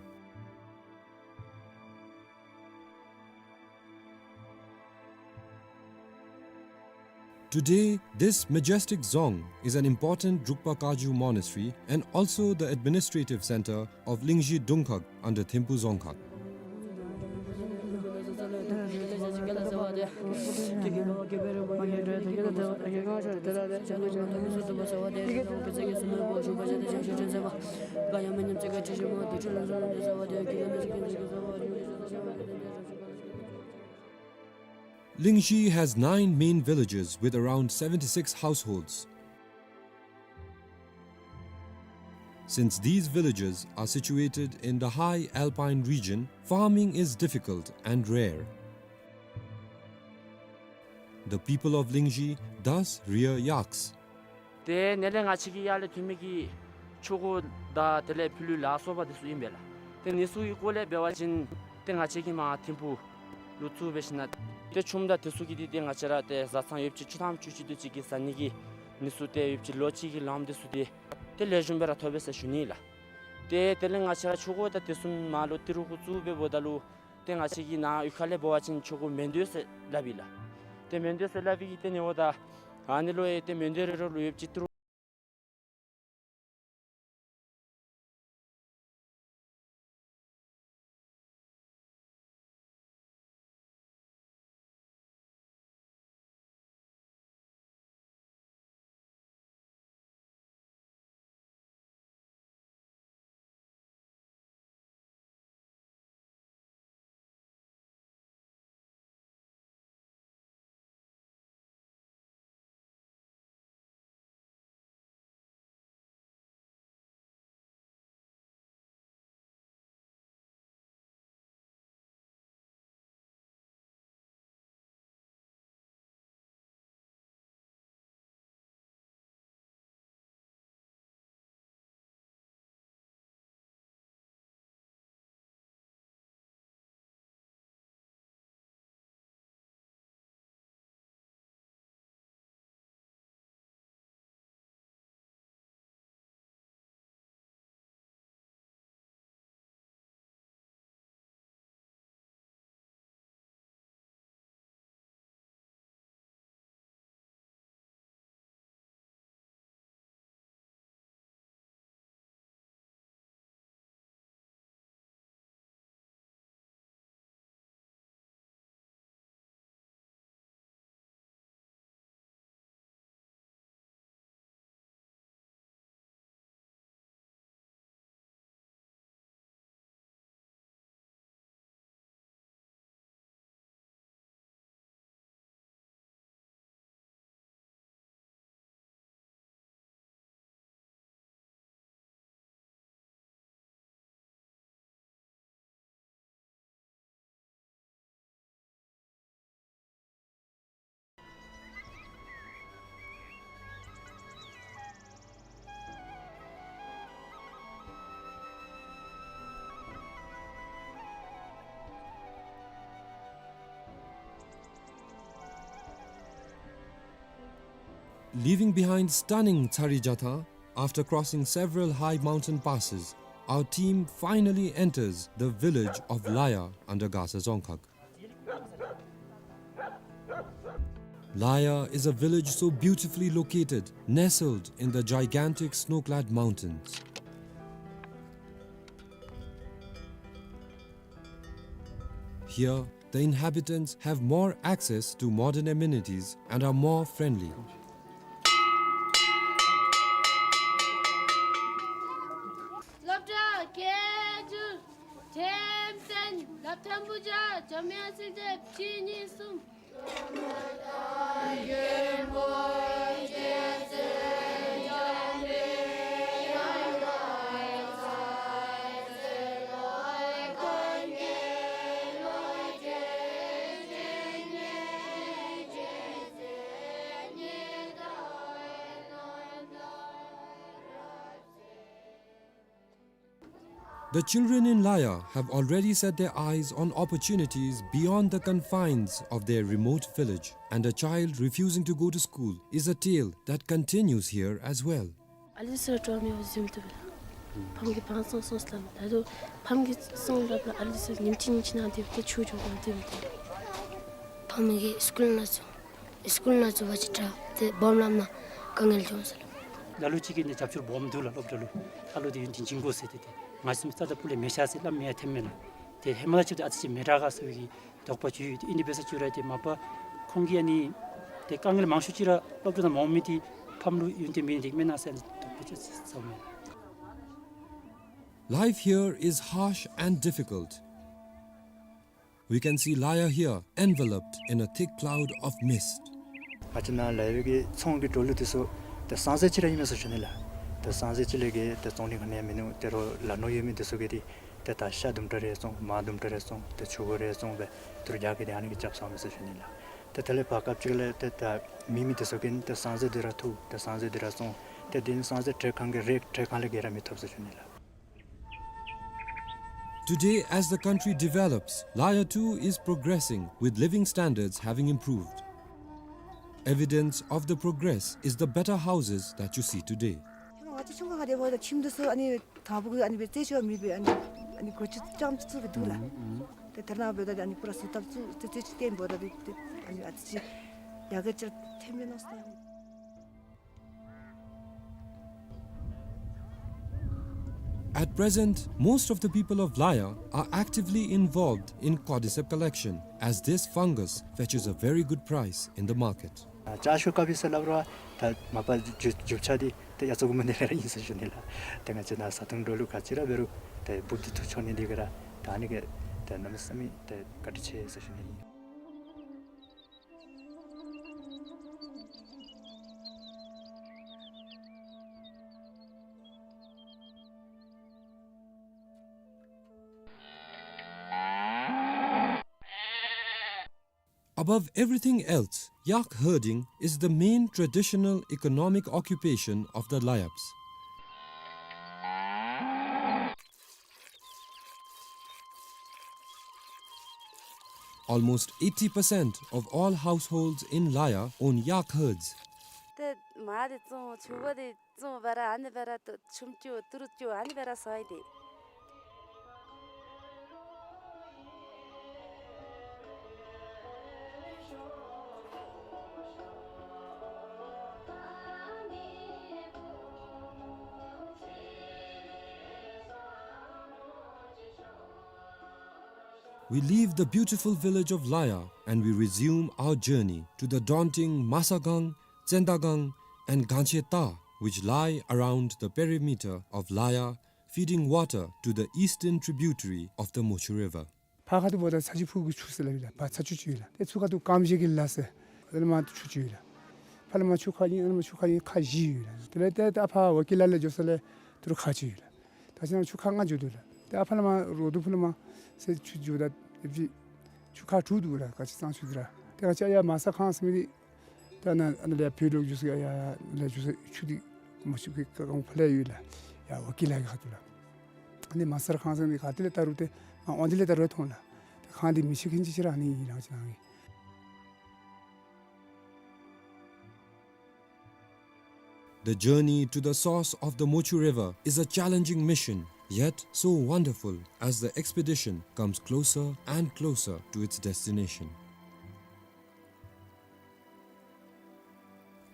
Today, this majestic dzong is an important Drukpa Kagyu monastery and also the administrative center of Lingzhi Dungkhag under Thimphu Dzongkhag. Lingzhi has nine main villages with around seventy-six households. Since these villages are situated in the high alpine region, farming is difficult and rare. The people of Lingzhi thus rear yaks. ཏེ་ནཱ་ལས་ང་བཅས་ཀྱིས་ཡར་ལས་ཐོན་མི་གི་ཆུ་འགོ་དང་དེ་ལས་ཕྱི་ལུ་ལ་སོགས་པ་དེ་ཚུ་ཨིན་པས་ལགས། ཏེ་ཨ་ནི་ཚུ་གི་སྐོར་ལས་འབད་བ་ཅིན་ཏེ་ང་བཅས་ཀྱིས་མར་ཐིམ་ཕུག་ལུ་བཙུགས་འབད་ཞིན་ན་ཏེ་ཆུམ་དང་དེ་ཚུ་གི་འདི་ཏེ་ང་བཅས་ར་ཏེ་བཟའ་ཚང་ཡོདཔ་ཅིག་ཆུ་ཐང་ཆུ་ཅིག་དེ་ཅིག་གི་བཟའ་ནི་གི་ཨ་ནི་ཚུ་ཏེ་ཡོདཔ་ཅིག་ལོ་གཅིག་གི་ལངམ་དེ་ཚུ་ཏེ་ཏེ་ལེགས་ཤོམ་སྦེ་ར་ཐོབ་པས་ཟེར་ཞུ་ནི་ལགས། ཏེ་དེ་ལས་ང་བཅས་ར་ཆུ་འགོ་དང་དེ་ཚུ་མར་ལུ་ཏི་རུ་གུ་བཙུགས་འབདཝ་ད་ལུ་ཏེ་ང་བཅས་ཀྱི་ནཱ་གཡུས་ཁ་ལས་འབད་བ་ཅིན་ཆུ་འགོ་མེན་དོ་ཟེར་སླབ་ཨིན་ལགས། ཏེ་མེན་དོ་ཟེར་སླབ་པའི་གི་ཏེ་ཨ་ནི་འབདཝ་ད་ཨ་ནི་ལུ་ཡང་ཏེ་མེན་དོ་རེ་རེ་ལུ་ཡོདཔ་ཅིག་ཏི་རུ། Leaving behind stunning Tsari Jatha, after crossing several high mountain passes, our team finally enters the village of Laya under Gasa Dzongkhag. Laya is a village so beautifully located, nestled in the gigantic snow-clad mountains. Here, the inhabitants have more access to modern amenities and are more friendly. སློབ་གྲྭ་སྐད་སྒྱུར་འགྲེམས་སྟོན་སློབ་ཐོན་པོ་བརྒྱ་འཇམ་དབྱངས་ཚེ་བརྟན་བཅུ་གཉིས་གསུམ། The children in Laya have already set their eyes on opportunities beyond the confines of their remote village, and a child refusing to go to school is a tale that continues here as well. ཨ་ལི་སི་ཊོ་མི་བ་ཟིམ་ཏུ་བེ་ལ། ཕམ་གི་བང་སོང་སོང་སླབ། ད་དུང་ཕམ་གི་སོང་སླབ་ལ་ཨ་ལི་སི་ཉིནམ་གཅིག་ཉིནམ་གཅིག་ནང་དེ་བ་ཏེ་ཆུ་འགྱོ་གོ་དེ་བ་ཏེ། ཕམ་གི་སི་ཀུལ་ནང་ཚུ་སི་ཀུལ་ནང་ཚུ་བ་ཅིག་དྲག་ཏེ་སྦོམ་ལམ་ནང་དཀའ་ངལ་བྱུང་ཟེར་ལོ། ལ་ལུ་ཅིག་གིས་ནི་རྒྱབ་སྐྱོར་སྦོམ་འདུག་ལ། སློབ་གྲྭ་ལུ་ཨ་ལོ་དེ་ཡུན་བརྟན་བྱིན་དགོ་ཟེར་ཏེ་ཏེ་ང་བཅས་རྩ་དང་སྤུ་ལས་མེད་ཤག་ཟེར་སླབ་མི་ཡང་ཐོནམ་མེན་ལ། ཏེ་ཧེ་མ་ལས་ཅིག་ཏེ་ཨ་ཙི་ཅིག་མི་དྲག་ག་ཟེར་བའི་གི་དོགས་པ་ཅིག་ཡོད། ཏེ་ཨིན་དེ་འབད་ས་ཅིག་ར་ཏེ་མ་པ་ཁོང་གིས་ཨ་ནི་ཏེ་དཀའ་ངལ་མང་ཤོས་ཅིག་ར་སློབ་གྲྭ་ནང་མ་འོང་མི་དེ་ཕམ་ལུ་ཡུན་བརྟན་མེད་ནི་དེ་གིས་མེན་ན་ཟེར་ཨ་ནི་དོགས་པ་ཅིག་ཟ་མས། Life here is harsh and difficult. We can see Laya here enveloped in a thick cloud of mist. ང་བཅས་ནཱ་ལ་ཡོད་པའི་གི་ཚོང་གི་འགྲོ་ལུགས་དེ་ཚུ་ཏེ་སང་ཟེར་ཅིག་ར་ཨིན་མས་ཟེར་ཞུ་ནི་ལགས། ཏེ་སང་ཟེར་ཅིག་ལས་བརྒལ་ཏེ་བཙོང་ནི་ག་ནི་ཡང་མིན་ནུག། ཏེ་རོགས་ལ་ནོར་ཡོད་མི་དེ་ཚུ་གིས་ཏེ་ཏེ་ད་ཤ་དུམ་གྲ་རེ་བཙོང་མར་དུམ་གྲ་རེ་བཙོང་ཏེ་ཕྱུར་བུ་རེ་བཙོང་སྦེ་དུར་རྒྱག་གི་ཏེ་ཨ་ནི་གི་རྐྱབ་ཚརཝ་མས་ཟེར་ཞུ་ནི་ལགས། ཏེ་དེ་ལས་བར་སྐབས་ཅིག་ལས་ཏེ་ད་མེད་མི་དེ་ཚུ་གིས་ཏེ་སང་ཟེར་དེ་ར་ཐུག་ཏེ་སང་ཟེར་དེ་ར་བཙོང་ཏེ་དེ་ནི་སང་ཟེར་ཏེ་གང་གི་རེ་ཏེ་གང་ལས་བརྒལ་ར་མི་ཐོབ་ཟེར་ཞུ་ནི་ལགས། Today, as the country develops, Laya too is progressing, with living standards having improved. Evidence of the progress is the better houses that you see today. ང་བཅས་ཆུང་ཀུ་ཁར་དེ་འབདཝ་ད་ཁྱིམ་དེ་ཚུ་ཨ་ནི་དང་པོ་གི་ཨ་ནི་སྦེ་རྩེ་ཅིག་མེད་པའི་ཨ་ནི་ཨ་ནི་སྒོ་ཅིག་རྐྱངམ་ཅིག་བཙུགས་སྦེ་འདུག་ལགས། ཏེ་དེ་ནང་འབདཝ་ད་ཨ་ནི་པུ་ར་བཟོ་ལྟ་བཙུགས་ཏེ་རྩེ་ཅིག་བརྟེན་འབདཝ་ད་ཏེ་ཨ་ནི་ཨ་ཙི་ཅིག་ཡར་རྒྱས་ཅིག་ཐོནམ་མས་མནོ་སོང་། At present, most of the people of Laya are actively involved in cordyceps collection, as this fungus fetches a very good price in the market. ཨ་ཅ་ཤུ་ཀ་པི་ཟེར་སླབ་རུང་ད་མ་པ་རྒྱུ་རྒྱུ་ཆ་འདི་ཏེ་ཡ་ཚོགས་ཀྱི་མ་འདི་ལས་ར་ཨིན་ཟེར་ཞུ་ནི་ལགས། ཏེ་ང་བཅས་ནཱ་བཟའ་འཐུང་འགྲོ་ལུགས་ག་ཅི་ར་འབད་རུང་ཏེ་འབུཔ་འདི་འཐུ་འཕྱོག་ནི་འདི་གིས་ར་ད་ཨ་ནི་གིས་ཏེ་གནམ་མེད་ས་མེད་ཏེ་བཀའ་དྲིན་ཆེ་ཟེར་ཞུ་ནི་ཨིན། Above everything else, yak herding is the main traditional economic occupation of the Layaps. Almost eighty percent of all households in Laya own yak herds. ཏེ་མར་འདི་བཙོང་ཕྱུར་བུ་འདི་བཙོང་སྦེ་ར་ཨ་ནི་སྦེ་ར་ཏེ་ཆུམ་རྐྱབ་དུར་རྐྱབ་ཨ་ནི་སྦེ་ར་ཟ་ཡི་ཏེ། We leave the beautiful village of Laya and we resume our journey to the daunting Masagang, Tsendagang, and Gancheta, which lie around the perimeter of Laya, feeding water to the eastern tributary of the Mochu River. ཕར་ཁ་ཐུག་འབདཝ་ད་ཚ་ཆུ་ཕུག་གི་ཆུ་ཟེར་སླབ་ཨིན་ལགས། ཕར་ཚ་ཆུ་ཅིག་ཡོད་ལགས། ཏེ་ཚུར་ཁ་ཐུག་ཀམ་ཤེ་གི་ལ་ཟེར་ཨ་ནི་མར་ཆུ་ཅིག་ཡོད་ལགས། ཕར་ལས་མར་ཆུ་ཁ་ཨིན། ཨ་ནི་མར་ཆུ་ཁ་ཨིན་ཁ་བཞི་ཡོད་ལགས། དེ་ལས་ཏེ་ད་ཕར་ཝ་ཀི་ལ་ལས་འགྱོ་ས་ལས་ཏེ་རུ་ཁ་ཅིག་ཡོད་ལགས། ད་ཅི་ནཱ་ཆུ་ཁ་ལྔ་འགྱོ་དོ་ལགས། ཏེ་ཨ་ཕར་ལས་མར་རོ་དུ་ཕུ་ལས་མར་ཟེར་ཆུ་འགྱོཝ་ད་ཨེ་ཕྱི་ཆུ་ཁ་དྲུག་འདུག་ལགས། ག་ཅི་གཙང་ཆུ་འདི་ར། ཏེ་ག་ཅི་ཡར་མ་ས་ཁང་ཟེར་མི་འདི་ད་ནཱ་ཨ་ནཱ་ལས་བོད་ལུ་འགྱོ་ས་ཡར་ཡར་ལས་འགྱོ་ས་ཆུ་འདི་མ་ཆུ་གི་ཁ་སྒང་ཕར་ལས་ཡོད་ལགས། ཡར་ཝ་ཀི་ལ་གི་ཁ་ཐུག་ལགས། ཨ་ནི་མ་ས་ཁང་ཟེར་མི་འདི་ག་ཏེ་ལས་བལྟ་རུང་ཏེ་ང་ཨོང་འདི་ལས་བལྟ་རུང་མཐོང་ལགས། ཏེ་ཁང་འདི་མི་ཆེ་ཁེན་ཅིག་ཅིག་ར་ཨ་ནི་ཨིན་ལགས་ཅིག་ནང་གི། The journey to the source of the Mochu River is a challenging mission, yet so wonderful as the expedition comes closer and closer to its destination.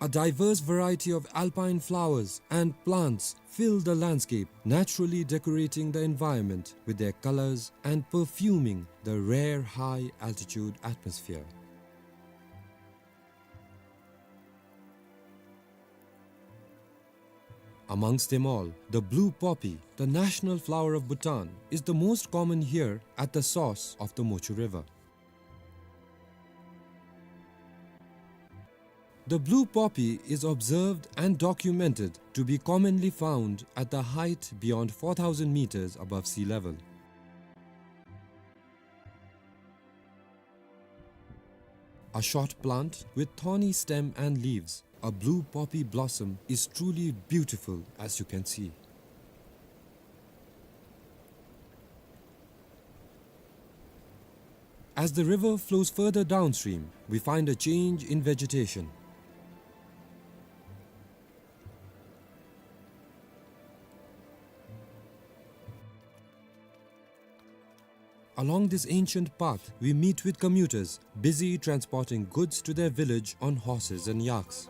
A diverse variety of alpine flowers and plants fill the landscape, naturally decorating the environment with their colors and perfuming the rare high-altitude atmosphere. Amongst them all, the blue poppy, the national flower of Bhutan, is the most common here at the source of the Mochu River. The blue poppy is observed and documented to be commonly found at the height beyond four thousand meters above sea level. A short plant with thorny stem and leaves, a blue poppy blossom is truly beautiful, as you can see. As the river flows further downstream, we find a change in vegetation. Along this ancient path, we meet with commuters busy transporting goods to their village on horses and yaks.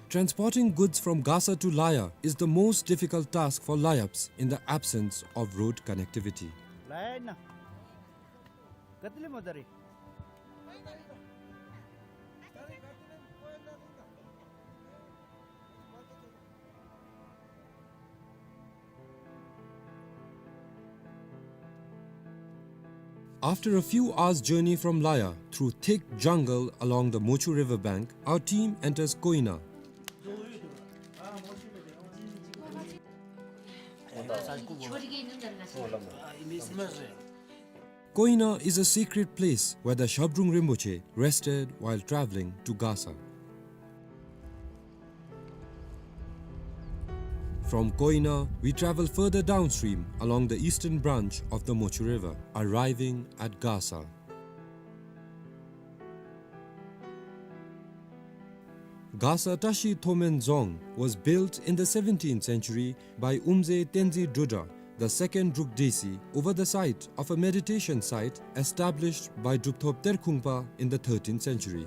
Transporting goods from Gasa to Laya is the most difficult task for Layaps in the absence of road connectivity. After a few hours' journey from Laya through thick jungle along the Mochu river bank, our team enters Koina. Koina is a sacred place where the Shabdrung Rinpoche rested while traveling to Gasa. From Koina, we travel further downstream along the eastern branch of the Mochu River, arriving at Gasa. Gasa Tashi Thomen Dzong was built in the seventeenth century by Umze Tenzin Drudra, the second Druk Desi, over the site of a meditation site established by Drupthop Terkhungpa in the thirteenth century.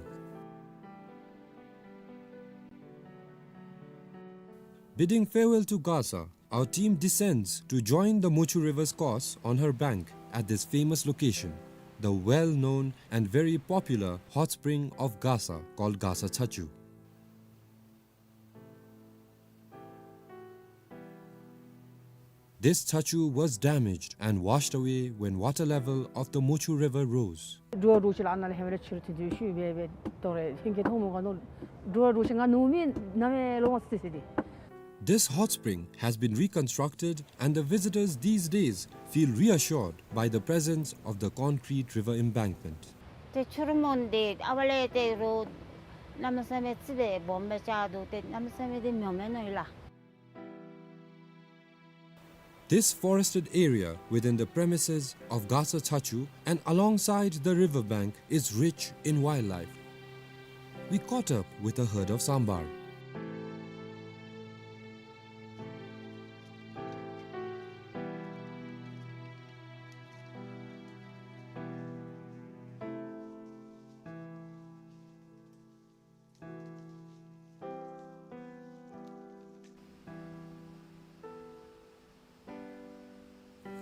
Bidding farewell to Gasa, our team descends to join the Mochu River's course on her bank at this famous location, the well-known and very popular hot spring of Gasa called Gasa Chachu. This chachu was damaged and washed away when water level of the Mochu River rose. འགྲོ་བ་འགྲོ་ཤི་ལ་ཨ་ནཱ་ལས་ཧེ་མ་ར་ཕྱི་རུ་ཐོན་ཏེ་ཤུལ་སྦེ་སྦེ་དོ་རེ་ཧིང་གི་མཐོང་མོ་ག་ནོ། འགྲོ་བ་འགྲོ་ཤི་ང་ནུབ་མི་ནམ་ཡང་ལོང་བ་སི་སི་ཏེ། This hot spring has been reconstructed and the visitors these days feel reassured by the presence of the concrete river embankment. ཏེ་ཆུ་རུ་མོན་ཏེ་ཨ་བ་ལས་ཏེ་རོ་གནམ་མེད་ས་མེད་ཙི་སྦེ་སྦོམ་སྦེ་ཆགས་འདུག། ཏེ་གནམ་མེད་ས་མེད་ཏེ་མྱོང་མེད་ནོ་ཡོད་ལགས། This forested area within the premises of Gasa Chachu and alongside the river bank is rich in wildlife. We caught up with a herd of sambar.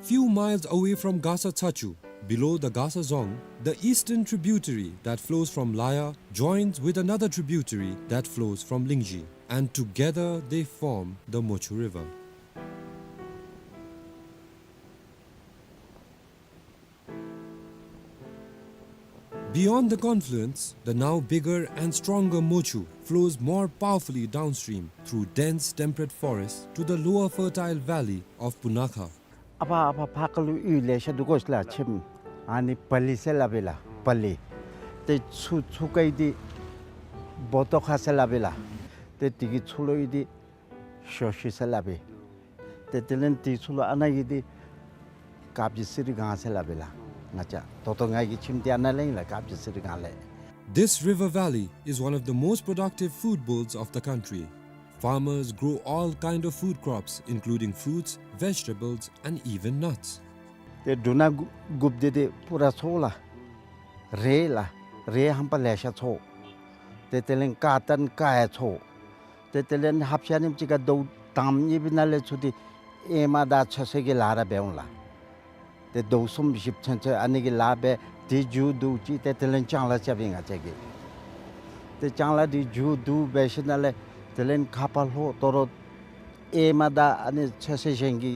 Few miles away from Gasa Chachu, below the Gasa Dzong, the eastern tributary that flows from Laya joins with another tributary that flows from Lingzhi, and together they form the Mochu River. Beyond the confluence, the now bigger and stronger Mochu flows more powerfully downstream through dense temperate forests to the lower fertile valley of Punakha. ཨ་ཕ་ཨ་ཕ་ཕ་ཁ་ལུ་ཡུལ་ལེ་ཤ་འདུག་གོ་ཤ་ལ་ཆེམ། ཨ་ནི་པ་ལི་ཟེར་སླབ་ཨིན་ལགས། པ་ལི། ཏེ་ཚུ་ཚུ་ཁའི་འདི་བོ་ཏོ་ཁ་ཟེར་སླབ་ཨིན་ལགས། ཏེ་དེ་གི་ཚུ་ལུ་ཡི་འདི་ཤོ་ཤི་ཟེར་སླབ་ཨིན། ཏེ་དེ་ལས་དེ་ཚུ་ལུ་ཨ་ནཱ་གི་འདི་ དཀར་སྦྱིས་གསེར་སྒང་ཟེར་སླབ་ཨིན་ལགས། ང་བཅས་ད་ལྟོ་ང་གི་ཁྱིམ་འདི་ཨ་ནཱ་ལས་ཨིན་ལགས། དཀར་སྦྱིས་གསེར་སྒང་ལས། This river valley is one of the most productive food bowls of the country. Farmers grow all kind of food crops, including fruits, vegetables, and even nuts. ཏེ་འབྲུ་སྣ་དགུ་དགུཔ་འདི་ཏེ་པུ་ར་ཚོ་ལགས། རེད་ལགས། རེད་ཧམ་པ་ལེ་ཤ་ཚོ། ཏེ་དེ་ལས་ཀར་ཏན་ཀར་ཡང་ཚོ། ཏེ་དེ་ལས་ཧབ་ཤ་ནི་ཅིག་ཁར་ཟླཝ་དང་པ་གཉིས་པའི་ནང་ལས་ཚུར་ཏེ་ཨེ་མ་དང་ཚོད་བསྲེ་གི་ལཱ་ར་འབད་འོང་ལགས། ཏེ་ཟླཝ་གསུམ་བཞི་ཚུན་ཚོད་ཨ་ནི་གི་ལཱ་འབད། དེ་མཇུག་བསྡུ་ཅི། ཏེ་དེ་ལས་ལྕང་ལཱ་རྐྱབ་ཨིན་ང་བཅས་ཀྱིས། ཏེ་ལྕང་ལཱ་དེ་མཇུག་བསྡུ་འབད་ཞིནམ་ལས་དེ་ལས་ཁ་ཕར་ལྷོ་དོ་རུང་ཨེ་མ་དང་ཨ་ནི་ཚོད་བསྲེ་གཞན་གྱི་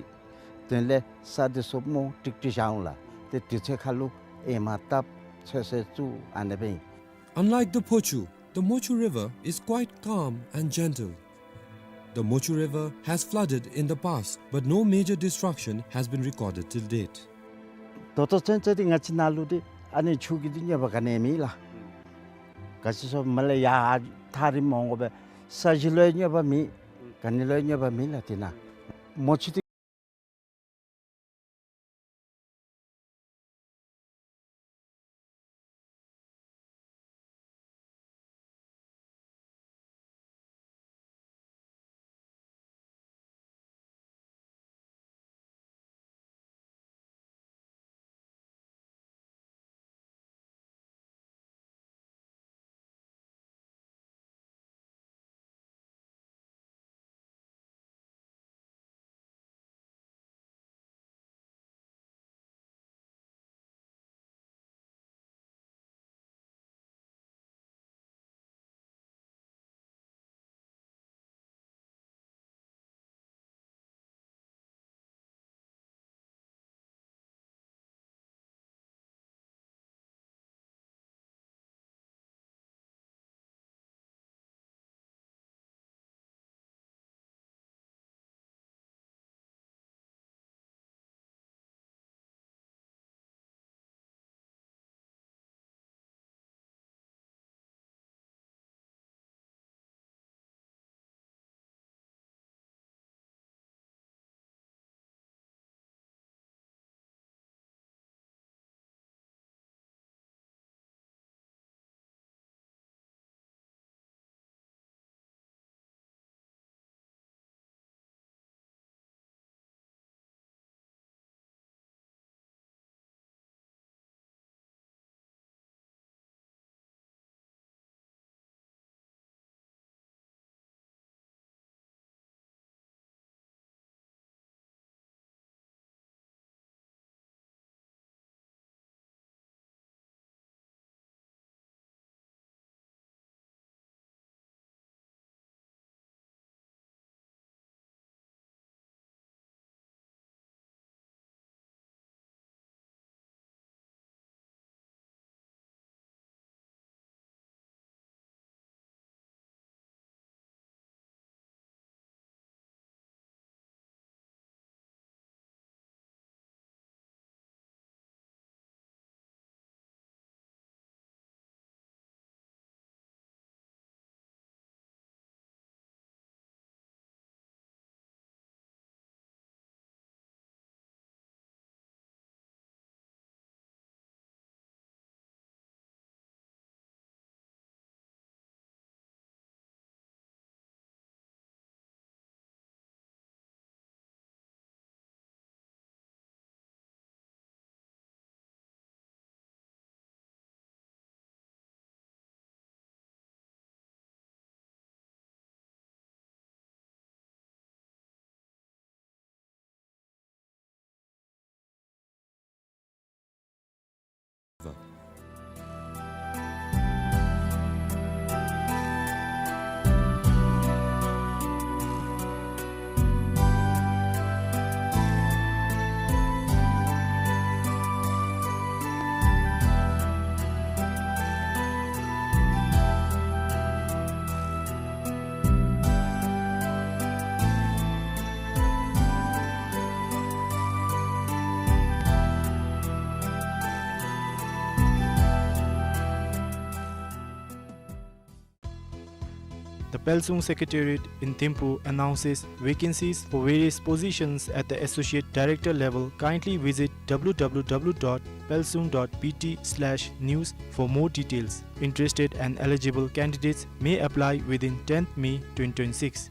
དོན་ལས་ས་འདི་ཚུ་མོ་ཀྲིག་ཀྲི་བཞག་འོང་ལགས། ཏེ་དུས་ཚོད་ཁར་ལུ་ཨེ་མ་བཏབ་ཚོད་བསྲེ་བཙུགས་ཨ་ནི་སྦེ་ཨིན། Unlike the Phochu, the Mochu River is quite calm and gentle. The Mochu River has flooded in the past, but no major destruction has been recorded till date. ད་ལྟོ་ཚུན་ཚོད་འདི་ང་བཅས་ནཱ་ལུ་འདི་ཨ་ནི་ཆུ་གི་འདི་གནོད་པ་ག་ནི་ཡང་མེད་ལགས། ག་ཅི་སོང་མ་ལས་ཡར་ཐག་རིངམོ་འོང་དགོ་པས། ས་གཞི་ལུ་ཡང་གནོད་པ་མེད། ག་ནི་ལུ་ཡང་གནོད་པ་མེད་ལགས་འདི་ནང་མོ་ཆུ་འདི། The Pelsung Secretariat in Thimphu announces vacancies for various positions at the associate director level. Kindly visit w w w dot pelsung dot b t slash news for more details. Interested and eligible candidates may apply within tenth May twenty twenty-six.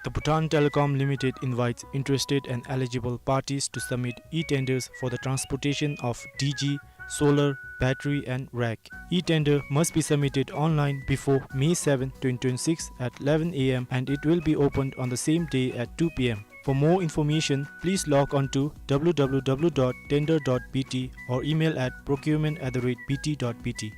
The Bhutan Telecom Limited invites interested and eligible parties to submit e-tenders for the transportation of D G, solar, battery and rack. E-tender must be submitted online before May seventh, twenty twenty-six at eleven a m and it will be opened on the same day at two p m. For more information, please log on to w w w dot tender dot b t or email at procurement at the rate b t dot b t.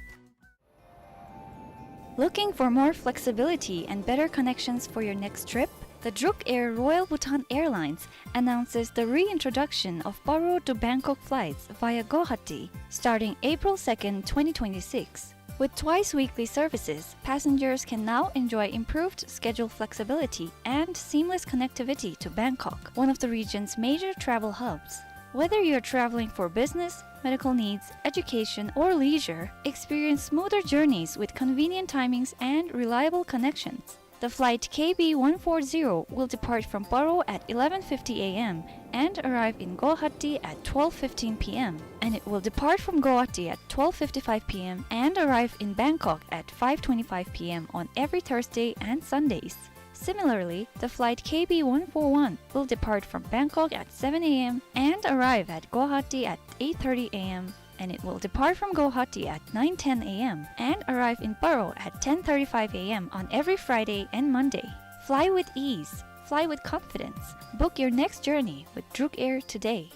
Looking for more flexibility and better connections for your next trip? The Druk Air Royal Bhutan Airlines announces the reintroduction of Paro to Bangkok flights via Guwahati starting April second, twenty twenty-six. With twice weekly services, passengers can now enjoy improved schedule flexibility and seamless connectivity to Bangkok, one of the region's major travel hubs. Whether you're traveling for business, medical needs, education, or leisure, experience smoother journeys with convenient timings and reliable connections. The flight K B one four zero will depart from Paro at eleven fifty a m and arrive in Guwahati at twelve fifteen p m, and it will depart from Guwahati at twelve fifty-five p m and arrive in Bangkok at five twenty-five p m on every Thursday and Sundays. Similarly, the flight K B one four one will depart from Bangkok at seven a m and arrive at Guwahati at eight thirty a m, and it will depart from Guwahati at nine ten a m and arrive in Paro at ten thirty-five a m on every Friday and Monday. Fly with ease. Fly with confidence. Book your next journey with Druk Air today.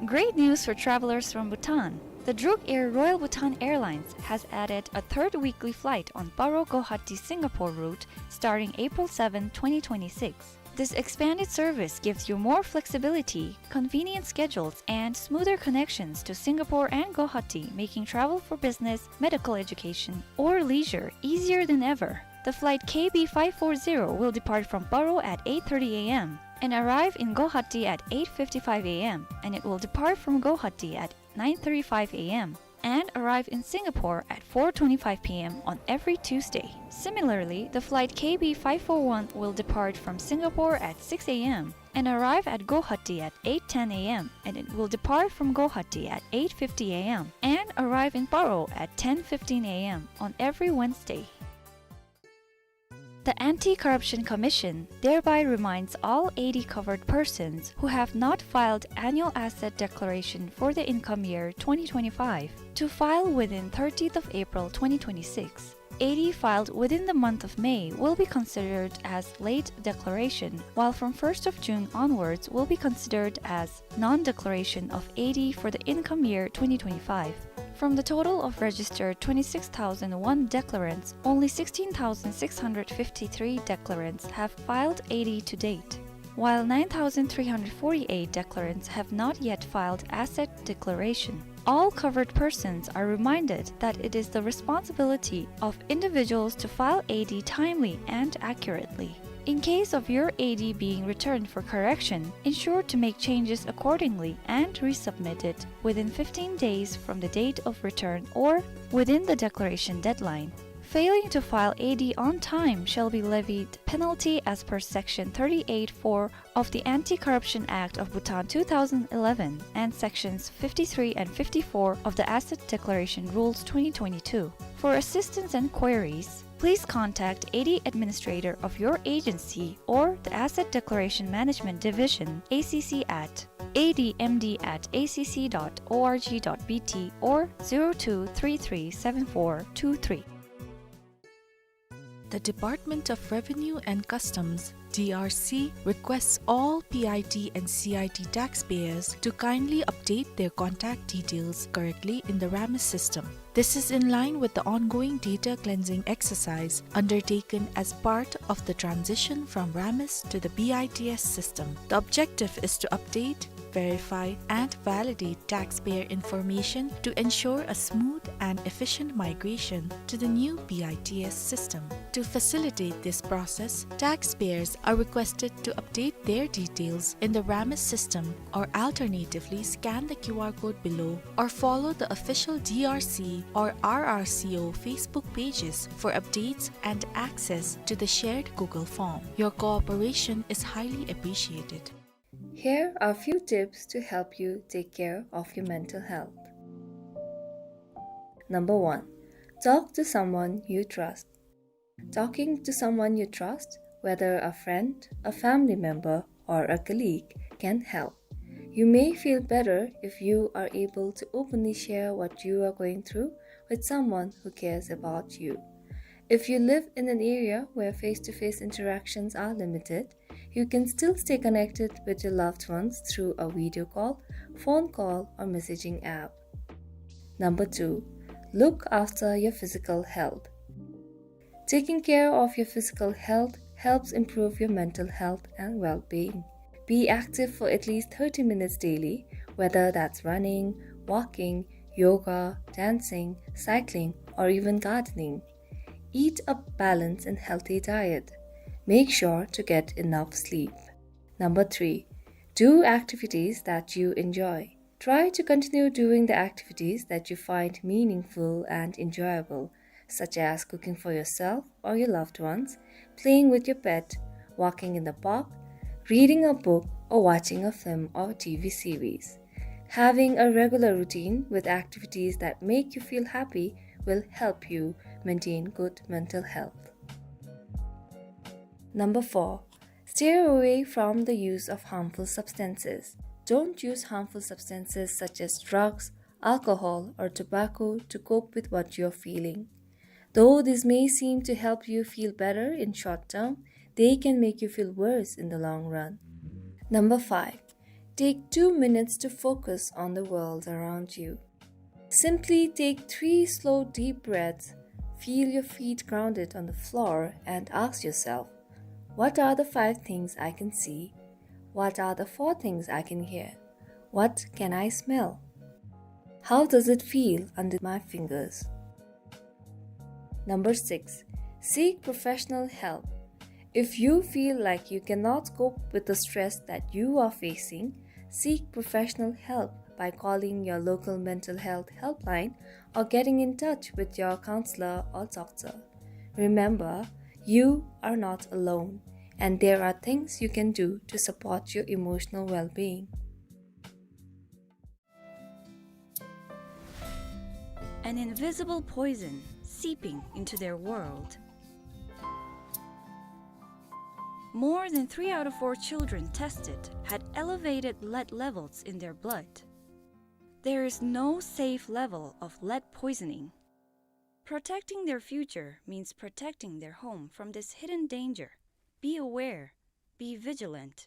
Great news for travelers from Bhutan. The Druk Air Royal Bhutan Airlines has added a third weekly flight on Paro Guwahati Singapore route starting April seventh, twenty twenty-six. This expanded service gives you more flexibility, convenient schedules, and smoother connections to Singapore and Guwahati, making travel for business, medical, education, or leisure easier than ever. The flight K B five four zero will depart from Paro at eight thirty a m and arrive in Guwahati at eight fifty-five a m, and it will depart from Guwahati at nine thirty-five a m and arrive in Singapore at four twenty-five p m on every Tuesday. Similarly, the flight K B five four one will depart from Singapore at six a m and arrive at Guwahati at eight ten a m, and it will depart from Guwahati at eight fifty a m and arrive in Paro at ten fifteen a m on every Wednesday. The Anti-Corruption Commission thereby reminds all A D covered persons who have not filed annual asset declaration for the income year twenty twenty-five to file within thirtieth of April twenty twenty-six. A D filed within the month of May will be considered as late declaration, while from first of June onwards will be considered as non-declaration of A D for the income year twenty twenty-five. From the total of registered twenty-six thousand one declarants, only sixteen thousand six hundred fifty-three declarants have filed A D to date, while nine thousand three hundred forty-eight declarants have not yet filed asset declaration. All covered persons are reminded that it is the responsibility of individuals to file A D timely and accurately. In case of your A D being returned for correction, ensure to make changes accordingly and resubmit it within fifteen days from the date of return or within the declaration deadline. Failing to file A D on time shall be levied penalty as per Section thirty-eight four of the Anti-Corruption Act of Bhutan two thousand eleven and Sections fifty-three and fifty-four of the Asset Declaration Rules twenty twenty-two. For assistance and queries, please contact A D administrator of your agency or the Asset Declaration Management Division, A C C, at A D M D at A C C dot org dot B T or zero two three three seven four two three. The Department of Revenue and Customs, D R C, requests all P I T and C I T taxpayers to kindly update their contact details correctly in the RAMIS system. This is in line with the ongoing data cleansing exercise undertaken as part of the transition from RAMIS to the B I T S system. The objective is to update verify, and validate taxpayer information to ensure a smooth and efficient migration to the new B I T S system. To facilitate this process, taxpayers are requested to update their details in the RAMIS system or alternatively scan the Q R code below or follow the official D R C or R R C O Facebook pages for updates and access to the shared Google form. Your cooperation is highly appreciated. Here are few tips to help you take care of your mental health. Number one, talk to someone you trust. Talking to someone you trust, whether a friend, a family member, or a colleague, can help. You may feel better if you are able to openly share what you are going through with someone who cares about you. If you live in an area where face-to-face interactions are limited, you can still stay connected with your loved ones through a video call, phone call, or messaging app. Number two, look after your physical health. Taking care of your physical health helps improve your mental health and well-being. Be active for at least thirty minutes daily, whether that's running, walking, yoga, dancing, cycling, or even gardening. Eat a balanced and healthy diet. Make sure to get enough sleep. Number three, do activities that you enjoy. Try to continue doing the activities that you find meaningful and enjoyable, such as cooking for yourself or your loved ones, playing with your pet, walking in the park, reading a book, or watching a film or T V series. Having a regular routine with activities that make you feel happy will help you maintain good mental health. Number four, steer away from the use of harmful substances. Don't use harmful substances such as drugs, alcohol, or tobacco to cope with what you're feeling. Though this may seem to help you feel better in short term, they can make you feel worse in the long run. Number five, take two minutes to focus on the world around you. Simply take three slow, deep breaths, feel your feet grounded on the floor, and ask yourself, "What are the five things I can see? What are the four things I can hear? What can I smell? How does it feel under my fingers?" Number six, seek professional help. If you feel like you cannot cope with the stress that you are facing, seek professional help by calling your local mental health helpline or getting in touch with your counselor or doctor. Remember, you are not alone, and there are things you can do to support your emotional well-being. An invisible poison seeping into their world. More than three out of four children tested had elevated lead levels in their blood. There is no safe level of lead poisoning. Protecting their future means protecting their home from this hidden danger. Be aware. Be vigilant.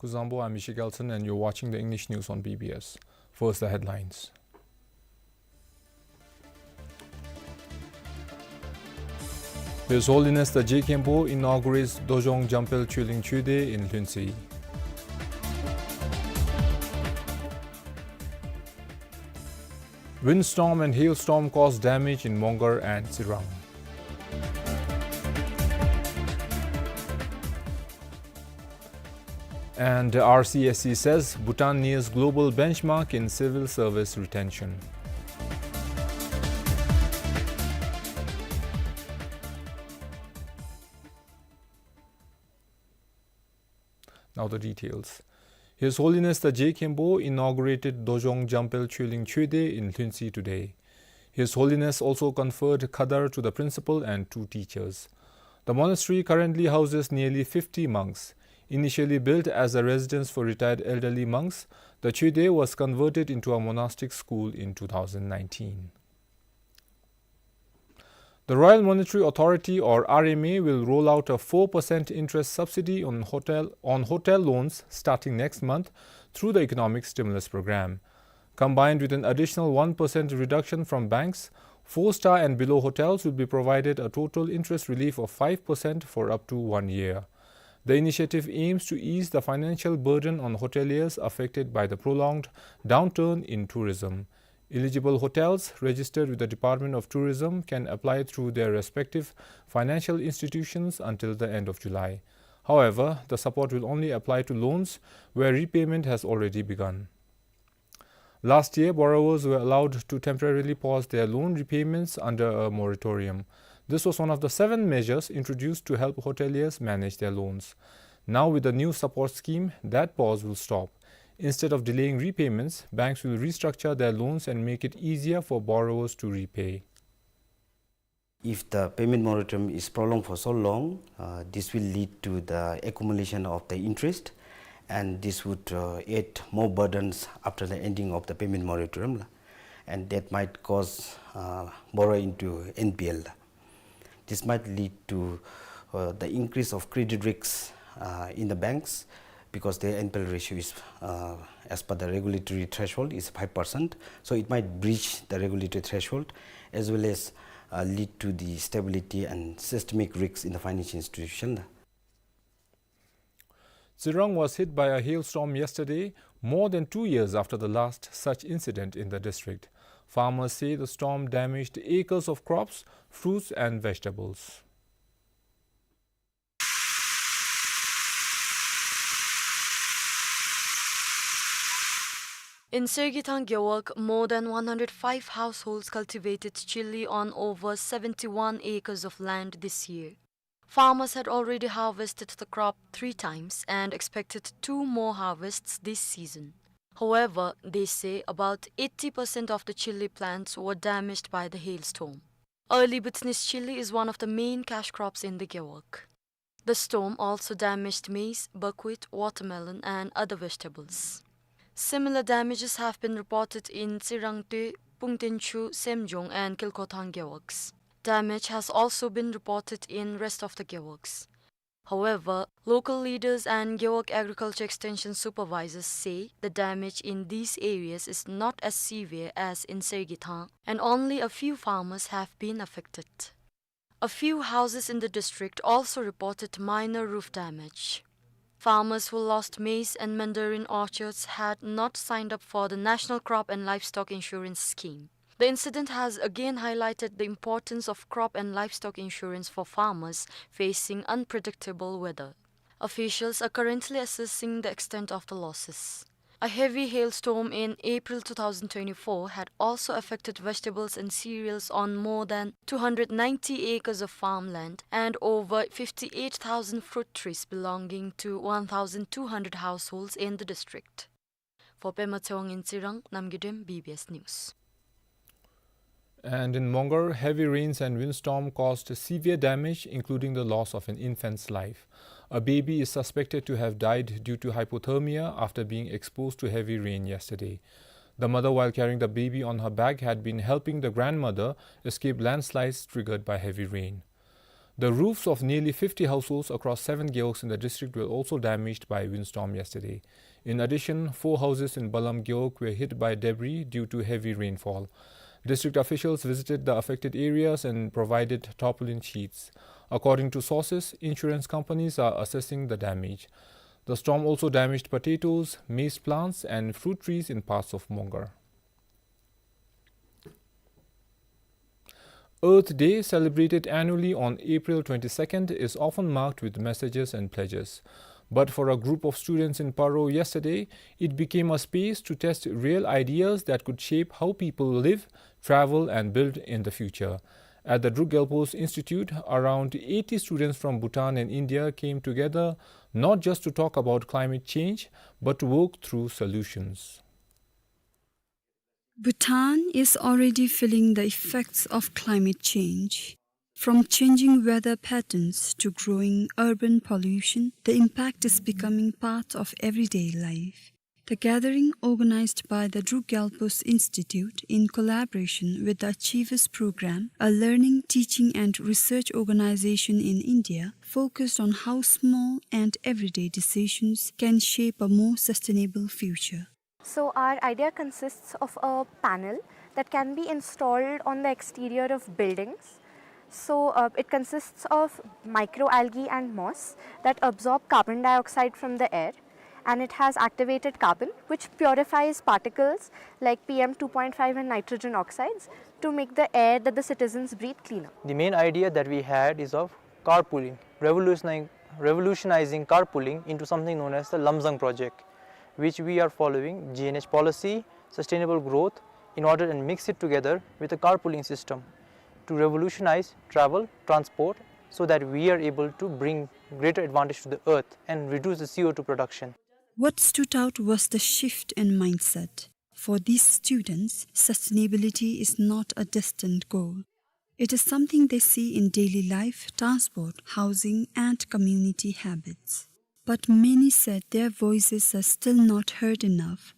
Kuzuzangpo, I'm Michie Kelton and you're watching the English news on B B S. First, the headlines. His Holiness the Je Khenpo inaugurates Dojong Jampel Chuiling Chuide in Lhuentse. Windstorm and hailstorm cause damage in Mongar and Tsirang. And R C S C says Bhutan nears global benchmark in civil service retention. Now the details. His Holiness the Je Khenpo inaugurated Dojong Jampel Choeling Choede in Lhuentse today. His Holiness also conferred khadar to the principal and two teachers. The monastery currently houses nearly fifty monks. Initially built as a residence for retired elderly monks, the Choede was converted into a monastic school in two thousand nineteen. The Royal Monetary Authority, or R M A, will roll out a four percent interest subsidy on hotel, on hotel loans starting next month through the Economic Stimulus Programme. Combined with an additional one percent reduction from banks, four-star and below hotels will be provided a total interest relief of five percent for up to one year. The initiative aims to ease the financial burden on hoteliers affected by the prolonged downturn in tourism. Eligible hotels registered with the Department of Tourism can apply through their respective financial institutions until the end of July. However, the support will only apply to loans where repayment has already begun. Last year, borrowers were allowed to temporarily pause their loan repayments under a moratorium. This was one of the seven measures introduced to help hoteliers manage their loans. Now, with the new support scheme, that pause will stop. Instead of delaying repayments, banks will restructure their loans and make it easier for borrowers to repay. If the payment moratorium is prolonged for so long, uh, this will lead to the accumulation of the interest, and this would, uh, add more burdens after the ending of the payment moratorium, la. And that might cause, uh, borrower into N P L, la. This might lead to, uh, the increase of credit risks, uh, in the banks, because their N P L ratio is, uh, as per the regulatory threshold, is five percent. So it might breach the regulatory threshold, as well as, uh, lead to the stability and systemic risks in the financial institution. Tsirang was hit by a hailstorm yesterday, more than two years after the last such incident in the district. Farmers say the storm damaged acres of crops, fruits and vegetables. In Sergithang Gewog, more than one hundred five households cultivated chilli on over seventy-one acres of land this year. Farmers had already harvested the crop three times and expected two more harvests this season. However, they say about eighty percent of the chilli plants were damaged by the hailstorm. Early business chilli is one of the main cash crops in the Gewog. The storm also damaged maize, buckwheat, watermelon, and other vegetables. Similar damages have been reported in Tsirang Twe, Pungtenchu, Semjong, and Kilkothang Gewogs. Damage has also been reported in rest of the Gewogs. However, local leaders and Gewog Agriculture Extension supervisors say the damage in these areas is not as severe as in Sergithang, and only a few farmers have been affected. A few houses in the district also reported minor roof damage. Farmers who lost maize and mandarin orchards had not signed up for the National Crop and Livestock Insurance Scheme. The incident has again highlighted the importance of crop and livestock insurance for farmers facing unpredictable weather. Officials are currently assessing the extent of the losses. A heavy hailstorm in April two thousand twenty-four had also affected vegetables and cereals on more than two hundred ninety acres of farmland and over fifty-eight thousand fruit trees belonging to one thousand two hundred households in the district. For Pema Tshewang in Tsirang, Namgay Dem, B B S News. And in Mongar, heavy rains and windstorm caused severe damage, including the loss of an infant's life. A baby is suspected to have died due to hypothermia after being exposed to heavy rain yesterday. The mother, while carrying the baby on her back, had been helping the grandmother escape landslides triggered by heavy rain. The roofs of nearly fifty households across seven gewogs in the district were also damaged by windstorm yesterday. In addition, four houses in Balam Gewog were hit by debris due to heavy rainfall. District officials visited the affected areas and provided tarpaulin sheets. According to sources, insurance companies are assessing the damage. The storm also damaged potatoes, maize plants, and fruit trees in parts of Mongar. Earth Day, celebrated annually on April twenty-second, is often marked with messages and pledges. But for a group of students in Paro yesterday, it became a space to test real ideas that could shape how people live, travel, and build in the future. At the Druk Gyalpo's Institute, around eighty students from Bhutan and India came together not just to talk about climate change, but to work through solutions. Bhutan is already feeling the effects of climate change. From changing weather patterns to growing urban pollution, the impact is becoming part of everyday life. The gathering, organized by the Druk Gyalpo's Institute in collaboration with the Achievers Program, a learning, teaching and research organization in India, focused on how small and everyday decisions can shape a more sustainable future. So our idea consists of a panel that can be installed on the exterior of buildings. So uh, it consists of microalgae and moss that absorb carbon dioxide from the air, and it has activated carbon, which purifies particles like P M two point five and nitrogen oxides to make the air that the citizens breathe cleaner. The main idea that we had is of carpooling, revolutionizing, revolutionizing carpooling into something known as the Lamzang project, which we are following G N H policy, sustainable growth, in order and mix it together with a carpooling system to revolutionize travel, transport, so that we are able to bring greater advantage to the earth and reduce the C O two production. What stood out was the shift in mindset. For these students, sustainability is not a distant goal. It is something they see in daily life, transport, housing, and community habits. But many said their voices are still not heard enough.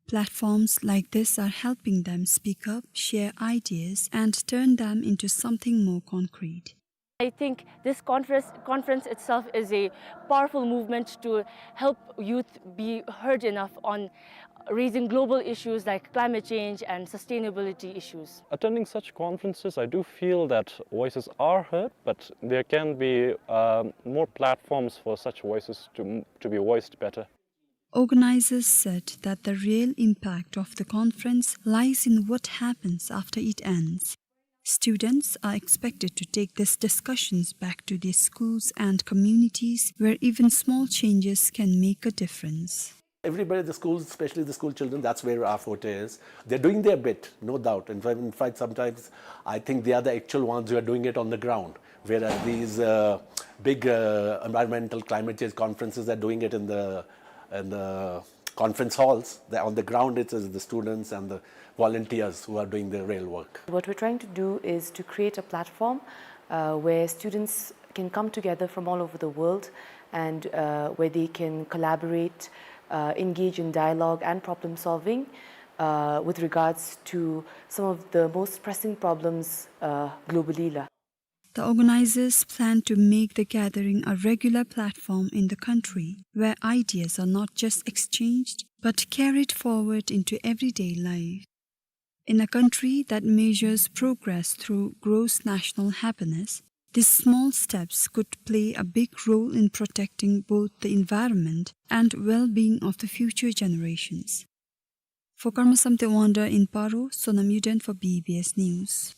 Platforms like this are helping them speak up, share ideas, and turn them into something more concrete. I think this conference, conference itself is a powerful movement to help youth be heard enough on raising global issues like climate change and sustainability issues. Attending such conferences, I do feel that voices are heard, but there can be, um, more platforms for such voices to, to be voiced better. Organizers said that the real impact of the conference lies in what happens after it ends. Students are expected to take these discussions back to their schools and communities, where even small changes can make a difference. Everybody, the schools, especially the school children, that's where our forte is. They're doing their bit, no doubt. In fact, in fact, sometimes I think they are the actual ones who are doing it on the ground. Whereas these uh, big uh, environmental climate change conferences are doing it in the, in the conference halls. The, on the ground, it is the students and the volunteers who are doing the real work. What we're trying to do is to create a platform uh, where students can come together from all over the world and uh, where they can collaborate, uh, engage in dialogue and problem solving uh, with regards to some of the most pressing problems uh, globally la. The organizers plan to make the gathering a regular platform in the country where ideas are not just exchanged but carried forward into everyday life. In a country that measures progress through gross national happiness, these small steps could play a big role in protecting both the environment and well-being of the future generations. For Karma Samte Wangda in Paro, Sonam Yuden for B B S News.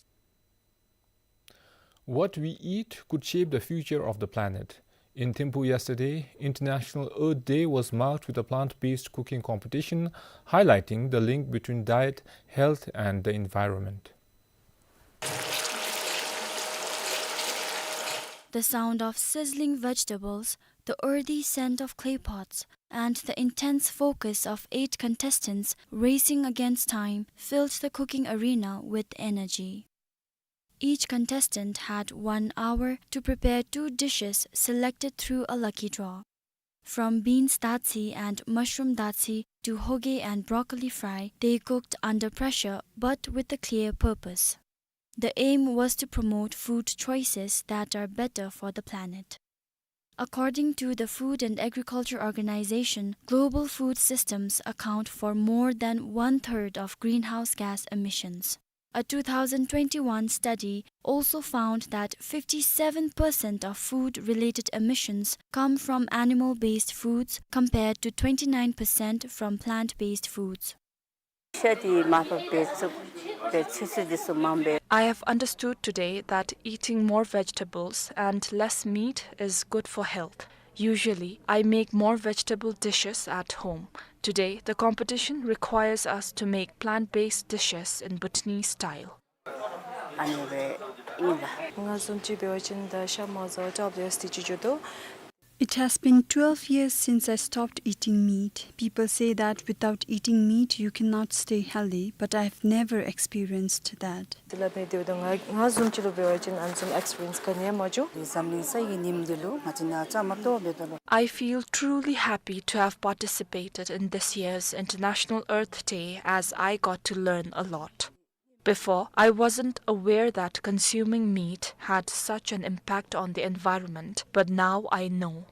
What we eat could shape the future of the planet. In Thimphu yesterday, International Earth Day was marked with a plant-based cooking competition, highlighting the link between diet, health, and the environment. The sound of sizzling vegetables, the earthy scent of clay pots, and the intense focus of eight contestants racing against time filled the cooking arena with energy. Each contestant had one hour to prepare two dishes selected through a lucky draw. From beans dazi and mushroom dazi to hoge and broccoli fry, they cooked under pressure but with a clear purpose. The aim was to promote food choices that are better for the planet. According to the Food and Agriculture Organization, global food systems account for more than one-third of greenhouse gas emissions. A two thousand twenty-one study also found that fifty-seven percent of food-related emissions come from animal-based foods, compared to twenty-nine percent from plant-based foods. I have understood today that eating more vegetables and less meat is good for health. Usually, I make more vegetable dishes at home. Today, the competition requires us to make plant-based dishes in Bhutanese style. ཨ་ནི་སྦེ་ཨིན་ལགས། ང་བཟུམ་ཅིག་འབད་བ་ཅིན་ད་ཤ་མ་བཟའ་བར་སྐྱབས་ཡོད་ཟེར་ཅིག་བརྗོད་དོ། It has been twelve years since I stopped eating meat. People say that without eating meat, you cannot stay healthy, but I've never experienced that. དེ་ལས་འབད་དེ་འབདཝ་ད་ང་ང་བཟུམ་ཅིག་ལུ་འབད་བ་ཅིན་ཨ་ནི་བཟུམ་ཨེགསི་པི་རི་ཡེནསི་ག་ནི་ཡང་མ་བྱུང་། འཛམ་གླིང་ས་གི་ཉིནམ་འདི་ལུ་ང་བཅས་ནཱ་བཅའ་མར་གཏོགས་འབད་དོ་ལོ། I feel truly happy to have participated in this year's International Earth Day, as I got to learn a lot. Before, I wasn't aware that consuming meat had such an impact on the environment, but now I know.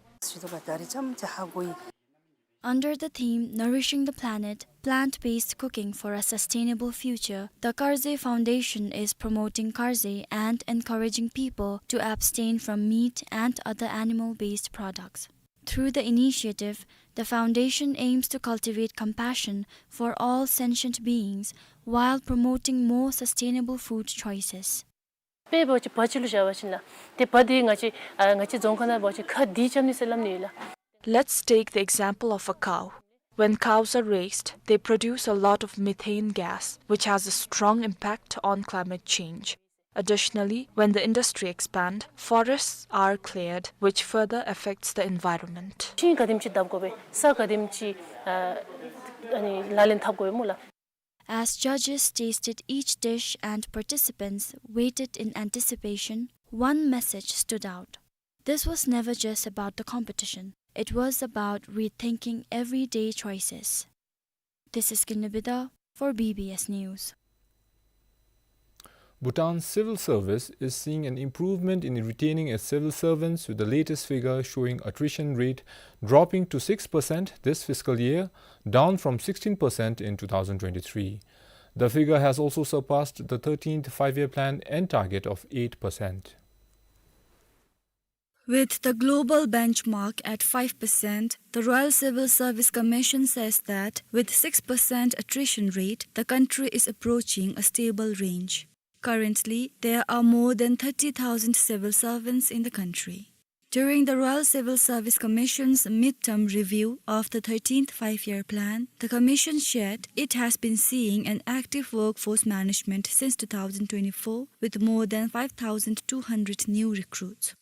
Under the theme Nourishing the Planet, Plant-Based Cooking for a Sustainable Future, the Karze Foundation is promoting karze and encouraging people to abstain from meat and other animal-based products. Through the initiative, the foundation aims to cultivate compassion for all sentient beings while promoting more sustainable food choices. དཔེ་འབད་བ་ཅིན་བ་ཅིག་ལུ་བཞག་པ་ཅིན་ལགས། ཏེ་བ་འདི་ང་བཅས་ཨ་ང་བཅས་རྫོང་ཁ་ནང་འབད་བ་ཅིན་ཁ་འདི་རྐྱབ་ནི་ཟེར་སླབ་ནི་ཡོད་ལགས། Let's take the example of a cow. When cows are raised, they produce a lot of methane gas, which has a strong impact on climate change. Additionally, when the industry expand, forests are cleared, which further affects the environment. ཤིང་ག་དེམ་ཅིག་བཏབ་དགོ་པས། ས་ག་དེམ་ཅིག་ཨ་ཨ་ནི་ལག་ལེན་འཐབ་དགོ་པས་སྨོ་ལགས། As judges tasted each dish and participants waited in anticipation, one message stood out. This was never just about the competition. It was about rethinking everyday choices. This is Kinley Bida for B B S News. Bhutan's civil service is seeing an improvement in retaining its civil servants, with the latest figure showing attrition rate dropping to six percent this fiscal year, down from sixteen percent in two thousand twenty-three. The figure has also surpassed the thirteenth Five-Year Plan end target of eight percent. With the global benchmark at five percent, the Royal Civil Service Commission says that with six percent attrition rate, the country is approaching a stable range. Currently, there are more than thirty thousand civil servants in the country. During the Royal Civil Service Commission's midterm review of the thirteenth Five-Year Plan, the Commission shared it has been seeing an active workforce management since two thousand twenty-four, with more than five thousand two hundred new recruits.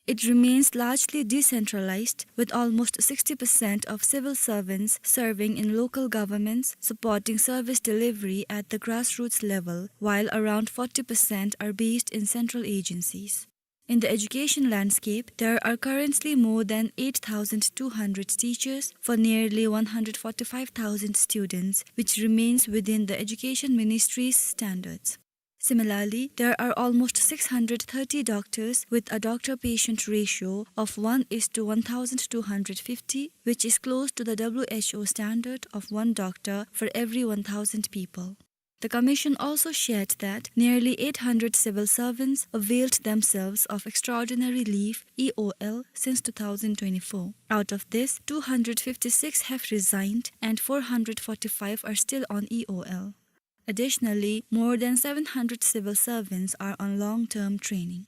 It remains largely decentralized, with almost sixty percent of civil servants serving in local governments, supporting service delivery at the grassroots level, while around forty percent are based in central agencies. In the education landscape, there are currently more than eight thousand two hundred teachers for nearly one hundred forty-five thousand students, which remains within the Education Ministry's standards. Similarly, there are almost six hundred thirty doctors, with a doctor-patient ratio of one is to one thousand two hundred fifty, which is close to the W H O standard of one doctor for every one thousand people. The Commission also shared that nearly eight hundred civil servants availed themselves of extraordinary leave, E O L, since two thousand twenty-four. Out of this, two hundred fifty-six have resigned and four hundred forty-five are still on E O L. Additionally, more than seven hundred civil servants are on long-term training.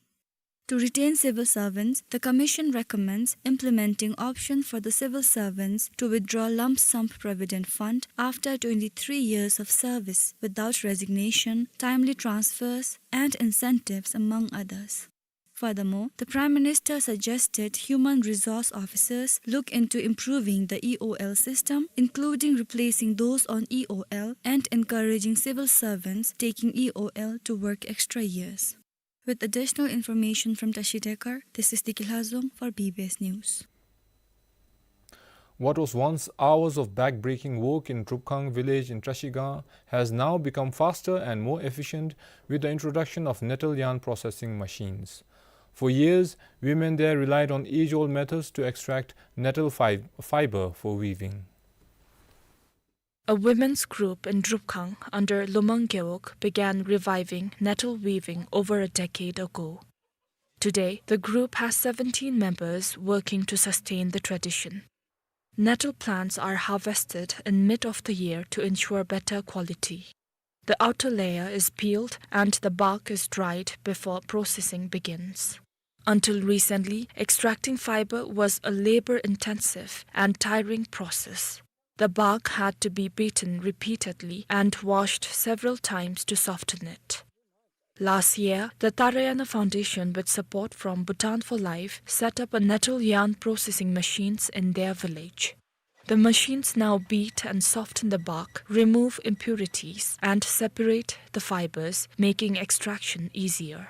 To retain civil servants, the Commission recommends implementing option for the civil servants to withdraw lump sum provident fund after twenty-three years of service without resignation, timely transfers, and incentives, among others. Furthermore, the Prime Minister suggested human resource officers look into improving the E O L system, including replacing those on E O L and encouraging civil servants taking E O L to work extra years. With additional information from Tashi Dekar, this is Diki Lhazom for B B S News. What was once hours of back-breaking work in Drupkhang village in Trashigang has now become faster and more efficient with the introduction of nettle yarn processing machines. For years, women there relied on age-old methods to extract nettle fi-, fiber for weaving. A women's group in Drupkhang under Lumang Gewog began reviving nettle weaving over a decade ago. Today, the group has seventeen members working to sustain the tradition. Nettle plants are harvested in mid of the year to ensure better quality. The outer layer is peeled and the bark is dried before processing begins. Until recently, extracting fiber was a labor-intensive and tiring process. The bark had to be beaten repeatedly and washed several times to soften it. Last year, the Tarayana Foundation, with support from Bhutan for Life, set up a nettle yarn processing machines in their village. The machines now beat and soften the bark, remove impurities, and separate the fibers, making extraction easier.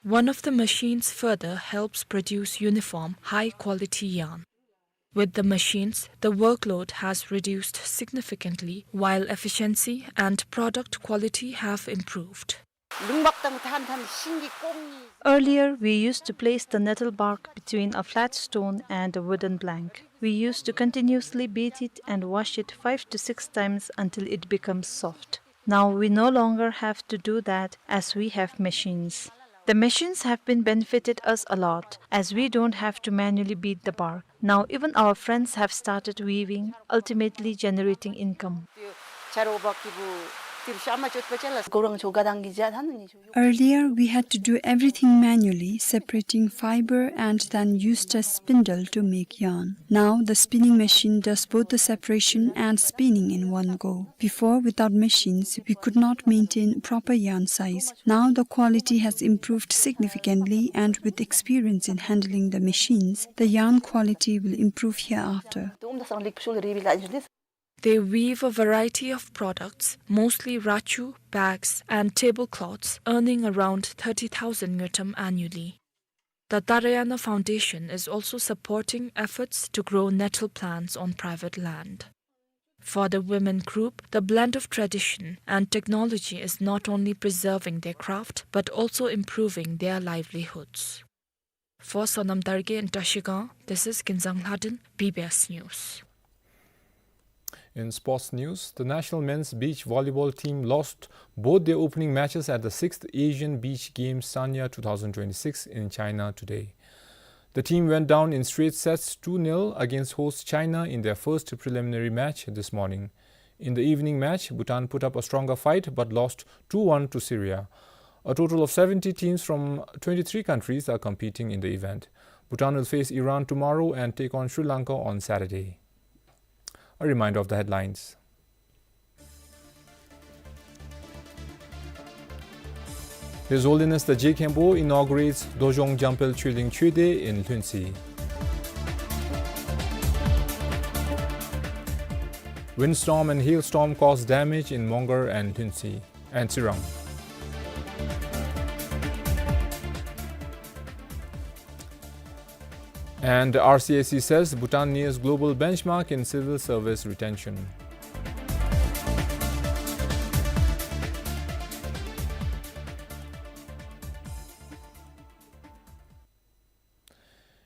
One of the machines further helps produce uniform, high-quality yarn. With the machines, the workload has reduced significantly, while efficiency and product quality have improved. Earlier, we used to place the nettle bark between a flat stone and a wooden plank. We used to continuously beat it and wash it five to six times until it becomes soft. Now we no longer have to do that as we have machines. The machines have been benefited us a lot, as we don't have to manually beat the bark. Now even our friends have started weaving, ultimately generating income. Earlier, we had to do everything manually, separating fiber and then used a spindle to make yarn. Now, the spinning machine does both the separation and spinning in one go. Before, without machines, we could not maintain proper yarn size. Now, the quality has improved significantly, and with experience in handling the machines, the yarn quality will improve hereafter. They weave a variety of products, mostly rachu, bags, and tablecloths, earning around thirty thousand ngultrum annually. The Tarayana Foundation is also supporting efforts to grow nettle plants on private land. For the women group, the blend of tradition and technology is not only preserving their craft, but also improving their livelihoods. For Sonam Dargay in Trashigang, this is Kinzang Lhadon, B B S News. In sports news, the national men's beach volleyball team lost both their opening matches at the sixth Asian Beach Games Sanya two thousand twenty-six in China today. The team went down in straight sets two nil against host China in their first preliminary match this morning. In the evening match, Bhutan put up a stronger fight but lost two one to Syria. A total of seventy teams from twenty-three countries are competing in the event. Bhutan will face Iran tomorrow and take on Sri Lanka on Saturday. A reminder of the headlines. His Holiness the Je Khenpo inaugurates Dojong Jampel Choeling Choede in Lhuentse. Windstorm and hailstorm cause damage in Mongar and Lhuentse and Tsirang. And R C S C says Bhutan nears global benchmark in civil service retention.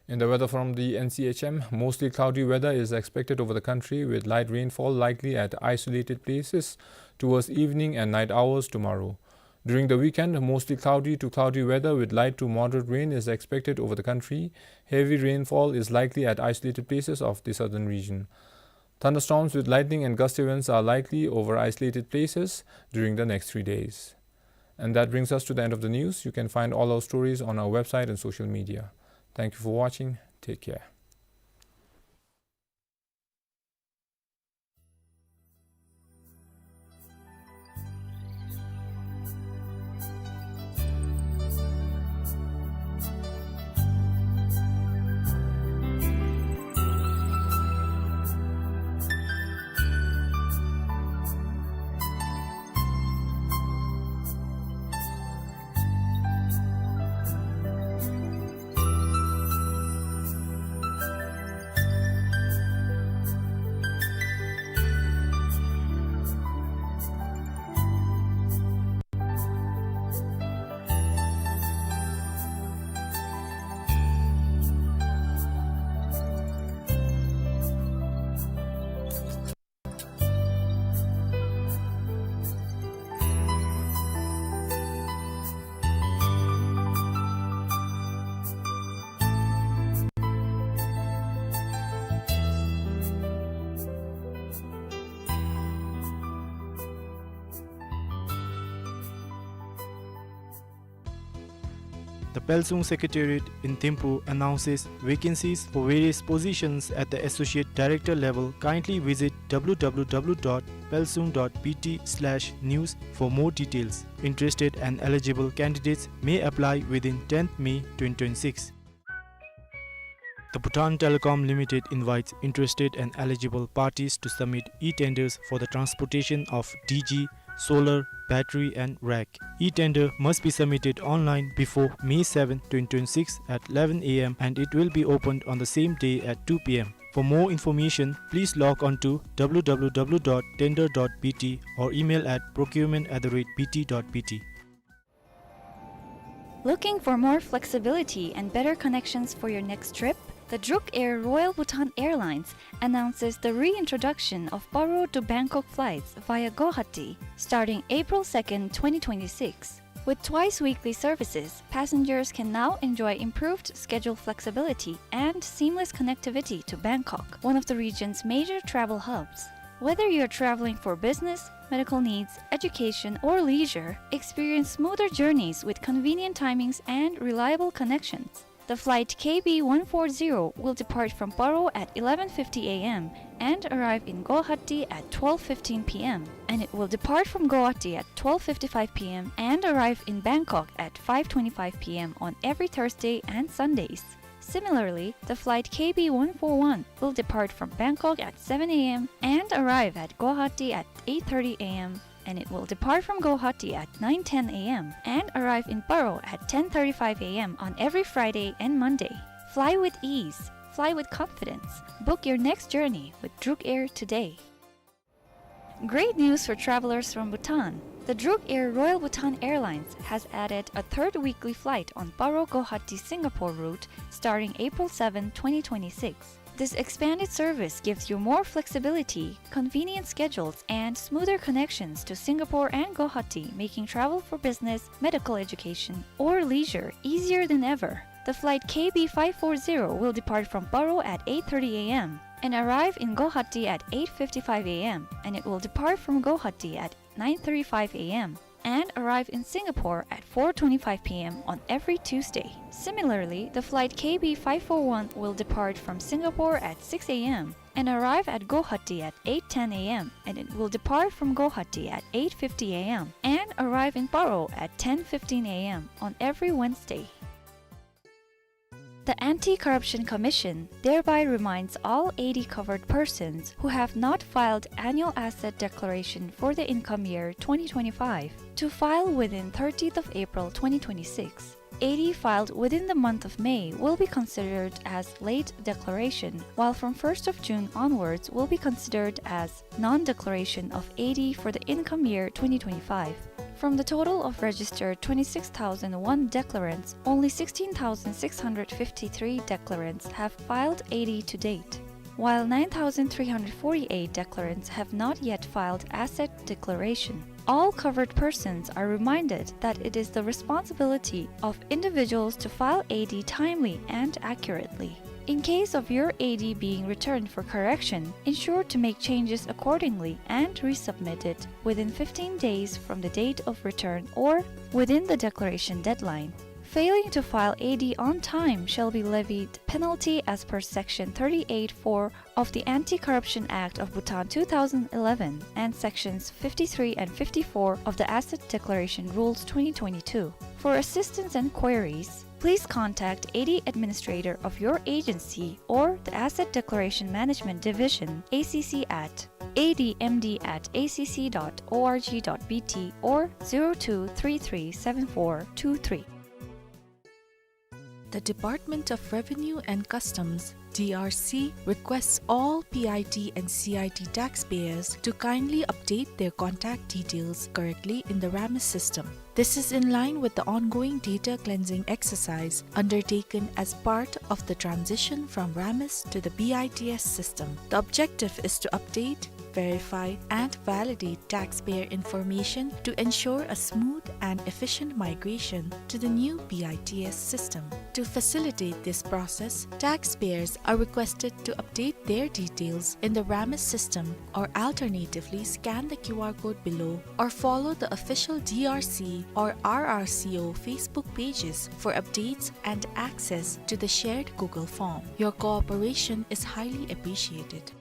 In the weather from the N C H M, mostly cloudy weather is expected over the country with light rainfall likely at isolated places towards evening and night hours tomorrow. During the weekend, mostly cloudy to cloudy weather with light to moderate rain is expected over the country. Heavy rainfall is likely at isolated places of the southern region. Thunderstorms with lightning and gusty winds are likely over isolated places during the next three days. And that brings us to the end of the news. You can find all our stories on our website and social media. Thank you for watching. Take care. The Pelsung Secretariat in Thimphu announces vacancies for various positions at the associate director level. Kindly visit w w w dot pelsung dot b t slash news for more details. Interested and eligible candidates may apply within tenth May twenty twenty-six. The Bhutan Telecom Limited invites interested and eligible parties to submit e-tenders for the transportation of D G, solar, battery and rack. E-tender must be submitted online before May seventh, twenty twenty-six at eleven a m and it will be opened on the same day at two p m. For more information, please log on to w w w dot tender dot b t or email at procurement at the rate b t dot b t. Looking for more flexibility and better connections for your next trip? The Druk Air Royal Bhutan Airlines announces the reintroduction of Paro to Bangkok flights via Guwahati starting April second, twenty twenty-six. With twice weekly services, passengers can now enjoy improved schedule flexibility and seamless connectivity to Bangkok, one of the region's major travel hubs. Whether you're traveling for business, medical needs, education, or leisure, experience smoother journeys with convenient timings and reliable connections. The flight K B one four zero will depart from Paro at eleven fifty a m and arrive in Guwahati at twelve fifteen p m, and it will depart from Guwahati at twelve fifty-five p m and arrive in Bangkok at five twenty-five p m on every Thursday and Sundays. Similarly, the flight K B one four one will depart from Bangkok at seven a m and arrive at Guwahati at eight thirty a m, and it will depart from Guwahati at nine ten a m and arrive in Paro at ten thirty-five a m on every Friday and Monday. Fly with ease. Fly with confidence. Book your next journey with Druk Air today. Great news for travelers from Bhutan. The Druk Air Royal Bhutan Airlines has added a third weekly flight on Paro Guwahati Singapore route starting April seventh, twenty twenty-six. This expanded service gives you more flexibility, convenient schedules, and smoother connections to Singapore and Guwahati, making travel for business, medical education, or leisure easier than ever. The flight K B five four zero will depart from Paro at eight thirty a m and arrive in Guwahati at eight fifty-five a m, and it will depart from Guwahati at nine thirty-five a m and arrive in Singapore at four twenty-five p m on every Tuesday. Similarly, the flight K B five four one will depart from Singapore at six a m and arrive at Guwahati at eight ten a m, and it will depart from Guwahati at eight fifty a m and arrive in Paro at ten fifteen a m on every Wednesday. The Anti-Corruption Commission thereby reminds all A D covered persons who have not filed annual asset declaration for the income year twenty twenty-five to file within thirtieth of April twenty twenty-six. A D filed within the month of May will be considered as late declaration, while from first of June onwards will be considered as non-declaration of A D for the income year twenty twenty-five. From the total of registered twenty-six thousand one declarants, only sixteen thousand six hundred fifty-three declarants have filed A D to date, while nine thousand three hundred forty-eight declarants have not yet filed asset declaration. All covered persons are reminded that it is the responsibility of individuals to file A D timely and accurately. In case of your A D being returned for correction, ensure to make changes accordingly and resubmit it within fifteen days from the date of return or within the declaration deadline. Failing to file A D on time shall be levied penalty as per Section thirty-eight four of the Anti-Corruption Act of Bhutan two thousand eleven and Sections fifty-three and fifty-four of the Asset Declaration Rules twenty twenty-two. For assistance and queries, please contact A D administrator of your agency or the Asset Declaration Management Division, A C C, at A D M D at A C C dot org dot B T or zero two three three seven four two three. The Department of Revenue and Customs, D R C, requests all P I T and C I T taxpayers to kindly update their contact details correctly in the RAMIS system. This is in line with the ongoing data cleansing exercise undertaken as part of the transition from RAMIS to the B I T S system. The objective is to update verify, and validate taxpayer information to ensure a smooth and efficient migration to the new B I T S system. To facilitate this process, taxpayers are requested to update their details in the RAMIS system or alternatively scan the Q R code below or follow the official D R C or R R C O Facebook pages for updates and access to the shared Google form. Your cooperation is highly appreciated.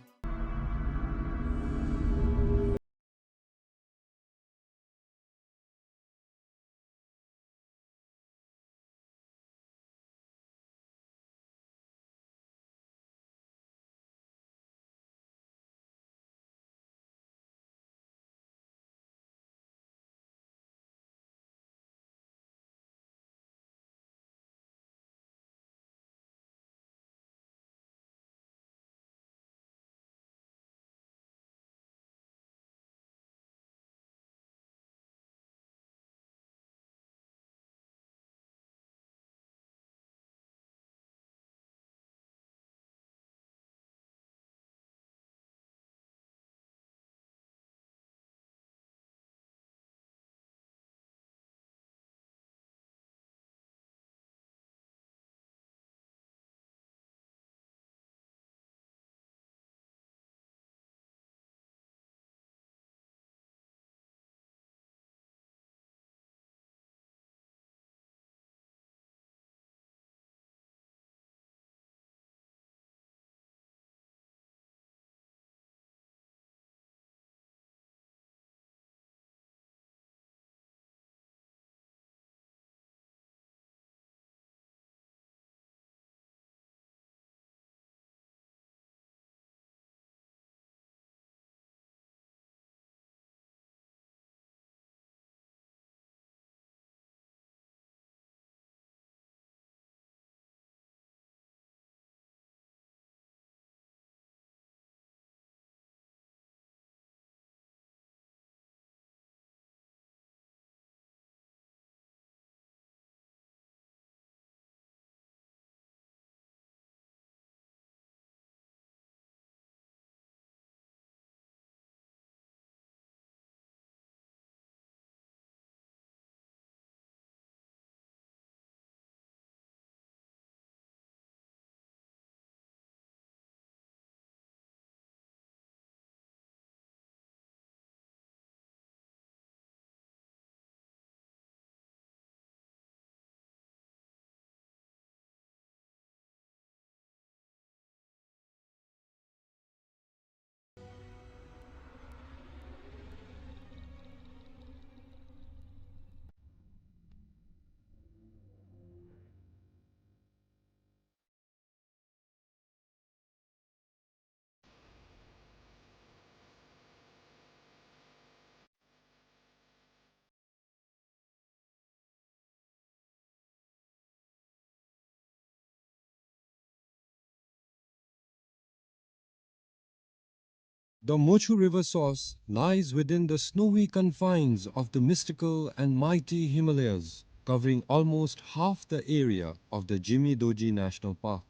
The Mochu River source lies within the snowy confines of the mystical and mighty Himalayas, covering almost half the area of the Jimi Dorji National Park.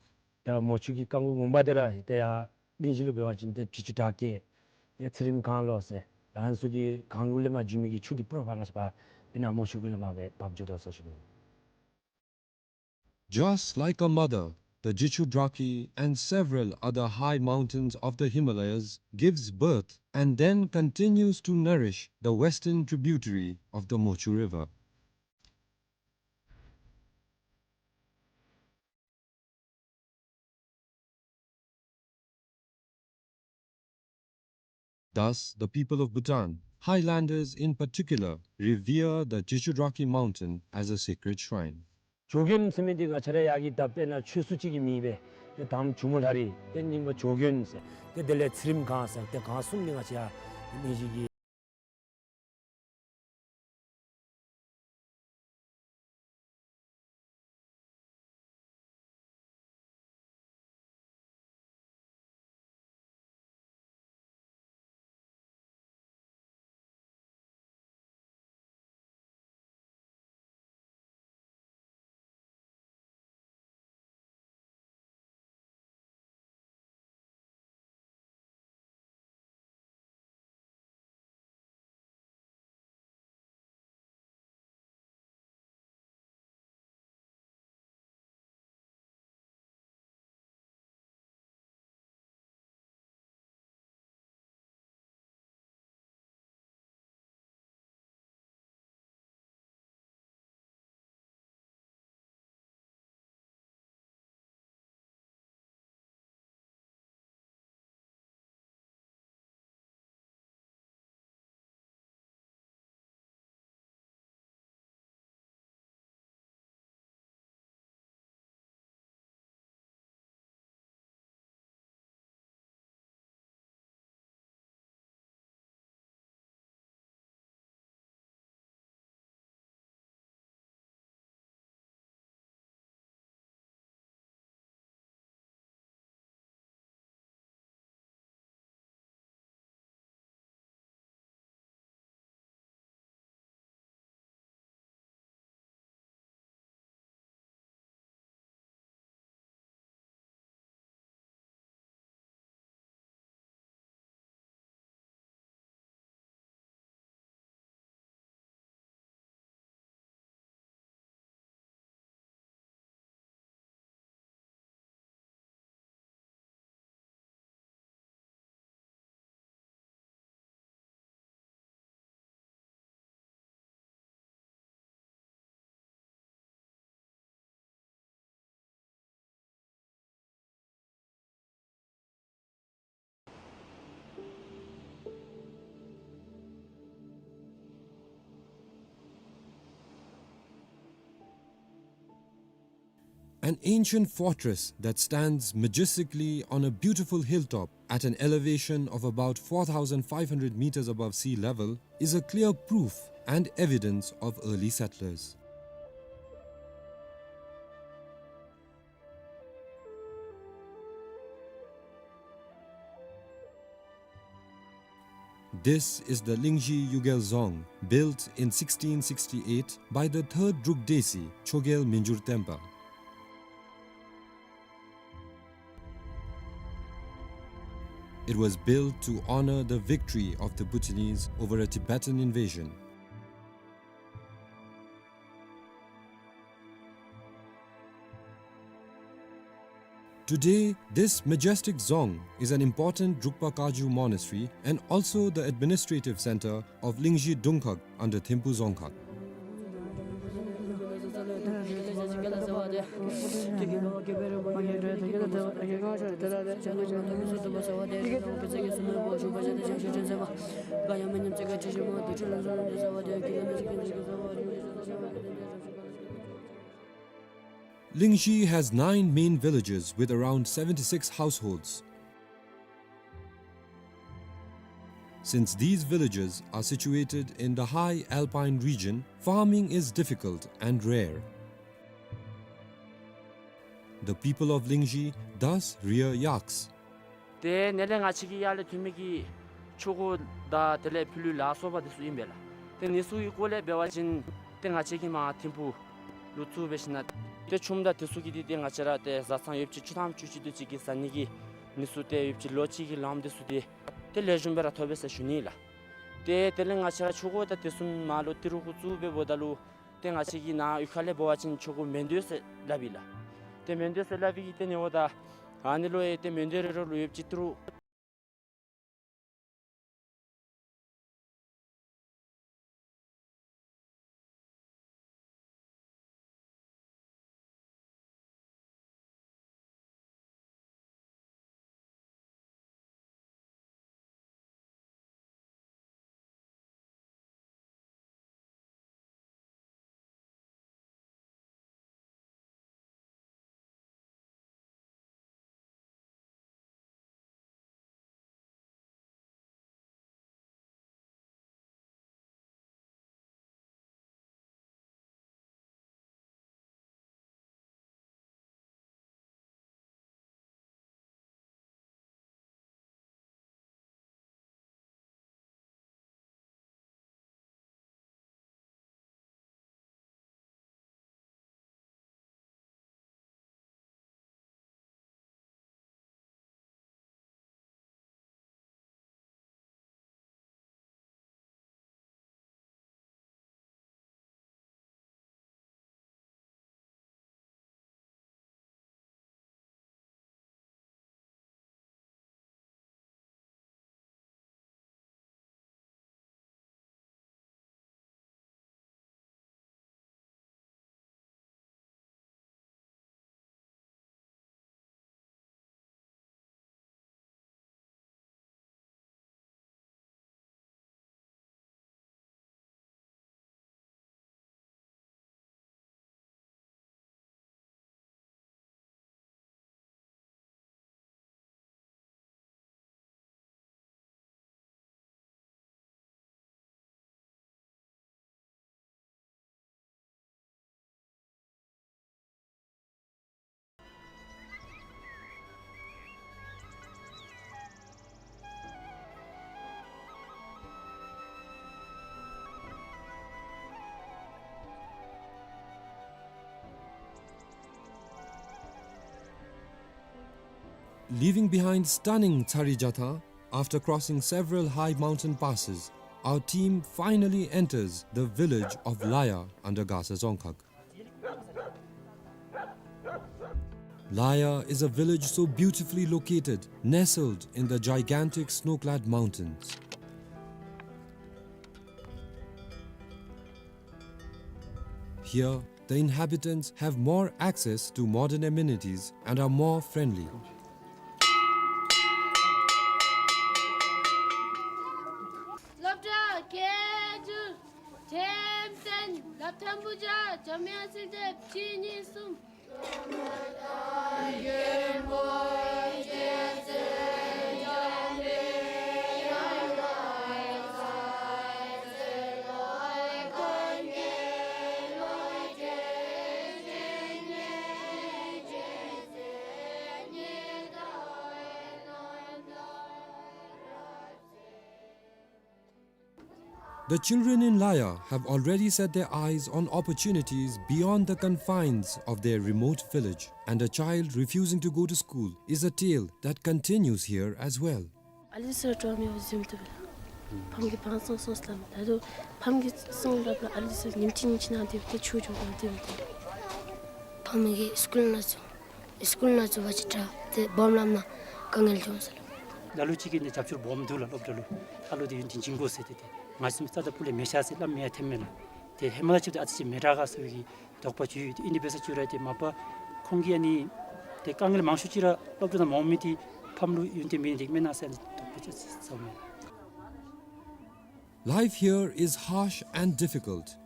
ད་མོ་ཆུ་གི་རྐང་ལུ་མུན་པ་དེ་ར་ཏེ་ཡ་གླིང་བཞི་ལུ་འབད་བ་ཅིན་ཏེ་དྲི་ཆུ་བྲག་སྐྱེས་ཡ་ཚེ་རིང་གངས་ལོ་ཟེར་ད་ཨ་ནི་ཚུ་གི་གངས་ལུ་ལས་མར་ཇུ་མི་གི་ཆུ་འདི་སྤུར་ཕར་ལ་སོ་པ་ཨིན་ན་མོ་ཆུ་གི་ལས་མར་སྦེ་འབབ་འགྱོ་དོ་ཟེར་ཞུ་ནི། Just like a mother, the Jichudrakhi and several other high mountains of the Himalayas gives birth and then continues to nourish the western tributary of the Mochu River. Thus, the people of Bhutan, highlanders in particular, revere the Jichudrakhi mountain as a sacred shrine. ཇོ་མགོན་ཟེར་མི་འདི་ང་བཅས་ར་ཡར་གྱི་ད་དཔེར་ན་ཆོས་སྲུང་ཅིག་གི་མིང་སྦེ་ཏེ་དང་ཇོ་མོ་ལྷ་རི་ཏེ་རྙིང་མ་ཇོ་མགོན་ཟེར་ཏེ་དེ་ལས་ཚེ་རིང་གངས་ཟེར་ཏེ་གངས་གསུམ་འདི་ང་བཅས་ཡར་མི་ཞིག་གི། An ancient fortress that stands majestically on a beautiful hilltop at an elevation of about four thousand five hundred meters above sea level is a clear proof and evidence of early settlers. This is the Lingzhi Yugel Dzong, built in sixteen sixty-eight by the third Druk Desi, Chogyel Minjur Tenpa. It was built to honor the victory of the Bhutanese over a Tibetan invasion. Today, this majestic dzong is an important Drukpa Kagyu monastery and also the administrative center of Lingzhi Dungkhag under Thimphu Dzongkhag. Lingzhi has nine main villages with around seventy-six households. Since these villages are situated in the high alpine region, farming is difficult and rare. The people of Lingzhi thus rear yaks. ཏེ་ནཱ་ལས་ང་བཅས་ཀྱི་ཡར་ལས་ཐོན་མི་གི་ཆོ་ག་དང་དེ་ལས་ཕྱི་ལུ་ལ་སོགས་པ་དེ་ཚུ་ཨིན་པས་ལགས། ཏེ་ནི་ཚུ་གི་སྐོར་ལས་འབད་བ་ཅིན་ཏེ་ང་བཅས་ཀྱིས་མར་ཐིམ་ཕུག་ལུ་ཚུར་འབད་ཞིནམ་ཏེ་ཆུམ་དང་དེ་ཚུ་གི་དེ་ཏེ་ང་བཅས་ར་ཏེ་བཟའ་ཚང་ཡོདཔ་ཅིག་བཅུ་ཐམ་བཅུ་གཅིག་དེ་ཅིག་གི་བཟའ་ནི་གི་ནི་ཚུ་ཏེ་ཡོདཔ་ཅིག་ལོ་གཅིག་གི་ལངམ་དེ་ཚུ་ཏེ་ཏེ་ལེགས་ཤོམ་སྦེ་ར་ཐོབ་པས་ཟེར་ཞུ་ནི་ལགས། ཏེ་དེ་ལས་ང་བཅས་ར་ཆོ་ག་དང་དེ་ཚུ་མར་ལུ་ཏི་རུ་གུ་བཙུགས་འབདཝ་ད་ལུ་ཏེ་ང་བཅས་ཀྱི་ནཱ་གཡུས་ཁ་ལས་འབད་བ་ཅིན་ཆོ་ག་མེ་འདོད་ཟེར་སླབ་ཨིན་ལགས། ཏེ་མེ་འདོད་ཟེར་སླབ་ཨིན་གི་ཏེ་ནི་འོ་ད་ཨ་ནི་ལུ་ཨེ་ཏེ་མེ་འདོད་རེ་རེ་ལུ་ཡོདཔ་ཅིག་ཏི་རུ། Leaving behind stunning Tsari Jatha, after crossing several high mountain passes, our team finally enters the village of Laya under Gasa Dzongkhag. Laya is a village so beautifully located, nestled in the gigantic snow-clad mountains. Here, the inhabitants have more access to modern amenities and are more friendly. སློབ་གྲྭ་སྐད་སྒྱུར་འགྲེམས་སྟོན་སློབ་ཐོན་པོ་བརྒྱ་འཇམ་དབྱངས་གསལ་འདེབས་གཅིག་གཉིས་གསུམ། The children in Laya have already set their eyes on opportunities beyond the confines of their remote village, and a child refusing to go to school is a tale that continues here as well. ཨ་ལི་སི་ར་འགྲོ་མི་བ་ཟིམ་དུ་བེ་ལ། ཕམ་གི་བང་སོང་སོང་སླམ། ད་དུ་ཕམ་གི་སོང་སླབ་ལ་ཨ་ལི་སི་ཉིནམ་གཅིག་ཉིནམ་གཅིག་ནང་དེ་བ་ཏེ་ཆུ་འགྱོ་གང་དེ་བ་ཏེ། ཕམ་གི་སི་ཀུལ་ནང་ཚུ་སི་ཀུལ་ནང་ཚུ་བ་ཅིག་དྲག་ཏེ་སྦོམ་ལམ་ནང་དཀའ་ངལ་བྱུང་སོང་ལགས། ལ་ལུ་ཅིག་གིས་ནི་རྒྱབ་སྐྱོར་སྦོམ་འདུག་ལགས། སློབ་གྲྭ་ལུ་ཨ་ལོ་དེ་ཡུན་བརྟན་བྱིན་དགོ་ཟེར་ཏེ་ཏེ་ང་བཅས་རྩ་དང་སྤུ་ལས་མེད་ཤག་ཟེར་སླབ་མི་ཡང་ཐོནམ་མས་ལགས། ཏེ་ཧེ་མ་ལས་ཅིག་ཏེ་ཨ་ཙི་ཅིག་མི་དྲག་ག་ཟེར་བའི་གི་དོགས་པ་ཅིག་ཡོད། ཏེ་ཨིན་དེ་འབད་ས་ཅིག་ར་ཏེ་མ་པ་ཁོང་གིས་ཨ་ནི་ཏེ་དཀའ་ངལ་མང་ཤོས་ཅིག་ར་སློབ་གྲྭ་ནང་མ་འོང་མི་དེ་ཕམ་ལུ་ཡུན་བརྟན་མེད་ནི་དེ་མེན་ན་ཟེར་ཨ་ནི་དོགས་པ་ཅིག་ཟ་མས། Life here is harsh and difficult.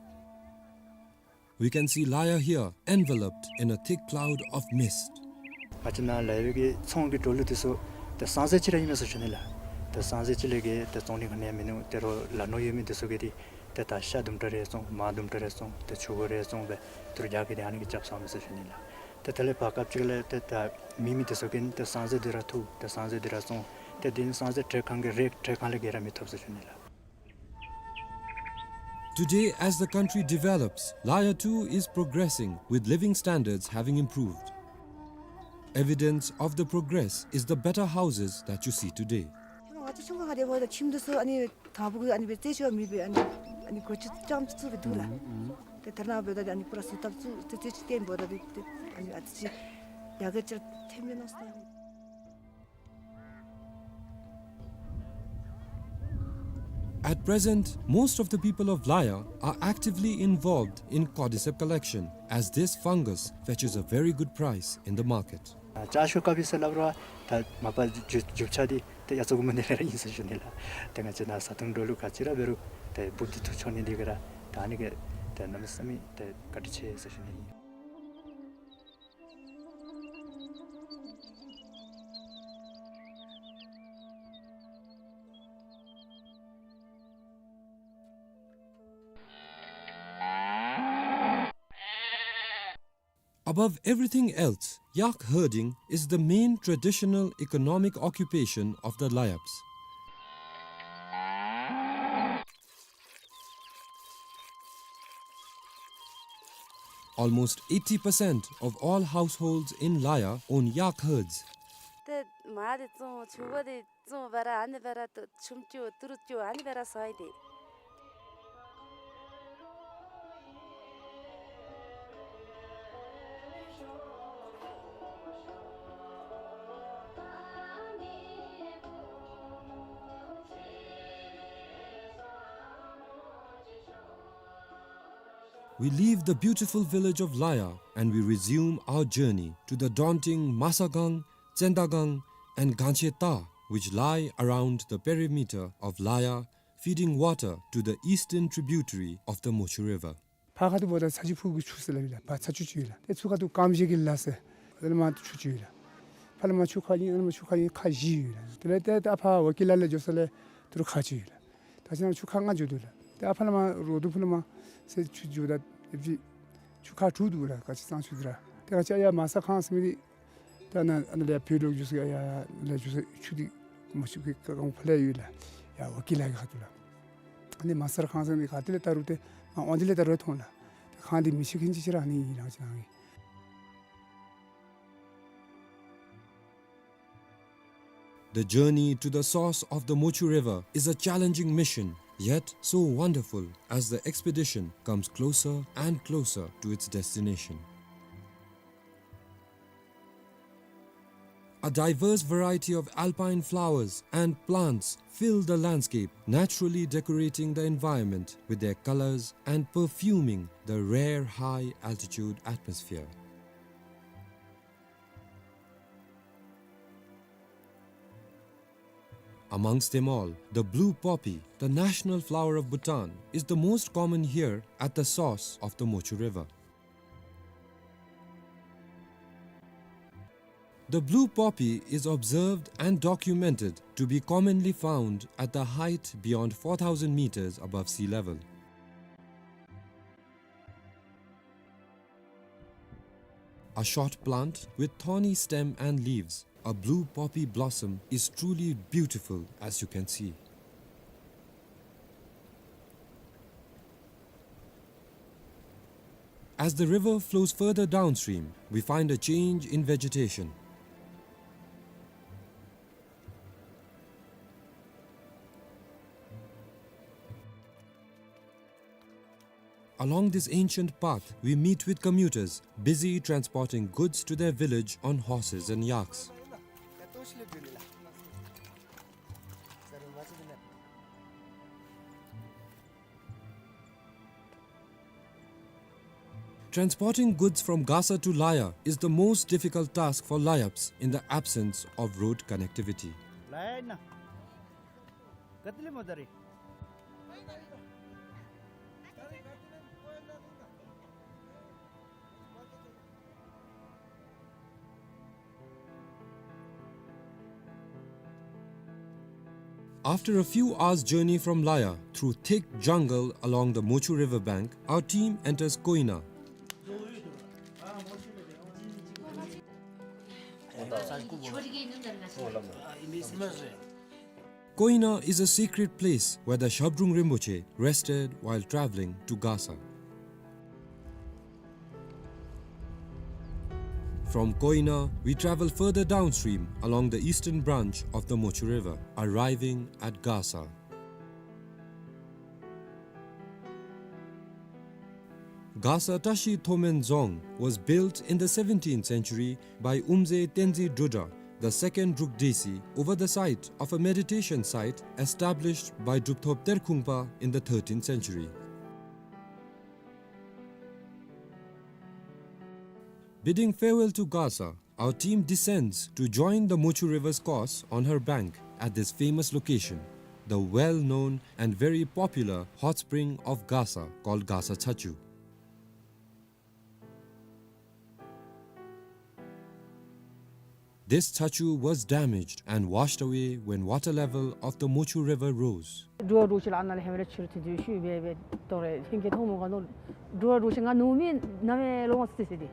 We can see Laya here enveloped in a thick cloud of mist. ང་བཅས་ནཱ་ལ་ཡོད་པའི་གི་ཚོང་གི་འགྲོ་ལུགས་དེ་ཚུ་ཏེ་སངས་རྒྱས་ཅིག་ར་ཨིན་མས་ཟེར་ཞུ་ནི་ལགས། ཏེ་སངས་རྒྱས་ཅིག་ལས་གི་ཏེ་བཙོང་ནི་ག་ནི་ཡང་མིན་ནུག། ཏེ་རོགས་ལ་ནོར་ཡོད་མི་དེ་ཚུ་གིས་ཏེ་ཏེ་ད་ཤ་དུམ་གྲ་རེ་བཙོང་མར་དུམ་གྲ་རེ་བཙོང་ཏེ་ཆུ་བོ་རེ་བཙོང་སྦེ་ཏེ་རྒྱ་གི་དེ་ཨ་ནི་གི་རྐྱབ་སོང་མས་ཟེར་ཞུ་ནི་ལགས། ཏེ་དེ་ལས་ཕར་སྐབས་ཅིག་ལས་ཏེ་ད་མེད་མི་དེ་ཚུ་གིས་ཏེ་སངས་རྒྱས་དེ་ར་འཐུ་ཏེ་སངས་རྒྱས་དེ་ར་བཙོང་ཏེ་དེ་ནི་སངས་རྒྱས་བྲེ་ཁང་གི་རེག་བྲེ་ཁང་ལས་གི་ར་མི་ཐོབ་ཟེར་ཞུ་ནི་ལགས། Today, as the country develops, Laya too is progressing, with living standards having improved. Evidence of the progress is the better houses that you see today. ང་བཅས་ཆུང་ཀུ་ཁ་དེ་བ་ད་ཁྱིམ་དེ་ཚུ་ཨ་ནི་དང་པོ་གི་ཨ་ནི་སྦེ་རྩེ་ཆུ་མེད་པའི་ཨ་ནི་ཨ་ནི་སྒོ་ཕྱེ་རྐྱངམ་ཅིག་ཚུ་སྦེ་འདུག་ལགས། ཏེ་ཐ་ན་འབདཝ་ད་ཨ་ནི་པུ་ར་བཟོ་ཐབས་ཚུ་ཏེ་རྩེ་ཆུ་བརྟེན་འབདཝ་ད་ཏེ་ཨ་ནི་ཨ་ཙི་ཅིག་ཡར་རྒྱས་ཅིག་ཐོནམ་མས་མནོ་སོང་། At present, most of the people of Laya are actively involved in cordyceps collection, as this fungus fetches a very good price in the market. ལྕགས་ཤོག་བཀབ་ཡི་ཟེར་སླབ་རུང་ད་མ་པ་རྒྱུ་རྒྱུ་ཆ་འདི་ཏེ་ཡ་ཙོག་གུ་མ་འདི་ར་ཨིན་ཟེར་ཞུ་ནི་ལགས། ཏེ་ང་བཅས་ནཱ་བཟའ་འཐུང་འགྲོ་ལུགས་ག་ཅི་ར་འབད་རུང་ཏེ་འབུཔ་འདི་འཐུ་འཕྱོག་ནི་འདི་གིས་ར་ད་ཨ་ནི་གིས་ཏེ་གནམ་མེད་ས་མེད་ཏེ་བཀའ་དྲིན་ཆེ་ཟེར་ཞུ་ནི་ཨིན། Above everything else, yak herding is the main traditional economic occupation of the Layabs. Almost eighty percent of all households in Laya own yak herds. ཏེ་མར་འདི་བཙོང་ཆུང་ཀུ་འདི་བཙོང་སྦེ་ར་ཨ་ནི་སྦེ་ར་ཏེ་ཆུམ་ཅིག་ཏི་རུ་ཅིག་ཨ་ནི་སྦེ་ར་བཟའ་ཡི་ཏེ། We leave the beautiful village of Laya and we resume our journey to the daunting Masagang, Tsendagang, and Gancheta, which lie around the perimeter of Laya, feeding water to the eastern tributary of the Mochu River. ཕར་ཁ་ཐུག་འབདཝ་ད་ཚ་ཆུ་ཕུག་གི་ཆུ་ཟེར་སླབ་ཨིན་ལགས། ཕར་ཚ་ཆུ་ཅིག་ཡོད་ལགས། ཏེ་ཚུར་ཁ་ཐུག་ཀམ་ཤེ་གི་ལ་ཟེར་ཨ་ནི་མར་ཆུ་ཅིག་ཡོད་ལགས། ཕར་ལས་མར་ཆུ་ཁ་གཉིས་ཨ་ནི་མར་ཆུ་ཁ་གཉིས་ཁ་བཞི་ཡོད་ལགས། དེ་ལས་ཏེ་ཏེ་ཨ་ཕར་ཝ་ཀི་ལ་ལས་འགྱོ་ས་ལས་ཏི་རུ་ཁ་ཅིག་ཡོད་ལགས། ད་ཅི་ན་ཆུ་ཁ་ལྔ་འགྱོ་དོ་ལགས། ཏེ་ཨ་ཕར་ལས་མར་རོ་དུ་ཕུ་ལས་མར་ཟེར་ཆུ་འགྱོཝ་ད་ཨེབ་ཅིག་ཆུ་ཁ་དྲུག་འདུག་ལགས། ག་ཅི་གཙང་ཆུ་འདི་ར། ཏེ་ག་ཅི་ཡར་མ་ས་ཁང་ཟེར་མི་འདི་ད་ནཱ་ཨ་ནཱ་ལས་བོད་ལུ་འགྱོ་ས་ཡར་ལས་འགྱོ་ས་ཆུ་འདི་མ་ཆུ་གི་གང་ཕར་ལས་ཡོད་ལགས། ཡར་ཝ་ཀི་ལ་གི་ཁ་ཐུག་ལགས། ཨ་ནི་མ་ས་ཁང་ཟེར་མི་ག་ཏེ་ལས་ད་རུང་ཏེ་མར་འོང་དེ་ལས་ད་རུང་མཐོང་ལགས། ཏེ་ཁང་འདི་མི་ཤེས་མཁན་ཅིག་ཅིག་ར་ཨ་ནི་ཨིན་ལགས་ཅི་ཨ་ནི། The journey to the source of the Mochu River is a challenging mission, yet so wonderful as the expedition comes closer and closer to its destination. A diverse variety of alpine flowers and plants fill the landscape, naturally decorating the environment with their colors and perfuming the rare high-altitude atmosphere. Amongst them all, the blue poppy, the national flower of Bhutan, is the most common here at the source of the Mochu River. The blue poppy is observed and documented to be commonly found at the height beyond four thousand meters above sea level. A short plant with thorny stem and leaves, a blue poppy blossom is truly beautiful, as you can see. As the river flows further downstream, we find a change in vegetation. Along this ancient path, we meet with commuters busy transporting goods to their village on horses and yaks. Transporting goods from Gasa to Laya is the most difficult task for Layaps in the absence of road connectivity. After a few hours' journey from Laya through thick jungle along the Mochu river bank, our team enters Koina. Koina is a secret place where the Shabdrung Rinpoche rested while traveling to Gasa. From Koina, we travel further downstream along the eastern branch of the Mochu River, arriving at Gasa. Gasa Tashi Thomen Dzong was built in the seventeenth century by Umze Tenzin Drudra, the second Druk Desi, over the site of a meditation site established by Drupthop Terkhungpa in the thirteenth century. Bidding farewell to Gasa, our team descends to join the Mochu River's course on her bank at this famous location, the well-known and very popular hot spring of Gasa called Gasa Chachu. This chachu was damaged and washed away when water level of the Mochu River rose. འགྲོ་བ་འགྲོ་ཤེས་ལ་ཨ་ན་ལས་ཧེ་མ་ར་ཕྱི་རུ་དེ་དུས་ཤུལ་སྦེ་སྦེ་དོ་རེ་ལྷན་རྒྱས་མཐོང་མོ་ག་ནོ། འགྲོ་བ་འགྲོ་ཤེས་ང་ནུབ་མི་ན་མེ་ལོ་མ་སི་སི་དེ།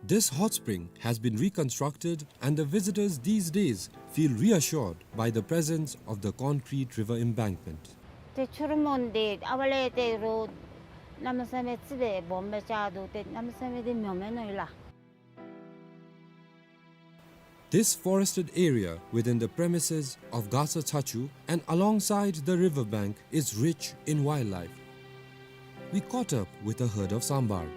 This hot spring has been reconstructed and the visitors these days feel reassured by the presence of the concrete river embankment. ཏེ་ཆུ་རུ་མོན་དེ་ཨ་བ་ལས་ཏེ་རོ་གནམ་མེད་ས་མེད་ཙི་བའི་སྦོམ་སྦེ་ཆགས་འདུག། ཏེ་གནམ་མེད་ས་མེད་དེ་མྱོ་མེན་ནོ་ཡོད་ལགས། This forested area within the premises of Gasa Chachu and alongside the river bank is rich in wildlife. We caught up with a herd of sambar.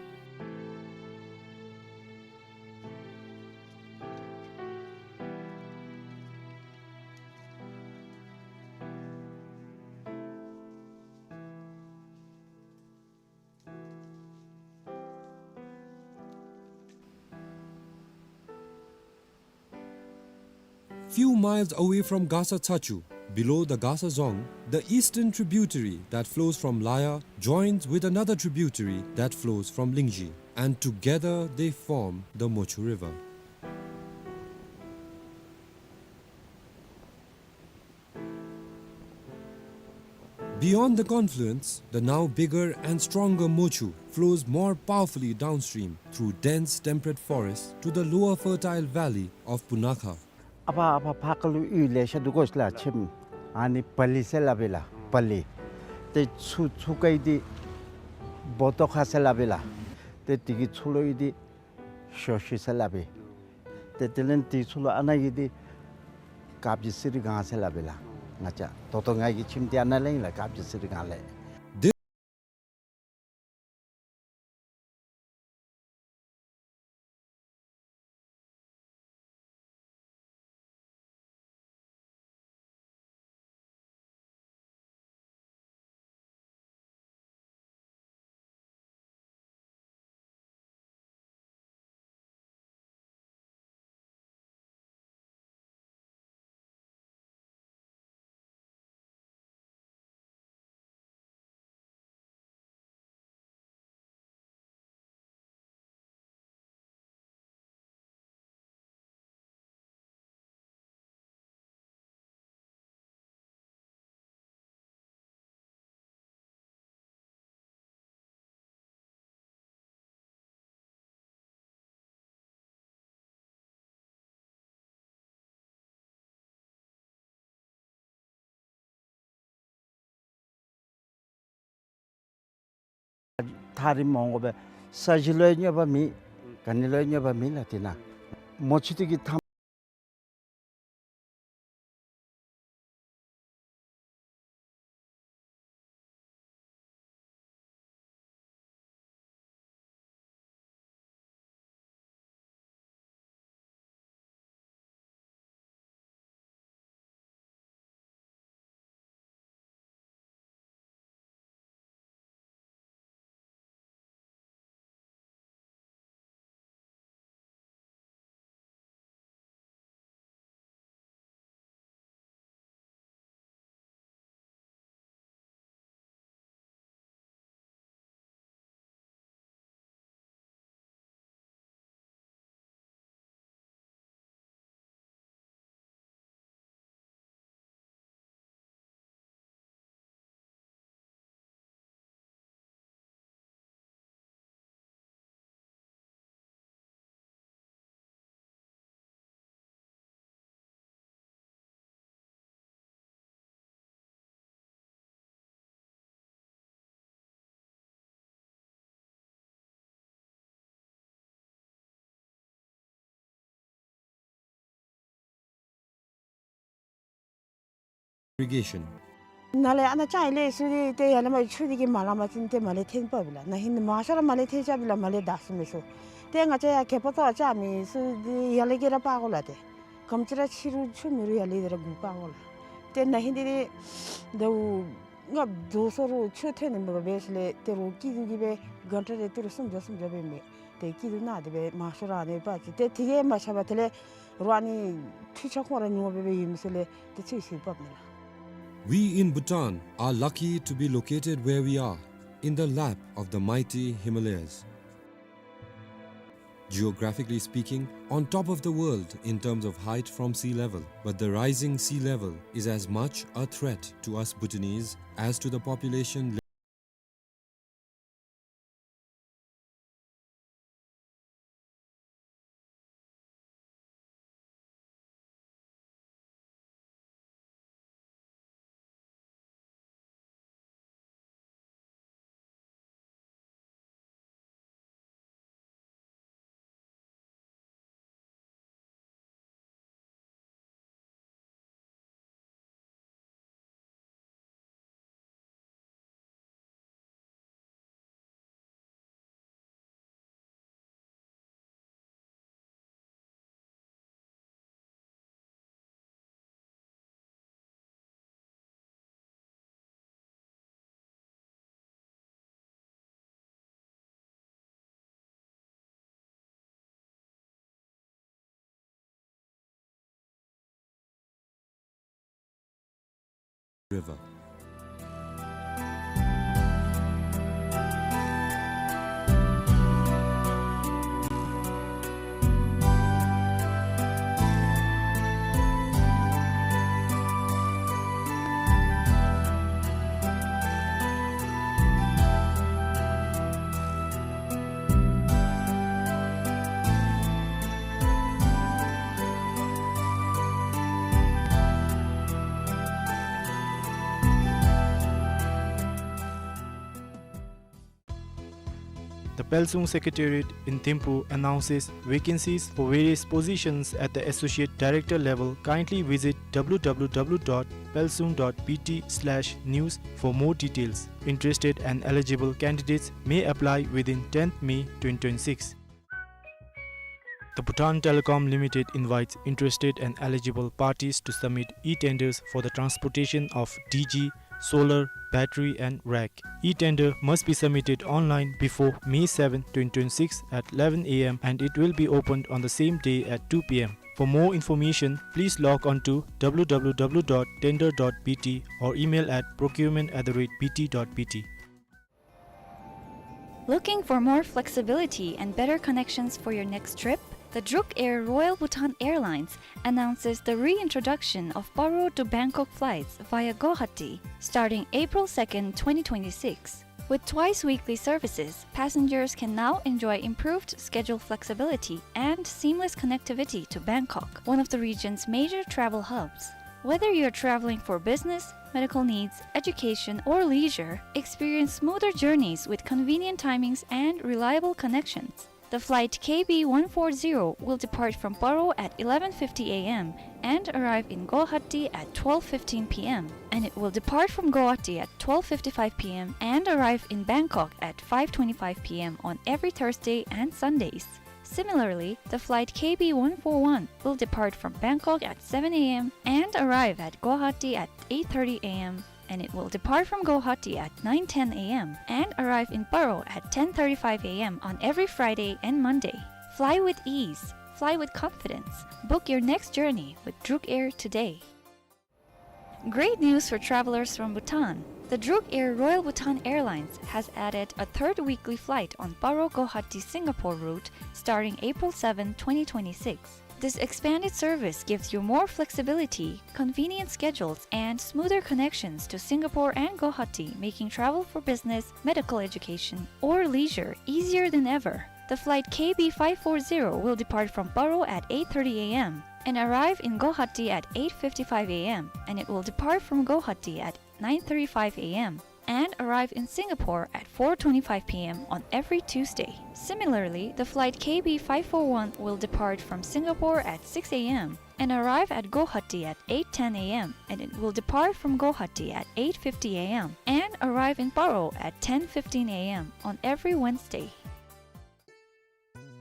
Few miles away from Gasa Chachu, below the Gasa Dzong, the eastern tributary that flows from Laya joins with another tributary that flows from Lingzhi, and together they form the Mochu River. Beyond the confluence, the now bigger and stronger Mochu flows more powerfully downstream through dense temperate forest to the lower fertile valley of Punakha. ཨ་ཕ་ཨ་ཕ་ཕ་ཁ་ལུ་ཡུལ་ལེ་ཤ་འདུག་གོ་ཤ་ལགས་ཁྱིམ། ཨ་ནི་པ་ལི་ཟེར་སླབ་ཨིན་ལགས་པ་ལི། ཏེ་ཚུ་ཚུ་ཀའི་འདི་བོ་ཏོ་ཁ་ཟེར་སླབ་ཨིན་ལགས། ཏེ་དེ་གི་ཚུ་ལུ་ཡི་འདི་ཤོ་ཤི་ཟེར་སླབ་ཨིན། ཏེ་དེ་ལས་དེ་ཚུ་ལུ་ཨ་ན་གི་འདི་ཀབ་ཇི་སི་རི་སྒང་ཟེར་སླབ་ཨིན་ལགས། ང་བཅས་ད་ལྟོ་ང་གི་ཁྱིམ་འདི་ཨ་ན་ལས་ཨིན་ལགས་ཀབ་ཇི་སི་རི་སྒང་ལས། ཐག་རིངམོ་འོང་དགོ་པས། ས་གཞི་ལུ་ཡང་གནོད་པ་མེད། ག་ནི་ལུ་ཡང་གནོད་པ་མེད་ལགས། དེ་ནང་མོ་ཆུ་ཐིགས་ཀྱི་ཐང་irrigation. ནཱ་ལས་ཨ་ནཱ་ཅང་ཡི་ལས་སུ་དེ་ཏེ་ཡར་ལས་མར་ཆུ་དེ་གིས་མ་ལང་པ་ཅིན་ཏེ་མར་ལས་འཐེན་འབགཔ་ཨིན་ལགས། ན་ཧིང་མང་ཤོས་ར་མར་ལས་འཐེན་རྐྱབ་ཨིན་ལགས། མར་ལས་བདའ་ཚུགས་མི་ཚུགས། ཏེ་ང་བཅས་ཡར་གད་པ་བཏོག་རྐྱབ་མི་ཚུ་དེ་ཡར་ལས་ཀྱི་ར་འབག་དགོ་ལགས། ཏེ་ག་དེམ་ཅིག་ར་ཕྱི་རུ་ཆུ་མེད་རུང་ཡར་ལས་དེ་ར་འགོ་འབག་དགོ་ལགས། ཏེ་ན་ཧིང་དེ་དེ་ཟླཝ་ལྔ་བདོ་སོང་རུང་ཆུ་ཐོན་ནི་མེད་པར་འབད་ཞིནམ་ལས་ཏེ་རོགས་སྐྱིད་སྡུག་གིས་སྦེ་གྷན་ཊ་རེ་ཏི་རུ་སུམ་བརྒྱ་སུམ་བརྒྱ་སྦེ་མི་ཏེ་སྐྱིད་སྡུག་ནང་དེ་སྦེ་མང་ཤོས་ར་ཨ་ནི་འབག་ཅི། ཏེ་དེ་གིས་མ་ཆགས་པར་དེ་ལས་རོགས་ཨ་ནི་འཕྲུལ་ཆས་ཁོང་ར་ཉོ་སྦེ་སྦེ་ཡོད་མི་ཚུ་ལས་ཏེ་ཚུད་ཚུདཔ་ཨིན་ལགས། We in Bhutan are lucky to be located where we are, in the lap of the mighty Himalayas. Geographically speaking, on top of the world in terms of height from sea level, but the rising sea level is as much a threat to us Bhutanese as to the population River. The Pelsung Secretariat in Thimphu announces vacancies for various positions at the associate director level. Kindly visit w w w dot pelsung dot b t slash news for more details. Interested and eligible candidates may apply within tenth May twenty twenty-six. The Bhutan Telecom Limited invites interested and eligible parties to submit e-tenders for the transportation of D G, solar, battery and rack. E-tender must be submitted online before May seventh, twenty twenty-six at eleven a m and it will be opened on the same day at two p m. For more information, please log on to w w w dot tender dot b t or email at procurement at the rate b t dot b t. Looking for more flexibility and better connections for your next trip? The Druk Air Royal Bhutan Airlines announces the reintroduction of Paro to Bangkok flights via Guwahati, starting April second, twenty twenty-six. With twice weekly services, passengers can now enjoy improved schedule flexibility and seamless connectivity to Bangkok, one of the region's major travel hubs. Whether you're traveling for business, medical needs, education, or leisure, experience smoother journeys with convenient timings and reliable connections. The flight K B one four zero will depart from Paro at eleven fifty A M and arrive in Guwahati at twelve fifteen P M, and it will depart from Guwahati at twelve fifty-five P M and arrive in Bangkok at five twenty-five P M on every Thursday and Sundays. Similarly, the flight K B one four one will depart from Bangkok at seven A M and arrive at Guwahati at eight thirty A M, and it will depart from Guwahati at nine ten A M and arrive in Paro at ten thirty-five A M on every Friday and Monday. Fly with ease. Fly with confidence. Book your next journey with Druk Air today. Great news for travelers from Bhutan. The Druk Air Royal Bhutan Airlines has added a third weekly flight on Paro Guwahati Singapore route starting April seventh, twenty twenty-six. This expanded service gives you more flexibility, convenient schedules, and smoother connections to Singapore and Guwahati, making travel for business, medical education, or leisure easier than ever. The flight K B five four zero will depart from Paro at eight thirty A M and arrive in Guwahati at eight fifty-five A M, and it will depart from Guwahati at nine thirty-five A M and arrive in Singapore at four twenty-five P M on every Tuesday. Similarly, the flight K B five four one will depart from Singapore at six A M and arrive at Guwahati at eight ten A M, and it will depart from Guwahati at eight fifty A M and arrive in Paro at ten fifteen A M on every Wednesday.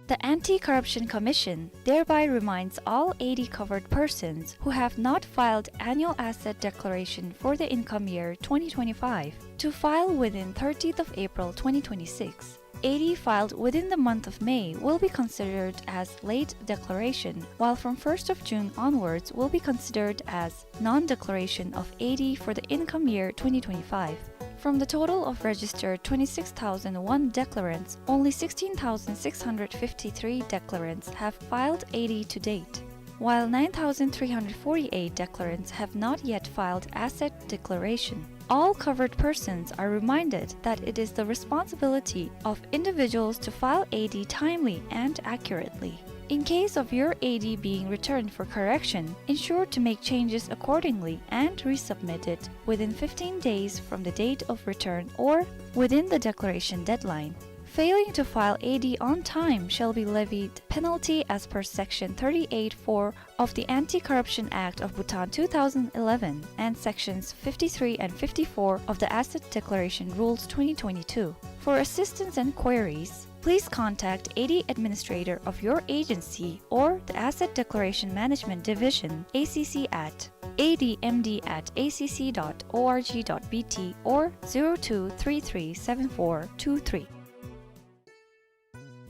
The Anti-Corruption Commission thereby reminds all A D covered persons who have not filed annual asset declaration for the income year twenty twenty-five to file within thirtieth of April twenty twenty-six. A D filed within the month of May will be considered as late declaration, while from first of June onwards will be considered as non-declaration of A D for the income year twenty twenty-five. From the total of registered twenty-six thousand one declarants, only sixteen thousand six hundred fifty-three declarants have filed A D to date, while nine thousand three hundred forty-eight declarants have not yet filed asset declaration. All covered persons are reminded that it is the responsibility of individuals to file A D timely and accurately. In case of your A D being returned for correction, ensure to make changes accordingly and resubmit it within fifteen days from the date of return or within the declaration deadline. Failing to file A D on time shall be levied penalty as per Section thirty-eight four of the Anti-Corruption Act of Bhutan two thousand eleven and Sections fifty-three and fifty-four of the Asset Declaration Rules twenty twenty-two. For assistance and queries, please contact A D administrator of your agency or the Asset Declaration Management Division, A C C, at A D M D at A C C dot org dot B T or zero two three three seven four two three.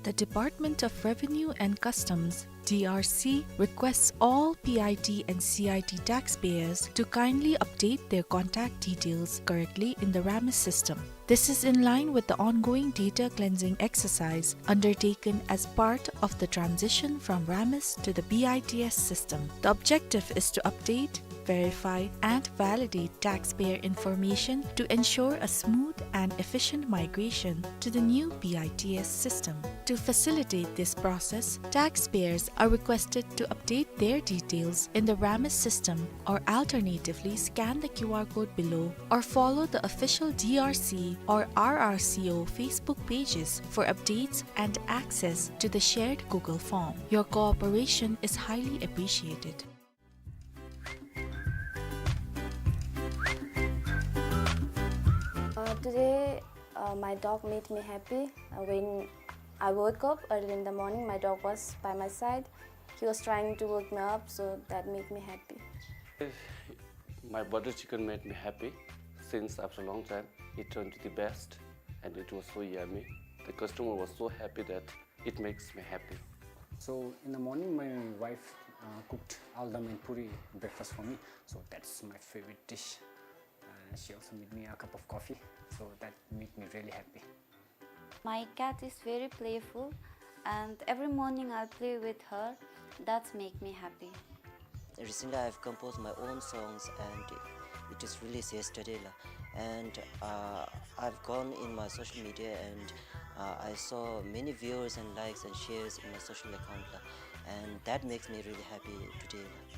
The Department of Revenue and Customs, D R C, requests all P I T and C I T taxpayers to kindly update their contact details correctly in the RAMIS system. This is in line with the ongoing data cleansing exercise undertaken as part of the transition from RAMIS to the B I T S system. The objective is to update, verify, and validate taxpayer information to ensure a smooth and efficient migration to the new B I T S system. To facilitate this process, taxpayers are requested to update their details in the RAMIS system or alternatively scan the Q R code below or follow the official D R C or R R C O Facebook pages for updates and access to the shared Google form. Your cooperation is highly appreciated. Uh, today, uh, my dog made me happy. Uh, when I woke up early in the morning, my dog was by my side. He was trying to wake me up, so that made me happy. My butter chicken made me happy since after a long time. It turned to the best and it was so yummy. The customer was so happy that it makes me happy. So in the morning, my wife, uh, cooked aldam and puri breakfast for me. So that's my favorite dish. Uh, she also made me a cup of coffee. So that made me really happy. My cat is very playful, and every morning I play with her. That's make me happy. Recently, I've composed my own songs, and it is released yesterday, la. And, uh, I've gone in my social media, and, uh, I saw many viewers and likes and shares in my social account, la. And that makes me really happy today, la.